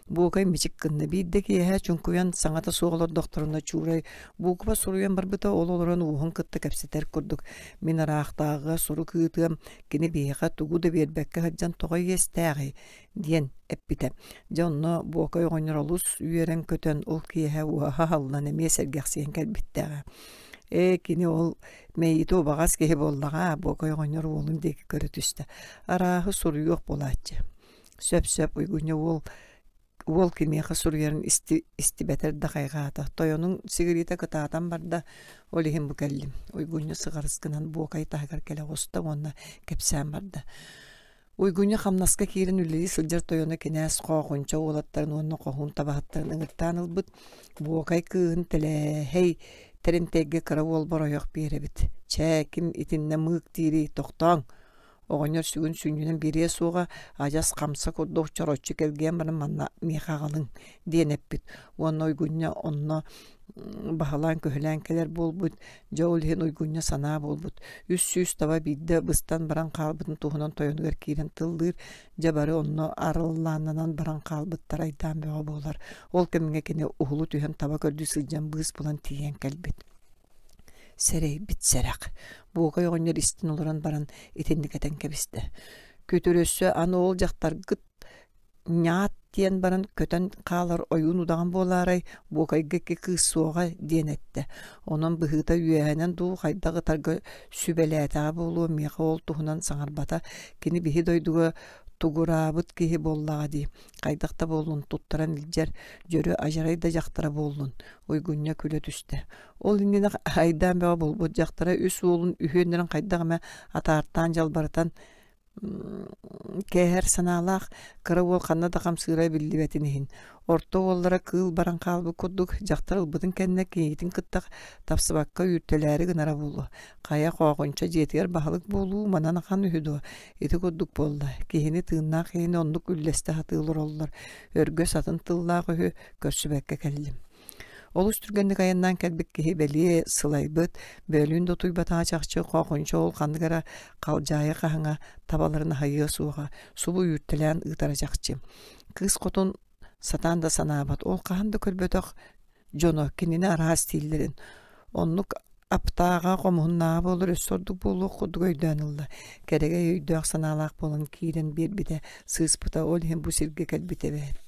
Буокай мичик гынна. Биирдэ киэһэ чуҥкуйан саҥата суох олордохторуна Чуурай буукуба суруйан барбыта, ол олорон уоһун кытта кэпсэтэр курдук. Мин ыраахтааҕыга сурук ыытыам, кини биһиэхэ тугу да биэрбэккэ сылдьан тоҕо иэстээҕий диэн эппитэ. Дьэ онно Буокай оҕонньор олус үөрэн-көтөн ол киэһэ уоһа аһыллан эмиэ сэргэхсийэн кэлбиттээҕэ. Ээ, кини ол мэйиитэ убаҕас киһи буоллаҕа, Буокай оҕонньор уолун диэки көрө түстэ. Арааһы суруйуох буолааччы. Сөп-сөп Уйгунньа уол уол кимиэхэ суруйарын истибэтэр да хайҕаата. Тойонуҥ сигириитэ кытаатан барда, ол иһин бу кэллим. Уйгунньа сыҕарыс гынан Буокай таһыгар кэлэ оҕуста уонна кэпсээн барда. Уйгунньа хамнаска киирэн үлэлии сылдьар тойоно кинээс Хоохунча уолаттарын уонна хоһуун табаһыттарын ыҥыртаан ылбыт, Буокай кыыһын Тэлээһэй Тэринтэйгэ кыра уолбар ойох биэрэбит. Чээ, ким итиннэ мыык диирий, тохтооҥ! Оҕонньор сүгүн сүнньүнэн биэриэ суоҕа, адьас хамса курдук чороччу кэлгийэн баран манна миэхэ аҕалыҥ диэн эппит уонна Уйгунньа онно баһылаан-көһүлээн кэлэр буолбут, дьэ ол иһин Уйгунньа санаа буолбут. 300 таба биирдэ быстан баран хаалбытын туһунан тойонугар киирэн тыллыыр, дьэ бары онно арыллааннанан баран хаалбыттар айдаан бөҕө буолар. Ол кэмҥэ кини уһулу түһэн таба көрдүү сылдьан быыс булан тиийэн кэлбит. Сэрэйбит сэрэх. Буокай оҕонньор истэн олорон баран итинник этэн кэбистэ. Күтүр өссө аны ол дьахтаргыт Ньаат диэн баран көтөн хаалар ойуун удаҕан буолаарай, Буокайга икки кыыс суоҕа диэн эттэ. Онон быһыыта үөһэнэн дуу, хайдах ытарга сүбэлээтэҕэ буолуо, миэхэ ол туһунан саҥарбата. Кини биһи дойдуга тугураабыт киһи буоллаҕа дии. Хайдах да буоллун, туттаран илдьэр, дьөрү адьарай да дьахтара буоллун. Уйгунньа күлэ түстэ. Ол иннинэ айдаан бөҕө буолбут дьахтара үс уолун үһүөннэрин хайдах эмэ атаартаан дьалбарытан Кээһэр санаалаах кыра уол ханна да хамсыыра биллибэтин иһин, орто уоллара кыыл баран хаалбыт курдук, дьахтар ылбытын кэннэ кийиитин кытта тапсыбакка үүртэлээри гынара буолуо. Хайа Хоохунча дьиэтигэр баһылык буолуу манан ахан үһү дуо? Ити курдук буолла. Киһини тыыннаах киһини оннук үллэстэ сатыы олороллор. Өргөс атын тыллаах үһү, көрсүбэккэ кэллим. Олус түргэнник айаннаан кэлбит киһи бэлиэ сылайбыт, бөөлүүн да утуйбатаҕа чахчы Хоохунча ол ханнык эрэ халдьаайы хаһыҥа табаларын аһыйыа суоҕа, субу үүртэлээн ыытара чахчы. Кыыс хотун сатаан да санаабат, ол хаһан да көрбөтөх дьоно кинини араас дииллэрин, оннук аптааҕа, хомуһуннааҕа буоллар өссө ордук буолуох курдук өйдөөн ылла. Кэрэгэй өйдөөх-санаалаах буолан киирэн биэрбитэ, сыыспыта, ол иһин бу сиргэ кэлбитэ эбээт.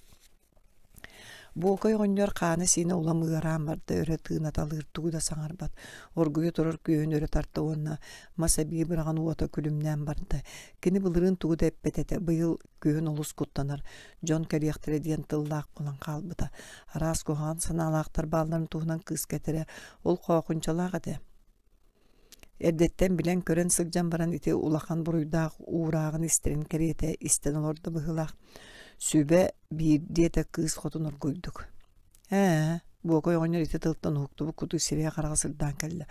Буокай оҕонньор хаана-сиинэ улам ыараан барда, өрө тыынаталыыр, тугу да саҥарбат. Оргуйа турар күөһүн өрө тарта уонна мас эбии быраҕан уота күлүмнээн барда. Кини былырыын тугу да эппэт этэ, быйыл күһүн олус куттанар, дьон кэлиэхтэрэ диэн тыллаах буолан хаалбыта. Араас куһаҕан санаалаахтар баалларын туһунан кыыска этэрэ, ол хоохунчалаах этэ. Эрдэттэн билэн-көрөн сылдьан баран ити улахан буруйдаах уурааҕын истэрин кэриэтэ истэн олордо быһыылаах. Сүбэ биир диэтэ кыыс хотун оргуйдук. Ээ, Буокай оҕонньор ити тылтан уһуктубут курдук сирэйэ-хараҕа сырдаан кэллэ.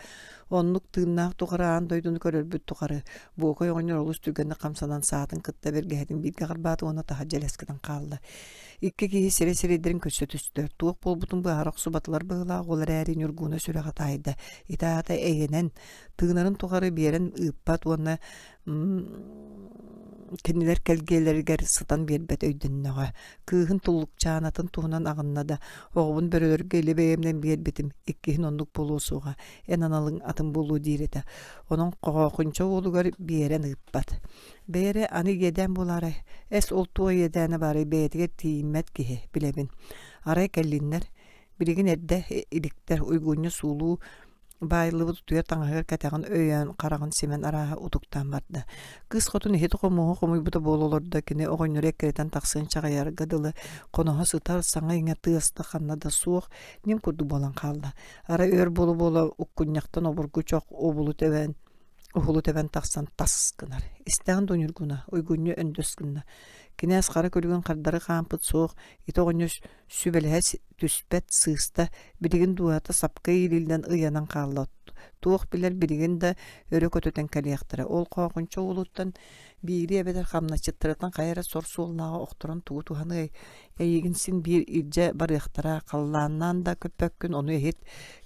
Оннук тыыннаах тухары аан дойдуну көрөрбүт тухары Буокай оҕонньор олус түргэнник хамсанан саатын кытта бэргэһэтин бииргэ харбаата уонна таһырдьа элэс гынан хаалла. Икки киһи сирэй-сирэйдэрин көрсө түстэ. Туох буолбутун быһаара охсубатылар быһыылаах, ол эрээри Ньургууна сүрэҕэ таайда. Ити аата эйэнэн, тыынарын тухары биэрэн ыыппат уонна кинилэр кэлгиэлэригэр сытан биэрбэт өйдөннөҕө. Кыыһын туллукчаанатын туһунан аҕынна да, оҕобун бөрөлөргө илэ бэйэмнэн биэрбитим, иккиһин оннук буолуо суоҕа, эн аналыҥ атын буолуо диир этэ. Онон Хоһоохунча уолугар биэрэн ыыппат. Бэйэрэ аны иэдээн буолаарай? Эс ол туох иэдээнэ баарый бэйэтигэр тиийиммэт киһи, билэбин. Арай кэллиннэр, билигин эрдэ иликтэр Уйгунньа суулуу баайыллыбыт утуйар таҥаһыгар кэтэҕин өйөөн, хараҕын симэн арааһа утуктаан барда. Кыыс хотун иһит-хомуоһу хомуйбута буола олордо, кини оҕонньору эккирэтэн тахсыан чаҕыйарга дылы хоноһо сытар, саҥа-иҥэ тыас да ханна да суох, ньим курдук буолан хаалла. Арай өр буола-буола уккунньахтан обургу чох обулу тэбэн Уһулу тэбэн тахсан тас гынар. Истэҕин да Ньургуна, Уйгунньу өндөс гынна. Кинээс хара күлүгүн хардары хаампыт суох, ити оҕонньор сүбэлэһэ түспэт сыыста, билигин дууһата сапка иилиллэн ыйанан хаалла. Туох билэр билигин да өрө көтүтэн кэлиэхтэрэ. Ол хоохунча уолуттан биири эбэтэр хамначчыттарыттан хайа эрэ сор суоллааҕы охторон тугу туһаныай? Эйигин син биир илдьэ барыахтара, халлааннаан да көппөккүн, ону иһит.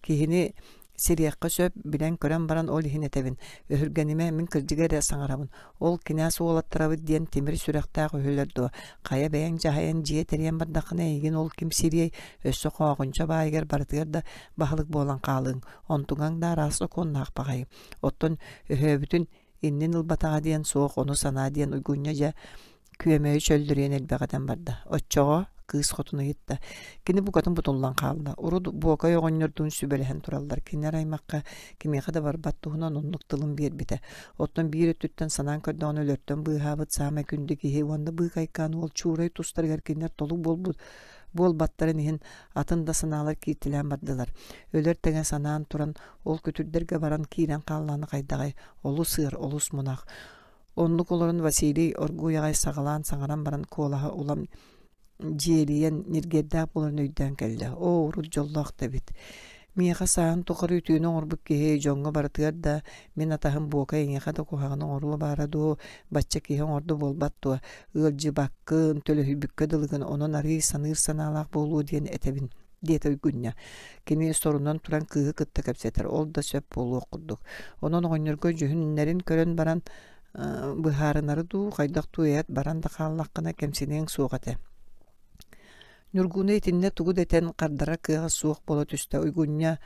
Киһини Сириэххэ сөп, билэн-көрөн баран ол иһин этэбин, өһүргэнимэ, мин кырдьыгы эрэ саҥарабын. Ол кинээс уолаттарабыт диэн тимир сүрэхтээх үһүлэр дуо? Хайа бэйэҥ дьаһайан дьиэ тэрийэн бардаххына эйигин ол ким сириэй, өссө хооҕунча баайыгар барытыгар да баһылык буолан хаалыаҥ. Онтуҥаҥ да араас сокуоннаах баҕайы. Оттон өһөөбүтүн иннин ылбатаҕа диэн суох, ону санаа диэн Уйгунньа дьэ Күөмэйи чөллөрүйэн элбэҕитэн барда. Оччоҕо кыыс хотун ыйытта. Кини букатын бутуллан хаалла. Урут Буокай оҕонньордуун сүбэлэһэн тураллар. Кинилэр аймахха кимиэхэ да барбат туһунан оннук тылын биэрбитэ. Оттон биир өттүттэн санаан көрдөҕүнэ өлөртөн быыһаабыт саамай күндү киһи уонна быыкайкаан уол Чуурай тустарыгар кинилэр толук буолбут буолбаттарын иһин атын да санаалар кииртэлээн бардылар. Өлөр тэҥэ санаан туран ол күтүрдэргэ баран киирэн хааллаҕына хайдаҕай? Олус ыар, олус мунах. Оннук олорон Василий оргууй аҕай саҕалаан саҥаран баран куолаһа улам дьиэлийэн, ньиргиэрдээх буоларын өйдөөн кэллэ. Оо, урут дьоллоох да эбит. Миэхэ сааһын тухары үтүөнү оҥорбут киһи дьоҥҥо барытыгар да мин атаһым Буока эйиэхэ да куһаҕаны оҥоруо баара дуо, бачча киһи оҥордо буолбат дуо, ыалдьыбаккын, төлөһүйбүккэ дылыгын, онон арыый саныыр санаалаах буолуо диэн этэбин диэтэ Уйгунньа. Кини сорунан туран кыыһы кытта кэпсэтэр, ол да сөп буолуох курдук. Онон оҕонньорго дьүһүннэрин көрөн баран быһаарынары дуу, хайдах дуу эт баран да хааллаххына кэмсиниэҥ суох этэ. Ньургууна итиннэ тугу да этэн хардарар кыаҕа суох буола түстэ. Уйгунньа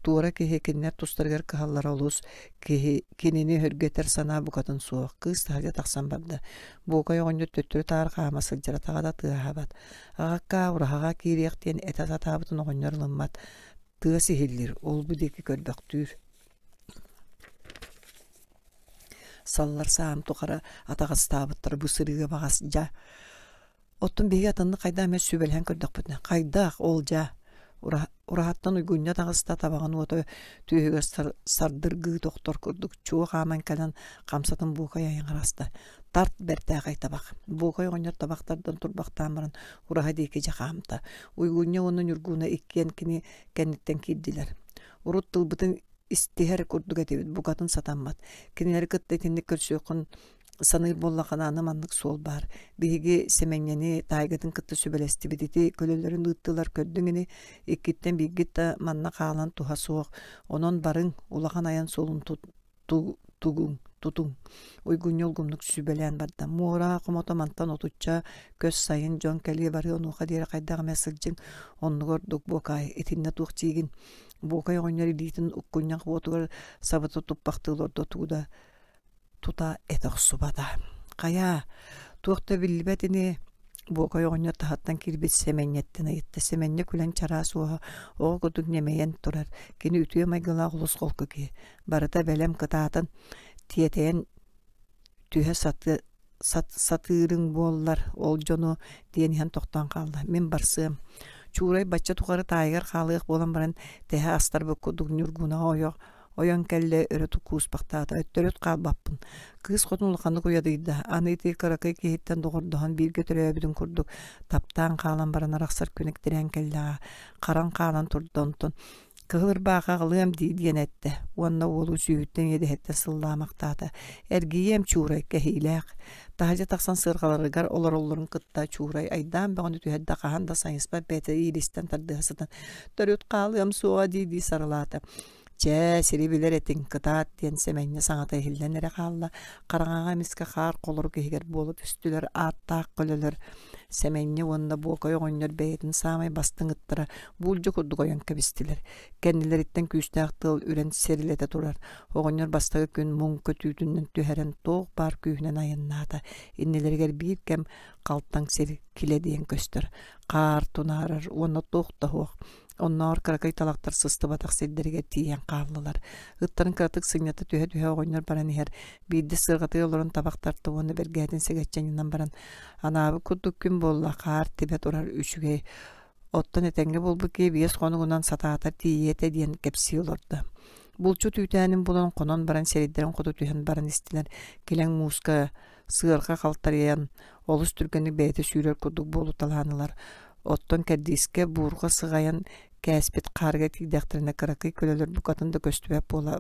туора киһи кинилэр тустарыгар кыһаллара олус киһи кинини өһүргэтэр санаа букатын суох. Кыыс таһырдьа тахсан барда. Буокай оҕонньор төттөрү-таары хаама сылдьар, атаҕа да тыаһаабат. Аҕаккаа, ураһаҕа киириэх диэн этэ сатаабытын оҕонньор ылыммат. Тыас иһиллиир, ол-бу диэки көрбөхтүүр. Саллар саам тухары атаҕастаабыттара бу сырыыга баҕас дьа. Оттон биһиги атыннык хайдах эмэ сүбэлэһэн көрдөхпүтүнэ, хайдах ол дьа Ураһаттан уйгунньа таҕыста, табаҕын уота түөһүгэр сардыргыы тохтор курдук чуо хааман кэлэн хамсатын буокай айаҥыраста. Тарт бэртээхэй табах. Буокай оҕонньор табах тардан турбахтаан баран ураһа диэки дьэ хаамта. Уйгунньа уонна Ньургууна иккиэн кини кэнниттэн киирдилэр. Урут тылбытын истиһэр курдук этибит, букатын сатаммат. Кинилэри кытта итинник көрсүөххүн саныыр буоллаххына аны маннык суол баар. Биһиги Сэмэнньэни таайгытын кытта сүбэлэстибит. Ити көлөлөрүн ыыттылар көрдүҥ ини, иккиттэн бииргит да манна хаалан туһа суох. Онон барыҥ, улахан айан суолун тугуҥ, тутуҥ. Уйгунньа улгумнук сүбэлээн барда. Муора хомото мантан отучча көс сайын дьон кэлиэ барыа онуоха диэри хайдах эмэ сылдьыҥ, оннугар ордук буокаай, итиннэ туох диигин? Буокай оҕонньор илиитин уккунньах уотугар сабыта туппахтыы олордо тугу да тута этэ охсубата. Хайаа, туох да биллибэт ини, Буокай оҕонньор таһыттан киирбит Сэмэнньэттэн ыйытта. Сэмэнньэ күлэн чараас уоһа оҕо курдук ньэмэйэн турар. Кини үтүө майгылаах олус холку киһи. Барыта бэлэм кытаатан, тиэтэйэн түһэ сатыы сатыырыҥ буоллар, ол дьону диэн иһэн тохтоон хаалла. Мин барсыам. Чуурай бачча тухары таайыгар хаалыах буолан баран, тэһэ астарбыт курдук Ньургунаҕа ойох ойон кэллэ өрө кууспахтаата өттөрүт хаалбаппын кыыс хотун улаханнык уйадыйда аны ити кыракый киһиттэн доҕордоһон бииргэ төрөөбүтүн курдук таптаан хаалан баран арахсар күн эктэрээн кэллэҕэ харан хаалан турда онтон кыһыл ырбаахы аҕалыам дии диэн эттэ уонна уолу сүүһүттэн иэдэһиттэн сыллаамахтаата эргийиэм чуурай кэһиилээх таһырдьа тахсан сыарҕаларыгар олороллорун кытта чуурай айдаан бөҕөнү түһэрдэ хаһан да сайыспат бэйэтэ иилистэн тардыһа сытан төрүт хаалыам суоҕа дии дии сарылаата Чээ, сири билэр этиҥ, кытаат диэн Сэмэнньэ саҥата иһиллэн эрэ хаалла. Хараҥаҕа эмискэ хаар холорук иһигэр буола түстүлэр ааттаах көлөлөр. Сэмэнньэ уонна Буокай оҕонньор бэйэтин саамай бастыҥ ыттара буулдьа курдук ойон кэбистилэр. Кэннилэриттэн күүстээх тыал үрэн сирилэтэ турар. Оҕонньор бастакы күн муҥ көтүүтүнэн түһэрэн туох баар күүһүнэн айаннаата. Иннилэригэр биир кэм халтаҥ сир килэ диэн көстөр. Хаар тунаарар уонна туох да суох. Оннооҕор кыракый талахтар сыстыбатах сирдэригэр тиийэн хааллылар. Ыттарын кыратык сынньата түһэ-түһэ оҕонньор баран иһэр. Биирдэ сыарҕатыгар олорон табах тарта уонна бэргэһэтин сэгэччэнинэн баран анаабыт курдук күн буолла, хаар тибэ турар үчүгэй. Оттон этэҥҥэ буолбут киһи биэс хонугунан сатаатар тиийиэ этэ диэн кэпсии олордо. Булчут үүтээнин булан хонон баран сирэйдэрин хоту түһэн баран истилэр. Килэҥ мууска сыарҕа халтарыйан олус түргэнник бэйэтэ сүүрэр курдук буолуталаан ылар. Оттон кэрдиискэ буурҕа сыҕайан кээспит хаарга тиийдэхтэринэ кыракый көлөлөр букатын да көстүбэт буола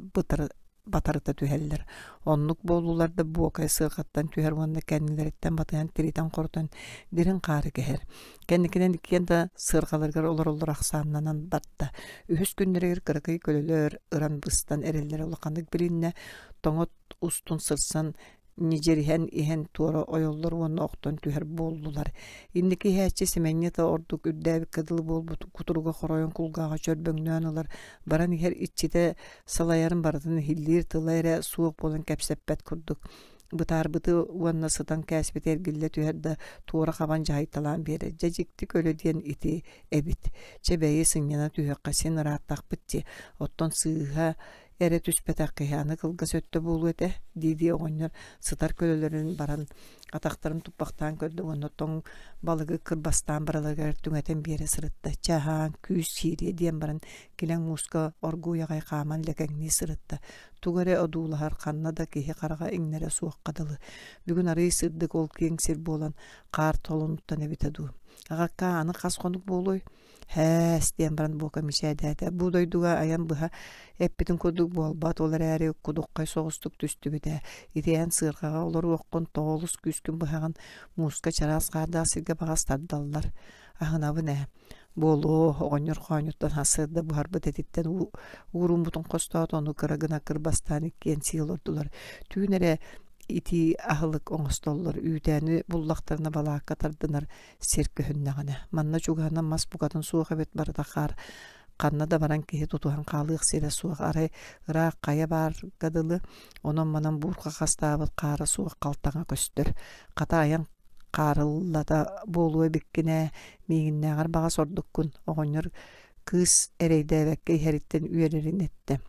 батарыта түһэллэр. Оннук буолуулар да буокай сыарҕаттан түһэр уонна кэннилэриттэн батыһан тиритэн-хорутан дириҥ хаары кэһэр. Кэнникинэн иккиэн да сыарҕаларыгар олороллор ахсааннанан барда. Үһүс күннэригэр кыракый көлөлөр ыран быстан эрэллэрэ улаханнык билиннэ. Тоҥот устун сырсан ньидьириһэн иһэн туора ойоллор уонна охтон түһэр буоллулар. Инники иһээччи Сэмэнньэ ордук үрдээбиккэ дылы буолбут кутуруга хоройон кулгааҕа чөрбөҥнөөн ылар, баран иһэр иччитэ салайарын барытын иһиллиир тыла эрэ суох буолан кэпсэппэт курдук. Бытаарбыты уонна сытан кээспити эргиллэ түһэр да туора хабан дьаһайталаан биэрэр. Дьэ дьикти көлө диэн ити эбит. Чэ бэйи сынньана түһүөххэ син ырааттахпыт дии. Оттон сыыһа эрэ түспэтэх киһи аны кылгас өттө буолуо этэ дии-дии оҕонньор сытар көлөлөрүн баран атахтарын туппахтаан көрдө уонна тоҥ балыгы кырбастаан бараларыгар түҥэтэн биэрэ сырытта. Чэ аһаан күүс киириэ диэн баран килэҥ мууска оргууй аҕай хааман лэкэҥнии сырытта. Тугу эрэ одуулаһар ханна да киһи хараҕа иҥнэрэ суохха дылы. Бүгүн арыый сырдык ол киэҥ сир буолан хаар толунуттан эбитэ дуу. Аҕакка аны хас хонук буолуой? Һээс диэн баран Буока мичээрдээтэ. Бу дойдуга айан быһа эппитин курдук буолбат, ол эрээри кудуххай соҕустук түстүбүт ээ. Ити эн сыарҕаҕа олоруоххун, тоҕо олус күүскүн быһаҕын, мууска чараас хаардаах сиргэ баҕас тардаллар. Аһынабын ээ. Буолуо, оҕонньор хоонньуттан сарсыарда буһарбыт этиттэн ууруммутун хостоото, ону кыра гына кырбастаан иккиэн сии олордулар. Түүн эрэ итии аһылык оҥостоллор, үүтээни буллахтарына балаакка тардынар сир көһүннэҕинэ. Манна чугаһынан мас букатын суох эбит барыта хаар ханна да баран киһи тутуһан хаалыах сирэ суох. Арай ыраах хайа баарга дылы, онон-манан буурҕа хастаабыт хаара суох халтаҥа көстөр. Хата айан хаарыллата буолуо эбиккин ээ, миигиннээҕэр баҕас ордуккун, оҕонньор кыыс эрэйдээбэккэ иһэриттэн үөрэрин эттэ.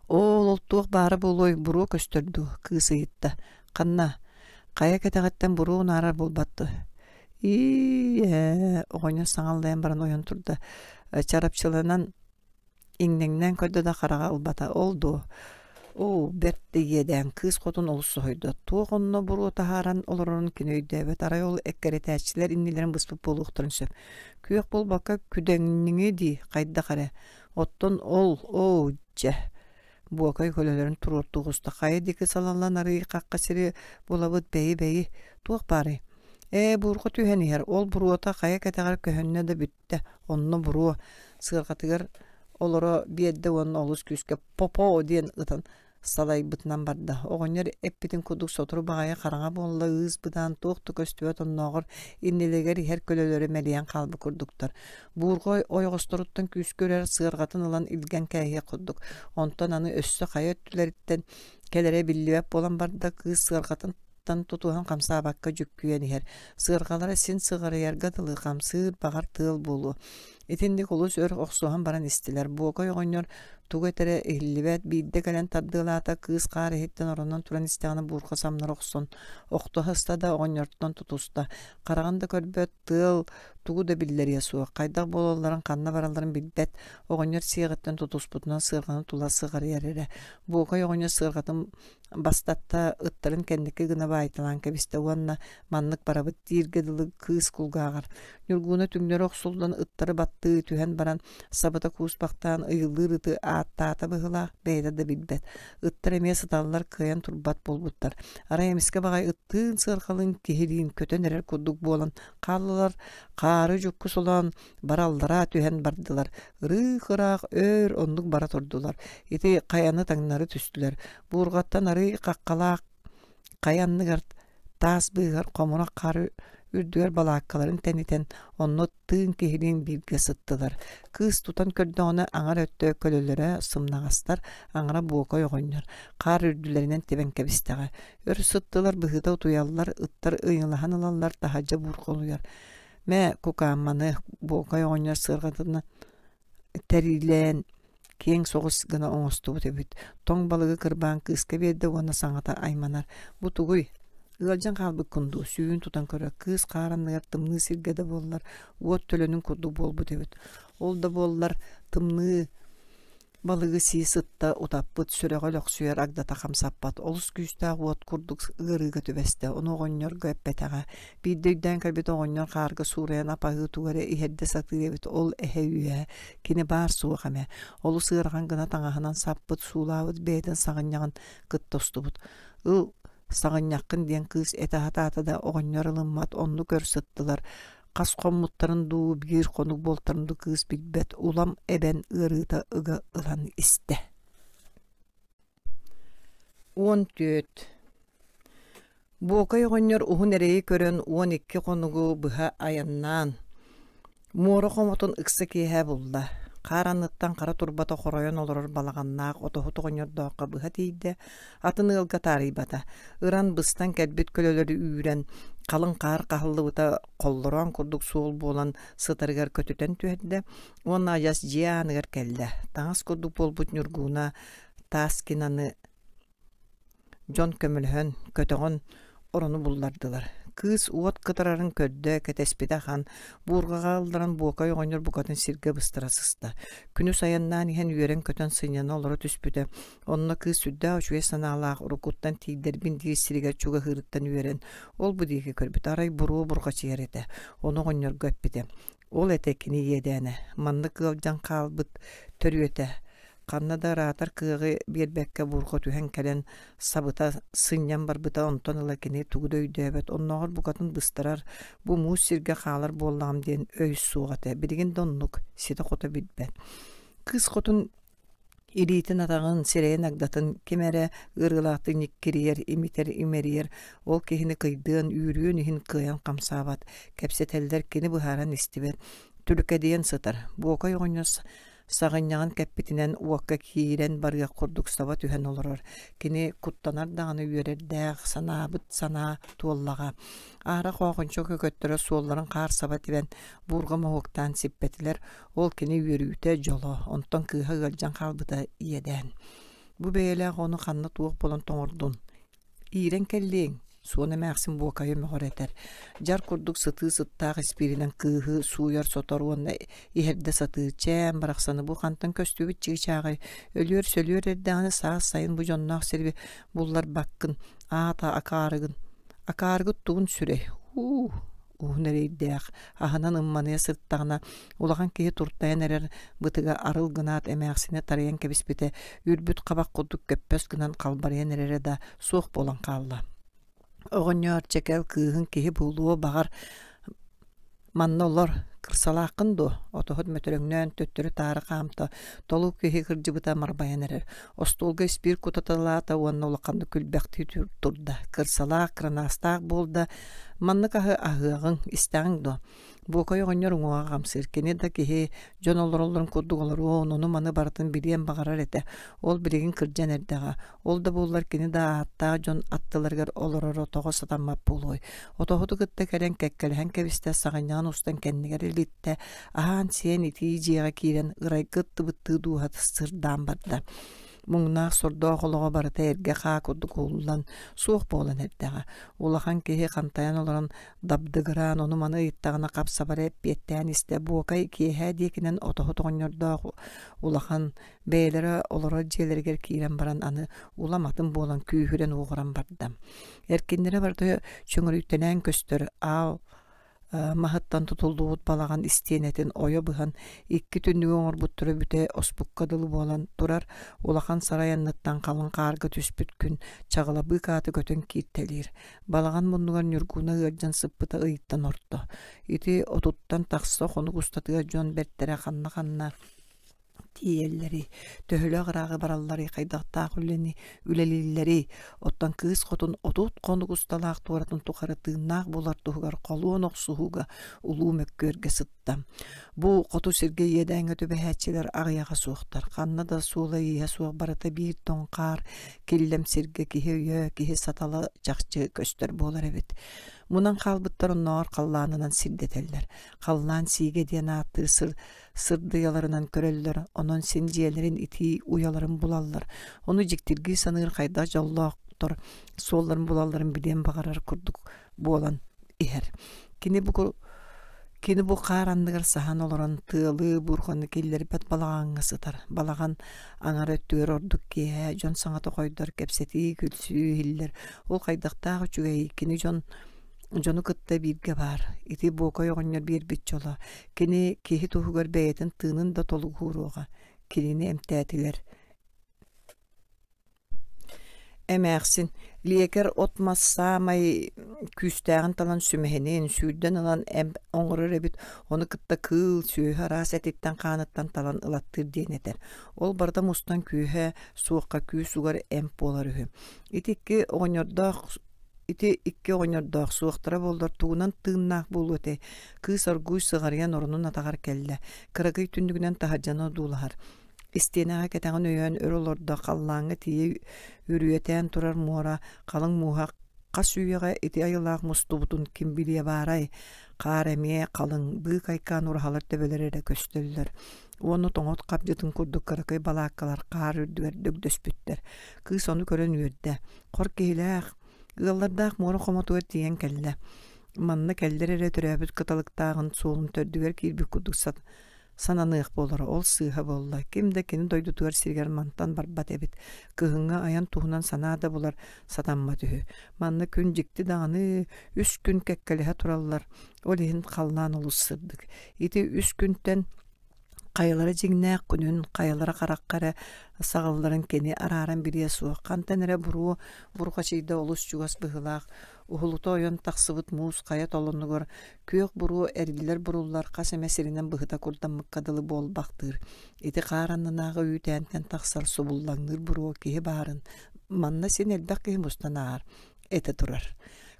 Оол, ол туох баара буолуой, буруо көстөр дуу? кыыс ыйытта. Ханна? Хайа кэтэҕиттэн буруо унаарар буолбат дуо? Ии-ээ, оҕонньор саҥа аллайан баран ойон турда. Чарапчыланан иҥнэҥнээн көрдө да хараҕа ылбата. Ол дуо? Оо, бэрт да иэдээн, кыыс хотун олус соһуйда. Туох онно буруо таһааран олорорун кини өйдөөбөт. Арай ол эккирэтээччилэр иннилэрин быспыт буолуохтарын сөп. Күөх буолбакка күдэҥниҥи дии, хайдах эрэ. Оттон ол, оо, дьэ, Буокай көлөлөрүн туруортуу оҕуста. Хайа диэки салаллан арыый хахха сири булабыт бэйи-бэйи, туох баарый? Ээ, буурҕа түһэн иһэр, ол буруота хайа кэтэҕэр көһүннэ да бүттэ, онно буруо сыарҕатыгар олоро биэрдэ уонна олус күүскэ «Попо!» диэн ытан салайбытынан барда. Оҕонньор эппитин курдук сотору баҕайы хараҥа буолла, ыыс быдаан туох да көстүбэт оннооҕор иннилэригэр иһэр көлөлөрө мэлийэн хаалбыт курдуктар. Буурҕа ойоҕосторуттан күүскэ үрэр сыарҕатын ылан илгэн кээһиэх курдук. Онтон аны өссө хайа өттүлэриттэн кэлэрэ биллибэт буолан барда, кыыс сыарҕатын тутуһан хамсаабакка дьүккүйэн иһэр. Сыарҕалара син сыҕарыйарга дылы хамсыыр, баҕар тыал буолуо. Итинник олус өр охсуһан баран истилэр. Буокай оҕонньор тугу этэрэ иһиллибэт, биирдэ кэлэн тардыалаата, кыыс хаар иһиттэн оронон туран истэҕинэ буурҕа самнара охсон, охтоһо ыста да оҕонньортон тутуста. Хараҕын да көрбөт, тыал тугу да биллэриэ суох, хайдах буолалларын, ханна баралларын билбэт, оҕонньор сиэҕиттэн тутуспутунан сыарҕаны тула сыҕарыйар эрэ. Буокай оҕонньор сыарҕатын бастатта ыттарын кэнники гына баайталаан кэбистэ уонна маннык барабыт дииргэ дылы кыыс кулгааҕар Ньургууна түҥнэри охсуллан ыттары баттыы түһэн баран сабыта кууспахтаан ыйылыыр ыты ааттаата быһыылаах бэйэтэ да билбэт. Ыттар эмиэ сыталлар кыайан турбат буолбуттар. Арай эмискэ баҕайы ыттыын сыарҕалыын киһилиин көтөн эрэр курдук буолан хааллылар, хаары дьукку солоон бараллара түһэн бардылар. Ырыых-ыраах өөр оннук бара турдулар. Ити хайаны таҥнары түстүлэр. Буурҕаттан арыый хаххалаах хайа анныгар таас быыһыгар хомурах хаар үрдүгэр балааккаларын тэнитэн, онно тыын киһилиин бииргэ сыттылар. Кыыс тутан көрдөҕүнэ аҥар өттө көлөлөрө сымнаҕастар, аҥара буокай оҕонньор хаар үрдүлэринэн тибэн кэбистэҕэ. Өр сыттылар, быһыыта утуйаллар, ыттар ыйылаһан ылаллар, таһырдьа буурҕа улуйар. Мэ, кукаамманы, буокай оҕонньор сыарҕатынан тэриилээн киэҥ соҕус гына оҥостубут эбит. Тоҥ балыгы кырбаан кыыска биэрдэ уонна саҥата айманар: «Бу тугуй? Ыалдьан хаалбыккын дуу?» Сүүһүн тутан көрөр. Кыыс хаар анныгар тымныы сиргэ да буоллар, уот төлөнүн курдук буолбут эбит. Ол да буоллар тымныы. Балыгы сии сытта утаппыт, сүрэҕэ өлөхсүйэр агдата хамсаппат, олус күүстээх уот курдук ыарыыга түбэстэ, ону оҕонньорго эппэтэҕэ. Биирдэ өйдөөн кэлбит оҕонньор хаарга суурайан ап-аһыы тугу эрэ иһэрдэ сатыыр эбит, ол эһэ үөһэ, кини баар суох эмэ. Олус ыарахан гына таҥаһынан саппыт, суулаабыт бэйэтин саҕынньаҕын кытта устубут. Ыл, саҕынньаххын диэн кыыс этэ сатаата да оҕонньор ылыммат, оннук өр сыттылар. Хас хоммуттарын дуу, биир хонук буолтарын дуу кыыс билбэт, улам эбэн ыарыыта ыга ылан истэ. 14. Буокай оҕонньор уһун эрэйи көрөн 12 хонугу быһа айаннаан, Муора хомотун ыкса киэһэ булла. Хаар анныттан хара турбата хоройон олорор балаҕаннаах отоһут оҕонньордооххо быһа тиийдэ, атын ыалга таарыйбата. Ыран быстан кэлбит көлөлөрү үүрэн, халыҥ хаар хаһыллыбыта холлороон курдук суол буолан сытарыгар көтүтэн түһэрдэ уонна адьас дьиэ ааныгар кэллэ. Таҥас курдук буолбут Ньургууна Таскинаны Дьон көмөлөһөн, көтөҕөн орону буллардылар. Кыыс уот кытарарын көрдө, кэтэспитэ ахан, буурҕаҕа ылларан Буокай оҕонньор букатын сиргэ быстара сыста. Күнүс айаннаан иһэн үөрэн-көтөн сынньана олоро түспүтэ. Онно кыыс сүрдээх үчүгэй санаалаах уруккуттан тиийдэрбин диир сиригэр чугаһыырыттан үөрэн, ол-бу диэки көрбүтэ. Арай буруо бурҕачыйар этэ. Ону оҕонньорго эппитэ. Ол этэ кини иэдээнэ, маннык ыалдьан хаалбыт төрүөтэ, ханна да ыраатар кыаҕы биэрбэккэ буурҕа түһэн кэлэн сабыта сынньан барбыта онтон ыла кини тугу да өйдөөбөт, оннооҕор букатын быстарар, бу муус сиргэ хаалар буоллаҕым диэн өй суох этэ, билигин да оннук, ситэ-хото билбэт. Кыыс хотун Илиитин-атаҕын, сирэйин агдатын ким эрэ ыарыылаахтык ньиккирийэр, имитэр, имэрийэр, ол киһини кыйдыан, үүрүөн иһин кыайан хамсаабат, кэпсэтэллэр, кини быһааран истибэт, түлүкэдийэн сытар. Буокай оҕонньор саҕынньаҕын кэппитинэн уокка киирэн барыах курдук саба түһэн олорор. Кини куттанар даҕаны үөрэрдээх, санаабыт санаа туоллаҕа. Аара хоохунча көкөттөрө суолларын хаар саба тибэн, буурҕа моһуоктаан сиппэтилэр, Ол кини үөрүүтэ, дьоло, онтон кыыһа ыалдьан хаалбыта иэдээн. Бу бэйэлээх ону ханна туох буолан тоҥордун? Иирэн кэллиэҥ, суон эмээхсин буокайы мөҕөр этэр. Дьар курдук сытыы сыттаах испииринэн кыыһы сууйар-сотор уонна иһэрдэ сатыыр. Чээн барахсаны бу хантан көстүбүт чыычааҕый? Өлүөр-сөлүөр эрдэҕинэ саас сайын бу дьонноох сири булларбаккын, аата акаарыгын. Акаарыгыт тугун сүрэй? Уу, уһун эрэйдээх, аһынан ымманыйа сырыттаҕына, улахан киһи туртайан эрэр бытыга арыл гынаат эмээхсинэ тарыйан кэбиспитэ, үрбүт хабах курдук көппөс гынан халбарыйан эрэрэ да суох буолан хаалла. Оҕонньоор, чэкэл кыыһын киһи буолуо баҕар манна олор, кырсалааххын дуо? Отоһут мөтөрөҥнөөн төттөрү-таары хаамта, толук киһи кырдьыбыта марбайан эрэр. Остуолга испиир кутаталаата уонна улаханнык күлбэхтии турда. Кырсалаах, кыранаастаах буолда, Маннык аһы аһыаҕыҥ, истэҕиҥ дуо? Буокай оҕонньор уҥуоҕа хамсыыр. Кини да киһи дьон олороллорун курдук олоруон, ону-маны барытын билиэн баҕарар этэ. Ол билигин кырдьан эрдэҕэ. Ол да буоллар кини да ааттаах дьон аттыларыгар олороро тоҕо сатаммат буолуой? Отоһуту кытта кэлэн кэккэлэһэн кэбистэ, саҕынньаҕын устан кэннигэр илиттэ, аһаан-сиэн итии дьиэҕэ киирэн ырайга ыттыбыттыы дууһата сырдаан барда. Муҥнаах сордоох олоҕо барыта эргэ хаа курдук уһуллан, суох буолан эрдэҕэ. Улахан киһи хантайан олорон дабдыгыраан ону-маны ыйыттаҕына хап-сабара эппиэттээн истэ. Буокай киэһэ диэкинэн отоһут оҕонньордоох улахан бэйэлэрэ олорор дьиэлэригэр киирэн баран аны улам атын буолан күүһүрэн-уоҕуран барда. Эркиннэрэ барыта чөҥөрүйтэлээн көстөр аал маһыттан тутуллубут балаҕан истиэнэтин ойо быһан икки түннүгү оҥорбуттара бүтэ оспукка дылы буолан турар улахан сарай анныттан халыҥ хаарга түспүт күн чаҕылабыык ааты көтөн кииртэлиир. Балаҕан муннугар Ньургууна ыалдьан сыппыта ыйтан орто. Ити отуттан тахса хонук устатыгар дьон бэртэрэ ханна-ханна тиийэллэрий, төһөлөөх ырааҕы баралларый, хайдахтаах үлэни үлэлииллэрий, оттон кыыс хотун 30 хонук усталаах туоратын тухары тыыннаах буолар туһугар холуон охсуһууга улуу мөккүөргэ сытта. Бу хоту сиргэ иэдээҥҥэ түбэһээччилэр аҕыйаҕа суохтар, ханна да суола-ииһэ суох барыта биир тоҥ хаар киллэм сиргэ киһи өйө, киһи сатала чахчы көстөр буолар эбит. Мунан хаалбыттар оннооҕор халлаанынан сирдэтэллэр. Халлаан сиигэ диэн ааттыыр сыр сырдыйаларынан көрөллөр, онон син дьиэлэрин итии уйаларын булаллар. Ону дьиктиргии саныыр хайдах дьоллоохтор суолларын булалларын билиэн баҕарар курдук буолан иһэр. Кини бу. Кини бу хаар анныгар саһан олорон тыалы, бурҕаны киллэрбэт балаҕаҥҥа сытар. Балаҕан аҥара өттүгэр ордук киэһэ дьон саҥата хойдор, кэпсэтии, күлсүү иһиллэр. Ол хайдахтаах үчүгэй, кини дьон дьону кытта бииргэ баар. Ити Буокай оҕонньор биэрбит дьоло. Кини киһи туһугар бэйэтин тыынын да толук ууруоҕа. Кинини эмтээтилэр. Эмээхсин, лиэкэр от-мас саамай күүстээҕин талан сүмэһинин, сүүрдэн ылан эмп оҥорор эбит, ону кытта кыыл, сүөһү араас этиттэн-хааныттан талан ылаттыыр диэн этэр. Ол барыта мустан күүһэ суохха күүс угар эмп буолар үһү. Ити икки оҕонньордоох ити икки оҕонньордоох суохтара буоллар тугунан тыыннаах буолуо этэй? Кыыс оргууй сыҕарыйан оронун атаҕар кэллэ. Кыракый түннүгүнэн таһырдьаны одуулаһар. Истиэнэҕэ кэтэҕин өйөөн өр олордо, халлааҥҥа тиийэ үрүйэтээн турар муора халыҥ мууһа хас үйэҕэ ити айылаах мустубутун ким билиэ баарай, хаар эмиэ халыҥ, быыкайкаан ураһалар төбөлөрө эрэ көстөллөр. Уонна тоҥот хабдьытын курдук кыракый балааккалар хаар үрдүгэр дөгдөспүттэр. Кыыс ону көрөн үөрдэ. Хор киһилээх, ыаллардаах муора хомотугар тиийэн кэллэ. Манна кэллэр эрэ төрөөбүт кыталыктааҕын суолун төрдүгэр киирбит курдук сананыах буолара ол сыыһа буолла ким да кини дойдутугар сиригэр мантан барбат эбит кыһыҥҥы айан туһунан санаа да булар сатаммат үһү манна күн дьикти даҕаны үс күн кэккэлэһэ тураллар ол иһин халлаан олус сырдык ити үс күнтэн хайалара дьиҥнээх күнүн хайалара харахха эрэ саҕылларын кини арааран билиэ суох хантан эрэ буруо бурҕачыйда олус чугас быһыылаах уһулута ойон тахсыбыт муус хайа толонугар Күөх буруо эриллэр-буруллар хас эмэ сиринэн быһыта курдаммыкка дылы буолбахтыыр. Ити хаар аннынааҕы үүтээнтэн тахсар субуллаҥныыр буруо киһи баарын манна син элбэх киһи мустан ааһар этэ турар.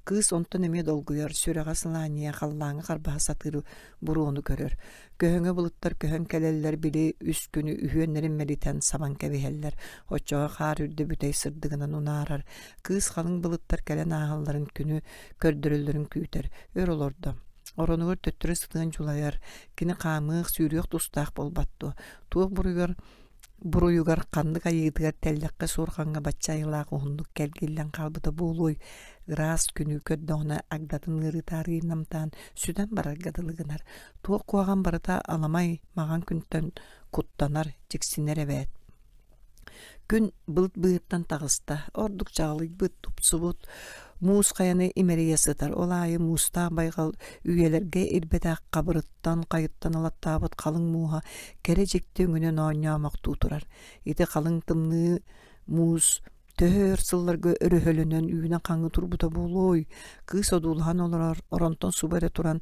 Кыыс онтон эмиэ долгуйар, сүрэҕэ сылаанньыйа халлааҥҥа харбаһа сатыыр буруону көрөр. Көһөҥө былыттар көһөн кэлэллэр, били үс күнү үһүөннэрин мэлитэн сабан кэбиһэллэр. Оччоҕо хаар үрдэ бүтэй сырдыгынан унаарар. Кыыс халыҥ былыттар кэлэн ааһалларын күнү көрдөрөллөрүн күүтэр. Өр олордо. Оронугар төттөрү сытыан дьулайар. Кини хаамыах, сүүрүөх тустаах буолбат дуо? Туох буруйугар буруйугар ханнык айыытыгар тэллэххэ суорҕаҥҥа бачча айылаах уһуннук кэлгиллэн хаалбыта буолуой? Ыраас күнү көрдөҕүнэ агдатын ыарыыта арыый намтаан сүтэн барарга дылы гынар. Туох куһаҕан барыта аламай маҕан күнтэн куттанар, дьиксинэр эбээт. Күн былыт быыһыттан таҕыста, ордук чаҕылыйбыт, тупсубут, муус хайаны имэрийэ сытар, ол аайы муустаах байҕал үйэлэргэ ирбэтэх хабырыттан, хайыттан ылаттаабыт халыҥ мууһа кэрэ дьикти өҥүнэн оонньоомохтуу турар. Ити халыҥ тымныы муус төһө өр сылларга өрөһөлөнөн үүнэн хаҥыы турбута буолуой? Кыыс одуулаһан олорор, оронтон субу эрэ туран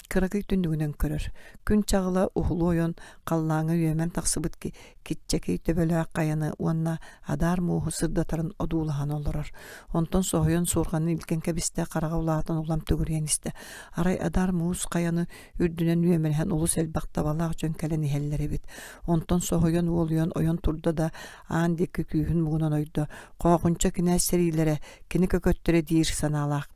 кыракый түннүгүнэн көрөр. Күн чаҕыла уһулу ойон, халлааҥҥа үөмэн тахсыбыт киччэкий төбөлөөх хайаны уонна адаар мууһу сырдатарын одуулаһан олорор. Онтон соһуйан суорҕанын илгэн кэбистэ, хараҕа улаатан улам төгүрүйэн истэ. Арай адаар муус хайаны үрдүнэн үөмэлэһэн олус элбэх табалаах дьон кэлэн иһэллэр эбит. Онтон соһуйан уолуйан ойон турда да аан диэки күүһүн муҥунан ойдо. Хоохунча кинээс сэриилэрэ, кини көкөттөрө диир санаалаах.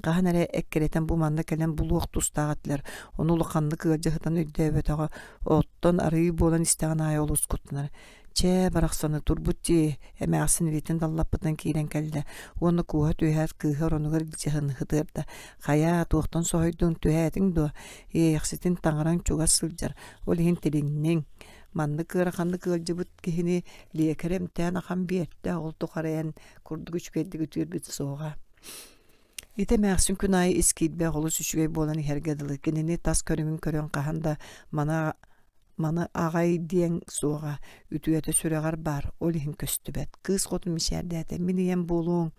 Хаһан эрэ эккирэтэн бу манна кэлэн булуох тустаах этилэр, ону улаханнык ыалдьа сытан өйдөөбөтөҕө, оттон арыый буолан истэҕин аайы олус куттанар. Чээ, барахсаны турбут дии, эмээхсин илиитин даллаппытынан киирэн кэллэ уонна кууһа түһээт кыыһы оронугар илдьэ сытыарда. Хайаа, туохтан соһуйдуҥ, түһээтиҥ дуо? Иэйэхситин таҥараҥ чугас сылдьар, ол иһин тилинниҥ. Маннык ыараханнык ыалдьыбыт киһини лиэкэр эмтээн ахан биэрдэ, ол тухары эн курдук үчүгэйдик үтүөрбүт суоҕа. Ити эмээхсин күн аайы ис киирбэх олус үчүгэй буолан иһэргэ дылы кинини тас көрүҥүн көрөн хаһан да маны маны аҕай диэҥ суоҕа, үтүөтэ сүрэҕэр баар, ол иһин көстүбэт. Кыыс хотун мичээрдээтэ, мин ийэм буолуоҥ,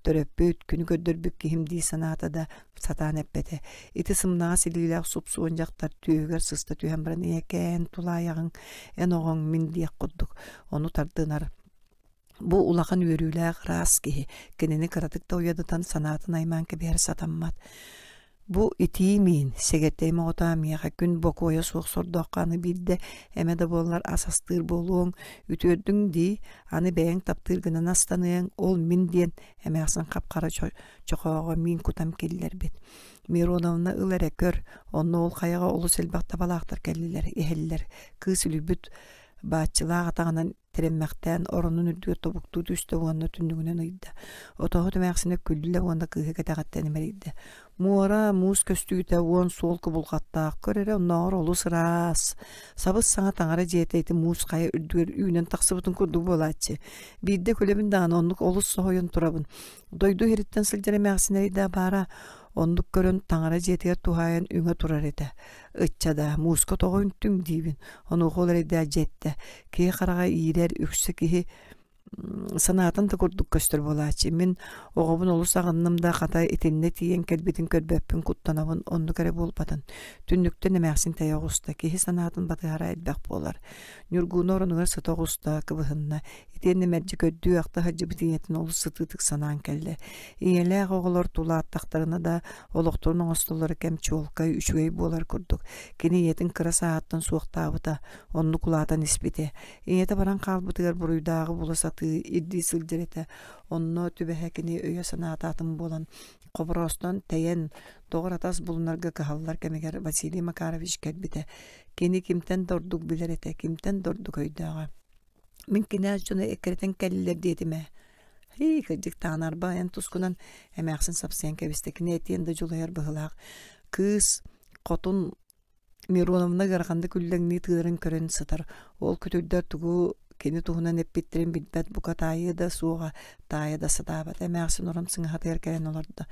төрөппүт, күнү көрдөрбүт киһим дии санаата да, сатаан эппэтэ. Ити сымнаҕас илиилээх супсуон дьахтар түөһүгэр сыста түһэн баран ийэкээн тулаайаҕыҥ, эн оҕоҥ мин диэх курдук, ону тардынар Бу улахан үөрүүлээх ыраас киһи, кинини кыратык да уйадытан санаатын аймаан кэбиһэр сатаммат. Бу итии миин, сэгэртэй моҕотоо миэхэ күн бокуойа суох сордооххо аны биирдэ эмэ да буоллар ас астыыр буолуоҥ, үтүөрдүҥ дии, аны бэйэҥ таптыыр гынан астаныаҥ, ол мин диэн эмээхсин хап-хара чохооҕо миин кутан киллэрбит. Мироновна ыл эрэ көр, онно ол хайаҕа олус элбэх табалаахтар кэллилэр, иһэллэр. Кыыс үлүйбүт бааччылаах атаҕынан Тирэммэхтээн оронун үрдүгэр тобуктуу түстэ уонна түннүгүнэн ыйда. Отоһут эмээхсинэ күллэ уонна кыыһы кэтэҕиттэн имэрийдэ. Муора муус көстүүтэ уон суол кубулҕаттаах, көр эрэ оннооҕор олус ыраас. Сабыс-саҥа таҥара дьиэтэ ити муус хайа үрдүгэр үүнэн тахсыбытын курдук буолааччы. Биирдэ күлэбин даҕаны оннук олус соһуйан турабын. Дойду иһириттэн сылдьар эмээхсин эрийдэ баара, оннук көрөн таҥара дьиэтигэр туһаайан үҥэ турар этэ. Ычча да, мууска тоҕо үҥтүҥ диибин. Онуоха ол эрэйдээх дьиэттэ. Киһи хараҕа иирэр, үксэ киһи санаатын да курдук көстөр буолааччы. Мин оҕобун олус аҕынным да, хата итиннэ тиийэн кэлбитин көрбөппүн, куттанабын, оннук эрэ буолбатын. Түннүктэн эмээхсин тэйэ оҕуста, киһи санаатын батыһара элбэх буолар. Ньургууна оронугар сыта оҕуста, кыбыһынна. Итиэннэ мэлдьи көрдүү ахта сылдьыбыт ийэтин олус сытыытык санаан кэллэ. Ийэлээх оҕолор тулааттахтарына да, олохторун оҥостоллоро кэм чуолкай, үчүгэй буолар курдук. Кини ийэтин кыра сааһыттан суохтаабыта, оннук улаатан испитэ. Ийэтэ баран хаалбытыгар буруйдааҕы була сатыы, ирдии сылдьар этэ. Онно түбэһэ кини өйө-санаата атын буолан, Хобороостон тэйэн, доҕор-атас булунарга кыһаллар кэмигэр Василий Макарович кэлбитэ. Кини кимтэн да ордук билэр этэ, кимтэн да ордук өйдөөҕө. Мин кинээс дьоно эккирэтэн кэллилэр диэтим ээ. Һии, кырдьык таанарба эн тускунан эмээхсин сапсыйан кэбистэ. Кини этиэн да дьулайар быһыылаах. Кыыс хотун Мироновна ыараханнык үллэҥнии тыырарын көрөн сытар. Ол күтүрдэр тугу кини туһунан эппиттэрин билбэт бука таайыа да суоҕа, таайа да сатаабат. Эмээхсин орон сыҥаһатыгар кэлэн олордо.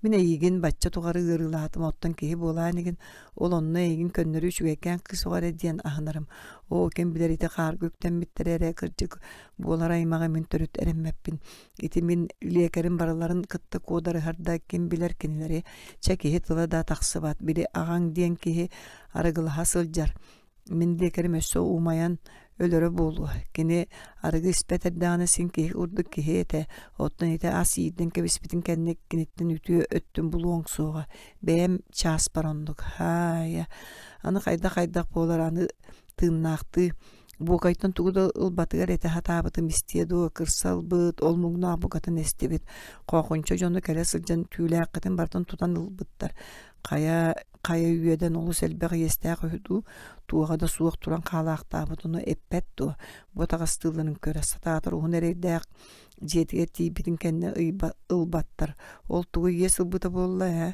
Мин эйигин бачча тухары ыарыылаатым, оттон киһи буолаан игин, ол онно эйигин көннөрү үчүгэйкээн кыыс оҕо эрэ диэн аһынарым. Оо, ким билэр ити хаарга үктэммиттэрэ эрэ кырдьык буолар аймаҕы мин төрүт эрэммэппин. Ити мин лиэкэрим барыларын кытта куодарыһар да ким билэр кинилэри. Чэ киһи тыла да тахсыбат. Били аҕаҥ диэн киһи арыгылаһа сылдьар. Мин лиэкэрим өссө умайан өлөрө буолуо. Кини арыгы испэт эрдэҕинэ син киһи курдук киһи этэ. Оттон ити ас иирдэн кэбиспитин кэннэ киниттэн үтүө өттүн булуоҥ суоҕа. Бэйэм чааспар оннук. Һаайа. Аны хайдах-хайдах буолар аны тыыннаахтыы Буокайтан тугу да ылбатыгар этэ сатаабытым истиэ дуо, кырса ылбыт, ол муҥнаах букатын эстибит. Хоохунча дьоно кэлэ сылдьан түүлээххитин барытын тутан ылбыттар. Хайа хайа үөдэн олус элбэх иэстээх үһү дуу, туоҕа да суох туран хаалаахтаабыт ону эппэт дуо, бу атаҕастыылларын көрө сатаатар уһун эрэйдээх дьиэтигэр тиийбитин кэннэ ылбаттар. Ол тугу иэс ылбыта буолла ээ?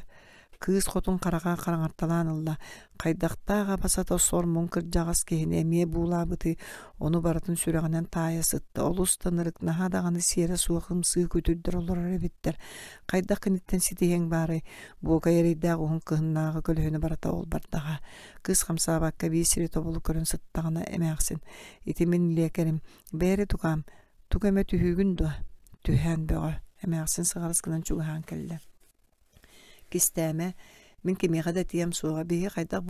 Кыыс хотун хараҕа хараҥарталаан ылла, хайдахтаах абасата сор-муҥ кырдьаҕас киһини эмиэ буулаабытый, ону барытын сүрэҕинэн таайа сытта, олус да ынырык, наһаа даҕаны сиэрэ суох ымсыы күтүрдэр олорор эбиттэр. Хайдах киниттэн ситиһиэҥ баарай, буокай эрэйдээх уһун кыһыннааҕы көлөһүнэ барыта ол бардаҕа. Кыыс хамсаабакка биир сири тобулу көрөн сыттаҕына эмээхсин, ити мин лиэкэрим, бээрэ тукаам, тугу эмэ түһүүгүн дуо? Түһээн бөҕө, эмээхсин сыҕарыс гынан чугаһаан кэллэ. Кистээмэ, мин кимиэхэ да этиэм суоҕа, биһиги хайдах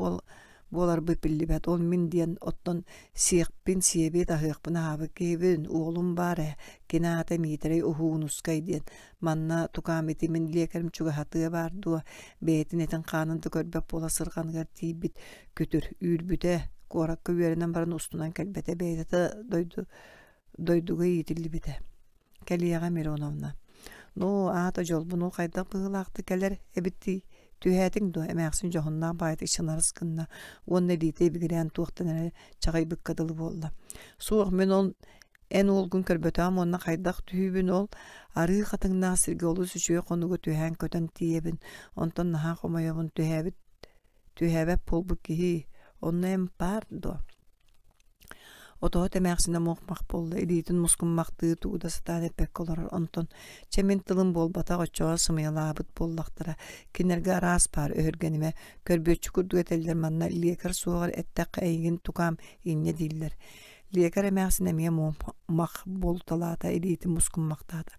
буоларбыт биллибэт, ол мин диэн оттон сиэхпин сиэбит, аһыахпын аһаабыт киһибин, уолум баар ээ, кини аата Миитэрэй Уһуунускай диэн, манна тукаам ити мин лиэкэрим чугаһатыа баар дуо, бэйэтин этин-хаанын да көрбөт буола сырҕаныгар тиийбит күтүр, үүрбүтэ, куоракка үөрэнэн баран устунан кэлбэтэ, бэйэтэ да дойду дойдуга иитиллибитэ. Кэлиэҕэ Мироновна: «Ну, аата дьолбун ол хайдах быһыылаахтык кэлэр эбитий, түһээтиҥ дуо?» эмээхсин дьоһуннаах баайытык чынарыс гынна уонна илиитэ ибигирээн туохтан эрэ чаҕыйбыкка дылы буолла. «Суох, мин ол эн уолгун көрбөтөҕүм уонна хайдах түһүүбүн ол арыы хатыҥнаах сиргэ олус үчүгэй хонууга түһээн көтөн тиийэбин, онтон наһаа хомойобун түһээбит түһээбэт буолбут киһи, онно эн баар дуо?» Отоһут эмээхсинэ муох-мах буолла, илиитин мускуммахтыы тугу да сатаан эппэккэ олорор, онтон чэ мин тылым буолбатах, оччоҕо сымыйалаабыт буоллахтара, кинилэргэ араас баар, өһүргэнимэ, көрбүөччү курдук этэллэр манна лиэкэр суоҕар эттэххэ эйигин тукаам инньэ дииллэр. Лиэкэр эмээхсин эмиэ муох-мах буолуталаата, илиитин мускуммахтаата.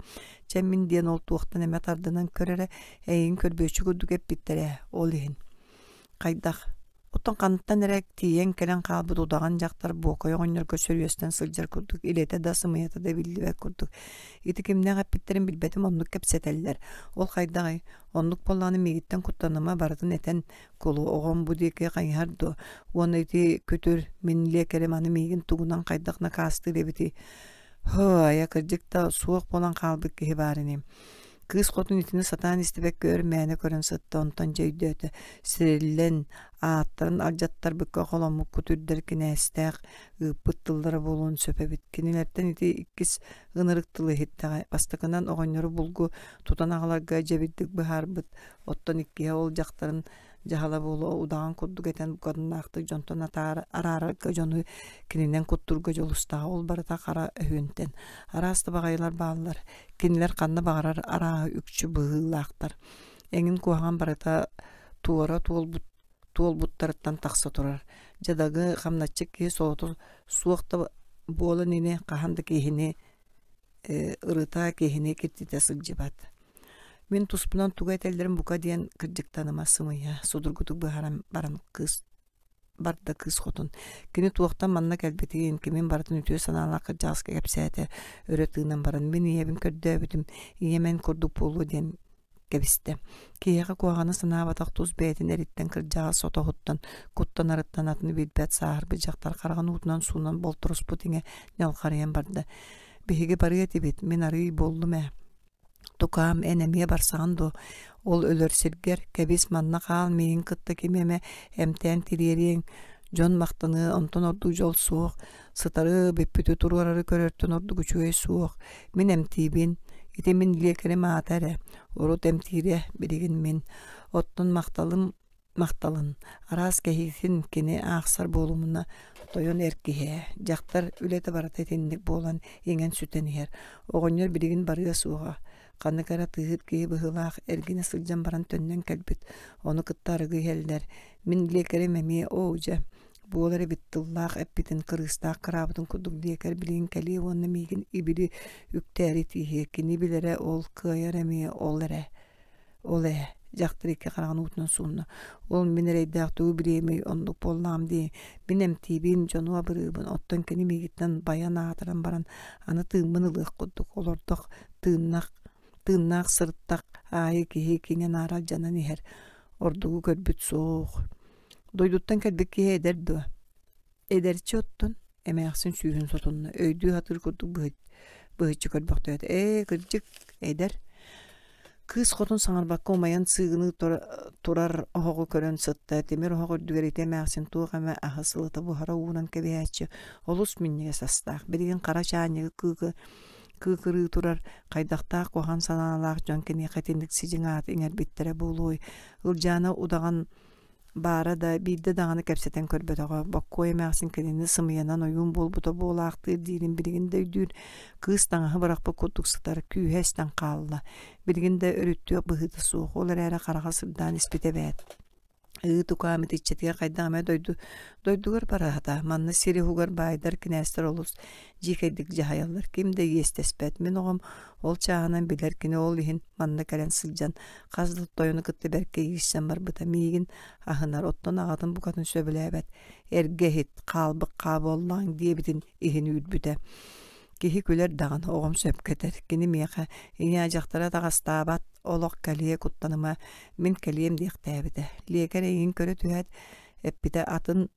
Чэ мин диэн ол туохтан эмэ тардынан көр эрэ, эйигин көрбүөччү курдук эппиттэр ээ, ол иһин. Хайдах Оттон хантан эрэ тиийэн кэлэн хаалбыт удаҕан дьахтар Буокай оҕонньорго сөрүөстэн сылдьар курдук илэтэ да сымыйата да биллибэт курдук. Ити кимнээх эппиттэрин билбэтим оннук кэпсэтэллэр. Ол хайдаҕый? Оннук буоллаҕына миигиттэн куттаныма барытын этэн кулу оҕом бу диэки хайыһар дуо? Уонна ити күтүр мин лиэкэрим аны миигин тугунан хайдах накаастыыр эбитий? Һы, айа кырдьык да суох буолан хаалбыт киһи баар ини. Кыыс хотун итини сатаан истибэккэ өр мээнэ көрөн сытта, онтон дьэ өйдөөтө, сириллэн, Ааттарын алдьаттарбыкка холоммуккут үрдэр кинээстээх ыыппыт тыллара буолуон сөп эбит. Кинилэртэн ити иккис ынырык тылы иһиттэҕэ. Бастакынан оҕонньору булгу тутан аҕаларга дьэбирдик быһаарбыт, оттон иккиһэ ол дьахтарын дьаһала буолуо удаҕан курдук этэн букатыннаахтык дьонтон араарарга дьону кининэн куттуурга дьулустаҕа ол барыта хара өһүөнтэн араас да баҕайылар бааллар кинилэр ханна баҕарар арааһы үкчү быһыылаахтар эҥин куһаҕан барыта туора туолбут туолбуттарыттан тахса турар дьадагы хамначчыт киһи солото суох да буолан ини хаһан да киһини ырыта киһини киртитэ сылдьыбат. Мин туспунан тугу этэллэрин бука диэн кырдьыктаныма сымыйа, судургутук быһааран баран кыыс барда кыыс хотун. Кини туохтан манна кэлбитин, кимин барытын үтүө санаалаах кырдьаҕаска кэпсээтэ, өрө тыынан баран мин ийэбин көрдөөбүтүм, ийэм эн курдук буолуо диэн кэбистэ. Киһиэхэ куһаҕаны санаабатах тус бэйэтин эриттэн кырдьаҕас сотоһуттан, куттанарыттан атыны билбэт сааһырбыт дьахтар хараҕын уутунан суунан болторуспут иҥэ ньалҕарыйан барда. Биһиги барыа этибит, мин арыый буоллум ээ. Тукаам, эн эмиэ барсаҕын дуо? Ол өлөр сиргэр, кэбис манна хаал миигин кытта кими эмэ эмтээн тириэриэҥ, дьон махтаныа, онтон ордук дьол суох, сытары, бүппүтү туруорары көрөртөн ордук үчүгэй суох. Мин эмтиибин, ити мин лиэкэрим аата эрэ, урут эмтиирэ, билигин мин. Оттон махталым махталын, араас кэһиитин кини аахсар буолумуна тойон эр киһи ээ, дьахтар үлэтэ барыта итинник буолан иҥэн-сүтэн иһэр. Оҕонньор билигин барыа суоҕа, ханнык эрэ тыыһыт киһи быһыылаах эргинэ сылдьан баран төннөн кэлбит, ону кытта арыгы иһэллэр. Мин лиэкэрим эмиэ оо дьэ, буолар эбит тыллаах эппитин кырыыстаах кыраабытын курдук лиэкэр билигин кэлиэ уонна миигин ибили үктээри тииһиэ, кини билэрэ ол кыайар эмиэ ол эрэ Ол ээ, дьахтар икки хараҕын уутунан суунна. Ол мин эрэйдээх тугу билиэмий, оннук буоллаҕым дии. Мин эмтиибин, дьону абырыыбын, оттон кини миигиттэн байан аатыран баран аны тыыммын ылыах курдук олордох, тыыннах, тыыннаах сырыттах аайы киһи киҥэ-наара алдьанан иһэр. Ордугу көрбүт суох. Дойдуттан кэлбит киһи эдэр дуо? Эдэрчи оттон эмээхсин сүүһүн сотунна, өйдүү сатыыр курдук быһыччы көрбөхтөөтө. Ээ, кырдьык, эдэр. Кыыс хотун саҥарбакка умайан сыыгыныы турар оһоҕу көрөн сытта, тимир оһох үрдүгэр ити эмээхсин туох эмэ аһы сылыта буһара уунан кэбиһээччи олус минньигэс астаах. Билигин хара чаанньыгы кыыкы кыыкырыы турар хайдахтаах куһаҕан санаалаах дьон киниэхэ итинник сидьиҥ ааты иҥэрбиттэрэ буолуой. Ылдьаана удаҕан Баара да, биирдэ даҕаны кэпсэтэн көрбөтөҕө, Боккуой эмээхсин кинини сымыйанан ойуун буолбута буолаахтыыр диирин билигин да өйдүүр, кыыс таҥаһы бырахпыт курдук сытар, күүһэ эстэн хаалла, билигин да өрүттүөх быһыыта суох, ол эрээри хараҕа сырдаан испитэ эбээт. Ыы тукаам итиччэтигэр хайдах эмэ дойду дойдугар бараата, манна сир уһугар баайдар, кинээстэр олус дьиикэйдик дьаһайаллар, ким да иэстэспэт. Мин оҕом ол чааһынан билэр, кини ол иһин манна кэлэн сылдьан хас да тойону кытта бэркэ иирсэн барбыта миигин аһынар, оттон аҕатын букатын сөбүлээбэт, эргэ иһит, хаалбыт хаа буоллаҕыҥ диэбитин иһин үүрбүтэ. Киһи күлэр даҕаны, оҕом сөпкө этэр, кини миэхэ ийээ дьахтара атаҕастаабат, олох кэлиэ куттаныма, мин кэлиэм диэхтээбитэ. Лиэкэр эйигин көрө түһээт, эппитэ атын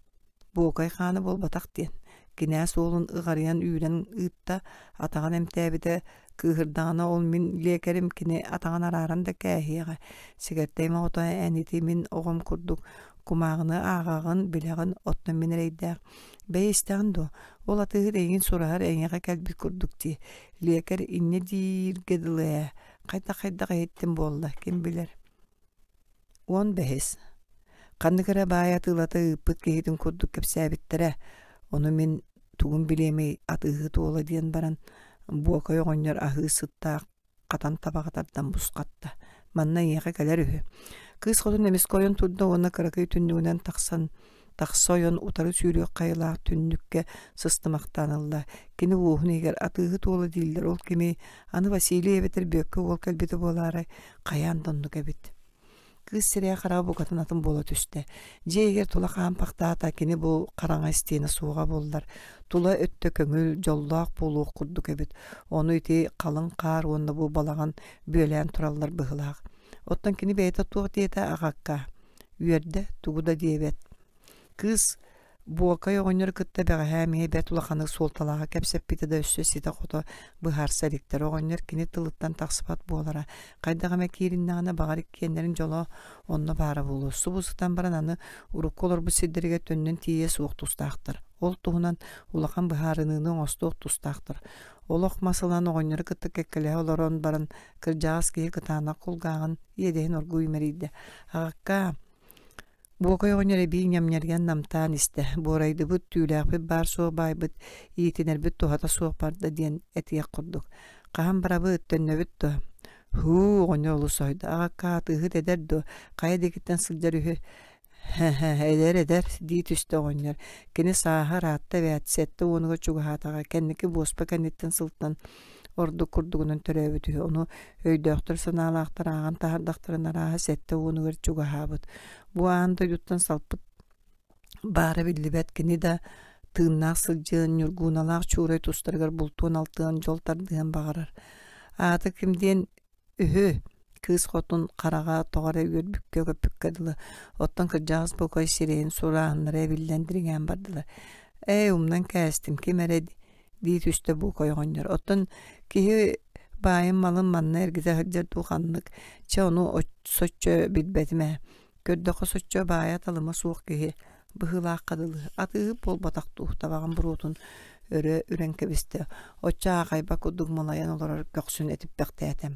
Буокай хаана буолбатах диэн, кинээс уолун ыҕарыйан үүрэн ыытта, атаҕын эмтээбитэ, кыыһырдаҕына ол мин лиэкэрим кини атаҕын арааран да кээһиэҕэ, сэгэртэйим оҕото эн ити мин оҕом курдук кумааҕыны ааҕаҕын, билэҕин, оттон мин эрэйдээх бэйэ истэҕин дуо, ол атыыһыт эйигин сураһар эйиэхэ кэлбит курдук дии, лиэкэр инньэ дииргэ дылы ээ, хайдах-хайдах иһиттим буолла, ким билэр 15. Ханнык эрэ баай атыылата ыыппыт киһитин курдук кэпсээбиттэрэ, ону мин тугун билиэмий атыыһыт уола диэн баран, Буокай оҕонньор аһыы сыттаах хатан табаҕы тардан бусхатта. Манна эйиэхэ кэлэр үһү. Кыыс хотун эмискэ ойон турда уонна кыракый түннүгүнэн тахсан тахса ойон утары сүүрүөх хайалаах түннүккэ сыстымахтаан ылла. Кини уоһун иһигэр атыыһыт уола дииллэр ол кими аны Василий эбэтэр Бүөккэ уол кэлбитэ буолаарай хайаан да оннук эбит. Кыыс сирэйэ-хараҕа букатын атын буола түстэ. Дьиэ иһигэр тула хаампахтаата, кини бу хараҥа истиэнэ суоҕа буоллар, тула өттө көҥүл, дьоллоох буолуох курдук эбит. Ону ити халыҥ хаар уонна бу балаҕан бүөлээн тураллар быһыылаах. Оттон кини бэйэтэ туох диэтэ аҕакка? Үөрдэ, тугу да диэбэт. Кыыс Буокай оҕонньору кытта бэҕэһээ эмиэ бэрт улаханнык суолталааҕы кэпсэппитэ да өссө ситэ-хото быһаарса иликтэр. Оҕонньор кини тылыттан тахсыбат буолара. Хайдах эмэ киириннэҕинэ баҕар иккиэннэрин дьоло онно баара буолуо. Субу сытан баран аны урукку олорбут сирдэригэр төннөн тиийиэ суох тустаахтар. Ол туһунан улахан быһаарыныыны оҥостуох тустаахтар. Олох мас ылан оҕонньору кытта кэккэлэһэ олорон баран кырдьаҕас киһи кытаанах кулгааҕын иэдэһин оргууй имэрийдэ. Аҕаккаа, Буокай оҕонньор эбии ньамньарыйан намтаан истэ, буорайдыбыт, түүлээхпит баар-суох баайбыт, иитинэрбит туһата суох барда диэн этиэх курдук. Хаһан барабыт, төннөбүт дуо? Һуу, оҕонньор олус соһуйда, аҕакка атыыһыт эдэр дуо, хайа диэкиттэн сылдьар үһү? Һэ-һэ, эдэр, эдэр, дии түстэ оҕонньор. Кини сааһа ыраатта эбээт, 70-угар чугаһаатаҕа, кэнники буоспа кэнниттэн сылтан ордук курдугунан төрөөбүт үһү. Ону өйдөөхтөр санаалаахтар ааҕан таһаардахтарын арааһа 70-угар чугаһаабыт. Бу аан дойдуттан салпыт баара биллибэт кини да тыыннаах сылдьыан, Ньургууналаах Чуурай тустарыгар бултуон-алтыан, дьол тардыһыан баҕарар. Аата ким диэн үһү кыыс хотун хараҕа тоҕо эрэ үөрбүккэ-көппүккэ дылы, оттон кырдьаҕас Бокой сирэйин сурааһыннара эбиллэн дириҥээн бардылар. Ээ, умнан кээстим, ким эрэ дии түстэ Бокой оҕонньор. Оттон киһи баайын малын манна эргитэ сылдьар дуу ханнык, чэ ону соччо билбэтим ээ. Көрдөххө соччо баайа-талыма суох киһи быһыылаахха дылы, атыыһыт буолбатах дуу, табаҕын буруотун өрө үрэн кэбистэ, оччо аахайбат курдук мылайан олорор көхсүн этиппэхтээтэ.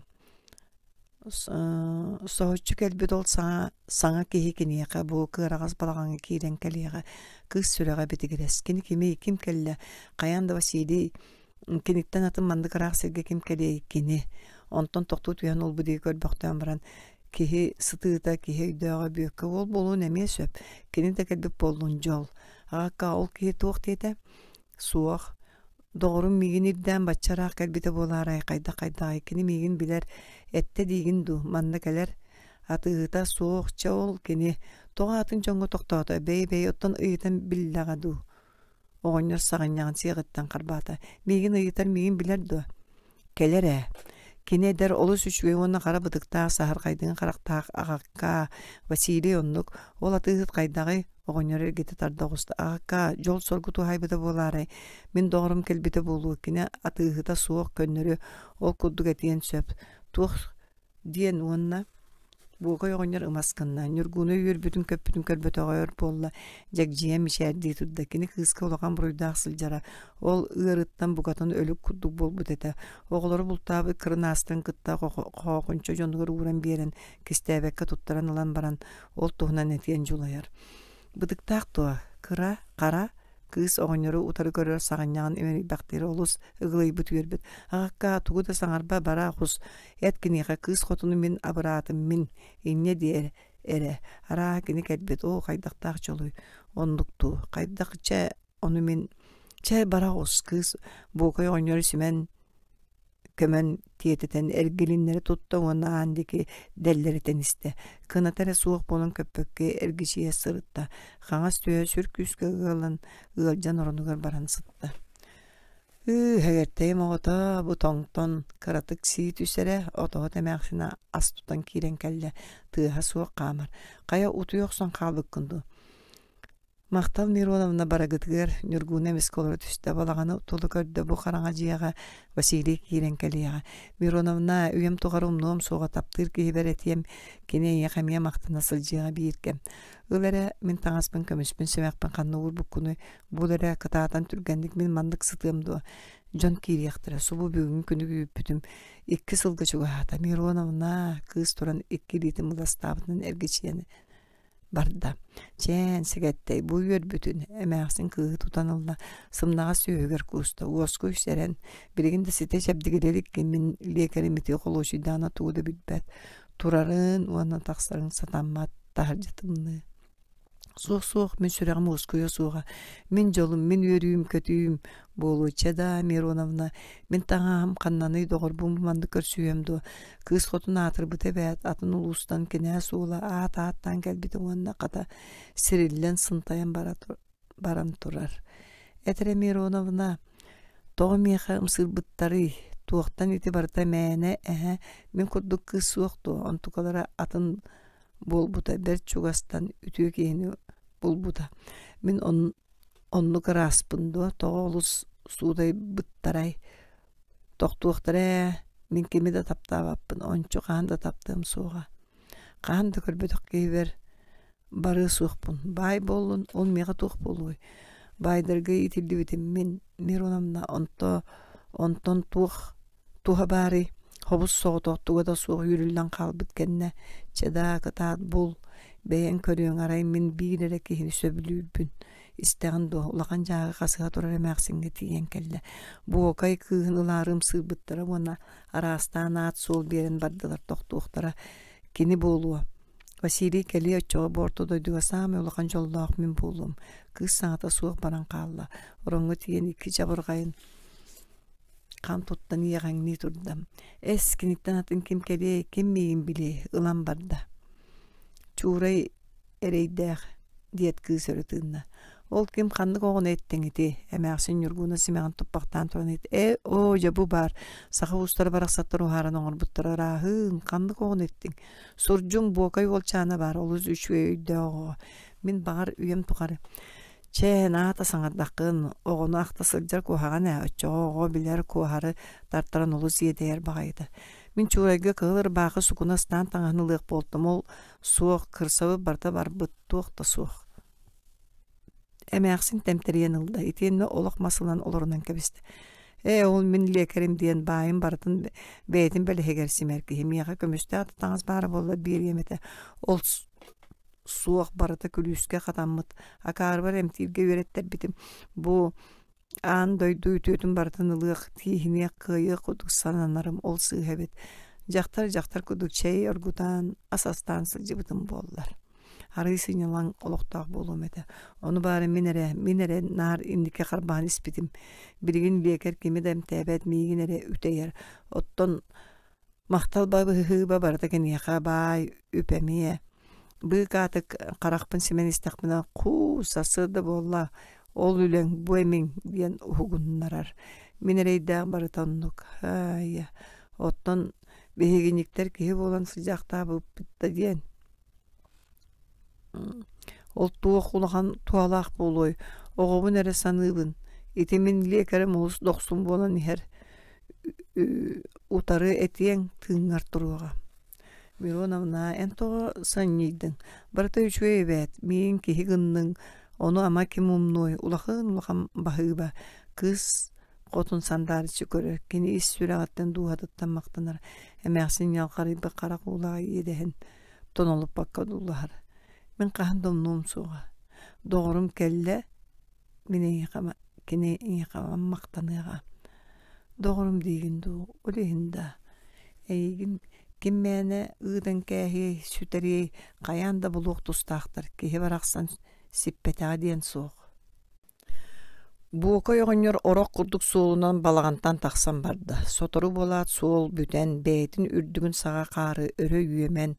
Соһуччу кэлбит ол саҥа, саҥа киһи киниэхэ бу кыараҕас балаҕаҥҥа киирэн кэлиэҕэ, кыыс сүрэҕэ битигирэс. Кини кимий, ким кэллэ? Хайаан да Василий киниттэн атын маннык ыраах сиргэ ким кэлиэй кини. Онтон тохтуу түһэн ол диэки көрбөхтөөн баран киһи сытыыта, киһи өйдөөҕө Бүөккэ уол буолуон эмиэ сөп. Кини да кэлбит буоллун дьол. Аҕакка ол киһи туох диэтэ? Суох. Доҕорум миигин ирдээн бачча ыраах кэлбитэ буолаарай, хайдах-хайдаҕай, кини миигин билэр, эттэ диигин дуу, манна кэлэр. Атыыһыта суох, чэ ол кини. Тоҕо атын дьоҥҥо тохтоото, бэйи-бэйи оттон ыйытан биллэҕэ дуу. Оҕонньор саҕынньаҕын сиэҕиттэн харбаата. Миигин ыйытар миигин билэр дуо? Кэлэр ээ. Кини эдэр олус үчүгэй уонна хара бытыктаах саһархайдыҥы харахтаах аҕаккаа Василий оннук. Ол атыыһыт хайдаҕый? Оҕонньор эргитэ тарда оҕуста. Аҕаккаа, дьол-соргу туһаайбыта буолаарай? Мин доҕорум кэлбитэ буолуо. Кини атыыһыта суох көннөрү ол курдук этиэн сөп. Туох диэн уонна Буокай оҕонньор ымас гынна, Ньургууну үөрбүтүн-көппүтүн көрбөтөҕө өр буолла, дьэгдьийэн мичээрдии турда. Кини кыыска улахан буруйдаах сылдьара, ол ыарыттан букатын өлүк курдук буолбут этэ. Оҕолору бултаабыт кырынаастарын кытта хоохунча дьонугар ууран биэрэн, кистээбэккэ туттаран ылан баран, ол туһунан этиэн дьулайар. Бытыктаах дуо? Кыра, хара, Кыыс оҕонньору утары көрөр саҕынньаҕын имэрийбэхтиир олус ыгылыйбыт үөрбүт. Аҕаккаа, тугу да саҥарба, бара оҕус, эт киниэхэ кыыс хотуну мин абыраатым мин, инньэ диэ эрэ. Арааһа кини кэлбит, оо, хайдахтаах дьолуй, оннук дуу, хайдах чэ, ону мин, чэ, бара оҕус, кыыс Буокай оҕонньору симэн көмөн тиэтэтэн эргилиннэри тутта уонна аан диэки дэллэритэн истэ. Кыната эрэ суох буолан көппөккө эргичийэ сырытта. Хаҥас түөһэ сүр күүскэ ыалан, ыалдьан оронугар баран сытта. Ыы, һэгэртэйим оҕото, бу тоҥтон кыратык сии түс эрэ, отоһут эмээхсинэ ас тутан киирэн кэллэ, тыаһа суох хаамар. Хайа утуйа охсон хаалбыккын дуу? Махтал Мироновна барыгытыгар Ньургууна эмискэ олоро түстэ, балаҕаны тула көрдө, бу хараҥа дьиэҕэ Василий киирэн кэлиэҕэ. Мироновна, үйэм тухары умнуом суоҕа, таптыыр киһибэр этиэм, кини эйиэхэ эмиэ махтана сылдьыаҕа биир кэм. Ыл эрэ, мин таҥаспын, көмүспүн, симэхпин ханна уурбуккунуй, бул эрэ, кытаатан түргэнник мин маннык сытыам дуо? Дьон киириэхтэрэ, субу бүгүҥҥү күнү күүппүтүм. Икки сылга чугаһаата. Мироновна, кыыс туран икки илиитин быластаабытынан эргичийэн барда. Чээн, сэгэттэй, бу үөрбүтүн, эмээхсин кыыһы тутан ылла, сымнаҕас түөһүгэр кууста, уоскуй сэрэн, билигин да ситэ чэбдигирэ иликкин мин лиэкэрим ити холуочуйдаҕына тугу да билбэт, турарын уонна тахсарын сатаммат, таһырдьа тымныы. Суох-суох, мин сүрэҕим уоскуйуо суоҕа, мин дьолум, мин үөрүүм-көтүүм буолуо. Чэ даа, Мироновна, мин таҥаһым ханнаный доҕорбун маннык көрсүһүөм дуо? Кыыс хотун аатырбыта эбээт, атын улуустан кинээс уола аат ааттаан кэлбитэ уонна хата сириллэн сынтайан бара баран турар. Этэрэ Мироновна, тоҕо миэхэ ымсыырбыттарый? Туохтан ити барыта мээнэ эһэ мин курдук кыыс суох дуо? Онтукалара атын буолбута бэрт чугастан үтүө киһини булбута. Мин он Оннук ырааспын дуо, тоҕо олус суудайбыттарай, тохтуохтара ээ, мин кими да таптаабаппын, ончу хаһан да таптыам суоҕа. Хаһан да көрбөтөх киһибэр барыа суохпун, баай буоллун, ол миэхэ туох буолуой? Баайдарга иитиллибитим мин Мироновна онто онтон туох туһа баарый? Хобус соҕотох туга да суох үүрүллэн хаалбыт кэннэ чэ даа кытаат бул, бэйэҥ көрүөҥ арай мин биир эрэ киһини сөбүлүүрбүн истэҕин дуо улахан дьааҕы хасыһа турар эмээхсиҥҥэ тиийэн кэллэ. Буокай кыыһын ылаары ымсыырбыттара уонна араастаан аат-суол биэрэн бардылар тохтуохтара кини буолуо. Василий кэлиэ оччоҕо бу орто дойдуга саамай улахан дьоллоох мин буолуом. Кыыс саҥата суох баран хаалла. Ороҥҥо тиийэн икки чабырҕайын хам туттан иэҕэҥнии турда. Эс, киниттэн атын ким кэлиэй, ким миигин билиэй, ылан барда. Чуурай эрэйдээх, диэт кыыс өрө тыынна. Ол ким ханнык оҕону эттиҥ ити? Эмээхсин Ньургууна симэҕин туппахтаан туран ыйыт. Ээ, оо, дьэ бу баар, саха уустара барахсаттар уһааран оҥорбуттара ырааһыын, ханнык оҕону эттиҥ? Сурдьум Буокай уолчаана баар, олус үчүгэй өйдөөх оҕо. Мин баҕар үйэм тухары Чэ, наата саҥардаххын, оҕону ахта сылдьар куһаҕан ээ, оччоҕо оҕо билэр куоһары тартаран олус иэдэйэр баҕайыта. Мин Чуурайга кыһыл ырбаахы сукуна ыстаан таҥаһын ылыах буолтум, ол суох, кырсабыт барыта барбыт, туох да суох. Эмээхсин тэмтэрийэн ылла, итиэннэ олох мас ылан олорунан кэбистэ. Ээ, ол мин лиэкэрим диэн баайым барытын бэйэтин бэлэһигэр симэр киһи, миэхэ көмүстээх да таҥас баара буоллар биэриэм этэ. Ол суох барыта күлүүскэ хатаммыт. Акаарыбар эмтииргэ үөрэттэрбитим. Бу аан дойду үтүөтүн барытын ылыах, тииһиниэх, кыайыах курдук сананарым ол сыыһа эбит. Дьахтар дьахтар курдук чэй оргутан, ас астаан сылдьыбытым буоллар. Арыы сынньалаҥ олохтоох буолуом этэ. Ону баара мин эрэ, мин эрэ наар инники харбаан испитим. Билигин биэкэр кими да эмтээбэт, миигин эрэ үтэйэр. Оттон Махтал быһыыба барыта киниэхэ баай үп эмиэ. Быыкаатык харахпын симэн истэхпинэ хуу, сарсыарда буолла, ол үлэҥ бу эмиҥ диэн уһугуннарар. Мин эрэйдээх барыта оннук. Һаайа, оттон биһигинньиктэр киһи буолан сылдьаахтаабыппыт да диэн. Ол туох улахан туһалаах буолуой, оҕобун эрэ саныыбын. Ити мин лиэкэрим олус дохсун буолан иһэр утары этиэҥ тыыҥҥар туруоҕа. Мироновна, эн тоҕо санньыйдыҥ? Барыта үчүгэй эбээт, миигин киһи гынныҥ, ону ама ким умнуой, улахан-улахан баһыыба. Кыыс хотун сандаарыччы көрөр, кини ис сүрэҕиттэн дууһатыттан махтанар, эмээхсин ньалҕарыйбыт харах уулаах иэдэһин тонолуппакка одуулаһар. Мин хаһан да умнуом суоҕа. Доҕорум кэллэ, мин эйиэхэ кини эйиэхэ махтаныаҕа. Доҕорум диигин дуу, ол иһин да эйигин ким мээнэ ыытан кээһиэй, сүтэриэй, хайаан да булуох тустаахтар, киһи барахсан сиппэтэҕэ диэн суох. Буокай оҕонньор орох курдук суолунан балаҕантан тахсан барда. Сотору буолаат суол бүтэн, бэйэтин үрдүгүн саҕа хаары өрө үөмэн,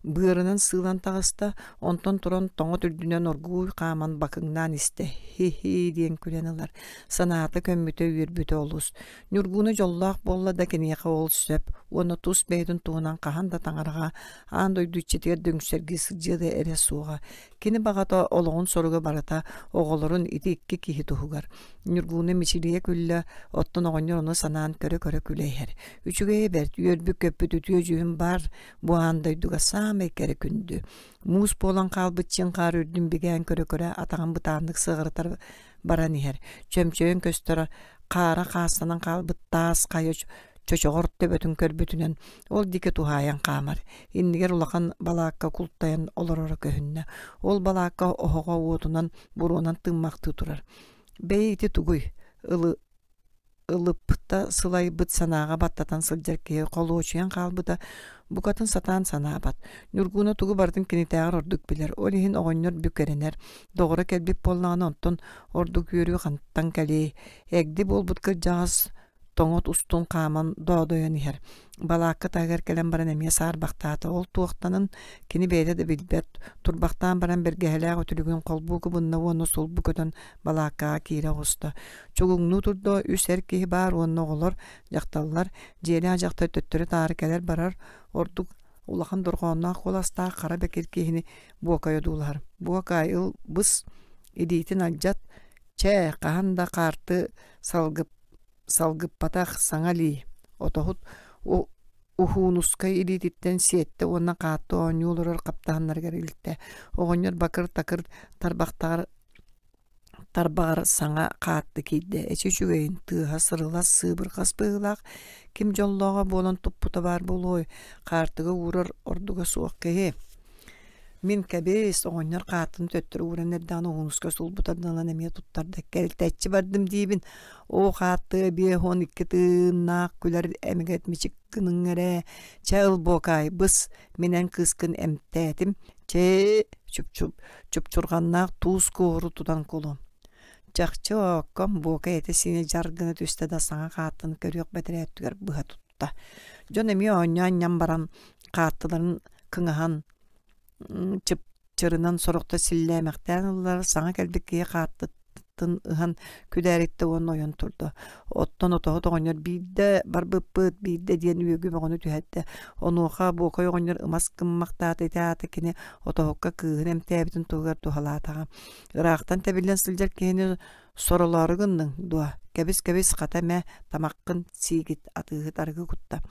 быарынан сыылан таҕыста, онтон туран тоҥот үрдүнэн оргууй хааман бакыҥнаан истэ, «Хи-хи» диэн күлэн ылар. Санаата көммүтэ, үөрбүтэ олус. Ньургууна дьоллоох буолла да киниэхэ ол сөп уонна тус бэйэтин туһунан хаһан да таҥараҕа, аан дойду иччитигэр да үҥсэргии сылдьыа да эрэ суоҕа. Кини баҕата олоҕун соруга барыта оҕолорун ити икки киһи туһугар. Ньургууна мичилийэ күллэ, оттон оҕонньор ону санаан көрө-көрө күлэ иһэр. Үчүгэйэ бэрт, үөрбүт-көппүт үтүө дьүһүн баар бу аан дойдуга саамай кэрэ күндү. Муус буолан хаалбыт чиҥ хаар үрдүн бигээн көрө-көрө атаҕын бытааннык сыҕарытар баран иһэр. Чөмчөйөн көстөр хаара хаастанан хаалбыт таас хайа чочоҕор төбөтүн көрбүтүнэн ол диэки туһаайан хаамар. Иннигэр улахан балаакка култайан олороро көһүннэ. Ол балаакка оһоҕо уотунан буруонан тыыммахтыы турар. Бэйи ити тугуй? Ылы ылыпта сылайбыт санааҕа баттатан сылдьар киһи холуочуйан хаалбыта букатын сатаан санаабат. Ньургууна тугу барытын кинитээҕэр ордук билэр, ол иһин оҕонньор бүк эрэнэр. Доҕоро кэлбит буоллаҕына онтон ордук үөрүү хантан кэлиэй. Эгди буолбут кырдьаҕас тоҥот устун хааман доодойон иһэр. Балаакка таһыгар кэлэн баран эмиэ саарбахтаата. Ол туохтанын кини бэйэтэ да билбэт. Турбахтаан баран бэргэһэлээх үтүлүгүн холбуу кыбынна уонна сулбу көтөн балааккаҕа киирэ оҕуста. Чугуҥнуу турда үс эр киһи баар уонна оҕолор, дьахталлар, дьиэлээх дьахтар төттөрү-таары кэлэр-барар, ордук улахан дорҕоонноох куоластаах хара бэкир киһини Буокай одуулаһар. Буокай ыл быс, илиитин алдьат, Чэ, хаһан да хаарты салгыппатах саҥа илии, отоһут Уһуунускай илиититтэн сиэттэ уонна хаатты оонньуу олорор хаптаһыннарыгар илтэ. Оҕонньор бакыр-такыр тарбахтаҕар тарбаҕар саҥа хаатты киирдэ. Эчи үчүгэйин, тыаһа сырылас, сыыбырҕас быһыылаах, ким дьоллооҕо буолан туппута баар буолуой, хаартыга уурар ордуга суох киһи. Мин кэбис, оҕонньор хааттын төттөрү ууран эрдэҕинэ уһунуска сулбутан ылан эмиэ туттарда. Кэлтэччи бардым диибин, оо хааттыа 52 тыыннаах күлэр эмигэт мичик гыныҥ эрэ, чэ ыл буокаай, быс, мин эн кыыскын эмтээтим, чэ чупчурҕаннаах туус куоһуру тутан кулу. Чахчы оокком буока этэ-сиинэ дьар гына түстэ да саҥа хааттын көрүөх бэтэрээ өттүгэр быһа тутта. Дьон эмиэ оонньоон ньам баран хааттыларын кыҥаһан чыпчырынан сорохто силлээмэхтээн ыллар, саҥа кэлбит киһи хааттытын ыһан күдээриттэ уонна ойон турда. Оттон отоһут оҕонньор биирдэ барбыппыт, биирдэ диэн үөгү бөҕөнү түһэрдэ. Онуоха Буокай оҕонньор ымас гыммахтаата ити аата кини отоһукка кыыһын эмтээбитин туһугар туһалаатаҕа. Ыраахтан тэбиллэн сылдьар киһини Соролоору гынныҥ дуо? Кэбис-кэбис, хата эмэ тамаххын сиигит, атыыһыт арыгы кутта.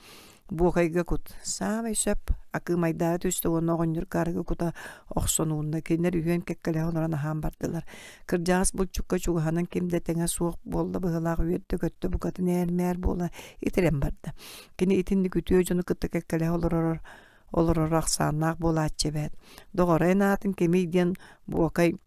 Буокайга кут. Саамай сөп. Акыымайдаары түстэ уонна оҕонньорго арыгы кута охсон уунна. Кинилэр үһүөн кэккэлэһэ олорон аһаан бардылар. Кырдьаҕас булчукка чугаһынан ким да тэҥэ суох буолла быһыылаах үөрдэ-көттө букатын ээр-мээр буола итирэн барда. Кини итинник үтүө дьону кытта кэккэлэһэ олорор олороро ахсааннаах буолааччы эбээт. Доҕоро эн аатын кимий диэн Буокай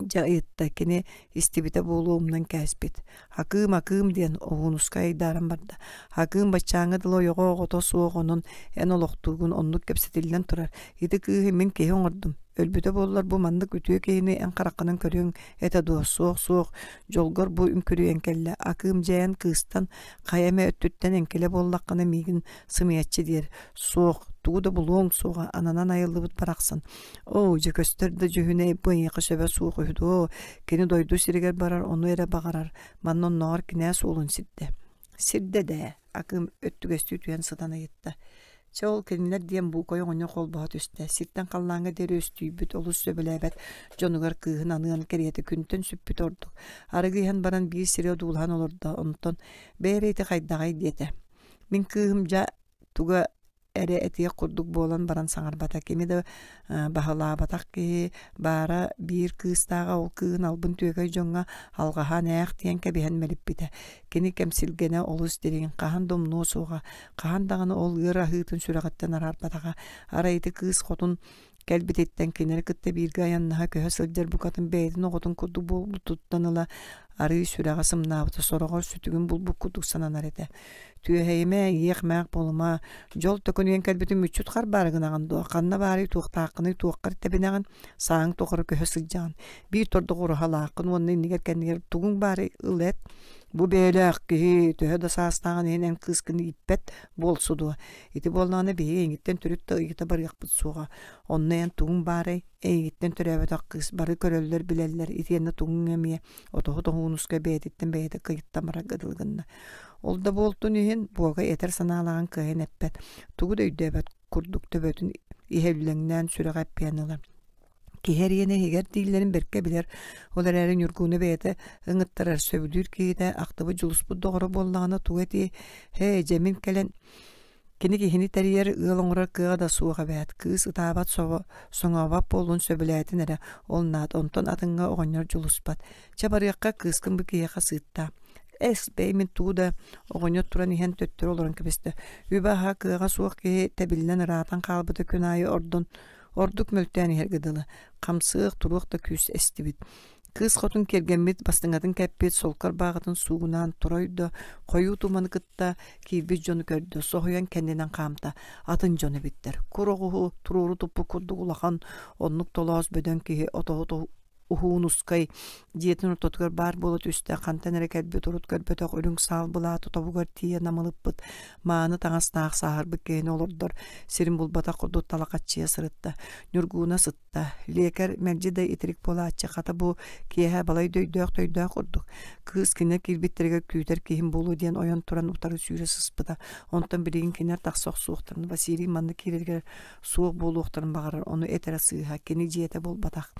Дьэ ыйытта, кини истибитэ буолуо умнан кээспит. Акыым, Акыым диэн Оһуунускай айдааран барда. Акыым баччааҥҥа дылы ойоҕо оҕото суох онон эн олохтуугун оннук кэпсэтиллэн турар. Ити кыыһы мин киһи оҥордум. Өлбүтэ буоллар бу маннык үтүө киһини эн хараххынан көрүөҥ этэ дуо? Суох, суох, дьолгор бу үҥкүрүйэн кэллэ. Акыым дьэ эн кыыстан хайа эмэ өттүттэн эҥкилэ буоллаххына миигин сымыйаччы диэр. Суох, тугу да булуоҥ суоҕа, ананан айыллыбыт барахсан. Оо, дьэ көстөр да дьүһүнэ бу эйиэхэ сөбө суох үһү дуо? Кини дойду сиригэр барар, ону эрэ баҕарар. Манна оннооҕор кинээс уолун сирдэ. Сирдэ дээ, Акыым өттүгэстүү түһэн сытан ыйытта. Чэ ол кинилэр диэн Буукай оҕонньор холбоһо түстэ. Сиртэн халлааҥҥа диэри өстүйбүт, олус сөбүлээбэт дьонугар кыыһын аныан кэриэтэ күнтэн сүппүт ордук. Арыгы иһэн баран биир сири одуулаһан олордо, онтон бэйэ эрэ ити хайдаҕай диэтэ. Мин кыыһым дьэ туга эрэ этиэх курдук буолан баран саҥарбата. Кими да баһылаабатах киһи баара биир кыыстааҕа ол кыыһын албын түөкэй дьоҥҥо алҕаһаан ээх диэн кэбиһэн мэлиппитэ. Кини кэмсилгэнэ олус дириҥ, хаһан да умнуо суоҕа, хаһан даҕаны ол ыар аһыытын сүрэҕиттэн араарбатаҕа. Арай ити кыыс хотун кэлбититтэн кинилэри кытта бииргэ айаннаһа көһө сылдьар букатын бэйэтин оҕотун курдук буолбутуттан ыла арыый сүрэҕэ сымнаабыта, сороҕор сүтүгүн булбут курдук сананар этэ. Түөһэйимэ, иэх-мээх буолума, дьол төкүнүйэн кэлбитин мүччүт харбаары гынаҕын дуо, ханна баарый туохтааххыный туоххар тэбинэҕин, сааҥ тухары көһө сылдьаҕын, биир тордох ураһалааххын уонна иннигэр-кэннигэр тугуҥ баарый ыл эт, бу бэйэлээх киһи төһө да саастааҕын иһин эн кыыскын ииппэт буолсу дуо, Ити буоллаҕына биһиги эйигиттэн төрүт да ыйыта барыахпыт суоҕа. Онно эн тугуҥ баарай? Эйигиттэн төрөөбөтөх кыыс бары көрөллөр, билэллэр. Итиэннэ тугуҥ эмиэ отоһут Оһуунуска бэйэтиттэн бэйэтэ кыйыттан барарга дылы гынна. Ол да буолтун иһин Буогай этэр санаалааҕын кыайан эппэт, тугу да өйдөөбөт курдук төбөтүн иһэ үллэҥнээн сүрэҕэ эппиэн ылар. Киһи эриэнэ иһигэр дииллэрин бэркэ билэр, ол эрээри Ньургууну бэйэтэ ыҥыттарар, сөбүлүүр киһитэ, ахтыбыт дьулуспут доҕоро буоллаҕына тугу этиэй, «Һээ, дьэ мин кэлэн кини киһини тэрийэр, ыал оҥорор кыаҕа да суох эбээт, кыыс ытаабат соҥообот буоллун сөбүлээтин эрэ, ол наат, онтон атыҥҥа оҕонньор дьулуспат. Чэ барыахха, кыыскын бу киһиэхэ сыыттаа». Эс, бэйи мин тугу да оҕонньор туран иһэн төттөрү олорон кэбистэ. Үбэ-аһа кыаҕа суох киһи тэбиллэн ыраатан хаалбыта күн аайы ордон Ордук мөлтөөн иһэргэ дылы, хамсыах, туруох да күүс эстибит. Кыыс хотун киэргэммит бастыҥатын кэппит, солкор бааҕытын суугунаан торойдо, хойуу туманы кытта киирбит дьону көрдө, соһуйан кэннинэн хаамта. Атын дьон эбиттэр. Кур оҕуһу туруору туппут курдук улахан, оннук толоос бөдөҥ киһи отоһу Уһуунускай дьиэтин ортотугар баар буола түстэ, хантан эрэ кэлбит урут көрбөтөх үрүҥ саал былааты тобугар тиийэ намылыппыт мааны таҥастаах сааһырбыт киһини олордор сирин булбатах курдук талахаччыйа сырытта. Ньургууна сытта. Лиэкэр мэлдьи да итирик буолааччы, хата бу киэһэ балай да өйдөөх-төйдөөх курдук. Кыыс кинилэр киирбиттэригэр күүтэр киһим буолуо диэн ойон туран утары сүүрэ сыспыта. Онтон билигин кинилэр тахса охсуохтарын Василий манна киирэригэр суох буолуохтарын баҕарар, ону этэрэ сыыһа, кини дьиэтэ буолбатах.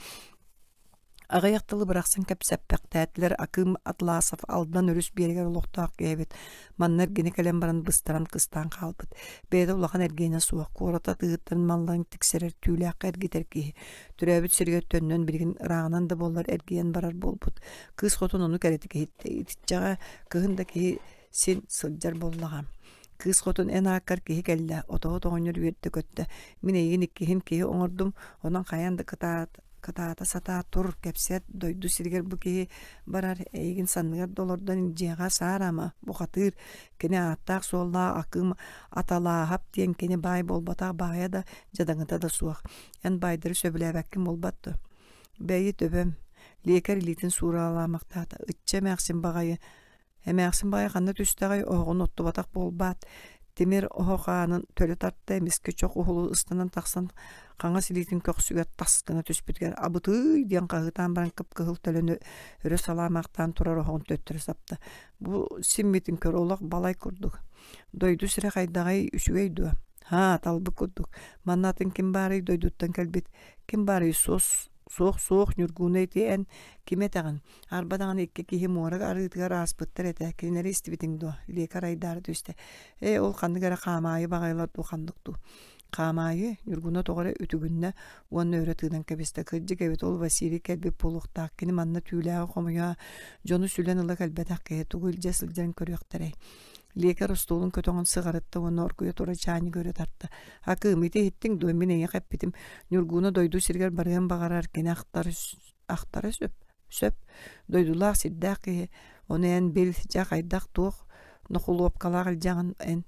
Аҕыйах тылы бырахсан кэпсэппэхтээтилэр Акыым Атласов Алдан өрүс биэригэр олохтоох киһи эбит. Манна эргини кэлэн баран быстаран кыстаан хаалбыт. Бэйэтэ улахан эргиэнэ суох, куорат атыыһыттан малларын тиксэрэр, түүлээххэ эргитэр киһи. Төрөөбүт сиригэр төннөн билигин ырааҕынан да буоллар эргийэн барар буолбут. Кыыс хотун ону кэрэтик иһиттэ. Итиччэҕэ кыһын да киһи син сылдьар буоллаҕа. Кыыс хотун эн ааккар киһи кэллэ, отоһут оҕонньор үөрдэ-көттө. Мин эйигин иккиһин киһи оҥордум, онон хайаан да кытаат кытаата сатаа тур, кэпсэт, дойду сиригэр бу киһи барар, эйигин санныгар да олордон дьиэҕэ саарама, бухатыыр, кини ааттаах-суоллаах Акыым Аталааһап диэн кини баай буолбатах баайа да, дьадаҥыта да суох. Эн баайдары сөбүлээбэккин буолбат дуо? Бэйи төбөм, лиэкэр илиитин сууралаамахтаата, ычча эмээхсин баҕайы Эмээхсин баҕайы ханна түстэҕэй, оһоҕун оттубатах буолбаат, тимир оһох аанын төлө тарта, эмискэ чох уһулу ыстанан тахсан хаҥас илиитин көхсүгэр тас гына түспүтүгэр «Абытыый!» диэн хаһыытаан баран кып-кыһыл төлөнү өрө салаамахтаан турар оһоҕун төттөрү сапта. Бу симмитин көр олох балай курдук. Дойду сирэ хайдаҕый, үчүгэй дуо? Һаа, талбыт курдук. Манна атын ким баарый дойдуттан кэлбит? Ким баарый суос суох-суох Ньургууна ити эн ким этэҕин? Арба даҕаны икки киһи муора арыытыгар ааспыттар этэ, кинилэри истибитиҥ дуо? Лиэкэр айдаара түстэ. Ээ, ол ханнык эрэ хаамаайы баҕайылар дуу, ханнык дуу? Хаамаайы, Ньургуна тоҕо эрэ үтүгүннэ уонна өрө тыынан кэбистэ. Кырдьык эбит, ол Василий кэлбит буолуохтаах. Кини манна түүлээҕи хомуйа, дьону сүлэн ыла кэлбэтэх киһи тугу илдьэ сылдьарын көрүөхтэрэй. Лиэкэр остуолун көтөҕөн сыҕарытта уонна оргуйа турар чаанньыгы өрө тарта. Акыым, ити иһиттиҥ дуо? Мин эйиэхэ эппитим. Ньургуна дойду сиригэр барыан баҕарар, кини ахтар ахтара сөп, сөп. Дойдулаах сирдээх киһи, ону эн бил, дьэ хайдах туох нохулуопкалаах илдьэҕин эн.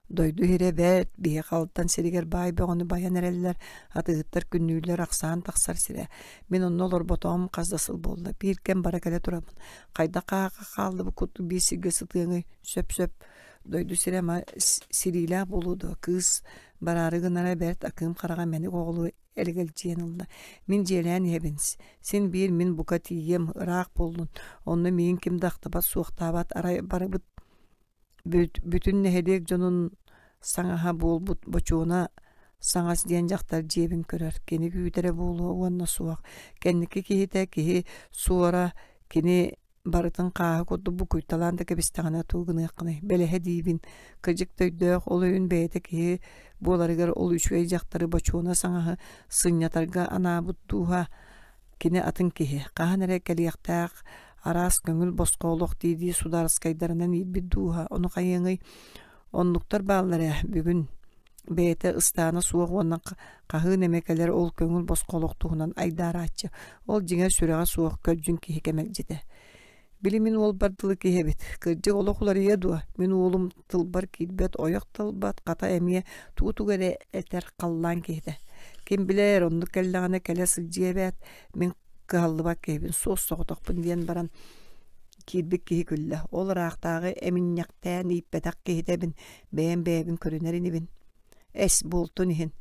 Дойду иһирэ бэрт, биһиэхэ Алтан сиригэр баай бөҕөнү байан эрэллэр, атыыһыттар күннүүллэр ахсаан тахсар сирэ. Мин онно олорботоҕум хас да сыл буолла, биир кэм бара кэлэ турабын. Хайдах хааха хааллыбыт курдук биир сиргэ сытыаҥый, сөп-сөп. Дойду сирэ ама сириилээх буолуо дуо, кыыс бараары гынара бэрт, акыым хараҕа мэник оҕолуу элэгэлдьийэн ылла. Мин дьиэлээн иһэбин, син биир мин бука тиийиэм, ыраах буоллун, онно миигин ким да ахтыбат, суохтаабат, арай барыбыт бүтүн нэһилиэк дьонун саҥаһа буолбут Бочуона саҥас диэн дьахтар дьиэбин көрөр, кини күүтэрэ буолуо уонна суох. Кэнники киһитэ киһи суора, кини барытын хааһы курдук букуйталаан да кэбистэҕинэ тугу гыныаххыный, бэлэһэ диибин, кырдьык да өйдөөх, ол өйүн бэйэтэ киһи буоларыгар ол үчүгэй дьахтары бочуона саҥаһы сынньатарга анаабыт дууһа кини атын киһи, хаһан эрэ кэлиэхтээх араас көҥүл босхо олох дии-дии судаарыскайдарынан иирбит дууһа, ону хайыаҥый, оннуктар бааллар ээ бүгүн бэйэтэ ыстаана суох уонна хаһыын эмэ кэлэр ол көҥүл босхо олох туһунан айдаарааччы, ол дьиҥэр сүрэҕэ суох көлдьүн киһи кэмэлдьитэ. Били мин уолбар дылы киһи эбит, кырдьык олох уларыйа дуо, мин уолум тылбар киирбэт, ойох талбат, хата эмиэ тугу-тугу эрэ этэр халлаан киһитэ. Ким билэр, оннук кэллэҕинэ кэлэ сылдьыа эбээт, мин кыһаллыбат киһибин, суос-соҕотохпун диэн баран киирбит киһи күллэ. Ол ыраахтааҕы эминньэхтээн ииппэтэх киһитэбин, бэйэм бэйэбин көрүнэр инибин. Эс буолтун иһин.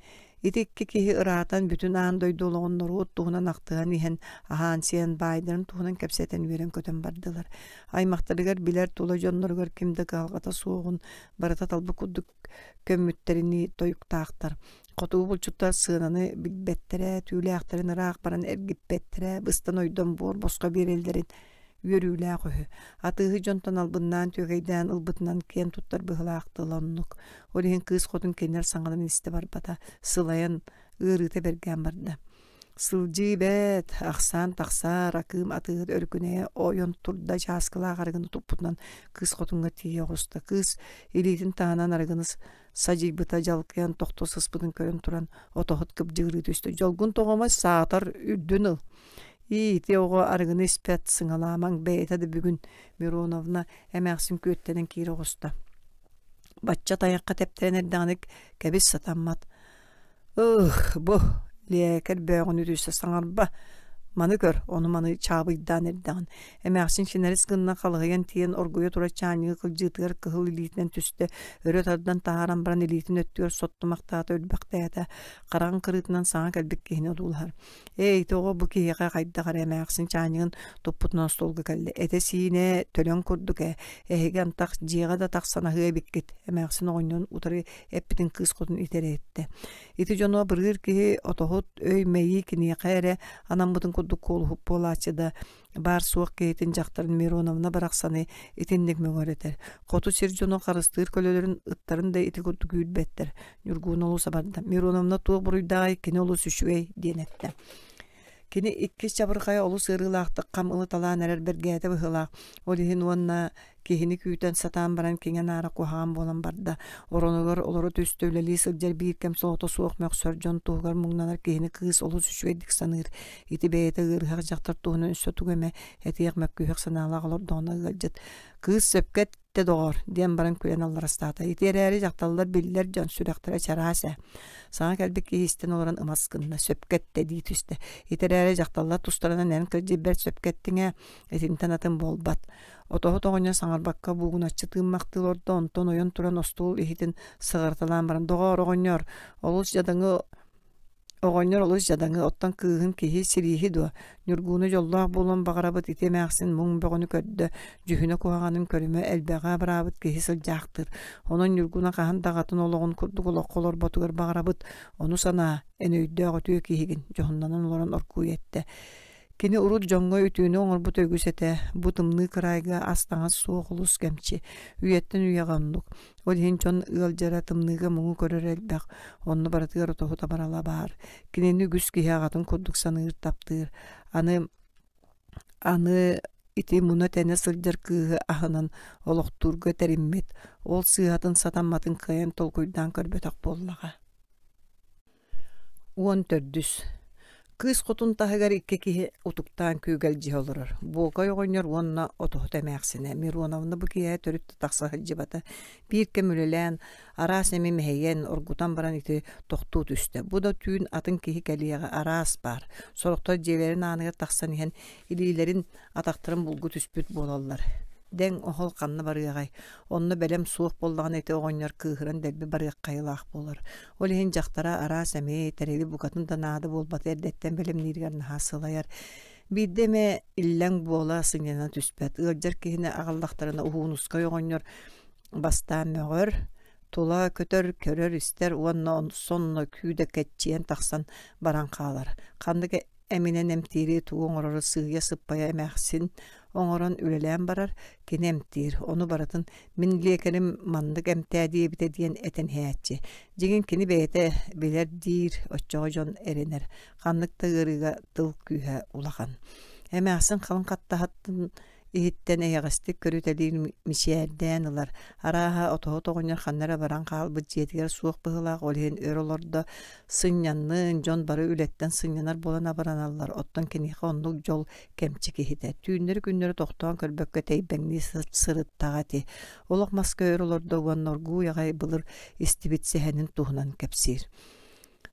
Ити икки киһи ыраатан бүтүн аан дойду олоҕун норуот туһунан ахтыһан иһэн, аһаан-сиэн, баайдарын туһунан кэпсэтэн үөрэн-көтөн бардылар. Аймахтарыгар билэр тула дьонноругар ким да кыһалҕата суоҕун барыта талбыт курдук көммүттэринии тойуктаахтар. Хотугу булчуттар сыананы билбэттэрэ, түүлээхтэрин ыраах баран эргиппэттэрэ, быстан ойдон буор босхо биэрэллэрин үөрүүлээх үһү. Атыыһыт дьонтон албыннаан түөкэйдээн ылбытынан киэн туттар быһыылаах тыла оннук. Ол иһин кыыс хотун кинилэр саҥаларын истэ барбата, сылайан, ыарыыта бэргээн барда. Сылдьыы бэт, ахсаан тахсаар, Акыым атыыһыт өрүкүнэйэ ойон турда чааскылаах арыгыны туппутунан кыыс хотуҥҥа тиийэ оҕуста. Кыыс илиитин таһынан арыгыны садьыйбыта дьалкыйан тохто сыспытын көрөн туран отоһут кыбдьыгырыы түстэ. Дьолгун тоҕомой саатар үрдүн ыл. Ии, ити оҕо арыгыны испэт, сыҥалаамаҥ, бэйэтэ да бүгүн Мироновна эмээхсин күөттэнэн киирэ оҕуста. Бачча тайахха тэптэрэн эрдэҕинэ кэбис сатаммат. Ых, бу, лиэкэр бөөҕүн үтүсэ саҥарба, маны көр, ону-маны чаабыйдаан эрдэҕин. Эмээхсин чинэрис гынна халыһыйан тиийэн оргуйа турар чаанньыгы кылдьыытыгар кыһыл илиитинэн түстэ, өрө тардан таһааран баран илиитин өттүгэр соттумахтаата, үрбэхтээтэ, хараҕын кырыытынан саҥа кэлбит киһини одуулаһар. Ээ, ити оҕо бу киһиэхэ хайдах эрэ эмээхсин чаанньыгын туппутунан остуолга кэллэ. Этэ-сиинэ төлөн курдук ээ. Эһиги антах дьиэҕэ да тахсан аһыа эбиккит. Эмээхсин оҕонньорун утары эппитин кыыс хотун итэрэйиттэ. Ити дьону абырыыр киһи отоһут өй-мэйии киниэхэ эрэ анаммытын курдук. курдук куолуһуп буолааччы да, баар-суох киһитин дьахтарын Мироновна барахсаны итинник мөҥөр этэр. Хоту сир дьоно харыстыыр көлөлөрүн ыттарын да ити курдук үүрбэттэр. Ньургууна олус абарда. Мироновна туох буруйдааҕый, кини олус үчүгэй диэн эттэ. Кини иккис чабырҕайа олус ыарыылаахтык хам ылыталаан эрэр бэргээтэ быһыылаах. Ол иһин уонна киһини күүтэн сатаан баран киҥэ-наара куһаҕан буолан барда. Оронугар олоро түстэ үлэлии сылдьар биир кэм солото суох мөхсөр дьон туһугар муҥнанар киһини кыыс олус үчүгэйдик саныыр. Ити бэйэтэ ыарыһах дьахтар туһунан өссө тугу эмэ этиэх мөккүһүөх санаалаах олордоҕуна ыалдьыт «Кыыс сөпкө эттэ доҕор» диэн баран күлэн алларастаата. Ити эрээри дьахталлар биллэр дьон сүрэхтэрэ чараас ээ. Саҥа кэлбит киһи истэн олорон ымас гынна, сөпкө эттэ дии түстэ. Ити эрээри дьахталлар тустарынан эн кырдьык бэрт сөпкө эттиҥ ээ, итинтэн атын буолбат. Отоһут оҕонньор саҥарбакка буугуначчы тыыммахтыы олордо, онтон ойон туран остуол иһитин сыҕарыталаан баран «Доҕоор, оҕонньор, олус дьадаҥы Оҕонньор олус дьадаҥы, оттон кыыһын киһи сирииһи дуо? Ньургууну дьоллоох буолуон баҕарабыт ити эмээхсин муҥ бөҕөнү көрдө, дьүһүнэ куһаҕанын көрүмэ, элбэҕи абыраабыт киһи сылдьаахтыыр. Онон Ньургуна хаһан да аҕатын олоҕун курдук олоххо олорботугар баҕарабыт. Ону санаа, эн өйдөөх үтүө киһигин, дьоһуннанан олорон оргууй эттэ. Кини урут дьоҥҥо үтүөнү оҥорбута үгүс этэ. Бу тымныы кыраайга ас-таҥас суох олус кэмчи. Үйэттэн үйэҕэ оннук. Ол иһин дьон ыалдьара, тымныыга муҥу көрөрө элбэх. Онно барытыгар отоһута барала баар. Кинини үгүс киһи аҕатын курдук саныыр, таптыыр. Аны аны ити муна-тэнэ сылдьар кыыһы аһынан олохтуурга тэриммит. Ол сыыһатын сатамматын кыайан толкуйдаан көрбөтөх буоллаҕа. 14. Кыыс хотун таһыгар икки киһи утуктаан күүгэлдьиһэ олорор. Буокай оҕонньор уонна отоһут эмээхсинэ Мироновна бу киэһэ төрүт да тахса сылдьыбата. Биир кэм үлэлээн, араас эми мэһийэн, оргутан баран ити тохтуу түстэ. Бу да түүн атын киһи кэлиэҕэ араас баар. Сорохтор дьиэлэрин ааныгар тахсан иһэн илиилэрин, атахтарын булгу түспүт буолаллар. Дэҥ оһол ханна барыаҕай? Онно бэлэм суох буоллаҕына ити оҕонньор кыыһыран дэлби барыаххайылаах буолар. Ол иһин дьахтара араас эми, тэрили букатын да наада буолбаты эрдэттэн бэлэмнииригэр наһаа сылайар. Биирдэ эмэ иллэҥ буола сынньана түспэт. Ыалдьар киһини аҕаллахтарына уһуунускай оҕонньор бастаан мөҕөр, тула көтөр, көрөр-истэр уонна сонно күүдэкэччийэн тахсан баран хаалар. Ханнык эминэн эмтиири тугу оҥорору сыыйа-сыппайа эмээхсин оҥорон үлэлээн барар, кини эмтиир. Ону барытын мин лиэкэрим маннык эмтээ диэбитэ диэн этэн иһээччи. Дьиҥин кини бэйэтэ билэр диир, оччоҕо дьон эрэнэр. Ханнык да ыарыыга тыл күүһэ улахан. Эмээхсин халыҥ хаттаһаттын иһиттэн эйэҕэстик көрүтэлиир мичээрдээн ылар. Арааһа, отоһут оҕонньор ханна эрэ баран хаалбыт дьиэтигэр суох быһыылаах, ол иһин өр олордо. Сынньаннын, дьон бары үлэттэн сынньанар буолан абыраналлар, оттон киниэхэ оннук дьол кэмчи киһитэ. Түүннэри-күннэри тохтоон көрбөккө тэйбэҥнии сырыттаҕа ити. Олох маска өр олордо уонна оргууй аҕай былыр истибит сэһэнин туһунан кэпсиир.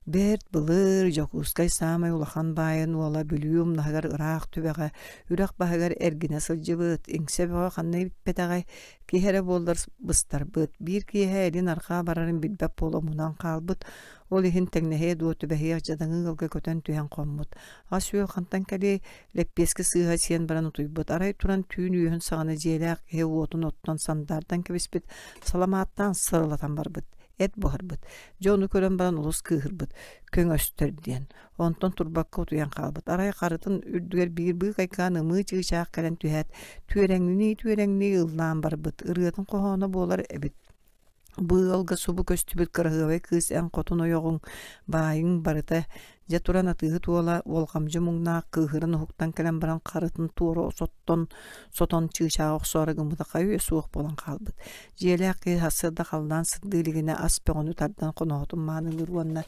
Бэрт былыр Дьокуускай саамай улахан баайын уола Бүлүү умнаһыгар ыраах түбэҕэ, үрэх баһыгар эргинэ сылдьыбыт, иҥсэ бөҕө ханна иппэтэҕэй, киһи эрэ буоллар быстарбыт, биир киэһэ илин-арҕаа барарын билбэт буола умунан хаалбыт, ол иһин тэҥнэһиэ дуо түбэһиэх дьадаҥы ыалга көтөн түһэн хоммут. Ас-үөл хантан кэлиэй, лэппиэскэ сыыһа сиэн баран утуйбут, арай туран түүн үөһүн саҕана дьиэлээх киһи уотун оттон сандаардан кэбиспит, саламааттаан сырылатан барбыт эт буһарбыт. Дьэ ону көрөн баран олус кыыһырбыт, көҥөстөр диэн. Онтон турбакка утуйан хаалбыт. Арай харытын үрдүгэр биир быыкайкаан ымыы чыычаах кэлэн түһээт, түөрэҥнии-түөрэҥнии ыллаан барбыт. Ырыатын хоһооно буолар эбит. Бу ыалга субу көстүбүт кыраһыабай кыыс эн хотун ойоҕуҥ, баайыҥ барыта Дьэ туран атыыһыт уола уолҕамдьы муҥнаах кыыһыран уһуктан кэлэн баран харытын туора соттон сотон чыычааҕы охсоору гыммыта хайы суох буолан хаалбыт. Дьиэлээх киһи сарсыарда халлаан сырдыы илигинэ ас бөҕөнү тардан хоноһотун маанылыыр уонна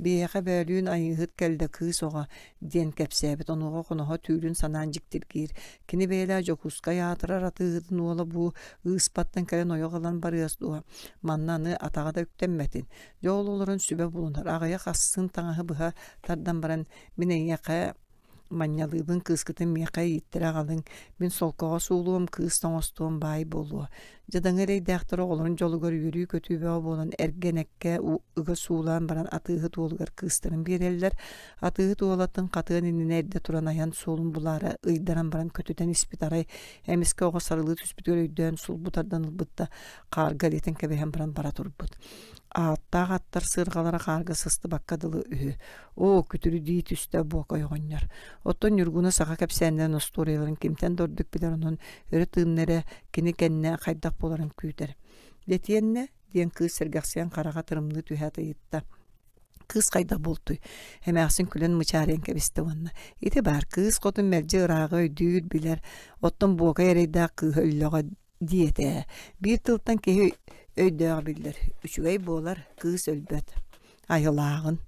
«Биһиэхэ бөөлүүн айыыһыт кэллэ кыыс оҕо» диэн кэпсээбит. Онуоха хоноһо түүлүн санаан дьиктиргиир. Кини бэйэлээх Дьокуускай аатырар атыыһытын уола бу ыыспаттан кэлэн ойох ылан барыас дуо? Манна аны атаҕа да үктэммэтин. Дьэ ол олорон сүбэ булунар, аҕыйах ассыын таҥаһы быһа тардан баран мин эйиэхэ манньалыыбын, кыыскытын миэхэ ииттэрэ аҕалыҥ, мин солкоҕо суулуом, кыыс оҥостуом баай буолуо. Дьадаҥы эрэйдээхтэр оҕолорун дьолугар үөрүү-көтүү бөҕө буолан эргэнэккэ ыга суулаан баран атыыһыт уолугар кыыстарын биэрэллэр. Атыыһыт уолатын хатыан иннинэ эрдэ туран айан суолун булаары ыйдаран баран көтүтэн испит арай эмискэ оҕо сарылыы түспүтүгэр өйдөөн сулбу тардан ылбыт да хаарга илитэн кэбиһэн баран бара турбут. Ааттаах аттар сыарҕалара хаарга сыстыбакка дылы үһү. Оо, күтүрү дии түстэ Буокай оҕонньор. Оттон Ньургуна саха кэпсээннэрин остуоруйаларын кимтэн да ордук билэр онон өрө тыынна эрэ кини кэннэ хайдах буоларын күүтэр. Дэтиэннэ диэн кыыс сэргэхсийэн хараҕа тырымныы түһээт ыйытта. Кыыс хайдах буолтуй? Эмээхсин күлэн мычаарыйан кэбистэ уонна ити баар кыыс хотун мэлдьи ырааҕы өйдүүр, билэр, оттон Буокай эрэйдээх кыыһа өллөҕө диэтэ. Биир тылтан киһи өйдөөҕө биллэр: үчүгэй буолар, кыыс өлбөт. Айылааҕын.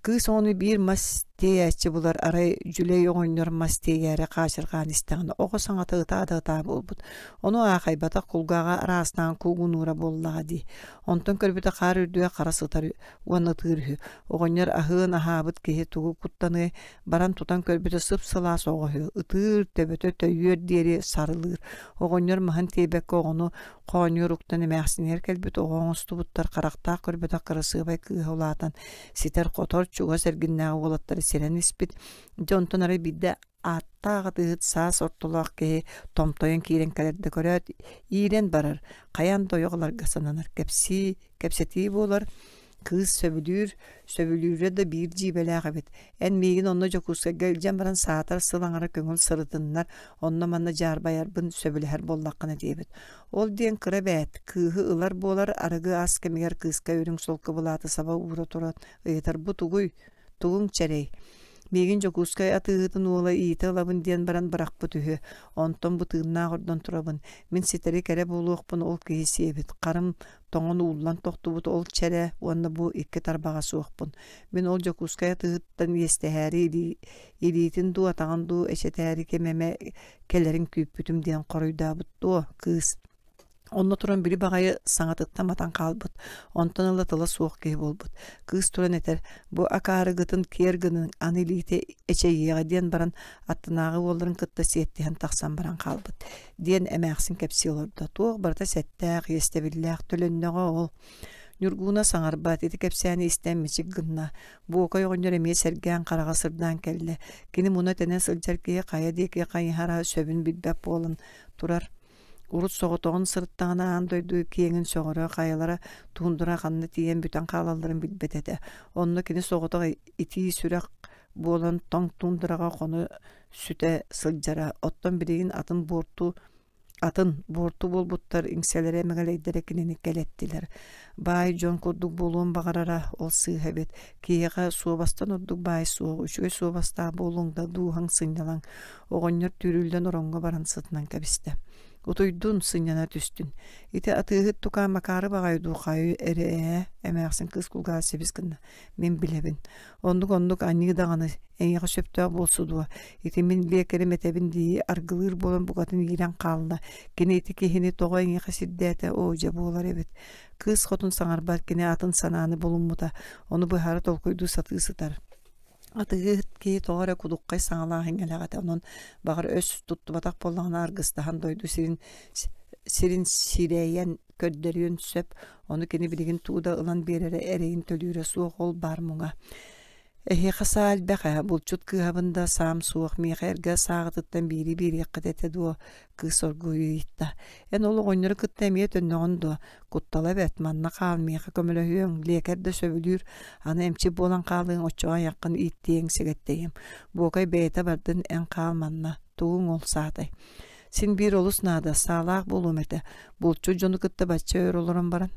Кыыс оҕону биир мас тиэйээччи булар, арай Дьүлэй оҕонньор мас тиэйээри хаачырҕаан истэҕинэ оҕо саҥата ытаа да ытаа буолбут. Ону аахайбатах кулгааҕа араастаан куугунуура буоллаҕа дии. Онтон көрбүтэ хаар үрдүгэ хара сытар уонна ытыыр үһү. Оҕонньор аһыан аһаабыт киһи тугу куттаныай, баран тутан көрбүтэ сып-сылаас оҕо үһү, ытыыр, төбөтө төйүөр диэри сарылыыр. Оҕонньор маһын тиэйбэккэ оҕону хоонньуор уктан эмээхсинигэр кэлбит оҕо оҥостубуттар харахтаах көрбөтөх кырасыабай кыыһа улаатан ситэр-хотор чугас эргиннээҕи уолаттары сирэн испит. Дьэ онтон арай биирдэ ааттаах атыыһыт саас ортолоох киһи томтойон киирэн кэлэр да көрөөт иирэн барар, хайаан да ойох ыларга сананар кэпсии кэпсэтии буолар. Кыыс сөбүлүүр, сөбүлүүрэ да биир дьиибэлээх эбит. Эн миигин онно Дьокуускайга илдьэн баран саатар сыл аҥара көҥүл сырытыннар, онно-манна дьаарбайарбын сөбүлэһэр буоллаххына диэбит. Ол диэн кыра бээт, кыыһы ылар буолар арыгы ас кэмигэр кыыска үрүҥ солко былааты саба уура туран ыйытар бу тугуй, тугуҥ чэрэй? Миигин Дьокуускай атыыһытын уола иитэ ылабын диэн баран бырахпыт үһү. Онтон бу тыыннаах ордон турабын. Мин ситэри кэрэ буолуохпун ол киһи сиэбит. Харым тоҥон ууллан тохтубут ол чэрэ уонна бу икки тарбаҕа суохпун. Мин ол Дьокуускай атыыһыттан иэстэһээри илиитин дуу, атаҕын дуу эчэтээри ким эмэ кэлэрин күүппүтүм диэн хоруйдаабыт дуо, кыыс. Онно туран били баҕайы саҥатыттан матан хаалбыт, онтон ыла тыла суох киһи буолбут. Кыыс туран этэр, бу акаарыгытын киэр гыныҥ, аны илиитэ эчэйиэҕэ диэн баран аттынааҕы уолларын кытта сиэттиһэн тахсан баран хаалбыт диэн эмээхсин кэпсии олордо. Туох барыта сэттээх, иэстэбиллээх, төлөннөҕө ол. Ньургууна саҥарбат, ити кэпсээни истэн мичик гынна. Буокай оҕонньор эмиэ сэргээн хараҕа сырдаан кэллэ. Кини муна-тэнэ сылдьар киһи хайа диэки хайыһара сөбүн билбэт буолан турар. Урут соҕотоҕун сырыттаҕына аан дойду киэҥин сөҕөрө, хайалара туундара ханна тиийэн бүтэн хаалалларын билбэт этэ. Онно кини соҕотох итии сүрэх буолан тоҥ туундараҕа хоно сүтэ сылдьара. Оттон билигин атын буорту атын буорту буолбуттар иҥсэлэрэ мэҥэлэйдэрэ кинини кэлэттилэр. Баай дьон курдук буолуон баҕарара ол сыыһа эбит. Киһиэхэ суобастан ордук баай суох, үчүгэй суобастаах буолуоҥ да дууһаҥ сынньалаҥ. Оҕонньор түүрүллэн ороҥҥо баран сытынан кэбистэ. Утуйдун, сынньана түстүн. Ити атыыһыт тукаа Макаары баҕайы дуу хайы эрэ ээ, эмээхсин кыыс кулгааҕа сибис гынна. Мин билэбин. Оннук-оннук аньыы даҕаны эйиэхэ сөптөөх буолсу дуо? Ити мин лиэкэрим этэбин дии аргылыыр буолан букатын иирэн хаалла. Кини ити киһини тоҕо эйиэхэ сирдээтэ, оо дьэ буолар эбит. Кыыс хотун саҥарбат кини атын санааны булуммута, ону быһаара толкуйдуу сатыы сытар. Атыыһыт киһи тоҕо эрэ кудуххай саҥалаах иҥэлээх этэ, онон баҕар өс туттубатах буоллаҕына аргыстаһан дойду сирин сирин сирэйэн көрдөрүөн сөп, ону кини билигин тугу да ылан биэрэрэ эрэйин төлүүрэ суох ол баар муҥа. Эһиэхэ саа элбэх ээ, булчут кыыһабын да саам суох, миэхэ эргэ сааҕытыттан биири биэриэххит этэ дуо? Кыыс оргууй ыйытта. Эн ол оҕонньору кытта эмиэ төннөҕүн дуо? Куттала эбэт, манна хаал, миэхэ көмөлөһүөҥ, лиэкэр да сөбүлүүр, аны эмчит буолан хаалыаҥ, оччоҕо айаххын ииттиэҥ, сэгэттэйиэм. Буокай бэйэтэ бардын, эн хаал манна, тугуҥ ол саатай? Син биир олус наада, саалаах буолуом этэ. Булчут дьону кытта бачча өр олорон баран,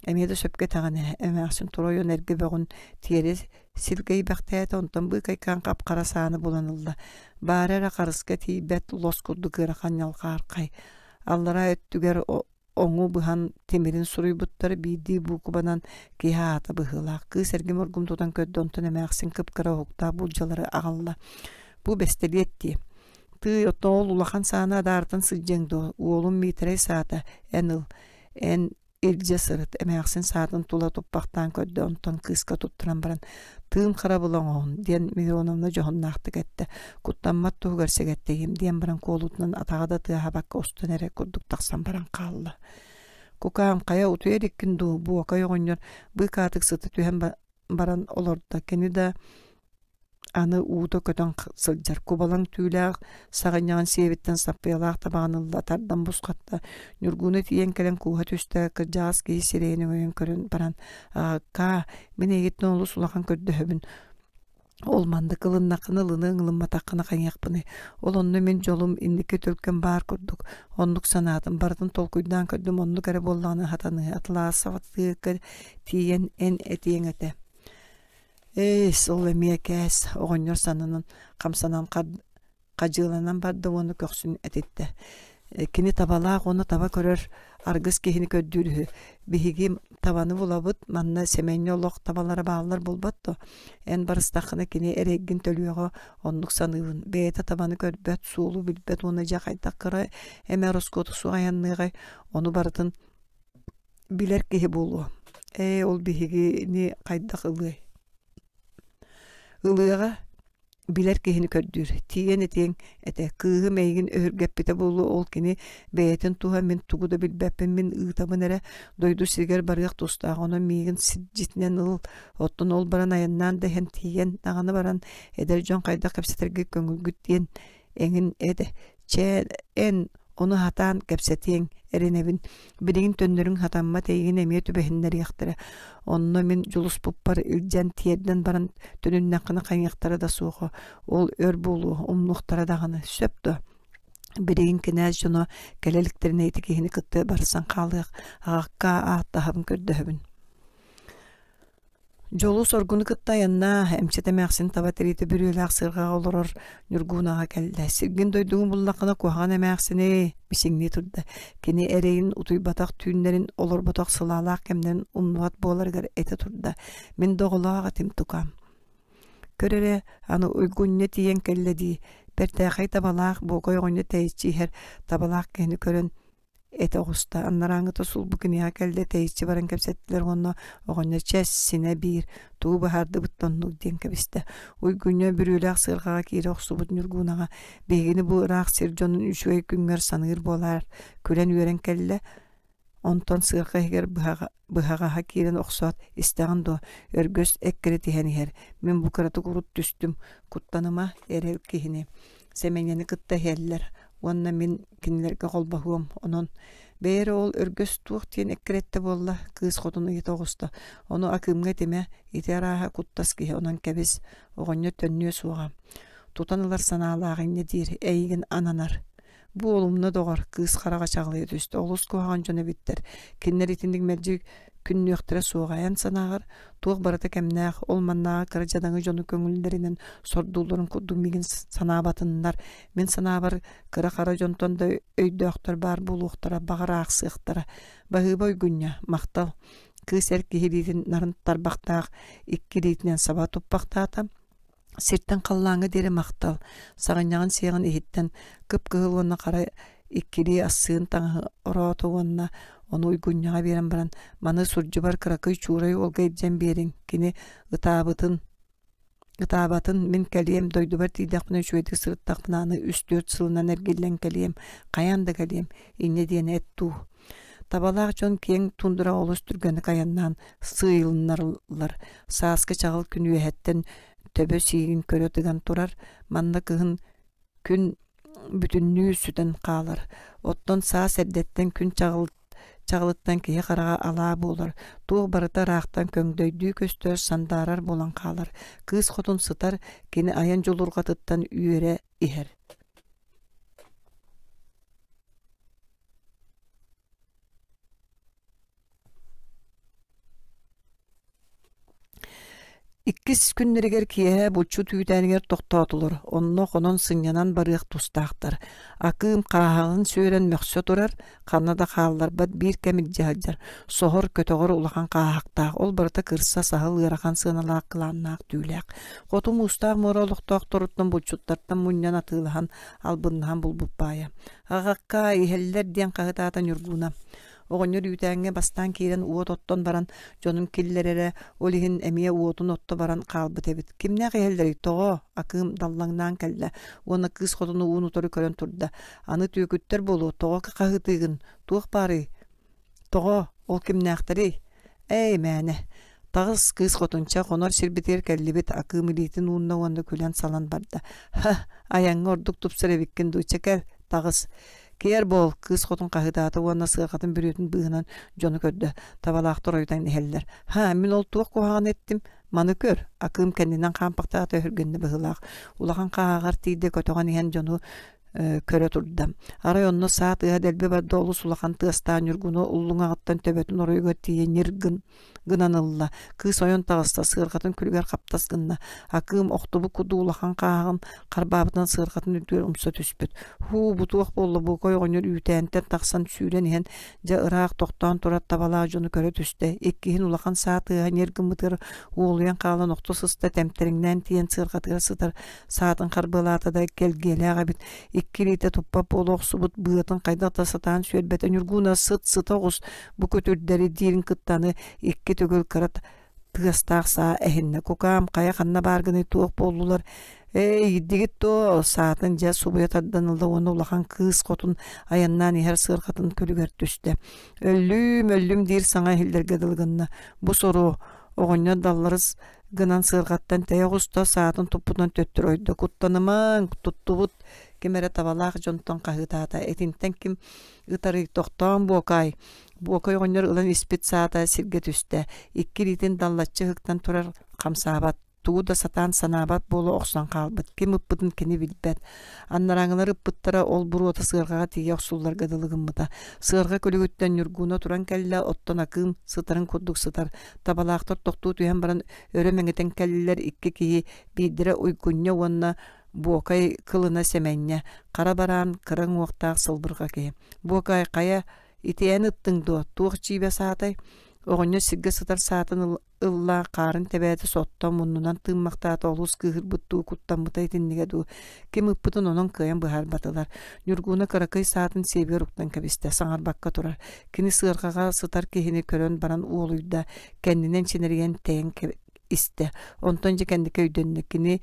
эмиэ да сөпкө этэҕин ээ, эмээхсин тура ойон эргэ бөҕүн тиэрэ силгэйбэхтээтэ, онтон быыкайкаан хап-хара сааны булан ылла. Баара эрэ харыска тиийбэт лос курдук ыарахан ньалҕаархай. Аллараа өттүгэр оҥу быһан тимирин суруйбуттар биирдии буукубанан киһи аата быһыылаах. Кыыс эргим-ургум тутан көрдө, онтон эмээхсин кып-кыра уһуктаах булдьалары аҕалла. Бу бэстилиэт дии. Тыый, оттон ол улахан сааны адаартан сылдьыаҥ дуо? Уолум Миитэрэй саата, эн ыл, эн илдьэ сырыт, эмээхсин саатын тула туппахтаан көрдө, онтон кыыска туттаран баран «Тыым харабыла оҥоһун» диэн Мироновна дьоһуннаахтык эттэ. Куттаммат туһугар сэгэттэйим диэн баран куолутунан атаҕа да тыаһаабакка устан эрэ курдук тахсан баран хаалла. Кукаам, хайа утуйа иликкин дуу, Буокай оҕонньор быыкаатык сыта түһэн баран олордо. Кини да Аны уута көтөн сылдьар кубалаҥ түүлээх саҕынньаҕын сиэбиттэн саппыйалаах табаҕын ылла тардан бусхатта. Ньургууна тиийэн кэлэн кууһа түстэ, кырдьаҕас киһи сирэйин өҥөйөн көрөн баран «Аҕаккаа, мин эйигиттэн олус улахан көрдөһөбүн. Ол маннык ылыннаххына ылыныаҥ, ылымматаххына хайыахпыный? Ол онно мин дьолум инники төлкөм баар курдук. Оннук санаатым, барытын толкуйдаан көрдүм, оннук эрэ буоллаҕына сатаныа. Атласоватыга тиийэн эн этиэҥ этэ. Ээс, ол эмиэ кээс, оҕонньор сананан, хамсанан хадьыаланан барда уонна көхсүн этиттэ. Кини табалаах уонна таба көрөр аргыс киһини көрдүүр үһү. Биһиги табаны булабыт, манна сэмэнньэ олох табалара бааллар буолбат дуо? Эн барыстаххына кини эрэйгин төлүөҕэ, оннук саныыбын. Бэйэтэ табаны көрбөт, суолу билбэт уонна дьэ хайдах кыра эмэ ороскуоту суох айанныаҕай, ону барытын билэр киһи буолуо. Ээ, ол биһигини хайдах ылыай? Ылыаҕа билэр киһини көрдүүр. Тиийэн этиэҥ этэ, кыыһым эйигин өһүргэппитэ буолуо, ол кини бэйэтин туһа мин тугу да билбэппин, мин ыытабын эрэ, дойду сиригэр барыах тустаах, онон миигин сирдьитинэн ыл, оттон ол баран айаннаан да иһэн тиийэн даҕаны баран эдэр дьон хайдах кэпсэтэргэ көҥүлгүт диэн эҥин этэ. Чэ, эн ону сатаан кэпсэтиэҥ, эрэнэбин. Билигин төннөрүҥ сатаммат эйигин эмиэ түбэһиннэриэхтэрэ. Онно мин дьулуспуппар илдьэн тиэрдэн баран төнүннэххинэ хайыахтара да суоҕа. Ол өр буолуо, умнуохтара даҕаны. Сөп дуо? Билигин кинээс дьоно кэлэ иликтэринэ ити киһини кытта барсан хаалыах, аҕакка ааттаһабын көрдөһөбүн. Дьолу-соргуну кытта айаннаа, эмчит эмээхсин таба тириитэ бүрүөлээх сыарҕаҕа олорор Ньургуунаҕа кэллэ. Сиргин-дойдугун буллаххына куһаҕан эмээхсини мичиҥнии турда. Кини эрэйин утуйбатах түүннэрин, олорботох сылаалаах кэмнэрин умнубат буоларыгар этэ турда. Мин да оҕолоох этим тукаам. Көр эрэ, аны уйгунньа тиийэн кэллэ дии. Бэртээхэй табалаах буокай оҕонньор тэйиччи иһэр табалаах киһини көрөн этэ оҕуста. Анарааҥҥыта сулбу киниэхэ кэллэ, тэйиччи баран кэпсэттилэр уонна оҕонньор чэ, синэ биир, тугу быһаардыбыт да оннук диэн кэбистэ. Уйгунньа бүрүөлээх сыарҕаҕа киирэ охсубут Ньургуунаҕа биһигини бу ыраах сир дьонун үчүгэй күҥҥэр саныыр буолаар, күлэн-үөрэн кэллэ. Онтон сыарҕа иһигэр быһаҕаһа киирэн охсоот, истэҕин дуо, өргөс эккирэтиһэн иһэр. Мин бу кыратык урут түстүм, куттаныма, эрэл киһини. Сэмэнньэни кытта иһэллэр уонна мин кинилэргэ холбоһуом. Онон бэйэ эрэ ол өргөс туох диэн эккирэттэ буолла, кыыс хотун ыйыта оҕуста. Ону Акыымҥа этимэ, ити арааһа куттас киһи, онон кэбис, оҕонньор төннүө суоҕа. Тутан ылар санаалаах инньэ диир, эйигин ананар. Буолумна доҕор, кыыс хараҕа чаҕылыйа түстэ, олус куһаҕан дьон эбиттэр. Кинилэр итинник мэлдьи күннүөхтэрэ суоҕа. Эн санааҕар, туох барыта кэмнээх, ол маннааҕы кыра дьадаҥы дьону көҥүллэринэн сордуулларын курдук миигин санаабатыннар. Мин санаабар, кыра-хара дьонтон да өйдөөхтөр баар буолуохтара, баҕар аахсыахтара. Баһыыба уйгунньа, махтал. Кыыс эр киһи илиитин нарын тарбахтаах икки илиитинэн саба туппахтаата. Сиртэн халлааҥҥа диэри махтал, саҕынньаҕын сиэҕин иһиттэн кып-кыһыл уонна хара иккилии ассыын таҥаһы ороото уонна ону уйгунньаҕа биэрэн баран маны сурдьубар кыракый Чуурай уолга илдьэн биэриҥ, кини ытаабытын ытаабатын мин кэлиэм, дойдубар тиийдэхпинэ үчүгэйдик сырыттахпына аны үс-түөрт сылынан эргиллэн кэлиэм, хайаан да кэлиэм, инньэ диэн эт дуу. Табалаах дьон киэҥ тундра олус түргэнник айаннаан сыыйылыннарыллар. Сааскы чаҕыл күн үөһэттэн төбө сиигин көрө тыган турар. Манна кыһын күн бүтүннүү сүтэн хаалар. Оттон саас эрдэттэн күн чаҕыл чаҕылыттан киһи хараҕа алаа буолар. Туох барыта ыраахтан көҥдөйдүү көстөр, сандаарар буолан хаалар. Кыыс хотун сытар, кини айан дьулурҕатыттан үөрэ иһэр. Иккис күннэригэр киэһэ булчут үүтээнигэр тохтоотулар, онно хонон сынньанан барыах тустаахтар. Акыым хааһаҕын сүөрэн мөхсө турар, ханна да хаалларбат биир кэм илдьэ сылдьар, соһор, көтөҕөр улахан хааһахтаах, ол барыта кырса, саһыл ыарахан сыаналаах кылааннаах түүлээх. Хоту муустаах муора олохтоохторуттан булчуттартан мунньан атыылаһан, албыннаһан булбут баайа. Аҕакка, иһэллэр диэн хаһытаата Ньургууна. Оҕонньор үүтээҥҥэ бастаан киирэн уот оттон баран дьонун киллэрэрэ, ол иһин эмиэ уотун отто баран хаалбыт эбит. Кимнээх иһэллэрий, тоҕо? Акыым даллаҥнаан кэллэ уонна кыыс хотуну уун-утары көрөн турда. Аны түөкүттэр буолуо, тоҕо хаһыытыыгын, туох баарый? Тоҕо? Ол кимнээхтэрий? Эй, мээнэ. Таҕыс, кыыс хотунча, хонор сирбитигэр кэллибит, Акыым илиитин уунна уонна күлэн салан барда. Ха, айаҥҥа ордук тупсар эбиккин дуу, чэ кэл, таҕыс. Киэр буол, кыыс хотун хаһыытаата уонна сыарҕатын бүрүөтүн быыһынан дьону көрдө. Табалаахтар ойутан иһэллэр. Ха, мин ол туох куһаҕаны эттим? Маны көр, Акыым кэннинэн хаампахтаата өһүргэннэ быһыылаах. Улахан хааһаҕар тиийдэ көтөҕөн иһэн дьону көрө турда. Арай онно саа тыаһа дэлби барда олус улахан тыастаан Ньургуну уллуҥаҕыттан төбөтүн оройугар тиийэ ньир гын гынан ылла. Кыыс ойон таҕыста, сыарҕатын күлүгэр хаптас гынна. Акыым охтубут курдук улахан хааһаҕын харбаабытынан сыарҕатын үрдүгэр умса түспүт. Һуу, бу туох буолла Буокай оҕонньор үүтээнтэн тахсан сүүрэн иһэн, дьэ ыраах тохтоон турар табалаах дьону көрө түстэ. Иккиһин улахан саа тыаһа ньир гыммытыгар уолуйан хаалан охто сыста, тэмтэриҥнээн тиийэн сыарҕатыгар сытар саатын харбыалаата да кэлгиэлээх эбит. Икки илиитэ туппат буола охсубут быатын хайдах да сатаан сүөрбэтэ. Ньургууна сыт сыта оҕус бу көтүрдэри диирин кытта аны икки төгүл кыра тыастаах саа эһиннэ. Кукаам хайа ханна бааргыный туох буоллулар? Эй, иддигит дуо? Саатын дьэ субуйа тардан ылла уонна улахан кыыс хотун айаннаан иһэр сыарҕатын күлүгэр түстэ. Өллүүм, өллүм диир саҥа иһиллэргэ дылы гынна. Бу сору оҕонньор далларыс гынан сыарҕаттан тэйэ оҕуста, саатын туппутунан төттөрү ойдо. Куттанымаҥ, туттубут ким эрэ табалаах дьонтон хаһыытаата. Итинтэн ким ытарый тохтоон Буокай. Буокай оҕонньор ылан испит саата сиргэ түстэ. Икки илиитин даллаччы ыһыктан турар хамсаабат тугу да сатаан санаабат буола охсон хаалбыт. Ким ыппытын кини билбэт. Анарааҥылар ыппыттара ол буруота сыарҕаҕа тиийэ охсулларга дылы гыммыта. Сыарҕа күлүгүттэн Ньургууна туран кэллэ, оттон Акыым сытарын курдук сытар. Табалаахтар тохтуу түһэн баран өрө мэҥитэн кэллилэр икки киһи, биирдэрэ Уйгунньа уонна Буокай кылына Сэмэнньэ, хара бараан кыра уҥуохтаах сылбырҕа киһи. Буокай хайа ити эн ыттыҥ дуо, туох дьиибэ саатай? Оҕонньор сиргэ сытар саатын ылла, хаарын тэбээтэ сотто, муннунан тыыммахтаата, олус кыыһырбыт дуу, куттаммыта итиннигэ дуу. Ким ыппытын онон кыайан быһаарбатылар. Ньургууна кыракый саатын сиэбигэр уктан кэбистэ, саҥарбакка турар. Кини сыарҕаҕа сытар киһини көрөн баран уолуйда, кэннинэн чинэрийэн тэйэн истэ. Онтон дьэ кэнники өйдөннө. Кини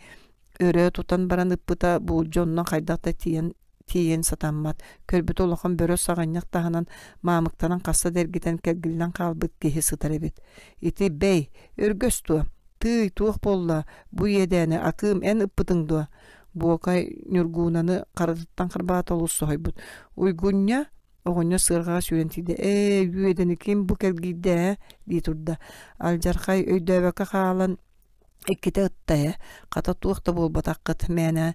өрө тутан баран ыппыта буулдьа онно хайдах да тиийэн тиийэн сатаммат. Көрбүтэ улахан бөрө саҕынньах таһынан маамыктанан хаста да эргитэн кэлгиллэн хаалбыт киһи сытар эбит. Ити бэй, өргөс дуо? Тыый, туох буолла? Бу иэдээни Акыым эн ыппытыҥ дуо? Буокай Ньургуунаны харытыттан харбаата олус соһуйбут. Уйгунньа оҕонньор сыарҕаҕа сүүрэн тиийдэ. Ээ, үөдэни ким бу кэлгийдэ ээ? дии турда. Алдьархай өйдөөбөккө хаалан Иккитэ ытта ээ, хата туох да буолбатаххыт мээнэ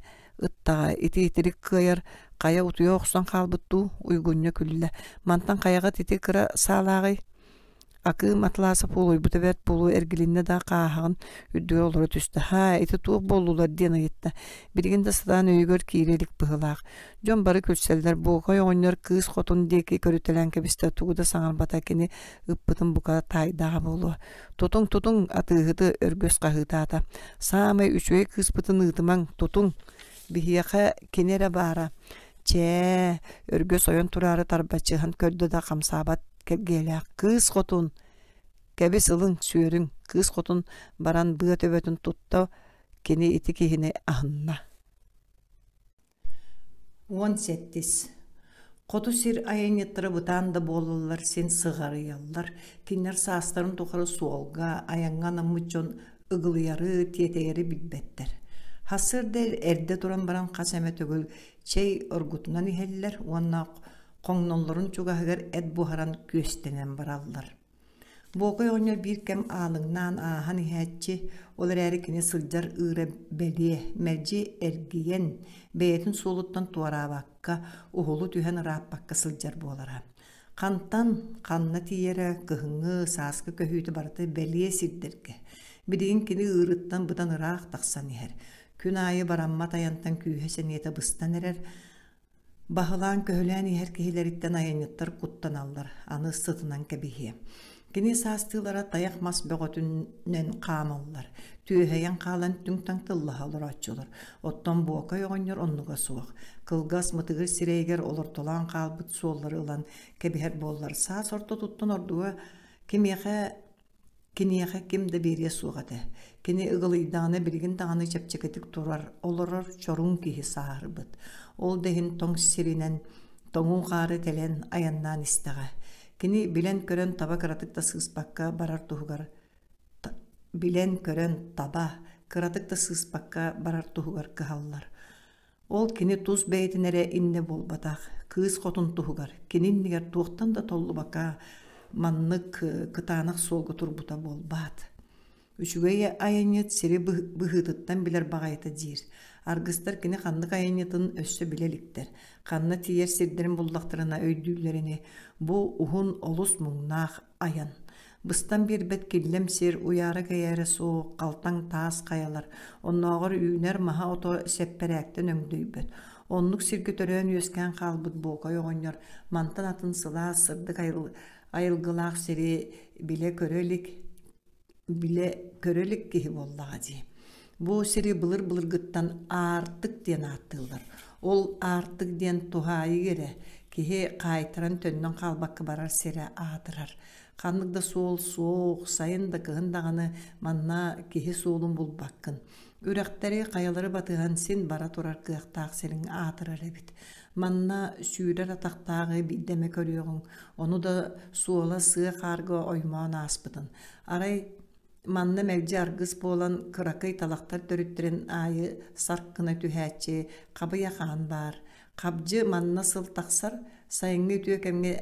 ыттаҕа, ити итирик кыайар хайа утуйа охсон хаалбыт дуу, Уйгунньа күллэ, мантан хайаҕыт ити кыра саалааҕый Акыым Атласов уолуйбута бэрт буолуо эргилиннэ да хааһаҕын үрдүгэр олоро түстэ. Һаа, ити туох буоллулар диэн ыйытта. Билигин да сатаан өйүгэр киирэ илик быһыылаах. Дьон бары күлсэллэр. Буокай оҕонньор кыыс хотун диэки көрүтэлээн кэбистэ, тугу да саҥарбата кини ыппытын бука таайдаҕа буолуо. Тутуҥ, тутуҥ, атыыһыты Өргөс хаһыытаата. Саамай үчүгэй кыыспытын ыытымаҥ, тутуҥ. Биһиэхэ кини эрэ баара. Чээ, Өргөс ойон тураары тарбачыһан көрдө да хамсаабат кэлгиэлээх. Кыыс хотун, кэбис ылыҥ, сүөрүҥ. Кыыс хотун баран быа төбөтүн тутта, кини ити киһини аһынна. 17. Хоту сир айанньыттара бытаан да буолаллар син сыҕарыйаллар. Кинилэр саастарын тухары суолга, айаҥҥа анаммыт дьон ыгылыйары, тиэтэйэри билбэттэр. Сарсыарда эрдэ туран баран хас эмэ төгүл чэй оргутунан иһэллэр уонна хоҥноллорун чугаһыгар эт буһаран күөстэнэн бараллар. Буокай оҕонньор биир кэм аалыҥнаан ааһан иһээччи, ол эрээри кини сылдьар ыыра бэлиэ, мэлдьи эргийэн, бэйэтин суолуттан туораабакка, уһулу түһэн ырааппакка сылдьар буолара. Хантан, ханна тиийэрэ, кыһыҥҥы, сааскы көһүүтэ барыта бэлиэ сирдэргэ. Билигин кини ыырыттан быдан ыраах тахсан иһэр. Күн аайы бараммат айантан күүһэ-сэниэтэ быстан эрэр, Баһылаан-көһүлээн иһэр киһилэриттэн айанньыттар куттаналлар, аны сытынан кэбиһиэ. Кини саастыылара тайах мас бөҕөтүнэн хаамаллар, түөһэйэн хаалан түҥ-таҥ тыллаһа олорооччулар. Оттон Буокай оҕонньор оннуга суох. Кылгас мытыгыр сирэйигэр олортолоон хаалбыт суоллары ылан кэбиһэр буоллар, саас ортотуттан ордуга кимиэхэ Киниэхэ ким да биэриэ суох этэ. Кини ыгылыйдаҕына билигин даҕаны чэпчэкитик турар, олорор чоруун киһи сааһырбыт. Ол да иһин тоҥ сиринэн тоҥуу хаары тэлэн айаннаан истэҕэ. Кини билэн-көрөн таба кыратык да сыыспакка барар туһугар Билэн-көрөн таба, кыратык да сыыспакка барар туһугар кыһаллар. Ол кини тус бэйэтин эрэ иннэ буолбатах, кыыс хотун туһугар, кини иннигэр туохтан да толлубакка маннык кытаанах суолга турбута буолбаат. Үчүгэй айанньыт сири быһыытыттан билэр баҕайыта диир. Аргыстар кини ханнык айанньытын өссө билэ иликтэр. Ханна тиийэр сирдэрин буллахтарына өйдүүллэрини бу уһун олус муҥнаах айан. Быстан биэрбэт киллэм сир уйаара-кэйээрэ суох халтаҥ таас хайалар, оннооҕор үүнэр маһа-ото сэппэрээктэн өҥдөйбөт. Оннук сиргэ төрөөн-үөскээн хаалбыт Буокай оҕонньор мантан атын сылаас, сырдык айылгылаах сири билэ-көрө илик билэ-көрө илик киһи буоллаҕа дии. Бу сири былыр-былыргыттан аартык диэн ааттыыллар. Ол аартык диэн туһаайыы эрэ, киһи хаайтаран төннөн хаалбакка барар сирэ аатырар. Ханнык да суол суох, сайын да кыһын даҕаны манна киһи суолун булбаккын. Үрэхтэри, хайалары батыһан син бара турар кыахтаах сириҥ аатырар эбит. Манна сүүрэр атахтааҕы биирдэ эмэ көрүөҕүҥ, ону да суола сыа хаарга оймоон ааспытын. Арай манна мэлдьи аргыс буолан кыракый талахтар төрүттэрин аайы сарк гына түһээччи хабыйа хаан баар. Хабдьы манна сыл тахсар, сайыҥҥы үтүө кэмҥэ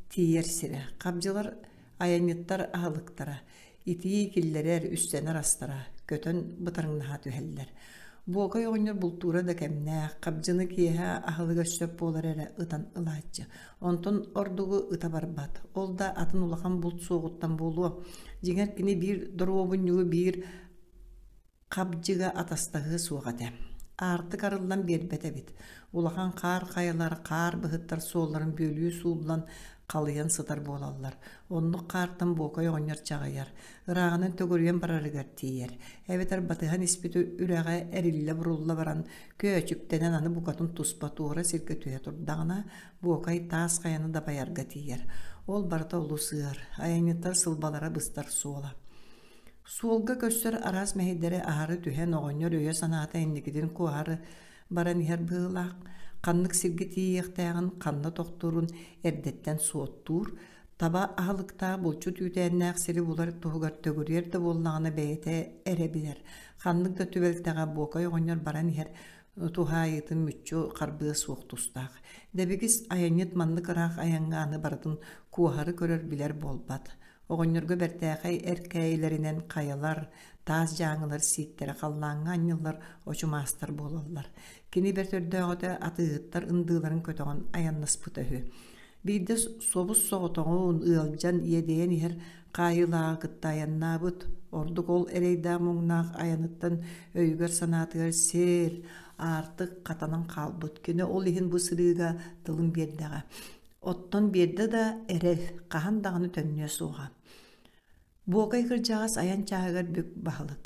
тиийэр сирэ. Хабдьылар айанньыттар аһылыктара, итии киллэрэр, үссэнэр астара көтөн бытарыҥнаһа түһэллэр. Буокай оҕонньор бултуура да кэмнээх, хабдьыны киэһэ аһылыга сөп буолар эрэ ытан ылааччы. Онтон ордугу ыта барбат. Ол да атын улахан булт суоҕуттан буолуо. Дьиҥэр кини биир доруобунньугу биир Хабдьыга атастаһыы суох этэ. Аартык арыллан биэрбэт эбит. Улахан хаар хайалар, хаар быһыттар суолларын бүөлүү сууллан, халыйан сытар буолаллар. Оннук хаартан Буокай оҕонньор чаҕыйар, ырааҕынан төгүрүйэн барарыгар тиийэр. Эбэтэр батыһан испит үрэҕэ эриллэ-бурулла баран, көөчүктэнэн аны букатын туспа туора сиргэ түһэ турдаҕына, Буокай таас хайаны дабайарга тиийэр. Ол барыта олус ыар, айанньыттар сылбалара быстар суола. Суолга көрсөр араас мэһэйдэри аһары түһэн оҕонньор өйө-санаата инникитин куоһары баран иһэр быһыылаах, ханнык сиргэ тиийиэхтээҕин, ханна тохтуурун эрдэттэн суоттуур, таба аһылыктаах булчут үүтээннээх сири булар туһугар төгүрүйэр да буоллаҕына бэйэтэ эрэ билэр. Ханнык да түбэлтэҕэ Буокай оҕонньор баран иһэр туһаайыытын мүччү харбыа суох тустаах. Дэбигис айанньыт маннык ыраах айаҥҥа аны барытын куоһары көрөр билэр буолбат. Оҕонньорго бэртээхэй эркээйилэринэн хайалар, таас дьааҥылар сииктэрэ халлааҥҥа анньыллар очумаастар буолаллар. Кини бэрт өрдөөҕүтэ атыыһыттар ындыыларын көтөҕөн айаннаспыта үһү. Биирдэ собус-соҕотоҕун ыалдьан иэдэйэн иһэр хаайыылааҕы кытта айаннаабыт. Ордук ол эрэйдээх-муҥнаах айаныттан өйүгэр-санаатыгар сир, аартык хатанан хаалбыт. Кини ол иһин бу сырыыга тылын биэрдэҕэ. Оттон биэрдэ да эрэл хаһан даҕаны төннүө суоҕа. Буокай кырдьаҕас айан чааһыгар бүк баһылык.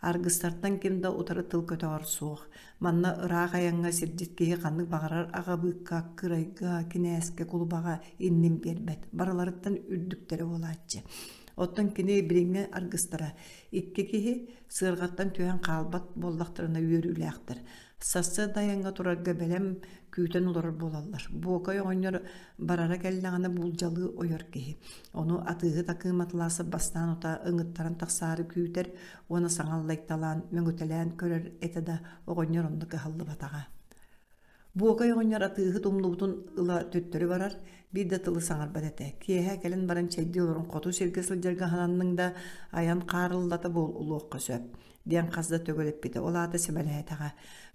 Аргыстартан ким да утары тыл көтөҕөр суох. Манна ыраах айаҥҥа сирдьит киһи ханнык баҕарар аҕабыыкка, кырайга, кинээскэ, кулубаҕа иннин биэрбэт. Барыларыттан үрдүктэрэ буолааччы. Оттон кини билиҥҥи аргыстара икки киһи сыарҕаттан түһэн хаалбат буоллахтарына үөрүүлээхтэр. Сарсыарда айаҥҥа турарга бэлэм күүтэн олорор буолаллар. Буокай оҕонньор барара кэллэҕинэ буулдьалыы ойор киһи. Ону атыыһыт Акыым Атласов бастаан утаа ыҥыттаран тахсаары күүтэр уонна саҥа аллайталаан, мөҥүтэлээн көрөр этэ да, оҕонньор онно кыһаллыбатаҕа. Буокай оҕонньор атыыһыт умнубутун ыла төттөрү барар, биир да тылы саҥарбат этэ. Киэһэ кэлэн баран чэйдии олорон хоту сиргэ сылдьарга сананныҥ да, айан хаарыллата буолуохха сөп диэн хас да төгүл эппитэ. Ол аата сэмэлээтэҕэ.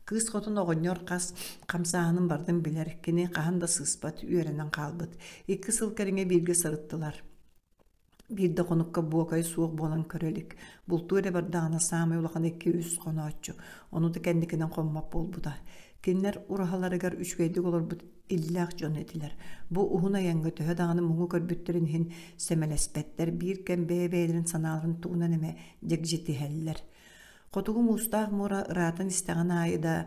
Кыыс хотун оҕонньор хас хамсааһынын барытын билэр, кини хаһан да сыыспат, үөрэнэн хаалбыт. Икки сыл кэриҥэ бииргэ сырыттылар. Биир да хонукка буокай суох буолан көрө илик. Бултуу эрэ бардаҕына саамай улахан икки-үс хонооччу. Ону да кэнникинэн хоммот буолбута. Кинилэр ураһаларыгар үчүгэйдик олорбут иллээх дьон этилэр. Бу уһун айаҥҥа төһө даҕаны муҥу көрбүттэрин иһин сэмэлэспэттэр, биир кэм бэйэ-бэйэлэрин санааларын тугунан эмэ дьэгдьитиһэллэр. Хотугу муустаах муора ыраатан истэҕин аайы да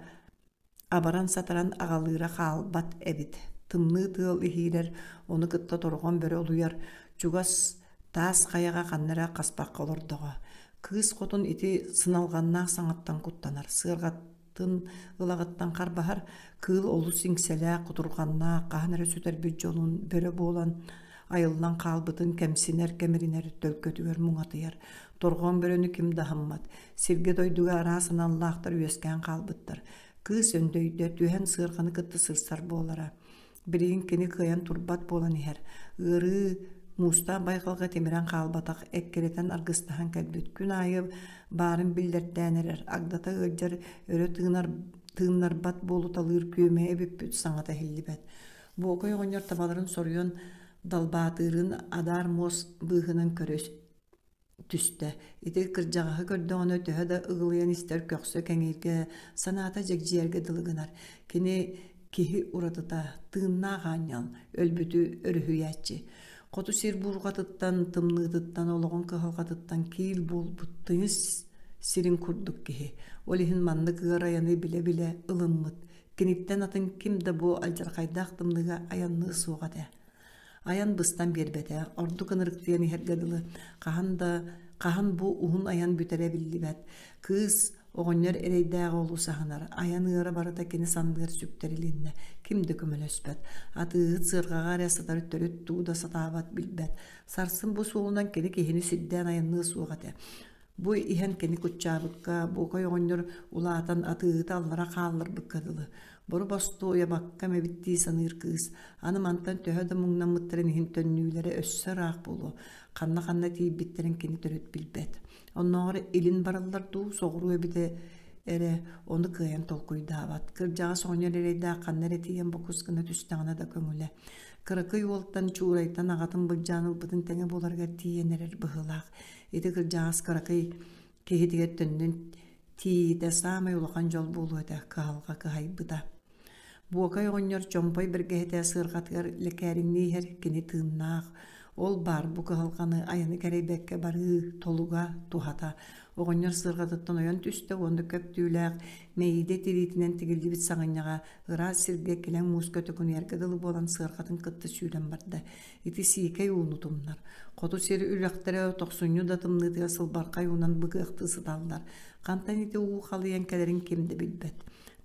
абаран-сатаран аҕалыыра хаалбат эбит. Тымныы тыал иһиирэр, ону кытта торҕон бөрө олуйар, чугас таас хайаҕа ханна эрэ хаспахха олордоҕо. Кыыс хотун ити сыналҕаннаах саҥаттан куттанар, сыарҕат тын ылаҕыттан харбаһар кыыл олус иҥсэлээх, кутурҕаннаах, хаһан эрэ сүтэрбит дьолун бөрө буолан айыллан хаалбытын кэмсинэр, кэмиринэр төлкөтүгэр муҥатыйар. Торҕоон бөрөнү ким да аһыммат. Сиргэ-дойдуга араас аналлаахтар үөскээн хаалбыттар. Кыыс өндөйдө, түһэн сыарҕаны кытта сырсар буолара. Билигин кини кыайан турбат буолан иһэр. Ыарыы муустаах байҕалга тимирэн хаалбатах, эккирэтэн аргыстаһан кэлбит. Күн аайы баарын биллэртээн эрэр, агдата ыалдьар, өрө тыынар, тыыннарбат буолуталыыр күөмэйэ бүппүт саҥата иһиллибэт. Буокай оҕонньор табаларын соруйан далбаатыырын адаар муос быыһынан көрө түстэ. Ити кырдьаҕаһы көрдөҕүнэ төһө да ыгылыйан истэр көхсө кэҥииргэ, санаата дьэгдьийэргэ дылы гынар. Кини киһи уратыта, тыыннаах аанньал, өлбүтү өрүһүйээччи. Хоту сир буурҕатыттан, тымныытыттан, олоҕун кыһалҕатыттан киил буолбут тыйыс сирин курдук киһи. Ол иһин маннык ыар айаны билэ-билэ ылыммыт. Киниттэн атын ким да бу алдьархайдаах тымныыга айанныа суох этэ. Айан быстан биэрбэтэ, ордук ынырыктыйан иһэргэ дылы, хаһан да хаһан бу уһун айан бүтэрэ биллибэт. Кыыс оҕонньор эрэйдээҕи олус аһынар, айан ыара барыта кини санныгар сүктэрилиннэ, ким да көмөлөспөт. Атыыһыт сыарҕаҕа эрэ сытар төрүт тугу да сатаабат, билбэт. Сарсын бу суолунан кини киһини сирдээн айанныа суох этэ. Бу иһэн кини куччаабыкка, Буокай оҕонньор улаатан атыыһыта аллара хаалларбыкка дылы. Бору-босту уйабаккам эбит дии саныыр кыыс, аны мантан төһө да муҥнаммыттарын иһин төннүүлэрэ өссө ыраах буолуо, ханна-ханна тиийбиттэрин кини төрүт билбэт. Оннооҕор илин бараллар дуу, соҕуруу эбитэ эрэ ону кыайан толкуйдаабат. Кырдьаҕас оҕонньор эрэйдээх ханна эрэ тиийэн бокус гына түстэҕинэ да көҥүлэ. Кыракый уолтан Чуурайтан аҕатын былдьаан ылбытын тэҥэ буоларыгар тиийэн эрэр быһыылаах. Ити кырдьаҕас кыракый киһитигэр төннөн тиийиитэ саамай улахан дьол буолуо этэ, кыһалҕа кыһайбыта. Буокай оҕонньор чомпой бэргэһэтэ сыарҕатыгар лэкээриҥнии иһэр кини тыыннаах. Ол баар бу кыһалҕаны айаны кэрэйбэккэ барыы толуга, туһата. Оҕонньор сыарҕатыттан ойон түстэ уонна көп түүлээх мэйиидэ тириитинэн тигиллибит саҕынньаҕа ыраас сиргэ килэҥ мууска төкүнүйэргэ дылы буолан сыарҕатын кытта сүүрэн барда. Ити сиикэй ууну тумнар. Хоту сир үрэхтэрэ тохсунньу да тымныытыгар сылбархай уунан быгыахтыы сыталлар. Хантан ити уу халыйан кэлэрин ким да билбэт.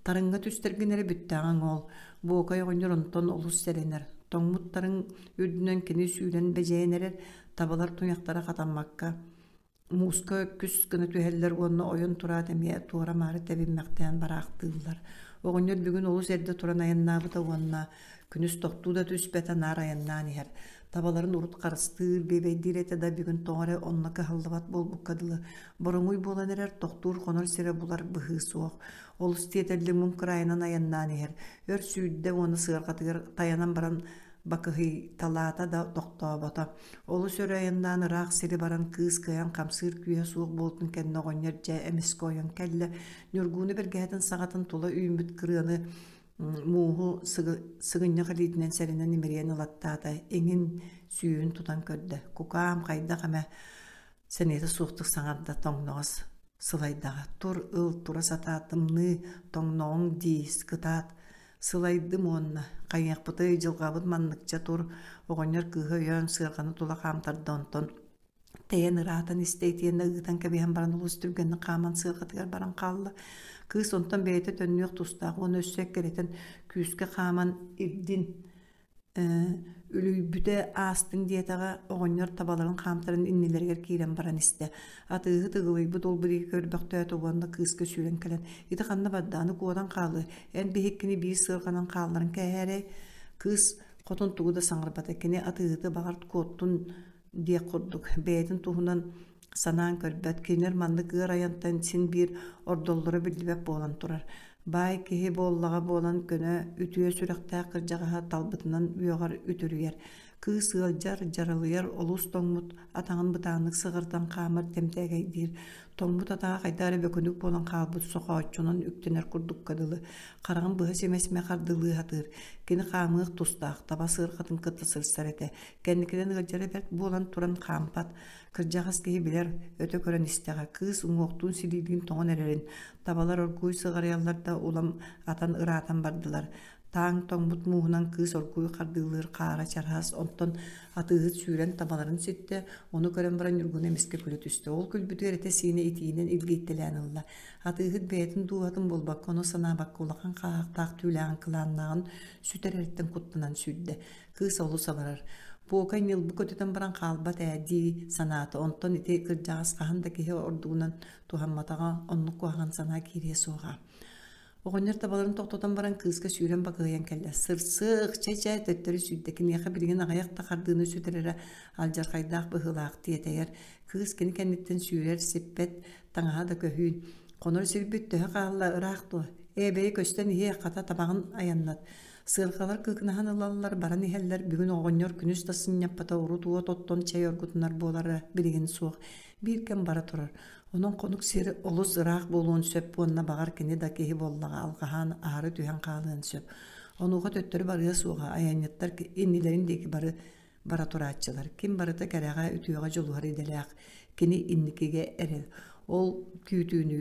Тарыҥҥа түстэргин эрэ бүттэҕиҥ ол. Буокай оҕонньор онтон олус сэрэнэр. Тоҥмут тарыҥ үрдүнэн кини сүүрэн бэдьэйэн эрэр, табалар туйахтара хатаммакка Мууска күс гына түһэллэр уонна ойон тураат эмиэ туора-маары тэбиммэхтээн бараахтыыллар. Оҕонньор бүгүн олус эрдэ туран айаннаабыта уонна күнүс тохтуу да түспэтэ наар айаннаан иһэр. Табаларын урут харыстыыр, биэбэйдиир этэ да бүгүн тоҕо эрэ онно кыһаллыбат буолбукка дылы. Боруҥуй буолан эрэр тохтуур хонор сирэ булар быһыы суох. Олус тиэтэллик муҥ кыраайынан айаннаан иһэр. Өр сүүрдэ уонна сыарҕатыгар тайанан баран бакыһыйталаата да тохтообото. Олус өр айаннаан ыраах сири баран кыыс кыайан хамсыыр күүһэ суох буолтун кэннэ оҕонньор дьэ эмискэ ойон кэллэ. Ньургууну бэргэһэтин саҕатын тула үүммүт кырыаны мууһу сыгынньах илиитинэн сэрэнэн имэрийэн ылаттаата, иҥин сүүһүн тутан көрдө. Кукаам хайдах эмэ сэниэтэ суохтук саҥарда тоҥноҕос сылайдаҕа. Тур ыл тура сатаа тымныы тоҥноҕуҥ дии кытаат Сылайдым уонна, хайыахпытый, дьылҕабыт манныкча тур, оҕонньор кыыһы өйөөн сыарҕаны тула хаамтарда онтон тэйэн ыраатан истэ итиэннэ ыытан кэбиһэн баран олус түргэнник хааман сыарҕатыгар баран хаалла. Кыыс онтон бэйэтэ төннүөх тустаах уонна өссө эккирэтэн күүскэ хааман ирдин Үлүйбүтэ аастын диэтэҕэ, оҕонньор табаларын хаамтарын иннилэригэр киирэн баран истэ. Атыыһыт ыгылыйбыт ол билиги көрбөхтөөтө уонна кыыска сүүрэн кэлэн, «Ити ханна барда, аны куотан хаалыа, эн биһиккини биир сыарҕанан хаалларан кээһээрэй?» Кыыс хотун тугу да саҥарбата, кини атыыһыты баҕар куоттун диэх курдук, бэйэтин туһунан санаан көрбөт, кинилэр маннык ыар айантан син биир ордоллоро биллибэт буолан турар. Баай киһи буоллаҕа буолан көнө, үтүө сүрэхтээх кырдьаҕаһа талбытынан үөҕэр, үтүрүйэр. Кыыс ыалдьар, дьаралыйар, олус тоҥмут, атаҕын бытааннык сыҕарытан хаамар тэмтээгэйдиир. Тоҥмут атаҕа хайдах эрэ бөкүнүк буолан хаалбыт сохооччунан үктэнэр курдукка дылы. Хараҕын быһа симэ-симэ хардыылыы сатыыр. Кини хаамыах тустаах, таба сыарҕатын кытта сырсар этэ. Кэнникинэн ыалдьара бэрт буолан туран хаампат. Кырдьаҕас киһи билэр, өтө көрөн истэҕэ, кыыс уҥуохтуун силиилиин тоҥон эрэрин, табалар оргууй сыҕарыйаллар да улам атан ыраатан бардылар. Тааҥ тоҥмут мууһунан кыыс оргууй хардыылыыр хаара чараас, онтон атыыһыт сүүрэн табаларын ситтэ, ону көрөн баран Ньургуна эмискэ күлэ түстэ. Ол күлбүтүгэр этэ-сиинэ итиинэн илгийтэлээн ылла. Атыыһыт бэйэтин дууһатын буолбакка, ону санаабакка улахан хааһахтаах түүлээҕин кылааннааҕын сүтэрэриттэн куттанан сүүрдэ. Кыыс олус абарар. Буокай ньылбы көтүтэн баран хаалбат ээ дии санаата. Онтон ити кырдьаҕас хаһан да киһи ордугунан туһамматаҕа, оннук куһаҕан санаа киириэ суоҕа. Оҕонньор табаларын тохтотон баран кыыска сүүрэн бакыайан кэллэ. Сырсыах, чэ-чэ, төттөрү сүүрдэ. Киниэхэ билигин аҕыйах да хардыыны сүтэрэрэ алдьархайдаах быһыылаах тиэтэйэр. Кыыс кини кэнниттэн сүүрэр, сиппэт, таҥаһа да көһүүн. Хонор сирбит төһө хаалла ыраах дуо? Ээ, бэйэ көстөн иһиэх, хата табаҕын айаннат. Сыарҕалар кыыкынаһан ылаллар, баран иһэллэр. Бүгүн оҕонньор күнүс да сынньаппата, урут уот оттон чэй оргутунар буолара билигин суох. Биир кэм бара турар. Онон хонук сир олус ыраах буолуон сөп уонна баҕар кини да киһи буоллаҕа алҕаһаан аһары түһэн хаалыан сөп. Онуоха төттөрү барыа суоҕа, айанньыттар иннилэрин диэки бары бара турааччылар. Ким барыта кэрэҕэ, үтүөҕэ дьулуһар идэлээх. Кини инникигэ эрэл. Ол күүтүүнү,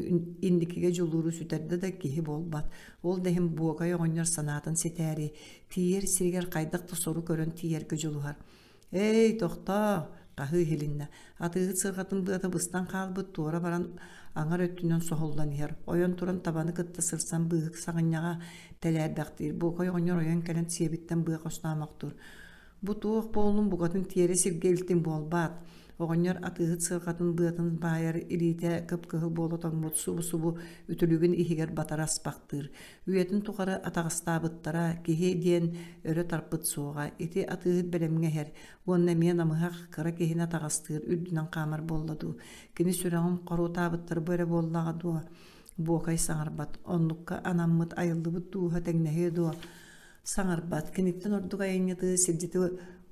инникигэ дьулууру сүтэрдэ да киһи буолбат. Ол да иһин Буокай оҕонньор санаатын ситээри, тиийэр сиригэр хайдах да сору көрөн тиийэргэ дьулуһар. «Эй, тохтоо!» хаһыы иһилиннэ. Атыыһыт сырҕатын быата быстан хаалбыт, туора баран аҥар өттүнэн соһуллан иһэр. Ойон туран табаны кытта сырсан быыһык саҕынньаҕа тэлээрбэхтиир. Буокай оҕонньор ойон кэлэн сиэбиттэн быа хостоомохтуур. Бу туох буоллун букатын тиэрэ сиргэ илтиҥ буолбаат? Оҕонньор атыыһыт сыарҕатын быатын баайар илиитэ кып-кыһыл буола тоҥмут субу-субу үтүлүгүн иһигэр батара аспахтыыр. Үйэтин тухары атаҕастаабыттара киһи диэн өрө тарпыт суоҕа. Ити атыыһыт бэлэмҥэ иһэр уонна эмиэ намыһах кыра киһини атаҕастыыр үрдүнэн хаамар буолла дуу? Кини сүрэҕин хоруотаабыттар бу эрэ буоллаҕа дуо? Буокай саҥарбат. Оннукка анаммыт айыллыбыт дууһа тэҥнэһиэ дуо? Саҥарбат, киниттэн ордук айанньыты, сирдьити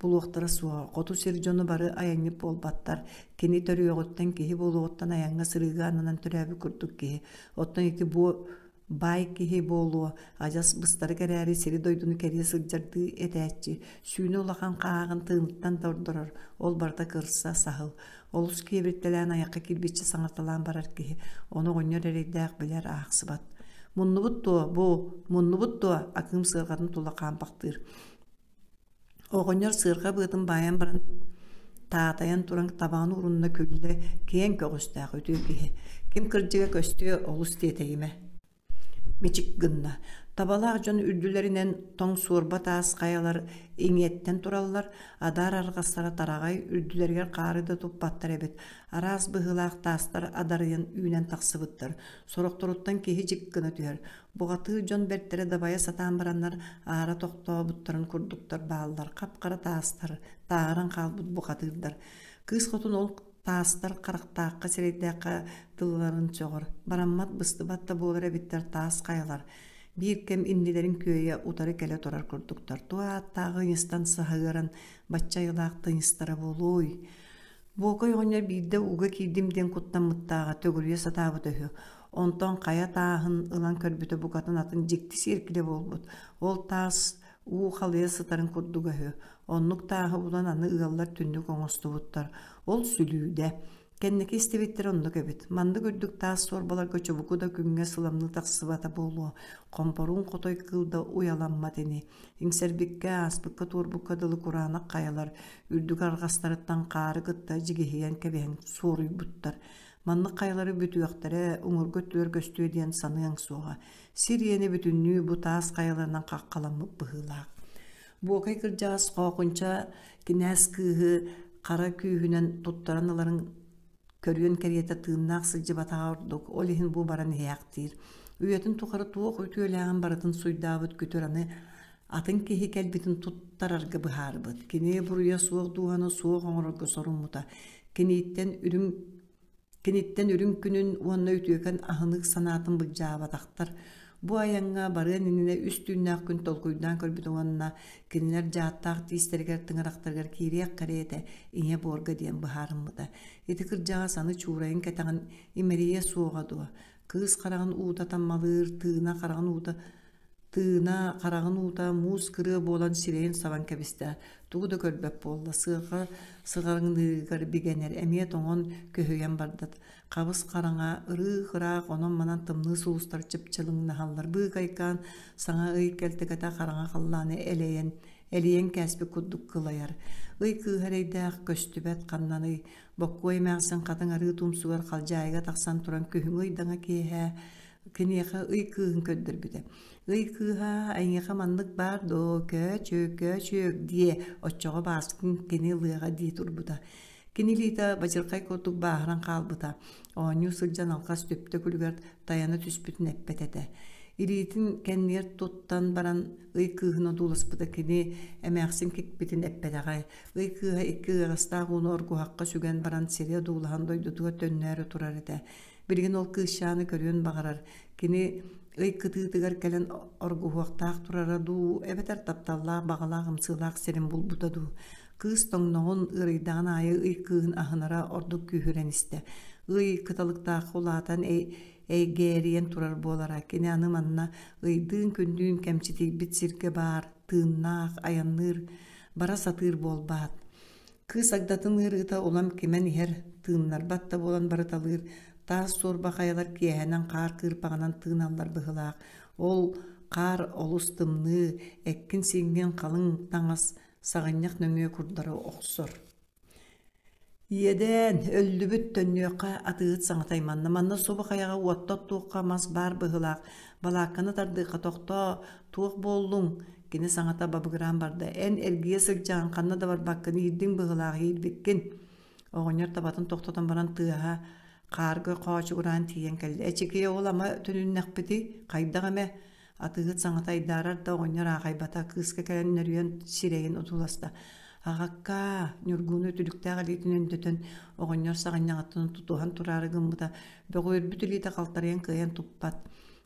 булуохтара суоҕа. Хоту сир дьоно бары айанньыт буолбаттар. Кини төрүөҕүттэн киһи буолуоҕуттан айаҥҥа сырыыга ананан төрөөбүт курдук киһи. Оттон ити бу баай киһи буолуо, адьас быстарык эрээри сири-дойдуну кэрийэ сылдьардыы этээччи, сүүнэ улахан хааҕын тыыныттан да ордорор, ол барыта кырса, саһыл. Олус киэбиртэлээн айахха кирбиччи саҥарталаан барар киһи, ону оҕонньор эрэйдээх билэр аахсыбат. Муннубут дуо, бу, муннубут дуо, Акыым сыарҕатын тула хаампахтыыр. Оҕонньор сыарҕа быатын баайан баран таатайан туран табаҕын урунна күллэ, киэҥ көҕүстээх үтүө киһи. Ким кырдьыга көстүө олус тиэтэйимэ. Мичик гынна. Табалаах дьон үрдүлэринэн тоҥ суорба таас хайалар иҥиэттэн тураллар, адаар арҕастара тараҕай үрдүлэригэр хаары да туппаттар эбит. Араас быһыылаах таастар адарыйан үүнэн тахсыбыттар. Сорохторуттан киһи дьик гына түһэр. Буҕатыы дьон бэртэрэ дабайа сатаан бараннар аара тохтообуттарын курдуктар бааллар, хап-хара таастар, тааһыран хаалбыт бухатыырдар. Кыыс хотун ол таастар харахтаахха сирэйдээххэ тылларын сөҕөр, бараммат быстыбат да буолар эбиттэр таас хайалар. Биир кэм иннилэрин күөйэ утары кэлэ турар курдуктар. Туо ааттааҕы ыйыстан саһыаран бачча айылаах тыйыстара буолуой? Буокай оҕонньор биирдэ ууга киирдим диэн куттаммыттааҕа төгүрүйэ сатаабыта үһү. Онтон хайа тааһын ылан көрбүтэ букатын атын дьикти сиэркилэ буолбут. Ол таас уу халыйа сытарын курдуга үһү. Оннук тааһы булан аны ыаллар түннүк оҥостубуттар. Ол сүлүүдэ. Кэнники истибиттэрэ оннук эбит. Маннык үрдүк таас суорбаларга чубуку да күҥҥэ сыламныы тахсыбата буолуо. Хомпоруун хотой кыыл да уйаламмат ини. Иҥсэрбиккэ, ааспыкка туорбукка дылы кураанах хайалар үрдүк арҕастарыттан хаары кытта дьигиһийэн кэбиһэн суоруйбуттар. Маннык хайалары бүтүөхтэрэ, уҥуоргу өттүгэр көстүө диэн саныаҥ суоҕа. Сир иэнэ бүтүннүү бу таас хайаларынан хаххаламмыт быһыылаах. Буокай кырдьаҕас Хоокунча кинээс кыыһы хара күүһүнэн туттаран ыларын көрүөн кэриэтэ тыыннаах сылдьыбатаҕа ордук, ол иһин бу баран иһээхтиир. Үйэтин тухары туох үтүөлээҕин барытын суйдаабыт күтүр аны атын киһи кэлбитин туттарарга быһаарбыт. Кини буруйа суох дууһаны суох оҥорорго соруммута. Киниттэн үрүҥ Киниттэн үрүҥ күнүн уонна үтүөкэн аһынык санаатын былдьаабатахтар. Бу айаҥҥа барыан иннинэ үс түүннээх күн толкуйдаан көрбүтэ уонна кинилэр дьааттаах тиистэригэр тыҥырахтарыгар киириэх кэриэтэ ийэ буорга диэн быһаарыммыта. Ити кырдьаҕас аны чуурайын кэтэҕин имэрийиэ суоҕа дуо? Кыыс хараҕын уута таммалыыр, тыына хараҕын уута Тыына, хараҕын уута муус кырыа буолан сирэйин сабан кэбистэ, тугу да көрбөт буолла, сыарҕа сыҕарыҥныырыгар бигэнэр, эмиэ тоҥон көһүйэн барда, хабыс хараҥа, ырыы-ыраах онон-манан тымныы сулустар чыпчылыҥнаһаллар, быыкайкаан саҥа ый кэлтэкэтэ хараҥа халлааны элэйэн, элийэн кээспит курдук кылайар. Ый кыыһа эрэйдээх көстүбэт ханнаный, Боккуой эмээхсин хатыҥ арыы тумсугар халдьаайыга тахсан туран күһүҥҥү ыйдаҥа киэһэ. Киниэхэ ый кыыһын көрдөрбүтэ. Ый кыыһа эйиэхэ маннык баар дуо, көөчүк, көөчүк диэ, оччоҕо бааскын кини ылыаҕа дии турбута. Кини илиитэ бачырхай курдук бааһыран хаалбыта. Оонньуу сылдьан алҕас түптэ күлүгэр тайана түспүтүн эппэт этэ. Илиитин кэннигэр туттан баран ый кыыһын одууласпыта кини эмээхсин кикпитин эппэтэҕэ. Ый кыыһа икки ыаҕастаах ууну оргуһахха сүгэн баран сири одуулаһан дойдутугар төннөөрү турар этэ. Билигин ол кыысчааны көрүөн баҕарар. Кини ый кытыытыгар кэлэн оргуһуохтаах турара дуу, эбэтэр тапталлаах, баҕалаах, ымсыылаах сирин булбута дуу. Кыыс тоҥноҕун, ыарыйдаҕын аайы ый кыыһын аһынара ордук күүһүрэн истэ. Ый кыталыктаахха улаатан эйгээрийэн турар буолара. Кини аны манна ыйдыын-күндүүн кэмчитийбит сиргэ баар, тыыннаах, айанныыр, бара сатыыр буолбаат. Кыыс агдатын ыарыыта улам кимэн иһэр, тыыннарбат да буолан барыталыыр, таас суорба хайалар киэһэнэн хаар кыырпаҕынан тыыналлар быһыылаах. Ол хаар олус тымныы, эккин-сииҥҥин халыҥ таҥас саҕынньах нөҥүө курдары охсор. Иэдээн, өллүбүт, төннүөххэ атыыһыт саҥата айманна. Манна субу хайаҕа уотта оттуохха мас баар быһыылаах. Балаакканы тардыахха тохтоо, туох буоллуҥ? Кини саҥата бабыгыраан барда. Эн эргийэ сылдьаҕын, ханна да барбаккын, иирдиҥ быһыылаах, иирбиккин. Оҕонньор табатын тохтотон баран тыаһа хаарга хоочугураан тиийэн кэллэ. Эчикийэ ол ама төнүннэхпитий? Хайдах эмэ? Атыыһыт саҥата айдаарар да оҕонньор аахайбата, кыыска кэлэн нөрүйэн сирэйин утуласта. Аҕаккаа, Ньургууну үтүлүктээх илиитин өндөтөн, оҕонньор саҕынньаҕыттан тутуһан тураары гыммыта, бөҕүөрбүт илиитэ халтарыйан кыайан туппат.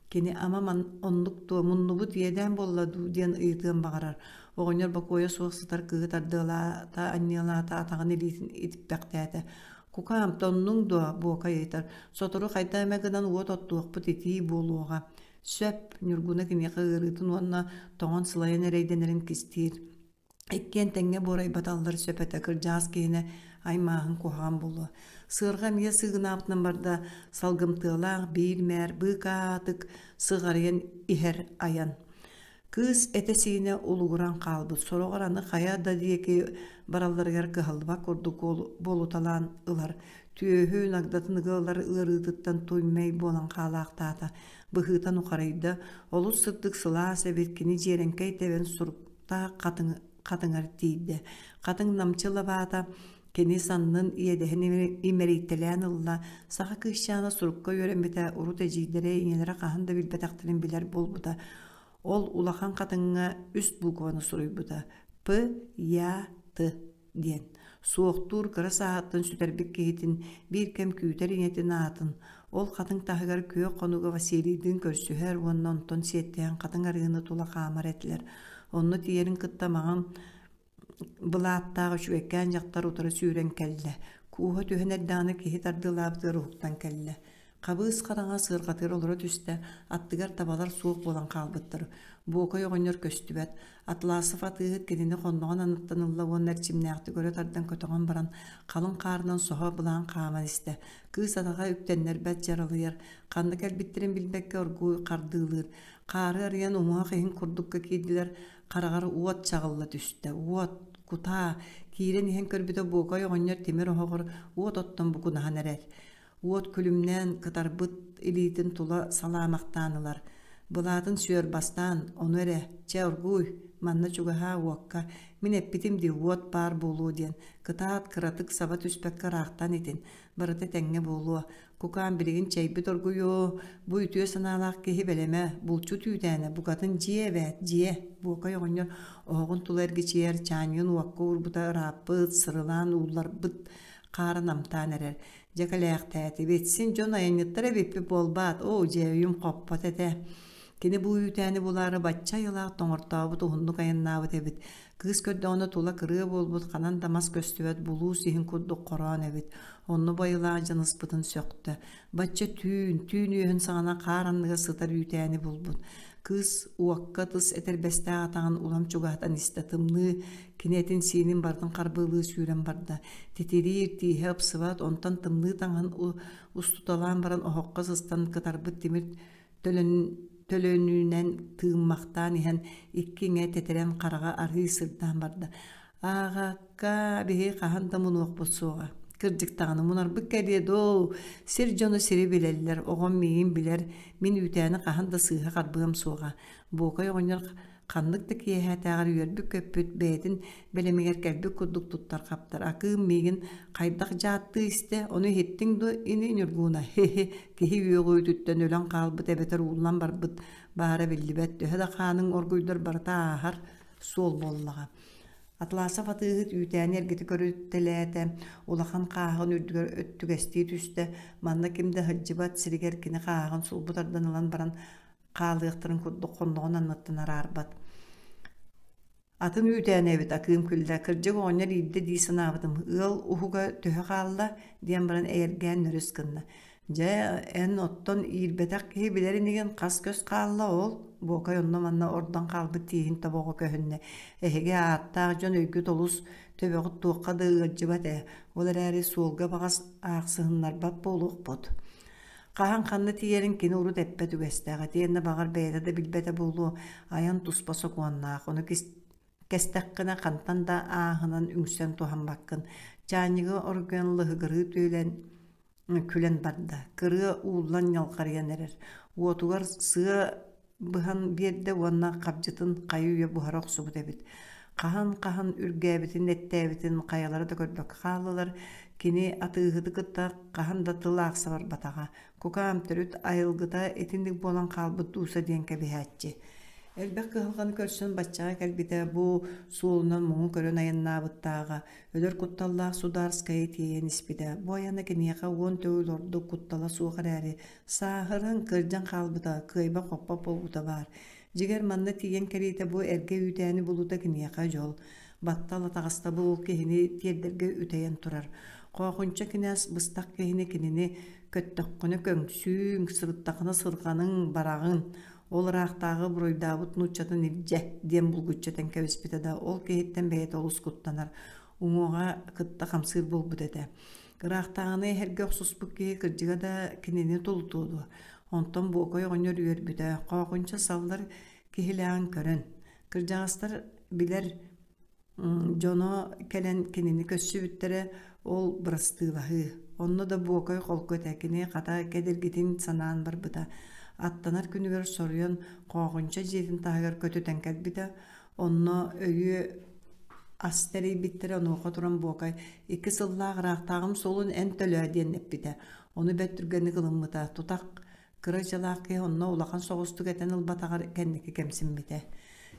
Кини ама оннук дуо, муннубут иэдээн буолла дуу диэн ыйытыан баҕарар. Оҕонньор бокуойа суох сытар кыыһы тардыалаата, анньыалаата, атаҕын илиитин итиппэхтээтэ. Кукаам, тоннуҥ дуо? Буокай ыйытар. Сотору хайда эмэ гынан уот оттуохпут итии буолуоҕа. Сөп, Ньургуна киниэхэ ыарыытын уонна тоҥон сылайан эрэйдэнэрин кистиир. Иккиэн тэҥҥэ буорайбаталлар сөп этэ, кырдьаҕас киһини аймааһын куһаҕан буолуо. Сыарҕа эмиэ сыыгынаабытынан барда, салгымтыалаах биир мээр быыкаатык сыҕарыйан иһэр айан. Кыыс этэ-сиинэ улугуран хаалбыт, сороҕор аны хайа да диэки баралларыгар кыһаллыбат курдук буолуталаан ылар. Түөһүн, агдатын ыга ылар ыарыытыттан туймай буолан хаалаахтаата, быһыыта нухарыйда, олус сырдык сылаас эбит, кини дьиэрэҥкэй тэбэн суруктаах хатыҥар тиийдэ. Хатыҥ намчы лабаата кини саннын иэдэһин имэрийтэлээн ылла, саха кыысчаана сурукка үөрэммитэ, урут эдьиийдэрэ, ийэлэрэ хаһан да билбэтэхтэрин билэр буолбута. Ол улахан хатыҥҥа үс букваны суруйбута: П, Я, Т диэн. Суохтуур кыра сааһыттан сүтэрбит киһитин биир кэм күүтэр ийэтин аатын, ол хатыҥ таһыгар күөх хонуга Василийдыын көрсүһэр уонна онтон сиэттиһэн хатыҥ арыыны тула хаамар этилэр. Онно тиийэрин кытта маҥан былааттаах үчүгэйкээн дьахтар утары сүүрэн кэллэ. Кууһа түһэн эрдэҕинэ киһи тардыылаабытыгар уһуктан кэллэ. Хабыыс хараҥа сыарҕатыгар олоро түстэ, аттыгар табалар суох буолан хаалбыттар. Буокай оҕонньор көстүбэт. Атласов атыыһыт кинини хонноҕун анныттан ылла уонна эрчимнээхтик өрө тардан көтөҕөн баран, халыҥ хаарынан соһо былаан хааман истэ. Кыыс атаҕа үктэннэрбэт дьаралыйар, ханна кэлбиттэрин билбэккэ оргууй хардыылыыр. Хаары арыйан умуһах иһин курдукка киирдилэр, хараҕар уот чаҕылла түстэ. Уот, кутаа, киирэн иһэн көрбүтэ Буокай оҕонньор тимир оһоҕор уот оттон букунаһан эрэр. Уот күлүмнээн кытарбыт илиитин тула салаамахтаан ылар. Былаатын сүөр бастаан, ону эрэ, чэ оргууй, манна чугаһаа уокка, мин эппитим дии уот баар буолуо диэн, кытаат кыратык саба түспэккэ ыраахтан итин, барыта тэҥҥэ буолуо. Кукаан билигин чэйбит оргуйуо, бу үтүө санаалаах киһи бэлэмэ, булчут үүтээнэ, букатын дьиэ эбээт, дьиэ. Буокай оҕонньор оһоҕун тула эргичийэр, чаанньыгын уокка уурбута ырааппыт, сырылаан уулларбыт хаара намтаан эрэр. Дьэ кэлээхтээтибит, син дьон айанньыттар эбиппит буолбаат, оо дьэ өйүм хоппот этэ. Кини бу үүтээни булаары бачча айылаах тоҥортообут уһуннук айаннаабыт эбит. Кыыс көрдөҕүнэ тула кырыа буолбут, ханан да мас көстүбэт булуус иһин курдук хороон эбит. Онно байылаах дьаныспытын сөхтө. Бачча түүн, түүн үөһүн саҕана хаар анныгар сытар үүтээни булбут. Кыыс уокка тыс этэрбэстээх атаҕын улам чугаһатан истэ тымныы кини этин-сиинин барытын харбыалыы сүүрэн барда. Титириир, тииһэ ыпсыбат, онтон тымныы таҥаһын устуталаан баран оһоххо сыстан кытарбыт тимир төлөнүүнэн тыыммахтаан иһэн икки иҥэ тэтэрэн хараҕа арыый сырдаан барда. Ааҕакка, биһи хаһан да мунуохпут суоҕа. Кырдьык даҕаны мунарбыт кэлиэ доо, сир дьоно сири билэллэр, оҕом миигин билэр, мин үүтээни хаһан да сыыһа харбыам суоҕа. Буокай оҕонньор ханнык да киэһээтээҕэр үөрбүт-көппүт, бэйэтин бэлэмигэр кэлбит курдук туттар-хаптар. Акыым миигин хайдах дьааттыы истэ, ону иһиттиҥ дуо ини Ньургууна? Хи-хи, киһи үөҕүүтүттэн өлөн хаалбыт эбэтэр ууллан барбыт баара биллибэт, төһө да хааныҥ оргуйдар барыта ааһар суол буоллаҕа. Атласов атыыһыт үүтээни эргитэ көрүтэлээтэ, улахан хааһаҕын үрдүгэр өттүгэстии түстэ, манна ким да сылдьыбат сиригэр кини хааһаҕын сулбу тардан ылан баран хаалыахтарын курдук хонноҕун анныттан араарбат. Атын үүтээн эбит Акыым күллэ, кырдьык оҕонньор иирдэ дии санаабытым, ыал уһуга төһө хаалла диэн баран эйэргээн нөрүс гынна. Дьэ, эн оттон иирбэтэх киһи билэр инигин хас көс хаалла ол? Буокай онно-манна ордон хаалбыт тииһин тобоҕо көһүннэ. Эһиги ааттаах дьон өйгүт олус, төбөҕүт туохха да ыалдьыбат ээ. Ол эрээри суолга баҕас аахсыһыннарбат буолуохпут. Хаһан ханна тиийэрин кини урут эппэт үгэстээх, итиэннэ баҕар бэйэтэ да билбэтэ буолуо, айан туспа сокуоннаах, ону кэстэххинэ хантан да ааһынан үҥсэн туһаммаккын. Чаанньыгы оргуйан лыһыгырыы түөлэн күлэн барда, кырыа ууллан ньалҕарыйан эрэр, уотугар сыа быһан биэрдэ уонна хабдьытын хайы-үйэ буһара охсубут эбит. Хаһан-хаһан үргээбитин, эттээбитин хайалара да көрбөккө хааллылар, кини атыыһыты кытта хаһан да тыл аахса барбатаҕа. Кукаам төрүт айылгыта итинник буолан хаалбыт дууса диэн кэбиһээччи. Элбэх кыһалҕаны көрсөн баччаҕа кэлбитэ бу суолунан муҥу көрөн айаннаабыттааҕа, өлөр кутталлаах судаарскайы тиэйэн испитэ. Бу айана киниэхэ уон төгүл ордук куттала суох эрээри, сааһыран, кырдьан хаалбыта, кыайба-хоппот буолбута баар. Дьиҥэр манна тиийэн кэлиитэ бу эргэ үүтээни булуута киниэхэ дьол. Баттал атаҕастабыл ол киһини тиэрдэргэ үтэйэн турар. Хоохунча кинээс быстах киһини кинини көттөххүнэ көҥсүүҥ, сырыттаххына сырҕаныҥ, бараҕын. Ол ыраахтааҕы буруйдаабыт нууччатын илдьэ диэн булгуччу этэн кэбиспитэ да, ол киһиттэн бэйэтэ олус куттанар, уҥуоҕа кытта хамсыыр буолбут этэ. Ыраахтааҕыны эһэргэ охсуспут киһи кырдьыга да кинини тулутуо дуо? Онтон Буокай оҕонньор үөрбүтэ, Хоохунча саллар киһилээҕин көрөн, кырдьаҕастар билэр Дьоно кэлэн кинини көрсүбүттэрэ, ол бырастыылаһыы. Онно да Буокай холку этэ, кини хата кэдиргитин санаан барбыта. Аттанар күнүгэр соруйан Хоохунча дьиэтин таһыгар көтүтэн кэлбитэ. Онно өйүө ас тэрийбиттэрэ, онуоха туран Буокай «Икки сыллаах ыраахтааҕым суолун эн төлөө» диэн эппитэ. Ону бэрт түргэнник ылыммыта. Тутах Кыра дьалаах киһи онно улахан соҕустук этэн ылбатаҕар кэнники кэмсиммитэ.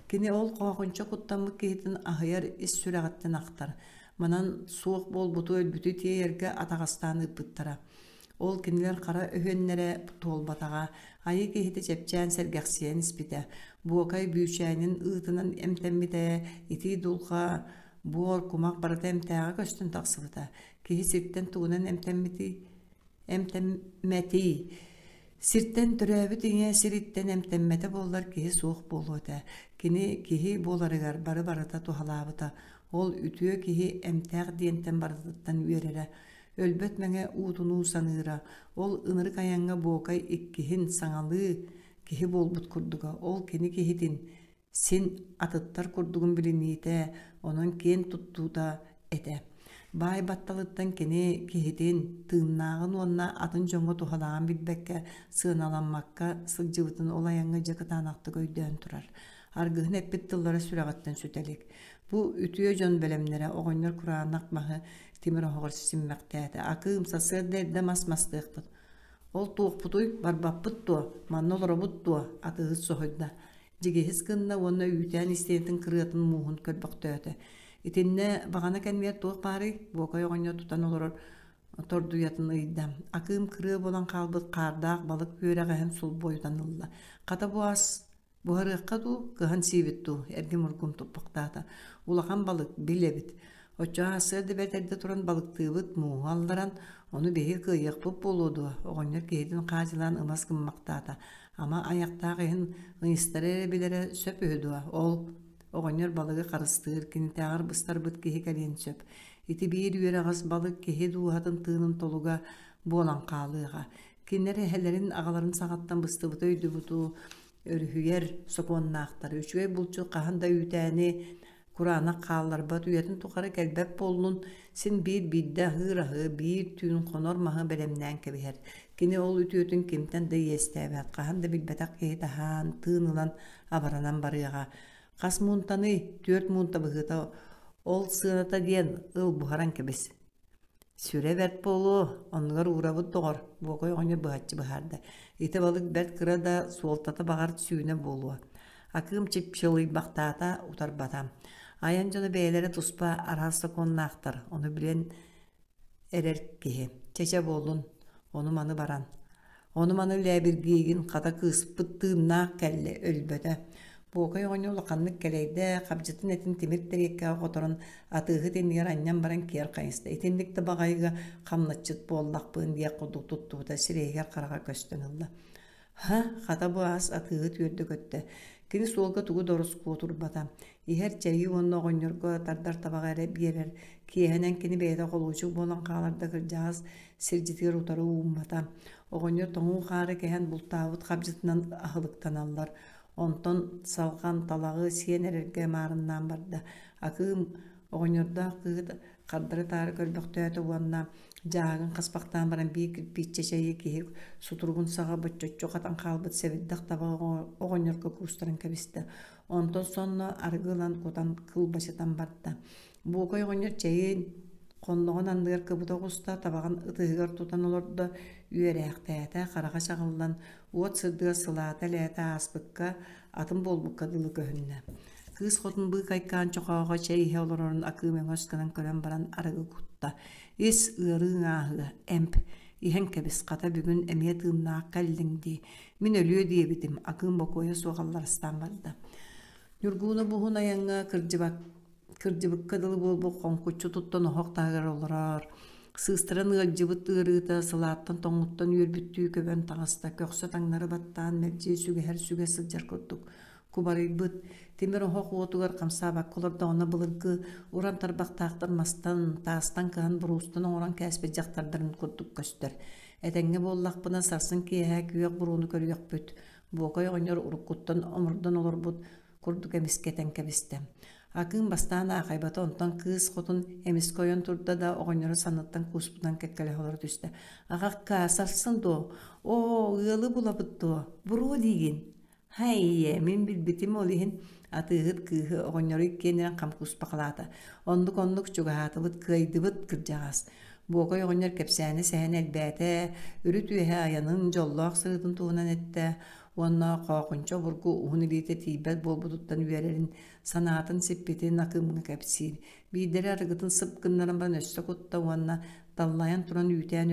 Кини ол хоохунча куттаммыт киһитин аһыйар ис сүрэҕиттэн ахтар. Манан суох буолбуту өлбүтү тиэйэргэ атаҕастаан ыыппыттара. Ол кинилэр хара өһүөннэрэ туолбатаҕа, айыы киһитэ чэпчээн сэргэхсийэн испитэ. Буокай бүүчээнин ыытынан эмтэммитэ, итии дулҕа, буор, кумах барыта эмтээҕэ көстөн тахсыбыта. Киһи сиртэн тугунан эмтэммитий? Эмтэммэтий. Сиртэн төрөөбүт ийэ сириттэн эмтэммэтэ буоллар киһи суох буолуо этэ. Кини киһи буоларыгар бары-барыта туһалаабыта. Ол үтүө киһи эмтээх диэнтэн барытыттан үөрэрэ. Өлбөт мэҥэ уутунуу саныыра. Ол ынырык айаҥҥа Буокай иккиһин саҥалыы киһи буолбут курдуга. Ол кини киһитин син атыттар курдугун билиниитэ, онон киэн туттуута этэ. Баай батталыттан кини киһитин, тыыннааҕын уонна атын дьоҥҥо туһалааҕын билбэккэ, сыаналаммакка сылдьыбытын ол айаҥҥа дьэ кытаанахтык өйдөөн турар. Аргыһын эппит тыллара сүрэҕиттэн сүтэ илик. Бу үтүө дьон бэлэмнэрэ оҕонньор кураанах маһы тимир оһоҕор симмэхтээтэ. Акыым, сарсыарда эрдэ мас мастыахпыт. Ол туохпутуй, барбаппыт дуо, манна олоробут дуо? Атыыһыт соһуйда. Дьигиһис гынна уонна үүтээн истиэнэтин кырыатын мууһун көрбөхтөөтө. Итиннэ баҕана кэннигэр туох баарый? Буокай оҕонньор тутан олорор тордуйатын ыйда. Акыым кырыа буолан хаалбыт хаардаах балык үөрэҕэһин сулбуойутан ылла. Хата бу ас буһарыахха дуу, кыһан сиибит дуу? Эргим-ургум туппахтаата. Улахан балык, бил эбит. Оччоҕо сарсыарда бэрт эрдэ туран балыктыыбыт, мууһу алларан, ону биһиги кыайыахпыт буолуо дуо? Оҕонньор киһитин хаадьылаан ымас гыммахтаата. Ама айахтаах иһин ыйыстара эрэ билэрэ сөп үһү дуо? Ол оҕонньор балыгы харыстыыр, кинитээҕэр быстарбыт киһи кэлиэн сөп. Ити биир үөрэҕэс балык киһи дууһатын тыынын толуга буолан хаалыаҕа. Кинилэр эһэлэрин аҕаларын саҕаттан быстыбыта өйдүбүтү өрүһүйэр сокуоннаахтар. Үчүгэй булчут хаһан да үүтээни Кураанах хаалларбат, үйэтин тухары кэлбэт буоллун, син биир биирдэ аһыыр аһы, биир түүн хонор маһы бэлэмнээн кэбиһэр. Кини ол үтүөтүн кимтэн да иэстээбэт, хаһан да билбэтэх киһи таһаан, тыын ылан абаранан барыаҕа. Хас муунтаный? Түөрт муунта быһыыта. Ол сыаната диэн ыл буһаран кэбис. Сүрэ бэрт буолуо, оннугар уурабыт доҕор, Буокай оҕонньор быһаччы быһаарда. Ити балык бэрт кыра да суолтата баҕар сүүнэ буолуо. Акыым чыпчылыйбахтаата, утарбата. Айан дьоно бэйэлэрэ туспа араас сокуоннаахтар, ону билэн эрэр киһи. Чэ-чэ буоллун, ону-маны баран. Ону-маны лээбиргиигин хата кыыспыт тыыннаах кэллэ, өлбөтө. Буокай оҕонньор улаханнык кэлэйдэ, хабдьытын этин тимир тэриэккэҕэ хоторон, атыыһыт иннигэр анньан баран киэр хайыста. Итинник да баҕайыга хамначчыт буоллахпын диэх курдук туттубута сирэйигэр-хараҕар көстөн ылла. Һа, хата бу аас атыыһыт үөрдэ-көттө. Кини суолга тугу да ороскуотурбата. Иһэр чэйи уонна оҕонньорго тардар табаҕы эрэ биэрэр. Киэһэнэн кини бэйэтэ холуочук буолан хаалар да кырдьаҕас сирдьитигэр утары ууммата. Оҕонньор тоҥуу хаары кэһэн бултаабыт хабдьытынан аһылыктаналлар. Онтон салҕан талаҕы сиэн эрэргэ маарыннаан барда. Акыым оҕонньордоох кыыһыт хардары-таары көрбөхтөөтө уонна дьааһыгын хаспахтаан баран биир кирпииччэ чэйи киһи сутуругун саҕа боччоччу хатан хаалбыт сэбирдэх табаҕы оҕонньорго куустаран кэбистэ. Онтон сонно арыгы ылан кутан кылбачытан барда. Буокай оҕонньор чэйин хонноҕун анныгар кыбыта оҕуста, табаҕын ытыһыгар тутан олордо, үөрээхтээтэ, хараҕа чаҕыллан, уот сырдыга сылаата-элээтэ ааспыкка, атын буолбукка дылы көһүннэ. Кыыс хотун быыкайкаан чохооҕо чэй иһэ олорорун Акыым өҥөс гынан көрөн баран арыгы кутта. Ис ыарыыҥ ааһыа, эмп, иһэн кэбис, хата бүгүн эмиэ тыыннаах кэллиҥ дии. Мин өлүө диэбитим, Акыым бокуойа суох алларастаан барда. Ньургууна буһун айаҥҥа кырдьыбак кырдьыбыкка дылы буолбут хоҥкуччу туттан оһох таһыгар олорор. Сыыстаран ыалдьыбыт ыарыыта сылааттан тоҥуттан үөрбүттүү көбөн таҕыста, көхсө таҥнары баттаан мэлдьи сүгэһэр сүгэ сылдьар курдук. Кубарыйбыт тимир оһох уотугар хамсаабакка олордоҕуна былыргы уран тарбахтаахтар мастан, таастан кыһан буруустан оҥорон кээспит дьахтардарын курдук көстөр. Этэҥҥэ буоллахпына сарсын киэһэ күөх буруону көрүөхпүт. Буокай оҕонньор уруккуттан омурдан олорбут курдук эмискэ этэн кэбистэ. Акыым бастаан аахайбата, онтон кыыс хотун эмискэ ойон турда да оҕонньору санныттан кууспутунан кэккэлэһэ олоро түстэ. «Аҕакка, сарсын дуо? Оо, ыалы булабыт дуо? Буруо диигин?» «Һай, ийээ, мин билбитим ол иһин» атыыһыт кыыһы оҕонньору иккиэннэрин хам кууспахалаата. «Оннук-оннук чугаһаатыбыт, кыайдыбыт, кырдьаҕас». Буокай оҕонньор кэпсээнэ-сэһэнэ элбээтэ, үрүт үөһэ айанын, дьоллоох сырыытын туһунан эттэ уонна Хоохунча обургу уһун илиитэ тиийбэт буолбутуттан үөрэрин, санаатын сиппитин Акыымҥа кэпсиир. Биирдэрэ арыгытын сып гыннаран баран өссө кутта уонна таллайан туран үүтээн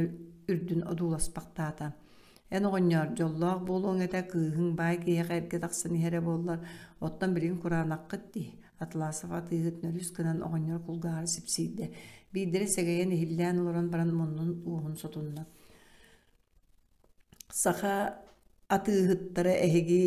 үрдүн одууласпахтаата. Эн оҕонньоор, дьоллоох буолуоҥ этэ, кыыһыҥ баай киһиэхэ эргэ тахсан иһэрэ буоллар, оттон билигин кураанаххыт дии, Атласов атыыһыт нөрүс гынан оҕонньор кулгааҕар сипсийдэ. Биирдэрэ сэгэйэн иһиллээн олорон баран муннун уоһун сотунна. Саха атыыһыттара эһиги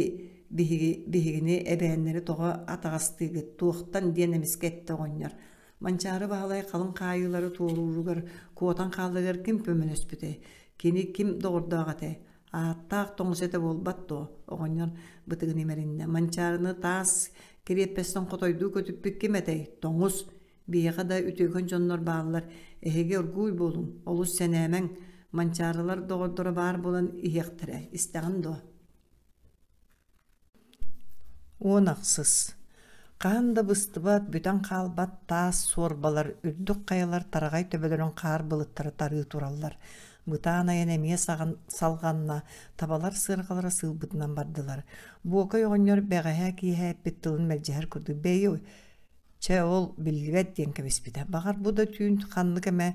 биһиги биһигини эбээннэри тоҕо атаҕастыыгыт, туохтан диэн эмискэ эттэ оҕонньор. Манчаары Баһылай халыҥ хаайыылары туорууругар, куотан хааларыгар ким көмөлөспүтэй? Кини ким доҕордоох этэй? Ааттаах тоҥус этэ буолбат дуо? Оҕонньор бытыгын имэриннэ. Манчаарыны таас кириэппэстэн хотойдуу көтүппүт ким этэй? Тоҥус! Биһиэхэ да үтүөкэн дьоннор бааллар, эһиги оргууй буолуҥ, олус сэнээмэҥ, Манчаарылар доҕордоро баар буолан иһиэхтэрэ, истэҕин дуо? Уон ахсыс Хаһан да быстыбат, бүтэн хаалбат таас суорбалар, үрдүк хайалар тараҕай төбөлөрүн хаар былыттара тарыы тураллар. Бытаан айан эмиэ салҕанна, табалар сыарҕалара сыылбытынан бардылар. Буокай оҕонньор бэҕэһээ киэһэ эппит тылын мэлдьэһэр курдук «Бэйи, Чэ, ол биллибэт диэн кэбиспитэ. Баҕар бу да түүн ханнык эмэ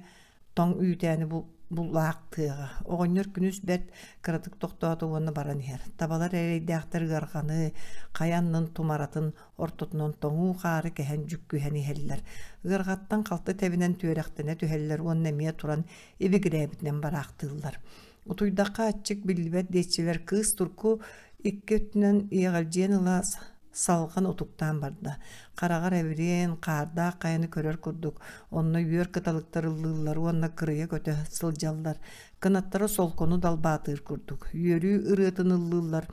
тоҥ үүтээни булаахтыаҕа. Оҕонньор күнүс бэрт кыратык тохтоото уонна баран иһэр. Табалар эрэйдээхтэр ыарҕаны, хайа аннын тумаратын ортотунан тоҥуу хаары кэһэн дьүккүһэн иһэллэр. Ыарҕаттан халты тэбинэн түөрэхтэнэ түһэллэр уонна эмиэ туран ибигирээбитинэн бараахтыыллар. Утуйдахха аччык биллибэт диэччилэр кыыс турку икки өттүнэн иэҕэлдьийэн ыла салҕан утуктаан барда. Хараҕар эбириэн, хаардаах хайаны көрөр курдук, онно үөр кыталыктар ыллыыллар уонна кырыйа көтө сылдьаллар. Кынаттара солкону далбаатыыр курдук, үөрүү ырыатын ыллыыллар.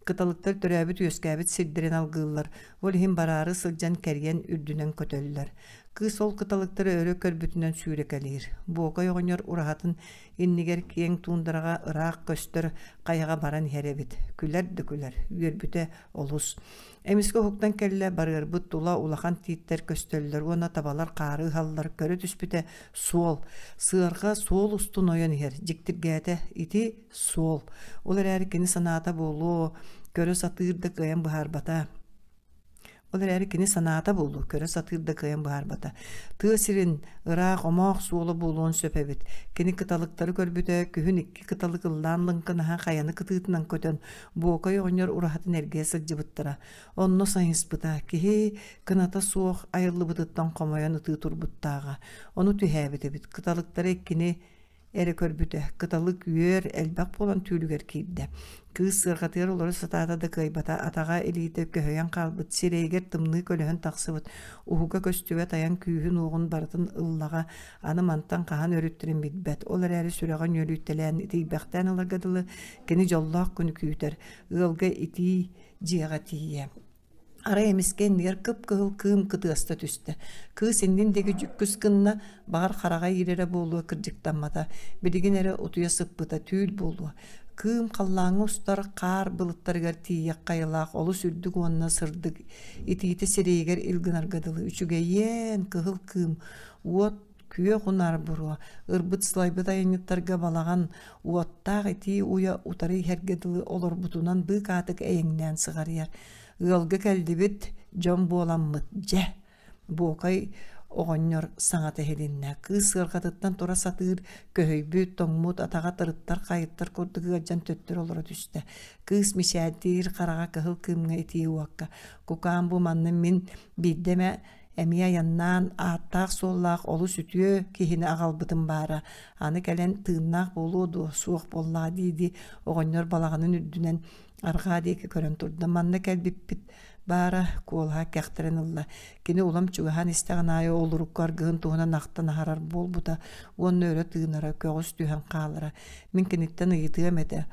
Кыталыктар төрөөбүт-үөскээбит сирдэрин алгыыллар, ол иһин бараары сылдьан кэрийэн үрдүнэн көтөллөр. Кыыс ол кыталыктары өрө көрбүтүнэн сүүрэкэлиир. Буокай оҕонньор ураһатын иннигэр киэҥ туундараҕа ыраах көстөр хайаҕа баран иһэр эбит. Күлэр да күлэр, үөрбүтэ олус. Эмискэ уһуктан кэллэ, барыарбыт тула улахан тииттэр көстөллөр уонна табалар хаары ыһаллар, көрө түспүтэ суол. Сыарҕа суол устун ойон иһэр, дьиктиргээтэ, ити суол. Ол эрээри кини санаата буолуо, көрө сатыыр да кыайан быһаарбата. Ол эрээри кини санаата буолуо, көрө сатыыр да кыайан быһаарбата. Тыа сирин ыраах омоох суола буолуон сөп эбит. Кини кыталыктары көрбүтэ, күһүн икки кыталык ыллаан лыҥкынаһа хайаны кытыытынан көтөн, Буокай оҕонньор ураһатын эргийэ сылдьыбыттара. Онно сайыспыта, киһи кыната суох айыллыбытыттан хомойон ытыы турбуттааҕа. Ону түһээбит эбит. Кыталыктары иккини эрэ көрбүтэ. Кыталык үөр элбэх буолан түүлүгэр киирдэ. Кыыс сыарҕатыгар олоро сатаата да кыайбата, атаҕа илиитэ көһөйөн хаалбыт, сирэйигэр тымныы көлөһөн тахсыбыт, уһуга көстүбэт айан күүһүн-уоҕун барытын ыллаҕа, аны мантан хаһан өрүттэрин билбэт. Ол эрээри сүрэҕэ нүөлүйтэлээн, итийбэхтээн ыларга дылы, кини дьоллоох күнү күүтэр, ыалга итии дьиэҕэ тиийэ. Арай эмискэ иннигэр кып-кыһыл кыым кытыаста түстэ. Кыыс иннин диэки дьүккүс гынна, баҕар хараҕа иирэрэ буолуо кырдьыктаммата. Билигин эрэ утуйа сыппыта түүл буолуо. Кыым халлааҥҥа устар хаар былыттарыгар тиийиэх хайалаах олус үрдүк уонна сырдык итиитэ сирэйигэр ил гынарга дылы үчүгэйиэн кыһыл кыым уот күөх унаар буруо, ырбыт сылайбыт айанньыттарга балаҕан уоттаах итии уйа утары иһэргэ дылы олорбутунан быыкаатык эйэҥнээн сыҕарыйар. Ыалга кэллибит, дьон буоламмыт, дьэ. Буокай оҕонньор саҥата иһилиннэ. Кыыс сыарҕатыттан тура сатыыр, көһүйбүт, тоҥмут, атаҕа тырыттар-хайыттар курдук ыалдьан төттөрү олоро түстэ. Кыыс мичээрдиир хараҕа кыһыл кыымҥа итии уокка. Кукаам бу манна мин биирдэ эмэ Эмиэ айаннаан, ааттаах-суоллаах олус үтүө киһини аҕалбытым баара, аны кэлэн тыыннаах буолуо дуо, суох буоллаҕа дии-дии оҕонньор балаҕанын үрдүнэн арҕаа диэки көрөн турда. Манна кэлбиппит баара, куолаһа кэхтэрэн ылла. Кини улам чугаһаан истэҕин аайы ол урукку аргыһын туһунан ахтан аһарар буолбута уонна өрө тыынара, көҕүс түһэн хаалара. Мин киниттэн ыйытыам этэ.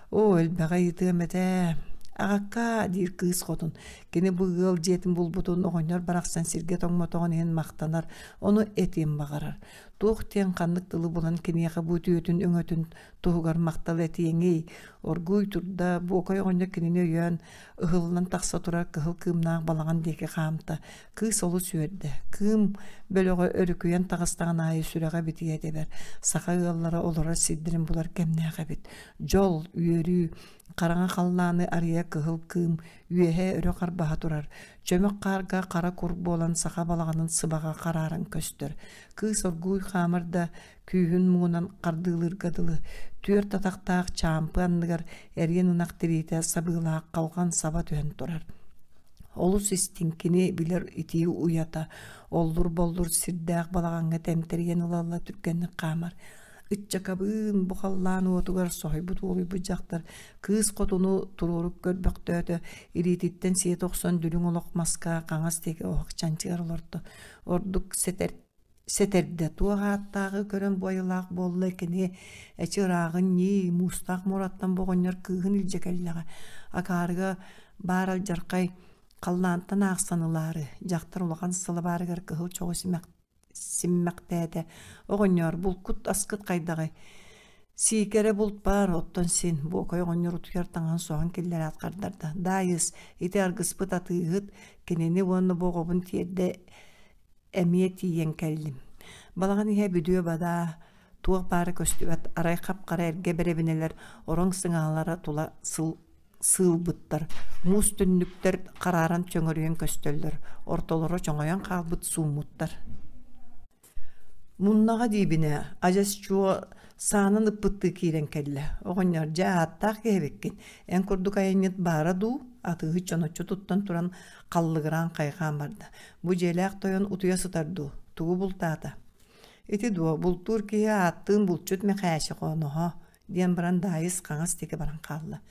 Оо, элбэҕи ыйытыам этэ. Аҕаккаа, диир кыыс хотун. Кини бу ыал дьиэтин булбутун оҕонньор барахсан сиргэ тоҥмотоҕун иһин махтанар, ону этиэн баҕарар. Туох диэн ханнык тылы булан киниэхэ бу үтүөтүн өҥөтүн туһугар махтал этиэҥий? Оргууй турда, Буокай оҕонньор кинини өйөөн, ыһыллан тахса турар кыһыл кыымнаах балаҕан диэки хаамта. Кыыс олус үөрдэ. Кыым бөлөҕө өрүкүйэн таҕыстаҕын аайы сүрэҕэ битийэ тэбэр. Саха ыаллара олорор сирдэрин булар кэмнээх эбит. Дьол, үөрүү, хараҥа халлааны арыйа кыһыл кыым үөһэ өрө харбаһа турар, чөмөх хаарга хара кур буолан саха балаҕанын сыбаҕа харааран көстөр. Кыыс оргууй хаамар да күүһүн муҥунан хардыылыырга дылы, түөрт атахтаах чаампы анныгар эриэн ынах тириитэ сабыылаах халҕан саба түһэн турар. Олус истиҥ кини билэр итии уйата, оллур-боллур сирдээх балаҕаҥҥа тэмтэрийэн ыла-ыла түргэнник хаамар. Ыччакабыын бу халлаан уотугар соһуйбут уолуйбут дьахтар кыыс хотуну туруору көрбөхтөөтө, илиититтэн сиэтэ охсон дүлүҥ олох маска хаҥас диэки оһох чанчыгар олордо. Ордук сэтэр сэтэрдэ туох ааттааҕы көрөн бу айылаах буолла кини эчи ырааҕын ньии муустаах муораттан бу оҕонньор кыыһын илдьэ кэллэҕэ акаарыга баар алдьархай халлаантан аахсан ылаары дьахтар улахан сылабаарыгар кыһыл чоҕу симэх симмэхтээтэ оҕонньоор булкут аскыт хайдаҕый Сиикэрэ булт баар, оттон син, Буокай оҕонньор утуйар таҥаһын соһон киллэрээт хардарда: «Даайыс, ити аргыспыт атыыһыт, кинини уонна бу оҕобун тиэрдэ эмиэ тиийэн кэллим». Балаҕан иһэ бүдүө-бадаа, туох баара көстүбэт, арай хап-хара эргэ бэрэбинэлэр ороҥ сыҥаһалара тула сыл сыылбыттар, муус түннүктэр харааран чөҥөрүйэн көстөллөр, ортолоро чоҥойон хаалбыт сууммуттар. Муннаҕа диибинэ, адьас чуо саанан ыппыттыы киирэн кэллэ. Оҕонньор, дьэ ааттаах киһи эбиккин, эн курдук айанньыт баара дуу? Атыыһыт чоноччу туттан туран халлыгыраан хайҕаан барда. Бу дьиэлээх тойон утуйа сытар дуу? Тугу бултаата? Ити дуо, бултуур киһи ааттыын булчут Мэхээчэ хооноһо, диэн баран Даайыс хаҥас диэки баран хаалла.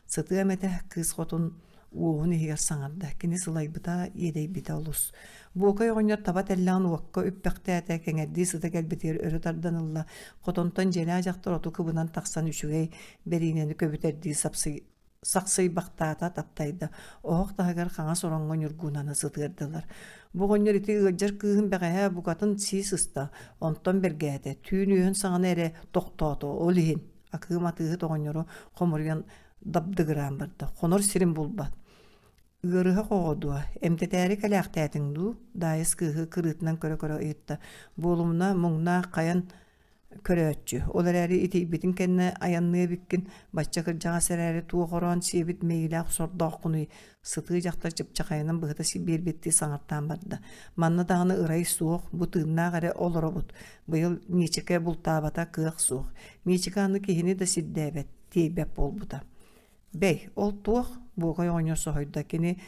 Сытыам этэ, кыыс хотун уоһун иһигэр саҥарда. Кини сылайбыта, иэдэйбитэ олус. Буокай оҕонньор таба тэллэҕин уокка үппэхтээтэ, кэҥэрдии сыта кэлбитигэр өрө тардан ылла. Хотонтон дьиэлээх дьахтар оту кыбынан тахсан үчүгэй бэриинэни көбүтэрдии сапсый... сахсыйбахтаата, таптайда. Оһох таһыгар хаҥас ороҥҥо ньургуунаны сытыардылар. Бу оҕонньор ити ыалдьар кыыһын бэҕэһээ букатын сии сыста, онтон бэргээтэ, түүн үөһүн саҕана эрэ тохтоото, ол иһин Акыым атыыһыт оҕонньору хомуруйан дабдыгыраан барда, хонор сирин булбат. Ыарыһах оҕо дуо, эмтэтээри кэлээхтээтиҥ дуу? Даайыс кыыһы кырыытынан көрө-көрө ыйытта. Буолумуна, муҥнаах хайан көрөөччү. Ол эрээри итийбитин кэннэ айанныа эбиккин, бачча кырдьаҕас эрээри туох ороон сиэбит мэйиилээх сордооххунуй? Сытыы дьахтар чыпчахайынан быһыта биэрбиттии саҥартаан барда. Манна даҕаны ырай суох, бу тыыннаах эрэ олоробут. Быйыл Миичикэ бултаабата кыах суох. Миичикэ аны киһини да сирдээбэт, тиэйбэт буолбута. Бэй, ол туох? Буокай оҕонньор соһуйда. Кини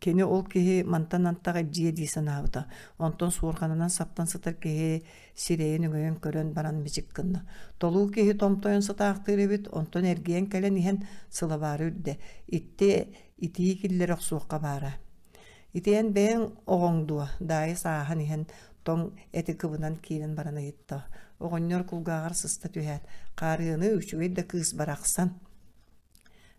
кини ол киһи мантан антах илдьиэ дии санаабыта. Онтон суорҕанынан саптан сытар киһи сирэйин өҥөйөн көрөн баран мичик гынна. Толуу киһи томтойон сытаахтыыр эбит, онтон эргийэн кэлэн иһэн сылабаары үрдэ. Итти итии киллэрэ охсуохха баара. Ити эн бэйэҥ оҕоҥ дуо? Даайыс ааһан иһэн тоҥ эти кыбынан киирэн баран ыйытта. Оҕонньор кулгааҕар сыста түһээт, хаарыаны үчүгэй да кыыс барахсан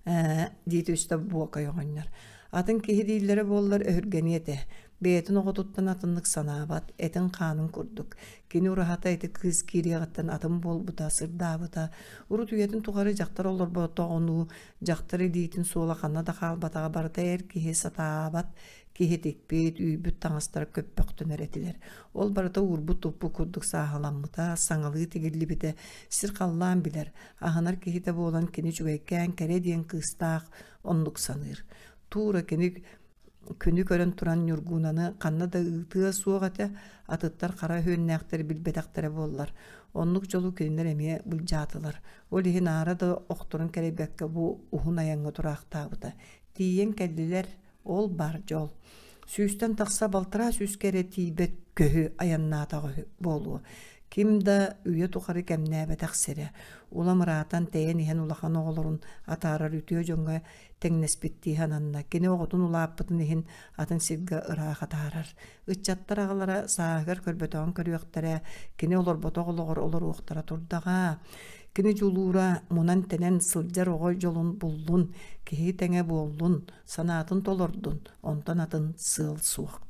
ээ дии түстэ Буокай оҕонньор. Атын киһи дииллэрэ буоллар өһүргэниэ этэ. Бэйэтин оҕотуттан атыннык санаабат, этин-хаанын курдук. Кини ураһата ити кыыс киириэҕиттэн атын буолбута, сырдаабыта. Урут үйэтин тухары дьахтар олорботоҕунуу, дьахтар илиитин суола ханна да хаалбатаҕа барыта эр киһи сатаабат киһи тикпит, үүйбүт таҥастара көппөхтөнөр этилэр. Ол барыта уурбут-туппут курдук сааһыламмыта, саҥалыы тигиллибитэ, сир-халлаан билэр, аһынар киһитэ буолан кини үчүгэйкээн кэрэ диэн кыыстаах оннук саныыр. Туура кини күнү көрөн туран Ньургуунаны ханна да ыытыа суох этэ, атыттар хара өһүөннээхтэр билбэтэхтэрэ буоллар. Оннук дьолу кинилэр эмиэ былдьаатылар. Ол иһин аара да охторун кэрэйбэккэ бу уһун айаҥҥа тураахтаабыта. Тиийэн кэллилэр, ол баар дьол. Сүүстэн тахса балтараа сүүскэ эрэ тиийбэт көһү айаннаатаҕа буолуо. Ким да үйэ тухары кэмнээбэтэх сирэ. Улам ыраатан тэйэн иһэн улахан оҕолорун атаарар үтүө дьоҥҥо тэҥнэспиттии сананна. Кини оҕотун улааппытын иһин атын сиргэ ыраах атаарар. Ыччаттар аҕалара сааһыгар көрбөтөҕүн көрүөхтэрэ, кини олорботох олоҕор олоруохтара турдаҕа. Кини дьулуура мунан-тэнэн сылдьар оҕо дьолун буллун, киһи тэҥэ буоллун, санаатын толордун, онтон атын сыал суох.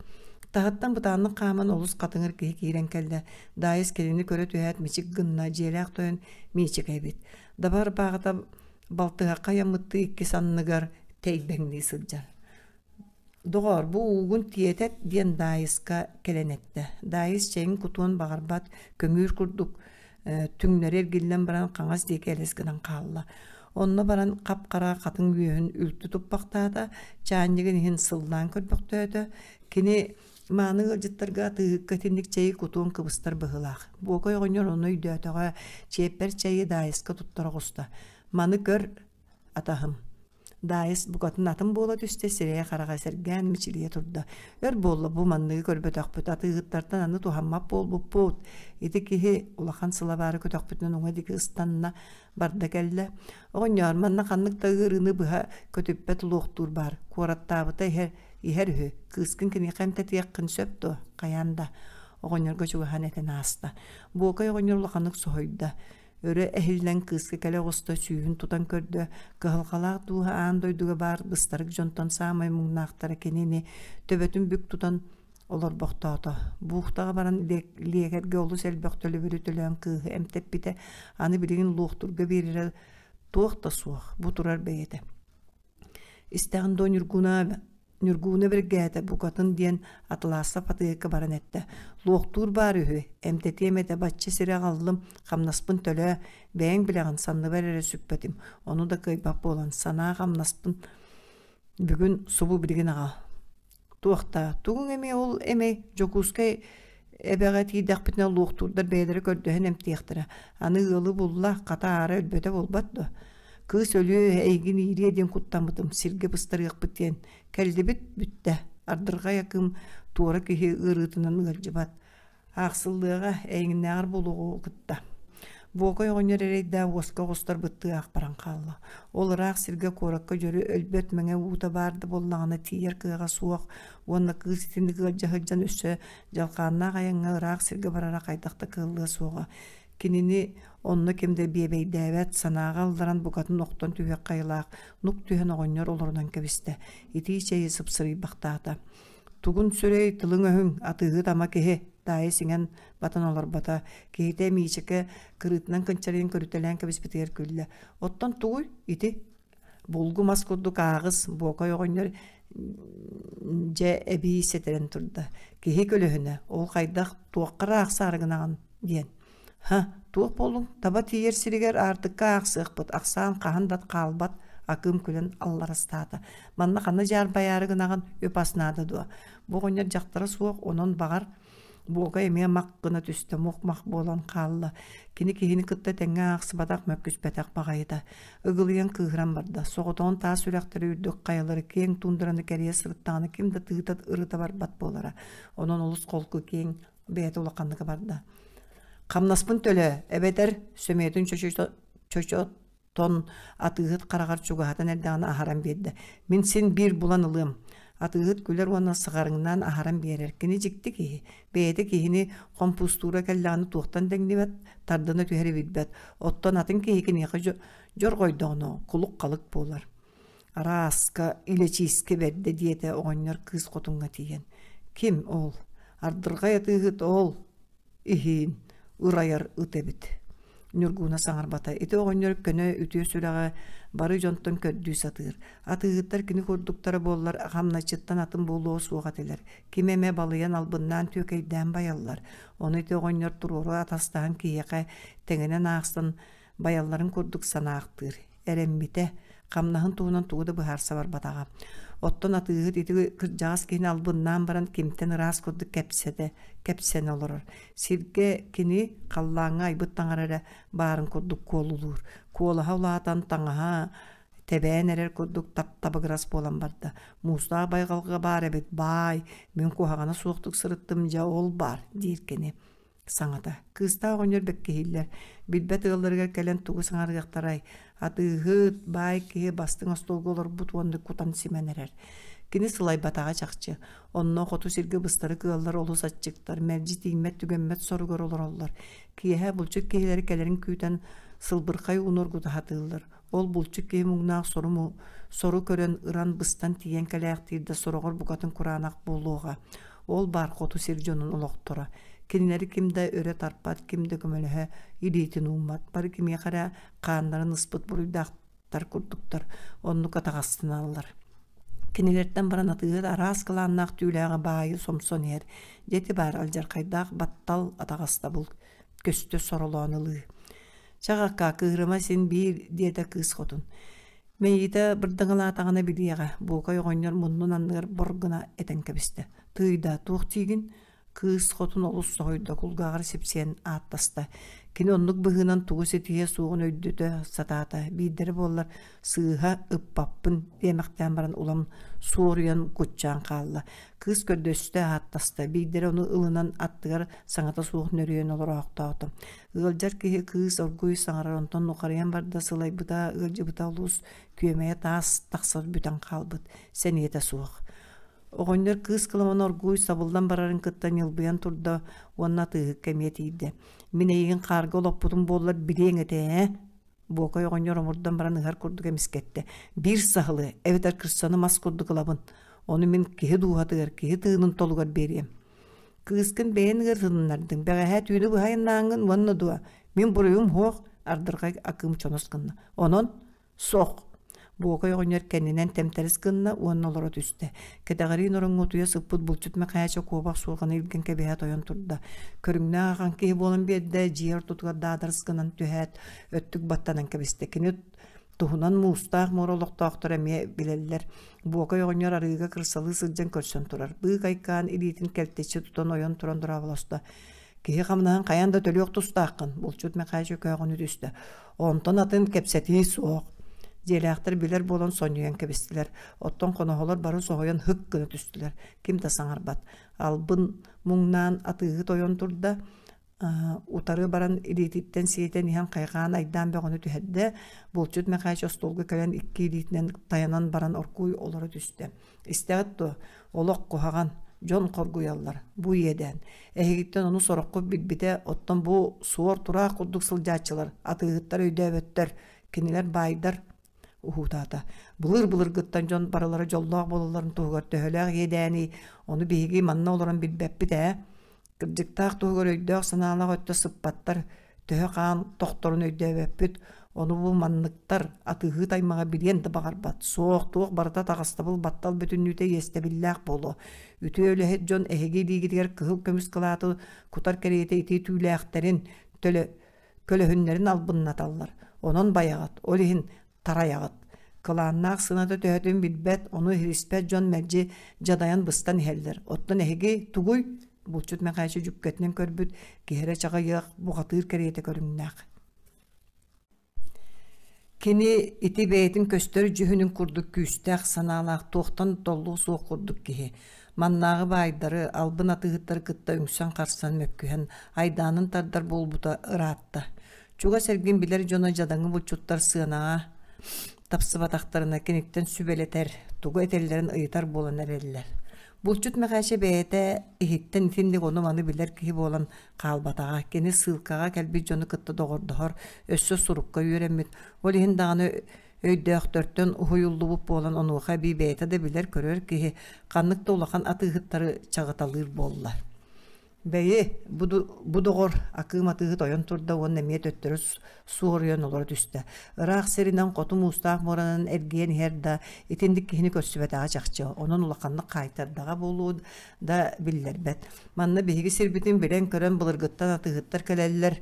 Таһыттан бытааннык хааман олус хатыҥыр киһи киирэн кэллэ. Даайыс кинини көрө түһээт мичик гынна, дьиэлээх тойон Миичик эбит. Дабар бааҕата балтыһахха айаммыттыы икки санныгар тэйбэҥнии сылдьар. Доҕоор, бу уугун тиэтэт диэн Даайыска кэлэн эттэ. Даайыс чэйин кутуон баҕарбат, көҥүүр курдук түҥнэри эргиллэн баран хаҥас диэки элэс гынан хаалла. Онно баран хап-хара хатыҥ үөһүн үлтү туппахтаата, чаанньыгын иһин сыллаан көрбөхтөөтө. Кини мааны ыалдьыттарга атыыһыкка итинник чэйи кутуон кыбыстар быһыылаах. Буокай оҕонньор ону өйдөөтөҕө, чиэппэр чэйи Даайыска туттара оҕуста. «Маны көр, атаһым, Даайыс букатын атын буола түстэ, сирэйэ-хараҕа сэргээн мичилийэ турда. Өр буолла бу манныгы көрбөтөхпүт, атыыһыттартан аны туһаммат буолбуппут. Ити киһи улахан сылабаары көтөхпүтүнэн уҥа диэки ыстанна, барда кэллэ. Оҕонньоор, манна ханнык да ыарыыны быһа көтүппэт луохтуур баар. Куораттаабыта иһэр, иһэр үһү. Кыыскын киниэхэ эмтэтиэххин сөп дуо? Хайаан да. Оҕонньорго чугаһаан этэн ааста. Буокай оҕонньор улаханнык соһуйда. Өрө эһиллэн кыыска кэлэ оҕуста сүүһүн тутан көрдө, кыһалҕалаах дууһа аан дойдуга баар быстарык дьонтон саамай муҥнаахтара кинини төбөтүн бүк тутан олорбохтоото. Буухтаҕа баран лиэкэргэ олус элбэх төлөбүрү төлөөн кыыһы эмтэппитэ, аны билигин луохтурга биэрэрэ туох да суох, бу турар бэйэтэ. Истэҕин дуо Ньургуна Ньургууна бэргээтэ букатын диэн Атласов атыыһыкка баран эттэ: «Луохтуур баар үһү, эмтэтиэм этэ бачча сири аҕаллым, хамнаспын төлөө, бэйэҥ билэҕин санныбар эрэ сүкпэтим, ону да кыайбат буолан, санаа хамнаспын бүгүн субу билигин аҕал». Туох даа, тугуҥ эмиэ ол эмэй Дьокуускай эбэҕэ тиийдэхпитинэ луохтуурдар бэйэлэрэ көрдөһөн эмтиэхтэрэ, аны ыалы булла, хата аара өлбөтө буолбат дуо? Кыыс өлүө, эйигин иириэ диэн куттаммытым, сиргэ быстарыахпыт диэн. Кэллибит, бүттэ. Ардырҕай акыым туора киһи ыарыытынан ыалдьыбат. Аахсыллыаҕа, эйигиннээҕэр буолуоҕу кытта. Буокай оҕонньор эрэйдээх уоска оҕустарбыттыы аах баран хаалла. Ол ыраах сиргэ куоракка дьөрү өлбөт мэҥэ уута баар да буоллаҕына тиийэр кыаҕа суох уонна кыыс итинник ыалдьа сылдьан өссө дьалхааннаах айаҥҥа ыраах сиргэ барара хайдах да кыаллыа суоҕа. Кинини онно ким да биэбэйдээбэт, санааҕа ылларан букатын охтон түһүөххэ айылаах нук түһэн оҕонньор олорунан кэбистэ, итии чэйи сыпсырыйбахтаата. Тугун сүрэй, тылыҥ-өһүҥ, атыыһыт ама киһи, Даайыс иҥэн батан олорбото, киһитэ Миичэкэ кырыытынан кынчарыйан көрүтэлээн кэбиспитигэр күллэ. Оттон тугуй ити? Булгу мас курдук ааҕыс, Буокай оҕонньор дьэ эбии сэтэрэн турда. Киһи көлөһүнэ, ол хайдах туохха эрэ аахсаары гынаҕын диэн. Һа, туох буоллуҥ? Таба тиийэр сиригэр аартыкка аахсыахпыт, ахсаан хаһан да хаалбат, Акыым күлэн алларастаата. Манна ханна дьаарбайаары гынаҕын, үп-ас наада дуо? Бу оҕонньор дьахтара суох, онон баҕар Буокай эмиэ мах гына түстэ, мух-мах буолан хаалла. Кини киһини кытта тэҥҥэ аахсыбатах, мөккүспэтэх баҕайыта. Ыгылыйан кыыһыран барда. Соҕотоҕун таас үрэхтэри үрдүк хайалары киэҥ туундараны кэрийэ сырыттаҕына ким да тыыта ырыта барбат буолара. Онон олус холку киэҥ бэйэтэ улаханнык барда. Хамнаспын төлөө, эбэтэр сөмүйэтин чочотон атыыһыт хараҕар чугаһатан эрдэҕинэ аһаран биэрдэ. Мин син биир булан ылыам. Атыыһыт күлэр уонна сыҕарыҥнаан аһаран биэрэр. Кини дьикти киһи. Бэйэтэ киһини хомпуустуура кэллэҕинэ туохтан дэҥнибэт, тардына түһэри билбэт. Оттон атын киһи киниэхэ дьорҕойдоҕуна кулук-халык буолар. Арааска, илэчиискэ бэрдэ диэтэ оҕонньор кыыс хотуҥҥа тиийэн. Ким ол? Ардырҕай атыыһыт ол иһиин ырайар ыт эбит. Ньургууна саҥарбата. Ити оҕонньор көнө үтүө сүрэҕэ бары дьонтон көрдүү сатыыр. Атыыһыттар кини курдуктара буоллар хамначчыттан атын буолуо суох этилэр. Ким эмэ балыйан албыннаан түөкэйдээн байаллар. Ону ити оҕонньор туруору атастаһан киһиэхэ тэҥинэн аахсан байалларын курдук санаахтыыр. Эрэммитэ, хамнаһын туһунан тугу да быһаарса барбатаҕа. Оттон атыыһыт ити кырдьаҕас киһини албыннаан баран кимтэн ыраас курдук кэпсэтэ, кэпсэнэ олорор. Сиргэ кини халлааҥҥа айбыт таҥара эрэ баарын курдук куолулуур. Куолаһа улаатан таҥаһа тэбээн эрэр курдук тап-табыгырас буолан барда. Муустаах байҕалга баар эбит, баай, мин куһаҕана суохтук сырыттым, дьэ ол баар, диир кини. Саҥата: «Кыыстаах оҕонньор бэккиһииллэр, билбэт ыалларыгар кэлэн тугу саҥарыахтарай, атыыһыт, баай киһи бастыҥ остуолга олорбут уонна кутан симэн эрэр». Кини сылайбатаҕа чахчы. Онно хоту сиргэ быстарык ыаллар олус аччыктар, мэлдьи тииймэт-түгэммэт соругар олороллор. Киэһэ булчут киһилэри кэлэрин күүтэн сылбырхай ууну оргута сатыыллар. Ол булчут киһи муҥнаах сору, сору көрөн ыран быстан тиийэн кэлээхтиир да сороҕор букатын кураанах буолуоҕа. Ол баар хоту сир дьонун олохторо. Кинилэри ким да өрө тарпат, ким да көмөлөһө илиитин ууммат. Бары кимиэхэ эрэ хааннарын ыспыт буруйдаахтар курдуктар. Оннук атаҕастаналлар. Кинилэртэн баран атыыһыт араас кылааннаах түүлээҕи баайы сомсон иһэр. Дьэ ити баар алдьархайдаах баттал атаҕастабыл көстө соролоон ылыы. Чаҕакка кыыһырыма син биир диэтэ кыыс хотун. Мэйиитэ бырдаҥалаатаҕына билиэҕэ, Буокай оҕонньор муннун анныгар бор гына этэн кэбистэ. Тыый да, туох диигин? Кыыс хотун олус соһуйда, кулгааҕар сипсийэн ааттаста. Кини оннук быһыынан тугу ситиһиэ суоҕун өйдөтө сатаата. Биирдэрэ буоллар сыыһа ыппаппын диэмэхтээн баран улам суоруйан куччаан хаалла. Кыыс көрдөстө, ааттаста. Биирдэрэ ону ылынан аттыгар саҥата суох нөрүйэн олороохтоото. Ыалдьар киһи кыыс оргууй саҥарар, онтон нухарыйан барда, сылайбыта, ыалдьыбыта олус күөмэйэ таас тахсар бүтэн хаалбыт, сэниэтэ суох. Оҕонньор кыыс кыламана оргууй сабыллан барарын кытта ньылбыйан турда уонна атыыһыкка эмиэ тиийдэ. «Мин эйигин хаарга олоппутум буоллар билиэҥ этэ ээ?» Буокай оҕонньор омурдан баран ыһар курдук эмискэттэ. «Биир саһылы, эбэтэр кырсаны мас курдук ылабын. Ону мин киһи дууһатыгар, киһи тыынын толугар биэриэм. Кыыскын бэйэн ыарытыннардыҥ, бэҕэһээ түүнү быһа айаннааҥҥын уонна дуо, мин буруйум суох, ардырҕай акыым чонос гынна. Онон суох. Буокай оҕонньор кэннинэн тэмтэрис гынна уонна олоро түстэ. Кэтэҕэриин ороҥҥо утуйа сыппыт булчут Мэхээчэ куобах суорҕаны илгэн кэбиһэ тойон турда. Көрүҥнээх ахан киһи буолан биэрдэ, дьиэ ортотугар даадарыс гынан түһээт, өттүк баттанан кэбистэ. Кини туһунан муустаах муора олохтоохторо эмиэ билэллэр. Буокай оҕонньор арыыга кырсалыы сылдьан көрсөн турар. Быыкайкаан илиитин кэлтэччи тутан ойон туран дорооболосто. Киһи хамнаһын хайаан да төлүөх тустааххын, булчут Мэхээчэ көөҕүнү түстэ. Онтон атын кэпсэтии суох. Дьиэлээхтэр билэр буолан сонньуйан кэбистилэр. Оттон хоноһолор бары соһуйан һык гына түстүлэр. Ким да саҥарбат. Албын муҥнаан атыыһыт ойон турда утары баран илиититтэн сиэтэн иһэн хайҕаан айдаан бөҕөнү түһэрдэ. Булчут Мэхээч остуолга кэлэн икки илиитинэн тайанан баран оргууй олоро түстэ. Истэҕит дуо? Олох куһаҕан. Дьон хоргуйаллар. Бу иэдээн. Эһигиттэн ону сороххут билбитэ, оттон бу суор-тураах курдук сылдьааччылар, атыыһыттар өйдөөбөттөр, кинилэр баайдар уһуутаата. Былыр-былыргыттан дьон барылара дьоллоох буолалларын туһугар төһөлөөх иэдээний, ону биһиги манна олорон билбэппит ээ. Кырдьыктаах туһугар өйдөөх-санаалаах өттө сыппаттар, төһө хаан тохторун өйдөөбөппүт, ону бу манныктар атыыһыт аймаҕа билиэн да баҕарбат, суох туох барыта таҕыстабыл баттал бүтүннүүтэ иэстэбиллээх буолуо. Үтүө үлэһит дьон эһиги илиигитигэр кыһыл көмүс кылааты кутар кэриэтэ ити түүлээхтэрин, төлө көлөһүннэрин албыннаталлар. Онон байаҕыт, ол иһин тарайаҕыт. Кылааннаах сыаната төһөтүн билбэт, ону иһириспэт дьон мэлдьи дьадайан быстан иһэллэр. Оттон эһиги тугуй? Булчут Мэхээчи дьүккэтинэн көрбүт, киһи эрэ чаҕыйыах, бухатыыр кэриэтэ көрүҥнээх. Кини ити бэйэтин көстөр дьүһүнүн курдук күүстээх санаалаах туохтан толлуо суох курдук киһи. Маннааҕы баайдары, албын атыыһыттары кытта үҥсэн-харсан мөккүһэн, айдаанын тардар буолбута ыраатта. Чугас эргин билэр дьоно дьадаҥы булчуттар сыанаҕа тапсыбатахтарына киниттэн сүбэлэтэр, тугу этэллэрин ыйытар буолан эрэллэр. Булчут Мэхээчэ бэйэтэ иһиттэн итинник ону-маны билэр киһи буолан хаалбатаҕа. Кини сыылкаҕа кэлбит дьону кытта доҕордоһор, өссө сурукка үөрэммит. Ол иһин даҕаны өйдөөхтөртөн уһуйуллубут буолан онуоха эбии бэйэтэ да билэр-көрөр киһи ханнык да улахан атыыһыттары чаҕыталыыр буолла. Бэйи, бу доҕор Акыым атыыһыт ойон турда уонна эмиэ төттөрү суоруйан олоро түстэ. Ыраах сиринэн хоту муустаах муоранан эргийэн иһэр да, итинник киһини көрсүбэтэҕэ чахчы. Онон улаханнык хаайтардаҕа буолуо да биллэрбэт. Манна биһиги сирбитин билэн-көрөн былыргыттан атыыһыттар кэлэллэр.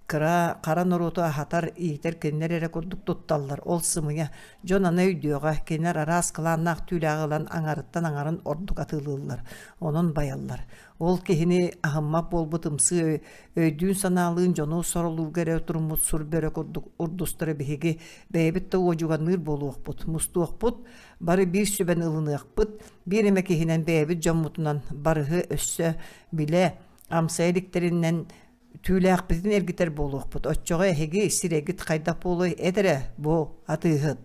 Кыра, хара норуоту аһатар, иитэр кинилэр эрэ курдук тутталлар. Ол сымыйа. Дьон аны өйдүөҕэ, кинилэр араас кылааннаах түүлээҕи ылан аҥарыттан аҥарын ордук атыылыыллар. Онон байаллар. Ол киһини аһыммат буолбут ымсыы өйдүүн-санаалыын дьону соролуурга эрэ туруммут сур бөрө курдук урдустары биһиги бэйэбит да уодьуганныыр буолуохпут, мустуохпут, бары биир сүбэни ылыныахпыт, биир эмэ киһинэн бэйэбит дьоммутунан барыһы өссө билэ, амсайа иликтэринэн түүлээхпитин эргитэр буолуохпут. Оччоҕо эһиги сирэйгит хайдах буолуой эт эрэ, бу атыыһыт.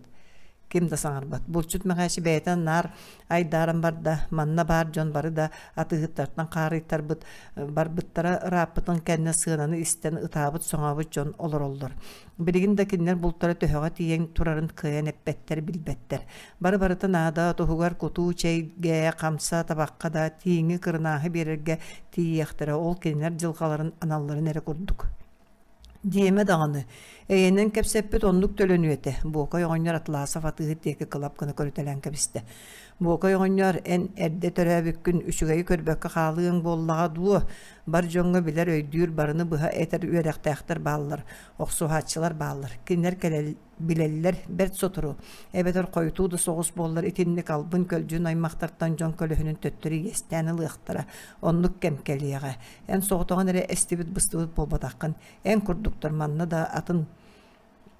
Ким да саҥарбат. Булчут Мэхээчи бэйэтэ наар айдааран барда. Манна баар дьон бары да атыыһыттартан хаарыйтарбыт, барбыттара ырааппытын кэннэ сыананы истэн ытаабыт-соҥообут дьон олороллор. Билигин да кинилэр бултара төһөҕө тиийэн турарын кыайан эппэттэр, билбэттэр. Бары барыта наада туһугар кутуу чэйгэ, хамса, табахха да тииҥи кырынааһы биэрэргэ тиийиэхтэрэ, ол кинилэр дьылҕаларын аналларын эрэ курдук. Диэмэ даҕаны, эйэнэн кэпсэппит оннук төлөнүө этэ, Буокай оҕонньор Атласов атыыһыт диэки кылап гына көрүтэлээн кэбистэ. Буокай оҕонньор, эн эрдэ төрөөбүккүн үчүгэйи көрбөккө хаалыаҥ буоллаҕа дуо? Бар дьоҥҥо билэр, өйдүүр, барыны быһа этэр үөрэхтээхтэр бааллар, охсуһааччылар бааллар. Кинилэр кэлэл билэллэр бэрт сотору, эбэтэр хойутуу да соҕус буоллар итинник албын-көлдьүн аймахтартан дьон көлөһүнүн төттөрү иэстээн ылыахтара. Оннук кэм кэлиэҕэ. Эн соҕотоҕун эрэ эстибит-быстыбыт буолбатаххын. Эн курдуктар манна да атын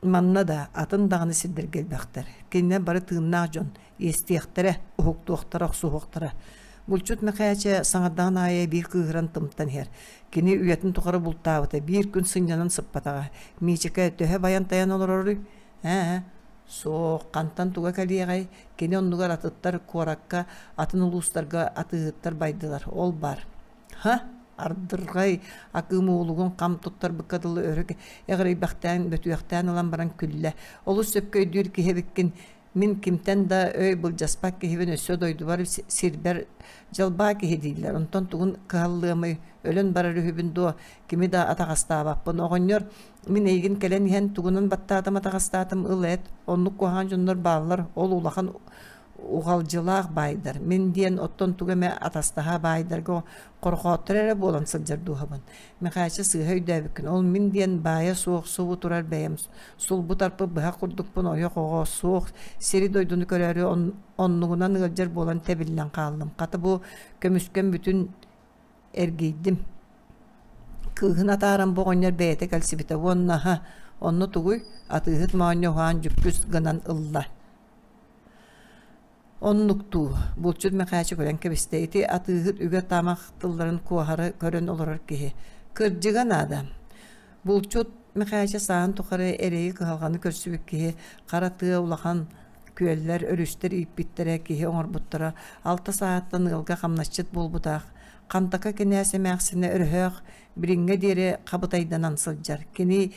манна да атын даҕаны сирдэргэ элбэхтэр. Кинилэр бары тыыннаах дьон, иэстиэхтэрэ, уһуктуохтара, охсуһуохтара. Булчут Мэхээчэ саҥардаҕын аайы биир кыыһыран тымтан иһэр. Кини үйэтин тухары бултаабыта, биир күн сынньанан сыппатаҕа. Миичикэ төһө байан-тайан олороруй? Ээ, суох, хантан туга кэлиэҕэй? Кини оннугар атыттар куоракка, атын улуустарга атыыһыттар байдылар, ол баар. Ха, ардырҕай Акыым уолугун хам туттарбыкка дылы өрө эҕирийбэхтээн, бөтүөхтээн ылан баран күллэ. Олус сөпкө өйдүүр киһи эбиккин. Мин кимтэн да өй былдьаспат киһибин өссө дойдубар сирбэр дьалбаа киһи дииллэр. Онтон тугун кыһаллыамый, өлөн барар үһүбүн дуо, кими да атаҕастаабаппын. Оҕонньор, мин эйигин кэлэн иһэн тугунан баттаатым атаҕастаатым ыл эт, оннук куһаҕан дьоннор бааллар, ол улахан уҕалдьылаах баайдар. Мин диэн оттон тугу эмэ атастаһа баайдарга хорхооттор эрэ буолан сылдьар дууһабын. Мэхээчэ сыыһа өйдөөбүккүн. Ол мин диэн баайа суох субу турар бэйэм сулбу тарпыт быһах курдукпун ойох оҕо суох сири-дойдуну көрөөрү оннугунан ыалдьар буолан тэбиллэн хааллым. Хата бу көмүскэм бүтүн эргийдим. Кыыһын атааран бу оҕонньор бэйэтэ кэлсибитэ уонна ха, онно тугуй, атыыһыт моонньо уһаан дьүккүс гынан ылла. Оннуктуу, булчут Мэхээчэ күлэн кэбистэ. Ити атыыһыт үгэ-тамах тылларын куоһары көрөн олорор киһи. Кырдьыга наада. Булчут Мэхээчэ сааһын тухары эрэйи-кыһалҕаны көрсүбүт киһи хара тыа улахан. Күөллэр, өрүстэр ииппиттэрэ, киһи оҥорбуттара. Алта сааһыттан ыалга хамнасчыт буолбутаах. Хантака кинээс эмээхсинэ өрөһөөх, билиҥҥэ диэри хабытайданан сылдьар. Кини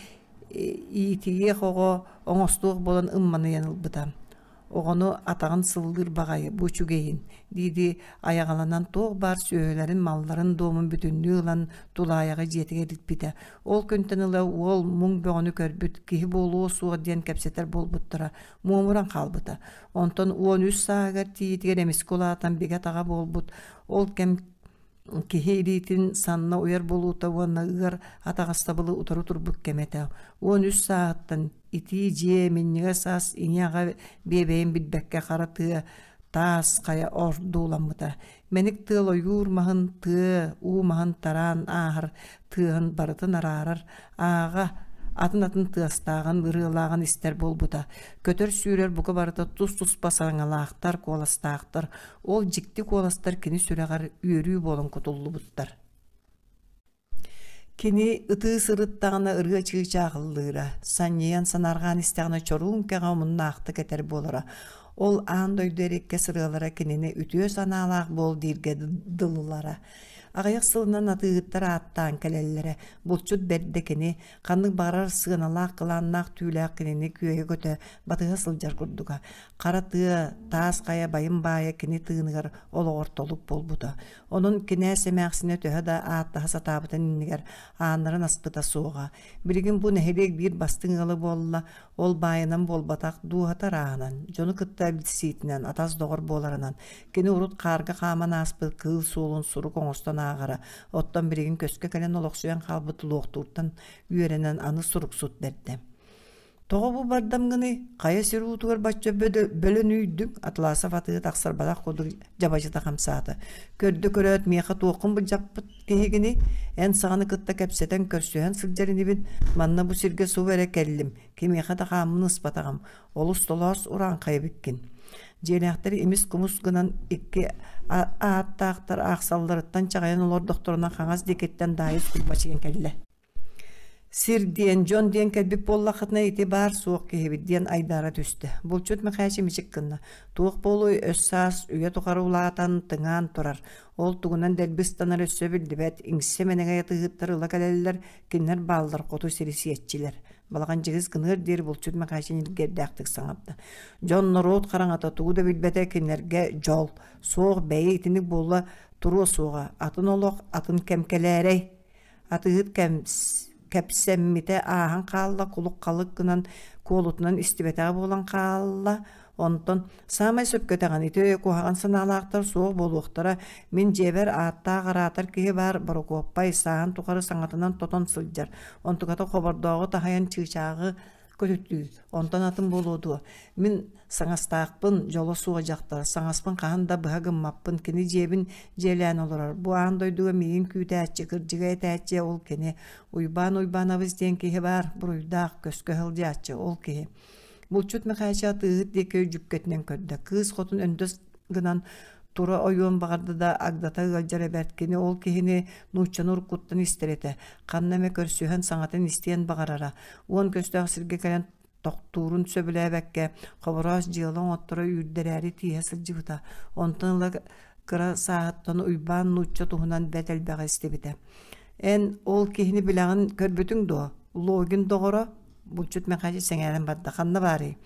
иитийиэх оҕо оҥостуох буолан ымманыйан ылбыта. Оҕону атаҕын сыллыыр баҕайы бу үчүгэйин дии-дии айаҕаланан туох баар сүөһүлэрин, малларын дуомун бүтүннүү ылан тулаайаҕы дьиэтигэр илпитэ. Ол күнтэн ыла уол муҥ бөҕөнү көрбүт, киһи буолуо суох диэн кэпсэтэр буолбуттара, муомуран хаалбыта. Онтон 13 сааһыгар тиийиитигэр эмискэ улаатан бигэ-таҕа буолбут, ол кэм киһи илиитин санна уйар буолуута уонна ыар атаҕастабылы утары турбут кэмэ этэ. 13 сааһыттан итии дьиэ, минньигэс ас, ийэ-аҕа биэбэйин билбэккэ хара тыа, таас хайа ордууламмыта. Мэник тыал ойуур маһын, тыа, уу маһын тараан ааһар тыаһын барытын араарар, ааҕа, атын-атын тыастааҕын, ырыалааҕын истэр буолбута. Көтөр-сүүрэр бука барыта тус-туспа саҥалаахтар, куоластаахтар, Ол дьикти куоластар кини сүрэҕэр үөрүү буолан кутуллубуттар. Кини ытыы сырыттаҕына ырыа чыычаах ыллыыра, санньыйан санаарҕаан истэҕинэ чоруун кэҕэ омуннаахтык этэр буолара. Ол аан дойду эриккэс ырыалара кинини үтүө санаалаах буол дииргэ дылылара. Аҕыйах сылынан атыыһыттар ааттаан кэлэллэрэ. Булчут бэрдэ кини, ханнык баҕарар сыаналаах кылааннаах түүлээх кинини күөйэ көтө батыһа сылдьар курдуга. Хара тыа, таас хайа байым баайа кини тыыныгар олоҕор толук буолбута. Онон кинээс эмээхсинэ төһө да ааттаһа сатаабытын иннигэр ааннарын аспыта суоҕа. Билигин бу нэһилиэк биир бастыҥ ыала буолла, ол баайынан буолбатах, дууһата ырааһынан, дьону кытта билсиитинэн, атас-доҕор буоларынан. Кини урут хаарга хааман ааспыт кыыл суолун сурук оҥостон ааҕара, оттон билигин көскө кэлэн олохсуйан хаалбыт луохтууртан үөрэнэн аны суруксут бэрдэ. Тоҕо бу бардамҥыный? Хайа сир уутугар бачча бөлөн үүрдүҥ? Атласов атыыга тахсарбатах курдук дьабадьыта хамсаата. Көрдө көрөөт миэхэ туоххун былдьаппыт киһигиний? Эн саҕаны кытта кэпсэтэн көрсүһэн сылдьар инибин. Манна бу сиргэ субу эрэ кэллим. Кимиэхэ да хааммын ыспатаҕым. Олус толоос урааҥхай эбиккин. Дьиэлээхтэр имис-кумус гынан икки ааттаахтар аахсалларыттан чаҕыйан олордохторуна хаҥас диэкиттэн Даайыс курбачыйан кэллэ. Сир диэн, дьон диэн кэлбит буоллаххытына ити баар суох киһибит диэн айдаара түстэ. Булчут Мэхээчи мичик гынна. Туох буолуой өс-саас үйэ тухары улаатан, тыҥаан турар. Ол тугунан дэлби ыстанар өссө биллибэт. Иҥсэ мэнэгэй атыыһыттар ыла кэлэллэр, кинилэр бааллар хоту сири сиэччилэр. Балаҕан дьигис гыныар диэри булчут Мэхээчи ньиргиэрдээхтик саҥарда. Дьон норуот хараҥата тугу да билбэтэ кинилэргэ дьол. Суох бэйэ итинник буола туруо суоҕа. Атын олох, атын кэм кэлээрэй. Атыыһыт кэпсэммитэ ааһан хаалла, кулук-халык гынан куолутунан истибэтэҕэ буолан хаалла. Онтон саамай сөпкө этэҕин, ити куһаҕан санаалаахтар суох буолуохтара. Мин дьиэбэр ааттаах араатар киһи баар, Борокуоппай, сааһын тухары саҥатынан тотон сылдьар. Онтуката хобордооҕу таһыйан чыычааҕы көтүтүү, онтон атын буолуо дуо? Мин саҥастаахпын, дьоло суох дьахтар, саҥаспын хаһан да быһа гыммаппын, кини дьиэбин дьиэлээн олорор. Бу аан дойдуга миигин күүтээччи, кырдьыга этээччи ол кини. Уйбаан Уйбаанабыс диэн киһи баар, буруйдаах, көскө сылдьааччы, ол киһи. Булчут Мэхээчэ атыыһыт диэки дьүккэтинэн көрдө. Кыыс хотун өндөс гынан тура ойуон баҕарда да агдата ыалдьар эбээт кини ол киһини нууччаны уруккуттан истэр этэ ханна эмэ көрсүһэн саҥатын истиэн баҕарара уон көстөөх сиргэ кэлэн тохтуурун сөбүлээбэккэ Хобороос дьыала оҥотторо үүрдэрээри тииһэ сылдьыбыта онтон ыла кыра сааһыттан Уйбаан нуучча туһунан бэрт элбэҕи истибитэ эн ол киһини билэҕин көрбүтүҥ дуо Логин доҕоро булчут Мэхээчи сэҥээрэн барда ханна баарый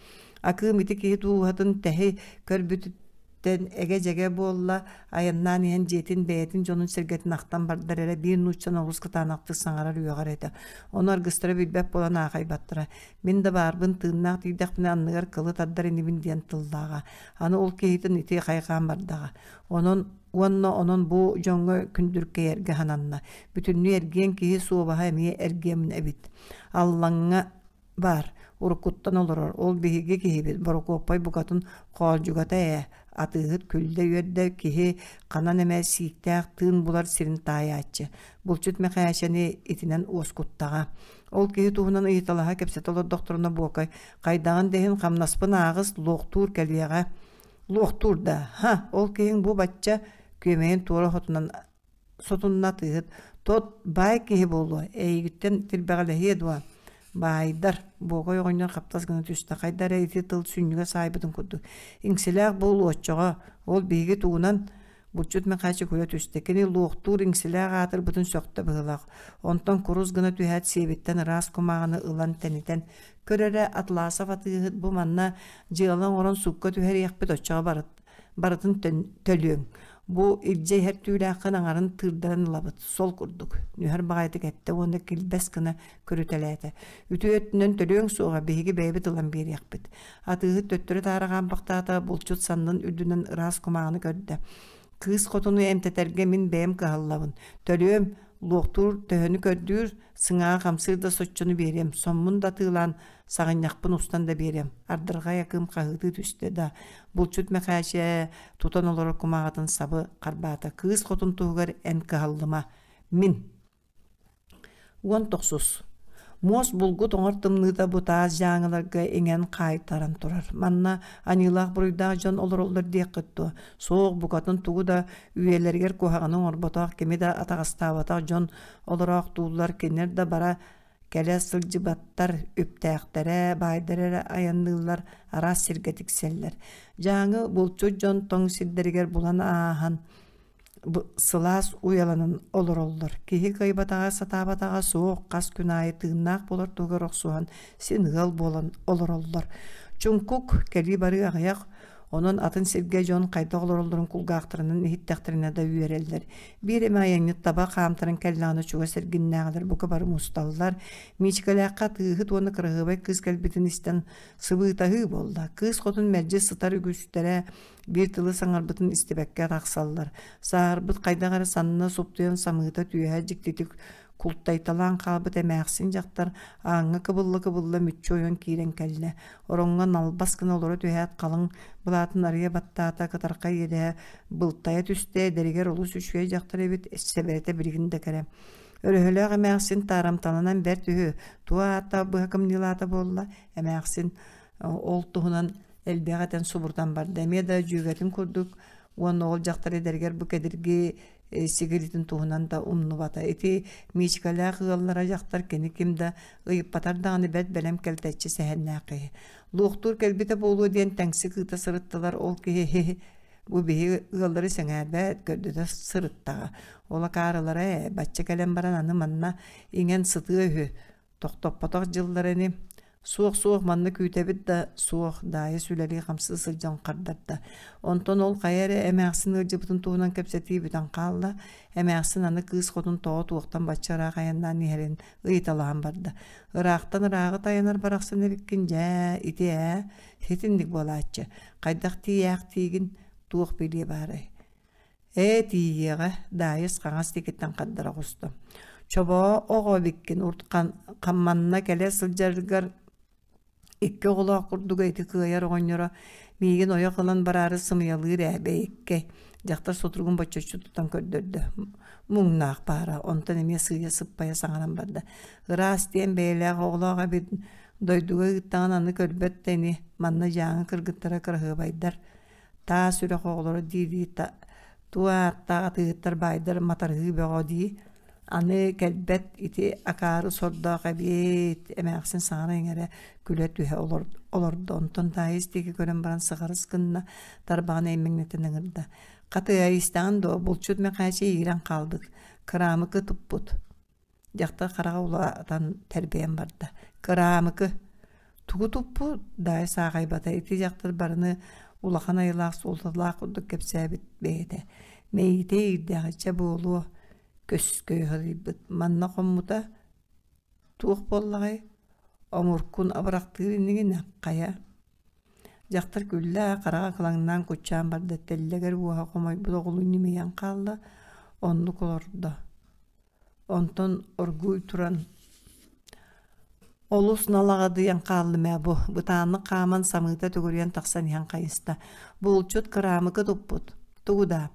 Акыым ити киһи дууһатын тэһи көрбүтүттэн эгэ-дьэгэ буолла, айаннаан иһэн дьиэтин бэйэтин дьонун-сэргэтин ахтан бардар эрэ биир нууччаны олус кытаанахтык саҥарар үөҕэр этэ. Ону аргыстара билбэт буолан аахайбаттара. Мин да баарбын тыыннаах тиийдэхпинэ анныгар кылы тардар инибин диэн тыллааҕа. Аны ол киһитин ити хайҕаан бардаҕа. Онон уонна онон бу дьоҥҥо күндүркэйэргэ сананна. Бүтүннүү эргиэн киһи суобаһа эмиэ эргиэн эбит. Аллаҥҥа баар, уруккуттан олорор, ол биһиги киһибит, Борокуоппай букатын хоолдьугата ээ, атыыһыт күллэ-үөрдэ киһи ханан эмэ сииктээх тыын булар сирин таайааччы. Булчут Мэхээчэни итинэн уоскуттаҕа. Ол киһи туһунан ыйыталаһа кэпсэтэ олордохторуна Буокай хайдаҕын да иһин хамнаспын ааҕыс, луохтуур кэлиэҕэ. Луохтуур да, ха, ол киһиҥ бу бачча күөмэйин туора хотунан сотунна атыыһыт тот баай киһи буолуо эйигиттэн тирбэҕэлэһиэ дуо? Баайдар, Буокай оҕонньор хаптас гына түстэ, хайда эрэ ити тыл сүнньүгэ саайбытын курдук. Иҥсэлээх буолуо оччоҕо, ол биһиги тугунан Булчут Мэхээчэ күлэ түстэ. Кини луохтуур иҥсэлээх аатырбытын сөхтө быһыылаах. Онтон курус гына түһээт сиэбиттэн ыраас кумааҕыны ылан тэнитэн, «Көр эрэ, Атласов атыыһыт бу манна дьыала оҥорон суукка түһэриэхпит оччоҕо барытын төлүөҥ. Бу илдьэ иһэр түүлээххин аҥарын тыырдаран ылабыт, сол курдук» нүһэр баҕайытык эттэ уонна килбэс гына көрүтэлээтэ. «Үтүө өттүнэн төлүөҥ суоҕа, биһиги бэйэбит ылан биэриэхпит». Атыыһыт төттөрү-таары хаампахтаата, булчут саннын үрдүнэн ыраас кумааҕыны көрдө. «Кыыс хотуну эмтэтэргэ мин бэйэм кыһаллабын. Төлүөм, луохтуур төһөнү көрдүүр, сыҥааҕа хамсыыр да соччону биэриэм, соммун да атыылаан, саҕынньахпын устан да биэриэм». Ардырҕай Акыым хаһыытыы түстэ да, булчут Мэхээчэ тутан олорор кумааҕытын сабы харбаата. «Кыыс хотун туһугар эн кыһаллыма. Мин 19. Муос булгу тоҥор тымныыта бу таас дьааҥыларга иҥэн хаайтаран турар. Манна аньыылаах-буруйдаах дьон олороллор диэххит дуо? Суох, букатын тугу да үйэлэригэр куһаҕаны оҥорботох, кими да атаҕастаабатах дьон олороохтууллар, кинилэр да бара кэлэ сылдьыбаттар, үптээхтэрэ, баайдара эрэ айанныыллар, араас сиргэ тиксэллэр. Дьааҥы булчут дьон тоҥ сирдэригэр булан ааһан сылаас уйаланан олороллор. Киһи кыайбатаҕа, сатаабатаҕа суох, хас күн аайы тыыннаах буолар туһугар охсуһан, син ыал буолан олороллор. Чуҥкук, кэлии-барыы аҕыйах, онон атын сиргэ дьон хайдах олороллорун кулгаахтарынан иһиттэхтэринэ да үөрэллэр. Биир эмэ айанньыт таба хаамтаран кэллэҕинэ чугас эргиннээҕилэр бука бары мусталлар. Миичикэлээххэ атыыһыт уонна кыраһыабай кыыс кэлбитин истэн сыбыытаһыы буолла. Кыыс хотун мэлдьи сытар үгүстэрэ биир тылы саҥарбытын истибэккэ тахсаллар. Сааһырбыт хайдах эрэ санна суптуйан самыыта түөһэ дьиктитик култайталаан хаалбыт эмээхсин дьахтар ааҥҥа кыбылла-кыбылла мүччү ойон киирэн кэллэ. Ороҥҥо налбас гына олоро түһээт халыҥ былаатын арыйа баттаата, кытархай иэдэһэ былтайа түстэ, эдэригэр олус үчүгэй дьахтар эбит, сэбэрэтэ билигин да кэрэ. Өрөһөлөөх эмээхсин таарамталанан бэрт үһү, туох ааттаах быһа кымньыылаата буолла, эмээхсин Ол туһунан элбэҕи этэн субурутан барда. Эмиэ да дьүөгэтин курдук уонна ол дьахтар эдэригэр бу кэдирги сигилитин туһунан да умнубата. Ити Мичкалаах ыаллара дьахтар кини ким да ыйыппатар даҕаны бэрт бэлэм кэлтэччи сэһэннээх киһи. Луохтуур кэлбитэ буолуо диэн тэҥсик ыыта сырыттылар. Ол киһи бу биһи ыаллары сэҥээрбэт, көрдөтө сырыттаҕа. Ол акаарылара ээ, бачча кэлэн баран аны манна иҥэн сытыа үһү. Тохтоппотох дьыллара ини. Суох-суох манна күүтэбит да, суох, Даайыс үлэлии-хамсыы сылдьан хардарда. Онтон ол хайа эрэ эмээхсин ыалдьыбытын туһунан кэпсэтии бүтэн хаалла. Эмээхсин аны кыыс хотун тоҕо туохтан бачча ыраах айаннаан иһэрин ыйыталаһан барда. Ыраахтан ырааҕы тайанар барахсан эбиккин дьээ, ити ээ, ситинник буолааччы. Хайдах тиийээхтиигин, туох билиэ баарай. Ээ, тиийиэҕэ, Даайыс хаҥас диэкиттэн хардара оҕуста. Чобоо оҕо эбиккин, урут хамманна кэлэ сылдьаргар икки оҕолоох курдуга ити кыайар оҕонньоро миигин ойох ылан бараары сымыйалыыр ээ, бэйиккэй, дьахтар сутуругун боччоччу тутан көрдөрдө. Муҥнаах баара, онтон эмиэ сыыйа сыппайа саҥаран барда. Ыраас диэн бэйэлээх оҕолоох эбит, дойдуга ыыттаҕын аны көрбөт да ини, манна дьааҥы кыргыттара кыраһыабайдар Таас үрэх оҕолоро дии-дии туо ааттаах атыыһыттар баайдар матарыһыы бөҕө дии аны кэлбэт ити акаары сордоох эбиэт эмээхсин саҥара-иҥэрэ күлэ түһэ олордо онтон Таайыс диэки көрөн баран сыҕарыс гынна тарбаҕын эймэҥнэтэн ыҥырда хатыа истэҕин дуо булчут Мэхээчэ иирэн хаалбыт кыраамыкы туппут Дьахтар хараҕа улаатан тэрбэйэн барда. Кыраамыкы тугу туппут Даайа саахайбата ити дьахтар барыны улахан айылаах суолталаах курдук кэпсээбит бэйэтэ. Мэйиитэ иирдээҕиччэ буолуо көскөй ыһылыйбыт. Манна хоммута туох буоллаҕай? Омуркун абырахтыыр иннигинэ хайа Дьахтар күллэ, хараҕа кылаҥнаан куччаан барда, тэллэгэр уоһа хомойбут оҕолуу ньимийэн хаалла, оннук олордо Онтон оргууй туран олус налаҕадыйан хааллым ээ бу, бытааннык хааман самыыта төгүрүйэн тахсан иһэн хайыста. Булчут кыраамыкы туппут. Тугу даа?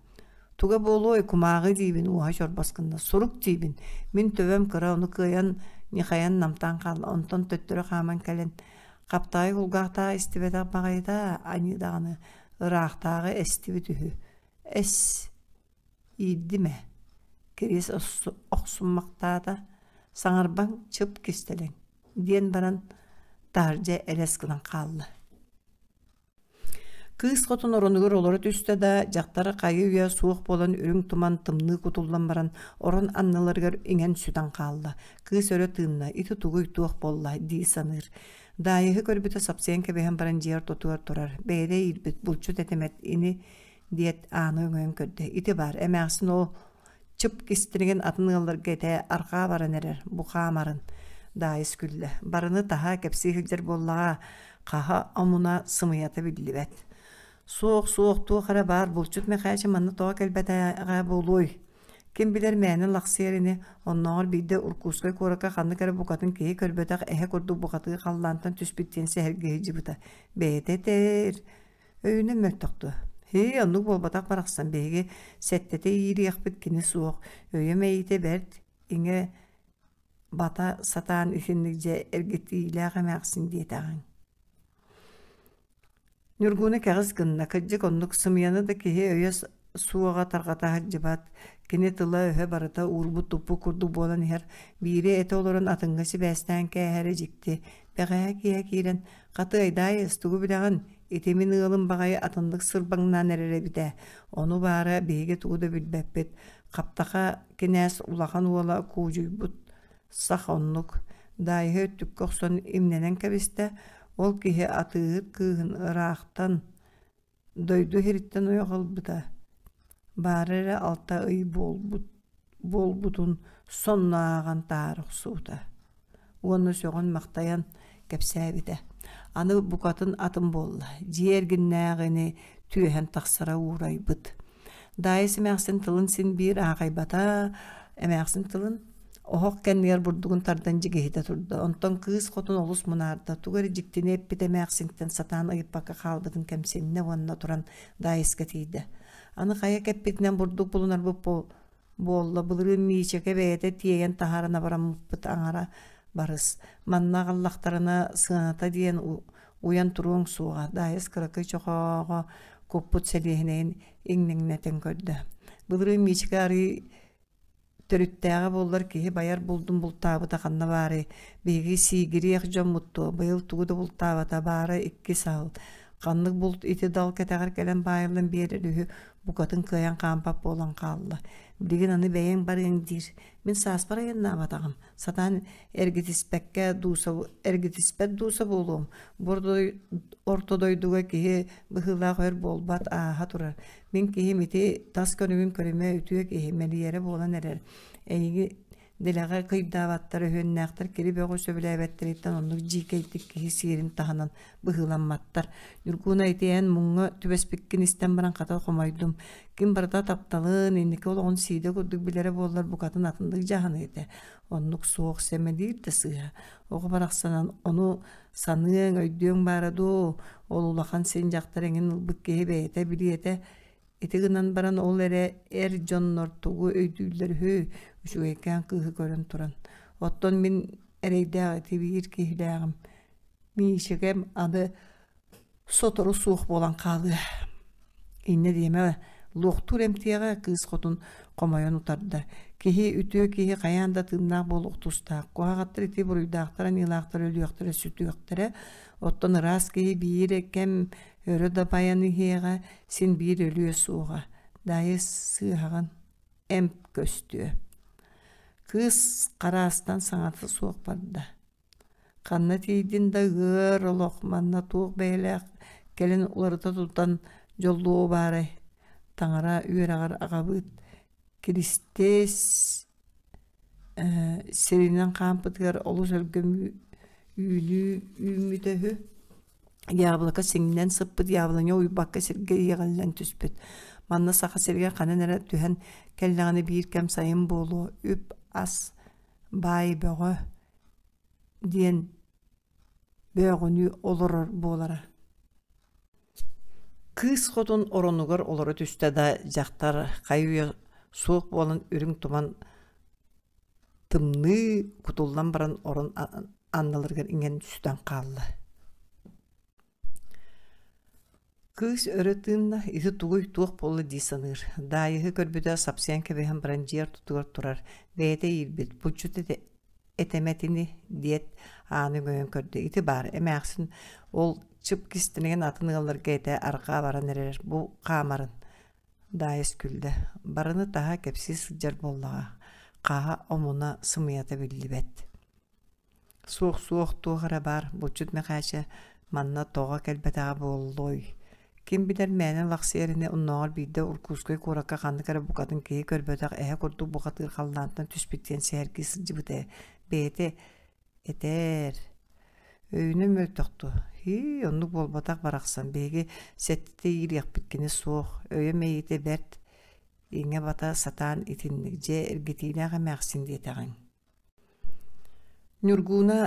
Туга буолуой, кумааҕы диибин, уоһа чорбос гынна. Сурук диибин. Мин төбөм кыра, ону кыайан ньыхайан намтаан хаалла. Онтон төттөрү хааман кэлэн, хаптаайы кулгаахтаах истибэтэх баҕайыта, аньыы даҕаны, ыраахтааҕы эстибит үһү. Эс Иирдим ээ, Кириэс охсуммахтаата, саҥарбаҥ чып кистэлэҥ. диэн баран таһырдьа элэс гынан хаалла. Кыыс хотун оронугар олоро түстэ да, дьахтар хайы-үйэ суох буолан үрүҥ туман тымныы кутуллан баран орон анныларыгар иҥэн сүтэн хаалла. Кыыс өрө тыынна, ити тугуй туох буолла дии саныыр. Даайыһы көрбүтэ сапсыйан кэбиһэн баран дьиэ ортотугар турар, бэйэтэ иирбит, булчут этимэт ини диэт ааны өҥөйөн көрдө. Ити баар, эмээхсин ол чып кистэнигин атын ыалларга этэ арҕаа баран эрэр, бу хаамарын. Даайыс күллэ. Барыны таһа кэпсии сылдьар буоллаҕа, хаһа омуна сымыйата биллибэт. Суох, суох, туох эрэ баар булчут Мэхээчэ манна тоҕо кэлбэтэҕэ буолуой? Ким билэр мээнэ лахсыйар ини, оннооҕор биирдэ Уркуускай куоракка ханнык эрэ букатын киһи көрбөтөх эһэ курдук бухатыы халлаантан түспүт диэн сэһэргэһэ сылдьыбыта. Бэйэтэ этэр, Өйүнэн мөлтөх дуо? Һии, оннук буолбатах барахсан, биһиги сэттэтэ иириэхпит кини суох, өйө-мэйиитэ бэрт, иҥэ бата сатаан итинник дьэ эргитиилээх эмээхсин диэтэҕиҥ. Ньургууна кэҕис гынна, кырдьык оннук сымыйаны да киһи өйө суоҕа тарҕата сылдьыбат, кини тыла-өһө барыта уурбут-туппут курдук буолан иһэр, биири этэ олорон атыҥҥа сибээстээн кээһэрэ дьикти. Бэҕэһээ киэһэ киирэн, «Хатыайдаайыс, тугу билэҕин? Ити мин ыалым баҕайы атыннык сырбаҥнаан эрэр эбит ээ. Ону баара биһиги тугу да билбэппит. Хаптаха кинээс улахан уола куудьуйбут сах оннук». Даайыһы өттүккэ охсон имнэнэн кэбистэ, ол киһи атыыһыт кыыһын ыраахтан Дойду иһириттэн ойох ылбыта, баара эрэ 6 ый буолбут буолбутун сонно ааҕан таһаара охсубута уонна сөҕөн-махтайан кэпсээбитэ. Аны букатын атын буолла, дьиэ эргиннээҕини түөһэн тахсара уурайбыт. Даайыс эмээхсин тылын син биир аахайбата, эмээхсин тылын Оһох кэннигэр бурдугун тардан дьигиһитэ турда. Онтон кыыс хотун олус мунаарда, тугу эрэ дьиктини эппит эмээхсинтэн сатаан ыйыппакка хаалбытын кэмсиннэ уонна туран Даайыска тиийдэ. Аны хайа кэппитинэн бурдук булунарбыт буолла, былырыын Миичэкэ бэйэтэ тиэйэн таһааран абыраммыппыт аҥара барыс. Манна аҕаллахтарына сыаната диэн уйан туруоҥ суоҕа. Даайыс кыракый чохооҕо куппут сэлиэһинэйин иҥнэҥнэтэн көрдө. Былырыын Миичэкэ арыы Төрүттээҕэ буоллар киһи байар булдун бултаабыта ханна баарый? Биһиги сиигириэх дьоммут дуо, быйыл тугу да бултаабата, баара икки саһыл. Ханнык булт ити дал кэтэҕэр кэлэн баайыллан биэрэр үһү, букатын кыайан хаампат буолан хаалла. Билигин аны бэйэҥ барыаҥ диир. Мин сааспар айаннаабатаҕым. Сатаан эргитиспэккэ дууса эргитиспэт дууса буолуом. Бу орто дойдуга киһи быһыылаах өр буолбат ааһа турар. Мин киһим ити тас көрүҥүн көрүмэ үтүө киһи мэлийэрэ буолан эрэр. Эйиги дэлэҕэ кыйдаабаттар, өһүөннээхтэр кири бөҕү сөбүлээбэттэриттэн оннук дьиикэйдик киһи сиэрин таһынан быһыыламматтар. Ньургууна ити эн муҥҥа түбэспиккин истэн баран хата хомойдум. Ким барыта тапталын, инники олоҕун сиидэ курдук билэрэ буоллар букатын атыннык дьаһаныа этэ. Оннук суох сэмэлиир да сыыһа. Оҕо барахсанан ону Саныаҥ, өйдүөҥ баара дуу, ол улахан син дьахтар эҥин ылбыт киһи бэйэтэ билиэтэ, ити гынан баран ол эрэ эр дьоннор тугу өйдүүллэр үһү, үчүгэйкээн кыыһы көрөн туран. Оттон мин эрэйдээх ити биир киһилээҕим, Миишэкэм аны сотору суох буолан хаалыа. Инньэ диэмэ, луохтуур эмтиэҕэ кыыс хотун хомойон утарда. Киһи үтүө киһи хайаан да тыыннаах буолуох тустаах. Куһаҕаттар ити буруйдаахтар, аньыылаахтар өлүөхтэрэ, сүтүөхтэрэ. Оттон ыраас киһи биир кэм өрө да байан иһиэҕэ, син биир өлүө суоҕа. Даайыс сыыһаҕын эмп көстүө. Кыыс хараастан саҥата суох барда. Ханна тиийдин да ыар олох манна туох бэйэлээх кэлин уларыта тутан дьоллуо баарай, таҥара үөрэҕэр аҕабыыт Киристиэс сиринэн хаампытыгар олус өлгөм үүнүү үүммүтэ үһү. Яблоко сиҥнэн сыппыт яблоня уйбакка сиргэ иэҕиллэн түспүт. Манна Саха сиригэр ханан эрэ түһэн кэллэҕинэ биир кэм сайын буолуо, үп-ас баай бөҕө диэн бөөҕүнүү олорор буолара. Кыыс хотун оронугар олоро түстэ да, дьахтар хайы-үйэ суох буолан үрүҥ туман тымныы кутуллан баран орон анныларыгар иҥэн сүтэн хаалла. Кыыс өрө тыынна, ити тугуй, туох буолла дии саныыр. Даайыһы көрбүтэ сапсыйан кэбиһэн баран дьиэ ортотугар турар, бэйэтэ иирбит, булчут этэ. Этэмэтини диэт ааны өҥөйөн көрдө. Ити баар эмээхсин ол чып кистэнигин атын ыалларга этэ арҕаа баран эрэр бу хаамарын. Даайыс күллэ. Барыны таһа кэпсии сылдьар буоллаҕа. Хаһа омуна сымыйата биллибэт. Суох-суох туох эрэ баар, булчут Мэхээчэ манна тоҕо кэлбэтэҕэ буоллуой? Ким билэр мээнэ лахсыйар ини оннооҕор биирдэ Уркуускай куоракка ханнык эрэ букатын киһи көрбөтөх эһэ курдук бухатыыр халлаантан түспүт диэн сэһэргии сылдьыбыта ээ. Бэйэтэ этээр Өйүнэн мөлтөх дуо? Һии, оннук буолбатах барахсан, биһиги сэттитэ иириэхпит кини суох, өйө-мэйиитэ бэрт, иҥэ-бата сатаан итинник, дьэ эргитиилээх эмээхсин диэтэҕиҥ. Ньургууна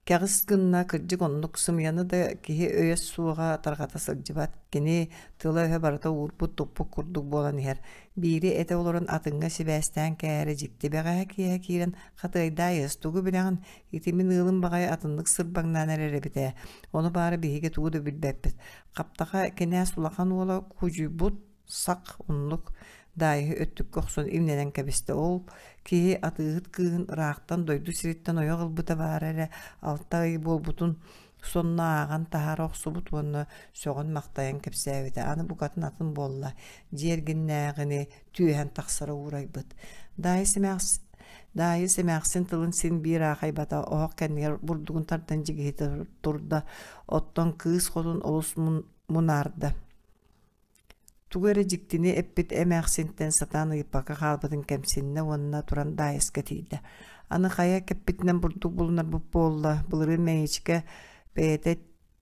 кэҕис гынна, кырдьык оннук сымыйаны да киһи өйө суоҕа тарҕата сылдьыбат, кини тыла-өһө барыта уурбут-туппут курдук буолан иһэр. Биири этэ олорон атыҥҥа сибээстээн кээһэрэ дьикти бэҕэһээ киэһэ киирэн «Хатыайдаайыс, тугу билэҕин, ити мин ыалым баҕайы атыннык сырбаҥнаан эрэр эбит ээ, ону баара биһиги тугу да билбэппит. Хаптаха кинээс улахан уола кудьуйбут сах оннук Даайыһы өттүккэ охсон имнэнэн кэбистэ. Ол киһи атыыһыт кыыһын ыраахтан дойду сириттэн ойох ылбыта баара эрэ 6 ый буолбутун сонно ааҕан таһаара охсубут уонна сөҕөн-махтайан кэпсээбитэ. Аны букатын атын буолла, дьиэ эргиннээҕини түөһэн тахсара уурайбыт. Даайыс эмээхсин Даайыс эмээхсин тылын син биир аахайбата, оһох кэннигэр бурдугун тардан дьигиһитэ турда, оттон кыыс хотун олус мунаарда. Тугу эрэ дьиктини эппит эмээхсинтэн сатаан ыйыппакка хаалбытын кэмсиннэ уонна туран Даайыска тиийдэ. Аны хайа кэппитинэн бурдук булунарбыт буолла, былырыын Мэйичкэ бэйэтэ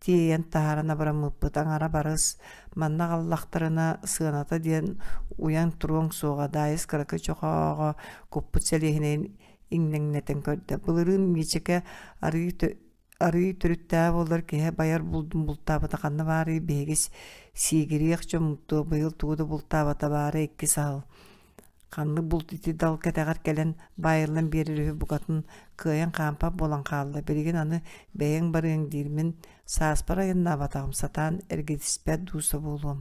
тиэйэн таһааран абыраммыппыт аҥара барыс, манна аҕаллахтарына сыаната диэн уйан туруоҥ суоҕа, Даайыс кыракый чохооҕо куппут сэлиэһинэйин иҥнэҥнэтэн көрдө. Былырыын Миичэкэ арыы Арыый төрүттээҕэ буоллар киһи байар булдун бултаабата ханна баарый биһиги сиигириэх дьоммут быйыл тугу да бултаабата баара икки саһыл. Ханнык булт ити дал кэтэҕэр кэлэн баайыллан биэрэр үһү букатын кыайан хаампат буолан хаалла. Билигин аны бэйэҥ барыаҥ диир мин сааспар айаннаабатаҕым сатаан эргитиспэт дууса буолуом.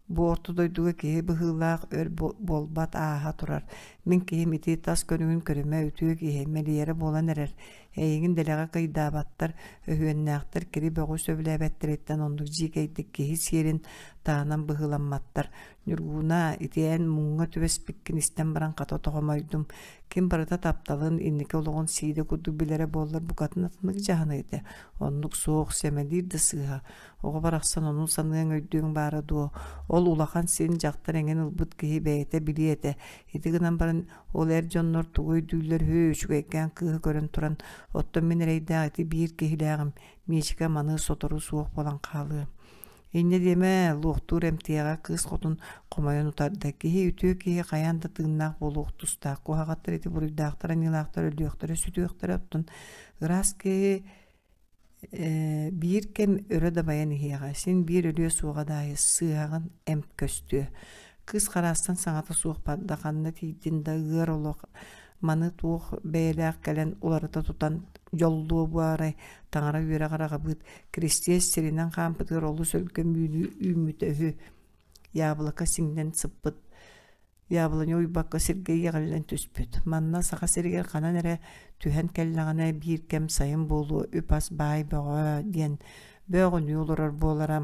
Бу орто дойдуга киһи быһыылаах өр буолбат ааһа турар. Мин киһим ити тас көрүҥүн көрүмэ үтүө киһи, мэлийэрэ буолан эрэр. Эйигин дэлэҕэ кыйдаабаттар, өһүөннээхтэр кири-бөҕү сөбүлээбэттэриттэн оннук дьиикэйдик киһи сиэрин таһынан быһыыламматтар. Ньургунаа, ити эн муҥҥа түбэспиккин истэн баран хата тоҕомойдум. Ким барыта тапталын, инники олоҕун сиидэ курдук билэрэ буоллар букатын атыннык дьаһаныа этэ. Оннук суох, сэмэлиир да сыыһа. Оҕо барахсан ону саныаҥ өйдүөҥ баара дуо, ол улахан син дьахтар эҥин ылбыт киһи бэйэтэ билиэ этэ. Ити гынан баран ол эр дьоннор тугу өйдүүллэр үһү үчүгэйкээн кыыһы көрөн туран, оттон мин эрэйдээх ити биир киһилээҕим, Миичикэ маны сотору суох буолан хаалыа. Инньэ диэмэ, луохтуур эмтиэҕэ кыыс хотун хомойон утарда. Киһи үтүө киһи хайаан да тыыннаах буолуох тустаах. Куһаҕаттар ити буруйдаахтар, аньыылаахтар өлүөхтэрэ, сүтүөхтэрэ, оттон ыраас киһи Биир кэм өрө дабайан иһиэҕэ, син биир өлүө суоҕа даайыс, сыыһаҕын эмп көстүө. Кыыс хараастан саҥата суох барда, ханна тиийдин да ыар олох маны туох бэйэлээх кэлэн уларыта тутан дьоллуо буолаарай, таҥара үөрэҕэр аҕабыыт Киристиэс сиринэн хаампытыгар олус өлгөм үүнүү үүммүтэ үһү. Яблоко сиҥнэн сыппыт Яблоня уйбакка сиргэ иэҕиллэн түспүт. Манна Саха сиригэр ханан эрэ түһэн кэллэҕинэ биир кэм сайын буолуо үп-ас баай бөҕө диэн бөөҕүнүү олорор буолара.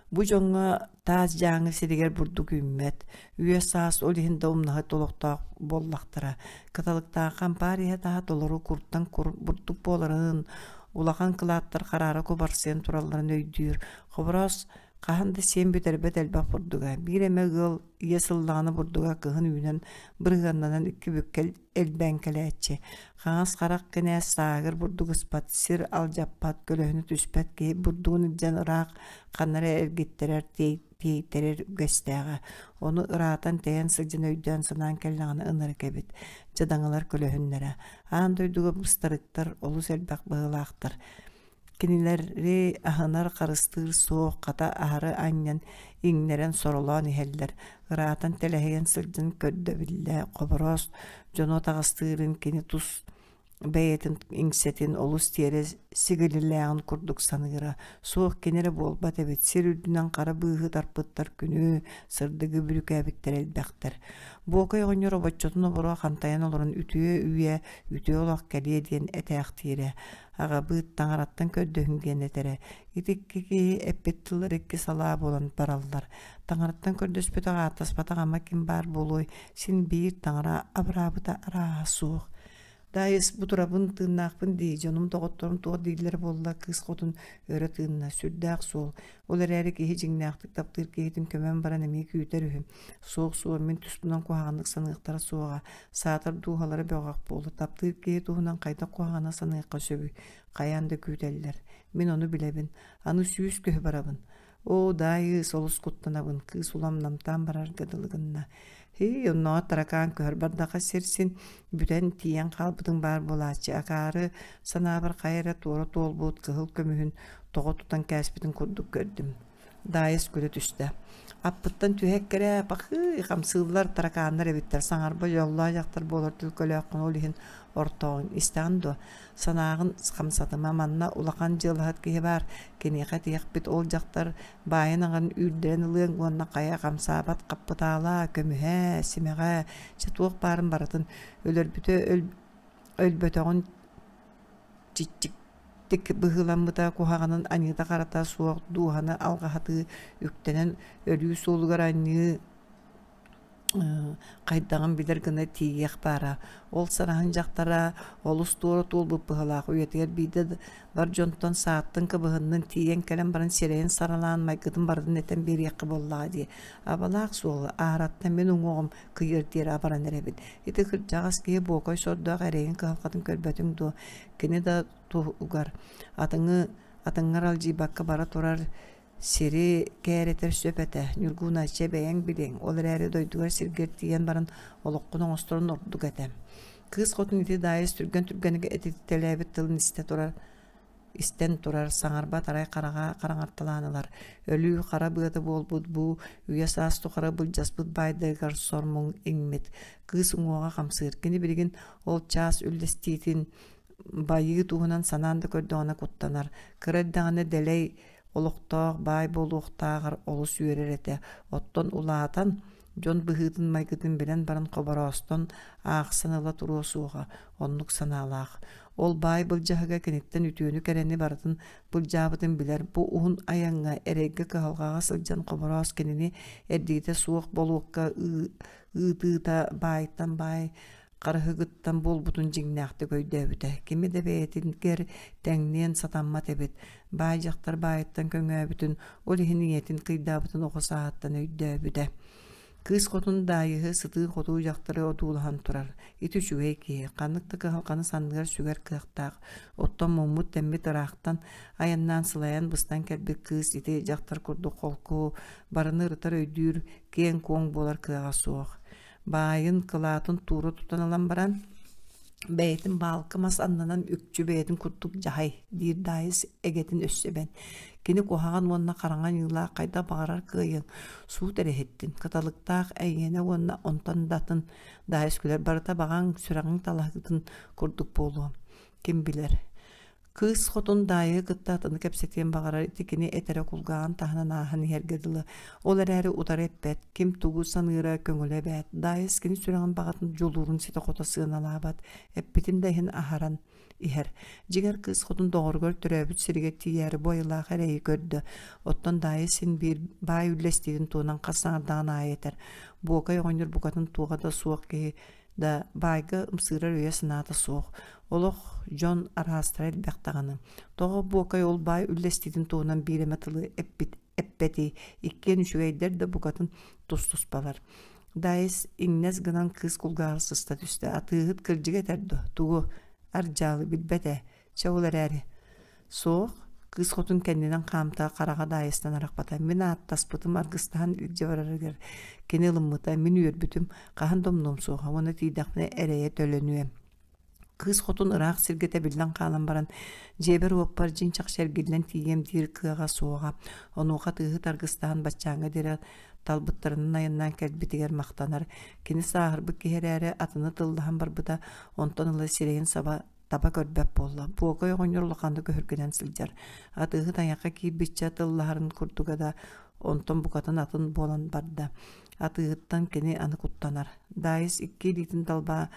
Бу дьоҥҥо таас дьааҥы сиригэр бурдук үүммэт, үйэ-саас ол иһин да умнаһыт олохтоох буоллахтара. Кыталыктаахха ампаар иһэ-таһа толору куртан кур бурдук буоларын, улахан кылааттар хараара кубарсыйан туралларын өйдүүр. Хобороос Хаһан да сиэн бүтэрбэт элбэх бурдуга, биир эмэ ыал ийэ сыллаҕына бурдуга кыһын үүнэн бырыһыаннанан икки бүккэ элбээн кэлээччи. Хаҥас харах кинээс саагыр бурдук ыспат, сир алдьаппат, көлөһүнэ түспэт киһи бурдугун илдьэн ыраах ханна эрэ эргиттэрэр, тиэйтэрэр үгэстээҕэ. Ону ыраатан тэйэн сылдьан өйдөөн-санаан кэллэҕинэ ынырык эбит. Дьадаҥылар көлөһүннэрэ. Аан дойдуга быстарыктар олус элбэх быһыылаахтар. Кинилэри аһынар, харыстыыр суох, хата аһары анньан, иҥнэрэн соролоон иһэллэр, ыраатан тэлэһийэн сылдьан көрдөбүллэ, Хобороос дьону атаҕастыырын кини тус Бэйэтин иҥсэтин олус тиэрэ сигилилээҕин курдук саныыра. Суох кини эрэ буолбат эбит, сир үрдүнэн хара быыһы тарпыттар күнү, сырдыгы бүрүкээбиттэр элбэхтэр. Буокай оҕонньор обоччотун оборо хантайан олорон үтүө үйэ, үтүө олох кэлиэ диэн этээхтиирэ. Аҕабыыт таҥараттан көрдөһүҥ диэн этэрэ. Ити икки киһи эппит тыллар икки салаа буолан бараллар. Таҥараттан көрдөспөтөх, ааттаспатах ама ким баар буолуой, син биир таҥара абыраабыта арааһа суох. Даайыс, бу турабын, тыыннаахпын дии, дьонум, доҕотторум туох дииллэрэ буолла, кыыс хотун өрө тыынна, сүрдээх суол. Ол эрээри киһи дьиҥнээхтик таптыыр киһитин көмөн баран эмиэ күүтэр үһү. Суох-суох, мин туспунан куһаҕаннык саныахтара суоҕа, саатар дууһалара бөҕөх буолуо, таптыыр киһи туһунан хайдах куһаҕаны саныахха сөбүй, хайаан да күүтэллэр. Мин ону билэбин, аны сүүс көһү барабын. Оо, Даайыс, олус куттанабын, кыыс улам намтаан барарга дылы гынна. Һии, оннооҕор таракаан көһөр бардаха сир син бүтэн тиийэн хаалбытыҥ баар буолааччы. Акаары санаабар хайа эрэ туора туолбут кыһыл көмүһүн тоҕо тутан кээспитин курдук көрдүм. Даайыс күлэ түстэ. Аппыттан түһэккэрэ, пахыы, хамсыыллар, таракааннар эбиттэр, саҥарба дьоллоох дьахтар буолар төлкөлөөххүн ол иһин ортоҕуҥ. Истэҕин дуо? Санааҕын хамсатыма, манна улахан дьыалаһыт киһи баар, киниэхэ этиэхпит ол дьахтар баайын аҕын үүрдэрэн ылыаҥ уонна хайа хамсаабат хаппытаала, көмүһэ, симэҕэ, чэ туох баарын барытын өлөрбүтэ өлбөтөҕүн чиччиктик быһыыламмыта куһаҕанын аньыыта-харата суох дууһаны алҕаһатыы үктэнэн өлүү суолугар анньыы хайдаҕын билэр гына тиийиэх баара. Ол сараһын дьахтара олус туора туолбут быһыылаах үйэтигэр биирдэ бар дьонтон сааттын кыбыһыннын тиийэн кэлэн баран сирэйин саралаан майгытын барытын этэн биэриэххэ буоллаҕа дии. Абалаах суолу аараттан мин уҥуоҕум кыйыар диэри абаран эрэбин. Ити кырдьаҕас киһи буокай сордоох эрэйин кыһалҕатын көрбөтүҥ дуо? Кини да туһугар атыҥы атыҥҥар алдьыйбакка бара турар Сири кээрэтэр сөп этэ, Ньургууна, чэ бэйэҥ билиэҥ, ол эрээри дойдугар сиргэр тиийэн баран олоххун оҥосторун ордук этэ. Кыыс хотун ити Даайыс түргэн-түргэнник этитэлээбит тылын истэ турар истэн турар, саҥарбат арай хараҕа хараҥарталаан ылар. Өлүү хара быата буолбут бу үйэ-саас тухары былдьаспыт баайдарыгар сор-муҥ иҥмит. Кыыс уҥуоҕа хамсыыр. Кини билигин ол чаас үллэстиитин байыы туһунан санаан да көрдөҕүнэ куттанар. Кыра эрдэҕинэ дэлэй олохтоох баай буолуохтааҕар олус үөрэр этэ. Оттон улаатан, дьон быһыытын-майгытын билэн баран хобороостон аахсан ыла туруо суоҕа, оннук санаалаах. Ол баай былдьаһыга киниттэн үтүөнү-кэрэни барытын былдьаабытын билэр. Бу уһун айаҥҥа, эрэйгэ-кыһалҕаҕа сылдьан Хобороос кинини эрдиитэ суох болуокка ыытыыта баайтан баай харыһыгыттан буолбутун дьиҥнээхтик өйдөөбүтэ. Кими да бэйэтигэр тэҥниэн сатаммат эбит. Баай дьахтар баайыттан көҥөөбүтүн, ол иһин ийэтин кыйдаабытын оҕо сааһыттан өйдөөбүтэ. Кыыс хотун Даайыһы сытыы-хотуу дьахтары одуулаһан турар. Ити үчүгэй киһи, ханнык да кыһалҕаны санныгар сүгэр кыахтаах. Оттон муммут-тэммит ыраахтан айаннаан сылайан быстан кэлбит кыыс ити дьахтар курдук холку, барыны ырытар өйдүүр, киэҥ-куоҥ буолар кыаҕа суох. Баайын, кылаатын туура тутан ылан баран, бэйэтин баалкы мас аннынан үкчү бэйэтин курдук дьаһай, диир Даайыс эгэтин өссө эбэн. Кини куһаҕан уонна хараҥа аньыылаах хайдах баҕарар кыайыаҥ, суут эрэ иһиттин, кыталыктаах эйиэнэ уонна онтон да атын Даайыс күлэр барыта баҕаҥ, сүрэҕиҥ талаһыытын курдук буолуо. Ким билэр. Кыыс хотун Даайыһы кытта атыны кэпсэтиэн баҕарар ити кини этэрэ кулгааҕын таһынан ааһан иһэргэ дылы. Ол эрээри утары эппэт, ким тугу саныыра көҥүлэ эбээт. Даайыс кини сүрэҕин баҕатын дьулуурун ситэ-хото сыаналаабат, эппитин да иһин аһаран иһэр. Дьиҥэр кыыс хотун доҕоругар төрөөбүт сиригэр тиийээри бу айылаах эрэйи көрдө. Оттон Даайыс син биир баай үллэстиитин туһунан хас саҥардаҕын аайы этэр. Буокай оҕонньор букатын туоҕа да суох киһи да баайга ымсыырар өйө-санаата суох. Олох дьон араастара элбэх даҕаны. Тоҕо Буокай ол баай үллэстиитин туһунан биир эмэ тылы эппит эппэтий, иккиэн үчүгэйдэр да букатын тус-туспалар. Даайыс иҥнэс гынан кыыс кулгааҕар сыста түстэ. Атыыһыт кырдьыга этэр дуо? Тугу? Ардьаалы билбэт ээ. Чэ ол эрээри Суох, кыыс хотун кэннинэн хаамта, хараҕа даайыстан арахпата. Мин ааттаспытым аргыстаһан илдьэ барарыгар кини ылыммыта, мин үөрбүтүм, хаһан да умнуом суоҕа уонна тиийдэхпинэ эрэйэ төлөнүөм. Кыыс хотун ыраах сиргэ тэбиллэн хаалан баран, дьиэбэр-уоппар дьиҥ чахчы эргиллэн тиийиэм диир кыаҕа суоҕа. Онуоха тыаһыт аргыстаһан баччааҥҥа диэри талбыттарынан айаннаан кэлбитигэр махтанар. Кини сааһырбыт киһи эрээри атыны тыллаһан барбыта, онтон ыла сирэйин саба Таба көрбөт буолла. Буокай оҕонньор улаханнык өһүргэнэн сылдьар. Атыыһыт айахха киирбиччэ тыллаһарын курдуга да, онтон букатын атын буолан барда. Атыыһыттан кини аны куттанар. Даайыс икки илиитин далбаа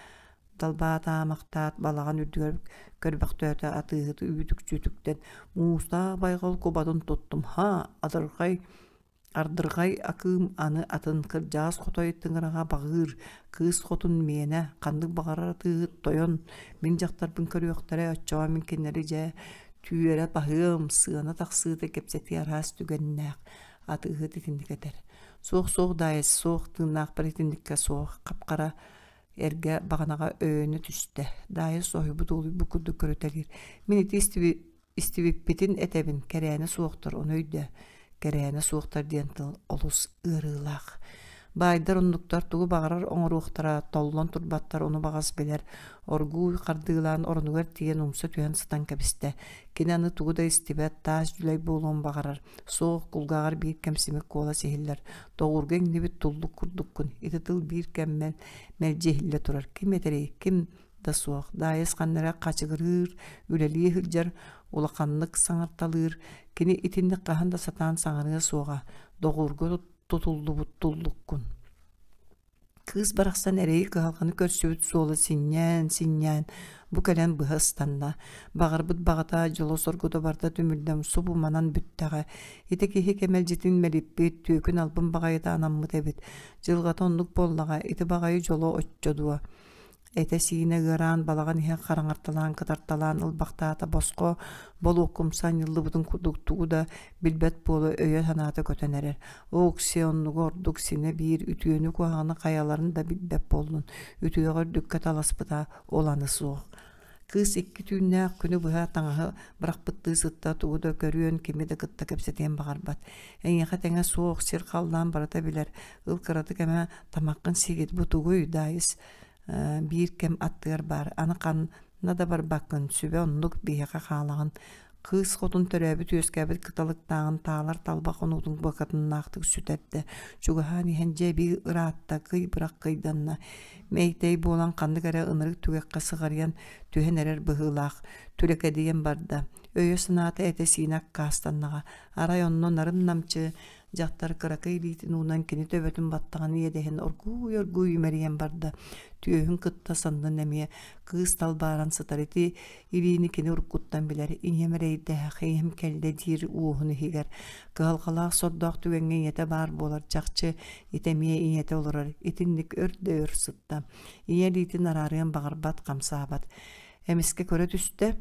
далбаатаамахтаат балаҕан үрдүгэр көрбөхтөөтө атыыһыты үүтүкчүтүктэн муустаах байҕал кубатын туттум ха адырҕай Ардырҕай акыым аны атын кырдьаҕас хотой тыҥыраҕа баҕыыр, кыыс хотун миэнэ, ханнык баҕарар атыыһыт тойон, мин дьахтарбын көрүөхтэрэ, оччоҕо мин кинилэри дьэ түөрэ баһыам, сыана тахсыыта кэпсэтии араас түгэннээх, атыыһыт итинник этэр. Суох-суох Даайыс, суох тыыннаахпар итинниккэ суох, хап-хара эргэ баҕанаҕа өйөнө түстэ. Даайыс соһуйбут уолуйбут курдук көрүтэлиир. Мин ити Истибиппитин этэбин, кэрээнэ суохтар, ону өйдөө. Кэрээнэ суохтар диэн тыл олус ыарыылаах. Баайдар оннуктар тугу баҕарар оҥоруохтара, толлон турбаттар, ону баҕас билэр. Оргууй хардыылаан оронугар тиийэн умса түһэн сытан кэбистэ. Кини аны тугу да истибэт, таас дьүлэй буолуон баҕарар. Суох, кулгааҕар биир кэм симик куолас иһиллэр. Тоҕуурга иҥнибит туллук курдуккун. Ити тыл биир кэммэн мэлдьи иһиллэ турар. Ким этэрий, ким да суох. Даайыс ханна эрэ хачыгырыыр, үлэлии сылдьар, улаханнык саҥарталыыр. Кини итинник хаһан да сатаан саҥарыа суоҕа, доҕуурга тутуллубут туллуккун. Кыыс барахсан эрэйи-кыһалҕаны көрсүбүт суола синньээн-синньээн бу кэлэн быһа ыстанна. Баҕарбыт баҕата, дьоло-соргута барыта түмүллэн субу манан бүттэҕэ. Ити киһи кэмэлдьитин мэлиппит, түөкүн албын баҕайыта анаммыт эбит. Дьылҕата оннук буоллаҕа, ити баҕайы дьоло оччо дуо? Этэ-сиинэ ыараан балаҕан иһэ хараҥарталаан кытарталаан ылбахтаата босхо болуоккумса анньыллыбытын курдук тугу да билбэт буола өйө-санаата көтөн эрэр. Оокси оннуга ордук синэ биир үтүөнү-куһаҕаны хайаларын да билбэт буоллун, үтүөҕэ үрдүккэ таласпыта ол аны суох. Кыыс икки түүннээх күнү быһа таҥаһы бырахпыттыы сытта тугу да көрүөн, кими да кытта кэпсэтиэн баҕарбат. Эйиэхэ тэҥэ суох сир халлаан барыта билэр, ыл кыратык эмэ тамаххын сиигит бу тугуй, Даайыс биир кэм аттыгар баар, аны ханна да барбаккын, сүбэ оннук биһиэхэ хаалаҕын. Кыыс хотун төрөөбүт-үөскээбит кыталыктааҕын таалар талба хонуутун букатыннаахтык сүтэрдэ. Чугаһаан иһэн дьэ эбии ыраатта, кый бырах кыйданна. Мэйтэй буолан ханнык эрэ ынырык түгэххэ сыҕарыйан түһэн эрэр быһыылаах, түлэкэдийэн барда. Өйө-санаата этэ-сиинэ аккаастаннаҕа. Арай онно нарын-намчы Дьахтар кыракый илиитин уунан кини төбөтүн баттаҕын иэдэһин оргууй-оргууй имэрийэн барда. Түөһүн кытта саннын эмиэ кыыс талбааран сытар ити илиини кини уруккуттан билэр. Ийэм эрэйдээх, ийэм кэллэ диир уоһун иһигэр. Кыһалҕалаах сордоох түгэҥҥэ ийэтэ баар буолар чахчы ити эмиэ ийэтэ олорор. Итинник өр да өр сытта. Ийэ илиитин араарыан баҕарбат, хамсаабат. Эмискэ көрө түстэ.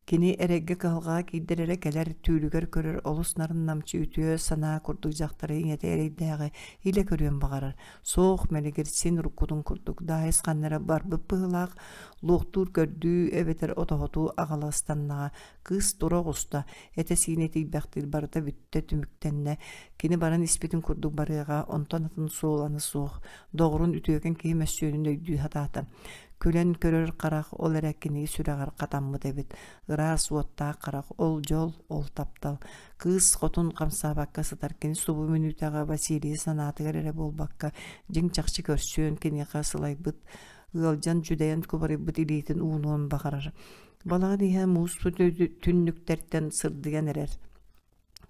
Кини эрэйгэ-кыһалҕаҕа киирдэр эрэ кэлэр, түүлүгэр көрөр олус нарын-намчы үтүө санаа курдук дьахтары ийэтэ эрэйдээҕи илэ көрүөн баҕарар. Суох, мэлигир син уруккутун курдук Даайыс ханна эрэ барбыт быһыылаах, луохтуур көрдүү эбэтэр отоһотуу аҕала ыстаннаҕа. Кыыс тура оҕуста, этэ-сиинэ итийбэхтиир барыта бүттэ, түмүктэннэ. Кини баран испитин курдук барыаҕа, онтон атын суол аны суох. Доҕорун үтүөкэн киһи мөссүөнүн өйдүү сатаата. Күлэн көрөр харах ол эрэ кини сүрэҕэр хатаммыт эбит. Ыраас уоттаах харах, ол дьол, ол таптал. Кыыс хотун хамсаабакка сытар кини субу мүнүүтэҕэ Василийы санаатыгар эрэ буолбакка, дьиҥ-чахчы көрсүөн киниэхэ сылайбыт, ыалдьан дьүдэйэн кубарыйбыт илиитин уунуон баҕарар. Балаҕан иһэ муус түннүктэртэн сырдыйан эрэр.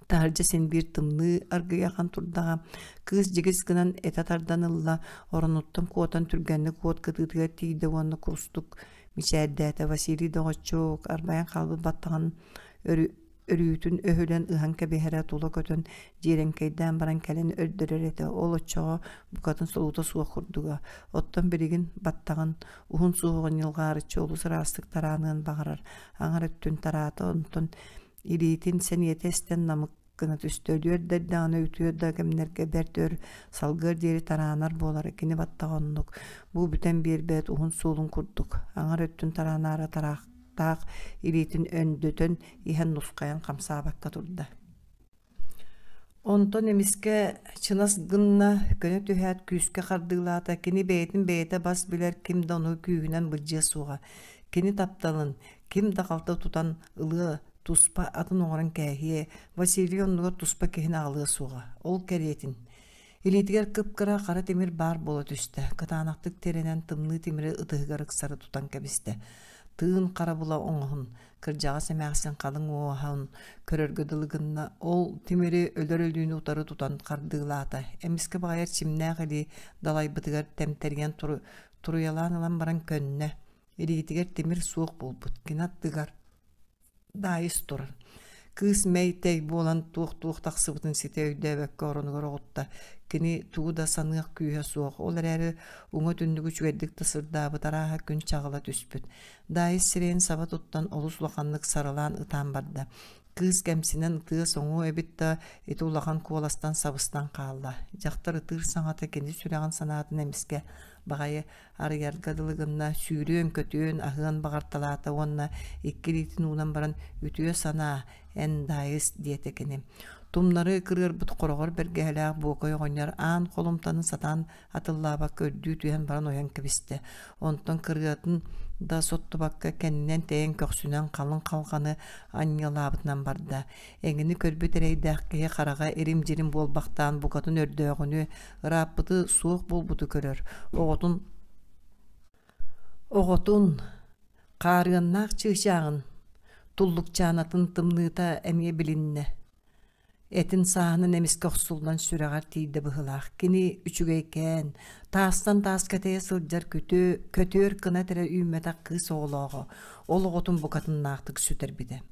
Таһырдьа син биир тымныы аргыйа ахан турдаҕа, кыыс дьигис гынан этэ тардан ылла, оронуттан куотан түргэнник уот кытыытыгар тиийдэ уонна курустук мичээрдээтэ. Василий доҕоччуок арбайан хаалбыт баттаҕын өрүүтүн өһүлэн ыһан кэбиһэрэ тула көтөн дьиэрэҥкэйдээн баран кэлэн өрдөрөр этэ. Ол оччоҕо букатын солуута суох курдуга. Оттон билигин баттаҕын уһун суһуоҕун ньылҕаарыччы олус ыраастык тарааныан баҕарар. Аҥар өттүн тараата, онтон Илиитин сэниэтэ эстэн намык гына түстэ, өлүөр да эрдэҕинэ үтүө да кэмнэргэ бэрт өр салгыар диэри тараанар буолара, кини баттаҕа оннук, бу бүтэн биэрбэт уһун суолун курдук, аҥар өттүн тараанаары тараахтаах илиитин өндөтөн иһэн нусхайан хамсаабакка турда. Онтон эмискэ чынас гынна, көнө түһээт күүскэ хардыылаата, кини бэйэтин бэйэтэ бас билэр ким да ону күүһүнэн былдьыа суоҕа. Кини тапталын ким да халты тутан ылыа, туспа атын оҥорон кээһиэ, Василий оннугар туспа киһини аҕалыа суоҕа. Ол кэриэтин. Илиитигэр кып-кыра хара тимир баар буола түстэ, кытаанахтык тирэнэн тымныы тимири ытыһыгар ыксары тутан кэбистэ. Тыын харабыла оҥоһун, кырдьаҕас эмээхсин халыҥ уоһун көрөргө дылы гынна, ол тимири өлөр өлүүнү утары тутан хардыылаата. Эмискэ баҕайар чимнээх илии далайбытыгар тэмтэрийэн туруйалаан ылан баран көннө. Илиитигэр тимир суох буолбут, кини аттыгар Даайыс турар. Кыыс мэй-тэй буолан туох-туох тахсыбытын ситэ өйдөөбөккө оронугар оҕутта. Кини тугу да саныах күүһэ суох, ол эрээри уҥа түннүгү үчүгэйдик да сырдаабыт арааһа күн чаҕыла түспүт. Даайыс сирэйин саба туттан олус улаханнык сарылаан ытаан барда. Кыыс кэмсинэн ытыа соҥуо эбит да, ити улахан куоластан сабыстан хаалла. Дьахтар ытыыр саҥата кини сүрэҕин санаатын эмискэ баҕайы арыйарга дылы гынна, сүүрүөн-көтүөн, аһыан баҕарталаата уонна икки илиитин уунан баран «Үтүө санаа, эн Даайыс» диэтэ кини. Тумнары кырыарбыт хороҕор бэргэһэлээх Буокай оҕонньор аан холумтаны сатаан атыллаабакка үрдүү түһэн баран ойон кэбистэ. Онтон кырыатын да соттубакка кэннинэн тэйэн көхсүнэн халыҥ халҕаны анньыалаабытынан барда. Эҥини көрбүт эрэйдээх киһи хараҕа ирим-дьирим буолбахтаан букатын өрдөөҕүнү, ырааппыты суох буолбуту көрөр. Оҕотун оҕотун хаарыаннаах чыычааҕын туллукчаанатын тымныыта эмиэ билиннэ. Этин сааһынан эмискэ охсуллан сүрэҕэр тиийдэ быһыылаах. Кини үчүгэйкээн, таастан тааска тэйэ сылдьар күтү, көтүөр кынат эрэ үүммэтэх кыыс оҕолооҕо, ол оҕотун букатыннаахтык сүтэрбитэ.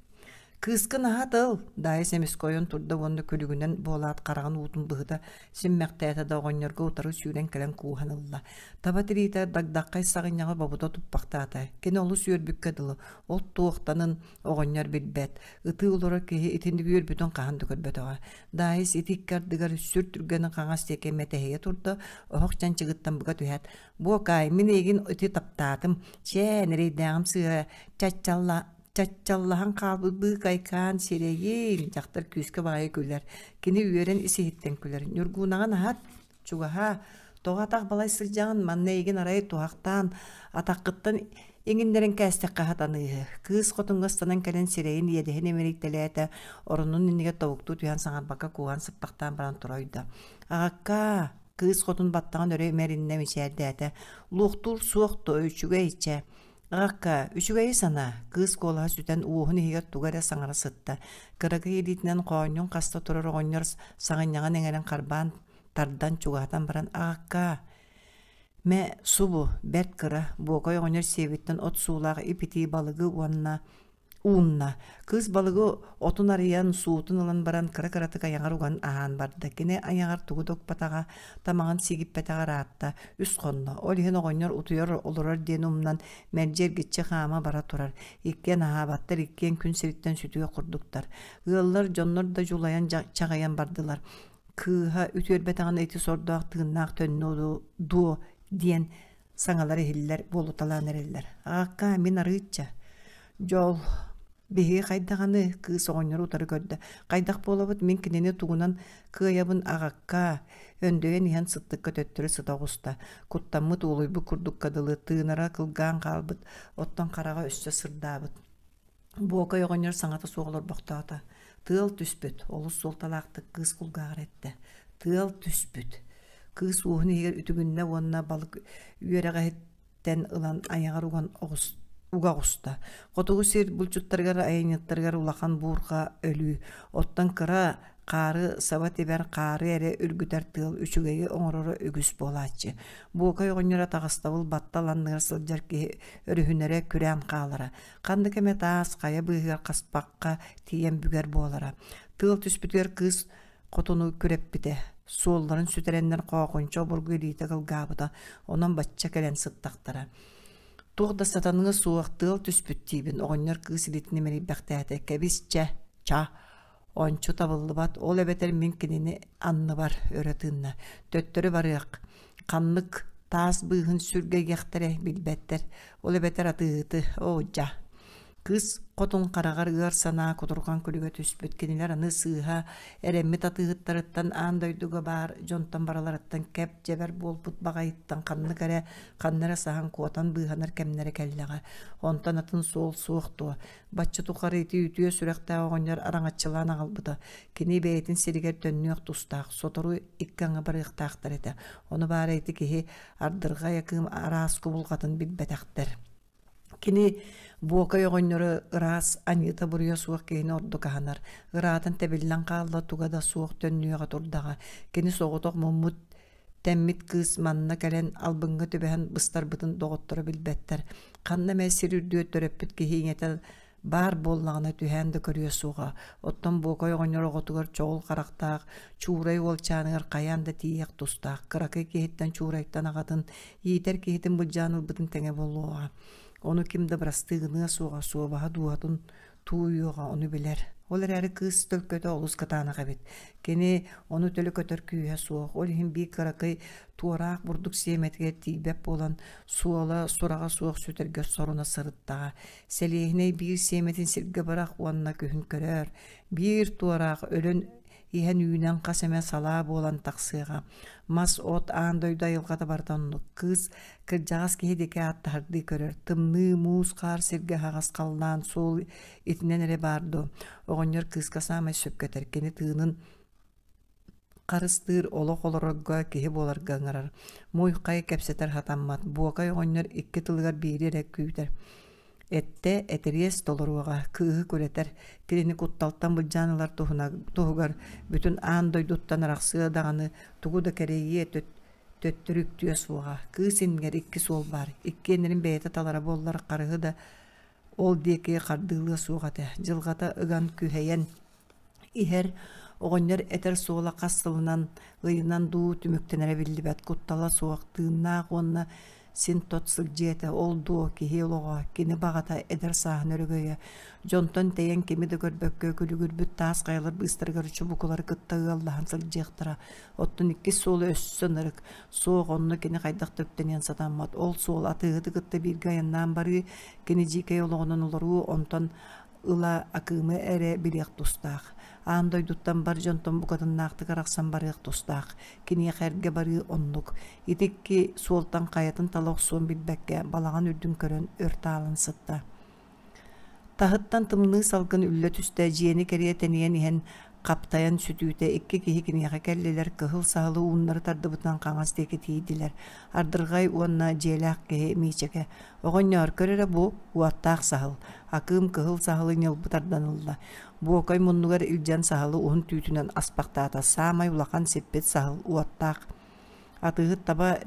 Кыыскын аһат ыл, Даайыс эмискэ ойон турда уонна күлүгүнэн буолаат хараҕын уутун быһыта симмэхтээтэ да оҕонньорго утары сүүрэн кэлэн кууһан ылла. Таба тириитэ дагдаххай саҕынньаҕы бобута туппахтаата. Кини олус үөрбүккэ дылы, ол туохтанын оҕонньор билбэт. Ытыы олорор киһи итинник үөрбүтүн хаһан да көрбөтөҕө. Даайыс ити икки ардыгар сүр түргэнин хаҥас диэки мэтэһийэ турда, оһох чанчыгыттан быга түһээт, «Буокаай, мин эйигин ити таптаатым, чээн, эрэйдээҕим сыыһа, чаччалла Чаччаллаһан хаалбыт быыкайкаан сирэйин дьахтар күүскэ баҕайы күлэр. Кини үөрэн ис-иһиттэн күлэр. Ньургуунаҕын аһат, чугаһаа, тоҕо атах балай сылдьаҕын, манна эйигин арай туһахтаан, атаххыттан иҥиннэрэн кээстэххэ сатаныыһы. Кыыс хотуҥҥа ыстанан кэлэн сирэйин иэдэһин имэрийтэлээтэ, оронун иннигэр тобуктуу түһэн саҥарбакка кууһан сыппахтаан баран туройдо. Аҕаккаа, кыыс хотун баттаҕын өрө имэриннэ мичээрдээтэ. Луохтуур суох дуо, үчүгэй чэ. Аҕакка, үчүгэйи санаа, кыыс куолаһа сүтэн уоһун иһигэр тугу эрэ саҥара сытта. Кыракый илиитинэн хоонньун хаста турар оҕонньор саҕынньаҕын эҥэрин харбаан тардан чугаһатан баран аҕаккаа, мэ субу бэрт кыра, Буокай оҕонньор сиэбиттэн от суулаах ип-итии балыгы уонна Уунна. Кыыс балыгы отун арыйан, суутун ылан баран кыра-кыратык айаҕар уган аһаан барда. Кини айаҕар тугу да укпатаҕа, тамаҕын сигиппэтэҕэ ыраатта, үс хонно. Ол иһин оҕонньор утуйар олорор диэн умнан, мэлдьи эргиччи хаама бара турар. Иккиэн аһаабаттар, иккиэн күн сириттэн сүтүөх курдуктар. Ыаллар, дьоннор да дьулайан чаҕыйан бардылар. Кыыһа үтүөрбэтэҕинэ ити сордоох тыыннаах төннүө дуо диэн саҥалар иһиллэр буолуталаан эрэллэр. Аҕаккаа, мин арыычча. Дьол, биһиги хайдаҕаны, кыыс оҕонньору утары көрдө. Хайдах буолабыт, мин кинини тугунан кыайабын аҕаккаа. Өндөйөн иһэн сыттыкка төттөрү сыта оҕуста. Куттаммыт уолуйбут курдукка дылы тыынара кылгаан хаалбыт, оттон хараҕа өссө сырдаабыт. Буокай оҕонньор саҥата суох олорбохтоото. Тыал түспүт, олус суолталаахтык кыыс кулгааҕар эттэ. Тыал түспүт. Кыыс уоһун иһигэр үтүгүннэ уонна балык үөрэҕиттэн ылан айаҕар уган оҕус уга оҕуста. Хотугу сир булчуттарыгар айанньыттарыгар улахан буурҕа өлүү, оттон кыра хаары саба тибэр хаары эрэ үргүтэр тыал үчүгэйи оҥороро үгүс буолааччы. Буокай оҕонньор атаҕастабыл баттал анныгар сылдьар киһи өрүһүнэрэ күрээн хаалара. Ханнык эмэ таас хайа быыһыгар хаспахха тиийэн бүгэр буолара. Тыал түспүтүгэр кыыс хотуну күрэппитэ. Суолларын сүтэрэннэр хоокунча обургу илиитэ кылгаабыта, онон бачча кэлэн сыттахтара. Туох да сатаныа суох тыал түспүт диибин, оҕонньор кыыс илиитин имэрийбэхтээтэ. Кэбис чэ, ча, ончу табыллыбат, ол эбэтэр мин кинини анныбар өрө тыынна. Төттөрү барыах, ханнык таас быыһын сүргэйиэхтэрэ билбэттэр, ол эбэтэр атыыһыты, оо дьа. Кыыс хотун хараҕар ыар санаа кутурҕан күлүгэ түспүт кинилэр аны сыыһа эрэммит атыыһыттарыттан аан дойдуга баар дьонтон бараларыттан кэп-дьэбэр буолбут баҕайыттан ханнык эрэ ханна эрэ саһан куотан быыһанар кэмнэрэ кэллэҕэ. Онтон атын суол суох дуо? Бачча тухары ити үтүө сүрэхтээх оҕонньор араҥаччылаан аҕалбыта. Кини бэйэтин сиригэр төннүөх тустаах, сотору икки аҥы барыахтаахтар этэ. Ону баара ити киһи ардырҕай акыым араас кубулҕатын билбэтэхтэр. Кини Буокай оҕонньору ыраас аньыыта-буруйа суох киһини ордук аһынар. Ыраатан тэбиллэн хаалла туга да суох төннүөҕэ турдаҕа. Кини соҕотох муммут тэммит кыыс манна кэлэн албыҥҥа түбэһэн быстарбытын доҕотторо билбэттэр. Ханна эмэ сир үрдүгэр төрөппүт киһи ийэтэ баар буоллаҕына түһээн да көрүө суоҕа. Оттон Буокай оҕонньор оҕотугар чоҕул харахтаах Чуурай уолчааныгар хайаан да тиийиэх тустаах. Кыракый киһиттэн Чуурайтан аҕатын иитэр киһитин былдьаан ылбытын тэҥэ буолуоҕа. Ону ким да бырастыы гыныа суоҕа, суобаһа дууһатын тууйуоҕа ону билэр. Ол эрээри кыыс төлкөтө олус кытаанах эбит. Кини ону төлө көтөр күүһэ суох. Ол иһин биир кыракый туораах бурдук сиэмэтигэр тиийбэт буолан, суола сураҕа суох сүтэргэ соруна сырыттаҕа. Сэлиэһинэй биир сиэмэтин сиргэ бырах уонна күһүн көрөөр. Биир туораах өлөн иһэн үүнэн хас эмэ салаа буолан тахсыаҕа. Мас, от, аан дойду айылҕата барыта оннук. Кыыс кырдьаҕас киһи диэки ааттаһардыы көрөр. Тымныы, муус, хаар сиргэ аһаҕас халлаан, суол итинэн эрэ баар дуо? Оҕонньор кыыска саамай сөпкө этэр. Кини тыынын харыстыыр, олох олорорго, киһи буоларга ыҥырар. Муй-хай кэпсэтэр сатаммат. Буокай оҕонньор икки тылыгар биири эрэ күүтэр. Эттэ, этириэс толоруоҕа, кыыһы күрэтэр, кинини кутталтан былдьаан ылар туһугар бүтүн аан дойдуттан арахсыа даҕаны тугу да кэрэйиэ төттөрү үктүө суоҕа. Кыыс иннигэр икки суол баар, иккиэннэрин бэйэтэ талара буоллар харыһы да ол диэки хардыылыа суох этэ. Дьылҕата ыган күһэйэн иһэр оҕонньор этэр суола хас сылынан, ыйынан дуу түмүктэнэрэ биллибэт, куттала суох, тыыннаах уонна син тот сылдьыа этэ. Ол дуо киһи олоҕо, кини баҕата, эдэр сааһын өрөгөйө. Дьонтон тэйэн кими да көрбөккө күлүгүрбүт таас хайалар быыстарыгар чубукулары кытта ыаллаһан сылдьыахтара. Оттон иккис суола өссө ынырык. Суох, онно кини хайдах да үктэниэн сатаммат. Ол суол атыыһыты кытта бииргэ айаннаан барыы, кини дьиикэй олоҕунан олоруу, онтон ыла Акыымы эрэ билиэх тустаах. Аан дойдуттан бар дьонтон букатыннаахтык арахсан барыах тустаах. Киниэхэ эргэ барыы оннук. Ити икки суолтан хайатын тала охсуон билбэккэ, балаҕан үрдүн көрөн өр таалан сытта. Таһыттан тымныы салгын үллэ түстэ, дьиэни кэрийэ тэнийэн иһэн хаптайан сүтүүтэ икки киһи киниэхэ кэллилэр, кыһыл саһылы ууннары тардыбытынан хаҥас диэки тиийдилэр. Ардырҕай уонна дьиэлээх киһи Миичэкэ «Оҕонньоор, көр эрэ бу, уоттаах саһыл». Акыым кыһыл саһылы ньылбы тардан ылла. Буокай муннугар илдьэн саһылы уһун түүтүнэн аспахтаата. Саамай улахан сиппит саһыл уоттаах. Атыыһыт таба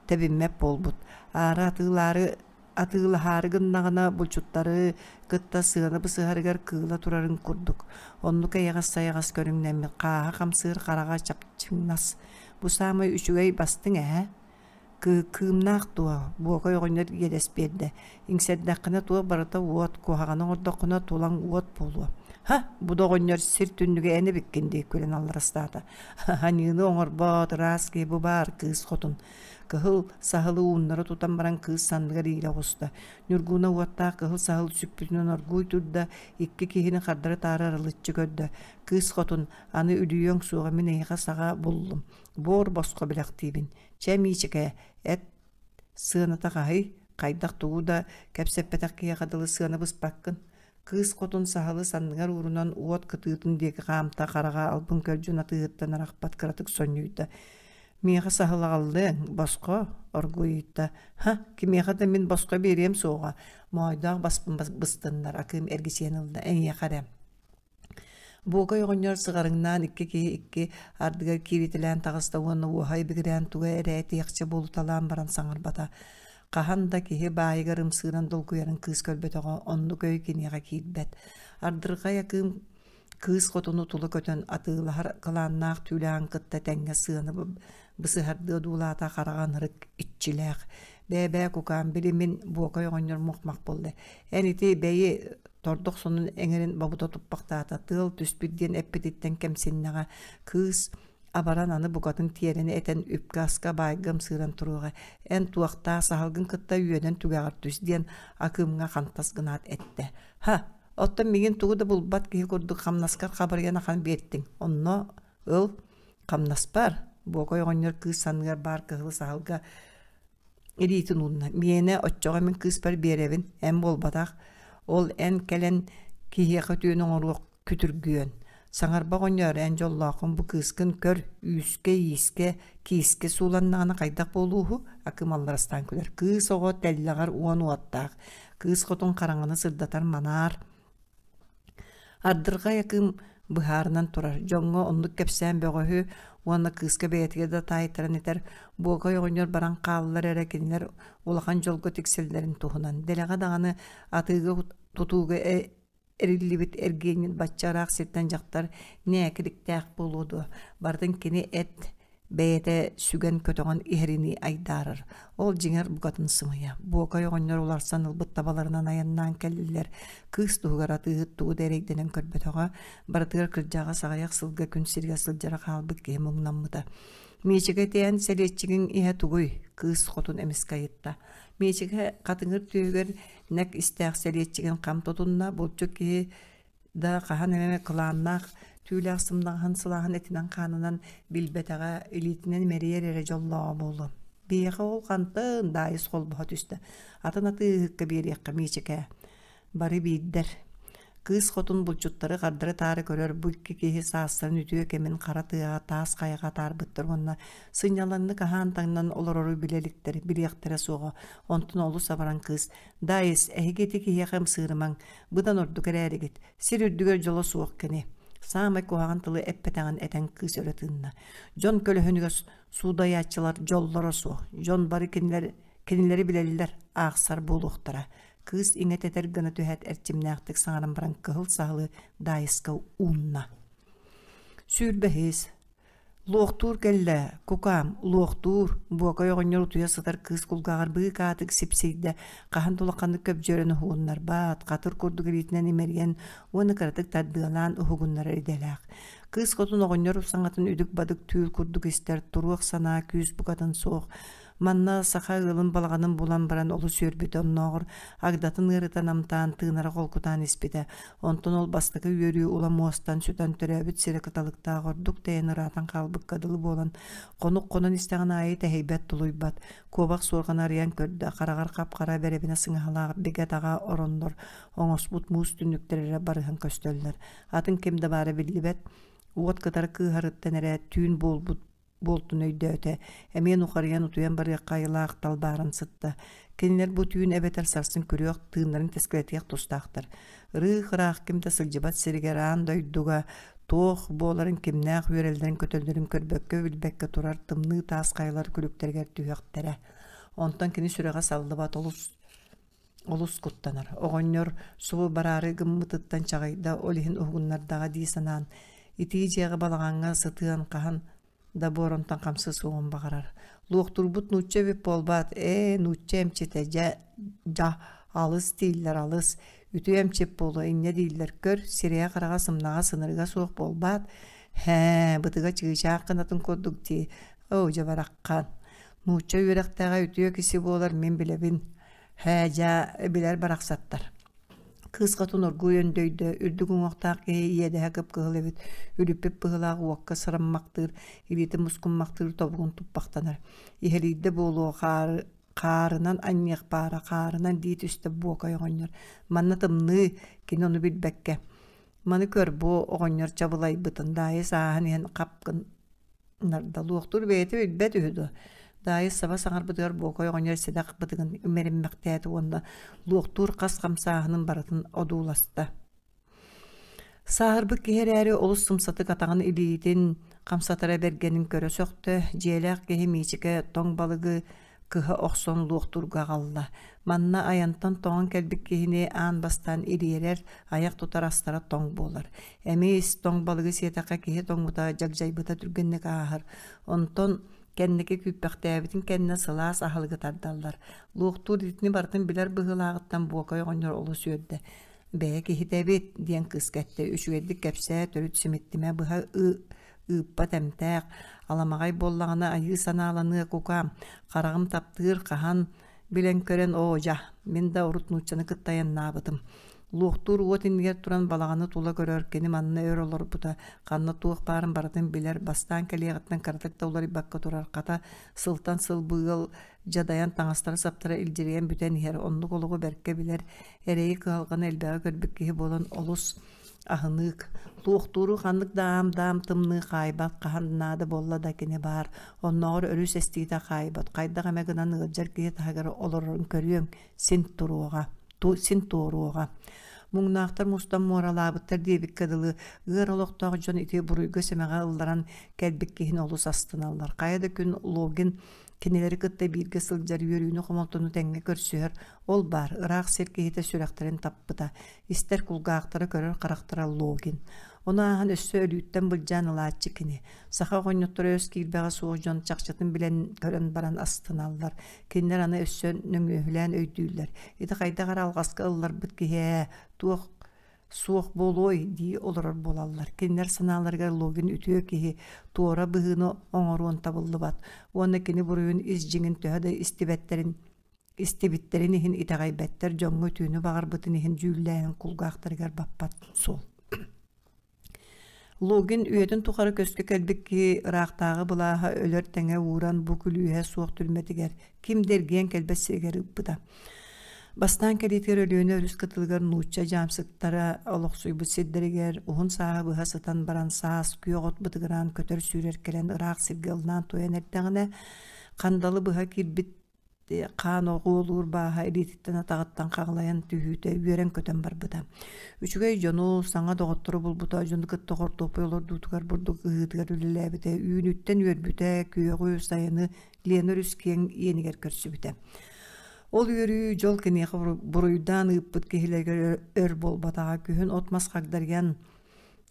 тэбиммэт буолбут. Аара атыылаары атыылаһаары гыннаҕына булчуттары кытта сыана бысыһарыгар кыыла турарын курдук. Оннук эйэҕэс-сайаҕас көрүҥнэммит хааһа хамсыыр хараҕа чапчыҥнас. Бу саамай үчүгэй бастыҥ ээ. Кыымнаах дуо? Буокай оҕонньор иэдэс биэрдэ. Иҥсэрдэххинэ туох барыта уот, куһаҕаны оҥордоххуна тулаҥ уот буолуо. Һа, бу да оҕонньор сир түннүгэ эн эбиккин дии күлэн алларастаата. Аньыыны оҥорбот, ыраас киһи бу баар, кыыс хотун. Кыһыл саһылы ууннары тутан баран кыыс санныгар иилэ оҕуста. Ньургууна уоттаах кыһыл саһыл сүкпүтүнэн оргууй турда, икки киһини хардары-таары арылыччы көрдө. Кыыс хотун, аны үлүйүөҥ суоҕа мин эйиэхэ саҕа буллум. Буор босхо бэлэхтиибин. Чэ, Миичэкэ, эт сыаната хаһый? Хайдах тугу да кэпсэппэтэх киһиэхэ дылы сыана быспаккын. Кыыс хотун саһылы санныгар уурунан уот кытыытын диэки хаамта, хараҕа албын көлдьүн атыыһыттан арахпат кыратык сонньуйда. Миэхэ саһыл аҕаллыаҥ, босхо, оргууй ыйытта. Һа, кимиэхэ да мин босхо биэриэм суоҕа. Моойдоох баспын быстыннар, Акыым эргичийэн ылла, эйиэхэ эрэ. Буокай оҕонньор сыҕарыҥнаан икки киһи икки ардыгар кииритэлээн таҕыста уонна уоһа ибигирээн тугу эрэ этиэхчэ буолуталаан баран саҥарбата. Хаһан да киһи баайыгар ымсыыран долгуйарын кыыс көрбөтөҕө, оннук өй киниэхэ киирбэт. Ардырҕай Акыым кыыс хотуну тула көтөн атыылаһар кылааннаах түүлээҕин кытта тэҥҥэ сыана бысыһардыы одуулаата хараҕа ынырык иччилээх. Бээ-бээ кукаам, били мин Буокай оҕонньор мух-мах буолла. Эн ити бэйи тордох сонун эҥэрин бобута туппахтаата, тыал түспүт диэн эппититтэн кэмсиннэҕэ. Кыыс абаран аны букатын тиэрэни этэн үпкэ-аска баайга ымсыыран туруоҕа. Эн туохтаа саһылгын кытта үөнэн түгэҕэр түс диэн Акыымҥа хантас гынаат эттэ. Һа, оттон миигин тугу да булбат киһи курдук хамнаскар хабырыйан ахан биэртиҥ. Онно ыл, хамнаспар, Буокай оҕонньор кыыс санныгар баар кыһыл саһылга илиитин уунна. Миэнэ оччоҕо мин кыыспар биэрэбин, эн буолбатах. Ол эн кэлэн киһиэхэ үтүөнү оҥоруох күтүргүөн. Саҥарба оҕонньоор, эн дьоллооххун бу кыыскын көр, үүскэ-иискэ, киискэ сууланнаҕына хайдах буолууһу? Акым алларастаан күлэр. Кыыс оҕо тэллэҕэр уон уоттаах. Кыыс хотун хараҥаны сырдатар манаар. Ардырҕай акыым быһаарынан турар. Дьоҥҥо оннук кэпсээн бөҕөһү уонна кыыска бэйэтигэр да таайтаран этэр Буокай оҕонньор баран хааллар эрэ кинилэр улахан дьолго тиксэллэрин туһунан. Дэлэҕэ даҕаны атыыга тутууга эриллибит эргиэнньит бачча ыраах сиртэн дьахтар нээкириктээх буолуо дуо, барытын кини эт бэйэтэ сүгэн-көтөҕөн иһэринии айдаарар. Ол дьиҥэр букатын сымыйа. Буокай оҕонньор уларсан ылбыт табаларынан айаннаан кэллилэр. Кыыс туһугар атыыһыт тугу да эрэйдэнэн көрбөтөҕө, барытыгар кырдьаҕас аҕыйах сылга күн сиригэр сылдьара хаалбыт киһи муҥнаммыта. Миичикэ итиэн сэлиэччигиҥ иһэ тугуй? Кыыс хотун эмискэ ыйытта. Миичикэ хатыҥыр түөһүгэр нэк истээх сэлиэччигин хам тутунна, булчут киһи да хаһан эмэ кылааннаах түүлээх сымнаҕаһын сылааһын этинэн-хаанынан билбэтэҕэ, илиитинэн мэрийэр эрэ дьоллооҕо буолуо. Биһиэхэ ол хантан Даайыс холбоһо түстэ. Атын атыыһыкка биэриэххэ Миичикээ. Бары биирдэр. Кыыс хотун булчуттары хардары-таары көрөр бу икки киһи саастарын үтүө кэмин хара тыаҕа таас хайаҕа атаарбыттар уонна сынньалаҥнык аһаан-таҥнан олорору билэ иликтэр, билиэхтэрэ суоҕа. Онтон олус абаран кыыс «Даайыс, эһиги ити киһиэхэ ымсыырымаҥ, быдан ордук эрээригит, сир үрдүгэр дьоло суох кини». Саамай куһаҕан тылы эппэтэҕин этэн кыыс өрө тыынна. Дьон көлөһүнүгэр суудайааччылар дьоллоро суох, дьон бары кинилэр кинилэри билэллэр, аахсар буолуохтара. Кыыс иҥэ тэтэр гына түһээт эрчимнээхтик саҥаран баран кыһыл саһылы Даайыска уунна. Сүүрбэһис. Луохтуур кэллэ, кукаам, луохтуур, Буокай оҕонньор утуйа сытар кыыс кулгааҕар быыкаатык сипсийдэ, хаһан да улаханнык көбдьүөрэн уһугуннарбат, хатыр курдук илиитинэн имэрийэн уонна кыратык тардыалаан уһугуннарар идэлээх. Кыыс хотун оҕонньор саҥатын үдүк-бадык түүл курдук истэр, туруох санаа күүс букатын суох, Манна саха ыалын балаҕанын булан баран олус үөрбүтэ, оннооҕор агдатын ыарыта намтаан, тыынара холкутаан испитэ. Онтон ол бастакы үөрүү улам уостан, сүтэн төрөөбүт сирэ кыталыктаах ордук тэйэн ыраатан хаалбыкка дылы буолан, хонук хонон истэҕин аайы тэһийбэт-тулуйбат, куобах суорҕаны арыйан көрдө, хараҕар хап-хара бэрэбинэ сыҥаһалаах бигэ таҕа ороннор, оҥоспут муус түннүктэр эрэ барыһан көстөллөр. Атын ким да баара биллибэт, уот кытары кыыһарыттан эрэ түүн буолбут буолтун өйдөөтө, эмиэ нухарыйан утуйан барыахха айылаах талбааран сытта. Кинилэр бу түүн эбэтэр сарсын күрүөх тыыннарын тэскилэтиэх тустаахтар. Ырыых-ыраах ким да сылдьыбат сиригэр аан дойдуга туох буоларын кимнээх үөрэллэрин-көтөллөрүн көрбөккө-билбэккэ турар тымныы таас хайалар күлүктэригэр түһүөхтэрэ. Онтон кини сүрэҕэ саллыбат олус олус куттанар. Оҕонньор субу бараары гыммытыттан чаҕыйда, ол иһин уһугуннардаҕа дии санаан, итии дьиэҕэ балаҕаҥҥа сытыан хаһан да буоронтон хамсыы суоҕун баҕарар. Луохтуурбут нуучча эбит буолбаат, ээ, нуучча эмчитэ, дьэ, дьа, алыс дииллэр, алыс, үтүө эмчит буолуо, инньэ дииллэр, көр, сирэйэ-хараҕа сымнаҕас ынырыга суох буолбаат, һээ, бытыга чыычаах гынатын курдук дии, оо, дьэ бараххан, нуучча үөрэхтээҕэ үтүө киси буолар мин билэбин, Һээ, дьэ, билэр барахсаттар. Кыыс хотун оргууй өндөйдө, үрдүк уҥуохтаах киһи иэдэһэ кып-кыһыл эбит, үлүппүт быһыылаах уокка сыраммахтыыр, илиитин мускуммахтыыр тобугун туппахтанар. Иһэлийдэ буолуо, хаары, хаарынан анньыах баара, хаарынан дии түстэ Буокай оҕонньор. Манна тымныы, кини ону билбэккэ. Маны көр, бу оҕонньор чабылайбытын, Даайыс ааһан иһэн хап гыннарда. Луохтуур бэйэтэ билбэт үһү дуо? Даайыс саба саҥарбытыгар Буокай оҕонньор сэдэх бытыгын имэриммэхтээтэ уонна луохтуур хас хамсааһынын барытын одууласта. Сааһырбыт киһи эрээри олус сымсатык атаҕын илиитин хамсатара бэргэнин көрө сөхтө, дьиэлээх киһи Миичикэ тоҥ балыгы кыһа охсон луохтуурга аҕалла. Манна айантан тоҥон кэлбит киһини аан бастаан ириэрэр, айах тутар астара тоҥ буолар. Эмис тоҥ балыгы сиэтэххэ киһи тоҥмута, дьагдьайбыта түргэнник ааһар. Онтон кэнники күүппэхтээбитин кэннэ сылаас аһылыгы тардаллар. Луохтуур итини барытын билэр быһыылааҕыттан Буокай оҕонньор олус үөрдэ. «Бэйэ киһитэ эбит» диэн кыыска эттэ. «Үчүгэйдик кэпсээ, төрүт симиттимэ, быһа ыыппат эмтээх, аламаҕай буоллаҕына айыы санааланыа кукаам, хараҕым таптыыр хаһан билэн көрөн оо дьа, мин да урут нууччаны кытта айаннаабытым. Луохтуур уот иннигэр туран балаҕаны тула көрөр, кини манна өр олорбута, ханна туох баарын барытын билэр, бастаан кэлиэҕиттэн кыратык да уларыйбакка турар, хата сылтан сыл бу ыал дьадайан таҥастара-саптара илдьирийэн бүтэн иһэр, оннук олоҕу бэркэ билэр, эрэйи-кыһалҕаны элбэҕи көрбүт киһи буолан олус аһыныык. Луохтууру ханнык да аам-даам тымныы хаайбат, хаһан наада буолла да кини баар, оннооҕор өрүс эстиитэ хаайбат, хайдах эмэ гынан ыалдьар киһи таһыгар олорорун көрүөҥ, син туруоҕа. Син туоруоҕа. Муҥнаахтар мустан муоралаабыттар диэбиккэ дылы, ыар олохтоох дьон ити буруйга-сэмэҕэ ылларан кэлбит киһини олус астыналлар. Хайа да күн Логин кинилэри кытта бииргэ сылдьар үөрүүнү-хомолтону тэҥҥэ көрсүһэр. Ол баар, ыраах сир киһитэ сүрэхтэрин таппыта, истэр кулгаахтара, көрөр харахтара Логин. Ону ааһан өссө өлүүттэн былдьаан ылааччы кини. Саха оҕонньотторо өс киирбэҕэ суох дьон чахчытын билэн көрөн баран астыналлар. Кинилэр аны өссө нөҥүөһүлээн өйдүүллэр. Ити хайдах эрэ алҕаска ылларбыт киһи ээ, туох суох буолуой дии олорор буолаллар. Кинилэр санааларыгар Логин үтүө киһи туора быһыыны оҥоруон табыллыбат уонна кини буруйун ис дьиҥин төһө да истибэттэрин истибиттэрин иһин итэҕэйбэттэр, дьоҥҥо үтүөнү баҕарбытын иһин дьүүллээһин кулгаахтарыгар баппат суол. Логин үйэтин тухары көскө кэлбит киһи ыраахтааҕы былааһа өлөр тэҥэ ууран бу күлүүһэ суох түрмэтигэр ким да эргийэн кэлбэт сиригэр ыыппыта. Бастаан кэлиитигэр Өлүөнэ өрүс кытылыгар нуучча дьаамсыктара олохсуйбут сирдэригэр уһун сааһы быһа сытан баран саас күөх от бытыгыраан көтөр-сүүрэр кэлэн ыраах сиргэ ыллаан-туойан эрдэҕинэ хандалы быһа киирбит хаан оҕуолуур бааһа илиититтэн атаҕыттан хаҕылайан түһүүтэ үөрэн-көтөн барбыта. Үчүгэй дьону, саҥа доҕоттору булбута, дьону кытта хортуоппуй олордуутугар, бурдук ыһыытыгар үлэлээбитэ, үүнүттэн үөрбүтэ, күөҕү, сайыны Лена өрүс киэҥ иэнигэр көрсүбүтэ. Ол үөрүү, дьол киниэхэ буруйдаан ыыппыт киһилэригэр өр буолбатаҕа. Күһүн от-мас хагдарыйан,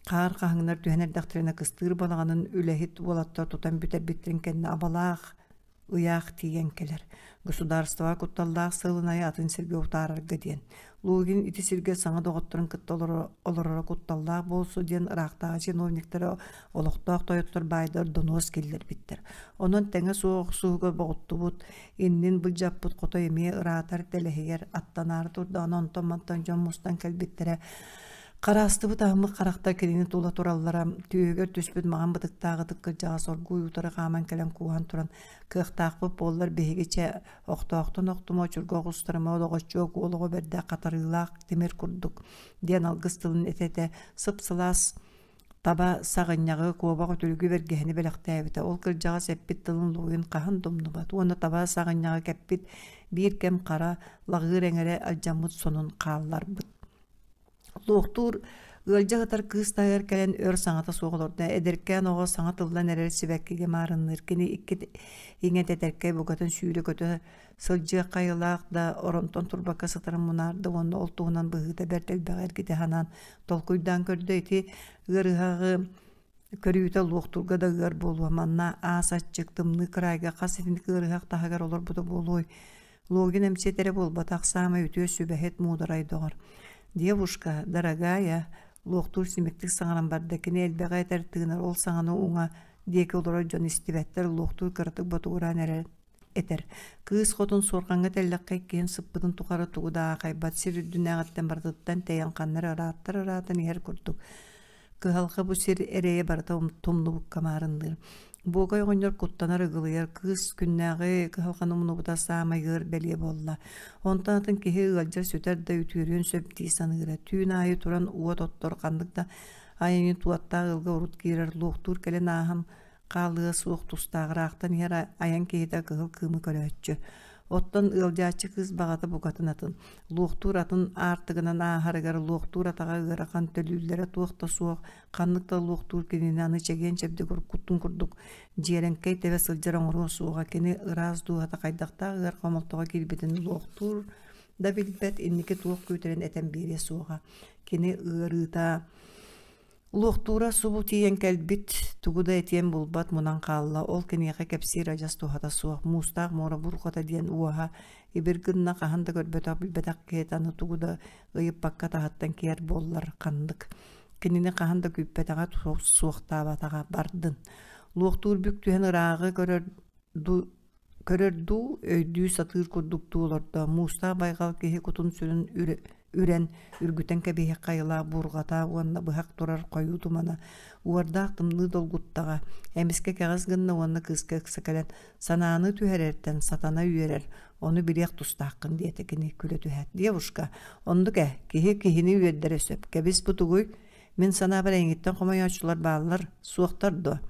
хаар хаһыҥнар түһэн эрдэхтэринэ кыстыыр балаҕанын үлэһит уолаттар тутан бүтэрбиттэрин кэннэ абалаах ыйаах тиийэн кэлэр. Государствоҕа кутталлаах сыалынайы атын сиргэ утаарарга диэн. Лугин ити сиргэ саҥа доҕотторун кытта олороро кутталлаах буолсу диэн ыраахтааҕы чиновниктара олохтоох тойоттор баайдар донуос киллэрбиттэр. Онон тэҥэ суох охсуһууга боҕуттубут, иннин былдьаппыт хотой эмиэ ыраатар тэлэһийэр, аттанаары турдаҕына онтон-мантан дьон мустан кэлбиттэрэ Хараастыбыт аһыммыт харахтар кинини тула тураллара, түөһүгэр түспүт маҥан бытыктаах ытык кырдьаҕас оргууй утары хааман кэлэн кууһан туран, «Кыахтаахпыт буоллар биһиги чэ, охтоохтон охтума, очурга оҕустарыма, олоҕоччуок уол оҕо бэрдэ хатарыылаах тимир курдук» диэн алгыс тылын этэ-этэ сып-сылаас таба саҕынньаҕы, куобах үтүлүгү бэргэһэни бэлэхтээбитэ. Ол кырдьаҕас эппит тылын лугуйун хаһан да умнубат уонна таба саҕынньаҕы кэппит биир кэм хара лаҕыыр эҥэрэ алдьаммыт сонун хаалларбыт. Луохтуур ыалдьа сытар кыыс таһыгар кэлэн өр саҥата суох олордо. Эдэркээн оҕо саҥа тыллан эрэр сибэккигэ маарынныыр. Кини икки иҥэ тэтэркэй букатын сүүрэ-көтө сылдьыах хайылаах да оронтон турбакка сытарын мунаарда уонна ол туһунан быһыыта бэрт элбэҕи эргитэ санаан толкуйдаан көрдө. Ити ыарыһаҕы көрүүтэ луохтуурга да ыар буолуо. Манна аас аччык, тымныы кыраайга хас итинник ыарыһах таһыгар олорбута буолуой? Логин эмчит эрэ буолбатах, саамай үтүө сүбэһит, муударай доҕор. «Девушка, дорогая», луохтуур симиктик саҥаран барда, кини элбэҕи этэр тыынар, ол саҥаны уҥа диэки олорор дьон истибэттэр, луохтуур кыратык ботугураан эрэр этэр. Кыыс хотун суорҕаҥҥа тэллэххэ иккиһин сыппытын тухары тугу да аахайбат, сир үрдүнээҕиттэн барытыттан тэйэн ханна эрэ ырааттар ыраатан иһэр курдук. Кыһалҕа бу сир эрэйэ барыта тумнубукка маарынныыр. Буокай оҕонньор куттанар ыгылыйар кыыс күннээҕи кыһалҕаны умнубута саамай ыар бэлиэ буолла. Онтон атын киһи ыалдьар сүтэр да үтүөрүөн сөп дии саныыра. Түүн аайы туран уот оттор ханнык да айанньыт уоттаах ыалга урут киирэр луохтуур кэлин ааһан хаалыа суох тустаах ыраахтан иһэр айан киһитэ кыһыл кыымы көрөөччү. Оттон ыалдьааччы кыыс баҕата букатын атын. Луохтуур атын аартыгынан ааһарыгар луохтуур атаҕа ыарахан төлүүллэрэ туох да суох, ханнык да луохтуур кинини аны чэгиэн-чэбдик уруккуттун курдук дьиэрэҥкэй тэбэ сылдьар оҥоруо суоҕа. Кини ыраас дууһата хайдахтаах ыар хомолтоҕо киирбитин луохтуур да билбэт, инники туох күүтэрин этэн биэриэ суоҕа. Кини ыарыыта Луохтуура субу тиийэн кэлбит, тугу да этиэн булбат мунан хаалла, ол киниэхэ кэпсиир адьас туһата суох, муустаах муора бурҕата диэн уоһа ибир гынна хаһан да көрбөтөх билбэтэх киһитэ аны тугу да ыйыппакка таһыттан киэр буоллар ханнык. Кинини хаһан да күүппэтэҕэ, суохтаабатаҕа бардын. Луохтуур бүк түһэн ырааҕы көрөр көрөр дуу, өйдүү сатыыр курдук дуу олордо. Муустаах байҕал киһи кутун-сүрүн үрэн, үргүтэн кэбиһиэххэ айылаах буурҕата уонна быһах турар хойуу тумана уордаах тымныы долгуттаҕа эмискэ кэҕис гынна уонна кыыска ыкса кэлэн санааны түһэрэртэн сатана үөрэр, ону билиэх тустааххын диэтэ кини күлэ түһээт. Девушка, оннук ээ, киһи киһини үөрдэрэ сөп. Кэбис бу тугуй? Мин санаабар эйигиттэн хомойооччулар бааллар, суохтар дуо?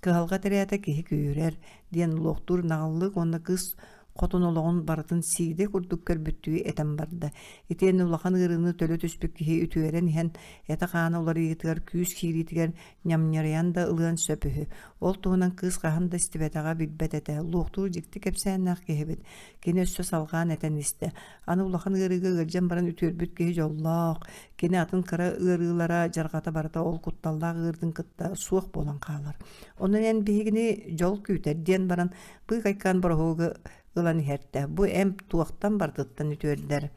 Кыһалҕа тирээтэ киһи күүһүрэр, диэн луохтуур наҕыллык уонна кыыс Хотун олоҕун барытын сиидэ курдук көрбүттүү этэн барда. Итиэннэ улахан ыарыыны төлө түспүт киһи үтүөрэн иһэн этэ-хаана уларыйыытыгар күүс киириитигэр ньамньарыйан да ылыан сөп үһү. Ол туһунан кыыс хаһан да истибэтэҕэ, билбэт этэ. Луохтуур дьикти кэпсээннээх киһибит. Кини өссө салҕаан этэн истэ. Аны улахан ыарыыга ыалдьан баран үтүөрбүт киһи дьоллоох. Кини атын кыра ыарыылара, дьарҕата барыта ол кутталлаах ыарыытын кытта суох буолан хаалар. Онон эн биһигини дьол күүтэр диэн баран быыкайкаан бороһуогу ылан иһэртэ. Бу эмп туохтан барытыттан үтүөрдэр.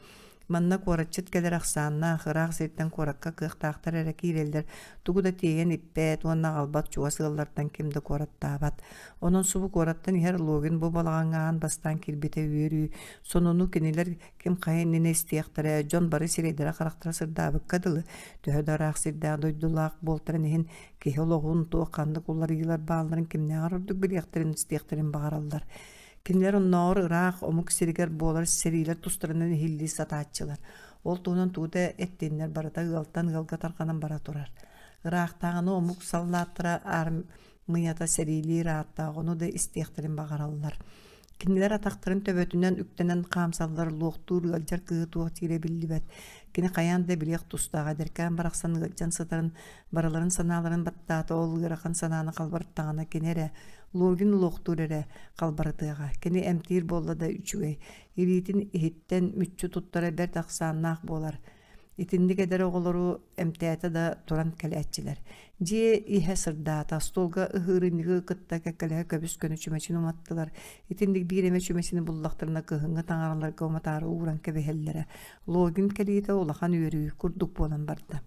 Манна куоратчыт кэлэр ахсааннаах, ыраах сиртэн куоракка кыахтаахтар эрэ киирэллэр, тугу да тиэйэн иппэт уонна аҕалбат чугас ыаллартан ким да куораттаабат. Онон субу куораттан иһэр Логин бу балаҕаҥҥа аан бастаан киирбитэ үөрүү, сонуну кинилэр ким хайа иннинэ истиэхтэрэ, дьон бары сирэйдэрэ-харахтара сырдаабыкка дылы, төһө да ыраах сирдээх дойдулаах буолтарын иһин киһи олоҕун туох ханнык уларыйыылар баалларын кимнээҕэр ордук билиэхтэрин истиэхтэрин баҕараллар. Кинилэр оннооҕор ыраах омук сиригэр буолар сэриилэр тустарынан иһиллии сатааччылар. Ол туһунан тугу да эттиннэр барыта ыалтан ыалга тарҕанан бара турар. Ыраахтааҕыны омук саллааттара аармыйата сэриилиир ааттаах, ону да истиэхтэрин баҕараллар. Кинилэр атахтарын төбөтүнэн үктэнэн хаамсаллар, луохтуур ыалдьар кыыһы туох диирэ биллибэт. Кини хайаан да билиэх тустааҕа эдэркээн барахсан ыалдьан сытарын, барыларын санааларын баттаата, ол ыарахан санааны халбарыттаҕына кини эрэ, Логин луохтуур эрэ халбарытыаҕа. Кини эмтиир буолла да үчүгэй. Илиитин иһиттэн мүччү туттара бэрт ахсааннаах буолар. Итинник эдэр оҕолору эмтээтэ да туран кэлээччилэр. Дьиэ иһэ сырдаата, остуолга ыһыырынньыгы кытта кэккэлэһэ көбүс-көнө чүмэчини уматтылар. Итинник биир эмэ чүмэчини буллахтарына кыһыҥҥы таҥараларга уматаары ууран кэбиһэллэрэ. Логин кэлиитэ улахан үөрүү курдук буолан барда.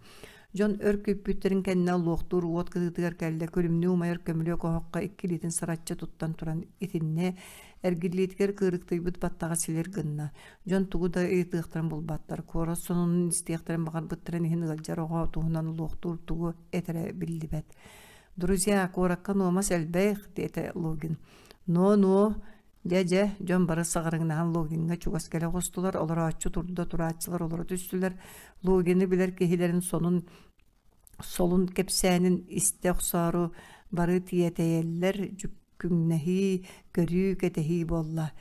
Дьон өр күүппүттэрин кэннэ луохтуур уот кытыытыгар кэллэ, күлүмнүү умайар көмүлүөк оһоххо икки илиитин сараччы туттан туран итиннэ эргиллиитигэр кыырыктыйбыт баттаҕа силир гынна. Дьон тугу да ыйытыахтарын булбаттар, куорат сонунун истиэхтэрин баҕарбыттарын иһин ыалдьар оҕо туһунан луохтуур тугу этэрэ биллибэт. «Друзья, куоракка нуомас элбэх», диэтэ Логин. «Но-но, Дьэ-дьэ, дьон бары саҕарыҥнаһан Логиҥҥа чугас кэлэ оҕустулар, олорооччу турда, турааччылар олоро түстүлэр. Логины билэр киһилэрин сонун солун кэпсээнин истэ охсоору бары тиэтэйэллэр, дьүккүҥнэһии, көрүү, кэтэһии буолла.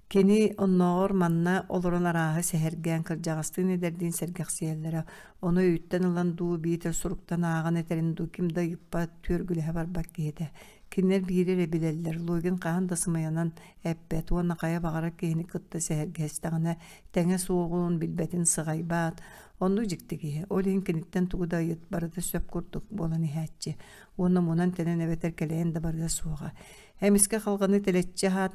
Кини оннооҕор манна олорон арааһы сэһэргээн кырдьаҕастыын эдэрдиин сэргэхсийэллэрэ, ону өйүттэн ылан дуу, биитэр суруктан ааҕан этэрин дуу ким да ыйыппат, түөргүлэһэ барбат киһитэ. Кинилэр биири эрэ билэллэр, Логин хаһан да сымыйанан эппэт уонна хайа баҕарар киһини кытта сэһэргэстэҕинэ тэҥэ суоҕун, билбэтин сыҕайбат. Оннук дьикти киһи, ол иһин киниттэн тугу да ыйыт, барыта сөп курдук буолан иһээччи уонна мунан-тэнэн эбэтэр кэлэйэн да барыа суоҕа. Эмискэ халҕаны тэлэччи аһаат,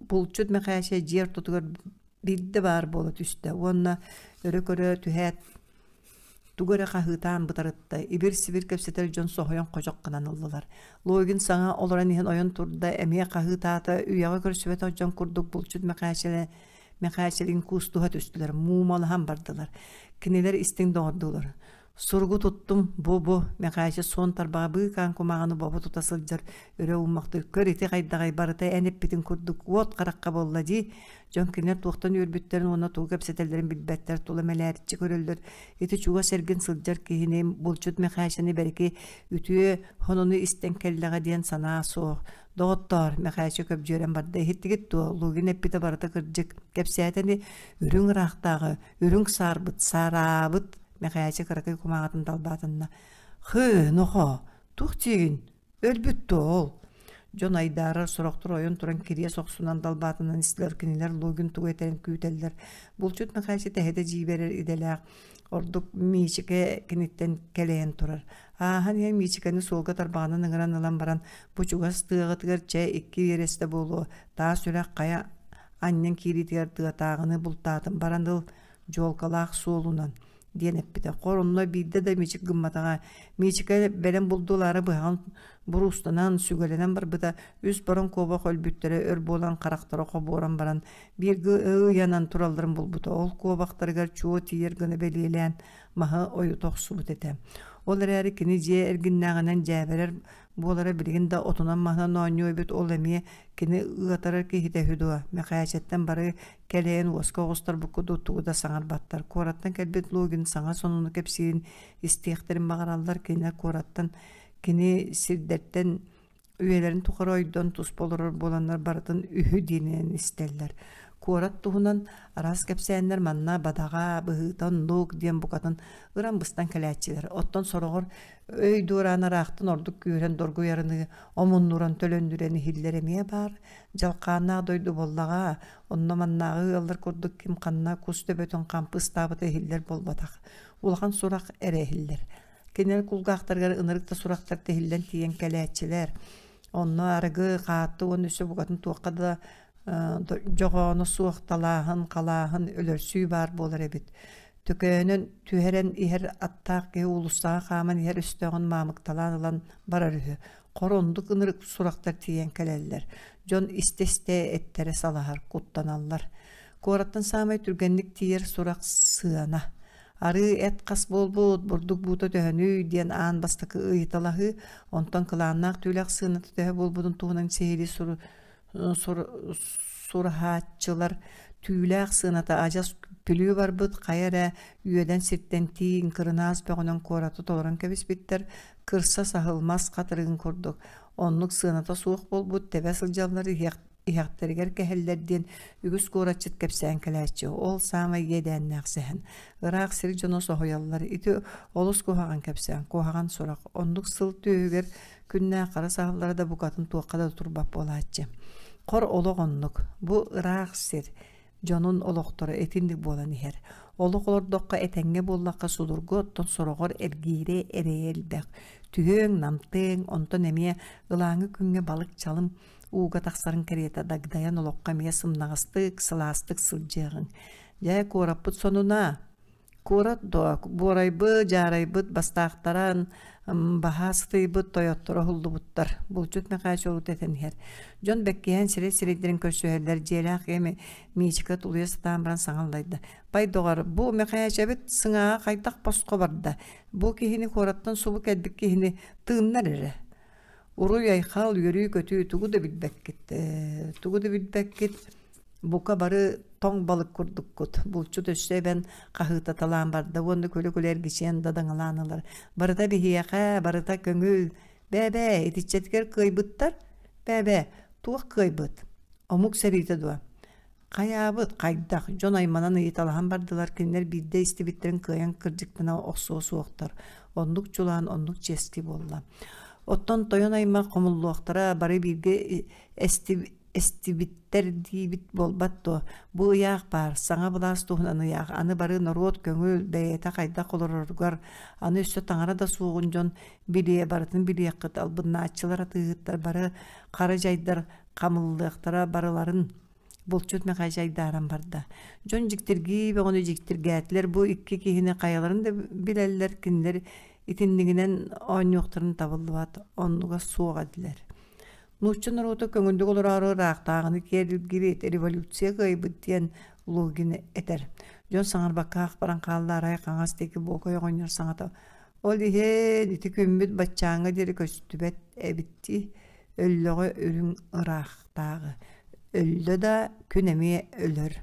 булчут Мэхээчэ дьиэ ортотугар биирдэ баар буола түстэ уонна өрө көрө түһээт тугу эрэ хаһыытаан бытарытта, ибир-сибир кэпсэтэр дьон соһуйан ходьох гынан ыллылар. Логин саҥа олорон иһэн ойон турда, эмиэ хаһыытаата, үйэҕэ көрсүбэтэх дьон курдук булчут Мэхээчэлэ Мэхээчэлин куустуһа түстүлэр, муумалаһан бардылар. Кинилэр истиҥ доҕордуулар. Суругу туттум, бу-бу, Мэхээчэ суон тарбаҕа быыкаан кумааҕыны бобо тута сылдьар өрө ууммахтыы көр ити хайдаҕай барыта эн эппитин курдук уот харахха буолла дии. Дьон кинилэр туохтан үөрбүттэрин уонна тугу кэпсэтэллэрин билбэттэр, тула мэлээриччи көрөллөр. Ити чугас эргин сылдьар киһини, булчут Мэхээчэни бэрики үтүө хонону истэн кэллэҕэ диэн санаа суох. Доҕоттоор, Мэхээчэ көбдьүөрэн барда, иһиттигит дуо, Лугин эппитэ барыта кырдьык. Кэпсээтэни үрүҥ ыраахтааҕы, үрүҥ саарбыт, саараабыт Мэхээчэ кыракый кумааҕытын далбаатанна. Хыы, нохоо, туох диигин? Өлбүт дуо ол? Дьон айдаарар, сорохтор ойон туран кириэс охсунан далбаатанан истилэр, кинилэр Лугин тугу этэрин күүтэллэр. Булчут Мэхээчэ тэһитэ дьиибэрэр идэлээх, ордук Миичикэ киниттэн кэлэйэн турар. Ааһан иһэн Миичикэни суолга тарбаҕынан ыҥыран ылан баран, бу чугас тыаҕытыгар чэ икки биэрэстэ буолуо, таас үрэх хайа анньан киириитигэр тыатааҕыны бултаатым баран ыл, дьуолкалаах суолунан диэн эппитэ. Хор онно биирдэ да мичик гымматаҕа. Миичикэ бэлэм булду ылаары быһаҕын буруустанан, сүгэлэнэн барбыта. Үс баран куобах өлбүттэрэ өр буолан харахтара хобуоран баран бииргэ ыйанан туралларын булбута. Ол куобахтарыгар чуо тиийэр гына бэлиэлээн маһы ойута охсубут этэ. Ол эрээри кини дьиэ эргиннээҕинэн дьээбэрэр буолара билигин да отунан-маһынан оонньуу эбит ол эмиэ кини ыатарар киһитэ үһү дуо Мэхээчэттэн бары кэлэйэн уоска оҕустарбыкка дуу тугу да саҥарбаттар куораттан кэлбит Логин саҥа сонуну кэпсиирин истиэхтэрин баҕараллар кинилэр куораттан кини сирдэртэн Үйэлэрин тухары ойдон туспа олорор буоланнар барытын үһү диэнинэн истэллэр. Куорат туһунан араас кэпсээннэр манна бадаҕа, быһыыта оннук диэн букатын ыран-быстан кэлээччилэр. Оттон сороҕор өй дуораан ыраахтан ордук күүһүрэн доргуйарыныы омуннуран төлөннүрэн иһиллэр эмиэ баар. Дьалхааннаах дойду буоллаҕа, онно маннааҕы ыаллар курдук ким ханна кус төбөтүн хампы ыстаабыта иһиллэр буолбатах. Улахан сурах эрэ иһиллэр. Кинилэр кулгаахтарыгар ынырык да сурахтар тиһиллэн тиийэн кэлээччилэр. Онно арыгы, хаатты уонна өссө букатын туохха да дьоҕооно суох талааһын, халааһын, өлөрсүү баар буолар эбит. Төкөөнөн түһэрэн иһэр аттаах киһи уулуссаҕа хааман иһэр өстөөҕүн маамыкталаан ылан барар үһү. Хор оннук ынырык сурахтар тиийэн кэлэллэр. Дьон истэ-истэ эттэрэ салаһар, куттаналлар. Куораттан саамай түргэнник тиийэр сурах сыана. Арыы эт хас буолбут, бурдук буута төһөнүй диэн аан бастакы ыйыталаһыы, онтон кылааннаах түүлээх сыаната төһө буолбутун туһунан сиһилии сураһааччылар түүлээх сыаната адьас күлүү барбыт, хайа эрэ үөдэн сиртэн тииҥ, кырынаас бөҕөнөн куораты толорон кэбиспиттэр, кырса саһыл мас хатырыгын курдук. Оннук сыаната суох буолбут, тэбэ сылдьаллар иһиэх иһэхтэригэр кэһэллэр диэн үгүс куоратчыт кэпсээн кэлээччи. Ол саамай иэдээннээх сэһэн. Ыраах сир дьоно соһуйаллар. Ити олус куһаҕан кэпсээн, куһаҕан сурах. Оннук сыл түөһүгэр күннээх хара саһыллара да букатын туохха да турбат буолааччы. Хор олох оннук. Бу ыраах сир дьонун олохторо итинник буолан иһэр. Олох олордоххо этэҥҥэ буоллахха судургу оттон сороҕор эргиирэ эрэйэ элбэх. Түһүөҥ, намтыаҥ, онтон эмиэ ылааҥы күҥҥэ балык чалым ууга тахсарын кэриэтэ дагдайан олоххо эмиэ сымнаҕастык, сылаастык сылдьыаҕыҥ. Дьэ, куораппыт сонуна Куорат дуо, буорайбыт, дьаарайбыт, бастаахтаран, баһаа сытыйбыт тойотторо уһуллубуттар. Булчут Мэхээчэ урут этэн иһэр. Дьон бэккиһэн сирэй-сирэйдэрин көрсүһэллэр, дьиэлээх киһи Миичикэ тулуйа сатаан баран саҥа аллайда. Пай доҕор, бу Мэхээчэбит сыҥааҕа хайдах босхо барда? Бу киһини куораттан субу кэлбит киһини тыыннар эрэ. Уруй-айхал, үөрүү-көтүү тугу да билбэккит, тугу да билбэккит, бука бары тоҥ балык курдуккут. Булчут өссө эбэн хаһыытаталаан барда уонна күлэ-күлэ эргичийэн дадаҥалаан ылар. Барыта биһиэхэ, барыта көҥүл. Бээ-бээ, итиччэтигэр кыайбыттар? Бээ-бээ, туох кыайбыт? Омук сэриитэ дуо? Хайаабыт, хайдах, дьон айманан ыйыталаһан бардылар, кинилэр биирдэ истибиттэрин кыайан кырдьыктана охсуо суохтар. Оннук дьулаан, оннук чиэски буолла. Оттон тойон аймах хомуллуохтара бары бииргэ эстибиттэр диибит буолбат дуо? Бу ыйаах баар, саҥа былаас туһунан ыйаах. Аны бары норуот көҥүл, бэйэтэ хайдах олороругар, аны өссө таҥара да суоҕун дьон билиэ, барытын билиэххит, албыннааччылар, атыыһыттар бары хара дьайдар хамыллыахтара барыларын Булчут Мэхээчэ айдааран барда. Дьон дьиктиргии бөҕөнү дьиктиргээтилэр, бу икки киһини хайаларын да билэллэр, кинилэр итиннигинэн оонньуохтарын табыллыбат, оннуга суох этилэр. Нуучча норуота көҥүллүк олороору ыраахтааҕыны киэр революция кыайбыт диэн Лугин этэр. Дьон саҥарбакка ах баран хаалла, арай хаҥас диэки Буокай оҕонньор саҥата «Ол иһин ити күммүт баччааҥҥа диэри көстүбэт эбит дии, өллөҕө үрүҥ ыраахтааҕы Өллө да, күн эмиэ өлөр.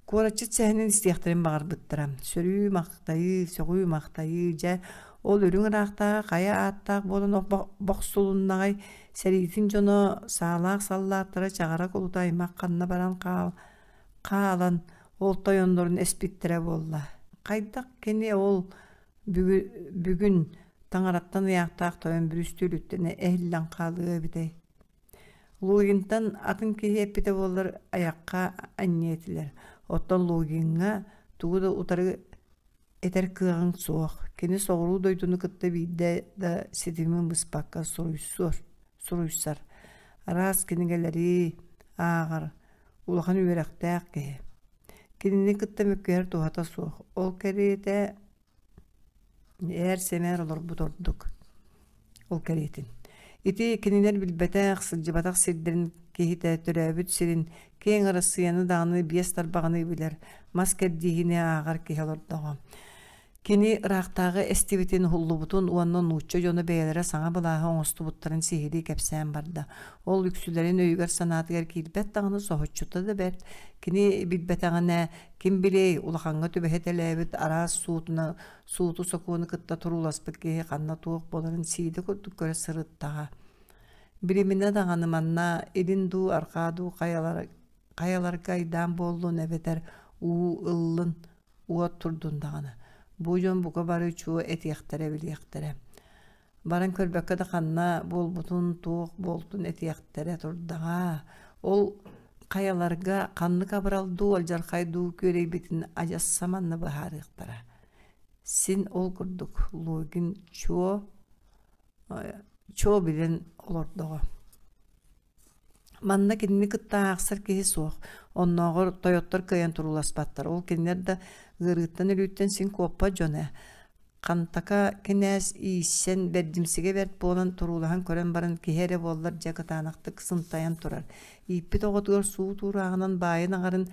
Куоратчыт сэһэнин истиэхтэрин баҕарбыттара. Сөрүү-махтайыы, сөҕүү-махтайыы, дьэ, ол үрүҥ ыраахтааҕы хайа ааттаах буолан бохсулуннаҕай, сэриитин дьоно, саалаах саллааттара чаҕара кулута аймах ханна баран хаалан, ол тойоннорун эспиттэрэ буолла. Хайдах кини ол бүгүн таҥараттан ыйаахтаах тойон бүрүстүөлүттэн эһиллэн хаалыа эбитэй? Лугинтан атын киһи эппитэ буоллар айахха анньыа этилэр. Оттон Лугиҥҥа тугу да утары этэр кыаҕыҥ суох. Кини соҕуруу дойдуну кытта биирдэ да ситимин быспакка суруйсуор, суруйсар. Араас кинигэлэри ааҕар, улахан үөрэхтээх киһи. Кинини кытта мөккүһэр туһата суох. Ол кэриэтэ Ээр-сэмээр олорбут ордук. Ол кэриэтин. Ити кинилэр билбэтэх, сылдьыбатах сирдэрин киһитэ төрөөбүт сирин, киэҥ Арассыыйаны даҕаны биэс тарбаҕыныы билэр, мас кэрдииһини ааҕар киһи олордоҕо. Кини ыраахтааҕы эстибитин, уһуллубутун уонна нуучча дьоно бэйэлэрэ саҥа былааһы оҥостубуттарын сиһилии кэпсээн барда. Ол үксүлэрин өйүгэр-санаатыгар киирбэт даҕаны соһуччута да бэрт. Кини билбэтэҕинэ, Ким билиэй, улахаҥҥа түбэһэ тэлээбит араас суутуна сууту-сокуону кытта турууласпыт киһи ханна туох буоларын сиидэ курдук көрө сырыттаҕа. Билиминэ даҕаны манна илин дуу, арҕаа дуу хайаларга айдаан буоллун эбэтэр уу ыллын, уот турдун даҕаны. Бу дьон бука бары чуо этиэхтэрэ билиэхтэрэ. Баран көрбөккө да ханна буолбутун, туох буолтун этиэхтэрэ турдаҕа. Ол хайаларга ханнык абырал дуу, алдьархай дуу күөрэйбитин адьас саманна быһаарыахтара. Син ол курдук Логин чуо чуо билэн олордоҕо. Манна кинини кытта аахсар киһи суох, оннооҕор тойоттор кыайан турууласпаттар, ол кинилэр да ыарыыттан өлүүттэн син куоппат дьон ээ. Хантака кинээс ииссэн бэрдимсигэ бэрт буолан туруулаһан көрөн баран киһи эрэ буоллар дьэ кытаанахтык сынтайан турар. Ииппит оҕотугар суут уурааҕынан баайын аҥарын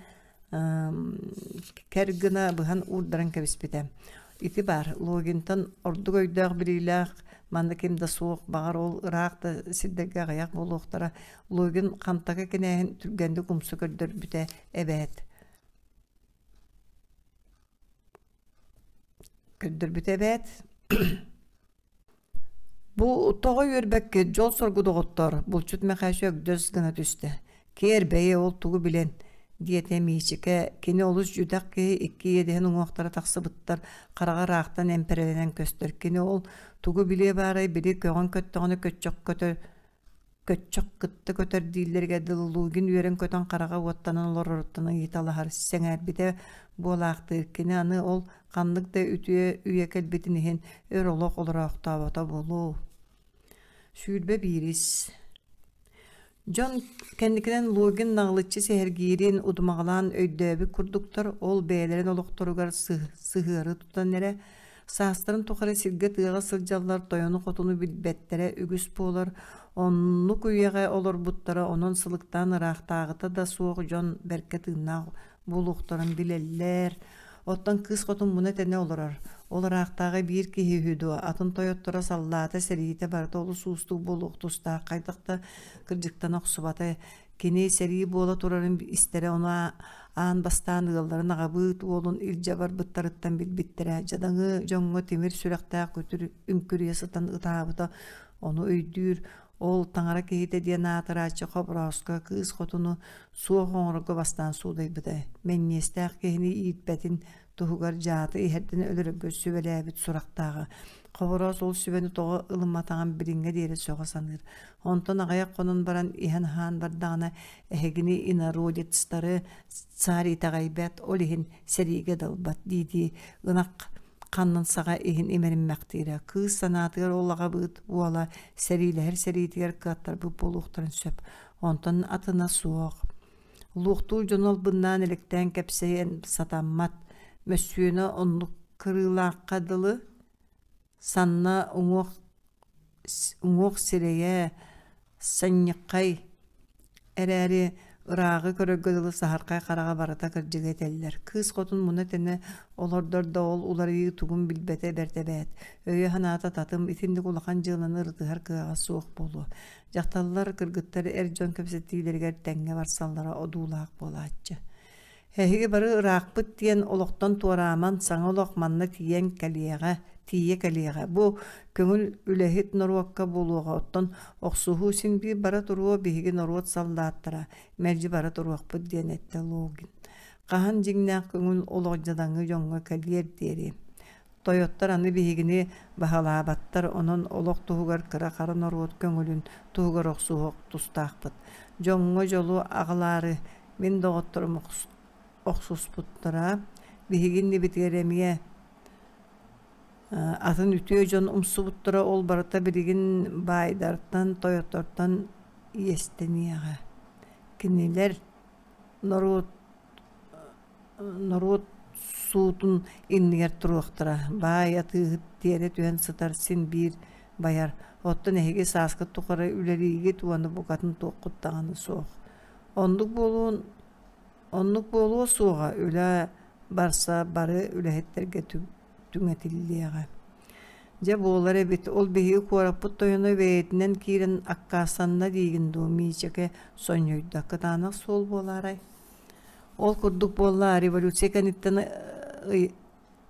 кэр гына быһан уурдаран кэбиспитэ. Ити баар, Логинтан ордук өйдөөх билиилээх манна ким да суох, баҕар ол ыраах да сирдэргэ аҕыйах буолуохтара. Логин хантака кинээһин түргэнник умса көрдөрбүтэ эбээт. Көрдөрбүтэ эбээт. Бу тоҕо үөрбэккит, дьол-соргу доҕоттоор, булчут Мэхээчэ өгдөс гына түстэ. Киэр бэйэ ол тугу билэн, диэтэ Миичикэ, кини олус дьүдэх киһи икки иэдэһин уҥуохтара тахсыбыттар, хараҕа ыраахтан эмпэрэлэнэн көстөр. Кини ол тугу билиэ баарай, били көҕөн көттөҕүнэ көччөх көтөр көччөх кытта көтөр дииллэригэр дылы Лугин үөрэн-көтөн хараҕа уоттанан олороруттан ыйыталаһар, сэҥээрбитэ буолаахтыыр. Кини аны ол ханнык да үтүө үйэ кэлбитин иһин өр олох олороохтообото буолуо. 21 Дьон кэнникинэн Лугин наҕылыччы сэһэргиирин удумаҕалаан өйдөөбүт курдуктар, ол бэйэлэрин олохторугар сыһыары тутан эрэ Саастарын тухары сиргэ-тыаҕа сылдьаллар, тойону-хотуну билбэттэрэ үгүс буолар, оннук үйэҕэ олорбуттара, онон сылыктаан ыраахтааҕыта да суох дьон бэркэ тыыннаах буолуохтарын билэллэр. Оттон кыыс хотун муна-тэнэ олорор. Ол ыраахтааҕы биир киһи үһү дуо, атын тойотторо саллаата, сэриитэ барыта олус уустук буолуох тустаах, хайдах да кырдьыктана охсубата. Кини сэрии буола турарын истэрэ, ону аан бастаан ыалларын аҕабыыт уолун илдьэ барбыттарыттан билбиттэрэ. Дьадаҥы дьоҥҥо тимир сүрэхтээх күтүр үҥкүрүйэ сытан ытаабыта ону өйдүүр. Ол таҥара киһитэ диэн аатырааччы Хоборооско кыыс хотуну суох оҥорорго бастаан суудайбыта. Мэнньиэстээх киһини иирбэтин туһугар дьааты иһэрдэн өлөрөргө сүбэлээбит сурахтааҕа. Хобороос ол сүбэни тоҕо ылымматаҕын билиҥҥэ диэри сөҕө саныыр. Онтон аҕыйах хонон баран иһэн-аһаан бардаҕына, эһигини инородецтары царь итэҕэйбэт, ол иһин сэриигэ да ылбат дии-дии ынах ханнын саҕа иһин имэриммэхтиирэ. Кыыс санаатыгар ол аҕабыыт уола сэриилэһэр сэриитигэр кыаттарбыт буолуохтарын сөп. Онтон атына суох. Луохтуур дьону албыннаан элэктээн кэпсэйэн сатаммат, мөссүөнэ оннук кырыылаахха дылы, санна уҥуох уҥуох сирэйэ санньыххай эрээри ырааҕы көрөргө дылы саһархай хараҕа барыта кырдьыгы этэллэр. Кыыс хотун муна-тэнэ олордор да ол уларыйыы тугун билбэтэ бэрт эбээт. Өйө-санаата татым, итинник улахан дьыаланы ырытыһар кыаҕа суох буолуо. Дьахталлар, кыргыттар эр дьон кэпсэтиилэригэр тэҥҥэ барсаллара одуулаах буолааччы. Эһиги бары ыраахпыт диэн олохтон туорааман, саҥа олох манна тиийэн кэлиэҕэ, тиийэ кэлиэҕэ. Бу көҥүл үлэһит норуокка буолуоҕа, оттон охсуһуу син биир бара туруо, биһиги норуот саллааттара мэлдьи бара туруохпут диэн эттэ Логин. Хаһан дьиҥнээх көҥүл олох дьадаҥы дьоҥҥо кэлиэр диэри. Тойоттор аны биһигини баһылаабаттар, онон олох туһугар кыра-хара норуот көҥүлүн туһугар охсуһуох тустаахпыт. Дьоҥҥо дьолу аҕалаары мин доҕотторум охсуспуттара, биһиги иннибитигэр эмиэ атын үтүө дьон умсубуттара, ол барыта билигин баайдартан, тойоттортон иэстэниэҕэ. Кинилэр норуот норуот суутун иннигэр туруохтара, баай атыыһыт тиэрэ түһэн сытар син биир байар, оттон эһиги сааскыт тухары үлэлиигит уонна букатын туоххут даҕаны суох. Оннук буолуон оннук буолуо суоҕа, үлэ барса бары үлэһиттэргэ түҥэтиллиэҕэ. Дьэ буолар эбит, ол биһиги куораппыт тойоно бэйэтинэн киирэн аккаастанна диигин дуу, Миичэкэ сонньуйда, кытаанах суол буолаарай? Ол курдук буолла, революция кэнниттэн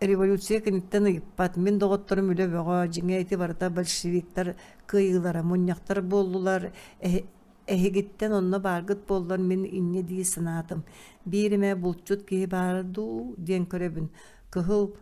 Революция киниттэн ыйыппат, мин доҕотторум үлэ бөҕө, дьиҥэ ити барыта большевиктар кыайыылара, мунньахтар буоллулар, эһигиттэн онно бааргыт буоллар мин инньэ дии санаатым. Биир эмэ булчут киһи баара дуу диэн көрөбүн. Кыһыл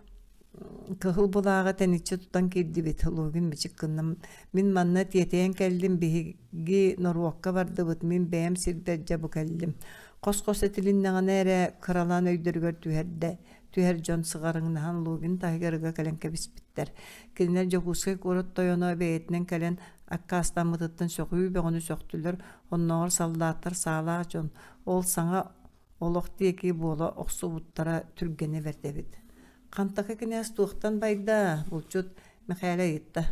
кыһыл былааҕы тэниччи тутан киирдибит, Лугин бичик гынным. Мин манна тиэтэйэн кэллим, биһиги норуокка бардыбыт, мин бэйэм сирбэр дьэ бу кэллим. Хос-хос этилиннэҕинэ эрэ кыралаан өйдөрүгэр түһэрдэ түһэр дьон сыҕарыҥнаһан Лугин таһыгар ыга кэлэн кэбиспиттэр. Кинилэр Дьокуускай куорат тойоно бэйэтинэн кэлэн аккаастаммытыттан сөҕүү бөҕөнү сөхтүлэр, оннооҕор саллааттар саалаах дьон ол саҥа олох диэки буола охсубуттара түргэнэ бэрт эбит. Хантакы кинээс туохтан байда? Булчут Мэхээлэ ыйытта.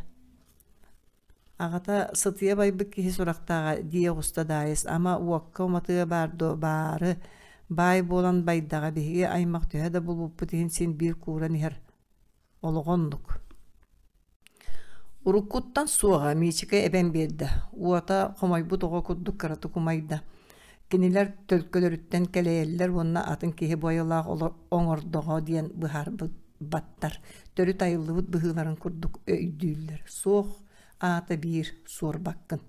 Аҕата сытыйа байбыт киһи сурахтааҕа дии оҕуста Даайыс, ама уокка уматыа баар дуо, баары, баай буолан байдаҕа биһиги аймах төһө да булбуппут иһин син биир кууран иһэр олоҕо оннук. Уруккуттан суоҕа Миичикэ эбэн биэрдэ, уота хомойбут оҕо курдук кыратык умайда. Кинилэр төлкөлөрүттэн кэлэйэллэр уонна атын киһи буойалаах оҥордоҕо диэн быһаарбаттар, төрүт айыллыбыт быһыыларын курдук өйдүүллэр. Суох аата биир суорбаккын.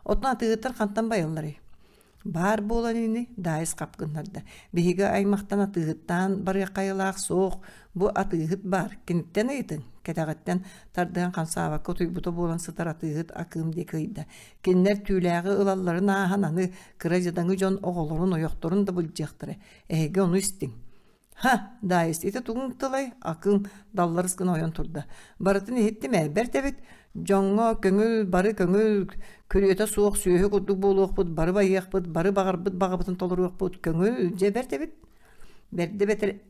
Оттон атыыһыттар хантан байалларый? Баар буолан ини, Даайыс хап гыннарда. Биһиги аймахтан атыыһыттаан барыаххайылаах суох, бу атыыһыт баар, киниттэн ыйытыҥ, кэтэҕиттэн тардыһан хамсаабакка утуйбута буолан сытар атыыһыт Акыым диэки ыйда. Кинилэр түүлээҕи ылалларын ааһан аны кыра дьадаҥы дьон оҕолорун, ойохторун да былдьыахтара. Эһиги ону истиҥ. Ха, Даайыс, ити тугуҥ тылай? Акыым далларыс гына ойон турда. Барытын иһиттим ээ, бэрт эбит. Дьоҥҥо көҥүл, бары көҥүл, күрүөтэ суох сүөһү курдук буолуохпут, бары байыахпыт, бары баҕарбыт баҕабытын толоруохпут, көҥүл, дьэ бэрт эбит. Бэрдэ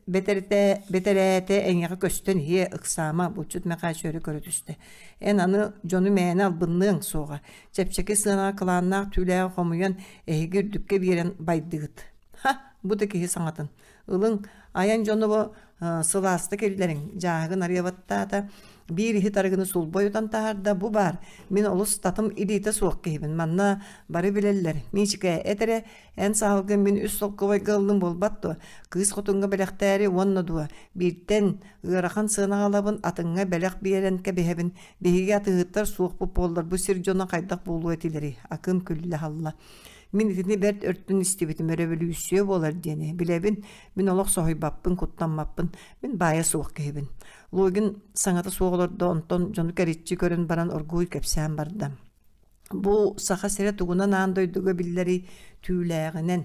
бэтэрэтэ, бэтэрээтэ эйиэхэ көстөн иһиэ, ыксаама, булчут Мэхээчэ өрө көрө түстэ. Эн аны дьону мээнэ албынныаҥ суоҕа. Чэпчэки сыанаҕа кылааннаах түүлээҕи хомуйан, эһиги үрдүккэ биэрэн байдыгыт. Ха, бу да киһи саҥатын. Ылыҥ, айан дьону бу сылааста киллэриҥ, дьааһыгын арыйа баттаата, биир иһит арыгыны сулба ойутан таһаарда, бу баар, мин олус татым илиитэ суох киһибин, манна бары билэллэр, Миичикэ, эт эрэ, эн саһылгын мин үс солкуобайга ыллым буолбат дуо, кыыс хотуҥҥа бэлэхтээри уонна дуо, бииртэн ыарахан сыанаҕа ылабын, атыҥҥа бэлэх биэрэн кэбиһэбин, биһиги атыыһыттар суохпут буоллар бу сир дьоно хайдах буолуо этилэрий, акым күллэ аһалла. Мин итини бэрт өртүн истибитим, өрөбөлүүссүйэ буолар диэни билэбин, мин олох соһуйбаппын, куттаммаппын, мин баайа суох киһибин. Логин саҥата суох олордо, онтон дьону кэриччи көрөн баран оргууй кэпсээн барда. Бу Саха сирэ тугунан аан дойдуга биллэрий түүлээҕинэн,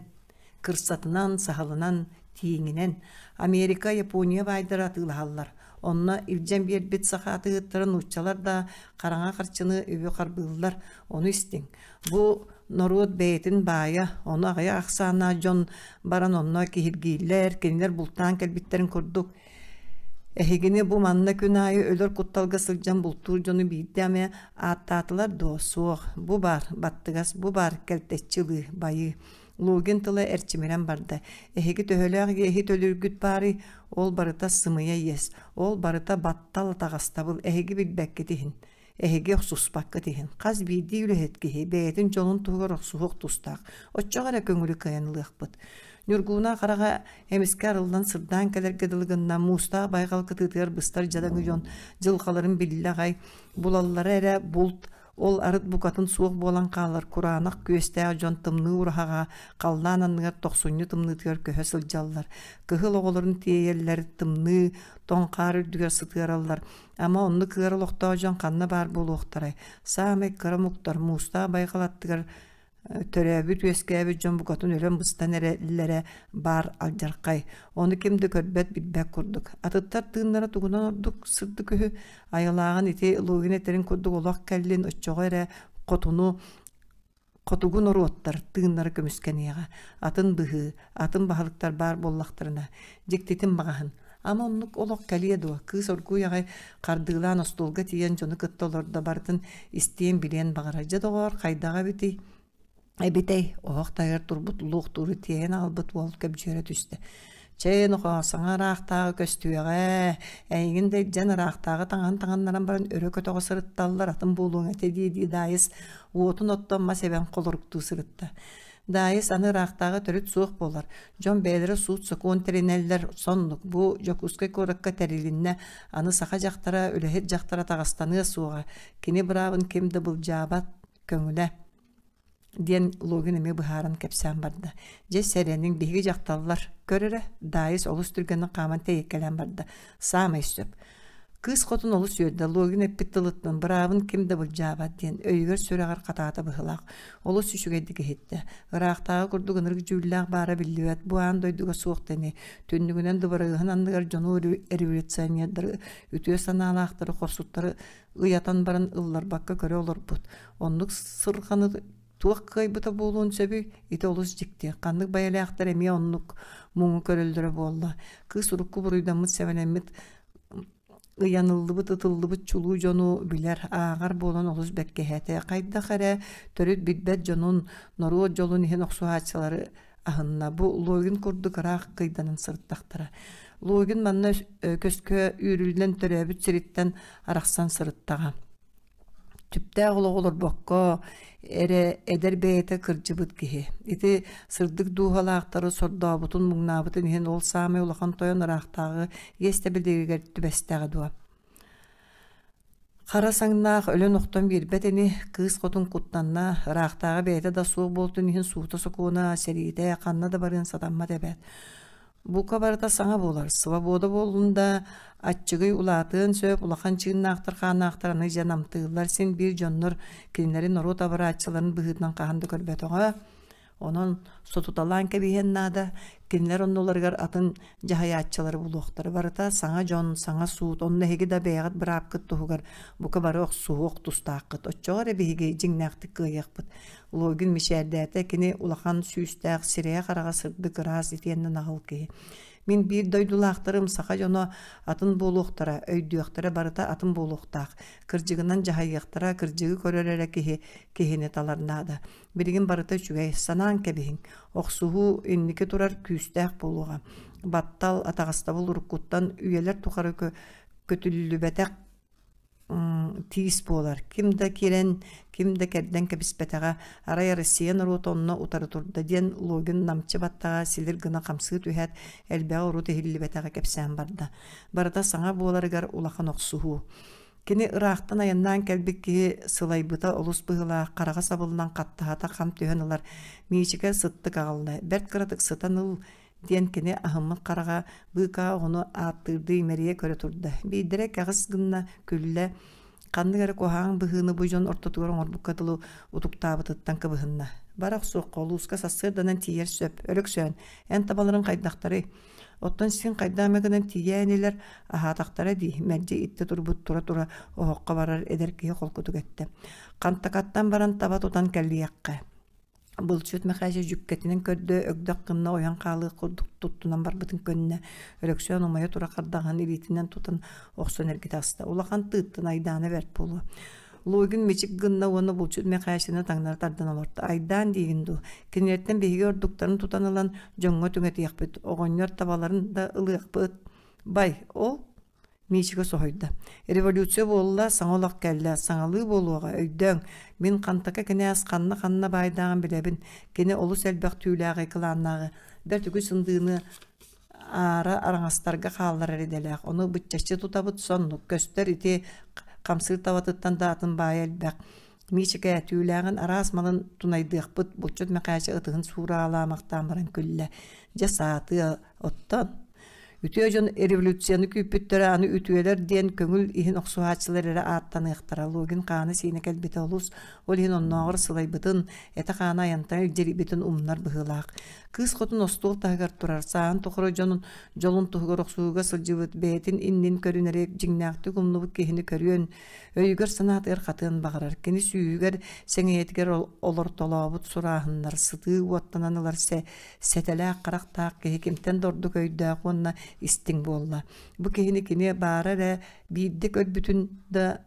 кырсатынан, саһылынан, тииҥинэн Америка, Япония баайдара атыылаһаллар. Онно илдьэн биэрбит саха атыыһыттара нууччалар да хараҥа харчыны үбү харбыыллар. Ону истиҥ. Бу норуот бэйэтин баайа, ону аҕыйах ахсааннаах дьон баран онно киһиргииллэр, кинилэр бултаан кэлбиттэрин курдук Эһигини бу манна күн аайы өлөр кутталга сылдьан бултуур дьону биирдэ эмэ ааттаатылар дуо? Суох. Бу баар, баттыгас, бу баар, кэлтэччи ылыы, байыы. Лугин тыла эрчимирэн барда. Эһиги төһөлөөх иэһи төлүүргүт баарый? Ол барыта сымыйа иэс. Ол барыта баттал атаҕастабыл. Эһиги билбэккит иһин. Эһиги охсуспаккыт иһин хас биирдии үлэһит киһи бэйэтин дьолун туһугар охсуһуох тустаах, оччоҕо эрэ көҥүлү кыайан ылыахпыт. Ньургууна хараҕа эмискэ арыллан сырдаан кэлэргэ дылы гынна, муустаах байҕал кытыытыгар быстар дьадаҥы дьон дьылҕаларын биллэ аҕай, булаллара эрэ булт, ол арыт букатын суох буолан хаалар кураанах күөстээх дьон тымныы ураһаҕа халлаан анныгар тохсунньу тымныытыгар көһө сылдьаллар, кыһыл оҕолорун тиэйэллэр, тымныы тоҥ хаар үрдүгэр сытыараллар, Ама оннук ыар олохтоох дьон ханна баар буолуохтарай? Саамай кыра омуктар муустаах байҕал аттыгар төрөөбүт-үөскээбит дьон букатын өлөн-быстан эрэллэрэ баар алдьархай. Ону ким да көрбөт, билбэт курдук. Атыттар тыыннара тугунан ордук сырдык үһү? Айылааҕын ити Лугин этэрин курдук олох кэллин, оччоҕо эрэ хотуну Хотугу норуоттар тыыннара көмүскэниэҕэ, атын быһыы, атын баһылыктар баар буоллахтарына, дьиктитин баҕаһын. Ама оннук олох кэлиэ дуо, кыыс оргууй аҕай хардыылаан остуолга тиийэн дьону кытта олордо барытын истиэн-билиэн баҕарар. Дьэ доҕоор, хайдаҕа эбитий? Эбитэй, оһох таһыгар турбут луохтууру тиэйэн аҕалбыт уол көбдьүөрэ түстэ. Чэй, нохоо, саҥа ыраахтааҕы көстүөҕэ, эйигин да илдьэн ыраахтааҕы таҥаһын таҥыннаран баран өрө көтөҕө сырытталлар, атын буолуоҥ этэ дии-дии Даайыс уотун оттон мас эбэн холоруктуу сырытта. Даайыс аны ыраахтааҕы төрүт суох буолар. Дьон бэйэлэрэ суут-сокуон тэринэллэр, соннук. Бу Дьокуускай куоракка тэрилиннэ. Аны саха дьахтара, үлэһит дьахтара таҕыстаныа суоҕа. Кини быраабын ким да былдьаабат, көҥүлэ диэн Логин эмиэ быһааран кэпсээн барда. Дьэ сэрэниҥ, биһиги дьахталлар, көр эрэ, Даайыс олус түргэнник хааман тэйиккэлээн барда. Саамай сөп. Кыыс хотун олус үөрдэ, Логин эппит тылыттан быраабын ким да былдьаабат диэн өйүгэр-сүрэҕэр хатаата быһыылаах. Олус үчүгэйдик иһиттэ. Ыраахтааҕы курдук ынырык дьүүллээх баара биллибэт, бу аан дойдуга суох дэни. Түннүгүнэн дыбарыаһын анныгар дьону революционердары, үтүө санаалаахтары, хорсуттары ыйатан баран ылларбакка көрө олорбут. Оннук сырҕаны туох кыайбыта буолуон сөбүй? Ити олус дьикти. Ханнык байалаахтар эмиэ оннук муҥу көрөллөрө буолла. Кыыс урукку буруйдаммыт, сэмэлэммит ыйаныллыбыт, ытыллыбыт чулуу дьону билэр, ааҕар буолан олус бэркиһээтэ. Хайдах эрэ төрүт билбэт дьонун, норуот дьолун иһин охсуһааччылары аһынна. Бу Логин курдук ыраах кыйданан сырыттахтара. Логин манна көскө үүрүллэн төрөөбүт сириттэн арахсан сырыттаҕа. Түптээх олоҕу олорбокко эрэ эдэр бэйэтэ кырдьыбыт киһи. Ити сырдык дууһалаахтары сордообутун, муҥнаабытын иһин ол саамай улахан тойон ыраахтааҕы иэстэбилигэр түбэстэҕэ дуо? Хара саҥнаах өлөн-охтон биэрбэт ини, кыыс хотун куттанна, ыраахтааҕы бэйэтэ да суох буолтун иһин суута-сокуона, сэриитэ ханна да барыан сатаммат эбээт. Бука барыта саҥа буолар, свобода буоллун да, аччыгый улаатыан сөп, улахан чыыннаахтар-хааннаахтар аны дьэ намтыыллар, син биир дьоннор кинилэри норуот абырааччыларын быһыытынан хаһан да көрбөтөҕө. Онон сотуталаан кэбиһиэн наада, кинилэр оннуларыгар атын дьаһайааччылары булуохтара. Барыта саҥа дьон, саҥа суут, онно эһиги да бэйэҕит быраапкыт туһугар бука бары охсуһуох тустааххыт. Оччоҕо эрэ биһиги дьиҥнээхтик кыайыахпыт. Логин мичээрдээтэ, кини улахан сүүстээх, сирэйэ-хараҕа сырдык ыраас итиэннэ наҕыл киһи. Мин биир дойдулаахтарым саха дьоно атын буолуохтара, өйдүөхтэрэ барыта атын буолуохтаах. Кырдьыгынан дьаһайыахтара, кырдьыгы көрөр эрэ киһи киһини талар наада. Билигин барыта үчүгэй, санаан кэбиһиҥ. Охсуһуу инники турар күүстээх буолуоҕа. Баттал, атаҕастабыл уруккуттан үйэлэр тухары көтүллүбэтэх тиис буолар. Ким да киирэн, ким да кэрдэн кэбиспэтэҕэ. Арай Россия норуота онно утары турда диэн Логин намчы баттаҕа силир гына хамсыы түһээт, элбэҕи урут иһиллибэтэҕи кэпсээн барда. Барыта саҥа буоларыгар улахан охсуһуу. Кини ыраахтан айаннаан кэлбит киһи сылайбыта олус быһыылаах, хараҕа сабыллан хаттаһата хам түһэн ылар. Миичикэ сыттык аҕалла, бэрт кыратык сытан ыл диэн кини аһыммыт хараҕа быыкаа оҕону ааттыырдыы имэрийэ көрө турда. Биирдэрэ кэҕис гынна, күллэ, ханнык эрэ куһаҕан быһыыны бу дьон ортотугар оҥорбукка дылы утуктаабытыттан кыбыһынна. Бара охсуохха улууска сарсыарданан тиийэр сөп. Өлөксөөн, эн табаларыҥ хайдахтарый? Оттон син хайдах эмэ гынан тиийээ инилэр, аһаатахтара дии, мэлдьи иттэ турбут тура-тура оһоххо барар эдэр киһи холкутук эттэ. Хантакаттан баран таба тутан кэлиэххэ. Булчут Мэхээчэ дьүккэтинэн көрдө, өгдөх гынна ойон хаалыах курдук туттунан барбытын көннө. Өлөксөөн умайа тура хардаҕаһын илиитинэн тутан охсон эргитэ аста. Улахан тыыттан айдаана бэрт буолуо. Логин мичик гынна уонна булчут Мэхээчэни таҥнары тардан олорто. Айдаан диигин дуу? Кинилэртэн биһиги ордуктарын тутан ылан дьоҥҥо түҥэтиэхпит, оҕонньор табаларын да ылыахпыт. Бай, ол Миичикэ соһуйда. Революция буолла, саҥа олох кэллэ, саҥалыы буолуоҕа, өйдөөҥ. Мин Хантака кинээс ханна-ханна баайдааҕын билэбин. Кини олус элбэх түүлээҕи, кылааннааҕы, бэрт үгүс ындыыны аара араҥастарга хаалларар идэлээх. Ону быччаччы тутабыт соннук. Көстөр ити хамсыыр табатыттан да атын баайа элбэх. Миичикэ түүлээҕин араас малын тунайдыахпыт, булчут Мэхээчэ ытыһын суураалаамахтаан баран күллэ. Дьэ саатыа, оттон Үтүө дьон революцияны күүппүттэрэ аны үтүөлэр диэн көҥүл иһин охсуһааччылар эрэ ааттаныахтара. Логин хаана-сиинэ кэлбитэ олус, ол иһин оннооҕор сылайбытын, этэ-хаана айантан илдьирийбитин умнар быһыылаах. Кыыс хотун остуол таһыгар турар, сааһын тухары дьонун дьолун туһугар охсуһууга сылдьыбыт, бэйэтин иннин көрүнэри дьиҥнээхтик умнубут киһини көрүөн, өйүгэр-санаатыгар хатыан баҕарар. Кини сүүһүгэр, сэҥийэтигэр олортолообут сурааһыннар, сытыы уоттанан ылар сэтэлээх харахтаах киһи кимтэн да ордук өйдөөх уонна истиҥ буолла. Бу киһини кини баара эрэ биирдэ көрбүтүн да.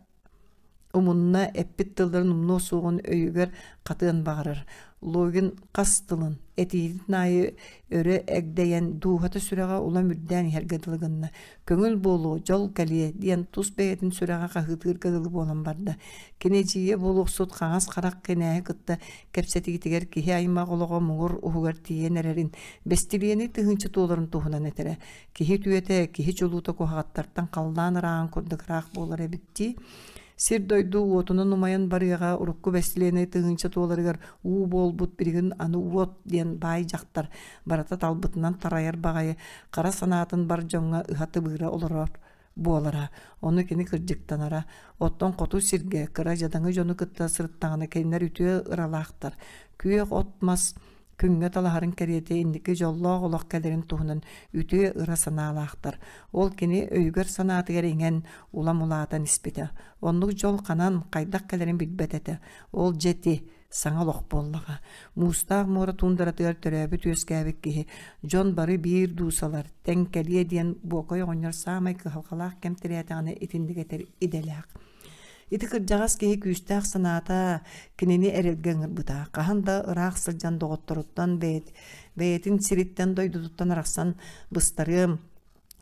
Умунна эппит тылларын умнуо суоҕун өйүгэр хатыан баҕарар. Логин хас тылын, этиитин аайы өрө эгдэйэн, дууһата сүрэҕэ улам үрдээн иһэргэ дылы гынна. Көҥүл буолуо, дьол кэлиэ диэн тус бэйэтин сүрэҕэ хаһыытыырга дылы буолан барда. Кини эдьиийэ буолуохсут хаҥас харах кинээһи кытта кэпсэтиитигэр киһи аймах олоҕо муҥур уһугар тиийэн эрэрин, бэстилиэнэй тыһыынча туоларын туһунан этэрэ. Киһи үтүөтэ, киһи чулуута куһаҕаттартан халлаан ырааҕын курдук ыраах буолар эбит дии. Сир-дойду уотунан умайан барыаҕа урукку бэстилиэнэй тыһыынча туоларыгар уу буолбут билигин аны уот диэн баай дьахтар барыта талбытынан тарайар баҕайы хара санаатын бар дьоҥҥо ыһа-тыбыыра олорор буолара. Ону кини кырдьыктанара. Оттон хоту сиргэ кыра дьадаҥы дьону кытта сырыттаҕына кинилэр үтүө ыралаахтар. Күөх от-мас күҥҥэ талаһарын кэриэтэ инники дьоллоох олох кэлэрин туһунан үтүө ыра санаалаахтар. Ол кини өйүгэр-санаатыгар иҥэн, улам улаатан испитэ. Оннук дьол ханан, хайдах кэлэрин билбэт этэ. Ол дьэ ити, саҥа олох буоллаҕа. Муустаах муора туундаратыгар төрөөбүт-үөскээбит киһи, дьон бары биир дуусалар, тэҥ кэлиэ диэн Буокай оҕонньор саамай кыһалҕалаах кэм тирээтэҕинэ итинник этэр идэлээх. Ити кырдьаҕас киһи күүстээх санаата кинини эрэлгэ ыҥырбыта. Хаһан да ыраах сылдьан доҕотторуттан, бэйэтин сириттэн, дойдутуттан арахсан быстарыам,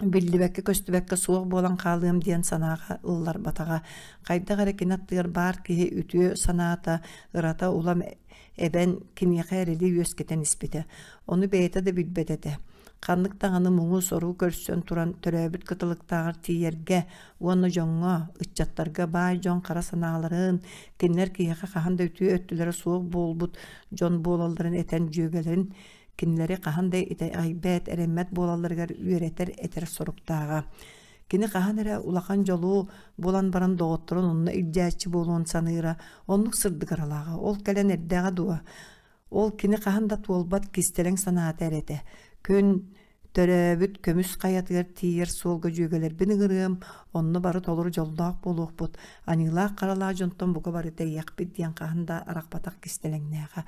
биллибэккэ-көстүбэккэ суох буолан хаалыам диэн санааҕа ылларбатаҕа. Хайдах эрэ кини аттыгар баар киһи үтүө санаата, ырата улам эбэн киниэхэ эрэли үөскэтэн испитэ. Ону бэйэтэ да билбэт этэ. Ханнык даҕаны муҥу-сору көрсөн туран төрөөбүт кыталыктааҕар тиийэргэ уонна дьоҥҥо, ыччаттарга баай дьон хара санааларын, кинилэр киһиэхэ хаһан да үтүө өттүлэрэ суох буолбут дьон буолалларын этэн дьүөгэлэрин кинилэри хаһан да итэҕэйбэт, эрэммэт буолалларыгар үөрэтэр этэр соруктааҕа. Кини хаһан эрэ улахан дьолу булан баран доҕотторун онно илдьээччи буолуон саныыра, оннук сырдык ыралааҕа. Ол кэлэн эрдэҕэ дуо? Ол кини хаһан да туолбат кистэлэҥ санаата эрэ этэ. Күн төрөөбүт көмүс хайатыгар тиийэр суолга дьүөгэлэрбин ыҥырыам, онно бары толору дьоллоох буолуохпут, аньыылаах-харалаах дьонтон бука бары тэйиэхпит диэн хаһан да арахпатах кистэлэҥнээҕэ.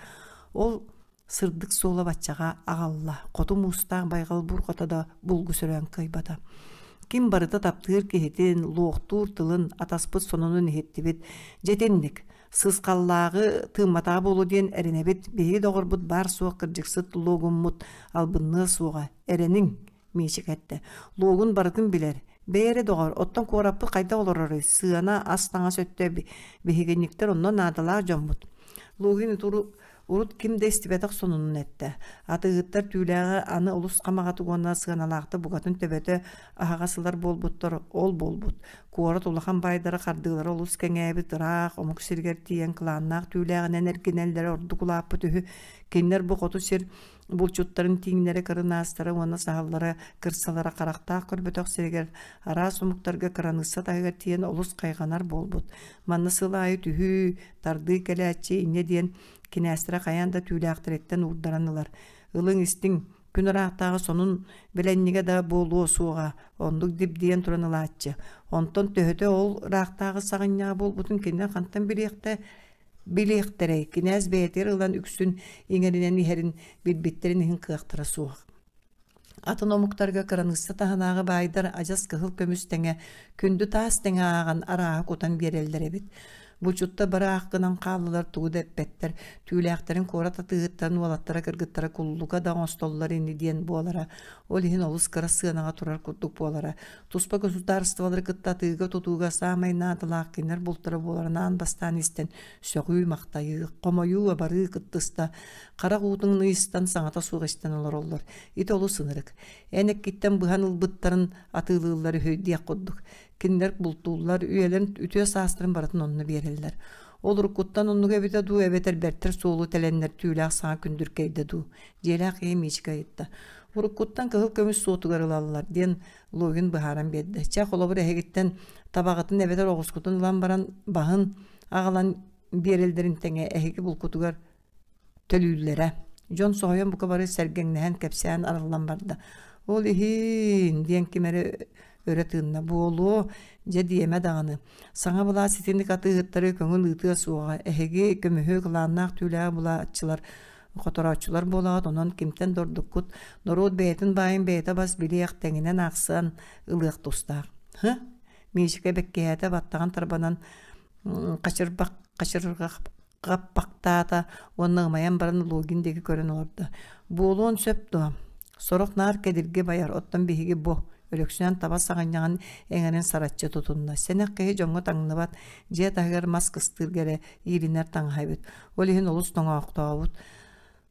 Ол сырдык суола баччаҕа аҕалла, хоту муустаах байҕал бурҕата да булгу сөрөөн кыайбата. Ким барыта таптыыр киһитин, луохтуур тылын, атаспыт сонунун иһиттибит. Дьэ итинник, сыысхаллааҕы тыымматаҕа буолуо диэн эрэнэбит. Биһиги доҕорбут баар-суох кырдьыксыт луогуммут албынныа суоҕа. Эрэниҥ, Миичик эттэ. Луогун барытын билэр. Бэйэ эрэ доҕор, оттон куораппыт хайдах олороруй? Сыана, ас-таҥас өттө биһигинньиктэр онно наадалаах дьоммут. Лугин урут ким да истибэтэх сонунун эттэ. Атыыһыттар түүлээҕи аны олус хамаҕатык уонна сыаналаахтык букатын төбөтө аһаҕас ылар буолбуттар, ол буолбут. Куорат улахан баайдара хардыылара олус кэҥээбит, ыраах омук сиригэр тиийэн кылааннаах түүлээҕинэн эргинэллэрэ ордук улааппыт үһү. Кинилэр бу хоту сир булчуттарын тииҥнэрэ кырынаастара уонна саһыллара кырсалара харахтаах көрбөтөх сиригэр араас омуктарга кыраныысса таһыгар тиийэн олус хайҕанар буолбут. Манна сыл аайы түһүү, тардыы кэлээччи инньэ диэн кинээстэрэ хайаан да түүлээхтэриттэн уурдаран ылар. Ылыҥ истиҥ, күн ыраахтааҕы сонун бэлэнньигэ да буолуо суоҕа, оннук дибдийэн туран ылааччы. Онтон төһөтө ол ыраахтааҕы саҕынньаҕа буолбутун кинилэр хантан билиэхтэ билиэхтэрэй, кинээс бэйэтигэр ылан үксүн иҥэринэн иһэрин билбиттэрин иһин кыахтара суох. Атын омуктарга кыраныысса таһынааҕы баайдар адьас кыһыл көмүс тэҥэ, күндү таас тэҥэ ааҕан арааһы кутан биэрэллэр эбит. Булчуттар бары аах гынан хааллылар тугу да эппэттэр, түүлээхтэрин куорат атыыһыттарын уолаттара кыргыттара куллуга да оҥостоллор ини диэн буолара. Ол иһин олус кыра сыанаҕа турар курдук буолара. Туспа государстволары кытта атыыга-тутууга саамай наадалаах кинилэр бултара буоларын аан бастаан истэн сөҕүү-махтайыы, хомойуу-абарыы кыттыста, харах уутун ыйыстан саҥата суох истэн олороллор. Ити олус ынырык. Эн эккиттэн быһан ылбыттарын атыылыыллар үһү диэх курдук. Кинилэр бултууллар, үйэлэрин үтүө саастарын барытын онно биэрэллэр. Ол уруккуттан оннук эбитэ дуу, эбэтэр бэртэр суолу тэлэннэр түүлээх саҥа күндүркэйдэ дуу? Дьиэлээх киһи Миичикэ ыйытта. Уруккуттан кыһыл көмүс суотугар ылаллар диэн Лугин быһааран биэрдэ. Чэ, холобур, эһигиттэн табаҕытын эбэтэр оҕускутун ылан баран баһын аҕалан биэрэллэрин тэҥэ эһиги булкутугар төлүүллэрэ. Дьон соһуйан бука бары сэргэҥнэһэн кэпсээн арыллан барда. Ол иһин диэн ким эрэ өрө тыынна. Буолуо, дьэ диэмэ даҕаны. Саҥа былаас итинник атыыһыттары көҥүл ыытыа суоҕа. Эһиги көмүһү кылааннаах түүлээҕи булааччылар хоторооччулар буолаҕыт, онон кимтэн да ордуккут. Норуот бэйэтин баайын бэйэтэ бас билиэх, тэҥинэн аахсыан ылыах тустаах. Һы? Миичикэ бэккиһээтэ баттаҕын тарбанан. Хачырбах хачырҕаппахтаата уонна ымайан баран Логин диэки көрөн олордо. Буолуон сөп дуо? Сорох наар кэдирги байар, оттон биһиги бу Өлөксөөн таба саҕынньаҕын эҥэрин сараччы тутунна. Сэнэх киһи дьоҥҥо таҥныбат, дьиэ таһыгар мас кыстыырга эрэ иилинэр таҥаһа эбит. Ол иһин олус тоҥоохтообут.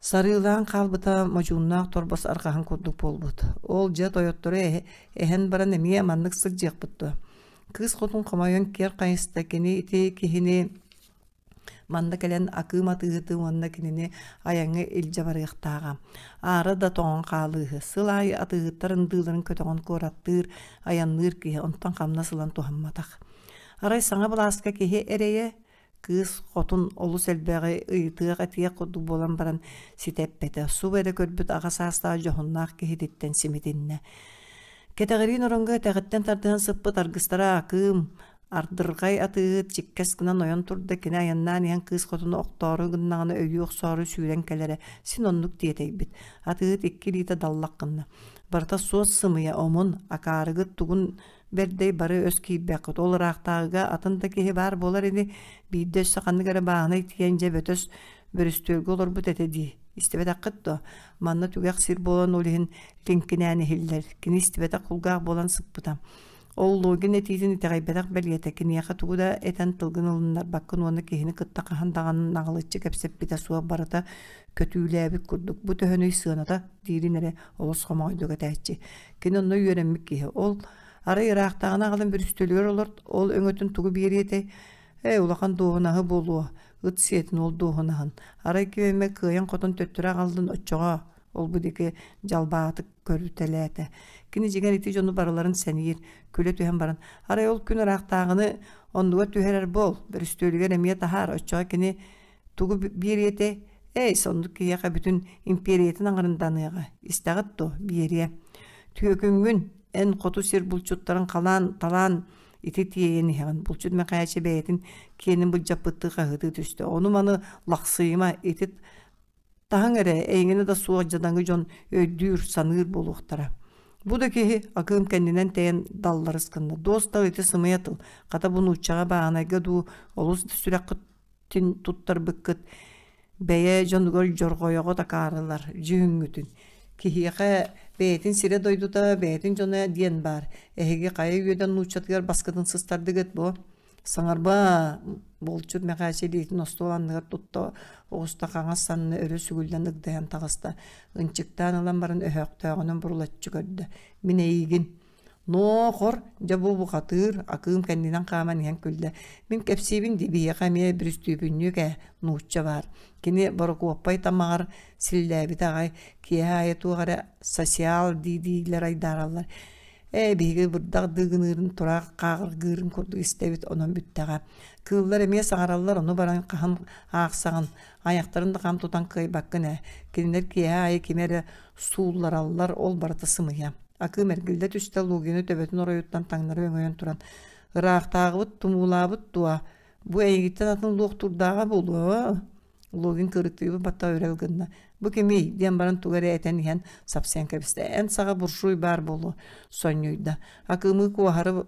Сарыылаан хаалбыта модьууннаах торбос арҕаһын курдук буолбут. Ол дьэ тойоттору эһэн баран эмиэ маннык сылдьыахпыт дуо? Кыыс хотун хомойон киэр хайыста кини ити киһини манна кэлэн акыым атыыһыты уонна кинини айаҥҥа илдьэ барыахтааҕа. Аара да тоҥон хаалыыһы. Сыл аайы атыыһыттар ындыыларын көтөҕөн куораттыыр, айанныыр киһи онтон хамнас ылан туһамматах. Арай саҥа былааска киһи эрэйэ Кыыс хотун олус элбэҕи ыйытыах-этиэх курдук буолан баран ситэ эппэтэ, субу эрэ көрбүт аҕа саастаах дьоһуннаах киһититтэн симитиннэ. Кэтэҕириин ороҥҥо кэтэҕиттэн тардыһан сыппыт аргыстара Акыым, ардырҕай атыыһыт чиккэс гынан ойон турда, кини айаннаан иһэн кыыс хотуну охтоору гыннаҕына өйүү охсоору сүүрэн кэлэрэ, син оннук тиэтэйбит. Атыыһыт икки илиитэ даллах гынна. Барыта суос сымыйа, омун, акаарыгыт тугун Бэрдэй бары өс киирбэххит, ол ыраахтааҕыга атын да киһи баар буолар ини, биирдэ өссө ханнык эрэ бааһынай тиийэн дьэ бөтөс бөрүстүөлгэ олорбут этэ дии. Истибэтэххит дуо? Манна түгэх сир буолан ол иһин лиҥкинээн иһиллэр. Кини истибэтэх кулгаах буолан сыппыта. Ол Логин этиитин итэҕэйбэтэх бэлиэтэ, киниэхэ тугу да этэн тылгын ылыннарбаккын уонна киһини кытта хаһан даҕаны наҕылыччы кэпсэппитэ суох барыта көтүүлээбит курдук бу төһөнүй сыаната диирин эрэ олус хомоҕойдук этээччи. Кини онно үөрэммит киһи. Ол арай ыраахтааҕыны аҕалан бүрүстүөлүгэр олорт, ол өҥөтүн тугу биэриэ этэй? Ээ, улахан дуоһунаһы буолуо, ыт сиэтин ол дуоһунаһын. Арай ким эмэ кыайан-хотон төттөрү аҕаллын оччоҕо ол-бу диэки дьалбаатык көрүтэлээтэ. Кини дьиҥэр ити дьону барыларын сэниир, күлэ түһэн баран, арай ол күн ыраахтааҕыны оннугар түһэрэр буол, бөрүстүөлүгэр эмиэ таһаар, оччоҕо кини Тугу биэриэ этэй? Эй, соннук киһиэхэ бүтүн импиэрийэтин аҥарынданыаҕа. Истэҕит дуо, биэриэ. Түөкүҥҥүн, эн хоту сир булчуттарын халаан, талаан ити тиэйэн иһэҕин. Булчут Мэхээчэ бэйэтин киэнин былдьаппыттыы хаһыытыы түстэ. Ону-маны лахсыйыма, ити таһыҥ эрэ, эйигинэ да суох дьадаҥы дьон өйдүүр, саныыр буолуохтара. Бу да киһи акыым кэннинэн тэйэн далларыс гынна. Дуостал ити сымыйа тыл. Хата бу нууччаҕа бааһынайга дуу, олус да сүрэххит туттарбыккыт бэйэ дьонугар дьорҕойоҕо такаарылар дьүһүҥҥүтүн киһиэхэ бэйэтин сирэ-дойдута бэйэтин дьоно диэн баар эһиги хайа үөдэн нууччатыгар баскытын сыстардыгыт бу саҥарба булчут Мэхээчэ илиитин остуол анныгар тутта оҕуста хаҥас санны өрө сүгүллэн ыгдайан таҕыста ынчыктаан ылан баран өһөхтөөҕүнэн бурулаччы көрдө мин эйигин Ноо-хор, дьэ бу бухатыыр, акыым кэннинэн хааман иһэн күллэ. Мин кэпсиибин дии, биһиэхэ эмиэ бүрүстүүпүнньүк ээ, нуучча баар. Кини Борокуоппай тамаҕар силлээбитэ аҕай, киэһэ аайы туох эрэ «социал» дии-дииллэр айдаараллар. Ээ, биһиги бырдах дыыгыныырын тураах хааҕыргыырын курдук истэбит, онон бүттэҕэ. Кыыллар эмиэ саҥараллар, ону баран хаһан аахсаҕын, айахтарын да хам тутан кыайбаккын ээ. Кинилэр киэһэ аайы кими эрэ сууллараллар, ол барыта сымыйа. Акыым эргиллэ түстэ, Лугины төбөтүн оройуттан таҥнары өҥөйөн туран, «Ыраахтааҕыбыт тумуулаабыт дуо? Бу эйигиттэн атын луохтуурдааҕа буолуо?» Лугин кырыктыыбын батта үрэл гынна. «Бу кимий?» диэн баран тугу эрэ этэн иһэн сапсыйан кэбистэ. «Эн саҕа буржуй баар буолуо» сонньуйда. Акыымы куоһары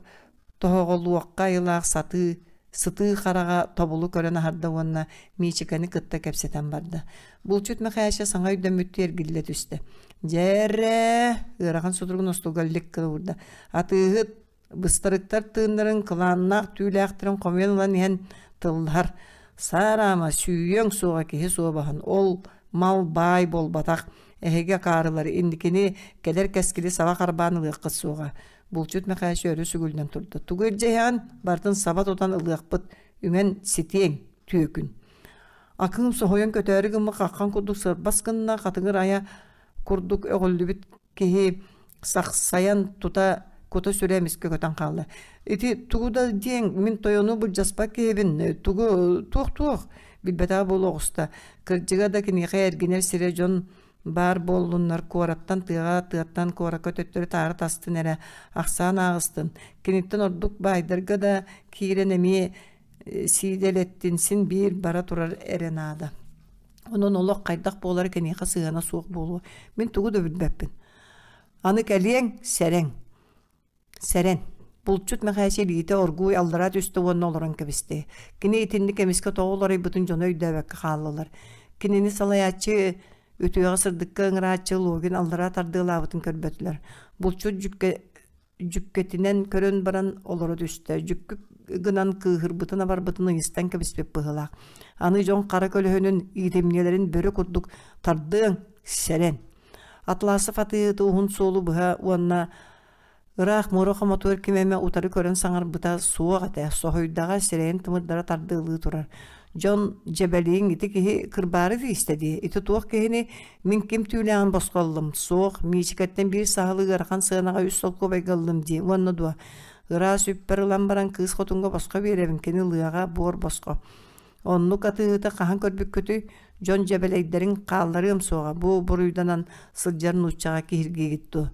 тоһоҕолуохха айылаах сатыы, сытыы хараҕа тобулу көрөн аһарда уонна Миичикэни кытта кэпсэтэн барда. Булчут Мэхээчэ саҥа өйдөммүттүү эргиллэ түстэ. «Дьэ-эрэ!» ыарахан сутуругун остуолга лик гына уурда. «Атыыһыт быстарыктар тыыннарын кылааннаах түүлээхтэрин хомуйан ылан иһэн тыллаһар. Саараама, сүүйүөҥ суоҕа киһи суобаһын, ол мал баай буолбатах. Эһиги акаарылар инникини кэлэр кэскили саба харбаан ылыаххыт суоҕа. Булчут Мэхээчэ өрө сүгүллэн турда. Тугу илдьэ барытын саба тутан ылыахпыт, үҥэн ситиэҥ, түөкүн. Акыым соһуйан көтөөрү гыммыт хаххан курдук сырбас гынна, хатыҥыр айа курдук өҕүллүбүт киһи сахсайан тута кута сүрэ эмискэ көтөн хаалла. Ити тугу да диэҥ, мин тойону былдьаспат киһибин, тугу туох-туох билбэтэҕэ буола оҕуста. Кырдьыга да киниэхэ эргинэр сирэ дьон баар буоллуннар куораттан тыаҕа, тыаттан куоракка төттөрү-таары тастын эрэ, ахсаан ааҕыстын. Киниттэн ордук баайдарга да киирэн эмиэ сиидэлэттин син биир бара турар эрэ наада. Онон олох хайдах буолара киниэхэ сыһыана суох буолуо. Мин тугу да билбэппин. Аны кэлиэҥ, сэрэҥ. Сэрэн. Булчут Мэхээчэ илиитэ оргууй аллараа түстэ уонна олорон кэбистэ. Кини итинник эмискэ тоҕо уларыйбытын дьоно өйдөөбөккө хааллылар. Кинини салайааччы үтүөҕэ-сырдыкка ыҥырааччы Логин аллараа тардыалаабытын көрбөтүлэр. Булчут дьүккэ дьүккэтинэн көрөн баран олоро түстэ. Дьүккү гынан кыыһырбытын-абарбытын ыйыстан кэбиспит быһыылаах. Аны дьон хара көлөһүнүн иитимньилэрин бөрө курдук тардыаҥ, сэрэн. Атласов атыыһыты уһун суолу быһа уонна ыраах муора хомотугар ким эмэ утары көрөн саҥарбыта суох этэ, соһуйдаҕа сирэйин тымырдара тардыалыы турар. Дьон дьэбэлииҥ ити киһи кырбаары тиистэ дии, ити туох киһини мин ким түүлээҕин босхо ыллым, суох, Миичикэттэн биир саһылы ыарахан сыанаҕа үс солкуобайга ыллым дии уонна дуо, ыраас үппэр ылан баран кыыс хотуҥҥа босхо биэрэбин, кини ылыаҕа буор босхо. Оннук атыыһыты хаһан көрбүккүтүй? Дьон дьэбэлэйдэрин хаалларыам суоҕа, бу буруйданан сылдьар нууччаҕа киһиргиигит дуо?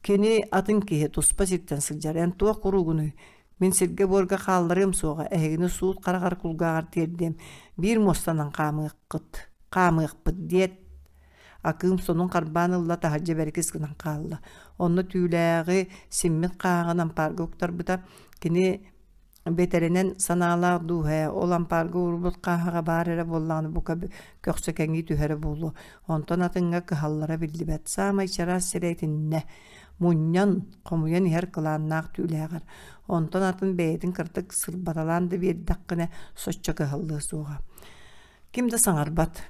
Кини атын киһи, туспа сиртэн сылдьар, эн туох куруугунуй? Мин сиргэ-буорга хаалларыам суоҕа, эһигини суут хараҕар кулгааҕар тиэрдиэм, биир муостанан хаамыаххыт, хаамыахпыт диэт Акыым сонун харбаан ылла, таһырдьа бэрикис гынан хаалла. Онно түүлээҕи симмит хааһаҕын ампаарга уктарбыта. Кини бэтэринэн санаалаах дуу ээ, ол ампаарга уурбут хааһаҕа баар эрэ буоллаҕына бука көхсө кэҥии түһэрэ буолуо. Онтон атыҥҥа кыһаллара биллибэт. Саамай чараас сирэ итиннэ. Мунньан, хомуйан иһэр кылааннаах түүлээҕэр. Онтон атын бэйэтин кырдык сырбаталаан да биэрдэххинэ соччо кыһаллыа суоҕа. Ким да саҥарбат.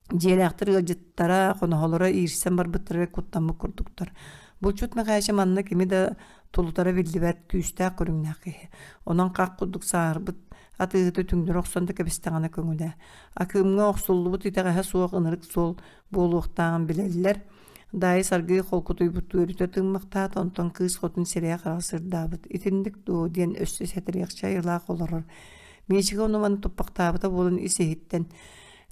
Дьиэлээхтэр ыалдьыттара, хоноһолоро иирсэн барбыттарыгар куттаммыт курдуктар. Булчут Мэхээчэ манна кими да тулутара биллибэт күүстээх көрүҥнээх киһи. Онон хах курдук сааһырбыт атыыһыты түҥнэри охсон да кэбистэҕинэ көҥүлэ. Акыымҥа охсуллубут итэҕэһэ суох ынырык суол буолуохтааҕын билэллэр. Даайыс аргыый холкутуйбуттуу өрүтэ тыыммахтаата, онтон кыыс хотун сирэйэ-хараҕа сырдаабыт. Итинник дуо диэн өссө сэтириэхчэ айылаах олорор. Миичигэ ону-маны туппахтаабыта буолан ис-иһиттэн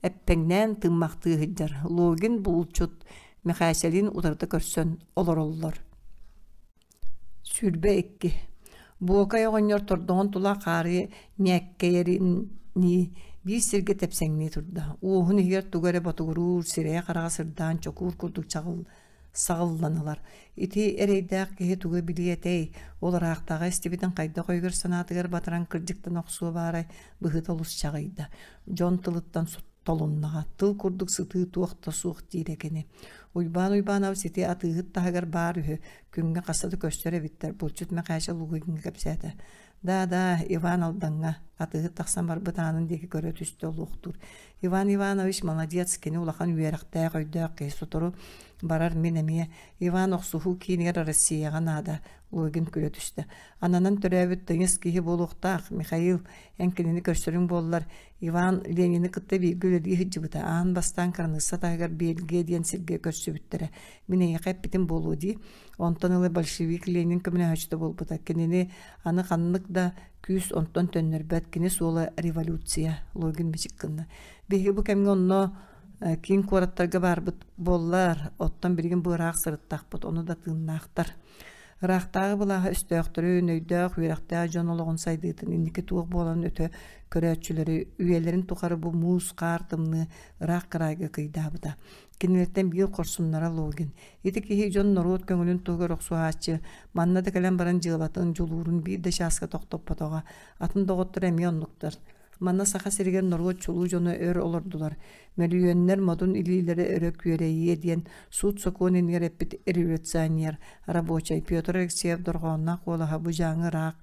эппэҥнээн тыыммахтыы сылдьар Логин булчут Мэхээсэлиин утарыта көрсөн олороллор. 22. Буокай оҕонньор тордоҕун тула хаарыйа ньээккэйэринии биир сиргэ тэпсэҥнии турда. Уоһун иһигэр тугу эрэ ботугуруур, сирэйэ-хараҕа сырдаан чокуур курдук чаҕыл саҕыллан ылар. Ити эрэйдээх киһи тугу билиэ этэй, ол ыраахтааҕы истибитин хайдах өйүгэр-санаатыгар батаран кырдьыктан охсуо баарай, быһыыта олус чаҕыйда. Дьон тылыттан толуннаҕа, тыл курдук сытыы туох да суох диирэ кини. Уйбаан Уйбаанабыс ити атыыһыт таһыгар баар үһү, күҥҥэ хаста да көстөр эбиттэр, булчут Мэхээчэ Лугуйга кэпсээтэ. Да-да, Иван Алдаҥҥа, атыыһыт тахсан барбыт аанын диэки көрө түстэ олуохтуур. Иван Иванович молодец, кини улахан үөрэхтээх, өйдөөх киһи, сотору барар мин эмиэ. Иван охсуһуу киинигэр Россияҕа наада, Логин күлэ түстэ. Ананан төрөөбүт тыйыс киһи буолуохтаах, Михаил, эн кинини көрсөрүҥ буоллар, Иван Ленини кытта бииргэ үлэлии сылдьыбыта. Аан бастаан кыраныысса таһыгар Бельгия диэн сиргэ көрсүбүттэрэ. Мин эйиэхэ эппитим буолуо дии. Онтон ыла большевик Ленин көмөлөһөөччүтэ буолбута. Кинини аны ханнык да күүс онтон төннөрбөт. Кини суола революция, Логин бичик гынна. Биһиги бу кэмҥэ онно киин куораттарга баарбыт буоллар, оттон билигин бу ыраах сырыттахпыт, ону да тыыннаахтар. Ыраахтааҕы былааһа өстөөхтөрүн, өйдөөх, үөрэхтээх дьон олоҕун сайдыытын инники туох буолан өтө көрөөччүлэри үйэлэрин тухары бу муус-хаар тымныы ыраах кыраайга кыйдаабыта. Кинилэртэн биир хорсуннара Логин. Ити киһи дьон-норуот көҥүлүн туһугар охсуһааччы, манна да кэлэн баран дьыалатын, дьулуурун биир да чааска тохтоппотоҕо. Атын доҕотторо эмиэ оннуктар. Манна Саха сиригэр норуот чулуу дьоно өр олордулар. Мөлүйүөннэр модун илиилэрэ өрө күөрэйиэ диэн суут-сокуон иннигэр эппит революционер, рабочай Петр Алексеев дорҕоонноох куолаһа бу дьааҥы ыраах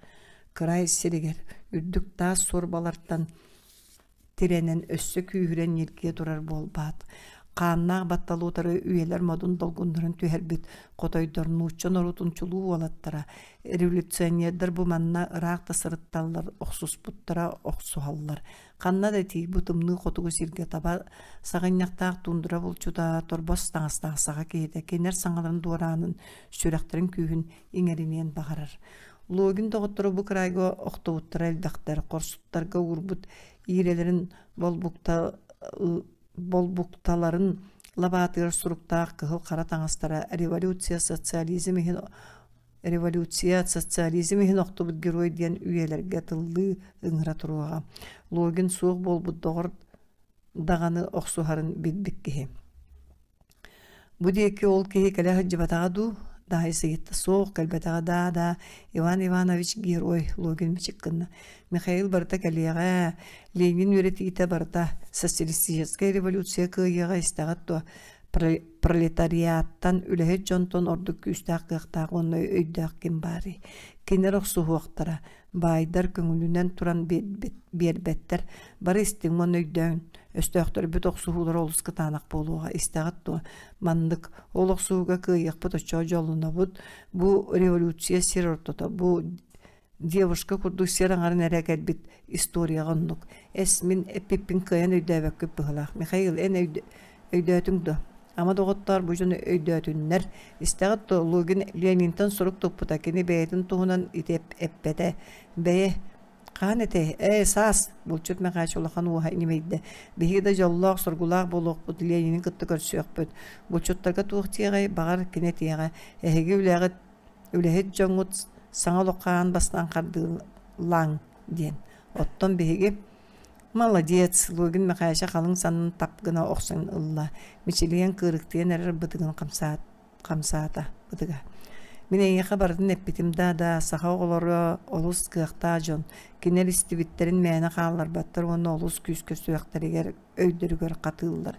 кырай сиригэр үрдүк таас суорбалартан тирэнэн өссө күүһүрэн ньиргийэ турар буолбаат. Хааннаах батталы утары үйэлэр модун долгуннарын түһэрбит хотойдор нуучча норуотун чулуу уолаттара, революционердар бу манна ыраах да сырытталлар охсуспуттара охсуһаллар. Ханна да тиий бу тымныы хотугу сиргэ таба саҕынньахтаах туундура булчута, торбос таҥастаах саха киһитэ кинилэр саҥаларын дуораанын, сүрэхтэрин күүһүн иҥэриниэн баҕарар. Логин доҕотторо бу кыраайга охтубуттара элбэхтэр, хорсуттарга уурбут иирэлэрин болбукталарын лабаатыгар суруктаах кыһыл хара таҥастара революция социализм иһин революция социализм иһин охтубут герой диэн үйэлэргэ тыллыы ыҥыра туруоҕа. Логин суох буолбут доҕор даҕаны охсуһарын билбит киһи. Бу диэки ол киһи кэлэ сылдьыбатаҕа дуу? Даайыс ыйытта суох, кэлбэтэҕэ даа-даа, Иван Иванович герой, Логин мичик гынна. Михаил барыта кэлиэҕэ, Ленин үөрэтиитэ барыта социалистическай революция кыайыаҕа истэҕит дуо? Пролетариаттан үлэһит дьонтон ордук күүстээх кыахтаах уонна өйдөөх ким баарый? Кинилэр охсуһуохтара, баайдар көҥүлүнэн туран биэрбэттэр. Бары истиҥ уонна өйдөөн, өстөөхтөрбүт охсуһуулара олус кытаанах буолуоҕа, истэҕит дуо? Маннык, ол охсуһууга кыайыахпыт оччоҕо дьоллонобут. Бу революция сир ортото, бу девушка курдук сир аҥарын эрэ кэлбит историяҕа оннук. Эс, мин эппиппин кыайан өйдөөбөккүт быһыылаах. Михаил, эн өйдөөтүҥ дуо? Ама доҕоттоор, бу дьону өйдөөтүннэр. Истэҕит дуо, Лугин Ленинтэн сурук туппута, кини бэйэтин туһунан ити эппэтэ. Бэйэ, хаһан этэй? Ээ, саас! Булчут Мэхээч улахан уоһа ньимийдэ. Биһиги да дьоллоох, соргулаах буолуохпут, Ленини кытта көрсүөхпүт. Булчуттарга туох диэҕэй, баҕар, кини этиэҕэ. Эһиги үлэҕит Үлэһит дьоҥҥут саҥа олоххо аан бастаан хардыылааҥ диэн. Оттон биһиги «Молодец!» Лугин Мэхээчэ халыҥ саннын тап гына охсон ылла, мичилийэн кыырыктыйан эрэр бытыгын хамсаата бытыга. Мин эйиэхэ барытын эппитим да-да, саха оҕолоро олус кыахтаах дьон, кинилэр истибиттэрин мээнэ хаалларбаттар уонна олус күүскэ сүрэхтэригэр өйдөрүгэр хатыыллар.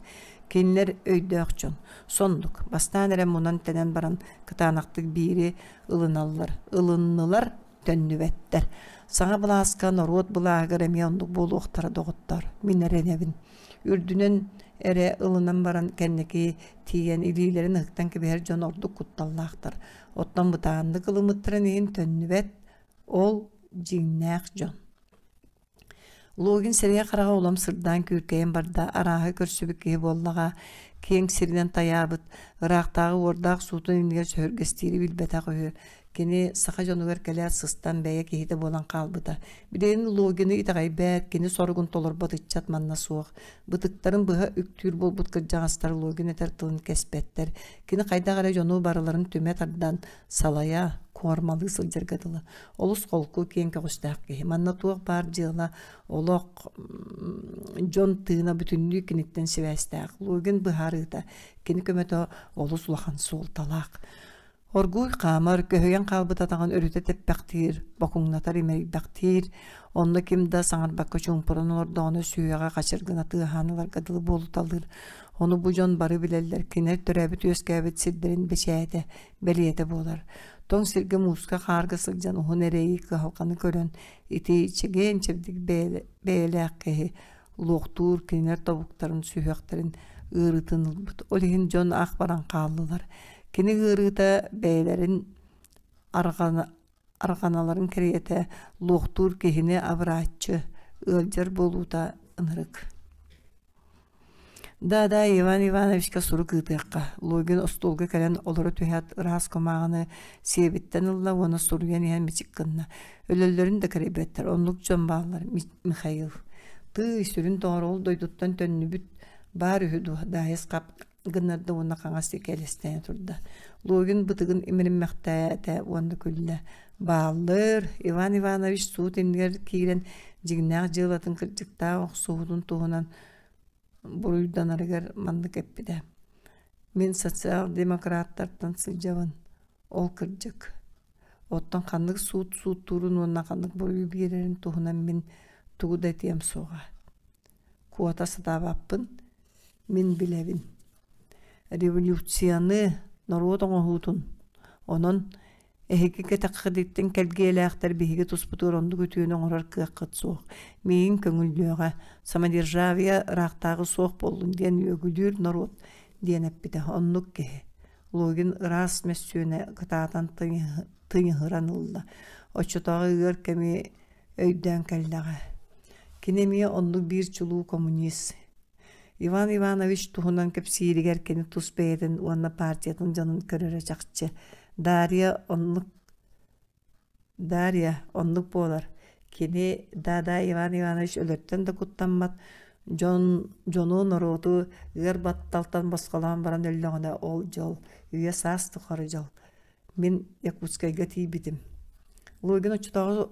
Кинилэр өйдөөх дьон. Соннук, бастаан эрэ мунан-тэнэн баран кытаанахтык биири ылыналлар. Ылыннылар, төннүбэттэр. Саҥа былааска норуот былааһыгар эмиэ оннук буолуохтара доҕоттоор. Мин эрэнэбин. Үрдүнэн эрэ ылынан баран кэнники тиийэн илиилэрин ыһыктан кэбиһэр дьон ордук кутталлаахтар. Оттон бытааннык ылыммыттарын иһин төннүбэт, ол дьиҥнээх дьон. Логин сирэйэ-хараҕа улам сырдаан күүркэйэн барда, арааһы көрсүбүт киһи буоллаҕа, киэҥ сиринэн тайаабыт, ыраахтааҕы уордаах суутун иннигэр сөһүргэстиири билбэтэх үһү. Кини саха дьонугар кэлээт сыстан бэйэ киһитэ буолан хаалбыта. Билигин Логины итэҕэйбэт, кини соругун толорбот ыччат манна суох. Бытыктарын быһа үктүүр буолбут кырдьаҕастар Логин этэр тылын кэспэттэр. Кини хайдах эрэ дьону барыларын түмэ тардан, салайа, куормалыы сылдьарга дылы. Олус холку, киэҥ көҕүстээх киһи. Манна туох баар дьыала, олох, дьон тыына бүтүннүү киниттэн сибээстээх. Лугин быһаарыыта, кини көмөтө олус улахан суолталаах. Оргууй хаамар, көһүйэн хаалбыт атаҕын өрүтэ тэппэхтиир, бокуҥнатар, имэрийбэхтиир. Онно ким да саҥарбакка чуумпуран олордоҕуна сүһүөҕэ хачыр гына тыаһаан ыларга дылы буолуталыыр. Ону бу дьон бары билэллэр, кинилэр төрөөбүт-үөскээбит сирдэрин бэчээтэ, бэлиэтэ буолар. Тоҥ сиргэ мууска хаарга сылдьан уһун эрэйи кыһалҕаны көрөн ити чэгиэн-чэбдик бэйэлээх киһи луохтуур кинилэр тобуктарын сүһүөхтэрин ыарыытын ылбыт. Ол иһин дьон ах баран хааллылар. Кини ыарыыта бэйэлэрин арҕаналарын кэриэтэ луохтуур киһини абырааччы, ыалдьар буолуута ынырык. Да-да, Иван Ивановичка сурук ыытыахха. Логин остуолга кэлэн олоро түһээт ыраас кумааҕыны сиэбиттэн ылла уонна суруйан иһэн мичик гынна. Өлөллөрүн да кэрэйбэттэр, оннук дьон бааллар, Михаил. Тыый, сүрүн доҕор ол дойдуттан төннүбүт баар үһү дуо, Даайыс хап гыннарда уонна хаҥас диэки элэстээн турда. Логин бытыгын имириммэхтээтэ уонна күллэ. Бааллыр, Иван Иванович суут иннигэр киирэн дьиҥнээх дьыалатын кырдьыктаах охсуһуутун туһунан буруйданарыгар маннык эппитэ: «Мин социал-демократтартан сылдьабын, ол кырдьык. Оттон ханнык суут сууттуурун уонна ханнык буруйу биэрэрин туһунан мин тугу да этиэм суоҕа. Куота сатаабаппын, мин билэбин. Революцияны, норуот оҥоһуутун, онон Эһиги кэтэххититтэн кэлгиэлээхтэр биһиги туспутугар оннук үтүөнү оҥорор кыаххыт суох. Миигин көҥүллүөҕэ, самодержавие ыраахтааҕы суох буоллун диэн үөгүлүүр норуот диэн эппитэ. Оннук киһи. Логин ыраас мөссүөнэ кытаатан тыйыһыран ылла. Оччотооҕу ыар кэми өйдөөн кэллэҕэ. Кини эмиэ оннук биир чулуу коммунист. Иван Иванович туһунан кэпсииригэр кини тус бэйэтин уонна партиятын дьонун көрөрө чахчы. Дарья оннук Дарья оннук буолар. Кини да-да Иван Иванович өлөртөн да куттаммат, дьон дьону, норуоту ыар батталтан босхолоон баран өллөҕүнэ ол дьол, үйэ-саас тухары дьол. Мин Якутскайга тиийбитим. Логин оччотооҕу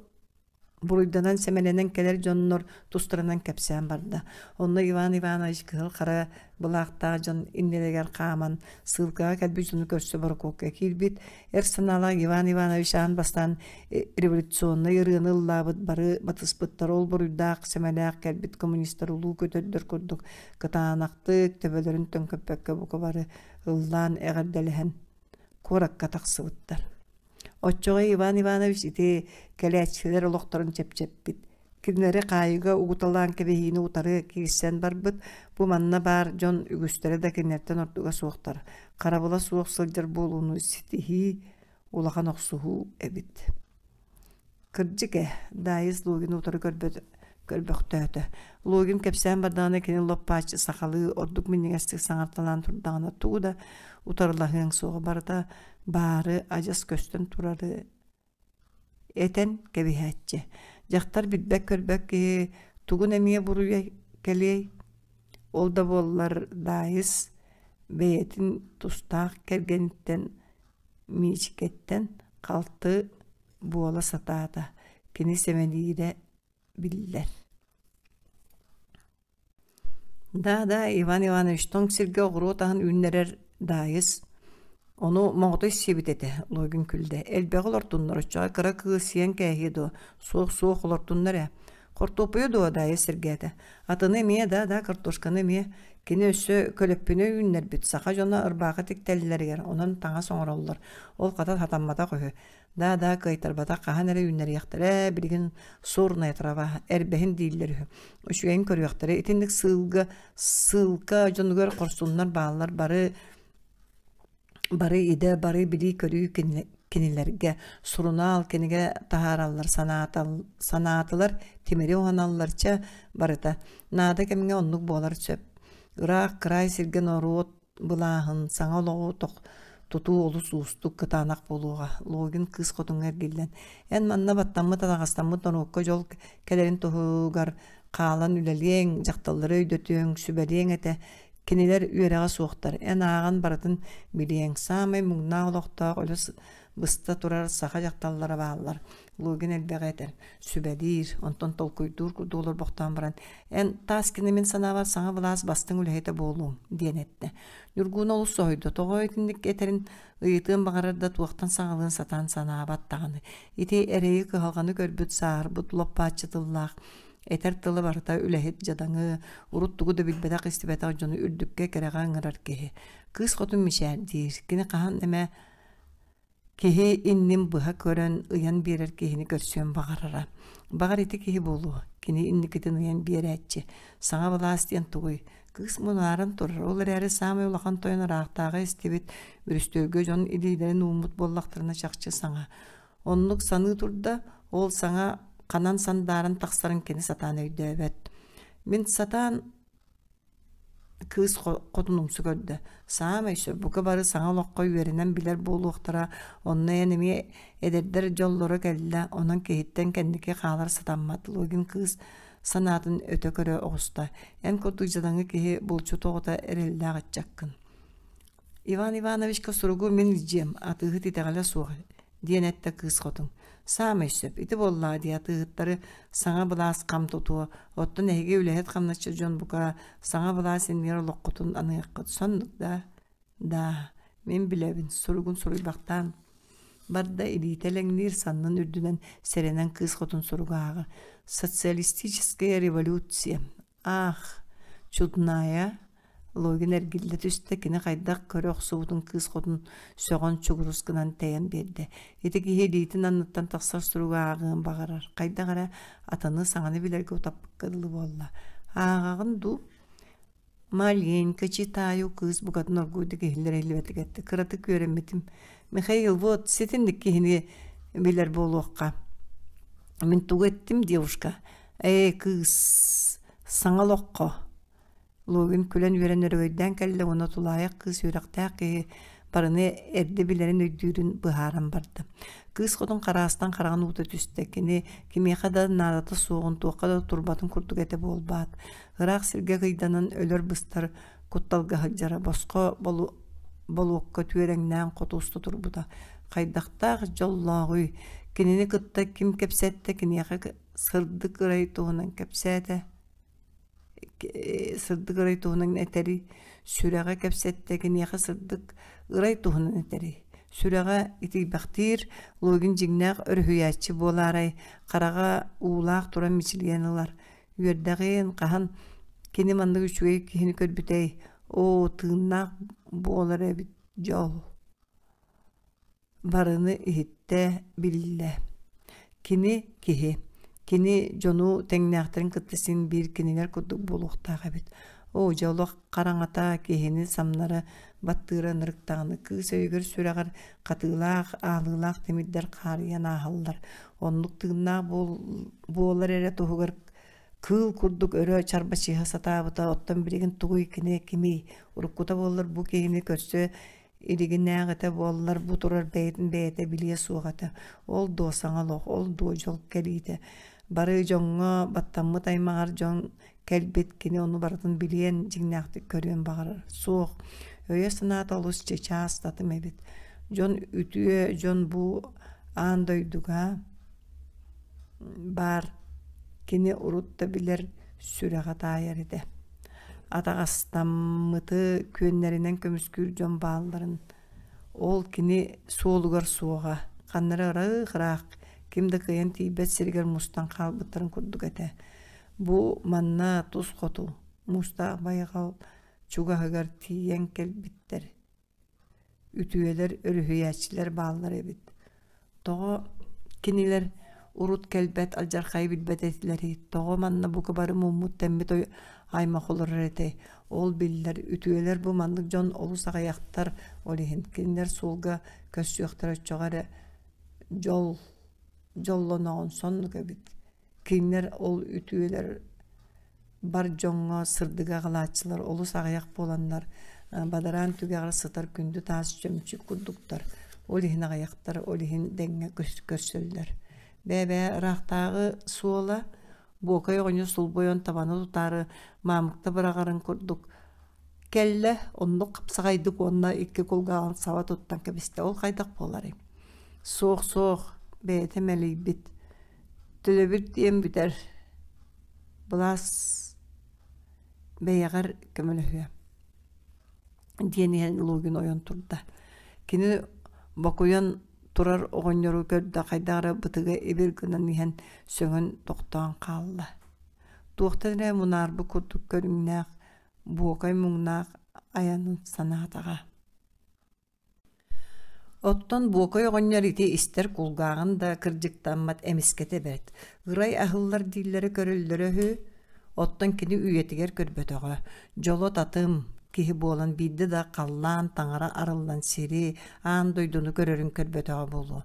Буруйданан сэмэлэнэн кэлэр дьоннор тустарынан кэпсээн барда. Онно Иван Иванович кыһыл хара былаахтаах дьон иннилэригэр хааман, сыылкаҕа кэлбит дьону көрсө борокуокка киирбит. Эр санаалаах Иван Иванович аан бастаан революционнай ырыаны ыллаабыт бары батыспыттар ол буруйдаах сэмэлээх кэлбит коммунистар улуу көтөрдөр курдук кытаанахтык төбөлөрүн төҥкөппөккө бука бары ыллаан эҕэрдэлэһэн куоракка тахсыбыттар. Оччоҕо Иван Иванович ити кэлээччилэр олохторун чэпчэппит. Кинилэри хаайыыга угуталаан кэбиһиини утары киирсэн барбыт. Бу манна баар дьон үгүстэрэ да кинилэртэн ордуга суохтар. Харабыла суох сылдьар буолууну ситиһии улахан охсуһуу эбит. Кырдьык ээ, Даайыс Лугин утары көрбөт көрбөхтөөтө. Лугин кэпсээн бардаҕына кини лоп-бааччы сахалыы ордук минньигэстик саҥарталаан турдаҕына тугу да утарылаһыаҥ суоҕа барыта баары адьас көстөн турары этэн кэбиһээччи. Дьахтар билбэт-көрбөт киһи тугун эмиэ буруйа кэлиэй? Ол да буоллар Даайыс бэйэтин тустаах кэргэниттэн Миичикэттэн халты буола сатаата, кини сэмэлиирэ биллэр. Да-да, Иван Иванович тоҥ сиргэ оҕуруот аһын үүннэрэр Даайыс. Ону моҕотой сиэбит этэ, Логин күллэ. Элбэҕи олортуннар, оччоҕо кыра кыыс сиэн кээһиэ дуо? Суох-суох олортуннар ээ. Хортуоппуйу дуо, Даайыс сэргээтэ. Атыны эмиэ, да-да, картошканы эмиэ. Кини өссө көлөппүнэ үүннэрбит, саха дьоно ырбаахы тиктэллэригэр, онон таҥас оҥороллор. Ол хата сатамматах үһү. Да-да, кыайтарбатах хаһан эрэ үүннэриэхтэрэ, билигин сорная трава, эрбэһин дииллэр үһү. Үчүгэйин көрүөхтэрэ. Итинник сыылга, сыылка дьонугар хорсуннар бааллар бары бары идэ, бары билии-көрүү кинилэргэ. Сурунаал, кинигэ таһаараллар, санаатылар, тимири уһаналлар, чэ, барыта. Наада кэмҥэ оннук буолар сөп. Ыраах кыраай сиргэ норуот былааһын, саҥа олоҕу тутуу олус уустук, кытаанах буолуоҕа. Логин кыыс хотуҥҥа эргиллэн, эн манна баттаммыт, атаҕастаммыт норуокка дьол кэлэрин туһугар хаалан үлэлиэҥ, дьахталлары өйдөтүөҥ, сүбэлиэҥ этэ. Кинилэр үөрэҕэ суохтар, эн ааҕан барытын билиэҥ. Саамай муҥнаах олохтоох өлө быста турар саха дьахталлара бааллар. Лугин элбэҕи этэр, сүбэлиир, онтон толкуйдуур курдук олорбохтоон баран, «Эн Таскины мин санаабар саҥа былаас бастыҥ үлэһитэ буолуоҥ» диэн эттэ. Ньургууна олус соһуйда, тоҕо итинник этэрин ыйытыан баҕарар да туохтан саҕалыан сатаан санаабат даҕаны. Ити эрэйи-кыһалҕаны көрбүт сааһырбыт лоп-бааччы тыллаах, этэр тыла барыта үлэһит дьадаҥы, урут тугу да билбэтэх-истибэтэх дьону үрдүккэ кэрэҕэ ыҥырар киһи. Кыыс хотун мичээрдиир, кини хаһан эмэ Киһи иннин быһа көрөн ыйан биэрэр киһини көрсүөн баҕарара. Баҕар ити киһи буолуо, кини инникитин ыйан биэрээччи. Саҥа былаас диэн тугуй? Кыыс мунааран турар, ол эрээри саамай улахан тойон ыраахтааҕы истибит, бүрүстүөлгэ дьон илиилэрин ууммут буоллахтарына чахчы саҥа. Оннук саныы турда, ол саҥа ханан сандааран тахсарын кини сатаан өйдөөбөт. Мин сатаан Кыыс хотун умса көрдө: «Саамай сөп, бука бары саҥа олоххо үөрэнэн билэр буолуохтара, онно эн эмиэ эдэрдэр дьоллоро кэллэ, онон киһиттэн кэнники хаалар сатаммат» Логин кыыс санаатын өтө көрө оҕуста: «Эн курдук дьадаҥы киһи булчут оҕото эрэллээх ыччаккын». Иван Ивановичка суругу мин илдьиэм, атыыһыт итэҕэлэ суох диэн эттэ кыыс хотун. Саамай сөп, ити буоллаҕа дии атыыһыттары саҥа былаас хам тутуо, оттон эһиги үлэһит хамначчыт дьон бука саҥа былаас иннигэр олоххутун аныаххыт соннук да? Да, мин билэбин, суругун суруйбахтаан барда илиитэ элэҥниир саннын үрдүнэн сэрэнэн кыыс хотун суругу ааҕар. Социалистическая революция. Аах, чудная, Логин эргиллэ түстэ, кини хайдах көрө охсубутун кыыс хотун сөҕөн чугурус гынан тэйэн биэрдэ. Ити киһи илиитин анныттан тахсар суругу ааҕыан баҕарар, хайдах эрэ атыны саҥаны билэргэ утаппыкка дылы буолла. Ааҕаҕын дуу? Маленько читаю, кыыс букатын оргууйдук иһиллэр иһиллибэтик эттэ. Кыратык үөрэммитим. Михаил, вот, ситинник киһини билэр буолуохха. Мин тугу эттим, девушка? Ээ, кыыс, саҥа олоххо Лугин күлэн-үөрэн өрөгөйдөөн кэллэ уонна тулаайах кыыс үөрэхтээх киһи барыны эрдэ билэрин өйдүүрүн быһааран барда. Кыыс хотун хараастан хараҕын уута түстэ. Кини кимиэхэ да наадата суоҕун, туохха да турбатын курдук этэ буолбаат. Ыраах сиргэ кыйданан өлөр-быстар кутталга сылдьара, босхо болуокка түөрэҥнээн хоту уста турбута. Хайдахтаах дьоллооҕуй? Кинини кытта ким кэпсэттэ, киниэхэ сырдык ырай туһунан кэпсээтэ сырдык ырай туһунан этэрий сүрэҕэ кэпсэттэ киниэхэ сырдык ырай туһунан этэрий сүрэҕэ итийбэхтиир Логин дьиҥнээх өрүһүйээччи буолаарай хараҕа уулаах туран мичилийэн ылар үөрдэҕин хаһан кини маннык үчүгэй киһини көрбүтэй оо тыыннаах буолар эбит дьол Барыны иһиттэ, биллэ. Кини киһи. Кини дьону тэҥнээхтэрин кытта син биир кинилэр курдук буолуохтаах эбит. Оо, дьэ олох хараҥата киһини самнара баттыыра ынырык даҕаны кыыс өйүгэр сүрэҕэр хатыылаах, аалыылаах тимирдэр хаарыйан ааһаллар. Оннук тыыннаах буолар эрэ туһугар кыыл курдук өрө чарбачыһа сатаабыта, оттон билигин тугуй кини кимий? Уруккута буоллар бу киһини көрсө Илигинээҕитэ буоллар бу турар бэйэтин бэйэтэ билиэ суох этэ. Ол дуо саҥа олох, ол дуо дьол кэлиитэ. Бары дьоҥҥо баттаммыт аймаҕар дьон кэлбит кини ону барытын билиэн, дьиҥнээхтик көрүөн баҕарар. Суох, өйө-санаата олус чычаас татым эбит. Дьон үтүө дьон бу аан дойдуга баар кини урут да билэр сүрэҕэ таайар этэ. Атаҕастаммыты күөннэринэн көмүскүүр дьон баалларын ол кини суолугар суоҕа, ханна эрэ ыраах-ыраах, ким да кыайан тиийбэт сиригэр мустан хаалбыттарын курдук этэ. Бу манна тус хоту, муустаах байҕал чугаһыгар тиийэн кэлбиттэр үтүөлэр, өрүһүйээччилэр бааллар эбит. Тоҕо кинилэр урут кэлбэт алдьархайы билбэт этилэрий? Тоҕо манна бука бары муммут-тэммит аймах олорор этэй? Ол биллэр, үтүөлэр бу маннык дьон олус аҕыйахтар, ол иһин кинилэр суолга көрсүөхтэрэ оччоҕо эрэ дьол дьоллоноҕун соннук эбит. Кинилэр ол үтүөлэр бар дьоҥҥо сырдыгы аҕалааччылар олус аҕыйах буоланнар бадараан түгэҕэр сытар күндү таас чөмчүүк курдуктар. Ол иһин аҕыйахтар, ол иһин дэҥҥэ көрсөллөр. Бэйэ-бэйэ ыраахтааҕы суола Буокай оҕонньор сулбуйан табаны тутаары маамыкта быраҕарын курдук кэллэ, оннук хапсаҕайдык уонна икки кулгааҕын саба туттан кэбистэ. Ол хайдах буоларый? Суох, суох, бэйэтэ мэлийбит. Төлөбүр диэн бүтэр. Былаас бэйэҕэр көмөлөһүө диэн иһэн Лугин ойон турда. Кини бокуйан турар оҕонньору көрдө хайдах эрэ бытыга ибир гынан иһэн сөҥөн тохтоон хаалла. Туохтан эрэ мунаарбыт курдук көрүҥнээх, буокай муҥнаах айанын санаатаҕа. Оттон Буокай оҕонньор ити истэр кулгааҕын да кырдьыктаммат эмискэтэ бэрт, ырай аһыллар дииллэрэ көрөллөрө үһү, оттон кини үйэтигэр көрбөтөҕө, дьоло татым киһи буолан биирдэ да халлаан таҥара арыллан сири, аан дойдуну көрөрүн көрбөтөҕө буолуо.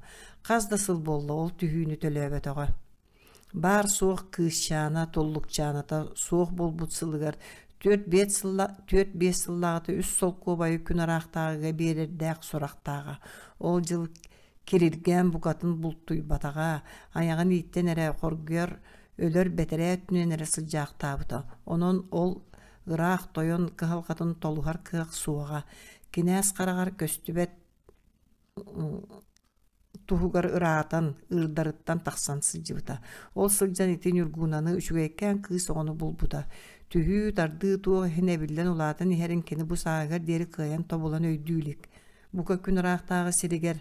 Хас да сыл буолла ол түһүүнү төлөөбөтөҕө. Баар-суох кыысчаана, туллукчааната суох буолбут сылыгар 4-5 сыллааҕыта үс солкуобайы күн ыраахтааҕыга биэрэрдээх сурахтааҕа. Ол дьыл кириргээн букатын бултуйбатаҕа, айаҕын ииттэн эрэ хоргуйар өлөр бэтэрээ өттүнэн эрэ сылдьаахтаабыта. Онон ол ыраах тойон кыһалҕатын толуһар кыах суоҕа. Кинээс хараҕар көстүбэт туһугар ыраатан, ыырдарыттан тахсан сылдьыбыта. Ол сылдьан ити Ньургуунаны үчүгэйкээн кыыс оҕону булбута. Түһүү, тардыы туох иһин эбиллэн улаатан иһэрин кини бу сааһыгар диэри кыайан тобулан өйдүү илик. Бука күн ыраахтааҕы сиригэр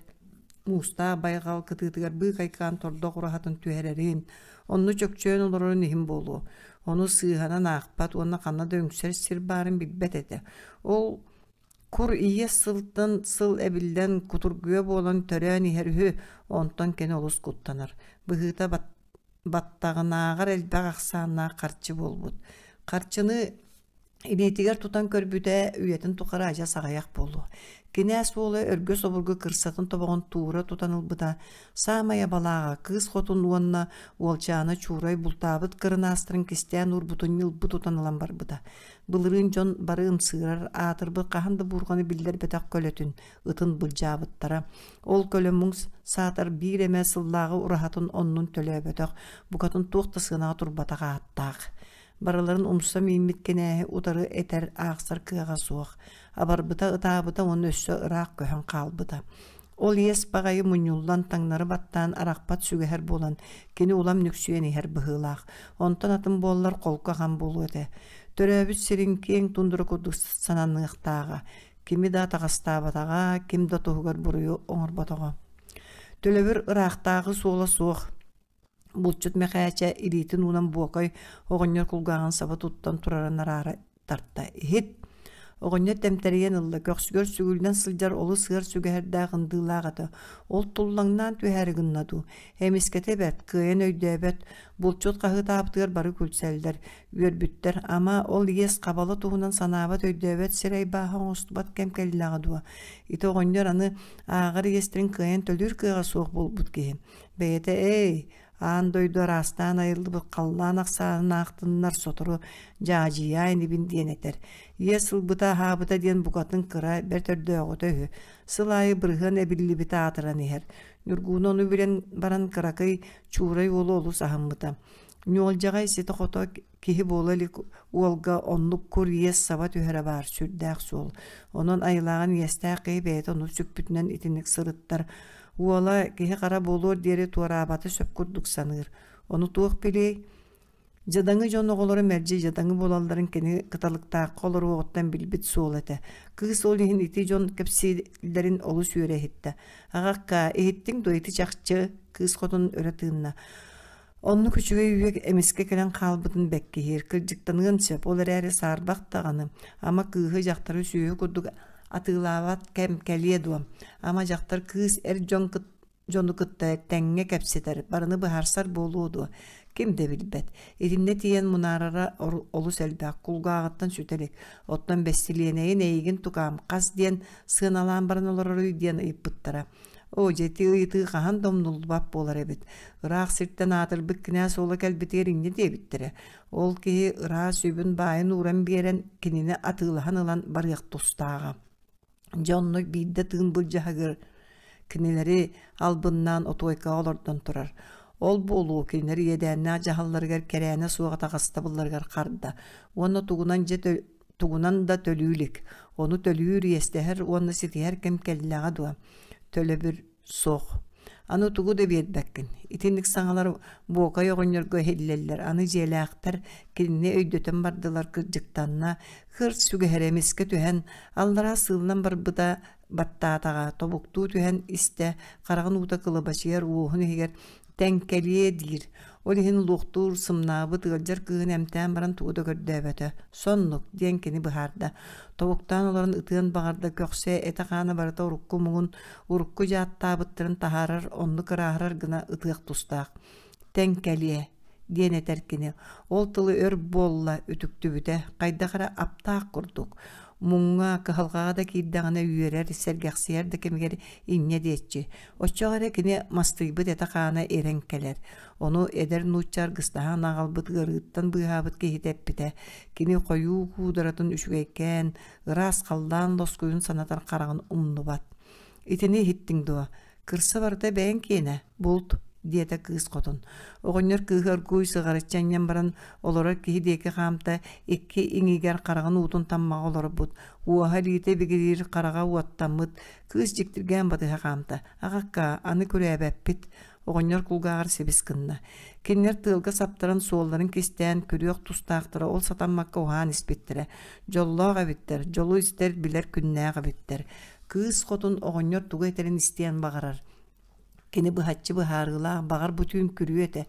муустаах байҕал кытыытыгар быыкайкаан тордох ураһатын түһэрэрин, онно чөкчөөн олорорун иһин буолуо. Ону сыыһанан аахпат уонна ханна да үҥсэр сир баарын билбэт этэ. Ол Кур ийэ сылтан сыл эбиллэн, кутургуйа буолан төрөөн иһэр үһү, онтон кини олус куттанар. Быһыыта баттаҕынааҕар элбэх ахсааннаах харчы буолбут. Харчыны илиитигэр тутан көрбүтэ үйэтин тухары адьас аҕыйах буолуо. Кинээс уола өргөс обургу кырсатын тобоҕун туура тутан ылбыта, саамай абалааҕа кыыс хотун уонна уолчаана Чуурай бултаабыт кырынаастарын кистээн уурбутун ньылбы тутан ылан барбыта. Былырыын дьон бары ымсыырар, аатырбыт хаһан да буурҕаны биллэрбэтэх көлөтүн, ытын былдьаабыттара. Ол көлө муҥ саатар биир эмэ сыллааҕы ураһатын оннун төлөөбөтөх, букатын туох да сыанаҕа турбатах ааттаах. Барыларын умса мииммит кинээһи утары этэр, аахсар кыаҕа суох. Абарбыта, ытаабыта уонна өссө ыраах көһөн хаалбыта. Ол иэс баҕайы мунньуллан таҥнары баттаан арахпат сүгэһэр буолан, кини улам нүксүйэн иһэр быһыылаах. Онтон атын буоллар холку ахан буолуо этэ. Төрөөбүт сирин киэҥ тундра курдук сананыахтааҕа. Кими да атаҕастаабатаҕа, ким да туһугар буруйу оҥорботоҕо. Төлөбүр ыраахтааҕы суола суох. Булчут Мэхээчэ илиитин уунан Буокай оҕонньор кулгааҕын саба туттан турарын араара тарта. Иһит! Оҕонньор тэмтэрийэн ылла, көхсүгэр сүгүллэн сылдьар олус ыар сүгэһэрдээх ындыылаах этэ. Ол туллаҥнаан түһээри гынна дуу? Эмискэтэ бэрт, кыайан өйдөөбөт, булчут хаһыытаабытыгар бары күлсэллэр, үөрбүттэр. Ама, ол иэс хабала туһунан санаабат, өйдөөбөт сирэй бааһа оҥостубат кэм кэллэҕэ дуо? Ити оҕонньор аны ааҕар иэстэрин кыайан төлүүр кыаҕа суох буолбут киһи. Бэйэтэ «Эй, аан дойду араастаан айыллыбыт халлаан ахсаанын аахтыннар сотору дьаадьыйаа инибин» диэн этэр. Иэс ылбыта аһаабыта диэн букатын кыра, бэрт өрдөөҕүтэ үһү. Сыл аайы бырыһыан эбиллибитэ аатыран иһэр. Ньургууну ону билэн баран кыракый Чуурай уолу олус аһыммыта. Ньуолдьаҕай ситэ-хото киһи буола илик уолга оннук кур иэс саба түһэрэ баар сүрдээх суол. Онон айылааҕын иэстээх киһи бэйэтэ ону сүкпүтүнэн итинник сырыттар. Уола киһи-хара буолуор диэри туораабаты сөп курдук саныыр. Ону туох билиэй? Дьадаҥы дьон оҕолоро мэлдьи дьадаҥы буолалларын кини кыталыктаахха олоруоҕуттан билбит суол этэ. Кыыс ол иһин ити дьон кэпсииллэрин олус үөрэ иһиттэ. Аҕакка, иһиттиҥ дуо ити чахчы? Кыыс хотун өрө тыынна. Оннук үчүгэй үйэ эмискэ кэлэн хаалбытын бэккиһиир, кырдьыктаныан сөп, ол эрээри саарбах даҕаны, ама кыыһы дьахтары сүөһү курдук атыылаабат кэм кэлиэ дуо? Ама дьахтар кыыс эр дьон дьону кытта тэҥҥэ кэпсэтэр, барыны быһаарсар буолуо дуо? Ким да билбэт. Итиннэ тиийэн мунаарара олус элбэх, кулгааҕыттан сүтэ илик. Оттон бэстилиэнэйин эйигин тукаам хас диэн сыаналаан баран олороруй диэн ыйыппыттара. Оо, дьэ ити ыйытыы хаһан да умнуллубат буолар эбит. Ыраах сиртэн аатырбыт кинээс уола кэлбитигэр инньэ диэбиттэрэ. Ол киһи ыраас үбүн баайын ууран биэрэн, кинини атыылаһан ылан барыах тустааҕа. Дьэ онно биирдэ тыын былдьаһыгар кинилэри албыннаан отуойкаҕа олордон турар. Ол буолуо кинилэр иэдээннээх дьаһалларыгар кэрээнэ суох атаҕастабылларыгар харда уонна тугунан дьэ тугунан да төлүү илик. Ону төлүүр, иэстэһэр уонна ситиһэр кэм кэллэҕэ дуо? Төлөбүр суох. Аны тугу да биэрбэккин. Итинник саҥалар Буокай оҕонньорго иһиллэллэр. Аны дьиэлээхтэр кинини өйдөтөн бардылар, кырдьыктанна. Кырт сүгэһэрэ эмискэ түһэн, аллараа сыыллан барбыта баттаатаҕа, тобуктуу түһэн истэ, хараҕын уута кылабачыйар уоһун иһигэр Тэҥкэлиэ диир. Ол иһин луохтуур, сымнаабыт, ыалдьар кыыһын эмтээн баран тугу да көрдөөбөтө. Соннук, диэн кини быһаарда. Тобуктаан олорон ытыан баҕарда, көхсө, этэ-хаана барыта урукку муҥун, урукку дьааттаабыттарын таһаарар, оннук ырааһырар гына ытыах тустаах. Тэҥкэлиэ, диэн этэр кини. Ол тылы өр буолла үтүктүбүтэ, хайдах эрэ аптаах курдук. Муҥҥа, кыһалҕаҕа да киирдэҕинэ үөрэр, сэргэхсийэр да кэмигэр инньэ диэччи. Оччоҕо эрэ кини мастыйбыт этэ-хаана ирэн кэлэр. Ону эдэр нуучча аргыстаһан аҕалбыт ыарыыттан быыһаабыт киһитэ эппитэ. Кини хойуу куударатын үчүгэйкээн, ыраас халлаан лоскуйун санатар хараҕын умнубат. Итини иһиттиҥ дуо? Кырса барыта бэйэҥ киэнэ, булт, диэтэ кыыс хотун. Оҕонньор кыыһы оргууй сыҕарыччы анньан баран, олорор киһи диэки хаамта, икки иҥигэр хараҕын уутун таммаҕа олорбут, уоһа илиитэ бигириир хараҕа уоттаммыт, Кыыс дьиктиргээн батыһа хаамта. Аҕакка, аны күрээбэппит, оҕонньор кулгааҕар сибис гынна. Кинилэр тыалга саптаран суолларын кистээн, күрүөх тустаахтара ол сатаммакка уһаан испиттэрэ. Дьоллоох эбиттэр, дьолу истэр, билэр күннээх эбиттэр. Кыыс хотун оҕонньор тугу этэрин истиэн баҕарар. Кини быһаччы быһаарыылаах, баҕар бу түүн күрүө этэ.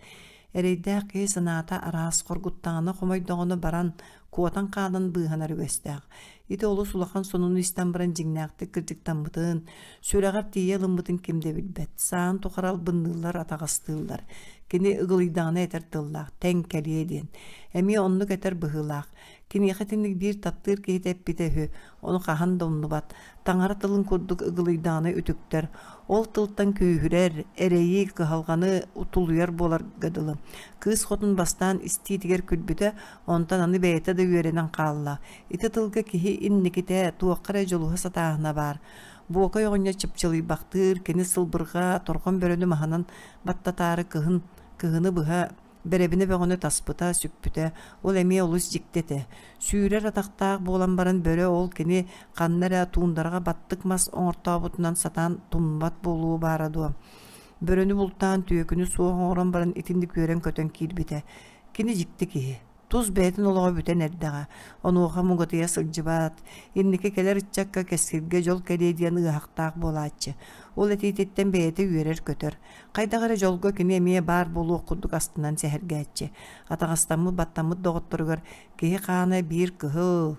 Эрэйдээх киһи санаата араас, хоргуттаҕына, хомойдоҕуна баран, куотан хаалан быыһанар үгэстээх. Ити олус улахан сонуну истэн баран дьиҥнээхтик кырдьыктаммытын, сүрэҕэр тиийэ ылыммытын ким да билбэт. Саан тухары албынныыллар, атаҕастыыллар. Кини ыгылыйдаҕына этэр тыллаах, тэҥ кэлиэ диэн. Эмиэ оннук этэр быһыылаах. Киниэхэ итинник биир таптыыр киһитэ эппитэ үһү, ону хаһан да умнубат. Таҥара тылын курдук ыгылыйдаҕына үтүктэр, ол тылтан күүһүрэр, эрэйи, кыһалҕаны тулуйар буоларга дылы. Кыыс хотун бастаан истиитигэр күлбүтэ, онтон аны бэйэтэ да үөрэнэн хаалла. Ити тылга киһи инникитэ, туохха эрэ дьулуһа сатааһына баар. Буокай оҕонньор чыпчылыйбахтыыр, кини сылбырҕа, торҕон бөрөнү маһынан баттатаары кыһын, кыһыны быһа Бэрэбинэ бөҕөнү таспыта, сүкпүтэ. Ол эмиэ олус дьикти этэ. Сүүрэр атахтаах буолан баран бөрө ол кини ханна эрэ туундараҕа баттык мас оҥортообутунан сатаан тумнубат буолуо баара дуо? Бөрөнү бултаан түөкүнү суох оҥорон баран итинник үөрэн-көтөн киирбитэ. Кини дьикти киһи. Тус бэйэтин олоҕо бүтэн эрдэҕэ, онуоха муҥатыйа сылдьыбат, инники кэлэр ыччакка кэскилгэ дьол кэлиэ диэн ыаһахтаах буолааччы. Ол этиититтэн бэйэтэ үөрэр-көтөр. Хайдах эрэ дьолго кини эмиэ баар буолуох курдук астынан сэһэргээччи. Атаҕастаммыт, баттаммыт доҕотторугар киһи хаана биир кыһыл,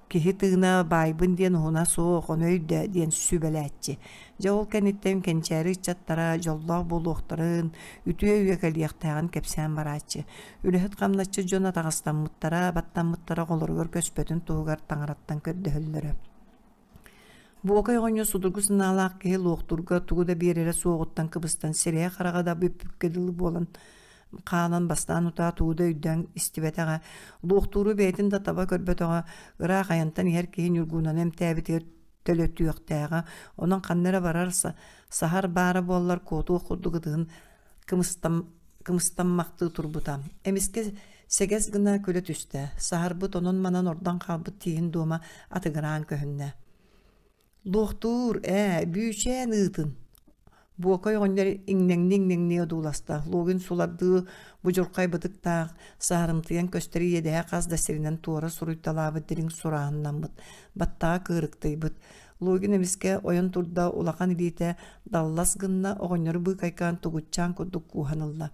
Киһи тыына баайбын диэн уһуна суох, ону өйдөө диэн сүбэлээччи. Дьэ ол кэнниттэн кэнчээри ыччаттара дьоллоох буолуохтарын, үтүө үйэ кэлиэхтээҕин кэпсээн барааччы. Үлэһит хамначчыт дьон атаҕастаммыттара, баттаммыттара оҕолоругар көспөтүн туһугар таҥараттан көрдөһөллөрө. Буокай оҕонньор судургу санаалаах киһи луохтуурга тугу да биэрэрэ суоҕуттан кыбыстан сирэйэ-хараҕа да бүппүккэ дылы буолан хаалан бастаан утаа тугу да өйдөөн истибэтэҕэ, луохтууру бэйэтин да таба көрбөтөҕө, ыраах айантан иһэр киһи Ньургуунаны эмтээбитигэр төлөтүөхтээҕэ, онон ханна эрэ барар саһар баара буоллар куотуох курдук ытыһын кымыстаммахтыы турбута. Эмискэ сэгэс гына күлэ түстэ, саһарбыт онон-манан ордон хаалбыт тииһин дуома атыгыраан көһүннэ. Луохтуур, ээ, бүүчээн ыытын Буокай оҕонньор иҥнэҥнии-иҥнэҥнии одууласта, Лугин сулардыы будьурхай бытыктаах, саһарымтыйан көстөр иэдэһэ хас да сиринэн туора суруйталаабыт дириҥ сурааһыннаммыт, баттаҕа кыырыктыйбыт. Лугин эмискэ ойон турда, улахан илиитэ даллас гынна, оҕонньору быыкайкаан тугутчаан курдук кууһан ылла.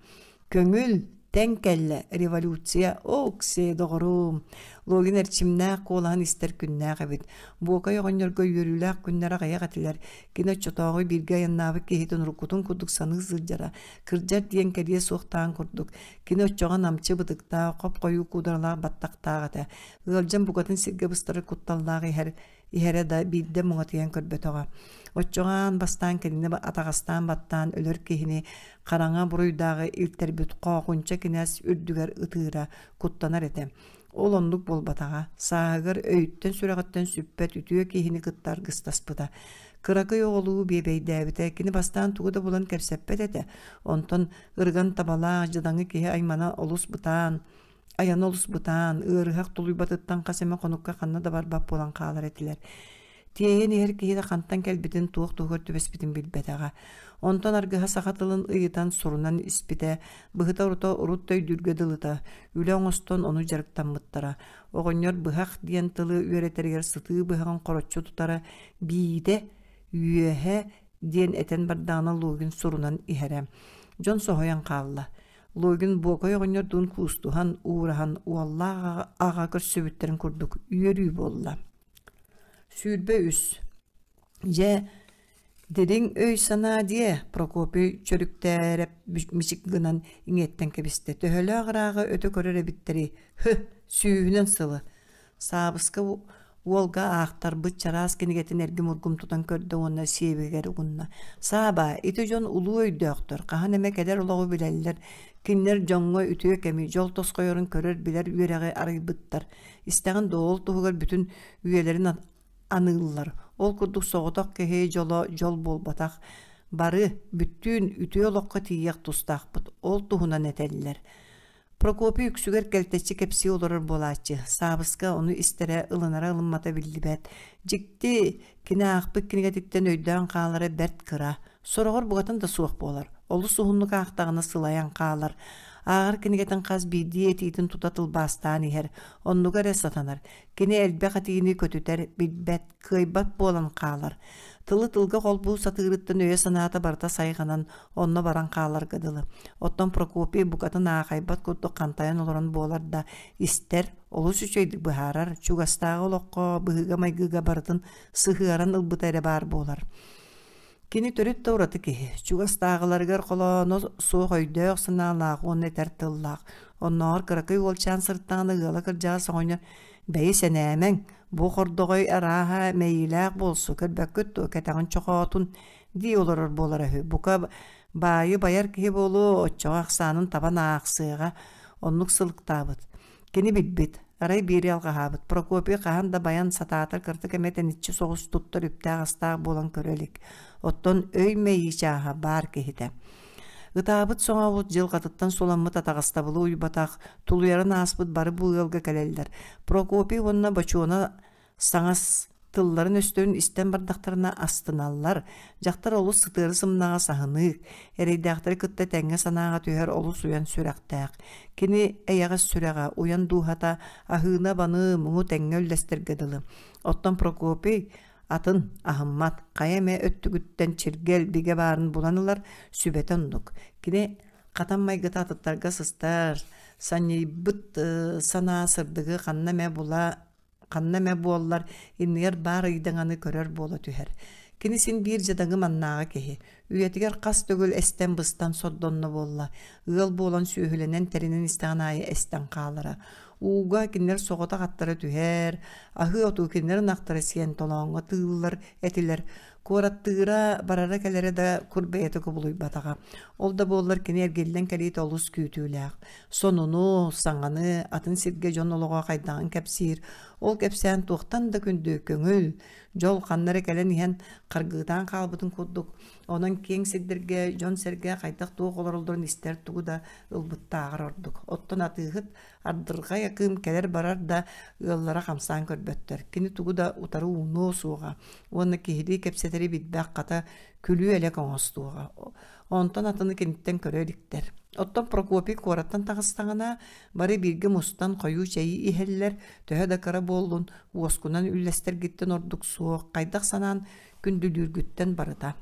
Көҥүл, тэҥ кэллэ, революция, ок-сиэ, доҕоруом! Логин эрчимнээх куолаһын истэр күннээх эбит. Буокай оҕонньорго үөрүүлээх күннэр аҕыйах этилэр. Кини оччотооҕу бииргэ айаннаабыт киһитин уруккутун курдук саныы сылдьара, кырдьар диэн кэлиэ суохтааҕын курдук. Кини оччоҕо намчы бытыктаах, хоп-хойуу куударалаах баттахтаах этэ. Ыалдьан букатын сиргэ быстарар кутталлаах иһэр иһэрэ да биирдэ муҥатыйан көрбөтөҕө. Оччоҕо аан бастаан кинини атаҕастаан баттаан өлөр киһини хараҥа буруйдааҕы илтэрбит Хоохунча кинээс үрдүгэр ытыыра, куттанар этэ. Ол оннук буолбатаҕа. Сааһыгар өйүттэн-сүрэҕиттэн сүппэт үтүө киһини кытта аргыстаспыта. Кыракый оҕолуу биэбэйдээбитэ, кини бастаан тугу да булан кэпсэппэт этэ. Онтон ырыган табалаах, дьадаҥы киһи аймана олус бытаан, Айана олус бытаан, ыарыһах тулуйбатыттан хас эмэ хонукка ханна да барбат буолан хаалар этилэр. Тиэйэн иһэр киһи да хантан кэлбитин, туох туһугар түбэспитин билбэтэҕэ. Онтон аргыһа саха тылын ыйытан сурунан испитэ, быһыта-орута урут да өйдүүргэ дылыта, үлэ оҥостон ону дьарыктаммыттара. Оҕонньор быһах диэн тылы үөрэтэригэр сытыы быһаҕын хороччу тутара, биитэ, үөһэ диэн этэн бардаҕына Лугин сурунан иһэрэ. Дьон соһуйан хаалла. Логин Буокай оҕонньордуун куустуһан, уураһан уоллаах аҕа көрсүбүттэрин курдук үөрүү буолла. 23. Дьэ, дириҥ өй-санаа диэ, Прокопий Чөрүктээрэп мичик гынан иҥиэттэн кэбистэ. Төһөлөөх ырааҕы өтө көрөр эбиттэрий? Һы, сүүһүнэн сылы. Саабыска уолга аахтарбыт чараас кинигэтин эргим-ургум тутан көрдө уонна сиэбигэр угунна. «Сааба, ити дьон улуу өйдөөхтөр, хаһан эмэ кэлэр олоҕу билэллэр, кинилэр дьоҥҥо үтүө кэми, дьол тосхойорун көрөр-билэр үөрэҕи арыйбыттар. Истэҕин дуо, ол туһугар бүтүн үйэлэрин аныыллар. Ол курдук соҕотох киһи дьоло дьол буолбатах. Бары, бүттүүн үтүө олоххо тиийиэх тустаахпыт, ол туһунан этэллэр. Прокопий үксүгэр кэлтэччи кэпсии олорор буолааччы, Саабыска ону истэрэ, ылынара ылыммата биллибэт. Дьикти, кини аахпыт кинигэтиттэн өйдөөн хаалара бэрт кыра, сороҕор букатын да суох буолар, олус уһуннук аахтаҕына сылайан хаалар. Ааҕар кинигэтин хас биирдии этиитин тута тылбаастаан иһэр, оннуга эрэ сатанар. Кини элбэх этиини көтүтэр, билбэт, кыайбат буолан хаалар. Тылы тылга холбуу сатыырыттан өйө-санаата барыта сайҕанан, онно баран хааларга дылы. Оттон Прокопий букатын аахайбат курдук хантайан олорон буолар да, истэр, олус үчүгэйдик быһаарар, чугастааҕы олоххо, быһыыга-майгыга барытын сыһыаран ылбыта эрэ баар буолар. Кини төрүт да ураты киһи, чугастааҕыларыгар холооно суох өйдөөх-санаалаах уонна этэр тыллаах. Оннооҕор кыракый уолчаан сырыттаҕына ыала кырдьаҕас оҕонньор «Бэйи сэнээмэҥ, бу хордоҕой арааһа мэйиилээх буолсу, көрбөккүт дуо, кэтэҕин чохоотун» дии олорор буолара үһү. Бука баайы байар киһи буолуо, оччоҕо ахсаанын табан аахсыаҕа, оннук сылыктаабыт. Кини билбит, арай биири алҕаһаабыт. Прокопий хаһан да байан сатаатар кырдык эмэ тэниччи соҕус туттар үптээх-астаах буолан көрө илик. Оттон өй-мэйии чааһа баар киһитэ. Ытаабыт-соҥообут дьылҕатыттан суламмыт атаҕастабылы уйбатах, тулуйарын ааспыт бары бу ыалга кэлэллэр. Прокопий уонна Бочуона саҥас тылларын-өстөрүн истэн бардахтарына астыналлар. Дьахтар олус сытыары сымнаҕас аһыныык, эрэйдээхтэри кытта тэҥҥэ санааҕа түһэр олус уйан сүрэхтээх. Кини эйэҕэс сүрэҕэ, уйан дууһата аһыыны-абаны, муҥу тэҥҥэ үллэстэргэ дылы. Оттон Прокопий атын аһыммат, хайа эмэ өттүгүттэн чиргэл, бигэ баарын булан ылар, сүбэтэ оннук. Кини хатан майгыта атыттарга сыстар, санньыйбыт санаа сырдыгы ханна эмэ була ханна эмэ буоллар иннигэр баар ыйдаҥаны көрөр буола түһэр. Кини син биир дьадаҥы маннааҕы киһи. Үйэтигэр хас төгүл эстэн-быстан сордонно буолла. Ыал буолан сүөһүлэнэн тэринэн истэҕин аайы эстэн хаалара. Ууга кинилэр соҕотох аттара түһэр, аһыы оту кинилэр ынахтара сиэн толооҥҥо тыыллар этилэр. Куораттыыра, барара-кэлэрэ да кур бэйэтэ кубулуйбатаҕа. Ол да буоллар кини эргиллэн кэлиитэ олус күүтүүлээх. Сонуну, саҥаны, атын сиргэ дьон олоҕо хайдаҕын кэпсиир. Ол кэпсээн туохтан да күндү, көҥүл, дьол ханна эрэ кэлэн иһэн харгыытаан хаалбытын курдук. Онон киэҥ сирдэргэ дьон-сэргэ хайдах-туох олороллорун истэр тугу да ылбыттааҕар ордук. Оттон атыыһыт Ардырҕай Акыым кэлэр-барар да ыаллара хамсаан көрбөттөр. Кини тугу да утары уунуо суоҕа уонна киһилии кэпсэтэри билбэх хата күлүү-элэк оҥостуоҕа. Онтон атыны киниттэн көрө иликтэр. Оттон Прокопий куораттан таҕыстаҕына, бары бииргэ мустан хойуу чэйи иһэллэр, төһө да кыра буоллун, уоскунан үллэстэргиттэн ордук суох, хайдах санаан күндүлүүргүттэн барыта.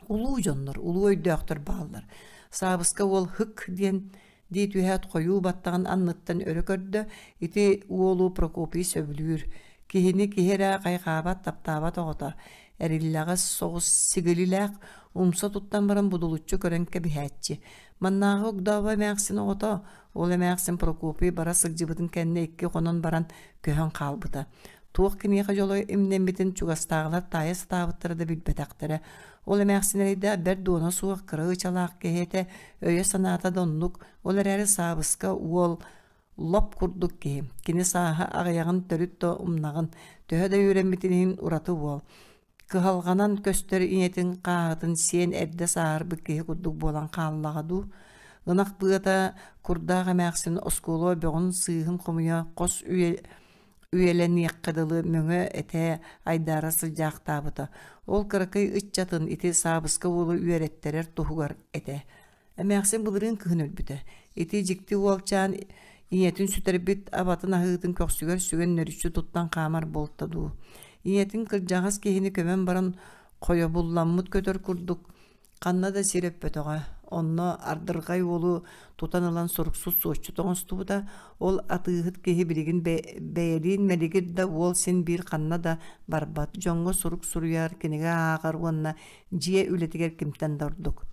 Улуу дьоннор, улуу өйдөөхтөр бааллар. Саабыска уол «һык» диэн дии түһээт хойуу баттаҕын анныттан өрө көрдө, ити уолу Прокопий сөбүлүүр. Киһини киһи эрэ хайҕаабат, таптаабат оҕото. Эриллэҕэс соҕус сигилилээх, умса туттан баран будулуччу көрөн кэбиһээччи. Маннааҕы огдообо эмээхсин оҕото, ол эмээхсин Прокопий бара сылдьыбытын кэннэ икки хонон баран көһөн хаалбыта. Туох киниэхэ дьоло имнэммитин чугастааҕылар таайа сатаабыттара да билбэтэхтэрэ. Ол эмээхсин эрэйдээх бэрт дуона суох кыра ычалаах киһи этэ, өйө-санаата да оннук, ол эрээри Саабыска уол лоп курдук киһи. Кини сааһа аҕыйаҕын төрүт да умнаҕын, төһө да үөрэммитин иһин ураты уол. Кыһалҕанан көстөр ийэтин хааһытын сиэн эрдэ сааһырбыт киһи курдук буолан хааллаҕа дуу? Ынах быата курдаах эмээхсин оскуола бөҕүн-сыыһын хомуйа хос үйэ үйэлэниэххэ дылы мөҥө-этэ айдаара сылдьаахтаабыта. Ол кыракый ыччатын ити Саабыска уолу үөрэттэрэр туһугар этэ. Эмээхсин былырыын кыһын өлбүтэ. Ити дьикти уолчаан ийэтин сүтэрбит абатын аһыытын көхсүгэр сүгэн нөрүччү туттан хаамар буолта дуу. Ийэтин кырдьаҕас киһини көмөн баран хойобулламмыт көтөр курдук ханна да сир өппөтөҕө. Онно ардырҕай уолу тутан ылан суруксут суоччут оҥостубута. Ол атыыһыт киһи билигин бэйэлиин мэлигир да уол син биир ханна да барбат. Дьоҥҥо сурук суруйар, кинигэ ааҕар уонна дьиэ үлэтигэр кимтэн да ордук.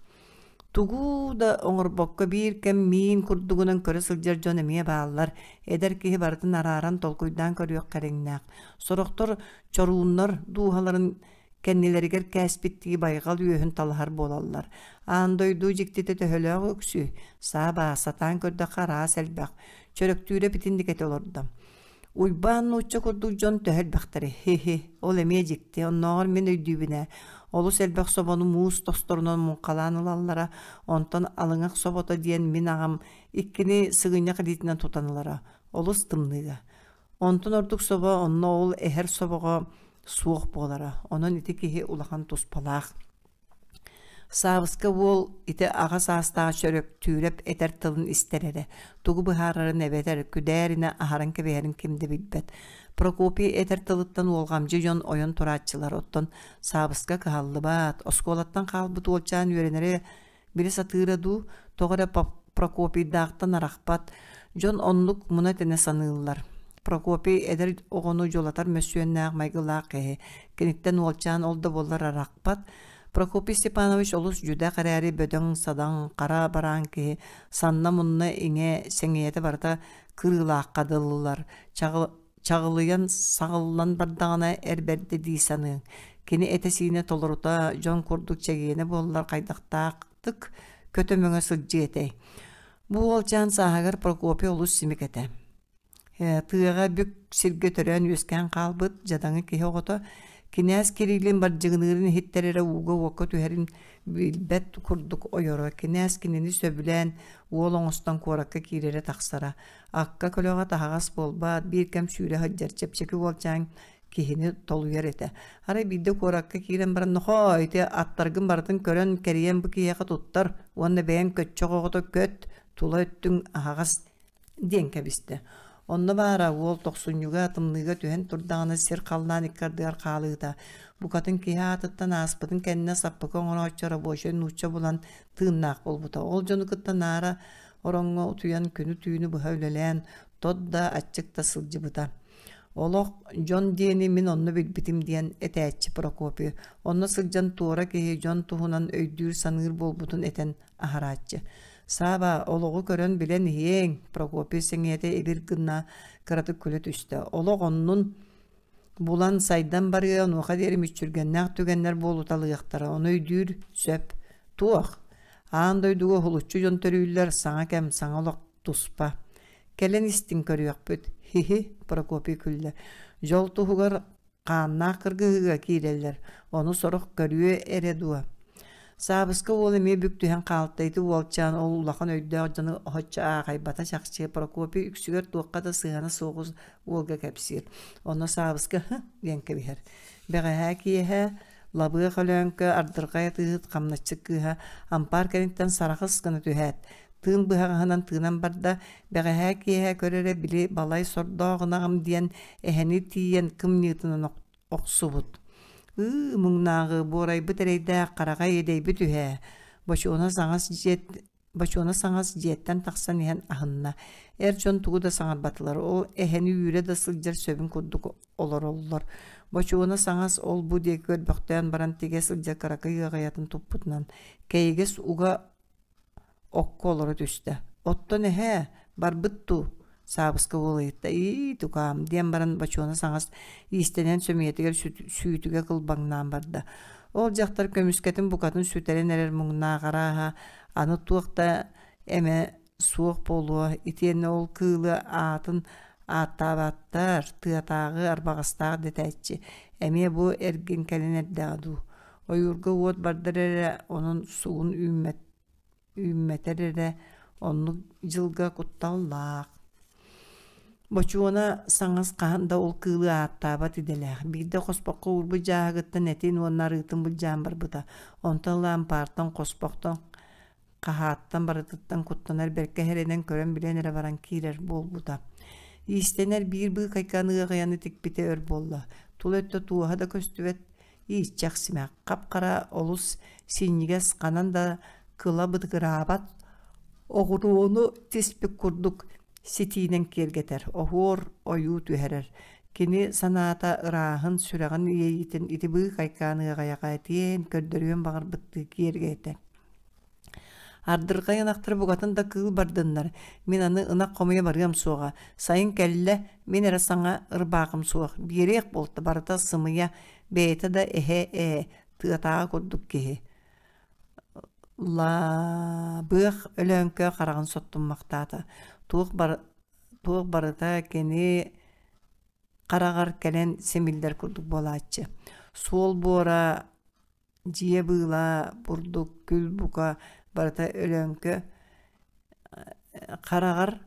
Тугу да оҥорбокко биир кэм миин курдугунан көрө сылдьар дьон эмиэ бааллар. Эдэр киһи барытын арааран толкуйдаан көрүөх кэриҥнээх. Сорохтор чорууннар дууһаларын кэннилэригэр кээспиттии байҕал үөһүн талаһар буолаллар. Аан дойду дьиктитэ төһөлөөх үксүй? Саа-баа, сатаан көрдөххө араас элбэх. Чөрөктүүрэ итинник этэ олордо. Уйбаан нуучча курдук дьон төһө элбэхтэрий? Хи-хи, ол эмиэ дьикти, оннооҕор мин өйдүүбүн ээ. Олус элбэх собону муус тосторунан муҥхалаан ылаллара, онтон алыҥах собото диэн мин аҕам иккини сыгынньах илиитинэн тутан ылара. Олус тымныыга. Онтон ордук собо онно ол эһэр собоҕо суох буолара. Онон ити киһи улахан туспалаах. Саабыска уол ити аҕа саастаах Чөрөктүүрэп этэр тылын истэр эрэ, тугу быһаарарын эбэтэр күдээринэ аһаран кэбиһэрин ким да билбэт. Прокопий этэр тылыттан уолҕамдьы дьон ойон турааччылар, оттон Саабыска кыһаллыбат, оскуолаттан хаалбыт уолчаан үөрэнэрэ билэ сатыыра дуу, тоҕо эрэ Прокопийдаахтан арахпат, дьон оннук муна-тэнэ саныыллар. Прокопий эдэр оҕону дьулатар мөссүөннээх майгылаах киһи, киниттэн уолчаан ол да буоллар арахпат. Прокопий Степанович олус дьүдэх эрээри бөдөҥ-садаҥ, хара бараан киһи, санна-мунна иҥэ, сэҥийэтэ барыта кырыылаахха дылылар, чаҕылыйан саҕыллан бардаҕына эр бэрдэ дии саныаҥ. Кини этэ-сиинэ толорута дьон курдук чэгиэнэ буоллар хайдахтаахтык көтө-мөҥө сылдьыа этэй. Бу уолчаан сааһыгар Прокопий олус симик этэ. Тыаҕа бүк сиргэ төрөөн-үөскээн хаалбыт дьадаҥы киһи оҕото. Кинээс Кириллин бардьыгыныырын иһиттэр эрэ ууга-уокка түһэрин билбэт курдук ойоро. Кинээс кинини сөбүлээн уол оҥостон куоракка киирэрэ-тахсара. Акка көлөҕө таһаҕас буолбат, биир кэм сүүрэ сылдьар чэпчэки уолчаан киһини толуйар этэ. Арай биирдэ куоракка киирэн баран, «Нохоо, ити аттаргын барытын көрөн, кэрийэн бу киһиэхэ туттар уонна бэйэҥ көччөх оҕото көт, тула өттүҥ аһаҕас» диэн кэбистэ. Онно баара уол тохсунньуга тымныыга түһэн турдаҕына сир-халлаан икки ардыгар хаалыыта, букатын киһи аатыттан ааспытын кэннэ саппыкы оҥорооччу рабочай нуучча булан тыыннаах буолбута. Ол дьону кытта наара ороҥҥо утуйан күнү-түүнү быһа үлэлээн, тот да, аччык да сылдьыбыта. Олох дьон диэни мин онно билбитим диэн этээччи Прокопий. Онно сылдьан туора киһи дьон туһунан өйдүүр-саныыр буолбутун этэн аһарааччы. Сааба, олоҕу көрөн билэн иһиэҥ, Прокопий сэҥийэтэ ибир гына кыратык күлэ түстэ. Олох оннун булан сайдан барыа, онуоха диэри мүччүргэннээх түгэннэр буолуталыахтара, ону өйдүүр сөп. Туох? Аан дойдуга уһулуччу дьон төрүүллэр, саҥа кэм, саҥа олох туспа. Кэлэн истиҥ көрүөхпүт. Хи-хи, Прокопий күллэ. Дьол туһугар хааннаах кыргыһыыга киирэллэр, ону сорох көрүө эрэ дуо? Саабыска уол эмиэ бүк түһэн хаалта, ити уолчаан ол улахан өйдөөх дьону оһоччу аахайбата чахчы, Прокопий үксүгэр туохха да сыһыана суоҕу уолга кэпсиир. Онно Саабыска «һы» диэн кэбиһэр. Бэҕэһээ киэһэ Лабыах Өлөөҥкө ардырҕай атыыһыт хамначчыт кыыһа ампаар кэнниттэн сарахыс гына түһээт, тыын быһаҕаһынан тыынан барда, бэҕэһээ киэһэ көр эрэ били балай сордоох ынаҕым диэн эһэни тиийэн кымньыытынан охсубут. Ыы, муҥнааҕы буорайбыт эрэйдээх хараҕа иэдэйбит үһээ. Бочуона саҥас дьиэт Бочуона саҥас дьиэттэн тахсан иһэн аһынна. Эр дьон тугу да саҥарбатылар, ол эһэни үүрэ да сылдьар сөбүн курдук олороллор. Бочуона саҥас ол-бу диэки көрбөхтөөн баран тигэ сылдьар кыракый ыаҕайатын туппутунан кэйигэс уга окко олоро түстэ. «Оттон эһээ, барбыт дуу?» Саабыска уол ыйытта. «Ии, тукаам» диэн баран Бочуона саҥас иистэнэн сөмүйэтигэр сүүтүгэ кылбаҥнаан барда. Ол дьахтар көмүскэтин букатын сүтэрэн эрэр муҥнаах арааһа аны туох да эмэ суох буолуо итиэннэ ол кыылы аатын ааттаабаттар тыатааҕы арбаҕастаах дэтээччи эмиэ бу эргин кэлэн эрдэҕэ дуу ойуурга уот бардар эрэ онон сугун үүммэт үүммэтэр эрэ оннук дьылга кутталлаах Бочуона саҥас хаһан да ол кыылы ааттаабат идэлээх. Биирдэ хоспоххо уурбут дьааһыгыттан этин уонна арыытын былдьаан барбыта. Онтон ыла ампаартан, хоспохтон, хаһааттан барытыттан куттанар бэркэ эрэнэн көрөн-билэн эрэ баран киирэр буолбута. Иистэнэр биир быыкайканы ыаҕайаны тикпитэ өр буолла. Тула өттө туоһа да көстүбэт ииччэх симэх, хап-хара олус синньигэс ханан да кыла бытыгыраабат оҕуруону тиспит курдук ситиинэн киэргэтэр, оһуор ойуу түһэрэр. Кини санаата ырааһын, сүрэҕин иэйиитин ити быыкайкаан ыаҕайаҕа этиэн, көрдөрүөн баҕарбыттыы киэргэтэр. Ардырҕай ынахтар букатын да кыыл бардыннар, мин аны ынах хомуйа барыам суоҕа, сайын кэллэ, мин эрэ саҥа ырбаахым суох, биэриэх буолта барыта сымыйа, бэйэтэ да эһэ ээ, тыатааҕы курдук киһи. Лаабыах Өлөөҥкө хараҕын соттуммахтаата, туох, бар... туох барыта кини хараҕар кэлэн симиллэр курдук буолааччы. Суол буора дьиэ быыла, бурдук, күл бука барыта Өлөөҥкө хараҕар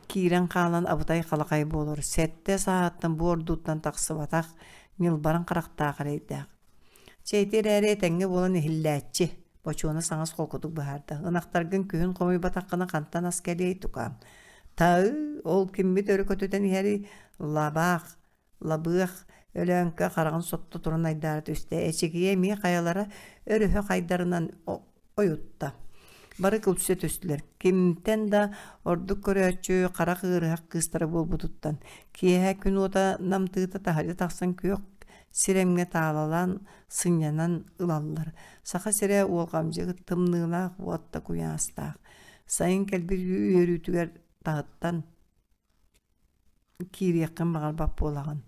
киирэн хаалан абытай халахай буолар, сэттэ сааһыттан бу ордууттан тахсыбатах, ньылбаран харахтаах эрэйдээх. Чэ ити эрээри этэҥҥэ буолан иһиллээччи, Бочуона саҥас холкутук быһаарда. Ынахтаргын күһүн хомуйбатаххына хантан ас кэлиэй тукаам. Таы, ол киммит өрө көтүтэн иһэрий, лабаах, Лабыах Өлөөҥкө хараҕын сотто туран айдаара түстэ, эчикийэ эмиэ хайалара өрүһэ хайдарынан ойутта. Бары күлсэ түстүлэр. Кимтэн да ордук көрөөччү харах ыарыһах кыыстара буолбутуттан. Киэһэ күн уота намтыыта таһырдьа тахсан күөх сирэмҥэ таалалаан сынньанан ылаллар. Саха сирэ уолҕамдьыгыт тымныылаах уот да куйаастаах. Сайын кэлбит үөрүүтүгэр таһыттан киириэххин баҕарбат буолаҕын.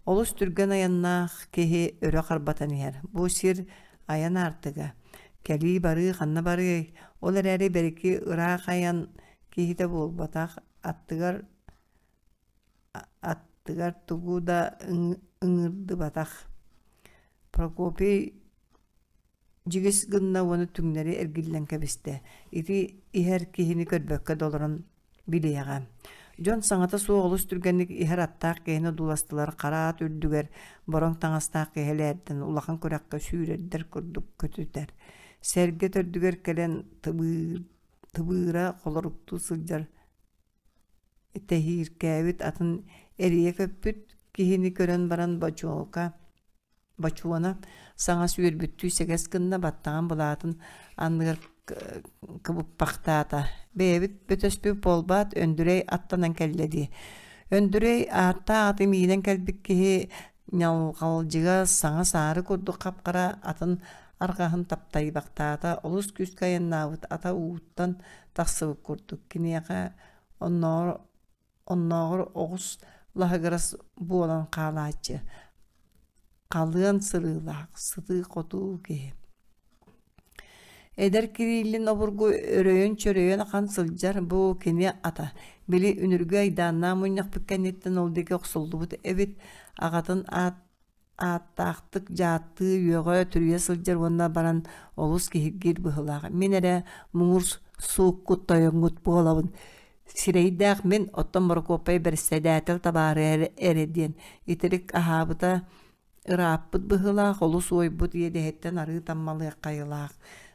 Олус түргэн айаннаах киһи өрө харбатан иһэр. Бу сир айан аартыга. Кэлии-барыы ханна барыай? Ол эрээри бэрики ыраах айан киһитэ буолбатах, аттыгар аттыгар тугу да ыҥырдыбатах. Прокопий дьигис гынна уонна түҥнэри эргиллэн кэбистэ. Ити иһэр киһини көрбөккө да олорон билиэҕэ. Дьон саҥата суох олус түргэнник иһэр аттаах киһини одууластылар хара ат үрдүгэр бороҥ таҥастаах киһи элээрдэн улахан күрэххэ сүүрэрдэр курдук көтүтэр. Сэргэ төрдүгэр кэлэн тыбыыра холоруктуу сылдьар тэһииркээбит атын эрийэ көппүт киһини көрөн баран бочуока Бочуона саҥас үөрбүттүү сэгэс гынна, баттаҕын былаатын анныгар кыбыппахтаата: «Бэйэбит бөтөспүт буолбаат, Өндүрэй аттанан кэллэ дии». Өндүрэй ааттаах аты миинэн кэлбит киһи ньалҕалдьыга саҥа саары курдук хап-хара атын арҕаһын таптайбахтаата, олус күүскэ айаннаабыт ата ууттан тахсыбыт курдук. Киниэхэ оннооҕор оннооҕор оҕус лаһыгырас буолан хаалааччы, халыан сырыылаах, сытыы-хотуу киһи. Эдэр Кириллин обургу өрөйөн-чөрөйөн ахан сылдьар бу кини ата, били үнүргү айдааннаах мунньахпыт кэнниттэн ол диэки охсуллубут эбит, аҕатын аат ааттаахтык дьааттыы үөҕэ түрүйэ сылдьар уонна баран олус киһиргиир быһыылаах. Мин эрэ муҥур сууккут тойоҥҥут буолабын. Сирэйдээх мин, оттон Борокуоппай бэрэссэдээтэл табаарыһа эрэ диэн итирик аһаабыта ырааппыт быһыылаах, олус уойбут иэдэһиттэн арыы таммалыаххайылаах.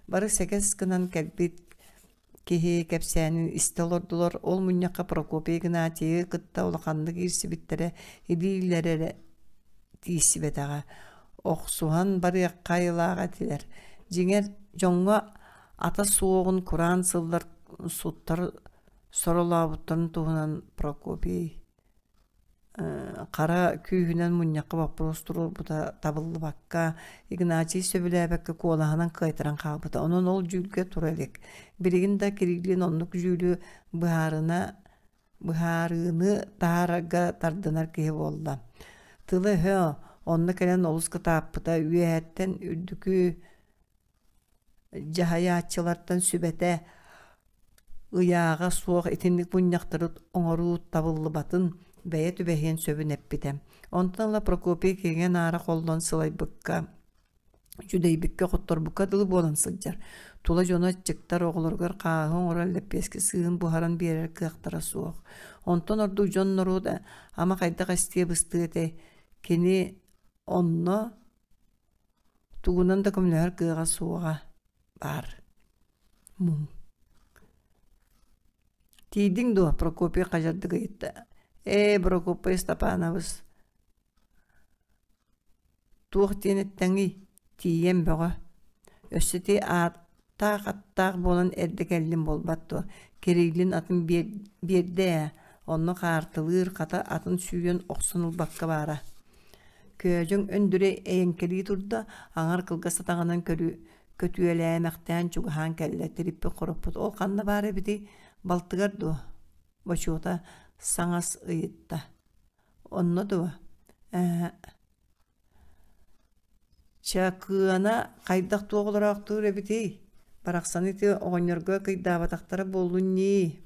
Бары сэгэс гынан кэлбит киһи кэпсээнин истэ олордулар. Ол мунньахха Прокопий Игнатьевы кытта улаханнык иирсибиттэрэ, илиилэрэ эрэ тиийсибэтэҕэ. Охсуһан барыахха айылаах этилэр. Дьиҥэр, дьоҥҥо ата суоҕун кураан сыллар суттар соролообуттарын туһунан Прокопий хара күүһүнэн мунньахха боппуруос туруорбута табыллыбакка, Игнатий сөбүлээбэккэ куолаһынан кыайтаран хаалбыта. Онон ол дьүүлгэ тура илик. Билигин да Кириллин оннук дьүүлү быһаарына быһаарыыны таһаарарга тардынар киһи буолла. Тыла-өһө онно кэлэн олус кытааппыта, үөһэттэн үрдүкү дьаһайааччылартан сүбэтэ ыйааҕа суох итинник мунньахтары оҥоруу табыллыбатын бэйэ түбэһиэн сөбүн эппитэ. Онтон ыла Прокопий киҥэ-наара холлон сылайбыкка, дьүдэйбиккэ, хотторбукка дылы буолан сылдьар. Тула дьоно аччыктар оҕолоругар хааһы оҥорон лэппиэскэ сыыһын буһаран биэрэр кыахтара суох. Онтон ордук дьон-норуот ама хайдах эстиэ-быстыа этэй? Кини онно тугунан да көмөлөһөр кыаҕа суоҕа баар муҥ Тиийдиҥ дуо? Прокопий хадьардык ыйытта. Ээ, Прокопий Степанович, туох диэн эттэҥий? Тиийэн бөҕө. Өссө ити ааттаах аттаах буолан эрдэ кэллим буолбат дуо? Кириллин атын биэрдэ ээ, онно хаартылыыр, хата атын сүүйэн охсон ылбакка баара. Көөдьөҥ Өндүрэй эйэҥкэлии турда, аҥар кылгас атаҕынан көтүөлээмэхтээн чугаһаан кэллэ, тириппит-хороппут ол ханна баар эбитий, балтыгар дуо? Бочуота саҥас ыйытта. Онно дуо? Ээ, Чакыана хайдах туох олороохтуур эбитий? Барахсаны ити оҕонньорго кыйдаабатахтара буоллун ньии.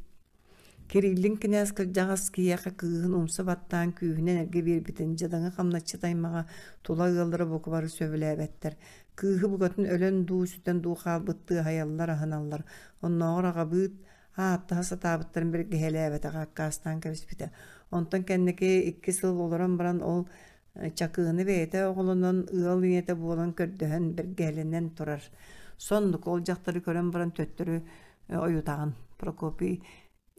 Кириллин кинээс кырдьаҕас киһиэхэ кыыһын умса баттаан күүһүнэн эргэ биэрбитин дьадаҥы хамначчыт аймаҕа тула ыаллара бука бары сөбүлээбэттэр. Кыыһы букатын өлөн дуу, сүтэн дуу хаалбыттыы аһыйаллар, аһыналлар. Оннооҕор аҕабыыт ааттаһа сатаабыттарын бэргэһэлээбэтэҕэ аккаастаан кэбиспитэ. Онтон кэнники 2 сыл олорон баран ол Чакыыны бэйэтэ оҕолонон ыал ийэтэ буолан көрдөһөн бэргэһэлэнэн турар. Соннук ол дьахтары көрөн баран төттөрү ойутаҕын. Прокопий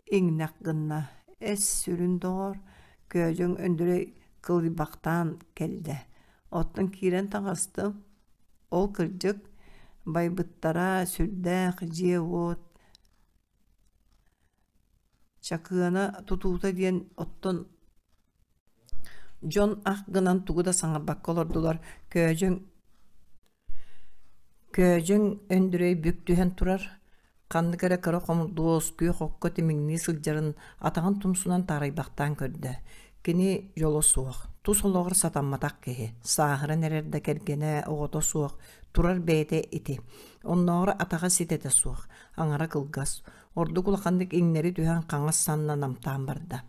иҥнэх гынна. Эс сүрүн доҕор, Көөдьөҥ Өндүрэй кылыйбахтаан кэллэ. Оттон киирэн таҕыстым. Ол кырдьык, байбыттара сүрдээх дьиэ-уот, Чакыана тутуута диэн оттон дьон ах гынан тугу да саҥарбакка олордулар. Көөдьөҥ Көөдьөҥ Өндүрэй бүк түһэн турар, ханнык эрэ кыра хомурдуос күөх окко тимиҥнии сылдьарын атаҕын тумсунан таарыйбахтаан көрдө. Кини дьоло суох, тус олоҕор сатамматах киһи, сааһыран эрэр да кэргэнэ, оҕото суох, турар бэйэтэ ити. Оннооҕор атаҕа ситэтэ суох, аҥара кылгас, ордук улаханнык иҥнэри түһэн хаҥас санна намтаан барда.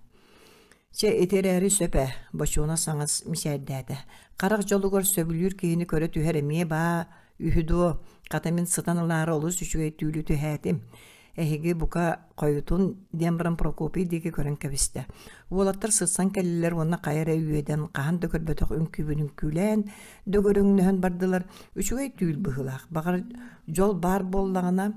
Чэ, ити эрээри сөп ээ, Бочуона саҥас мичээрдээтэ. Харах дьолугар сөбүлүүр киһини көрө түһэр эмиэ баа үһү дуо, хата мин сытан ылаары олус үчүгэй түүлү түһээтим. Эһиги бука хойутун диэн баран Прокопий диэки көрөн кэбистэ. Уолаттар сытсан кэллилэр уонна хайа эрэ үөдэн хаһан да көрбөтөх үҥкүүбүн үҥкүүлээн, дөгөрөҥнөһөн бардылар. Үчүгэй түүл быһыылаах. Баҕар, дьол баар буоллаҕына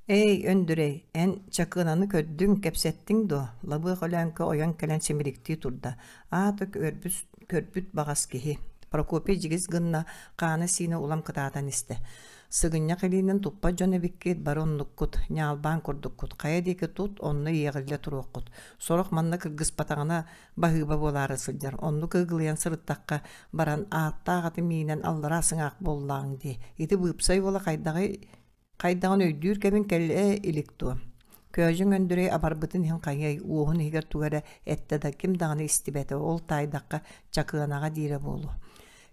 «Эй, Өндүрэй, эн Чакыананы көрдүҥ, кэпсэттиҥ дуо?» Лабыах Өлөөҥкө ойон кэлэн симириктии турда. Аата көрбүт, көрбүт баҕас киһи. Прокопий дьигис гынна, хаана-сиинэ улам кытаатан истэ. Сыгынньах илиинэн туппат дьон эбиккит, бары оннуккут, ньаалбаан курдуккут, хайа диэки тут, онно иэҕиллэ туруоххут. Сорох манна кыргыспатаҕына баһыыба буолаары сылдьар, оннук ыгылыйан сырыттахха баран ааттаах аты миинэн аллараа сыҥаах буоллаҕыҥ дии. Ити быыпсай уола хайдаҕый хайдаҕын өйдүүр кэмин кэлэ илик дуо? Көөдьүҥ Өндүрэй абарбытын иһин хайыай, уоһун иһигэр тугу эрэ эттэ да ким даҕаны истибэтэ, ол таайдахха чакыанаҕа диирэ буолуо.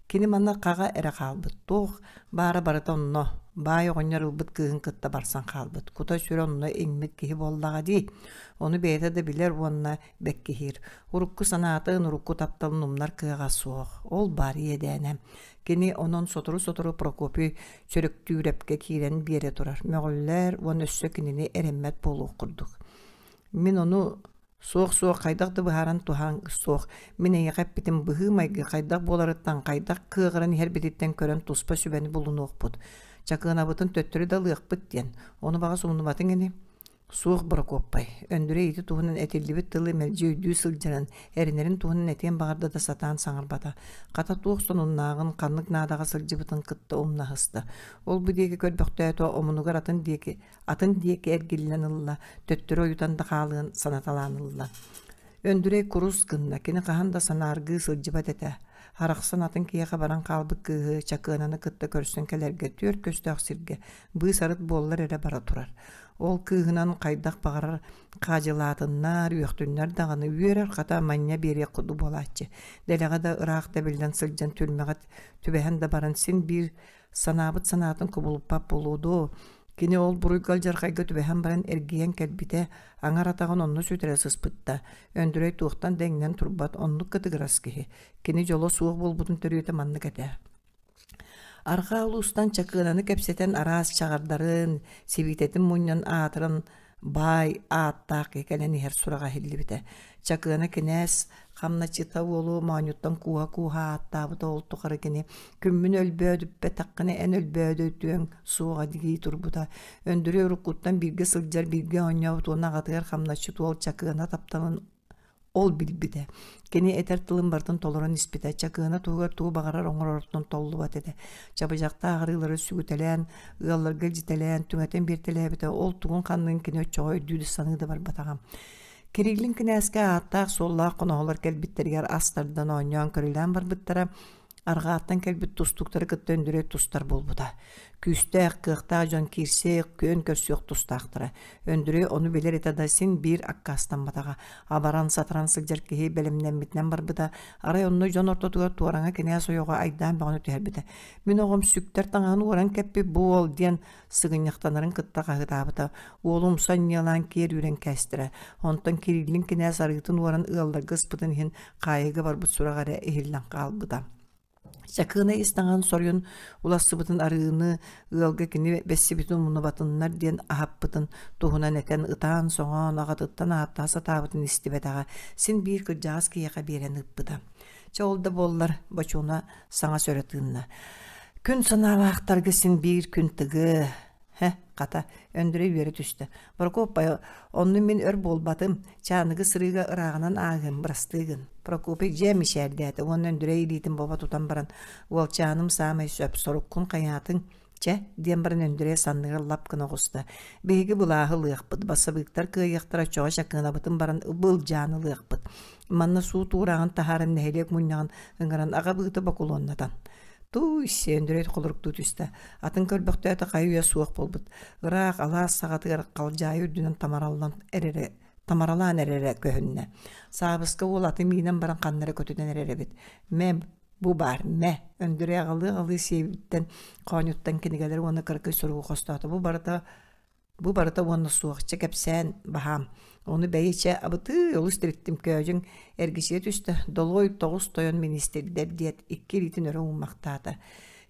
Кини манна хаҕа эрэ хаалбыт, туох баара барыта онно, баай оҕонньор ылбыт кыыһын кытта барсан хаалбыт, кута-сүрэ онно иҥмит киһи буоллаҕа дии. Ону бэйэтэ да билэр уонна бэккиһиир. Урукку санаатын, урукку тапталын умнар кыаҕа суох. Ол баар иэдээнэ. Кини онон сотору-сотору Прокопий Чөрөктүүрэпкэ киирэн биэрэ турар, мөҕүллэр уонна өссө кинини эрэммэт буолуох курдук. Мин ону суох-суох хайдах да быһааран туһаан суох. Мин эйиэхэ эппитим быһыы-майгы хайдах буоларыттан, хайдах кыаҕыран иһэрбититтэн көрөн туспа сүбэни булунуохпут. Чакыанабытын төттөрү да ылыахпыт диэн. Ону баҕас умнубатыҥ ини. Суох Борокуоппай, Өндүрэй ити туһунан этиллибит тылы мэлдьи өйдүү сылдьарын, эрэнэрин туһунан этиэн баҕарда да сатаан саҥарбата. Хата туох сонуннааҕын, ханнык наадаҕа сылдьыбытын кытта умнаһыста. Ол-бу диэки көрбөхтөөтө, омунугар атын диэки, атын диэки эргиллэн ылла, төттөрү ойутан да хаалыан санаталаан ылла. Өндүрэй курус гынна, кини хаһан да санааргыы сылдьыбат этэ. Арахсан атын киһиэхэ баран хаалбыт кыыһы Чакыананы кытта көрсөн кэлэргэ түөрт көстөөх сиргэ быыс-арыт буоллар эрэ бара турар. Ол кыыһынан хайдах баҕарар хаадьылаатыннар, үөхтүннэр даҕаны үөрэр хата манньа биэриэх курдук буолааччы. Дэлэҕэ да ыраах тэбиллэн сылдьан түрмэҕэ түбэһэн да баран син биир санаабыт санаатын кубулуппат буолуо дуо? Кини ол буруйга алдьархайга түбэһэн баран эргийэн кэлбитэ, аҥар атаҕын онно сүтэрэ сыспытта. Өндүрэй туохтан да иҥнэн турбат, оннук кытыгырас киһи. Кини дьоло суох буолбутун төрүөтэ маннык этэ. Арҕаа улуустан Чакыананы кэпсэтэн араас чаҕардарын, сибиитэтин мунньан аатыран баай ааттаах киһи кэлэн иһэр сураҕа иһиллибитэ. Чакыана кинээс хамначчыта уолу моонньуттан кууһа-кууһа ааттаабыта ол тухары кини «Күммүн өлбөөдүппэтэххинэ эн өлбөөдөтүөҥ суоҕа» дии турбута. Өндүрүй уруккуттан бииргэ сылдьар, бииргэ оонньообут уонна аҕатыгар хамначчыт уол Чакыана тапталын Ол билбитэ. Кини этэр тылын барытын толорон испитэ, Чакыана туһугар тугу баҕарар оҥороруттан толлубат этэ. Чабычахтаах арыылары сүгүтэлээн, ыалларга илдьитэлээн, түҥэтэн биэртэлээбитэ, ол тугун-ханныгын кини оччоҕо өйдүү да саныы да барбатаҕа. Кириллин кинээскэ ааттаах-суоллаах хоноһолор кэлбиттэригэр ас тардан оонньоон-көрүлээн барбыттара, Арҕааттан кэлбит тустууктары кытта Өндүрэй тустар буолбута. Күүстээх, кыахтаах дьон киирсиэх, күөн көрсүөх тустаахтара. Өндүрэй ону билэр этэ да син биир аккаастамматаҕа. Абаран-сатаран сылдьар киһи бэлэмнэммитинэн барбыта. Арай онно дьон ортотугар туораҥа кинээс ойоҕо айдаан бөҕөнү түһэрбитэ. Мин оҕом сүктэр таҥаһын уоран кэппит бу уол диэн сыгынньахтанарын кытта хаһыытаабыта. Уолу умса анньыалаан киэр үүрэн кээстэрэ. Онтон Кириллин кинээс арыытын уоран ыалларга ыспытын иһин хаайыыга барбыт сураҕа эрэ иһиллэн хаалбыта. Чакыына ис таҥаһын соруйан улассыбытын арыыны ыалга кини бэссибитин умнубатыннар диэн аһаппытын туһунан этэн ытаан-соҥоон аҕатыттан ааттаһа сатаабытын истибэтэҕэ, син биир кырдьаҕас киһиэхэ биэрэн ыыппыта. Чэ ол да буоллар, Бочуна саҥа сөрө тыынна. Күн санаалаахтарга син биир күн тыгыы, Һэ, хата, Өндүрэй үөрэ түстэ. Прокоппай, онну мин өр буолбатым, чааныгы сырыыга ырааҕынан ааһыам, бырастыы гын. Прокопий дьэ мичээрдээтэ уонна Өндүрэй илиитин бобо тутан баран, уолчааным саамай сөп, соруккун хайаатыҥ? Чэ, диэн баран Өндүрэй санныгар лап гына оҕуста. Биһиги былааһы ылыахпыт, бассабыыктар кыайыахтара чоҕо чакыанабытын баран былдьаан ылыахпыт. Манна суут уурааҕын таһааран нэһилиэк мунньаҕын ыҥыран аҕа быыта бокулуоннатан. Тууй-сиэ, Өндүрэй холоруктуу түстэ. Атын көрбөхтөөтө хайы-үйэ суох буолбут. Ыраах алаас саҕатыгар халдьаайы үрдүнэн тамараллан эрэрэ тамаралаан эрэрэ көһүннэ. Саабыска уол аты миинэн баран ханна эрэ көтүтэн эрэр эбит. Мэ, бу баар, мэ. Өндүрэй аҕалыы-аҕалыы сиэбиттэн, хоонньуттан кинигэлэри уонна кыракый суругу хостоото. Бу барыта Бу барыта уонна суох, чэ кэпсээн баһаам. Ону бэйи чэ абытыы олус тириттим көөдьүҥ эргичийэ түстэ, долуой тоҕус тойон миниистирдэр диэт икки илиитин өрө ууммахтаата.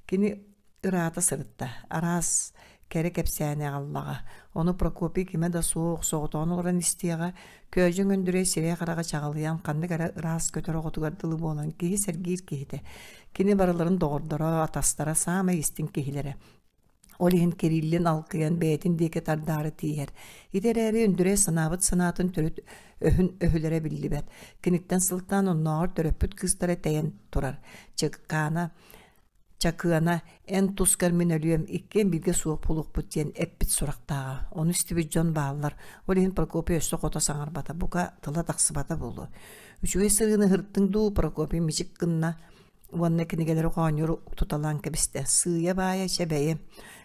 Кини ыраата сырытта, араас кэрэ кэпсээни аҕаллаҕа. Ону Прокопий кимэ да суох, соҕотоҕун олорон истиэҕэ, Көөдьүҥ Өндүрэй сирэйэ-хараҕа чаҕылыйан ханнык эрэ ыраас көтөр оҕотугар дылы буолан киһи сэргиир киһитэ. Кини барыларын доҕордоро, атастара саамай истиҥ киһилэрэ. Ол иһин Кириллин алкыйан бэйэтин диэки тардаары тииһэр. Ити эрээри Өндүрэй санаабыт санаатын төрүт өһүн өһүлэрэ биллибэт. Киниттэн сылтаан оннооҕор төрөппүт кыыстара тэйэн турар. Чыккаана Чакыана эн тускар мин өлүөм, иккиэн бииргэ суох буолуохпут диэн эппит сурахтааҕа. Ону истибит дьон бааллар. Ол иһин Прокопий өссө хото саҥарбата, бука тыла тахсыбата буолуо. Үчүгэй сырыыны ыһыртыҥ дуу, Прокопий мичик гынна уонна кинигэлэри хоонньур туталаан кэбистэ. Сыыйа-баайа чэбэйи.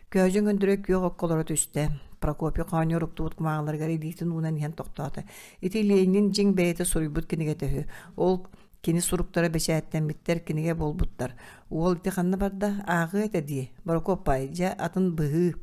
Көөдьүҥ Өндүрэй күөх окко олоро түстэ. Прокопий хоонньур уктубут кумааҕыларыгар илиитин уунан иһэн тохтоото. Ити Ленин дьиҥ бэйэтэ суруйбут кинигэтэ үһү. Ол Кини суруктара бэчээттэммиттэр, кинигэ буолбуттар. Уол ити ханна барда? Ааҕыа этэ дии. Борокуоппай, дьэ, атын быһыы.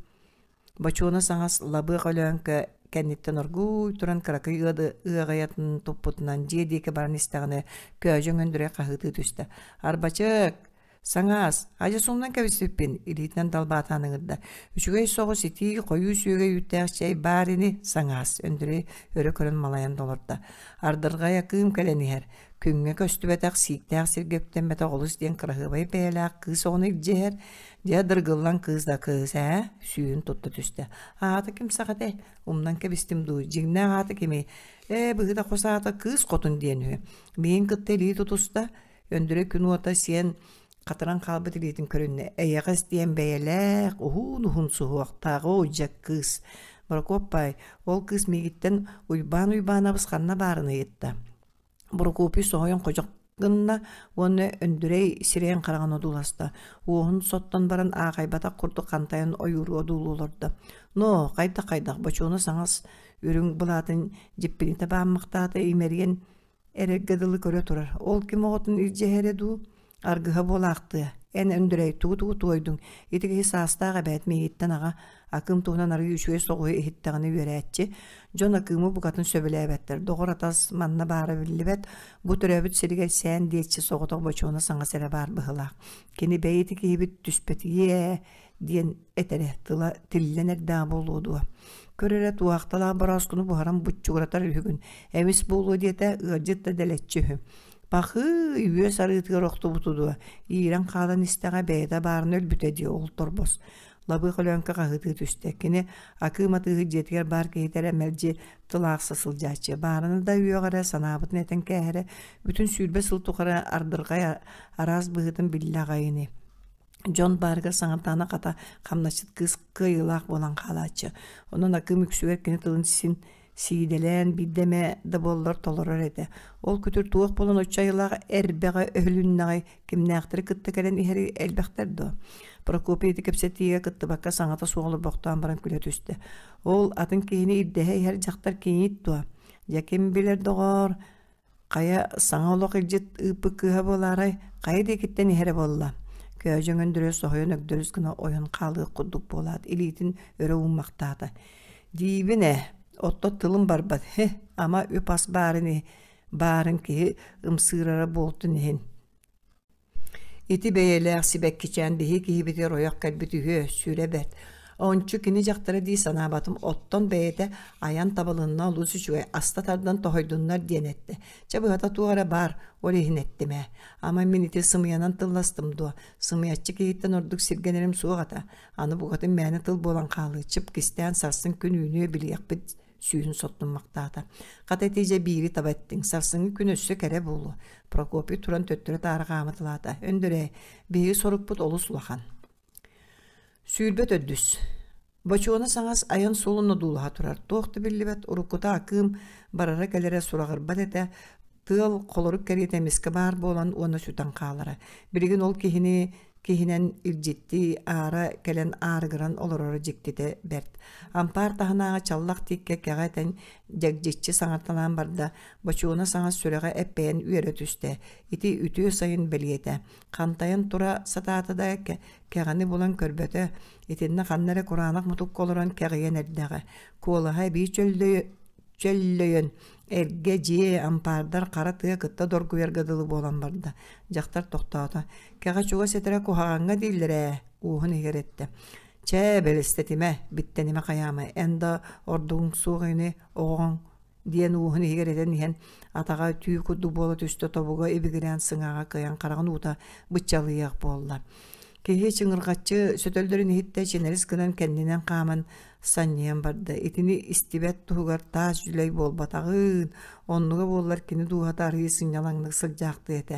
Бочуона саҥас Лабыах Өлөөҥкө кэнниттэн оргууй туран кыракый ыаҕайатын туппутунан дьиэ диэки баран истэҕинэ Көөдьөҥ Өндүрэй хаһыытыы түстэ. «Арбачык! Саҥаас, адьас умнан кэбиспиппин, илиитинэн далбаатаан ыҥырда. Үчүгэй соҕус итии, хойуу сүөгэй үүттээх чэй баар ини, саҥаас, Өндүрэй өрө көрөн малайан толордо. Ардырҕай акыым кэлэн иһэр. Күҥҥэ көстүбэтэх, сииктээх сиргэ үктэммэтэх олус диэн кыраһыабай бэйэлээх кыыс оҕону илдьэ иһэр. Дьэ, дыргыллан кыыс да кыыс ээ, сүүһүн тутта түстэ. Аата ким сах этэй? Умнан кэбистим дуу, дьиҥнээх аата кимий? Ээ, быһыыта хос аата кыыс хотун диэн үһү. Миигин кытта илии тутуста, Өндүрэй күн уота сиэн хатыран хаалбыт илиитин көрүннэ. Эйэҕэс диэн бэйэлээх, уһуун-уһун суһуохтаах оо дьэ кыыс. Борокуоппай, ол кыыс миигиттэн Уйбаан Уйбаанабыс ханна баарын ыйытта. Борокуоппай соһуйан ходьох гынна уонна Өндүрэй сирэйин хараҕын одууласта. Уоһун соттон баран аахайбатах курдук хантайан ойууру одуулуу олордо. Но, хайдах-хайдах бочуону саҥас үрүҥ былаатын дьиппинитэ бааммахтаата имэрийэн Эрэргэ дылы көрө турар. Ол ким оҕотун илдьэ иһэрэ дуу? Аргыһа буолаахтыа. Эн Өндүрэй, тугу-тугу туойдуҥ? Ити киһи саастаах эбээт миигиттэн аҕа. Акыым туһунан арыый үчүгэй соҕуһу иһиттэҕинэ үөрээччи. Дьон Акыымы букатын сөбүлээбэттэр. Доҕор-атас манна баара биллибэт. Бу төрөөбүт сиригэр сээн диэччи соҕотох бочуона саҥас эрэ баар быһыылаах. Кини бэйи ити киһибит түспэтийиэ диэн этэрэ тыла тиллэн эрдэҕэ буолуо дуо көр эрэ туоһахталаах борооскуну буһаран буччугуратар үһүгүн эмис буолуо диэтэ ыалдьыт да дэлэччи үһү пахыы үөс арыытыгар охтубуту дуо иирэн хаалан истэҕэ бэйэтэ баарына өлбүтэ дии ол торбос Лабыах Өлөөҥкө хаһыытыы түстэ. Кини Акыым атыыһыт дьиэтигэр баар киһитэ эрэ мэлдьи тыл аахса сылдьааччы. Баарына да үөҕэрэ, санаабытын этэн кээһэрэ, бүтүн 20 сыл тухары ардырҕай араас быһыытын биллэ аҕай ини. Дьон баарыгар саҥардаҕына хата хамначчыт кыыс кыайыылаах буолан хаалааччы. Онон Акыым үксүгэр кини тылын син сиидэлээн биирдэ эмэ да буоллар толорор этэ. Ол күтүр туох буолан оччо айылаах эрбэҕэ өһүлүннэҕэй, кимнээхтэри кытта кэлэн иһэри элбэхтэр дуо? Прокопий ити кэпсэтиигэ кыттыбакка саҥата суох олорбохтоон баран күлэ түстэ. Ол атын киһини ирдэһэ иһэр дьахтар киниит дуо? Дьэ ким билэр доҕоор, Хайа, саҥа олох илдьит ыыппыт кыыһа буолаарай, хайа диэкиттэн иһэрэ буолла? Көөдьөҥ Өндөрөй соһуйан өгдөрүс гына ойон хаалыах курдук буолаат, илиитин өрө ууммахтаата. Диибин ээ, отто тылым барбат, һи, ама үп-ас баарын баарын киһи ымсыырара буолтун иһин. Ити бэйэлээх сибэккичээн биһи киһибитигэр ойох кэлбит үһүө, сүрэ бэрт. Ончу кини дьахтара дии санаабатым, оттон бэйэтэ айан табылынна олус үчүгэй, аста тардан тоһойдуннар диэн эттэ. Чэ быһата туох эрэ баар, ол иһин эттим ээ. Ама мин ити сымыйанан тылластым дуо? Сымыйаччы киһиттэн ордук сиргэнэрим суох этэ. Аны букатын мээнэ тыл буолан хаалыы, чып кистээн сарсын күн үүнүө билиэхпит сүүһүн соттуммахтаата. Хата ити дьэ биири таба эттиҥ, сарсыҥҥы күн өссө кэрэ буолуо. Прокопий туран төттөрү-таары хаамыталаата. Өндөрөө, биһиги сорукпут олус улахан. 24. Бочуона саҥас айан суолун одуулаһа турар. Туох да биллибэт, уруккута Акыым барара-кэлэрэ сураҕырбат этэ. Тыал холорук кэриэтэ эмискэ баар буолан уонна сүтэн хаалара. Билигин ол киһини киһинэн илдьиттии аара кэлэн аарыгыран олороро дьиктитэ бэрт. Ампаар таһынааҕы чаллах тииккэ кэҕэ этэн дьэгдьиччи саҥарталаан барда, Бочуона саҥас сүрэҕэ эппэйэн үөрэ түстэ. Ити үтүө сайын бэлиэтэ. Хантайан тура сатаата да кэҕэни булан көрбөтө. Итиннэ ханна эрэ кураанах мутукка олорон кэҕийэн эрдэҕэ. Куолаһа эбии чөллөйөн, эргэ дьиэ, ампаардар хара тыа кытта доргуйарга дылы буолан барда. Дьахтар тохтоото. Кэҕэ чугас этэрэ куһаҕаҥҥа дииллэр ээ, уоһун иһигэр эттэ. Чээ, бэлэстэтимэ, биттэнимэ хайаама, эн да ордугуҥ суох ини, оҕоҥ диэн уоһун иһигэр этэн иһэн атаҕа түү курдук буола түстэ тобуга ибигирээн сыҥааҕа кыайан хараҕын уута быччалыйыах буолла киһи чыҥырҕаччы сөтөллөрүн иһиттэ чинэрис гынан кэннинэн хааман санньыйан барда итини истибэт туһугар таас дьүлэй буолбатаҕын оннуга буоллар кини дууһата арыый сынньалаҥнык сылдьаахтыа этэ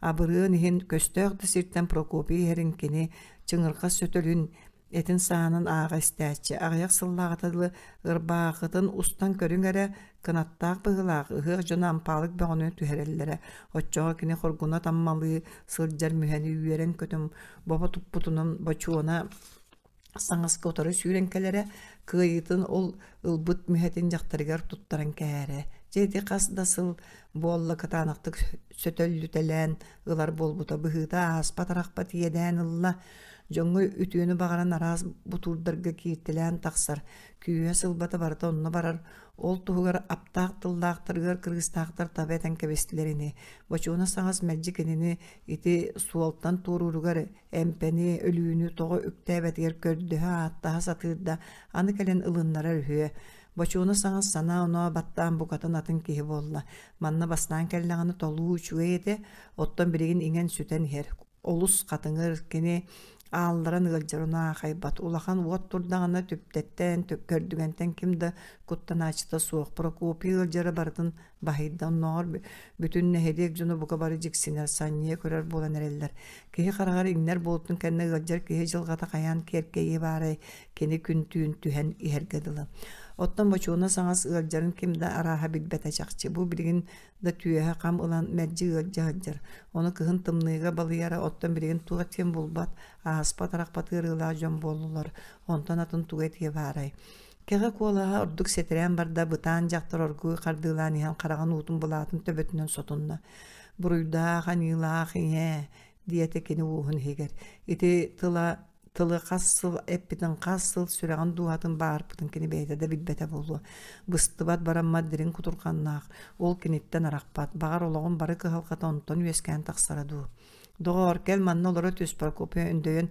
абырыан иһин көстөөх да сиртэн Прокопий иһэрин кини чыҥырҕас сөтөлүн Этин саанан ааҕа истээччи, аҕыйах сыллааҕыта дылы ырбаахытын устан көрүҥ эрэ, кынаттаах быһыылаах ыһыах дьоно ампаалык бөҕөнү түһэрэллэрэ. Оччоҕо кини хоргуна таммалыы сылдьар мүһэни үөрэн-көтөн бобо туппутунан бочуона саҥаска утары сүүрэн кэлэрэ, кыайыытын ол ылбыт мүһэтин дьахтарыгар туттаран кэһэрэ. Дьэ ити хас да сыл буолла кытаанахтык сөтөллүтэлээн ылар буолбута быһыыта ааспат-арахпат иэдээн ылла. Дьоҥҥо үтүөнү баҕаран араас бутуурдарга кииртэлээн тахсар, күүһэ сылбата барыта онно барар, ол туһугар аптаах тыллаахтарыгар кырыыстаахтар таба этэн кэбистилэр ини. Бочуона саҥас мэлдьи кинини ити суолтан туорууругар эмпэни, өлүүнү тоҕо үктээбэтигэр көрдөһө-ааттаһа сатыыр да, аны кэлэн ылыннарар үһүө. Бочуона саҥас санаа-оноо баттаан букатын атын киһи буолла. Манна бастаан кэллэҕинэ толуу үчүгэй этэ, оттон билигин иҥэн-сүтэн иһэр. Олус хатыҥыр, кини аалларан ыалдьарын аахайбат, улахан уот турдаҕына түптэттэн, көрдүгэнтэн ким да куттанааччыта суох. Прокопий ыалдьара барытын баһыйда, оннооҕор бүтүн нэһилиэк дьоно бука бары дьиксинэр, санньыйа көрөр буолан эрэллэр. Киһи хараҕар иҥнэр буолтун кэннэ ыалдьар киһи дьылҕата хайаан киэркэйиэ баарай, кини күн-түүн түһэн иһэргэ дылы. Оттон Бочуона саҥас ыалдьарын ким да арааһа билбэтэ чахчы. Бу билигин да түөһэ хам ылан мэлдьи ыалдьа сылдьар. Ону кыһын тымныыга балыйара, оттон билигин туох диэн булбат, ааспат-арахпат ыарыылаах дьон буоллулар. Онтон атын тугу этиэ баарай. Кэҕэ куолаһа ордук сэтэрээн барда, бытаан дьахтар оргууй хардыылаан иһэн хараҕын уутун былаатын төбөтүнэн сотунна. Буруйдаах, аньыылаах ийээ, диэтэ кини уоһун иһигэр. Ити тыла тылы хас сыл эппитин, хас сыл сүрэҕин дууһатын баарпытын кини бэйэтэ да билбэтэ буолуо. Быстыбат бараммат дириҥ кутурҕаннаах, ол киниттэн арахпат, баҕар олоҕун бары кыһалҕата онтон үөскээн тахсара дуу. Доҕоор, кэл манна олоро түс, Прокопий өндөйөн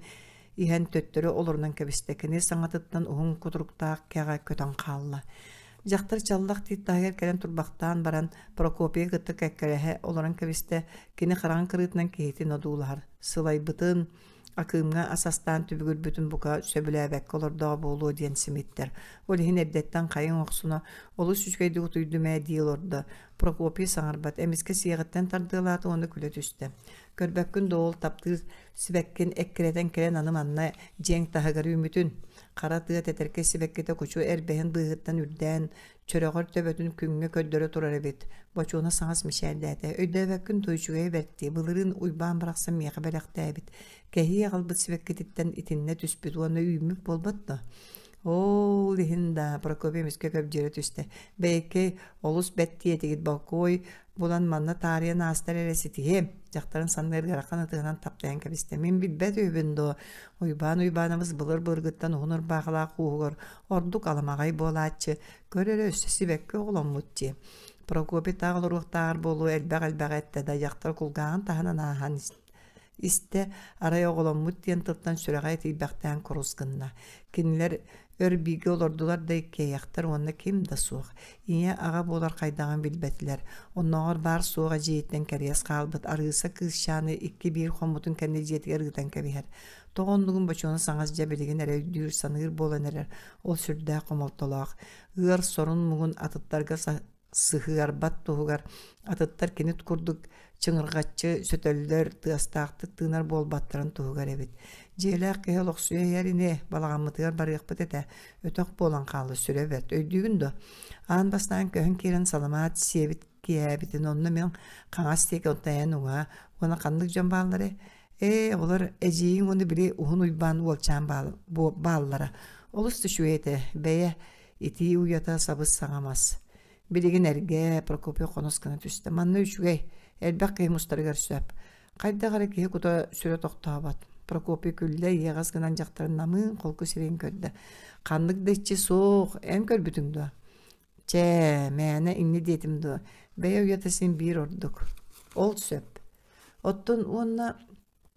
иһэн төттөрү олорунан кэбистэ. Кини саҥатыттан уһун кутуруктаах кэҕэ көтөн хаалла. Дьахтар чаллах тиит таһыгар кэлэн турбахтаан баран, Прокопийы кытта кэккэлэһэ олорон кэбистэ. Кини хараҕын кырыытынан киһитин одуулаһар. Сылайбытын, Акыымҥа ас астаан түбүгүрбүтүн бука сөбүлээбэккэ олордоҕо буолуо диэн симиттэр. Ол иһин эрдэттэн хайыҥ охсуна, олус үчүгэйдик утуйдум ээ дии олордо. Прокопий саҥарбат, эмискэ сиэҕиттэн тардыалаата уонна күлэ түстэ. Көрбөккүн да ол таптыыр сибэккин эккирэтэн кэлэн аны манна дьиэҥ таһыгар үүммүтүн. Хара тыа тэтэркэй сибэккитэ кучу эрбэһин быыһыттан үрдээн, чөрөҕөр төбөтүн күҥҥэ көрдөрө турар эбит. Бочуона саҥас мичээрдээтэ. Өйдөөбөккүн дуо үчүгэйэ бэрт дии, былырыын Уйбаан барахсан миэхэ бэлэхтээбит. Кэһии аҕалбыт сибэккититтэн итиннэ түспүт уонна үүммүт буолбат дуо? Ол иһин да, Прокопий эмискэ көбдьүөрэ түстэ. Бэйэккэй, олус бэрт диэтигит бокуой булан манна таарыйан аастар эрэ ситиһиэм. Дьахтарын санныгар ыарахан ытыһынан таптайан кэбистэ. Мин билбэт үһүбүн дуо? Уйбаан Уйбаанабыс былыр-былыргыттан уһун ырбаахылаах ууһугар ордук аламаҕай буолааччы, көр эрэ өссө сибэкки оҕоломмут дии. Прокопий таах олоруохтааҕар буолуо элбэх-элбэҕи эттэ да дьахтар кулгааҕын таһынан ааһан истэ, арай оҕоломмут диэн тылтан сүрэҕэ итийбэхтээн курус гынна. Кинилэр өр бииргэ олордулар да иккиэйэхтэр уонна ким да суох. Ийэ аҕа буолар хайдаҕын билбэтилэр. Оннооҕор баар-суох эдьиийиттэн кэриэс хаалбыт Арыыса кыысчааны икки-биир хоммутун кэннэ дьиэтигэр ыытан кэбиһэр. Тоҕо оннугун Бочуона саҥас дьэ билигин эрэ өйдүүр, саныыр буолан эрэр, ол сүрдээх хомолтолоох. Ыар сорун-муҥун атыттарга сыһыарбат туһугар атыттар кини курдук чыҥырҕаччы сөтөллөр, тыастаахтык тыынар буолбаттарын туһугар эбит. Дьиэлээх киһи олохсуйа иһэр ини, балаҕаммытыгар барыахпыт этэ, өтөх буолан хаалла сүрэ бэрт, өйдүүгүн дуо? Аан бастаан көһөн киирэн саламаат сиэбит киэһээбитин, онно мин хаҥас диэки онтон эн уҥа, уонна ханнык дьон баалларый? Ээ, олор эдьиийиҥ уонна били Уһун Уйбаан уолчаан бааллара. Олус да үчүгэй этэ, бэйэ итии уйата сабыс-саҥа мас. Билигин эргэ, Прокопий хонос гына түстэ. Манна үчүгэй, элбэх киһи мустарыгар сөп. Хайдах эрэ киһи кута сүрэ тохтообот. Прокопий күллэ, иэҕэс гынан дьахтарын намыын холку сирэйин көрдө. Ханнык да иччи суох, эн көрбүтүҥ дуо? Чээ, мээнэ инньэ диэтим дуо, бэйэ уйата син биир ордук. Ол сөп. Оттон уонна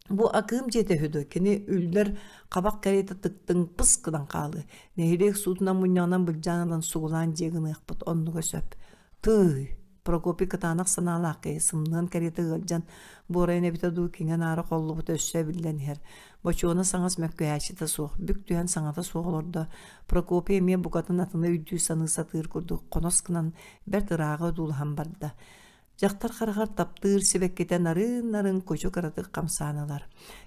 бу Акыым дьиэтэ үһү дуо, кини үллэр хабах кэриэтэ тыктыҥ пыс гынан хаалыа. Нэһилиэк суутунан мунньаҕынан былдьаан ылан сугулаан дьиэ гыныахпыт, оннуга сөп. Тыый, Прокопий кытаанах санаалаах киһи сымныан кэриэтэ ыалдьан, буорайан эбитэ дуу киҥэ-наара холлубута өссө эбиллэн иһэр. Бочуона саҥас мөккүһээччитэ суох, бүк түһэн саҥата суох олордо. Прокопий эмиэ букатын атыны өйдүү-саныы сатыыр курдук хонос гынан бэрт ырааҕы одуулаһан барда. Дьахтар хараҕар таптыыр сибэккитэ нарын-нарын кучу кыратык хамсаан ылар.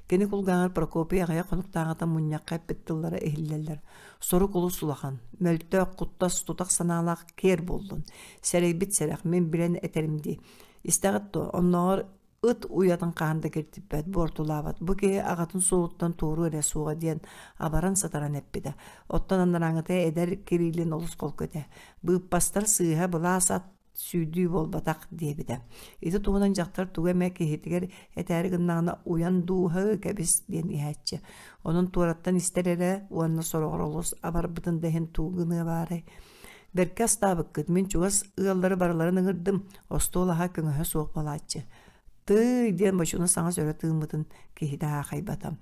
Кини кулгааҕар Прокопий аҕыйах хонуктааҕыта мунньахха эппит тыллара иһиллэллэр. Сорук олус улахан, мөлтөх, куттас, тутах санаалаах киэр буоллун. Сэрэйбит сэрэх, мин билэн этэрим дии. Истэҕит дуо, оннооҕор ыт уйатын хаһан да киртиппэт, буортулаабат. Бу киһи аҕатын суолуттан туоруу эрэ суоҕа диэн абаран-сатаран эппитэ. Оттон анарааҥыта эдэр Кириллин олус холку этэ. Быыппастар сыыһа былаас ат сүүрдүү буолбатах диэбитэ. Ити туһунан дьахтар тугу эмэ киһитигэр этээри гыннаҕына уйан дууһа кэбис диэн иһээччи. Онон туораттан истэр эрэ уонна сороҕор олус абарбытын да иһин тугу гыныа баарай. Бэркэ астаабыккыт, мин чугас ыаллары барыларын ыҥырдым, остуол аһа көҥөһө суох буолааччы. Тыый диэн бочуна саҥас өрө тыыммытын киһитэ аахайбата.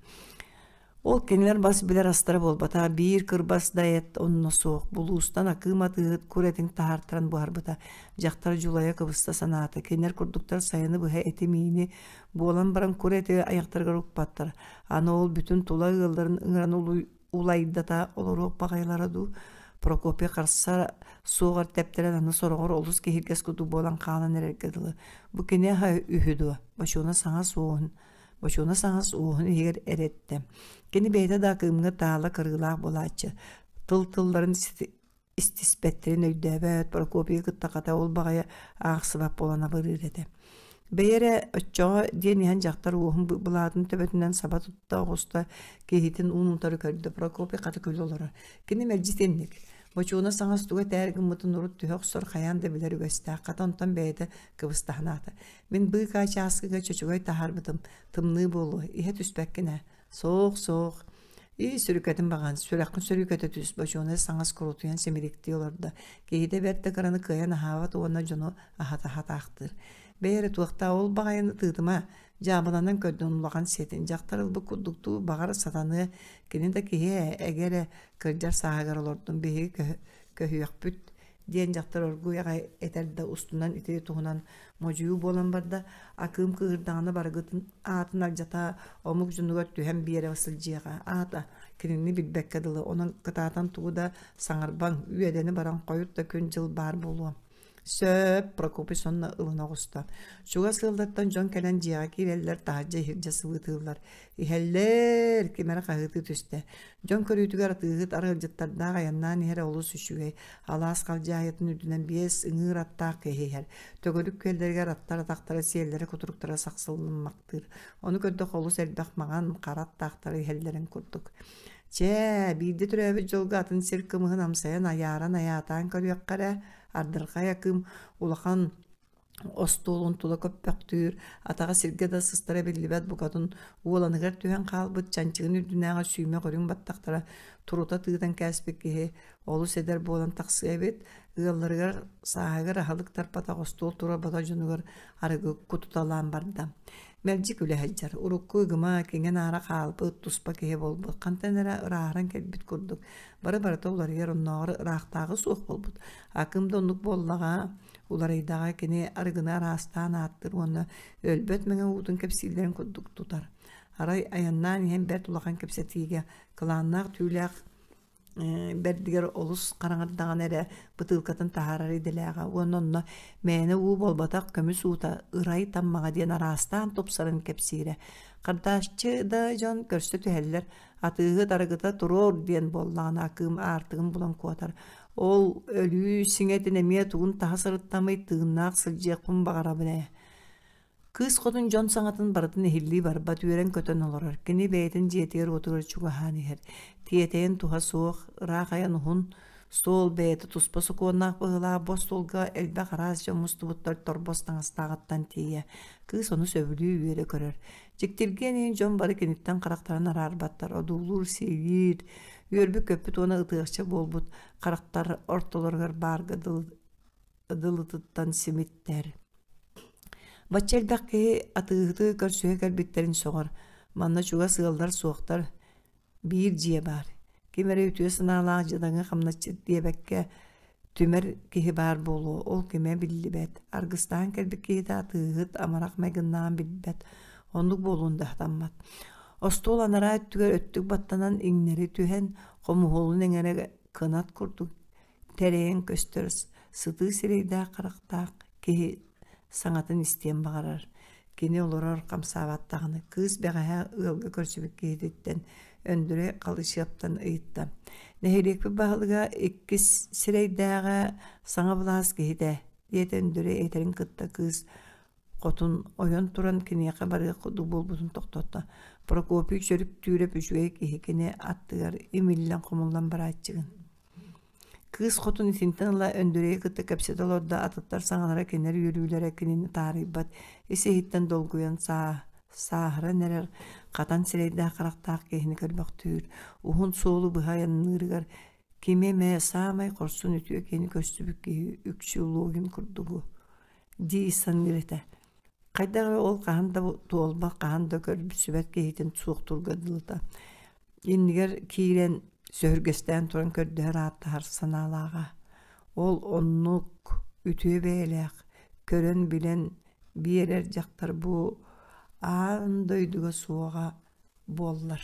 Ол кинилэр бас билэр астара буолбатах, биир кырбас да эт онно суох, булуустан акыым атыыһыт кур этин таһаартаран буһарбыта. Дьахтар дьулайа кыбыста санаата, кинилэр курдуктар сайыны быһа эти миини буолан баран кур эти айахтарыгар укпаттар. Аны ол бүтүн тула ыалларын ыҥыран улайдата олоруох баҕайылара дуу Прокопий харса суоҕар тэптэрэн аны сороҕор олус киһиргэс курдук буолан хаалан эрэргэ дылы. Бу кини аһа үһү дуо? Бочуона саҥас уоһун Бочуона саҥас уоһун иһигэр эрэттэ. Кини бэйэтэ да акыымҥа таала кырыылаах буолааччы. Тыл-тылларын истиспэттэрин өйдөөбөт, Прокопийы кытта хата ол баҕайы аахсыбат буолан абырыыр этэ. Бэйэ эрэ оччоҕо диэн иһэн дьахтар уоһун былаатын төбөтүнэн саба тутта оҕуста, киһитин уун утары көрдө. Прокопий хата күлэ олорор. Кини мэлдьи итинник. Бочуона саҥас тугу этээр гыммытын урут түһэ охсор хайаан да билэр үгэстээх. Хата онтон бэйэтэ кыбыстаһынаата. Мин быыкаа чааскыга чочугай таһаарбытым, тымныы буолуо, иһэ түспэккин ээ. Суох, суох. Ии, сүрүкэтин баҕан, сүрэххин сөрүүкэтэ түс, бочуонай саҥас курутуйан симириктии олордо. Киһитэ бэрт да кыраны кыайан аһаабат уонна дьону аһата-аһатаахтыыр. Бэйэ эрэ туохтаа ол баҕайыны тыытыма, дьаабыланан көрдүн улахан сиэтин, дьахтар ылбыт курдуктуу баҕар сатаныа, кини да киһи ээ, эгэ эрэ кырдьар сааһыгар олордун, биһиги көһүөхпүт диэн дьахтар оргууй аҕай этэр да устунан ити туһунан модьуйуу буолан барда. Акыым кыыһырдаҕына барыгытын аатын алдьата омук дьонугар түһэн биэрэ сылдьыаҕа. Аата кинини билбэккэ дылы онон кытаатан тугу да саҥарбаҥ, үөдэни баран хойут да күн-дьыл баар буолуо. Сөп, Прокопий сонно ылына оҕуста. Чугас ыаллартан дьон кэлэн дьиэҕэ киирэллэр, таһырдьа иһирдьэ сыбыытыыллар. Иһэллэр, ким эрэ хаһыытыы түстэ. Дьон көрүүтүгэр атыыһыт арыалдьыттардаах айаннаан иһэрэ олус үчүгэй. Алаас халдьаайытын үрдүнэн биэс ыҥыыр аттаах киһи иһэр. Төгүрүк күөллэригэр аттар атахтара, сиэллэрэ, кутуруктара сахсыллыммахтыыр. Ону көрдөх олус элбэх маҥан, хара аттаахтары иһэллэрин курдук. Чээ, биирдэ төрөөбүт дьолго атын сир кымыһын амсайан айааран айаатаан көрүөххэ эрэ, ардырҕай акыым улахан остуолун тула көппөхтүүр, атаҕа сиргэ да сыстара биллибэт букатын уоланыгар түһэн хаалбыт чанчыгын үрдүнээҕи сүүмэх үрүҥ баттахтара турута тыытан кээспит киһи олус эдэр буолан тахсыа эбит, ыалларыгар сааһыгар аһылык тарпатах остуол турарбата дьонугар арыгы кутуталаан барда. Мэлдьи күлэ сылдьар, урукку ыгыма, киҥэ-наара хаалбыт, туспа киһи буолбут, хантан эрэ ырааһыран кэлбит курдук, бары-барыта уларыйар, оннооҕор ыраахтааҕы суох буолбут. Акым да оннук буоллаҕа, уларыйдаҕа кини арыгыны араастаан ааттыыр уонна өлбөт мэҥэ уутун кэпсииллэрин курдук тутар. Арай айаннаан иһэн бэрт улахан кэпсэтиигэ кылааннаах түүлээх бэрдигэр олус хараҥардаҕына эрэ бытыылкатын таһаарар идэлээҕэ уонна онно мээнэ уу буолбатах көмүс уута ырай таммаҕа диэн араастаан тупсаран кэпсиирэ. Хардааччы да дьон көрсө түһэллэр, атыыһыт арыгыта туруор диэн буоллаҕына акыым аартыгын булан куотар. Ол өлүү сиҥэтин эмиэ тугун таһа сырыттамый тыыннаах сылдьыахпын баҕарабын ээ. Кыыс хотун дьон саҥатын барытын иһиллии барбат, үөрэн-көтөн олорор. Кини бэйэтин дьиэтигэр-уотугар чугаһаан иһэр. Тиэтэйэн туһа суох, ыраах айан уһун, суол бэйэтэ туспа сокуоннаах быһыылаах бу остуолга элбэх араас дьон мустубуттар торбос таҥастааҕыттан тиийэ. Кыыс ону сөбүлүү үөрэ көрөр. Дьиктиргиэн иһин дьон бары киниттэн харахтарын араарбаттар, одуулуур, сиилиир, үөрбүт-көппүт уонна ытыахча буолбут харахтар ортолоругар баарга дылытыттан симиттэр. Бачча элбэх киһи атыыһыты көрсүһэ кэлбиттэрин сөҕөр. Манна чугас ыаллар суохтар, биир дьиэ баар. Ким эрэ үтүө санаалаах дьадаҥы хамначчыт диэбэккэ түмэр киһи баар буолуо, ол кимэ биллибэт. Аргыстаан кэлбит киһитэ атыыһыт, амарах майгыннааҕын билбэт. Оннук буолуон да сатаммат. Остуол анараа өттүгэр өттүк баттанан иҥнэри түһэн, хомуһуолун эҥэрэ кынат курдук тэрэйэн көстөр сытыы сирэйдээх харахтаах киһи саҥатын истиэн баҕарар. Кини олорор хамсаабат даҕаны. Кыыс бэҕэһээ ыалга көрсүбүт киһититтэн Өндүрэй Халычыаптан ыйытта. Нэһилиэкпит баһылыга иккис сирэйдээҕэ саҥа былаас киһитэ, диэтэ Өндүрэй этэрин кытта кыыс Хотун ойон туран киниэхэ барыах курдук буолбутун тохтотто. Прокопий Чөрүктүүрэп үчүгэй киһи кини аттыгар имиллэн-хомуллан барааччыгын. Кыыс хотун итинтэн ыла Өндүрэйи кытта кэпсэтэ олордо, атыттар саҥалара кинилэр үөрүүлэрэ кинини таарыйбат, ис-иһиттэн долгуйан саа, сааһыран эрэр хатан сирэйдээх-харахтаах киһини көрбөхтүүр, уһун суолу быһа айанныырыгар кими эмэ саамай хорсун үтүө киһини көрсүбүт киһи үкчү Логин курдугу дии саныыр этэ. Хайдах эрэ ол хаһан да туолбат, хаһан да көрсүбэт киһитин суохтуурга дылыта. Иннигэр киирэн сөһүргэстээн туран көрдөһөр ааттаһар санаалааҕа. Ол оннук үтүө бэйэлээх, көрөн-билэн биэрэр дьахтар бу аан дойдуга суоҕа буоллар.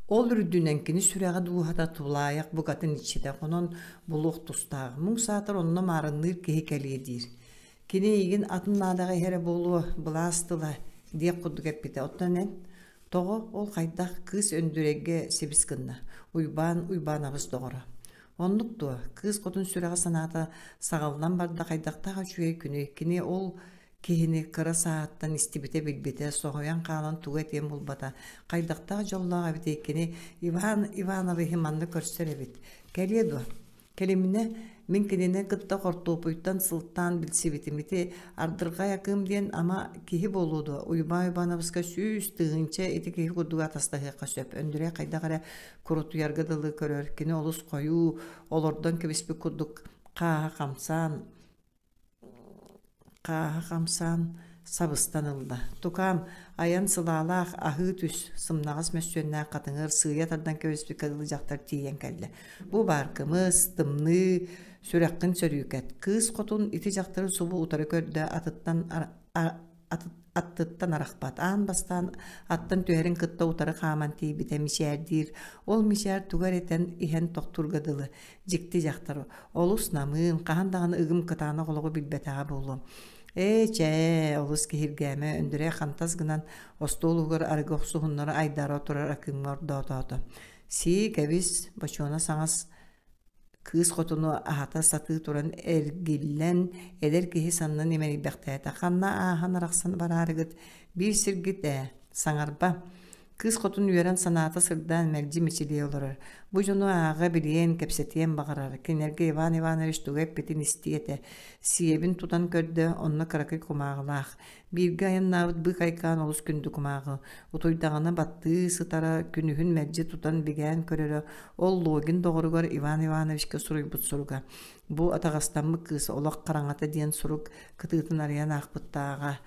Ол үрдүнэн кини сүрэҕэ дууһата тулаайах букатын иччитэх, онон булуох тустаах, муҥ саатар онно маарынныыр киһи кэлиэ диир. Кини эйигин атын наадаҕа иһэрэ буолуо, былаас тыла, диэх курдук эппитэ. Оттон эн тоҕо ол хайдах кыыс Өндүрэйгэ сибис гынна? Уйбаан Уйбаанабыс доҕоро. Оннук дуо? Кыыс хотун сүрэҕэ санаата саҕаллан барда хайдахтаах үчүгэй күнүй? Кини ол Киһини кыра сааһыттан истибитэ-билбитэ, соһуйан хаалан тугу этиэн булбата. Хайдахтаах дьоллоох эбитий кини Иван Ивановиһы манна көрсөр эбит. Кэлиэ дуо? Кэлиминэ, мин кинини кытта хортуопуйтан сылтаан билсибитим. Ити Ардырҕай Акыым диэн ама киһи буолуо дуо? Уйбаан Уйбаанабыска 100 000 ити киһи курдук атастаһыахха сөп. Өндүрэй хайдах эрэ курутуйарга дылы көрөр. Кини олус хойуу, олордон кэбиспит курдук хааһа хамсаан, Хааһа хамсаан сабыстан ылла: «Тукаам, айан сылаалаах, аһыы түс, сымнаҕас мөссүөннээх хатыҥыр сыыйа тардан кэбиспиккэ дылы дьахтар тиийэн кэллэ. Бу баар кымыс, тымныы, сүрэххин сөрүүкэт». Кыыс хотун ити дьахтары субу утары көрдө, атыттан аттыттан арахпат. Аан бастаан аттан түһэрин кытта утары хааман тиийбитэ мичээрдиир. Ол мичээр тугу эрэ этэн иһэн тохтуурга дылы. Дьикти дьахтар. Олус намыын, хаһан даҕаны ыгым кытаанах олоҕу билбэтэҕэ буолуо. Ээ, чээ, олус киһиргээмэ, Өндүрэй хантас гынан остуол уһугар арыгы охсуһуннара айдаара турар акыымҥа ордоотоото. Сии, кэбис, бочуона саҥас Кыыс хотуну аһата сатыы туран эргиллэн, эдэр киһи саннын имэрийбэхтээтэ: «Ханна ааһан арахсан бараарыгыт, биир сиргит ээ, саҥарба». Кыыс хотун үөрэн санаата сырдаан мэлдьи мичилийэ олорор. Бу дьону ааҕа билиэн, кэпсэтиэн баҕарар. Кинилэргэ Иван Иванович тугу эппитин истиэ этэ. Сиэбин тутан көрдө, онно кыракый кумааҕылаах. Бииргэ айаннаабыт быыкайкаан олус күндү кумааҕы. Утуйдаҕына баттыы сытара, күнүһүн мэлдьи тутан бигээн көрөрө, ол Логин доҕоругар Иван Ивановичка суруйбут суруга. Бу атаҕастаммыт кыыс олох хараҥата диэн сурук кытыытын арыйан аахпыттааҕа.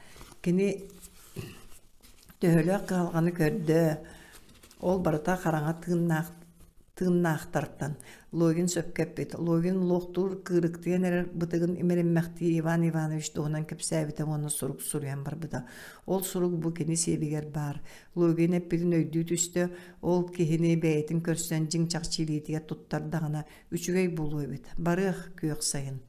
Кини төһөлөөх кыһалҕаны көрдө, ол барыта хараҥа тыыннаах тыыннаахтартан Логин сөпкө эппит. Логин луохтуур кыырыктыйан эрэр бытыгын имэриммэхтии Иван Иванович туһунан кэпсээбитэ уонна сурук суруйан барбыта. Ол сурук бу кини сиэбигэр баар. Логин эппитин өйдүү түстэ, ол киһини бэйэтин көрсөн дьиҥ-чахчы илиитигэр туттардаҕына үчүгэй буолуо эбит. Барыах күөх сайын.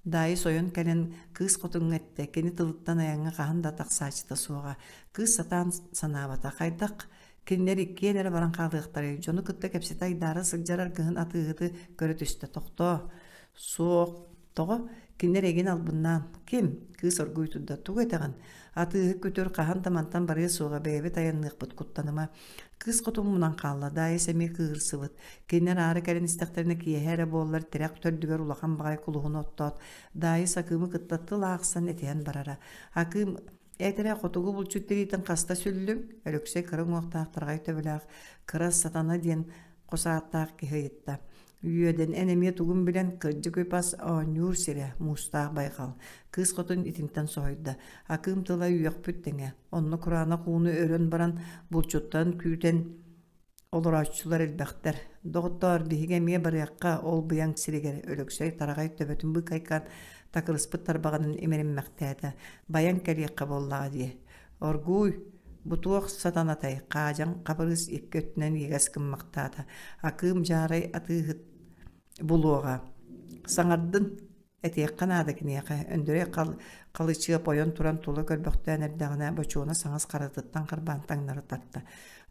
Даайыс ойон кэлэн кыыс хотуҥҥа эттэ, кини тылыттан айаҥҥа хаһан да тахсааччыта суоҕа. Кыыс сатаан санаабата, хайдах кинилэр иккиэн эрэ баран хаалыахтарай, дьону кытта кэпсэтэ айдаара сылдьар аргыһын атыыһыты көрө түстэ, тохтоо. Суох, тоҕо? Кинилэр эйигин албыннаан. Ким? Кыыс оргууй турда. Тугу этэҕин? Атыыһыт күтүр хаһан да мантан барыа суоҕа, бэйэбит айанныахпыт, куттаныма. Кыыс хотун мунан хаалла, Даайыс эмиэ кыыһырсыбыт. Кинилэр аара кэлэн истэхтэринэ киэһэ эрэ буоллар тирэх төрдүгэр улахан баҕайы кулуһуну оттоот, Даайыс Акыымы кытта тыл аахсан этиһэн барара. Акыым эт эрэ хотугу булчут тириитин хаста сүллүҥ? Өлөксөй кыра уҥуохтаах тараҕай төбөлөөх, кыра сатана диэн хос ааттаах киһи ыйытта. Үөдэн эн эмиэ тугун билэн, кырдьык үп-ас оонньуур сирэ, муустаах байҕал. Кыыс хотун итинтэн соһуйда. Акыым тыла үөхпүт тэҥэ. Онно кураанах ууну өрөн баран, булчуттан күүтэн олорооччулар элбэхтэр. Доҕоттоор, биһиги эмиэ барыахха, ол быйаҥ сиригэр, Өлөксөй тараҕай төбөтүн быыкайкаан такырыспыт тарбаҕынан имэриммэхтээтэ. Байан кэлиэххэ буоллаҕа дии. Оргууй, бу туох сатанатай, Хаадьаҥ Хабырыыс икки өттүнэн иэгэс гыммахтаата. Акыым дьаарай атыыһыт булуоҕа. Саҥардын, этиэххэ наада киниэхэ. Өндөрөй Халычыап ойон туран тула көрбөхтөөн эрдэҕинэ, Бочуона саҥас харатыттан харбаан таҥнары тарта.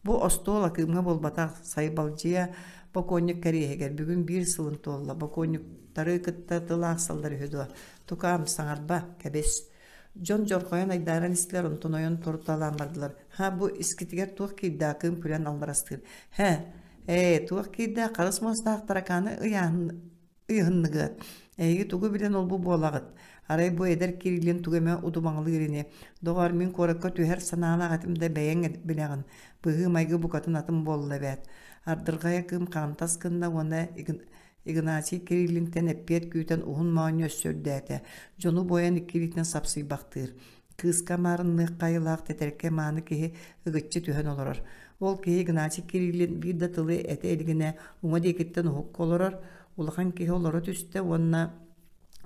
Бу остуол Акыымҥа буолбатах, Сайбалдьыйа бокуонньук кэриэһигэр бүгүн биир сылын туолла. Бокуонньуктары кытта тыл аахсаллар үһү дуо? Тукаам, саҥарба, кэбис. Дьон дьорҕойон айдааран истилэр, онтон ойон туруталаан бардылар. «Ха, бу искитигэр туох киирдэ?» Акыым күлэн алларастыыр. «Һэ, ээ, туох киирдэ? Харыс муостаах таракааны ыйыһынныгыат. Эһиги тугу билэн ол-бу буолаҕыт? Арай бу эдэр Кириллин тугу эмэ удумаҥалыыр ини. Доҕоор, мин куоракка түһэр санаалаах этим да бэйэҥ билэҕин. Быһыы-майгы букатын атын буолла эбээт». Ардырҕай Акыым хаамтас гынна уонна Игнатий Кириллинтэн эппиэт күүтэн уһун моонньу өссө үрдээтэ, дьону буойан икки илиитинэн сапсыйбахтыыр. Кыыска маарынныах айылаах тэтэркэй мааны киһи ыгыччы түһэн олорор. Ол киһи Игнатий Кириллин биир да тылы этэ илигинэ уҥа диэкиттэн уһукка олорор, улахан киһи олоро түстэ уонна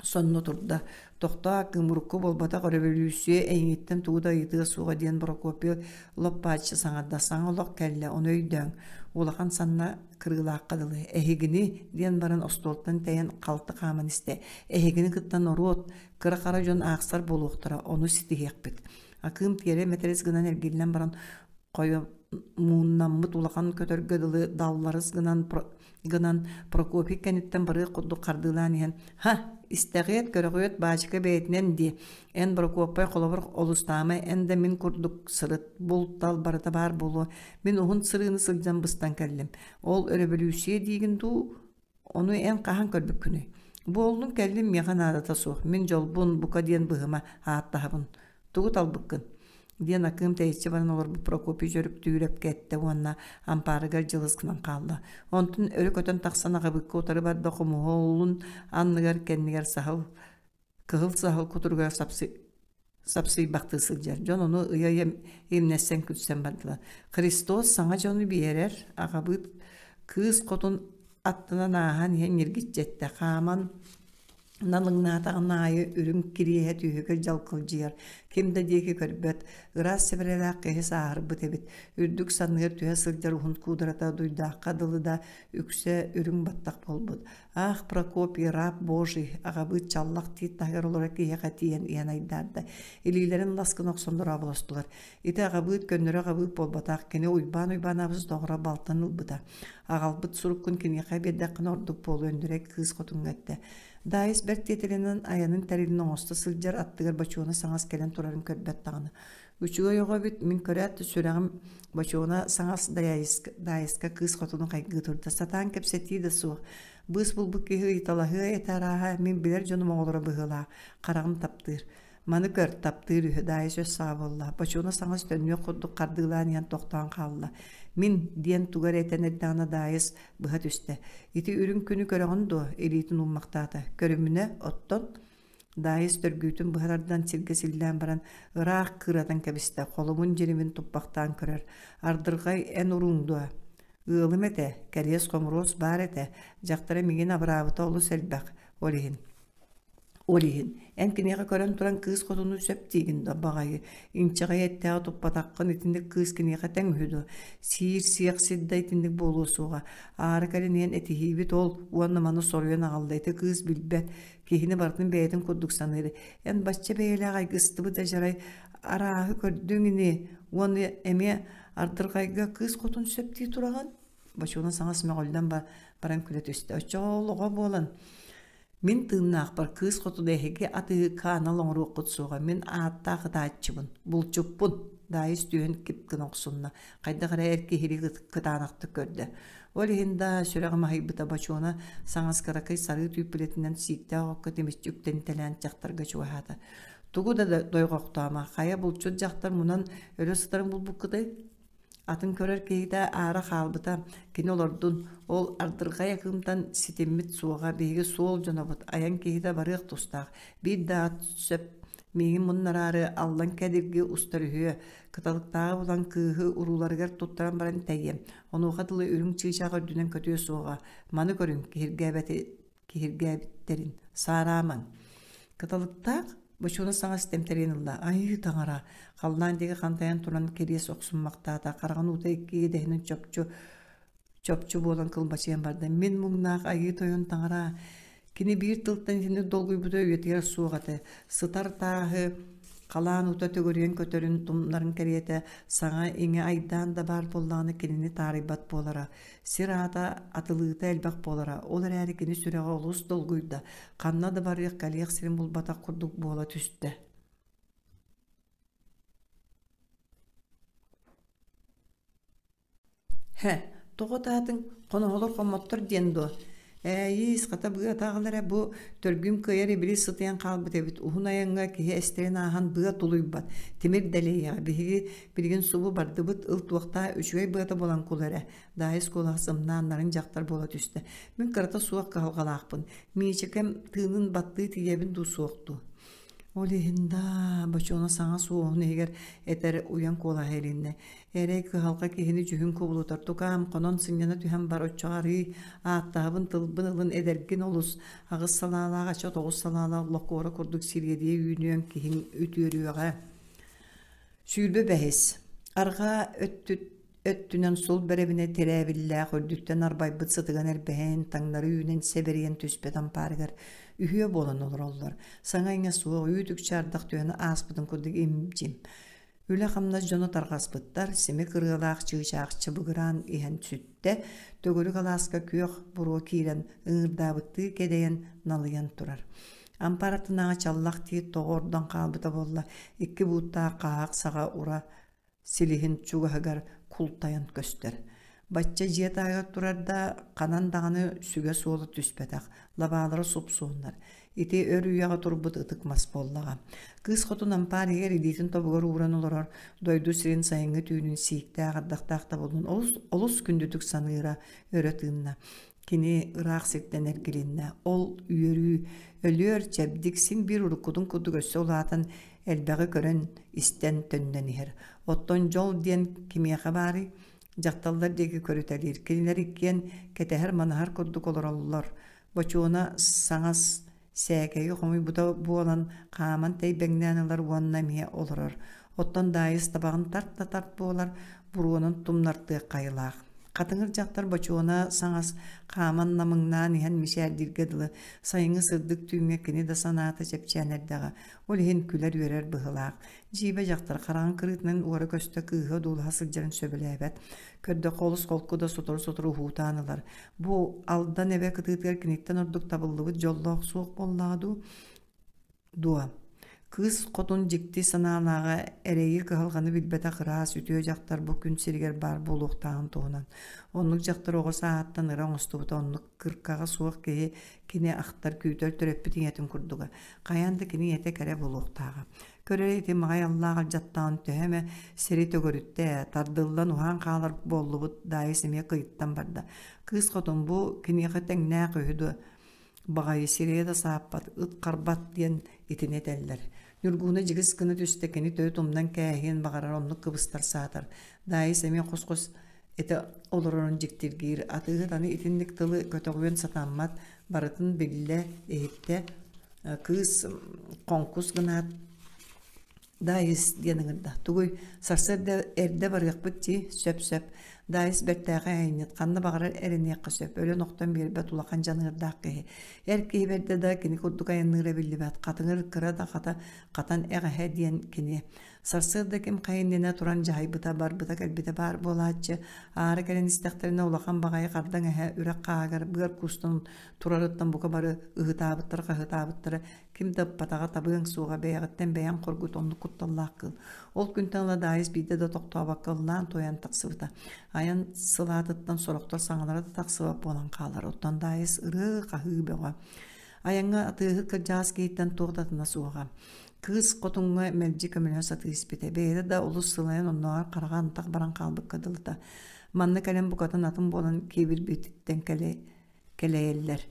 сонно турда. Тохтоо, кыымырукку буолбатах өрөбөлүүссүйэ эйигиттэн тугу да ыйытыа суоҕа диэн Прокопий лоп-бааччы саҥарда. Саҥа олох кэллэ, ону өйдөөҥ. Улахан санна кырыылаахха дылы. Эһигини, диэн баран остуолтан тэйэн халты хааман истэ. Эһигини кытта норуот, кыра-хара дьон аахсар буолуохтара, ону ситиһиэхпит. Акыым тиэрэ мэтэрис гынан эргиллэн баран хойомууннаммыт улахан көтөргө дылы далларыс гынан гынан Прокопий кэнниттэн барыах курдук хардыылаан иһэн «Ха, истэҕиэт, көрөҕүөт, баачыка бэйэтинэн дии. Эн Прокопай холобур олустаама, эн да мин курдук сырыт, бул-тал барыта баар буолуо. Мин уһун сырыыны сылдьан быстан кэллим. Ол өрөбөлүүссүйэ диигин дуу, Ону эн хаһан көрбүккүнүй? Буоллун кэллим миэхэ наадата суох. Мин дьолбун, бука диэн быһыма, ааттаһабын. Тугу талбыккын? диэн Акыым тэйиччи баран олорбут Прокопий Дьөрүктүүрэпкэ эттэ уонна ампаарыгар дьылыс гынан хаалла. Онтун өрө көтөн тахсан аҕабыкка утары барда хомуһуолун анныгар кэннигэр саһыл кыһыл саһыл кутуругар сапсыйбахтыы сылдьар. Дьон ону ыйа-ыйа имнэссэн күлсэн бардылар. Христос саҥа дьону биэрэр, аҕабыт кыыс хотун аттынан ааһан иһэн ньиргиччи эттэ. Хааман налыҥнаатаҕын аайы үрүҥ кириэһэ түөһүгэр дьалкылдьыйар, ким да диэки көрбөт, ыраас сэбэрэлээх киһи сааһырбыт эбит. Үрдүк санныгар түһэ сылдьар уһун куударата дуйдаахха дылы да үксэ үрүҥ баттах буолбут. Аах, Прокопий, раб Божий, аҕабыыт чаллах тиит таһыгар олорор киһиэхэ тиийэн иһэн айдаарда. Илиилэрин лас гына охсон дорооболостулар. Ити аҕабыыт көннөрү аҕабыыт буолбатах, кини Уйбаан Уйбаанабыс доҕоро балтын ылбыта. Аҕалбыт суруккун киниэхэ биэрдэххинэ ордук буолуо Өндүрэй кыыс хотуҥҥа эттэ. Даайыс бэрт тиэтэлинэн айанын тэрилин оҥосто сылдьар аттыгар бочуона саҥас кэлэн турарын көрбөт даҕаны. Үчүгэй оҕо эбит, мин көрөөт да сүрэҕим Бочуона саҥас Даайыска кыыс хотуну хайгыы турда. Сатаан кэпсэтии да суох. Быыс булбут киһи ыйыталаһыа этэ арааһа, мин билэр дьонум оҕолоро быһыылаах, хараҕым таптыыр. Маны көр, таптыыр үһү, Даайыс өс саҕа буолла. Бочуона саҥас төннүөх курдук хардыылаан иһэн тохтоон хаалла. Мин, диэн тугу эрэ этэн эрдэҕинэ Даайыс быһа түстэ. Ити үрүҥ күнү көрөҕүн дуо? илиитин ууммахтаата. Көрүмүнэ, оттон Даайыс төргүүтүн быһа тардан сиргэ силлээн баран, ыраах кыыратан кэбистэ, холумун дьиримин туппахтаан көрөр. «Ардырҕай, эн урууҥ дуо?» «Ыалым этэ, кэриэс-хомуруос баар этэ, дьахтара миигин абыраабыта олус элбэх, ол иһин». Ол иһин, эн киниэхэ көрөн туран кыыс хотуну сөп диигин да баҕайы, инчэҕэй эттээҕи туппатаххын итинник кыыс киниэхэ тэҥ үһү дуо? Сиир сиэх сир да итинник буолуо суоҕа. Аара кэлин иһэн этиһиибит ол уонна маны соруйан аҕалла ити кыыс билбэт, Киһини барытын бэйэтин курдук саныыр. Эн бачча бэйэлээх айгыстыбыт адьарай арааһы көрдүҥ ини уонна эмиэ ардырҕайга кыыс хотун сөп дии тураҕын? Бочуона саҥас мөҕүллэн баран күлэ түстэ. Оччоҕо ол оҕо буолан. Мин тыыннаахпар кыыс хотуна эһиги атыыһыкка анал оҥоруоххут суоҕа, мин ааттаах ытааччыбын, булчуппун, Даайыс түһэн кип гына охсунна, хайдах эрэ эр киһилии кытаанахтык көрдө. Ол иһин да сүрэҕим аһыйбыта Бочуона саҥас кыракый сарыы түүппүлэтинэн сииктээх окко тимиччи үктэнитэлээн дьахтарга чугаһаата. Тугу да дойҕохтоомо, хайа булчут дьахтар мунан өлө сытарын булбуккутай? Атын көрөр киһитэ аара хаалбыта, кини олордун, ол ардырҕай акыымтан ситиммит суоҕа, биһиги суол дьонобут, айан киһитэ барыах тустаах, биир да ат сөп миигин муннараары аллан кэдирги устар үһүө, кыталыктааҕы булан кыыһы урууларыгар туттаран баран тэйиэм, онуоха дылы үрүҥ чыычаах үрдүнэн көтүө суоҕа, маны көрүҥ, киһиргээбэти киһиргээбиттэрин саараамаҥ. Кыталыктаах бочуона саҥа тэмтэрийэн ылла. Айыы таҥара! Халлаан диэки хантайан туран кириэс охсуммахтаата. Хараҕын уута икки иэдэһинэн чопчу чопчу буолан кылбачыйан барда. Мин муҥнаах айыы тойон таҥара! Кини биир тылтан итинник долгуйбута үйэтигэр суох этэ. Сытар тааһы халаан уута төгүрүйэн көтөрүн тумнарын кэриэтэ саҥа-иҥэ айдаан да баар буоллаҕына кинини таарыйбат буолара. Сир аата атылыыта элбэх буолара, ол эрээри кини сүрэҕэ олус долгуйда, ханна да барыах кэлиэх сирин булбатах курдук буола түстэ. Һэ, тоҕо ытаатыҥ, хоноһолор хоммоттор диэн дуо? Ээйиис, хата быа атаҕал эрэ бу төргүм кыайар ибили сытыйан хаалбыт эбит, уһун айаҥҥа киһи эстэрин ааһан быа тулуйбат, тимир дэлэйиэҕэ, биһиги билигин субу бардыбыт, ыл туохтаа үчүгэй быата буолан кул эрэ, Даайыс куолаһа сымнаан нарын дьахтар буола түстэ. Мин кырата суох кыһалҕалаахпын, Миичэкэм тыынын баттыы тиийэбин дуу суох дуу? Ол иһин даа, Бочуона саҥа суоһун иһигэр этэр уйан куолаһа илиннэ. Эрэй кыһалҕа киһини дьүһүн кубулутар. Тукаам, хонон сынньана түһэн бар, оччоҕо арыый ааттаһабын тылбын ылын эдэргин олус, аҕыс салаалаах ача тоҕус салаалаах локуора курдук сириэдийэ үүнүөҥ киһиҥ үтүөрүөҕэ. 25. Арҕаа өттүт өттүнэн сул бэрэбинэ тирээбиллээх үрдүттэн арбайбыт сытыган эрбэһэн, таҥнары үүнэн сэбэрийэн түспэт ампаарыгар үһүө буолан олороллор. Саҥа-иҥэ суох үүт-үкчү ардах түһэн ааспытын курдук им-дьим. Үлэ-хамнас дьоно тарҕаспыттар, симик ырыалаах чыычаах чыбыгыраан иһэн сүттэ, төгүрүк алааска күөх буруо киирэн, ыҥырдаабыттыы кэдэйэн налыйан турар. Ампаар аттынааҕы чаллах тиит тоҕо ордон хаалбыта буолла, икки бууттаах хааһах саҕа ура силиһин чугаһыгар култайан көстөр. Бачча дьиэ таһыгар турар да, ханан даҕаны сүгэ суола түспэтэх, лабаалара супсуоннар. Ити өр үйэҕэ турбут ытык мас буоллаҕа. Кыыс хотун ампаар иһигэр илиитин тобугар ууран олорор, дойду сирин сайыҥҥы түүнүн сииктээх ардахтаах табылын олус, олус күндүтүк саныыра, өрө тыынна. Кини ыраах сиртэн эргилиннэ. Ол үөрүү, өлүөр чэбдик син биир уруккутун курдук өссө улаатан элбэҕи көрөн, истэн төннөн иһэр. Оттон дьол диэн кимиэхэ баарый? Дьахталлар диэки көрүтэлиир. Кинилэр иккиэн кэтэһэр-манаһар курдук олороллор. Бочуона саҥас сээкэйи хомуйбута буолан, хааман тэйбэҥнээн ылар уонна эмиэ олорор. Оттон Даайыс табаҕын тарт да тарт буолар, буруонун тумнартыах хайылаах. Хатыҥыр дьахтар Бочуона саҥас хааман намыҥнаан иһэн мичээрдииргэ дылы, сайыҥҥы сырдык түүҥҥэ кини да санаата чэпчээн эрдэҕэ, ол иһин күлэр-үөрэр быһыылаах. Дьиибэ дьахтар хараҕын кырыытынан уора-көстө кыыһы одуулаһа сылдьарын сөбүлээбэт. Көрдөххө олус холку да сотору-сотору уһуутаан ылар. Бу Алдан эбэ кытыытыгар киниттэн ордук табыллыбыт дьоллоох суох буоллаҕа дуу? Дуо? Кыыс хотун дьикти санаалааҕа эрэйи-кыһалҕаны билбэтэх ыраас үтүө дьахтар бу күн сиригэр баар буолуохтааҕын туһунан. Оннук дьахтар оҕо сааһыттан ыра оҥостубута оннук кыркаҕа суох киһи кини ахтар күүтэр төрөппүт ийэтин курдуга. Хайаан да кини ийэтэ кэрэ буолуохтааҕа. Көрөр ити маҕай аллаах алдьаттаҕын төһө эмэ сири төгүрүттэ ээ, тардыллан уһаан хаалар буоллубут, Даайыс эмиэ кыйыттан барда. Кыыс хотун бу киниэхэ тэҥнээх үһү дуо? Баҕайы сирэйэ да сааппат, ыт харбат диэн итини этэллэр. Ньургууна дьигис гына түстэ, кини төрүт умнан кээһиэн баҕарар, оннук кыбыстар саатар. Даайыс эмиэ хос-хос этэ олорорун дьиктиргиир. Атыыһыт аны итинник тылы көтөҕүөн сатаммат, барытын биллэ, иһиттэ. Кыыс хоҥкус гынаат Даайыс диэн ыҥырда. Тугуй, сарсыарда эрдэ барыахпыт дии, сөп-сөп. Даайыс бэртээхэй айанньыт, ханна баҕарар эрэниэххэ сөп, өлөн-охтон биэрбэт улахан дьаныардаах киһи. Эр киһи бэрдэ да кини курдук айанныыра биллибэт, хатыҥыр кыра да хата хатан эҕэһэ диэн кини. Сарсыарда ким хайа иннинэ туран дьаһайбыта, барбыта-кэлбитэ баар буолааччы. Аара кэлэн истэхтэринэ улахан баҕайы хардаҥ эһэ үрэх хааһыгар быар куустан турарыттан бука бары ыһытаабыттара-хаһытаабыттара ким да ыппатаҕа табыаҥ суоҕа, бэйэҕиттэн бэйэҥ хоргут оннук кутталлаах кыыл. Ол күнтэн ыла Даайыс биирдэ да тохтообокко ыллаан-туойан тахсыбыта. Айан сылаатыттан сорохтор саҥалара да тахсыбат буолан хаалар. Оттон Даайыс ырыы-хаһыы бөҕө. Айаҥҥа атыыһыт кырдьаҕас киһиттэн туох да атына суоҕа. Кыыс хотуҥҥа мэлдьи көмөлөһө сатыы испитэ. Бэйэтэ да олус сылайан оннооҕор хараҕа антах баран хаалбыкка дылыта. Манна кэлэн букатын атын буолан киэбирбититтэн кэлэ кэлэйэллэр.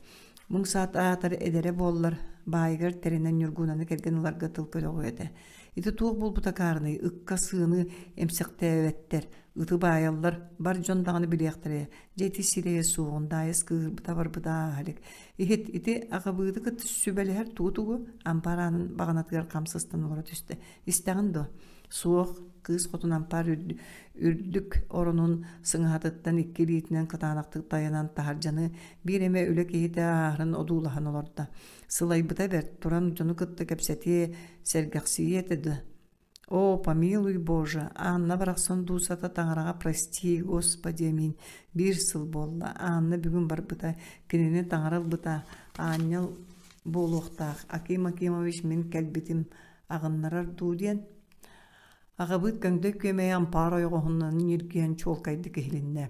Муҥ саат аатар эдэрэ буоллар, баайыгар тэринэн Ньургунаны кэргэн ыларга тыл көтөҕүө этэ. Ити туох буолбута акаарыный, ыкка сыаны эмсэхтээбэттэр, ыты баайаллар, бар дьон даҕаны билиэхтэрэ. Дьэ ити сирэйэ суоҕун, Даайыс кыыһырбыта барбыта ааһа илик. Иһит, ити аҕабыыты кытта сүбэлэһэр тугу-тугу ампаар аанын баҕанатыгар хам сыстан олоро түстэ. Истэҕин дуо? Суох, кыыс хотун ампаар үрдүк оронун сыҥаһатыттан икки илиитинэн кытаанахтык тайанан таһырдьаны биир эмэ үлэ киһитэ ааһарын одуулаһан олордо. Сылайбыта бэрт, туран дьону кытта кэпсэтиэ, сэргэхсийиэ этэ да. О, помилуй Боже, Анна барахсан дуусата таҥараҕа прости, Господи, аминь. Биир сыл буолла, Анна бүгүн барбыта, кинини таҥара ылбыта, аанньал буолуохтаах. Аким Акимович мин кэлбитим аҕыннарар дуу диэн Аҕабыыт көҥдөй күөмэйэ ампаар ойоҕоһунан ньиргийэн чуолкайдык иһилиннэ.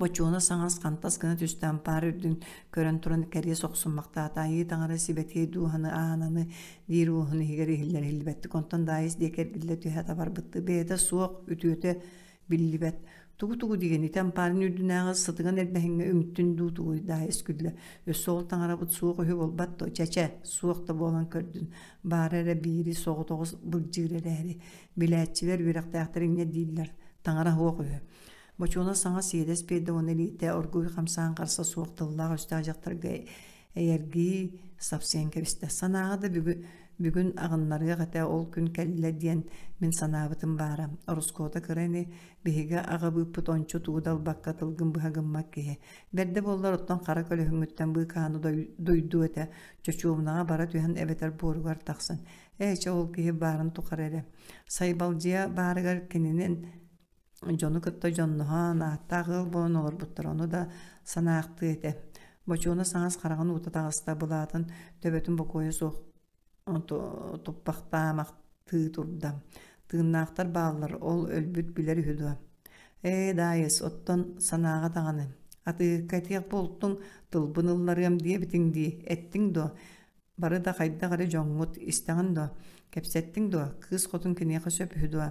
Бочуона саҥас хантас гына түстэ ампаар үрдүн көрөн туран кэриэс охсуммахтаата айыы таҥара сибэтиэй дууһаны аананы диир уоһун иһигэр иһиллэр иһиллибэттик онтон Даайыс диэки эргиллэ түһэ табарбыттыы бэйэтэ суох үтүөтэ биллибэт. Тугу-тугу диэн ити ампаарын үрдүнээҕи сытыган эрбэһиҥҥэ үҥтүн дуу тугуй Даайыс күллэ. Өссө ол таҥарабыт суох үһү буолбат дуо? Чэ-чэ, суох да буолан көрдүн. Баара эрэ биири соҕотоҕу былдьыыр эрээри. Билээччилэр, үөрэхтээхтэр инньэ дииллэр. Таҥара суох үһү. Бочуона саҥа сиэдэс биэрдэ уонна илиитэ оргууй хамсаан харса суох тыллаах-өстөөх дьахтарга эйэргии сапсыйан кэбистэ. Санааҕа да бүгүн, бүгүн аҕыннарыах этэ, ол күн кэллэ диэн мин санаабытым баара. Ороскуота кыра ини, биһиги аҕабыыппыт ончу тугу да ылбакка тылгын быһа гыммат киһи. Бэрдэ буоллар оттон хара көлөһүҥҥүттэн быыкааны дойдуо этэ, чочуобунаҕа бара түһэн эбэтэр буоругар тахсан. Ээ, чэ ол киһи баарын тухары эрэ. Сайбалдьыйа баарыгар кининэн Дьону кытта дьонноһон, ааттаах ыал буолан олорбуттар, ону да санаахтыы этэ. Бочуона саҥас хараҕын уута таҕыста, былаатын төбөтүн бокуойа суох туппахтаамахтыы турда. Тыыннаахтар бааллар, ол өлбүт билэр үһү дуо? Ээ, Даайыс, оттон санааҕа даҕаны. Атыыһыкка этиэх буолтуҥ, тылбын ылларыам диэбитиҥ дии, эттиҥ дуо? Бары да хайдах эрэ дьоҥҥут, истэҕин дуо? Кэпсэттиҥ дуо? Кыыс хотун киниэхэ сөп үһү дуо?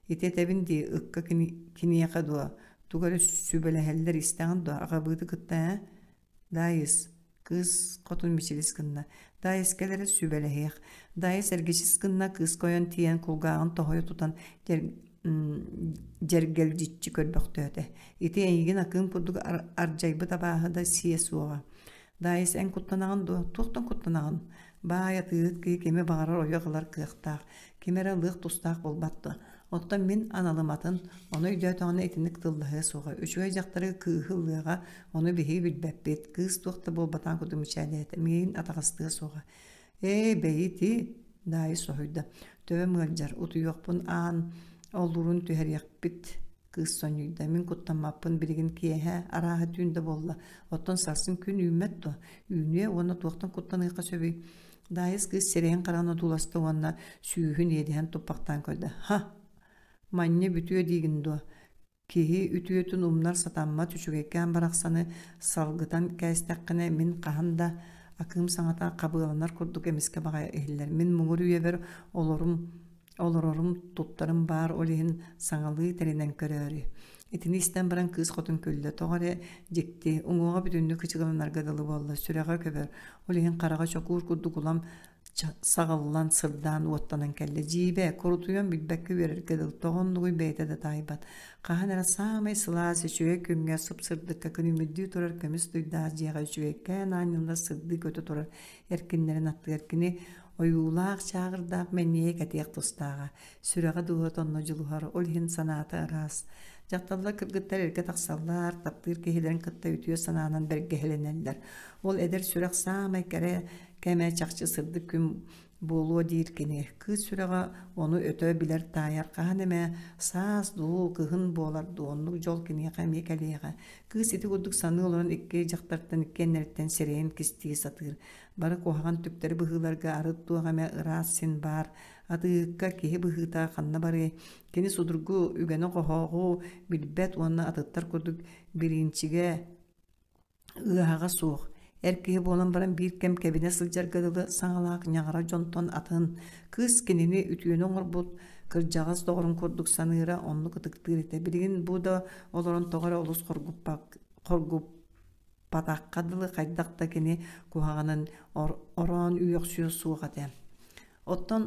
Ити этэбин дии, ыкка киниэхэ дуо? Тугу эрэ сүбэлэһэллэр истэҕин дуо? Аҕабыыты кытта ээ? Даайыс, кыыс хотун мичилис гынна. Даайыс кэл эрэ сүбэлэһиэх. Даайыс эргичис гынна, кыыска ойон тиийэн кулгааҕын тоһуйа тутан дьэргэлдьиччи көрбөхтөөтө. Ити эйигин акыым курдук ардьайбыт абааһы да сиэ суоҕа. Даайыс, эн куттанаҕын дуо? Туохтан куттанаҕын? Баай атыыһыт киһи кими баҕарар ойох ылар кыахтаах, кими эрэ ылыах тустаах буолбат дуо? Оттон мин аналым атын, ону өйдөөтөҕүнэ итинник тыллаһыа суоҕа. Үчүгэй дьахтары кыыһы ылыаҕа, ону биһиги билбэппит. Кыыс туох да буолбатаҕын курдук мичээрдээтэ, миигин атаҕастыа суоҕа. Ээ, бэйи ити, Даайыс соһуйда. Төбөм ыалдьар, утуйуохпун аан олуурун түһэриэхпит Кыыс сонньуйда, мин куттаммаппын билигин киэһэ, арааһа түүн да буолла, оттон сарсын күн үүммэт дуо? Үүнүө уонна туохтан куттаныахха сөбүй? Даайыс кыыс сирэйин-хараҕын одууласта уонна сүүһүн иэдэһэн туппахтаан көрдө. Ха! Манньа бүтүө диигин дуо? Киһи үтүөтүн умнар сатаммат үчүгэйкээн барахсаны салгытан кээстэххинэ мин хаһан да акыым саҥата хабыаланар курдук эмискэ баҕайы иһиллэр. Мин муҥур үйэбэр олорум Олорорум, туттарым баар, ол иһин саҥалыы тэринэн көрөөрү. Итини истэн баран кыыс хотун күллэ, тоҕо эрэ дьикти, уҥуоҕа бүтүннүү кычыгыланарга дылы буолла, сүрэҕэ көбөр, ол иһин хараҕа чокуур курдук улам саҕыллан, сырдаан, уоттанан кэллэ. Дьиибэ, курутуйан билбэккэ үөрэргэ дылы, тоҕо оннугуй бэйэтэ да таайбат. Хаһан эрэ саамай сылаас, үчүгэй күҥҥэ сып-сырдыкка күнүмүрдүү турар көмүс дуйдаах дьиэҕэ үчүгэйкээн аанньаллар сырдыы көтө турар эркиннэрин аттыгар кини Ойуулаах чааҕырдаах мэнньийэ кэтиэх тустааҕа, сүрэҕэ дууһата онно дьулуһар, ол иһин санаата ыраас. Дьахталлар кыргыттар эргэ тахсаллар, таптыыр киһилэрин кытта үтүө санаанан бэргэһэлэнэллэр. Ол эдэр сүрэх саамай кэрэ кэмэ чахчы сырдык күн Буолуо диир кини. Кыыс сүрэҕэ ону өтө билэр таайар хаһан эмэ саас дуу, кыһын буолар дуу, оннук дьол киниэхэ эмиэ кэлиэҕэ. Кыыс ити курдук саныы олорон икки дьахтартан иккиэннэриттэн сирэйин кистии сатыыр. Бары куһаҕан түктэри быһыыларга арыт туох эмэ ыраас син баар. Атыыһыкка киһи быһыыта ханна барыай? Кини судургу үгэни-хоһооҕу билбэт уонна атыттар курдук бириинчигэ Ыаһаҕа суох, эр киһи буолан баран биир кэм кэбинэ сылдьарга дылы саҥалаах ньаҕара дьонтон атын, кыыс кинини үтүөнү оҥорбут кырдьаҕас доҕорун курдук саныыра, оннук ытыктыыр этэ. Билигин бу да олорон тоҕо эрэ олус хоргуппатахха дылы хайдах да кини куһаҕанын ороон үөхсүө суох этэ. Оттон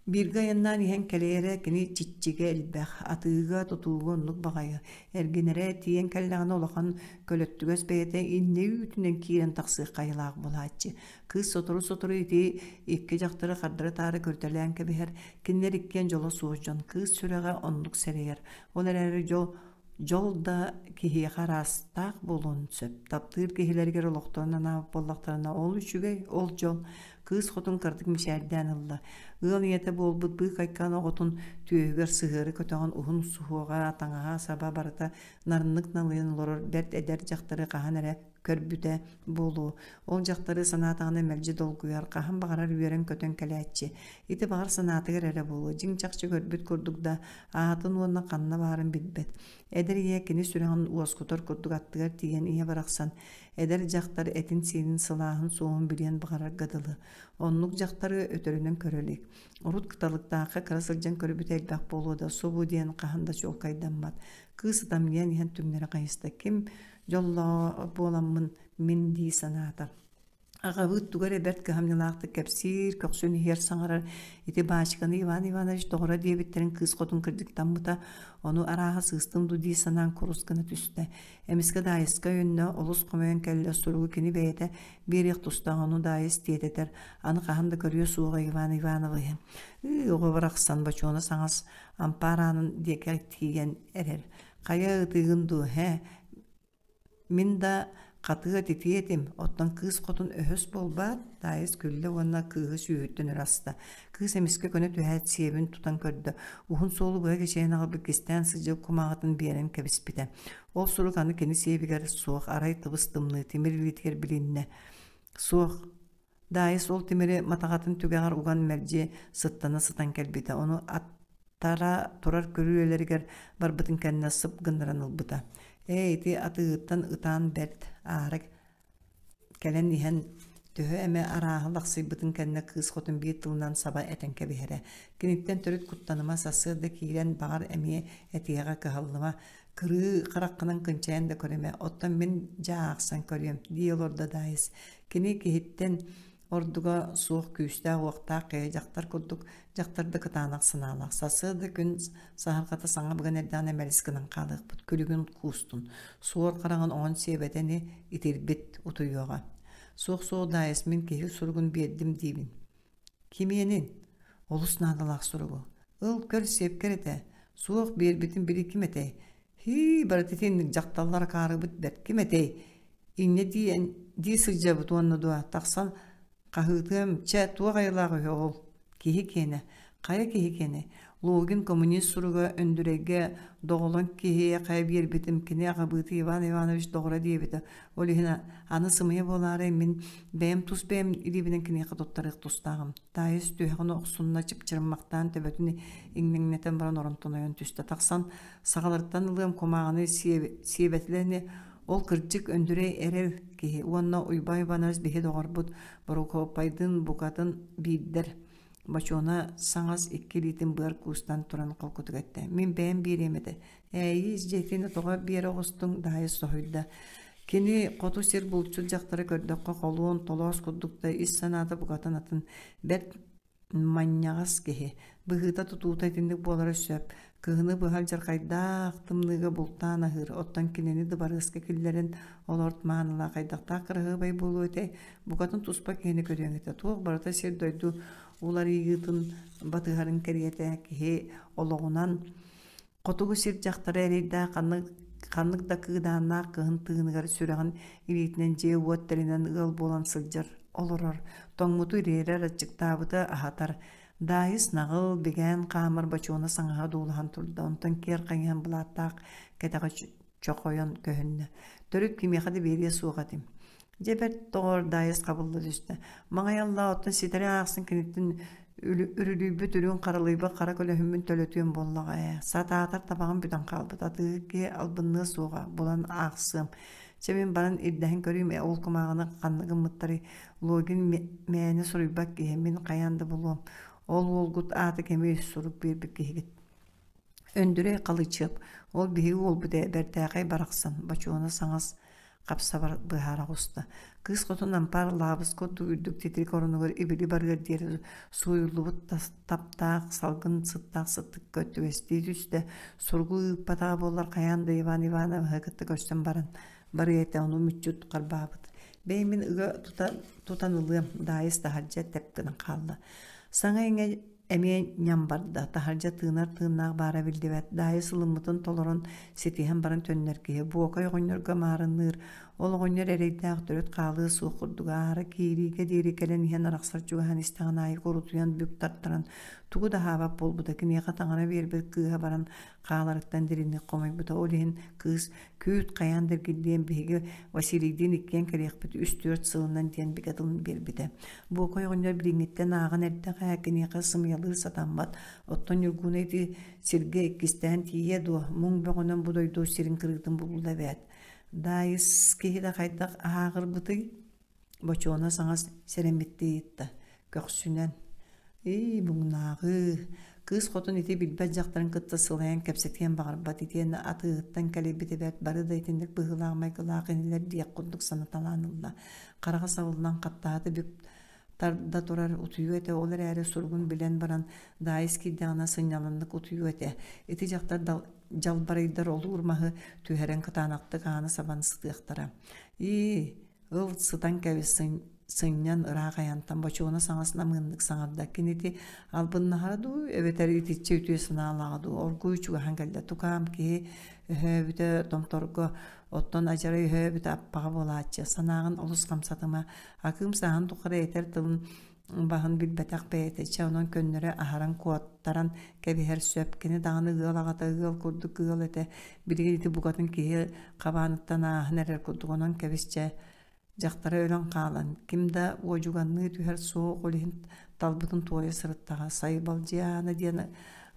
Бииргэ айаннаан иһэн кэлээрэ кини чиччигэ элбэх, атыыга, тутууга оннук баҕайы, эргинэрэ тиийэн кэллэҕинэ улахан көлөттүгэс бэйэтэ иннэ үүтүнэн киирэн тахсыах хайалаах буолааччы. Кыыс сотору-сотору ити икки дьахтары хардары-таары көрүтэлээн кэбиһэр, кинилэр иккиэн дьоло суох дьон, кыыс сүрэҕэ оннук сэрэйэр. Ол эрээри дьол Дьол да киһиэхэ араастаах буолуон сөп. Таптыыр киһилэригэр олохторун анаабыт буоллахтарына, ол үчүгэй, ол дьол. Кыыс хотун кыратык мичээрдээн ылла. Ыал ийэтэ буолбут быыкайкаан оҕотун түөһүгэр сыһыары көтөҕөн уһун суһуоҕа, таҥаһа-саба барыта нарыннык налыйан олорор бэрт эдэр дьахтары хаһан эрэ көрбүтэ буолуо. Ол дьахтары санаатаҕына мэлдьи долгуйар, хаһан баҕарар үөрэн-көтөн кэлээччи. Ити баҕар санаатыгар эрэ буолуо, дьиҥ-чахчы көрбүт курдук да, аатын уонна ханна баарын билбэт. Эдэр ийэ кини сүрэҕин уоскутар курдук аттыгар тиийэн ийэ барахсан эдэр дьахтар этин-сиинин сылааһын суоһун билиэн баҕарарга дылы. Оннук дьахтары өтөрүнэн көрө илик. Урут кыталыктаахха кыра сылдьан көрбүтэ элбэх буолуо да, субу диэн хаһан да чуолкайдаммат. Кыыс ытамньыйан иһэн түҥнэри хайыста. Ким дьоллоо буоламмын мин дии санаата. Аҕабыт тугу эрэ бэрт кыһамньылаахтык кэпсиир, көхсүн иһигэр саҥарар. Ити баачыканы Иван Иванович доҕоро диэбиттэрин кыыс хотун кырдьыктаммыта, ону арааһа сыыстым дуу дии санаан курус гына түстэ. Эмискэ Даайыска өйөннө, олус хомойон кэллэ, суругу кини бэйэтэ биэриэх тустаах, ону Даайыс тиэтэтэр, аны хаһан да көрүө суоҕа Иван Ивановиһы. Ыы, оҕо барахсан бочуона саҥас ампаар аанын диэки тиийэн эрэр. Хайа ытыыгын дуу, һэ, Мин да хатыа титиэ этим, оттон кыыс хотун өһөс буолбаат, Даайыс күллэ уонна кыыһы сүүһүттэн өрө аста. Кыыс эмискэ көнө түһээт сиэбин тутан көрдө, уһун суолу быһа кичэйэн аҕалбыт кистээн сылдьар кумааҕытын биэрэн кэбиспитэ. Ол сурук аны кини сиэбигэр суох, арай тыбыс-тымныы тимир илиитигэр билиннэ. Суох, Даайыс ол тимири матаҕатын түгэҕэр уган мэлдьи сыттана сытан кэлбитэ, ону аттара турар күрүөлэригэр барбытын кэннэ сып гыннаран ылбыта. Ээ, ити атыыһыттан ытаан бэрт, аара кэлэн иһэн төһө эмэ арааһы лахсыйбытын кэннэ кыыс хотун биир тылынан саба этэн кэбиһэрэ. Киниттэн төрүт куттаныма, сарсыарда киирэн, баҕар, эмиэ этиэҕэ кыһаллыма, кырыы хараххынан кынчайан да көрүмэ, оттон мин дьэ аахсан көрүөм, дии олордо Даайыс. Кини киһиттэн ордуга суох күүстээх-уохтаах киһи дьахтар курдук дьахтар да кытаанах санаалаах. Сарсыарда күн саһарҕата саҥа быган эрдэҕинэ мэлис гынан хаалыахпыт. Күлүгүн куустун. Суор хараҕын оҥон сиэбэтэни итирбит утуйуоҕа. Суох-суох Даайыс мин киһи суругун биэрдим диибин. Кимиэнин? Олус наадалаах суругу. Ыл, көр, сиэпкэр этэ. Суох, биэрбитин били ким этэй? Һии, барыта итинник дьахталлар акаарыбыт бэрт ким этэй? Инньэ диэн дии сылдьабыт уонна дуо, тахсан хаһыытыам, чэ, туох айылаах үһү ол? Киһи киэнэ. Хайа киһи киэнэ? Логин коммунист суруга Өндүрэйгэ доҕолоҥ киһиэхэ биэрбитим, кини аҕабыыта Иван Иванович доҕоро диэбитэ. Ол иһин аны сымыйа буолаарай мин бэйэм тус бэйэм илиибинэн киниэхэ туттарыах тустааҕым. Таайыс түһэҕин охсунна чыпчырыммахтаан төбөтүн иҥнэҥнэтэн баран оронтон ойон түстэ. Тахсан саҕаларыттан ылыам кумааҕыны сиэбэтилэр ини ол кырдьык Өндүрэй эрэл киһи уонна Уйбаан Иванович биһи доҕорбут Борокуоппайдыын букатын биирдэр. Бочуона саҥас икки илиитин быар куустан туран холкутук эттэ. Мин бэйэм биэриэм этэ. Ээйиис дьиэтин тоҕо биэрэ оҕустуҥ Даайыс соһуйда. Кини хоту сир булчут дьахтары көрдөххө холуон, толоос курдук да ис санаата букатын атын, бэрт манньаҕас киһи. Быһыыта-тутуута итинник буолара сөп. Кыһыны быһа алдьархайдаах тымныыга бултаан аһыыр, оттон кинини дыбарыаска киллэрэн олорт маанылаах хайдахтаах кыраһыабай буолуо этэй? Букатын туспа киһини көрүөҥ этэ. Туох барыта сир-дойду уларыйыытын батыһарын кэриэтэ киһи олоҕунан Хотугу сир дьахтара эрэйдээх ханнык, ханнык да кыыдааннаах кыһын тыыныгар сүрэҕин илиитинэн дьиэ-уот тэринэн ыал буолан сылдьар. олорор, тоҥмуту ириэрэр, аччыктаабыты аһатар. Даайыс наҕыл, бигээн хаамар бочуона саҥаһа дуулаһан турда, онтон киэр хайыһан былааттаах кэтэҕэ чохойон көһүннэ. Төрүт кимиэхэ да биэриэ суох этим. Дьэ бэрт доҕор Даайыс хабылла түстэ. Маҥай аллаа оттон ситэри аахсын киниттэн үрүлүйбүт үрүҥ харалыйбыт хара көлөһүммүн төлөтүөм буоллаҕа ээ. Сатаатар табаҕым бүтэн хаалбыт. Атыыһыт киһи албынныа суоҕа, булан аахсыам. Чэ мин баран ирдэһэн көрүүм ээ ол кумааҕыны ханна гыммыттарый? Логин мээнэ суруйбат киһи, мин хайаан да булуом. Ол уолгут аата кимий сурук биэрбит киһигит. Өндүрэй Халычыап, ол биһиги уолбут ээ, бэртээхэй барахсан, бочуона саҥас хапсабар быһаара оҕуста. Кыыс хотун ампаар лаабыс курдук үрдүк титирик оронугар ибили барыар диэри сууйуллубут таптаах салгын сыттаах сыттыкка түгэстии түстэ. Суругу ыыппатаҕа буоллар хайаан да Иван Ивановиһы кытта көрсөн баран барыа этэ, ону мүччү харбаабыт. Бэйэ мин ыга тута, тутан ылыам, Даайыс таһырдьа тэп гынан хаалла. Саҥа-иҥэ Эмиэ ньам барда, таһырдьа тыынар тыыннаах баара биллибэт, Даайыс ылыммытын толорон, ситиһэн баран төннөр киһи, Буокай оҕонньорго маарынныыр, ол оҕонньор эрэйдээх төрүт хаалыа суох курдук аара киириигэ диэри кэлэн иһэн арахсар чугаһаан истэҕин аайы курутуйан бүк тартаран тугу да аһаабат буолбута, киниэхэ таҥара биэрбит кыыһа баран хааларыттан дириҥник хомойбута, ол иһин кыыс Күүт хайаан да эргиллиэн биһиги Василийдиин иккиэн кэлиэхпит үс-түөрт сылынан диэн бигэ тылын биэрбитэ. Буокай оҕонньор билиҥҥиттэн ааҕан эрдэҕэ киниэхэ сымыйалыыр сатаммат. Оттон Ньургууна ити сиргэ иккистээн тиийиэ дуо? Муҥ бөҕөнөн бу дойду сирин кырыытын булла эбээт. Даайыс киһи да хайдах аһааҕырбытый? Бочуона саҥас сэрэммиттии ыйытта, көхсүнэн: «Ии, муҥнааҕыы, кыыс хотун ити билбэт дьахтарын кытта сылайан кэпсэтиэн баҕарбат итиэннэ атыыһыттан кэлэйбит эбээт бары да итинник быһыылаах майгылаах инилэр диэх курдук санаталаан ылла. Хараҕа сабыллан хаттаһата бүк тарда турар утуйуо этэ ол эрээри суругун билэн баран Даайыс киирдэҕинэ сынньаланнык утуйуо этэ. Ити дьахтар дьалбарыйдар олуур маһы түһэрэн кытаанахтык ааны сабан сытыахтара. Ии, Ыл, сытан кэбис, сынньан ыраах айантан бочуона саҥас намыыннык саҥарда. Кинити албыннаһара дуу, эбэтэр итиччэ үтүө санаалааҕа дуу, оргууй чугаһаан кэллэ. Тукаам киһи өһөөбүтэ томторго, оттон адьарай өһөөбүтэ аппаҕа буолааччы. Санааҕын олус хамсатыма. Акыым сааһын тухары этэр тылын баһын билбэтэх бэйэтэ, чэ онон көннөрө аһаран куоттаран кэбиһэр сөп. Кини даҕаны ыал аҕата ыал курдук ыал этэ. Билигин ити букатын киһи хабааныттан ааһан эрэр курдук онон кэбис чэ дьахтара өлөн хаалан, ким да уодьуганныы түһэр суох ол иһин талбытын туойа сырыттаҕа. Сайбалдьыйаана диэн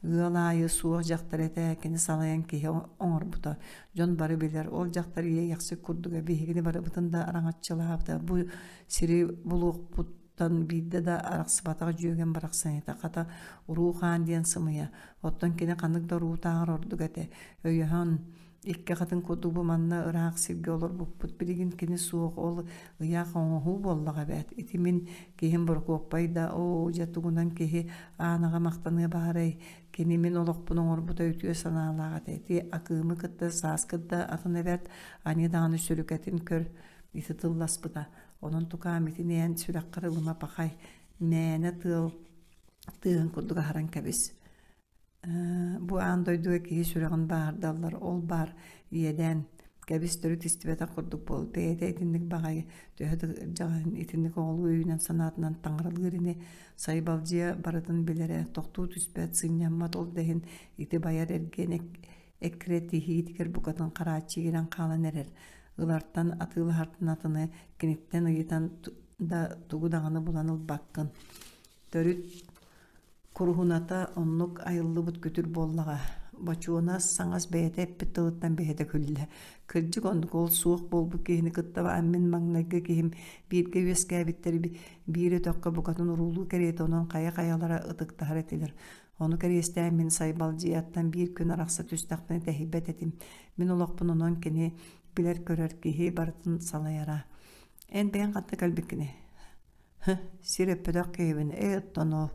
ыал аайы суох дьахтар этэ, кини салайан киһи оҥорбута. Дьон бары билэр, ол дьахтар иэйэхсит курдуга биһигини барыбытын да араҥаччылаабыта. Бу сири булуохпут биирдэ да арахсыбатах дьүөгэм барахсан этэ хата уруу хаан диэн сымыйа оттон кини ханнык да уруутааҕар ордук этэ өйөһөн икки хатын курдук бу манна ыраах сиргэ олорбуппут билигин кини суох ол ыйаах оҥоһуу буоллаҕа эбээт ити мин киһим Борокуоппай да оо дьэ тугунан киһи аанаҕа махтаныа баарай кини мин олохпун оҥорбута үтүө санаалаах этэ ити Акыымы кытта сааскыт да атын эбээт аньыы даҕаны сүрүкэтин көр ити тылласпыта Онон тукаам итини эн сүрэххэр ылыма пахай, мээнэ тыал тыаһын курдук аһаран кэбис. Бу аан дойдуга киһи сүрэҕин бааһырдаллар, ол баар иэдээн кэбис төрүт истибэтэх курдук буол. Бэйэтэ итинник баҕайы төһө да ырдьаҕаһын итинник оҕолуу өйүнэн санаатынан таҥаралыыр ини сайбалдьыйа барытын билэрэ, тохтуу түспэт, сынньаммат ол да иһин ити байар эргиэн эккирэтиһиитигэр букатын харааччы киирэн хаалан эрэр. Ылартан, атыылаһартан атыны киниттэн ыйытан да тугу даҕаны булан ылбаккын. Төрүт куруһуната оннук айыллыбыт күтүр буоллаҕа. Бочуона саҥас бэйэтэ эппит тылыттан бэйэтэ күллэ. Кырдьык оннук ол суох буолбут киһини кытта мин маҥнайгы киһим бииргэ үөскээбиттэр биир өтөххө букатын уруулуу кэриэтэ онон хайа-хайалара ытыктаһар этилэр. Ону кэриэстээн мин Сайбалдьыйаттан биир күн арахса түстэхпинэ тэһийбэт этим. Мин олохпун онон кини билэр-көрөр киһи барытын салайара. Эн бэйэҥ ханна кэлбиккиний? Һы, сир өппөтөх киһибин, ээ оттон ол,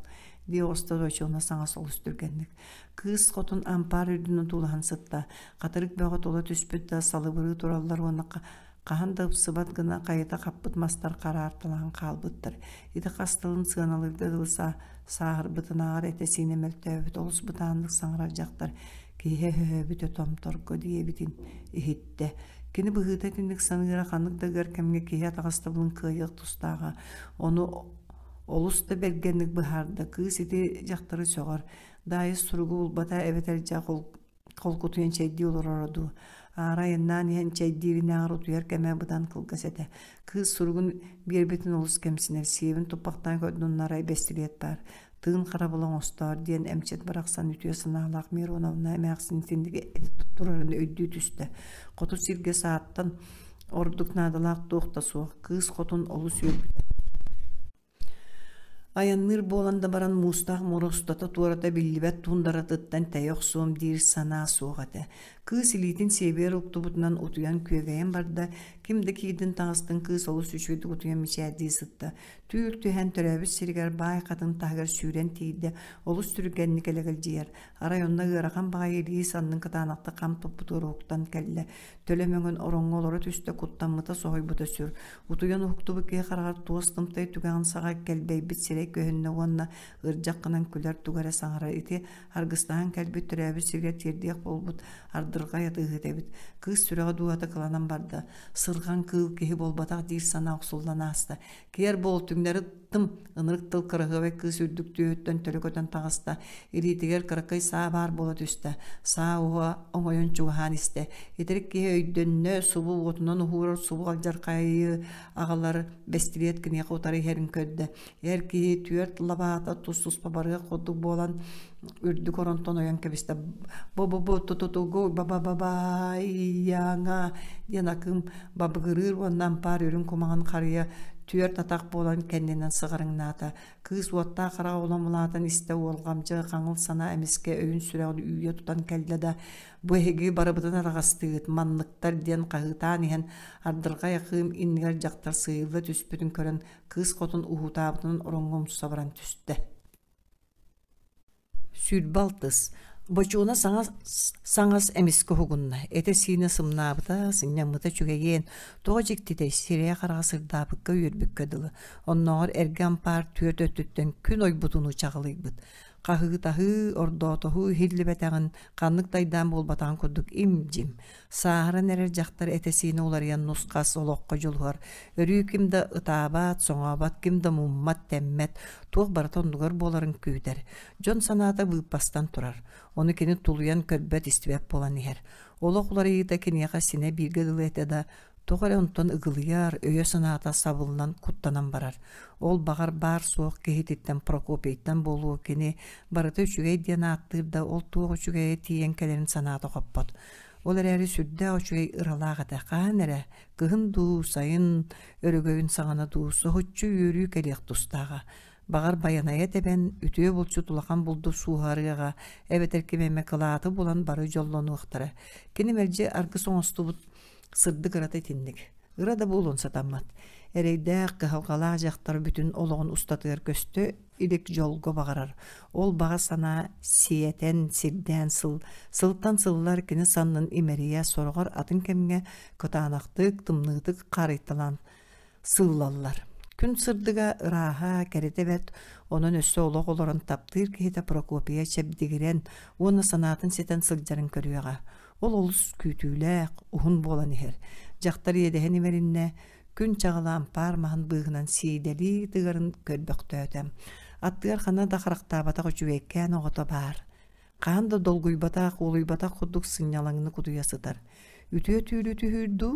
дии оҕуста Дочуона саҥас олус түргэнник. Кыыс хотун ампаар үрдүнэн тулаһан сытта. Хатырык бөҕө тула түспүт да салыбырыы тураллар уонна хаһан да ыпсыбат гына хайыта хаппыт мастар хараарталаһан хаалбыттар. Ити хас тылын сыаналыырга дылы сааһырбытынааҕар этэ-сиинэ мөлтөөбүт олус бытааннык саҥарар дьахтар киһи өһөөбүтэ томторго диэбитин иһиттэ. Кини быһыыта итинник саныыра ханнык да ыар кэмҥэ киһи атаҕастабылын кыайыах тустааҕа. Ону олус да бэргэнник быһаарда. Кыыс ити дьахтары сөҕөр. Даайыс суругу булбата эбэтэр дьэ холкутуйан чэйдии олороро дуу. Аара айаннаан иһэн чэйдииринээҕэр утуйар кэмэ быдан кылгас этэ. Кыыс суругун биэрбитин олус кэмсинэр, сиэбин туппахтаан көрдүннарай бэстилиэт баар. Тыын харабыл оҥостоор диэн эмчит барахсан үтүө санаалаах Мироновна эмээхсин итинник турарын өйдүү түстэ. Хоту сиргэ сааттан ордук наадалаах туох да суох. Кыыс хотун олус үөрбүтэ. Айанныыр буолан да баран муустаах муора устата туората биллибэт туундаратыттан тэйэ охсуом диир санаа суох этэ. Кыыс илиитин сиэбигэр уктубутунан утуйан күөгэйэн барда, ким да киирдин таҕыстын кыыс олус үчүгэйдик утуйан мичээрдии сытта. Түүл түһэн төрөөбүт сиригэр баай хатын таһыгар сүүрэн тиийдэ, олус түргэнник элэгэлдьийэр. Арай онно ыарахан баҕайы илии саннын кытаанахтык хам туппутугар уһуктан кэллэ. Төлө мөҥөн ороҥҥо олоро түстэ, куттаммыта, соһуйбута сүр. Утуйан уһуктубут киһи хараҕар туос тымтай түгэҕин саҕа кэлбэйбит сирэй көһүннэ уонна ырдьах гынан күлэр тугу эрэ саҥарар. Ити аргыстаһан кэлбит төрөөбүт сиригэр тиэрдиэх буолбут ардырҕай атыыһыт эбит. Кыыс сүрэҕэ дууһата кыланан барда. Сырҕан кыыл киһи буолбатах диир санаа охсуллан ааста. Киэр буол түҥнэри ыттым, ынырык тыл кыраһыабай кыыс үрдүк түөһүттэн төлө көтөн таҕыста, илиитигэр кыракый саа баар буола түстэ. Саа уһа оҥойон чугаһаан истэ. Итирик киһи өйдөннө, субу уотунан уһуурар субу алдьархайы аҕалар бэстилиэт киниэхэ утары иһэрин көрдө. Эр киһи түөрт лабаата тус-туспа барыах курдук буолан үрдүк оронтон ойон кэбистэ. Бу-бу-бу ту-ту-тугу ба-ба-ба-ба-йаҥа диэн акыым бабыгырыыр уонна ампаар үрүҥ кумаҕын харыйа түөрт атах буолан кэннинэн сыҕарыҥнаата. Кыыс уоттаах хараҕа улам улаатан истэ уолҕамдьы хаҥыл санаа эмискэ өйүн-сүрэҕин үүйэ тутан кэллэ да бу эһиги барыбытын араҕастыыгыт манныктар диэн хаһыытаан иһэн ардырҕай акыым иннигэр дьахтар сыыйылла түспүтүн көрөн кыыс хотун уһуутаабытынан ороҥҥо умса баран түстэ. 26 Бочуона саҥас саҥас эмискэ уһугунна, этэ-сиинэ сымнаабыта, сынньаммыта үчүгэйиэн, тоҕо дьиктитэй, сирэйэ-хараҕа сырдаабыкка үөрбүккэ дылы, оннооҕор эргэ ампаар түөрт өттүттэн күн ойбутунуу чаҕылыйбыт. Хаһыытаһыы, ордоотоһуу иһиллибэтэҕин, ханнык да айдаан буолбатаҕын курдук им-дьим, Сааһыран эрэр дьахтар этэ-сиинэ уларыйан нус-хас олоххо дьулуһар, өрүү ким да ытаабат, соҥообот, ким да муммат-тэммэт, туох барыта оннугар буоларын күүтэр. Дьон санаата быыппастан турар. Ону кини тулуйан көрбөт-истибэт буолан иһэр. Олох уларыйыыта киниэхэ синэ бииргэ дылы этэ да, тоҕо эрэ онтон ыгылыйар, өйө-санаата сабыллан, куттанан барар. Ол баҕар баар-суох киһититтэн Прокопийтан буолуо кини барыта үчүгэй диэн ааттыыр да, ол туох үчүгэйэ тиийэн кэлэрин санаата хоппот. Ол эрээри сүрдээх үчүгэй ыралаах этэ. Хаһан эрэ, кыһын дуу, сайын өрөгөйүн саҕана дуу, соһуччу үөрүү кэлиэх тустааҕа. Баҕар Байанайа тэбэн, үтүө булчут улахан булду сууһарыаҕа, эбэтэр ким эмэ кылааты булан бары дьоллонуохтара. Кини мэлдьи аргыс оҥостубут сырдык ырата итинник. Ыра да буолуон сатаммат. Эрэйдээх, кыһалҕалаах дьахтар бүтүн олоҕун устатыгар көстө илик дьолго баҕарар. Ол баҕа санаа сиэтэн, сирдээн сыл, сылтан сыллар кини саннын имэрийэ, сороҕор атын кэмҥэ кытаанахтык, тымныытык хаарыйталаан сыыллаллар. Күн сырдыга ырааһа, кэрэтэ бэрт, онон өссө олох олорон таптыыр киһитэ Прокопия чэбдигирэн уонна санаатын ситэн сылдьарын көрүөҕэ. Ол олус күүтүүлээх, уһун буолан иһэр. Дьахтар иэдэһин имэриннэ, күн чаҕыла ампаар маһын быыһынан сиидэлии тыгарын көрбөхтөөтө. Аттыгар ханна да харахтаабатах үчүгэйкээн оҕото баар. Хаһан да долгуйбатах, уолуйбатах курдук сынньалаҥнык утуйа сытар. Үтүө түүлү түһүүр дуу?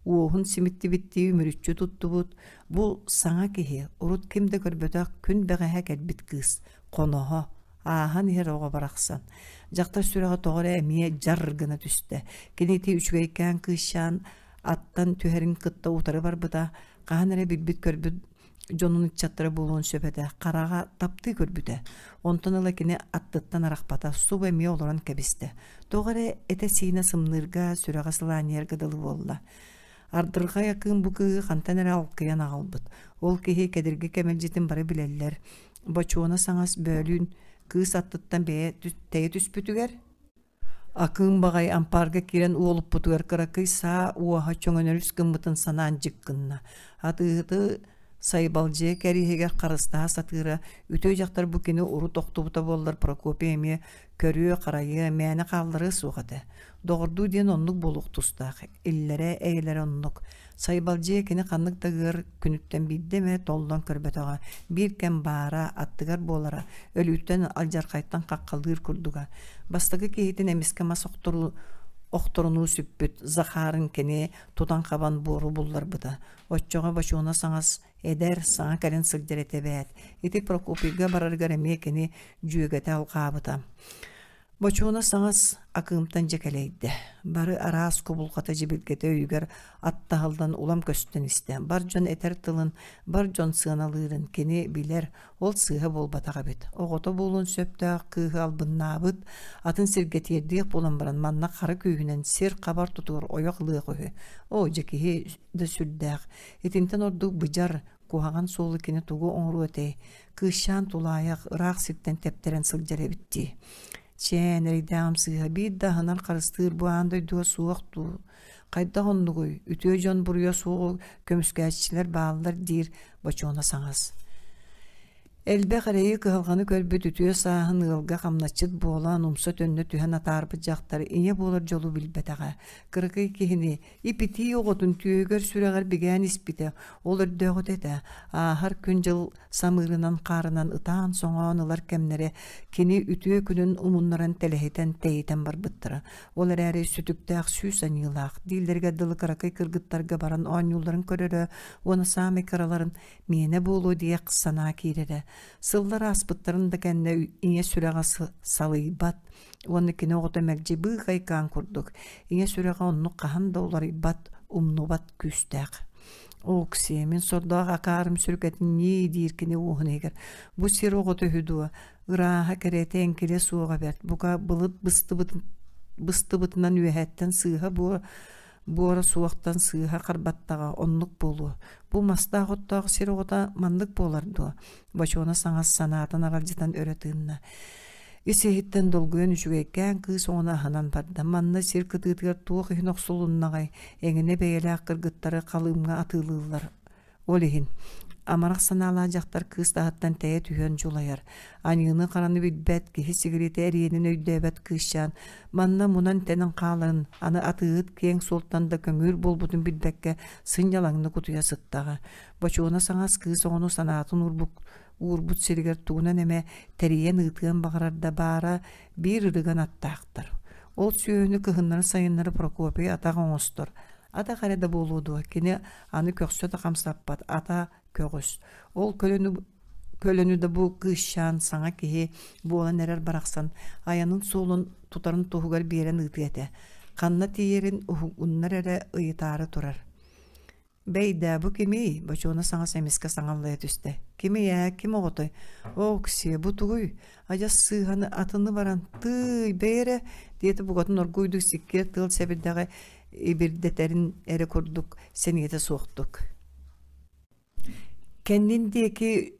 Уоһун симиттибиттии үмүрүччү туттубут бу саҥа киһи, урут ким да көрбөтөх күн бэҕэһээ кэлбит кыыс, хоноһо, ааһан иһэр оҕо барахсан. Дьахтар сүрэҕэ тоҕо эрэ эмиэ дьар гына түстэ. Кини ити үчүгэйкээн кыысчаан аттан түһэрин кытта утары барбыта, хаһан эрэ билбит-көрбүт дьонун ыччаттара буолуон сөп этэ, хараҕа таптыы көрбүтэ. Онтон ыла кини аттыттан арахпата, субу эмиэ олорон кэбистэ. Тоҕо эрэ этэ-сиинэ сымныырга, сүрэҕэ сылаанньыйарга дылы буолла. Ардырҕай акыым бу кыыһы хантан эрэ алкыйан аҕалбыт. Ол киһи кэдирги кэмэлдьитин бары билэллэр. Бочуона саҥас бөөлүүн кыыс аттыттан бэйэ тэйэ түспүтүгэр Акыым баҕайы ампаарга киирэн уолуппутугар кыракый саа уоһа чөҥөнөрүс гыммытын санаан дьик гынна. Атыыһыты Сайбалдьыйа кэриэһигэр харыстаһа сатыыра, үтүө дьахтар бу кини урут охтубута буоллар Прокопий эмиэ көрүө-харайыа, мээнэ хаалларыа суох этэ. Доҕордуу диэн оннук буолуох тустаах, иллэрэ, эйэлэрэ оннук. Сайбалдьыйа кини ханнык да ыар күнүттэн биирдэ эмэ толлон көрбөтөҕө, биир кэм баара, аттыгар буолара, өлүүттэн алдьархайтан хаххалыыр курдуга. Бастакы киһитин эмискэ мас охторуу охторунуу сүппүт Захарын кини тутан-хабан буору булларбыта. Оччоҕо Бочуона саҥас эдэр, саҥа кэлэн сылдьар этэ эбээт. Ити Прокопийга барарыгар эмиэ кини дьүөгэтэ алҕаабыта. Бочуона саҥас Акыымтан дьэ кэлэйдэ. Бары араас кубулҕата дьибилгэтэ өйүгэр аттаһыллан улам көстөн истэ. Бар дьон этэр тылын, бар дьон сыаналыырын кини билэр, ол сыыһа буолбатах эбит. Оҕото буолуон сөптөөх кыыһы албыннаабыт, атын сиргэ тиэрдиэх буолан баран манна хара күүһүнэн сир хабар тутугар ойох ылыах үһү. Оо, дьэ киһи да сүрдээх. Итинтэн ордук быдьар, куһаҕан суолу кини тугу оҥоруо этэй? Кыысчаан тулаайах, ыраах сиртэн тэптэрэн сылдьар эбит дии. Чээн, эрэйдээҕим сыыһа, биир да аһынар харыстыыр бу аан дойдуга суох дуу? Хайдах оннугуй? Үтүө дьон буруйа суоҕу көмүскээччилэр бааллар диир Бочуона саҥас. Элбэх эрэйи-кыһалҕаны көрбүт үтүө сааһын ыалга хамначчыт буолан умса-төннө түһэн атаарбыт дьахтар ийэ буолар дьолу билбэтэҕэ. Кыракый киһини Ип-итии оҕотун түөһүгэр сүрэҕэр бигээн испитэ, ол өрдөөҕүтэ этэ, ааһар күн-дьыл самыырынан хаарынан ытаан-соҥоон ылар кэмнэрэ кини үтүө күнүн умуннаран тэлэһитэн тэйитэн барбыттара. Ол эрээри сүтүктээх сүүс аньыылаах дииллэригэр дылы кыракый кыргыттарга баран оонньуулларын көрөрө уонна саамай кыраларын миэнэ буолуо диэх санаа киирэрэ. Сыллар ааспыттарын да кэннэ ийэ сүрэҕэ салыйбат, Уонна кини оҕото мэлдьи быыкайкаан курдук, ийэ сүрэҕэ оннук хаһан да уларыйбат, умнубат күүстээх. Оксия, мин сордоох акаарым сүргэтин ньии диир кини уоһун иһигэр. Бу сир оҕото үһү дуо? Ырааһа, кэрэтэ, эҥкилэ суоҕа бэрт. Бука былыт быстыбытынан үөһэттэн сыыһа буо буора суохтан сыыһа харбаттаҕа оннук буолуо. Бу мастаах-оттоох сир оҕото маннык буолар дуо? Бочуона саҥас санаатын аралдьытан өрө тыынна. Ис-иһиттэн долгуйан үчүгэйкээн кыыс оҕону аһынан барда. Манна сир кытыытыгар туох иһин охсулуннаҕай, эҥинэ бэйэлээх кыргыттары халыымҥа атыылыыллар. Ол иһин амарах санаалаах дьахтар кыыс таһыттан тэйэ түһүөн дьулайар. Аньыыны-хараны билбэт, киһи сигилитэ эриэнин өйдөөбөт кыысчаан манна мунан-тэнэн хааларын, аны атыыһыт киэҥ суолтан да көҥүүр буолбутун билбэккэ сынньалаҥнык утуйа сыттаҕа. Бочуона саҥас кыыс оҕону санаатын уурбут уурбут сиригэр тугунан эмэ тэрийэн ыытыан баҕарар да баара биир ырыган аттаахтар. Ол сүөһүнү кыһыннары-сайыннары Прокопий атах оҥостор. Атах эрэ да буолуо дуо, кини аны көхсө да хамсаппат, ата көҕүс. Ол көлөнү көлөнү да бу кыысчаан саҥа киһи буолан эрэр барахсан айанын суолун тутарын туһугар биэрэн ыытыа этэ. Ханна тиийэрин уһугуннар эрэ ыйытаары турар. Бэй даа, бу кимий? Бочуона саҥас эмискэ саҥаллайа түстэ. Кимий ээ, ким оҕотой? Ооксиэ, бу тугуй? Адьас сыыһаны атыны баран, тыый, бэй эрэ, диэтэ букатын оргууйдук сиккиэр тыал сэбирдэҕи ибирдэтэрин эрэ курдук сэниэтэ суохтук. Кэннин диэки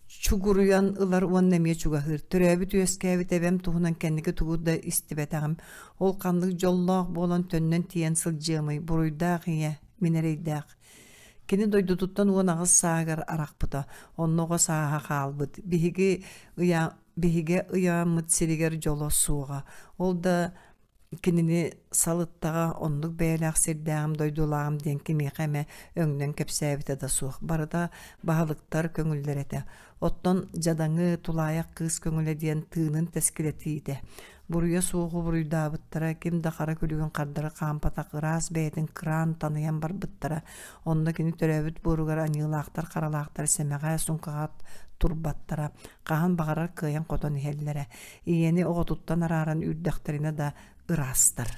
Чугуруйан ылар уонна эмиэ чугаһыыр. Төрөөбүт-үөскээбит эбэм туһунан кэнники тугу да истибэтэҕим. Ол ханнык дьоллоох буолан төннөн тиийэн сылдьыамый, буруйдаах ийэ, мин эрэйдээх. Кини дойдутуттан 18 сааһыгар арахпыта, онно оҕо сааһа хаалбыт. Биһиги ыйа биһигэ ыйааммыт сиригэр дьоло суоҕа. Ол да Кинини салыттаҕа оннук бэйэлээх сирдээҕим, дойдулааҕым диэн кимиэхэ эмэ өҥнөн кэпсээбитэ да суох. Барыта баһылыктар көҥүллэрэ этэ. Оттон дьадаҥы, тулаайах кыыс көҥүлэ диэн тыынын тэскилэтиитэ. Буруйа суоҕу буруйдаабыттара, ким да хара күлүгүн хардары хаампатах ыраас бэйэтин кыраан таныйан барбыттара. Онно кини төрөөбүт буоругар аньыылаахтар-харалаахтар сэмэҕэ, суҥхаҕа турбаттара, хаһан баҕарар кыайан-хотон иһэллэрэ. Ийэни оҕотуттан арааран үүрдэхтэринэ да ыраастар.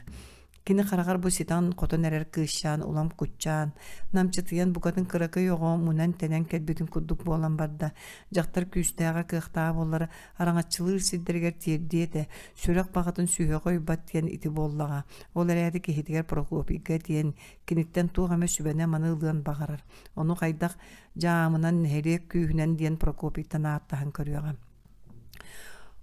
Кини хараҕар бу ситэн-хотон эрэр кыысчаан улам куччаан, намчытыйан букатын кыракый оҕо мунан-тэнэн кэлбитин курдук буолан барда. Дьахтар күүстээҕэ кыахтааҕа буоллар араҥаччылыыр сирдэригэр тиэрдиэ этэ, сүрэх баҕатын сүһүөҕэ уйбат диэн ити буоллаҕа. Ол эрээри киһитигэр Прокопийга диэн киниттэн туох эмэ сүбэни-аманы ылыан баҕарар. Ону хайдах дьаамынан, нэһилиэк күүһүнэн диэн Прокопийтан ааттаһан көрүөҕэ.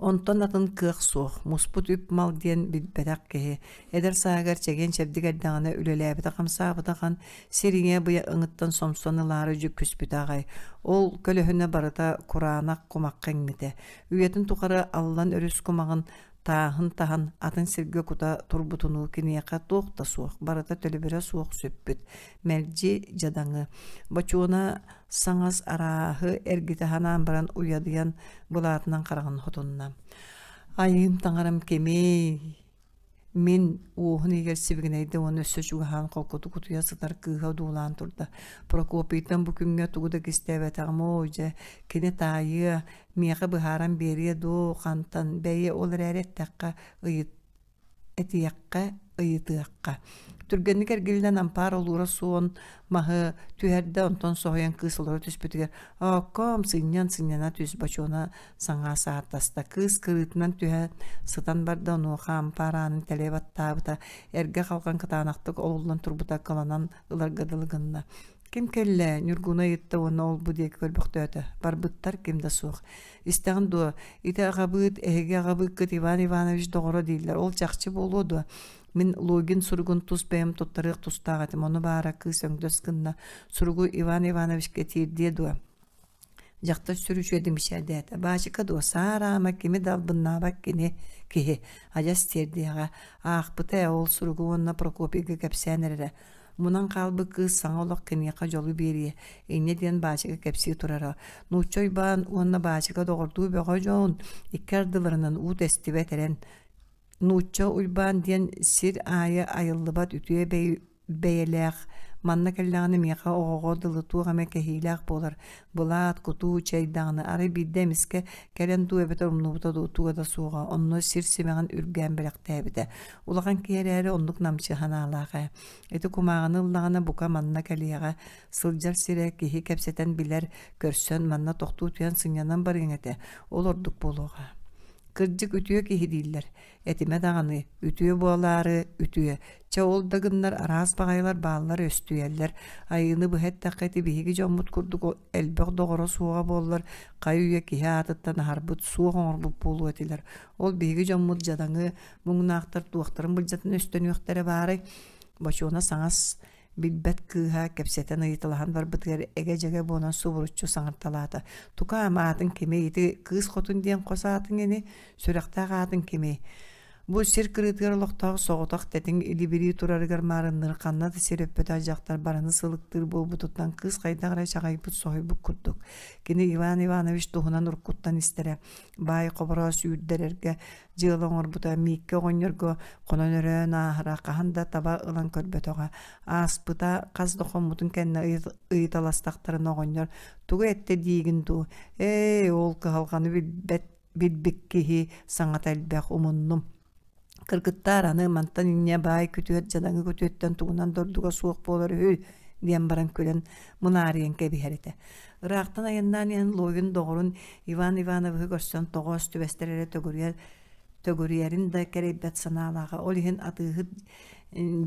Онтон атын кыах суох, муспут үп-мал диэн билбэтэх киһи, эдэр сааһыгар чэгиэн-чэбдик эрдэҕинэ үлэлээбитэ-хамсаабыта ахан, сир ийэ быйаҥыттан сомсон ылаары дьүккүспүтэ аҕай. Ол көлөһүнэ барыта кураанах кумахха иҥмитэ. Үйэтин тухары Аллан өрүс кумаҕын тааһын таһан атын сиргэ кута турбутунуу киниэхэ туох да суох, барыта төлөбүрэ суох сүппүт. Мэлдьи дьадаҥы. Бочуона саҥас арааһы эргитэ санаан баран уйадыйан былаатынан хараҕын хотунна. Айыым таҥарам кимий? Мин уоһун иһигэр сибигинэйдэ уонна өссө чугаһаан холкутук утуйа сытар кыыһа одуулаан турда. Прокопийтан бу күҥҥэ тугу да кистээбэтэҕим оо дьэ, кини таайыа, миэхэ быһааран биэриэ дуо, хантан, бэйи ол эрээри эттэххэ ыйыт этиэххэ, ыйытыахха. Түргэнник эргиллэн ампаар олуура суон маһы түһэрдэ, онтон соһуйан кыыс олоро түспүтүгэр «Ооккоом, сынньан, сынньана түс» бочуона саҥа сааттаста. Кыыс кырыытынан түһэ сытан барда, онуоха ампаар аанын тэлэ баттаабыта, эргэ халҕан кытаанахтык олуллан турбута кыланан ыларга дылы гынна. Ким кэллэ? Ньургуна ыйытта уонна ол-бу диэки көрбөхтөөтө. Барбыттар ким да суох. Истэҕин дуо, ити аҕабыыт, эһиги аҕабыыккыт Иван Иванович доҕоро дииллэр. Ол чахчы буолуо дуо? Мин Логин суругун тус бэйэм туттарыах тустаах этим. Ону баара кыыс өҥдөс гынна. Суругу Иван Ивановичка тиэрдиэ дуо? Дьахтар сүр үчүгэйдик мичээрдээтэ. Баачыка дуо, саараама, кими да албыннаабат кини киһи, адьас тиэрдиэҕэ. Аахпыта ээ ол суругу уонна Прокопийга кэпсээн эрэрэ. Мунан хаалбыт кыыс саҥа олох киниэхэ дьолу биэриэ, инньэ диэн Баачыка кэпсии турара. Нуучча Уйбаан уонна Баачыка доҕордуу бөҕө дьон икки ардыларынан уу тэстибэт эрэн. Нуучча Уйбаан диэн сир аайы айыллыбат үтүө бэйэлээх, манна кэллэҕинэ миэхэ оҕоҕо дылы туох эмэ кэһиилээх буолар, былаат, кутуу, чэй даҕаны арай биирдэ эмискэ кэлэн дуу эбэтэр умнубута дуу туга да суоҕа, онно сир симэҕин үргээн бэлэхтээбитэ. Улахан киһи эрээри оннук намчы санаалаах ээ. Ити кумааҕыны ыллаҕына бука манна кэлиэҕэ, сылдьар сирэ киһи кэпсэтэн билэр, көрсөн манна тохтуу түһэн сынньанан барыаҥ этэ, ол ордук буолуоҕа. Кырдьык үтүө киһи дииллэр. Этимэ даҕаны, үтүө буолаары үтүө. Чэ ол да гыннар араас баҕайылар бааллар өстүйэллэр. Айыыны быһа эттэххэ ити биһиги дьоммут курдук элбэх доҕоро суоҕа буоллар, хайы үйэ киһи аатыттан аһарбыт, суох оҥорбут буолуо этилэр. Ол биһиги дьоммут дьадаҥы муҥнаахтар туохтарын былдьатан өстөнүөхтэрэ баарай? Бочуона саҥас билбэт кыыһа кэпсэтэн ыйыталаһан барбытыгар эгэ-дьэгэ буолан субуруччу саҥарталаата. Тукаам аатын кимий? Ити кыыс хотун диэн хос аатыҥ ини? Сүрэхтээх аатыҥ кимий? Бу сир кырыытыгар олохтоох соҕотох тэтиҥ илибирии турарыгар маарынныыр ханна да сир өппөтөх дьахтар барыны сылыктыыр буолбутуттан кыыс хайдах эрэ чаҕыйбыт соһуйбут курдук. Кини Иван Иванович туһунан уруккуттан истэрэ. Баай хобороос үүрдэрэргэ дьыала оҥорбута Мииккэ оҕонньорго хонон-өрөөн ааһара хаһан да таба ылан көрбөтөҕө. Ааспыта хас да хоммутун кэннэ ыйыталастахтарына оҕонньор тугу эттэ диигин дуу, ээ ол кыһалҕаны билбэт билбит киһи саҥата элбэх умуннум. Кыргыттаар аны мантан инньэ баай күтүөт дьадаҥы күтүөттэн тугунан да ордуга суох буолар үһү диэн баран күлэн мунаарыйан кэбиһэр этэ. Ыраахтан айаннаан иһэн Логин доҕорун Иван Ивановиһы көрсөн тоҕоос түбэстэр эрэ төгүрүйэр төгүрүйэрин да кэрэйбэт санаалааҕа. Ол иһин атыыһыт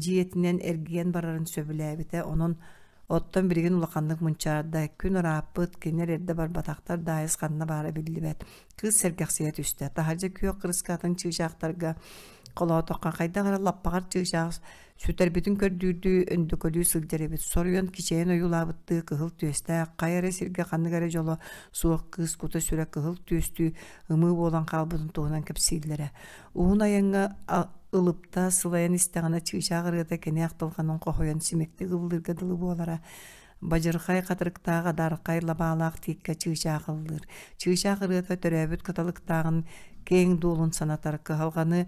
дьиэтинэн эргийэн барарын сөбүлээбитэ. Онон оттон билигин улаханнык мунчаарда. Күн ырааппыт, кинилэр эрдэ барбатахтар, Даайыс ханна баара биллибэт. Кыыс сэргэхсийэ түстэ. Таһырдьа күөх кырыска атын чыычаахтарга холоотоххо хайдах эрэ лаппаҕар чыычаах сүтэрбитин көрдүүрдүү өндөкөлүү сылдьар эбит. Соруйан кичэйэн ойуулаабыттыы кыһыл түөстээх, хайа эрэ сиргэ ханнык эрэ дьоло суох кыыс кута-сүрэ кыһыл түөстүү ымыы буолан хаалбытын туһунан кэпсииллэрэ. Уһун айаҥҥа ылыпта сылайан истэҕинэ чыычаах ырыата кини ахтылҕанын хоһуйан симиктик ыллыырга дылы буолара. Бадьырхай хатырыктаах адаархай лабаалаах тииккэ чыычаах ыллыыр. Чыычаах ырыата төрөөбүт кыталыктааҕын киэҥ дуолун санатар, кыһалҕаны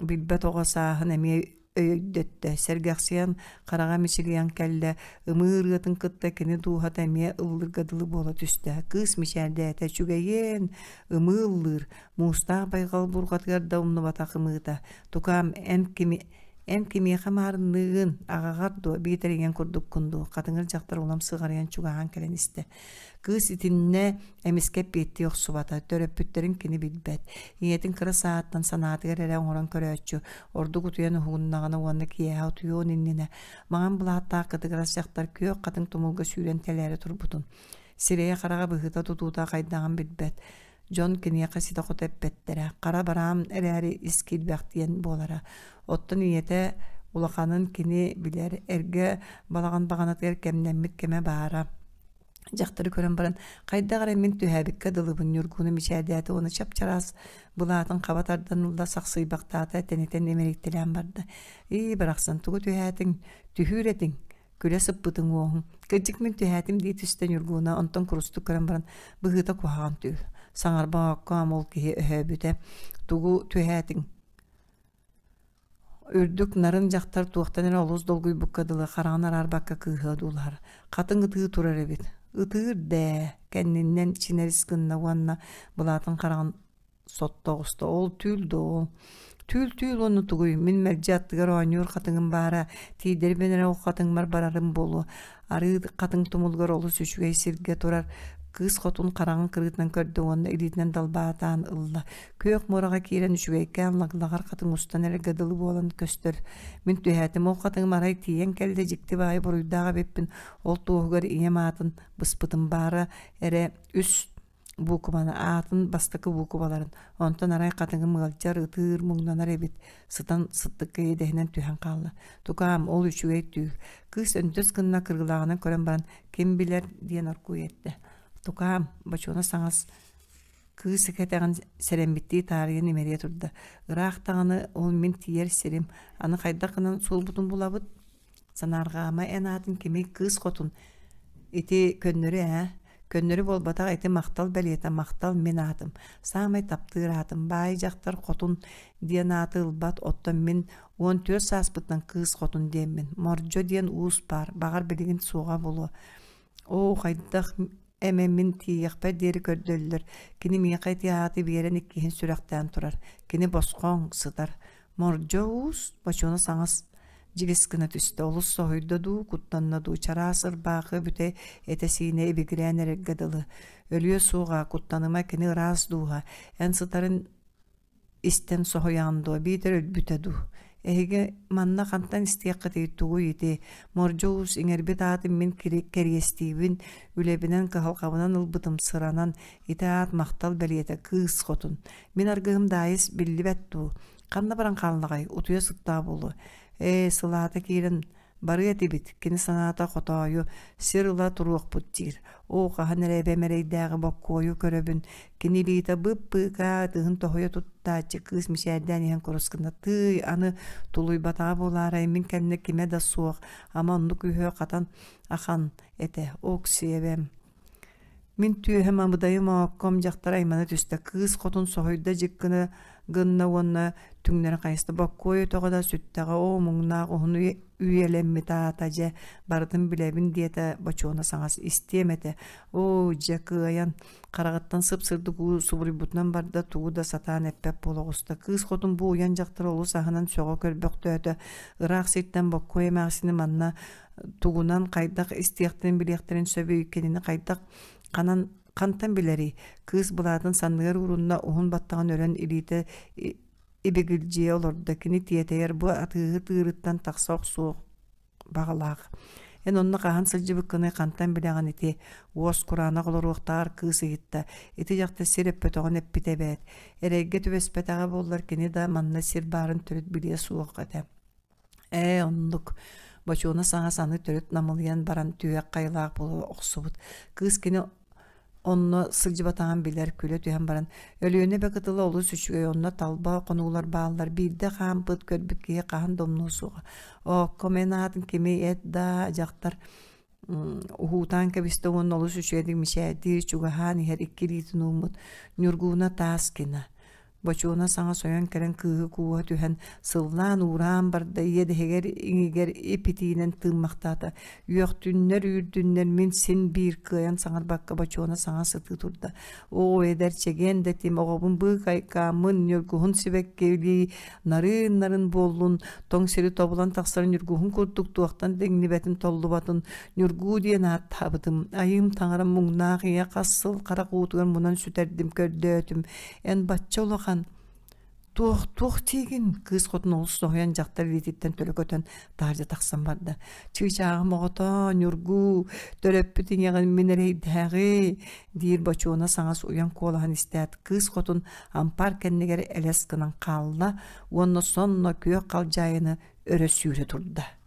билбэт оҕо сааһын эмиэ өйдөттө, сэргэхсийэн хараҕа мичилийэн кэллэ, ымыы ырыатын кытта кини дууһата эмиэ ыллыырга дылы буола түстэ. Кыыс мичээрдээтэ, үчүгэйиэн, ымыы ыллыыр, муустаах байҕал бурҕатыгар да умнубатах ымыыта. Тукаам, эн кими Эн кимиэхэ маарынныыгын, аҕаҕар дуо, биитэр ийэҥ курдуккун дуу, хатыҥыр дьахтар улам сыҕарыйан чугаһаан кэлэн истэ. Кыыс итиннэ эмискэ эппиэттии охсубата, төрөппүттэрин кини билбэт. Ийэтин кыра сааттан санаатыгар эрэ оҥорон көрөөччү, ордук утуйан уһугуннаҕына уонна киэһэ утуйуон иннинэ маҥан былааттаах кытыгырас дьахтар күөх хатыҥ тумулга сүүрэн тэлээрэ турбутун. Сирэйэ-хараҕа быһыыта-тутуута хайдаҕын билбэт. Дьон киниэхэ ситэ-хото эппэттэрэ, хара бараан эрээри ис киирбэх диэн буолара. Оттон ийэтэ улаханын кини билэр, эргэ балаҕан баҕанатыгар кэмнэммит кэмэ баара. Дьахтары көрөн баран, хайдах эрэ мин түһээбиккэ дылыбын Ньургуну мичээрдээтэ уонна чап-чараас былаатын хаба тардан ылла сахсыйбахтаата, тэнитэн имэрийтэлээн барда. «Ии, барахсан, тугу түһээтиҥ? Түһүүр этиҥ!» Күлэ сыппытыҥ уоһуҥ. Кырдьык мин түһээтим дии түстэ Ньургууна, онтон курустук көрөн баран, быһыыта куһаҕан түүл. Саҥарба ооккоом ол киһи өһөөбүтэ. Тугу түһээтиҥ? Үрдүк нарын дьахтар туохтан эрэ олус долгуйбукка дылы хараҕын араарбакка кыыһы одуулаһар. Хатыҥ ытыы турар эбит. Ытыыр дээ, кэннинэн чинэрис гынна уонна былаатын хараҕын сотто оҕуста. Ол түүл дуо ол? Түүл-түүл уонна тугуй, мин мэлдьи аттыгар оонньуур хатыҥым баара, тиийдэрбин эрэ ол хатыҥмар барарым буолуо. Арыы хатыҥ тумулугар олус үчүгэй сиргэ турар кыыс хотун хараҕын кырыытынан көрдө уонна илиитинэн далбаатаан ылла. Күөх муораҕа киирэн үчүгэйкээн лаглаҕар хатыҥ устан эрэргэ дылы буолан көстөр. Мин түһээтим, ол хатыҥым арай тиийэн кэллэ, дьикти баайы буруйдаах эбиппин, ол туоһугар ийэм аатын быспытым баара эрэ үс буукубаны аатын бастакы буукубаларын, онтон арай хатыҥым ыалдьар, ытыыр, муҥнанар эбит, сытан сыттыкка иэдэһинэн түһэн хаалла. Тукаам, ол үчүгэй түүл. Кыыс өндөс гынна кыргылааҕынан көрөн баран, ким билэр диэн оргууй эттэ. Тукаам, Бочуона саҥас кыыс кэтэҕин сэрэммиттии таарыйан имэрийэ турда. Ыраах даҕаны ол мин тиийэр сирим, аны хайдах гынан суолбутун булабыт? Санаарҕаама эн аатын кимий кыыс хотун ити көннөрү ээ көннөрү буолбатах ити махтал бэлиэтэ махтал мин аатым саамай таптыыр аатым баай дьахтар хотун диэн ааты ылбат оттон мин 14 сааспыттан кыыс хотун диэммин мордьо диэн уус баар баҕар билигин суоҕа буолуо оо хайдах эмэ мин тиийиэхпэр диэри көрдөллөр кини миэхэ ити ааты биэрэн иккиһин сүрэхтээн турар кини босхоҥ сытар мордьо уус бочуона саҥас дьигис гына түстэ олус соһуйда дуу куттанна дуу чараас ырбаахы бүтэ этэ-сиинэ ибигирээн эрэргэ дылы өлүө суоҕа куттаныма кини ыраас дууһа эн сытарын истэн соһуйаҕын дуо биитэр өлбүтэ дуу эһиги манна хантан истиэххитий тугуй ити мордьо уус иҥэрбит аатын мин кэриэстиибин үлэбинэн кыһалҕабынан ылбытым сыранан ити аат махтал бэлиэтэ кыыс хотун мин аргыһым Даайыс биллибэт дуу Ханна баран хааллаҕай, утуйа сыттаҕа буолуо. Ээ, сылаата киирэн барыа этибит, кини санаата хотоойу, сир ыла туруохпут диир. Оо, хаһан эрэ эбэм эрэйдээҕи боккуойу көрөбүн, кини илиитэ бып-быыкаа ытыһын тоһуйа туттааччы кыыс мичээрдээн иһэн курус гына тыый, аны тулуйбатаҕа буолаарай, мин кэннэ кимэ да суох, ама оннук үһүө хатан ахан этэ, ок-сиэ эбэм. Мин түөһэм амыдайым оокком дьахтар аймана түстэ, кыыс хотун соһуйда дьик гына гынна уонна түҥнэри хайыста боккуой өтөҕө да сүттэҕэ оо муҥнаах уһун үйэлэммит аата дьэ барытын билэбин диэтэ Бочуона саҥас истиэм этэ оо дьэ кыайан хараҕыттан сып-сырдык уу субуруйбутунан барда тугу да сатаан эппэт буола оҕуста кыыс хотун бу уйан дьахтар олус аһынан сөҕө көрбөхтөөтө ыраах сиртэн Боккуой эмээхсини манна тугунан хайдах истиэхтэрин билиэхтэрин сөбүй кинини хайдах ханан хантан билэрий кыыс былаатын санныгар уурунна уһун баттаҕын өрөн илиитэ ибигилдьийэ олордо кини тиэтэйэр бу атыыһыт ыырыттан тахса охсуох баҕалаах эн онно хаһан сылдьыбыккыный хантан билэҕин ити уос кураанах олоруохтааҕар кыыс ыйытта ити дьахтар сир өппөтөҕүн эппитэ эбээт эрэйгэ түбэспэтэҕэ буоллар кини да манна сир баарын төрүт билиэ суох этэ Ээ, оннук. Бочуона саҥас аны төрүт намылыйан баран түһүөх хайалаах буола охсубут. Кыыс кини онно сылдьыбатаҕын билэр, күлэ түһэн баран, Өлүөнэ эбэ кытыла олус үчүгэй, онно талба хонуулар бааллар, биирдэ хаампыт, көрбүт киһи хаһан да умнуо суоҕа. Оокком эн аатын кимий эт даа, дьахтар уһуутаан кэбистэ уонна олус үчүгэйдик мичээрдиир, чугаһаан иһэр икки илиитин ууммут Ньургууна Таскина Бочуона саҥа сойон кэлэн кыыһы кууһа түһэн, сыллаан-уураан барда, иэдэһигэр иҥигэр ип-итиинэн тыыммахтаата. Үөхтүннэр, үүрдүннэр, мин син биир кыайан саҥарбакка Бочуона саҥа сытыы турда. Оо, эдэр чэгиэн да этим, оҕобун быыкайкааммын, ньургуһун сибэккилии нарыын-нарын буоллун, тоҥ сири тобулан тахсар ньургуһун курдук туохтан да иҥнибэтин, толлубатын, ньургуу диэн ааттаабытым. Айыым таҥарам муҥнаах ийэ хас сыл харах уутугар мунан сүтэрдим, көрдөөтүм. Эн бачча улахан. Туох, туох диигин? Кыыс хотун олус соһуйан дьахтар илиититтэн төлө көтөн таһырдьа тахсан барда. Чыычааҕым оҕото, Ньургуу, төрөппүт ийэҕин мин эрэйдээҕи, диир Бочуона саҥас уйан куолаһын истээт, кыыс хотун ампаар кэннигэр элэс гынан хаалла уонна сонно күөх халдьаайыны өрө сүүрэ турда.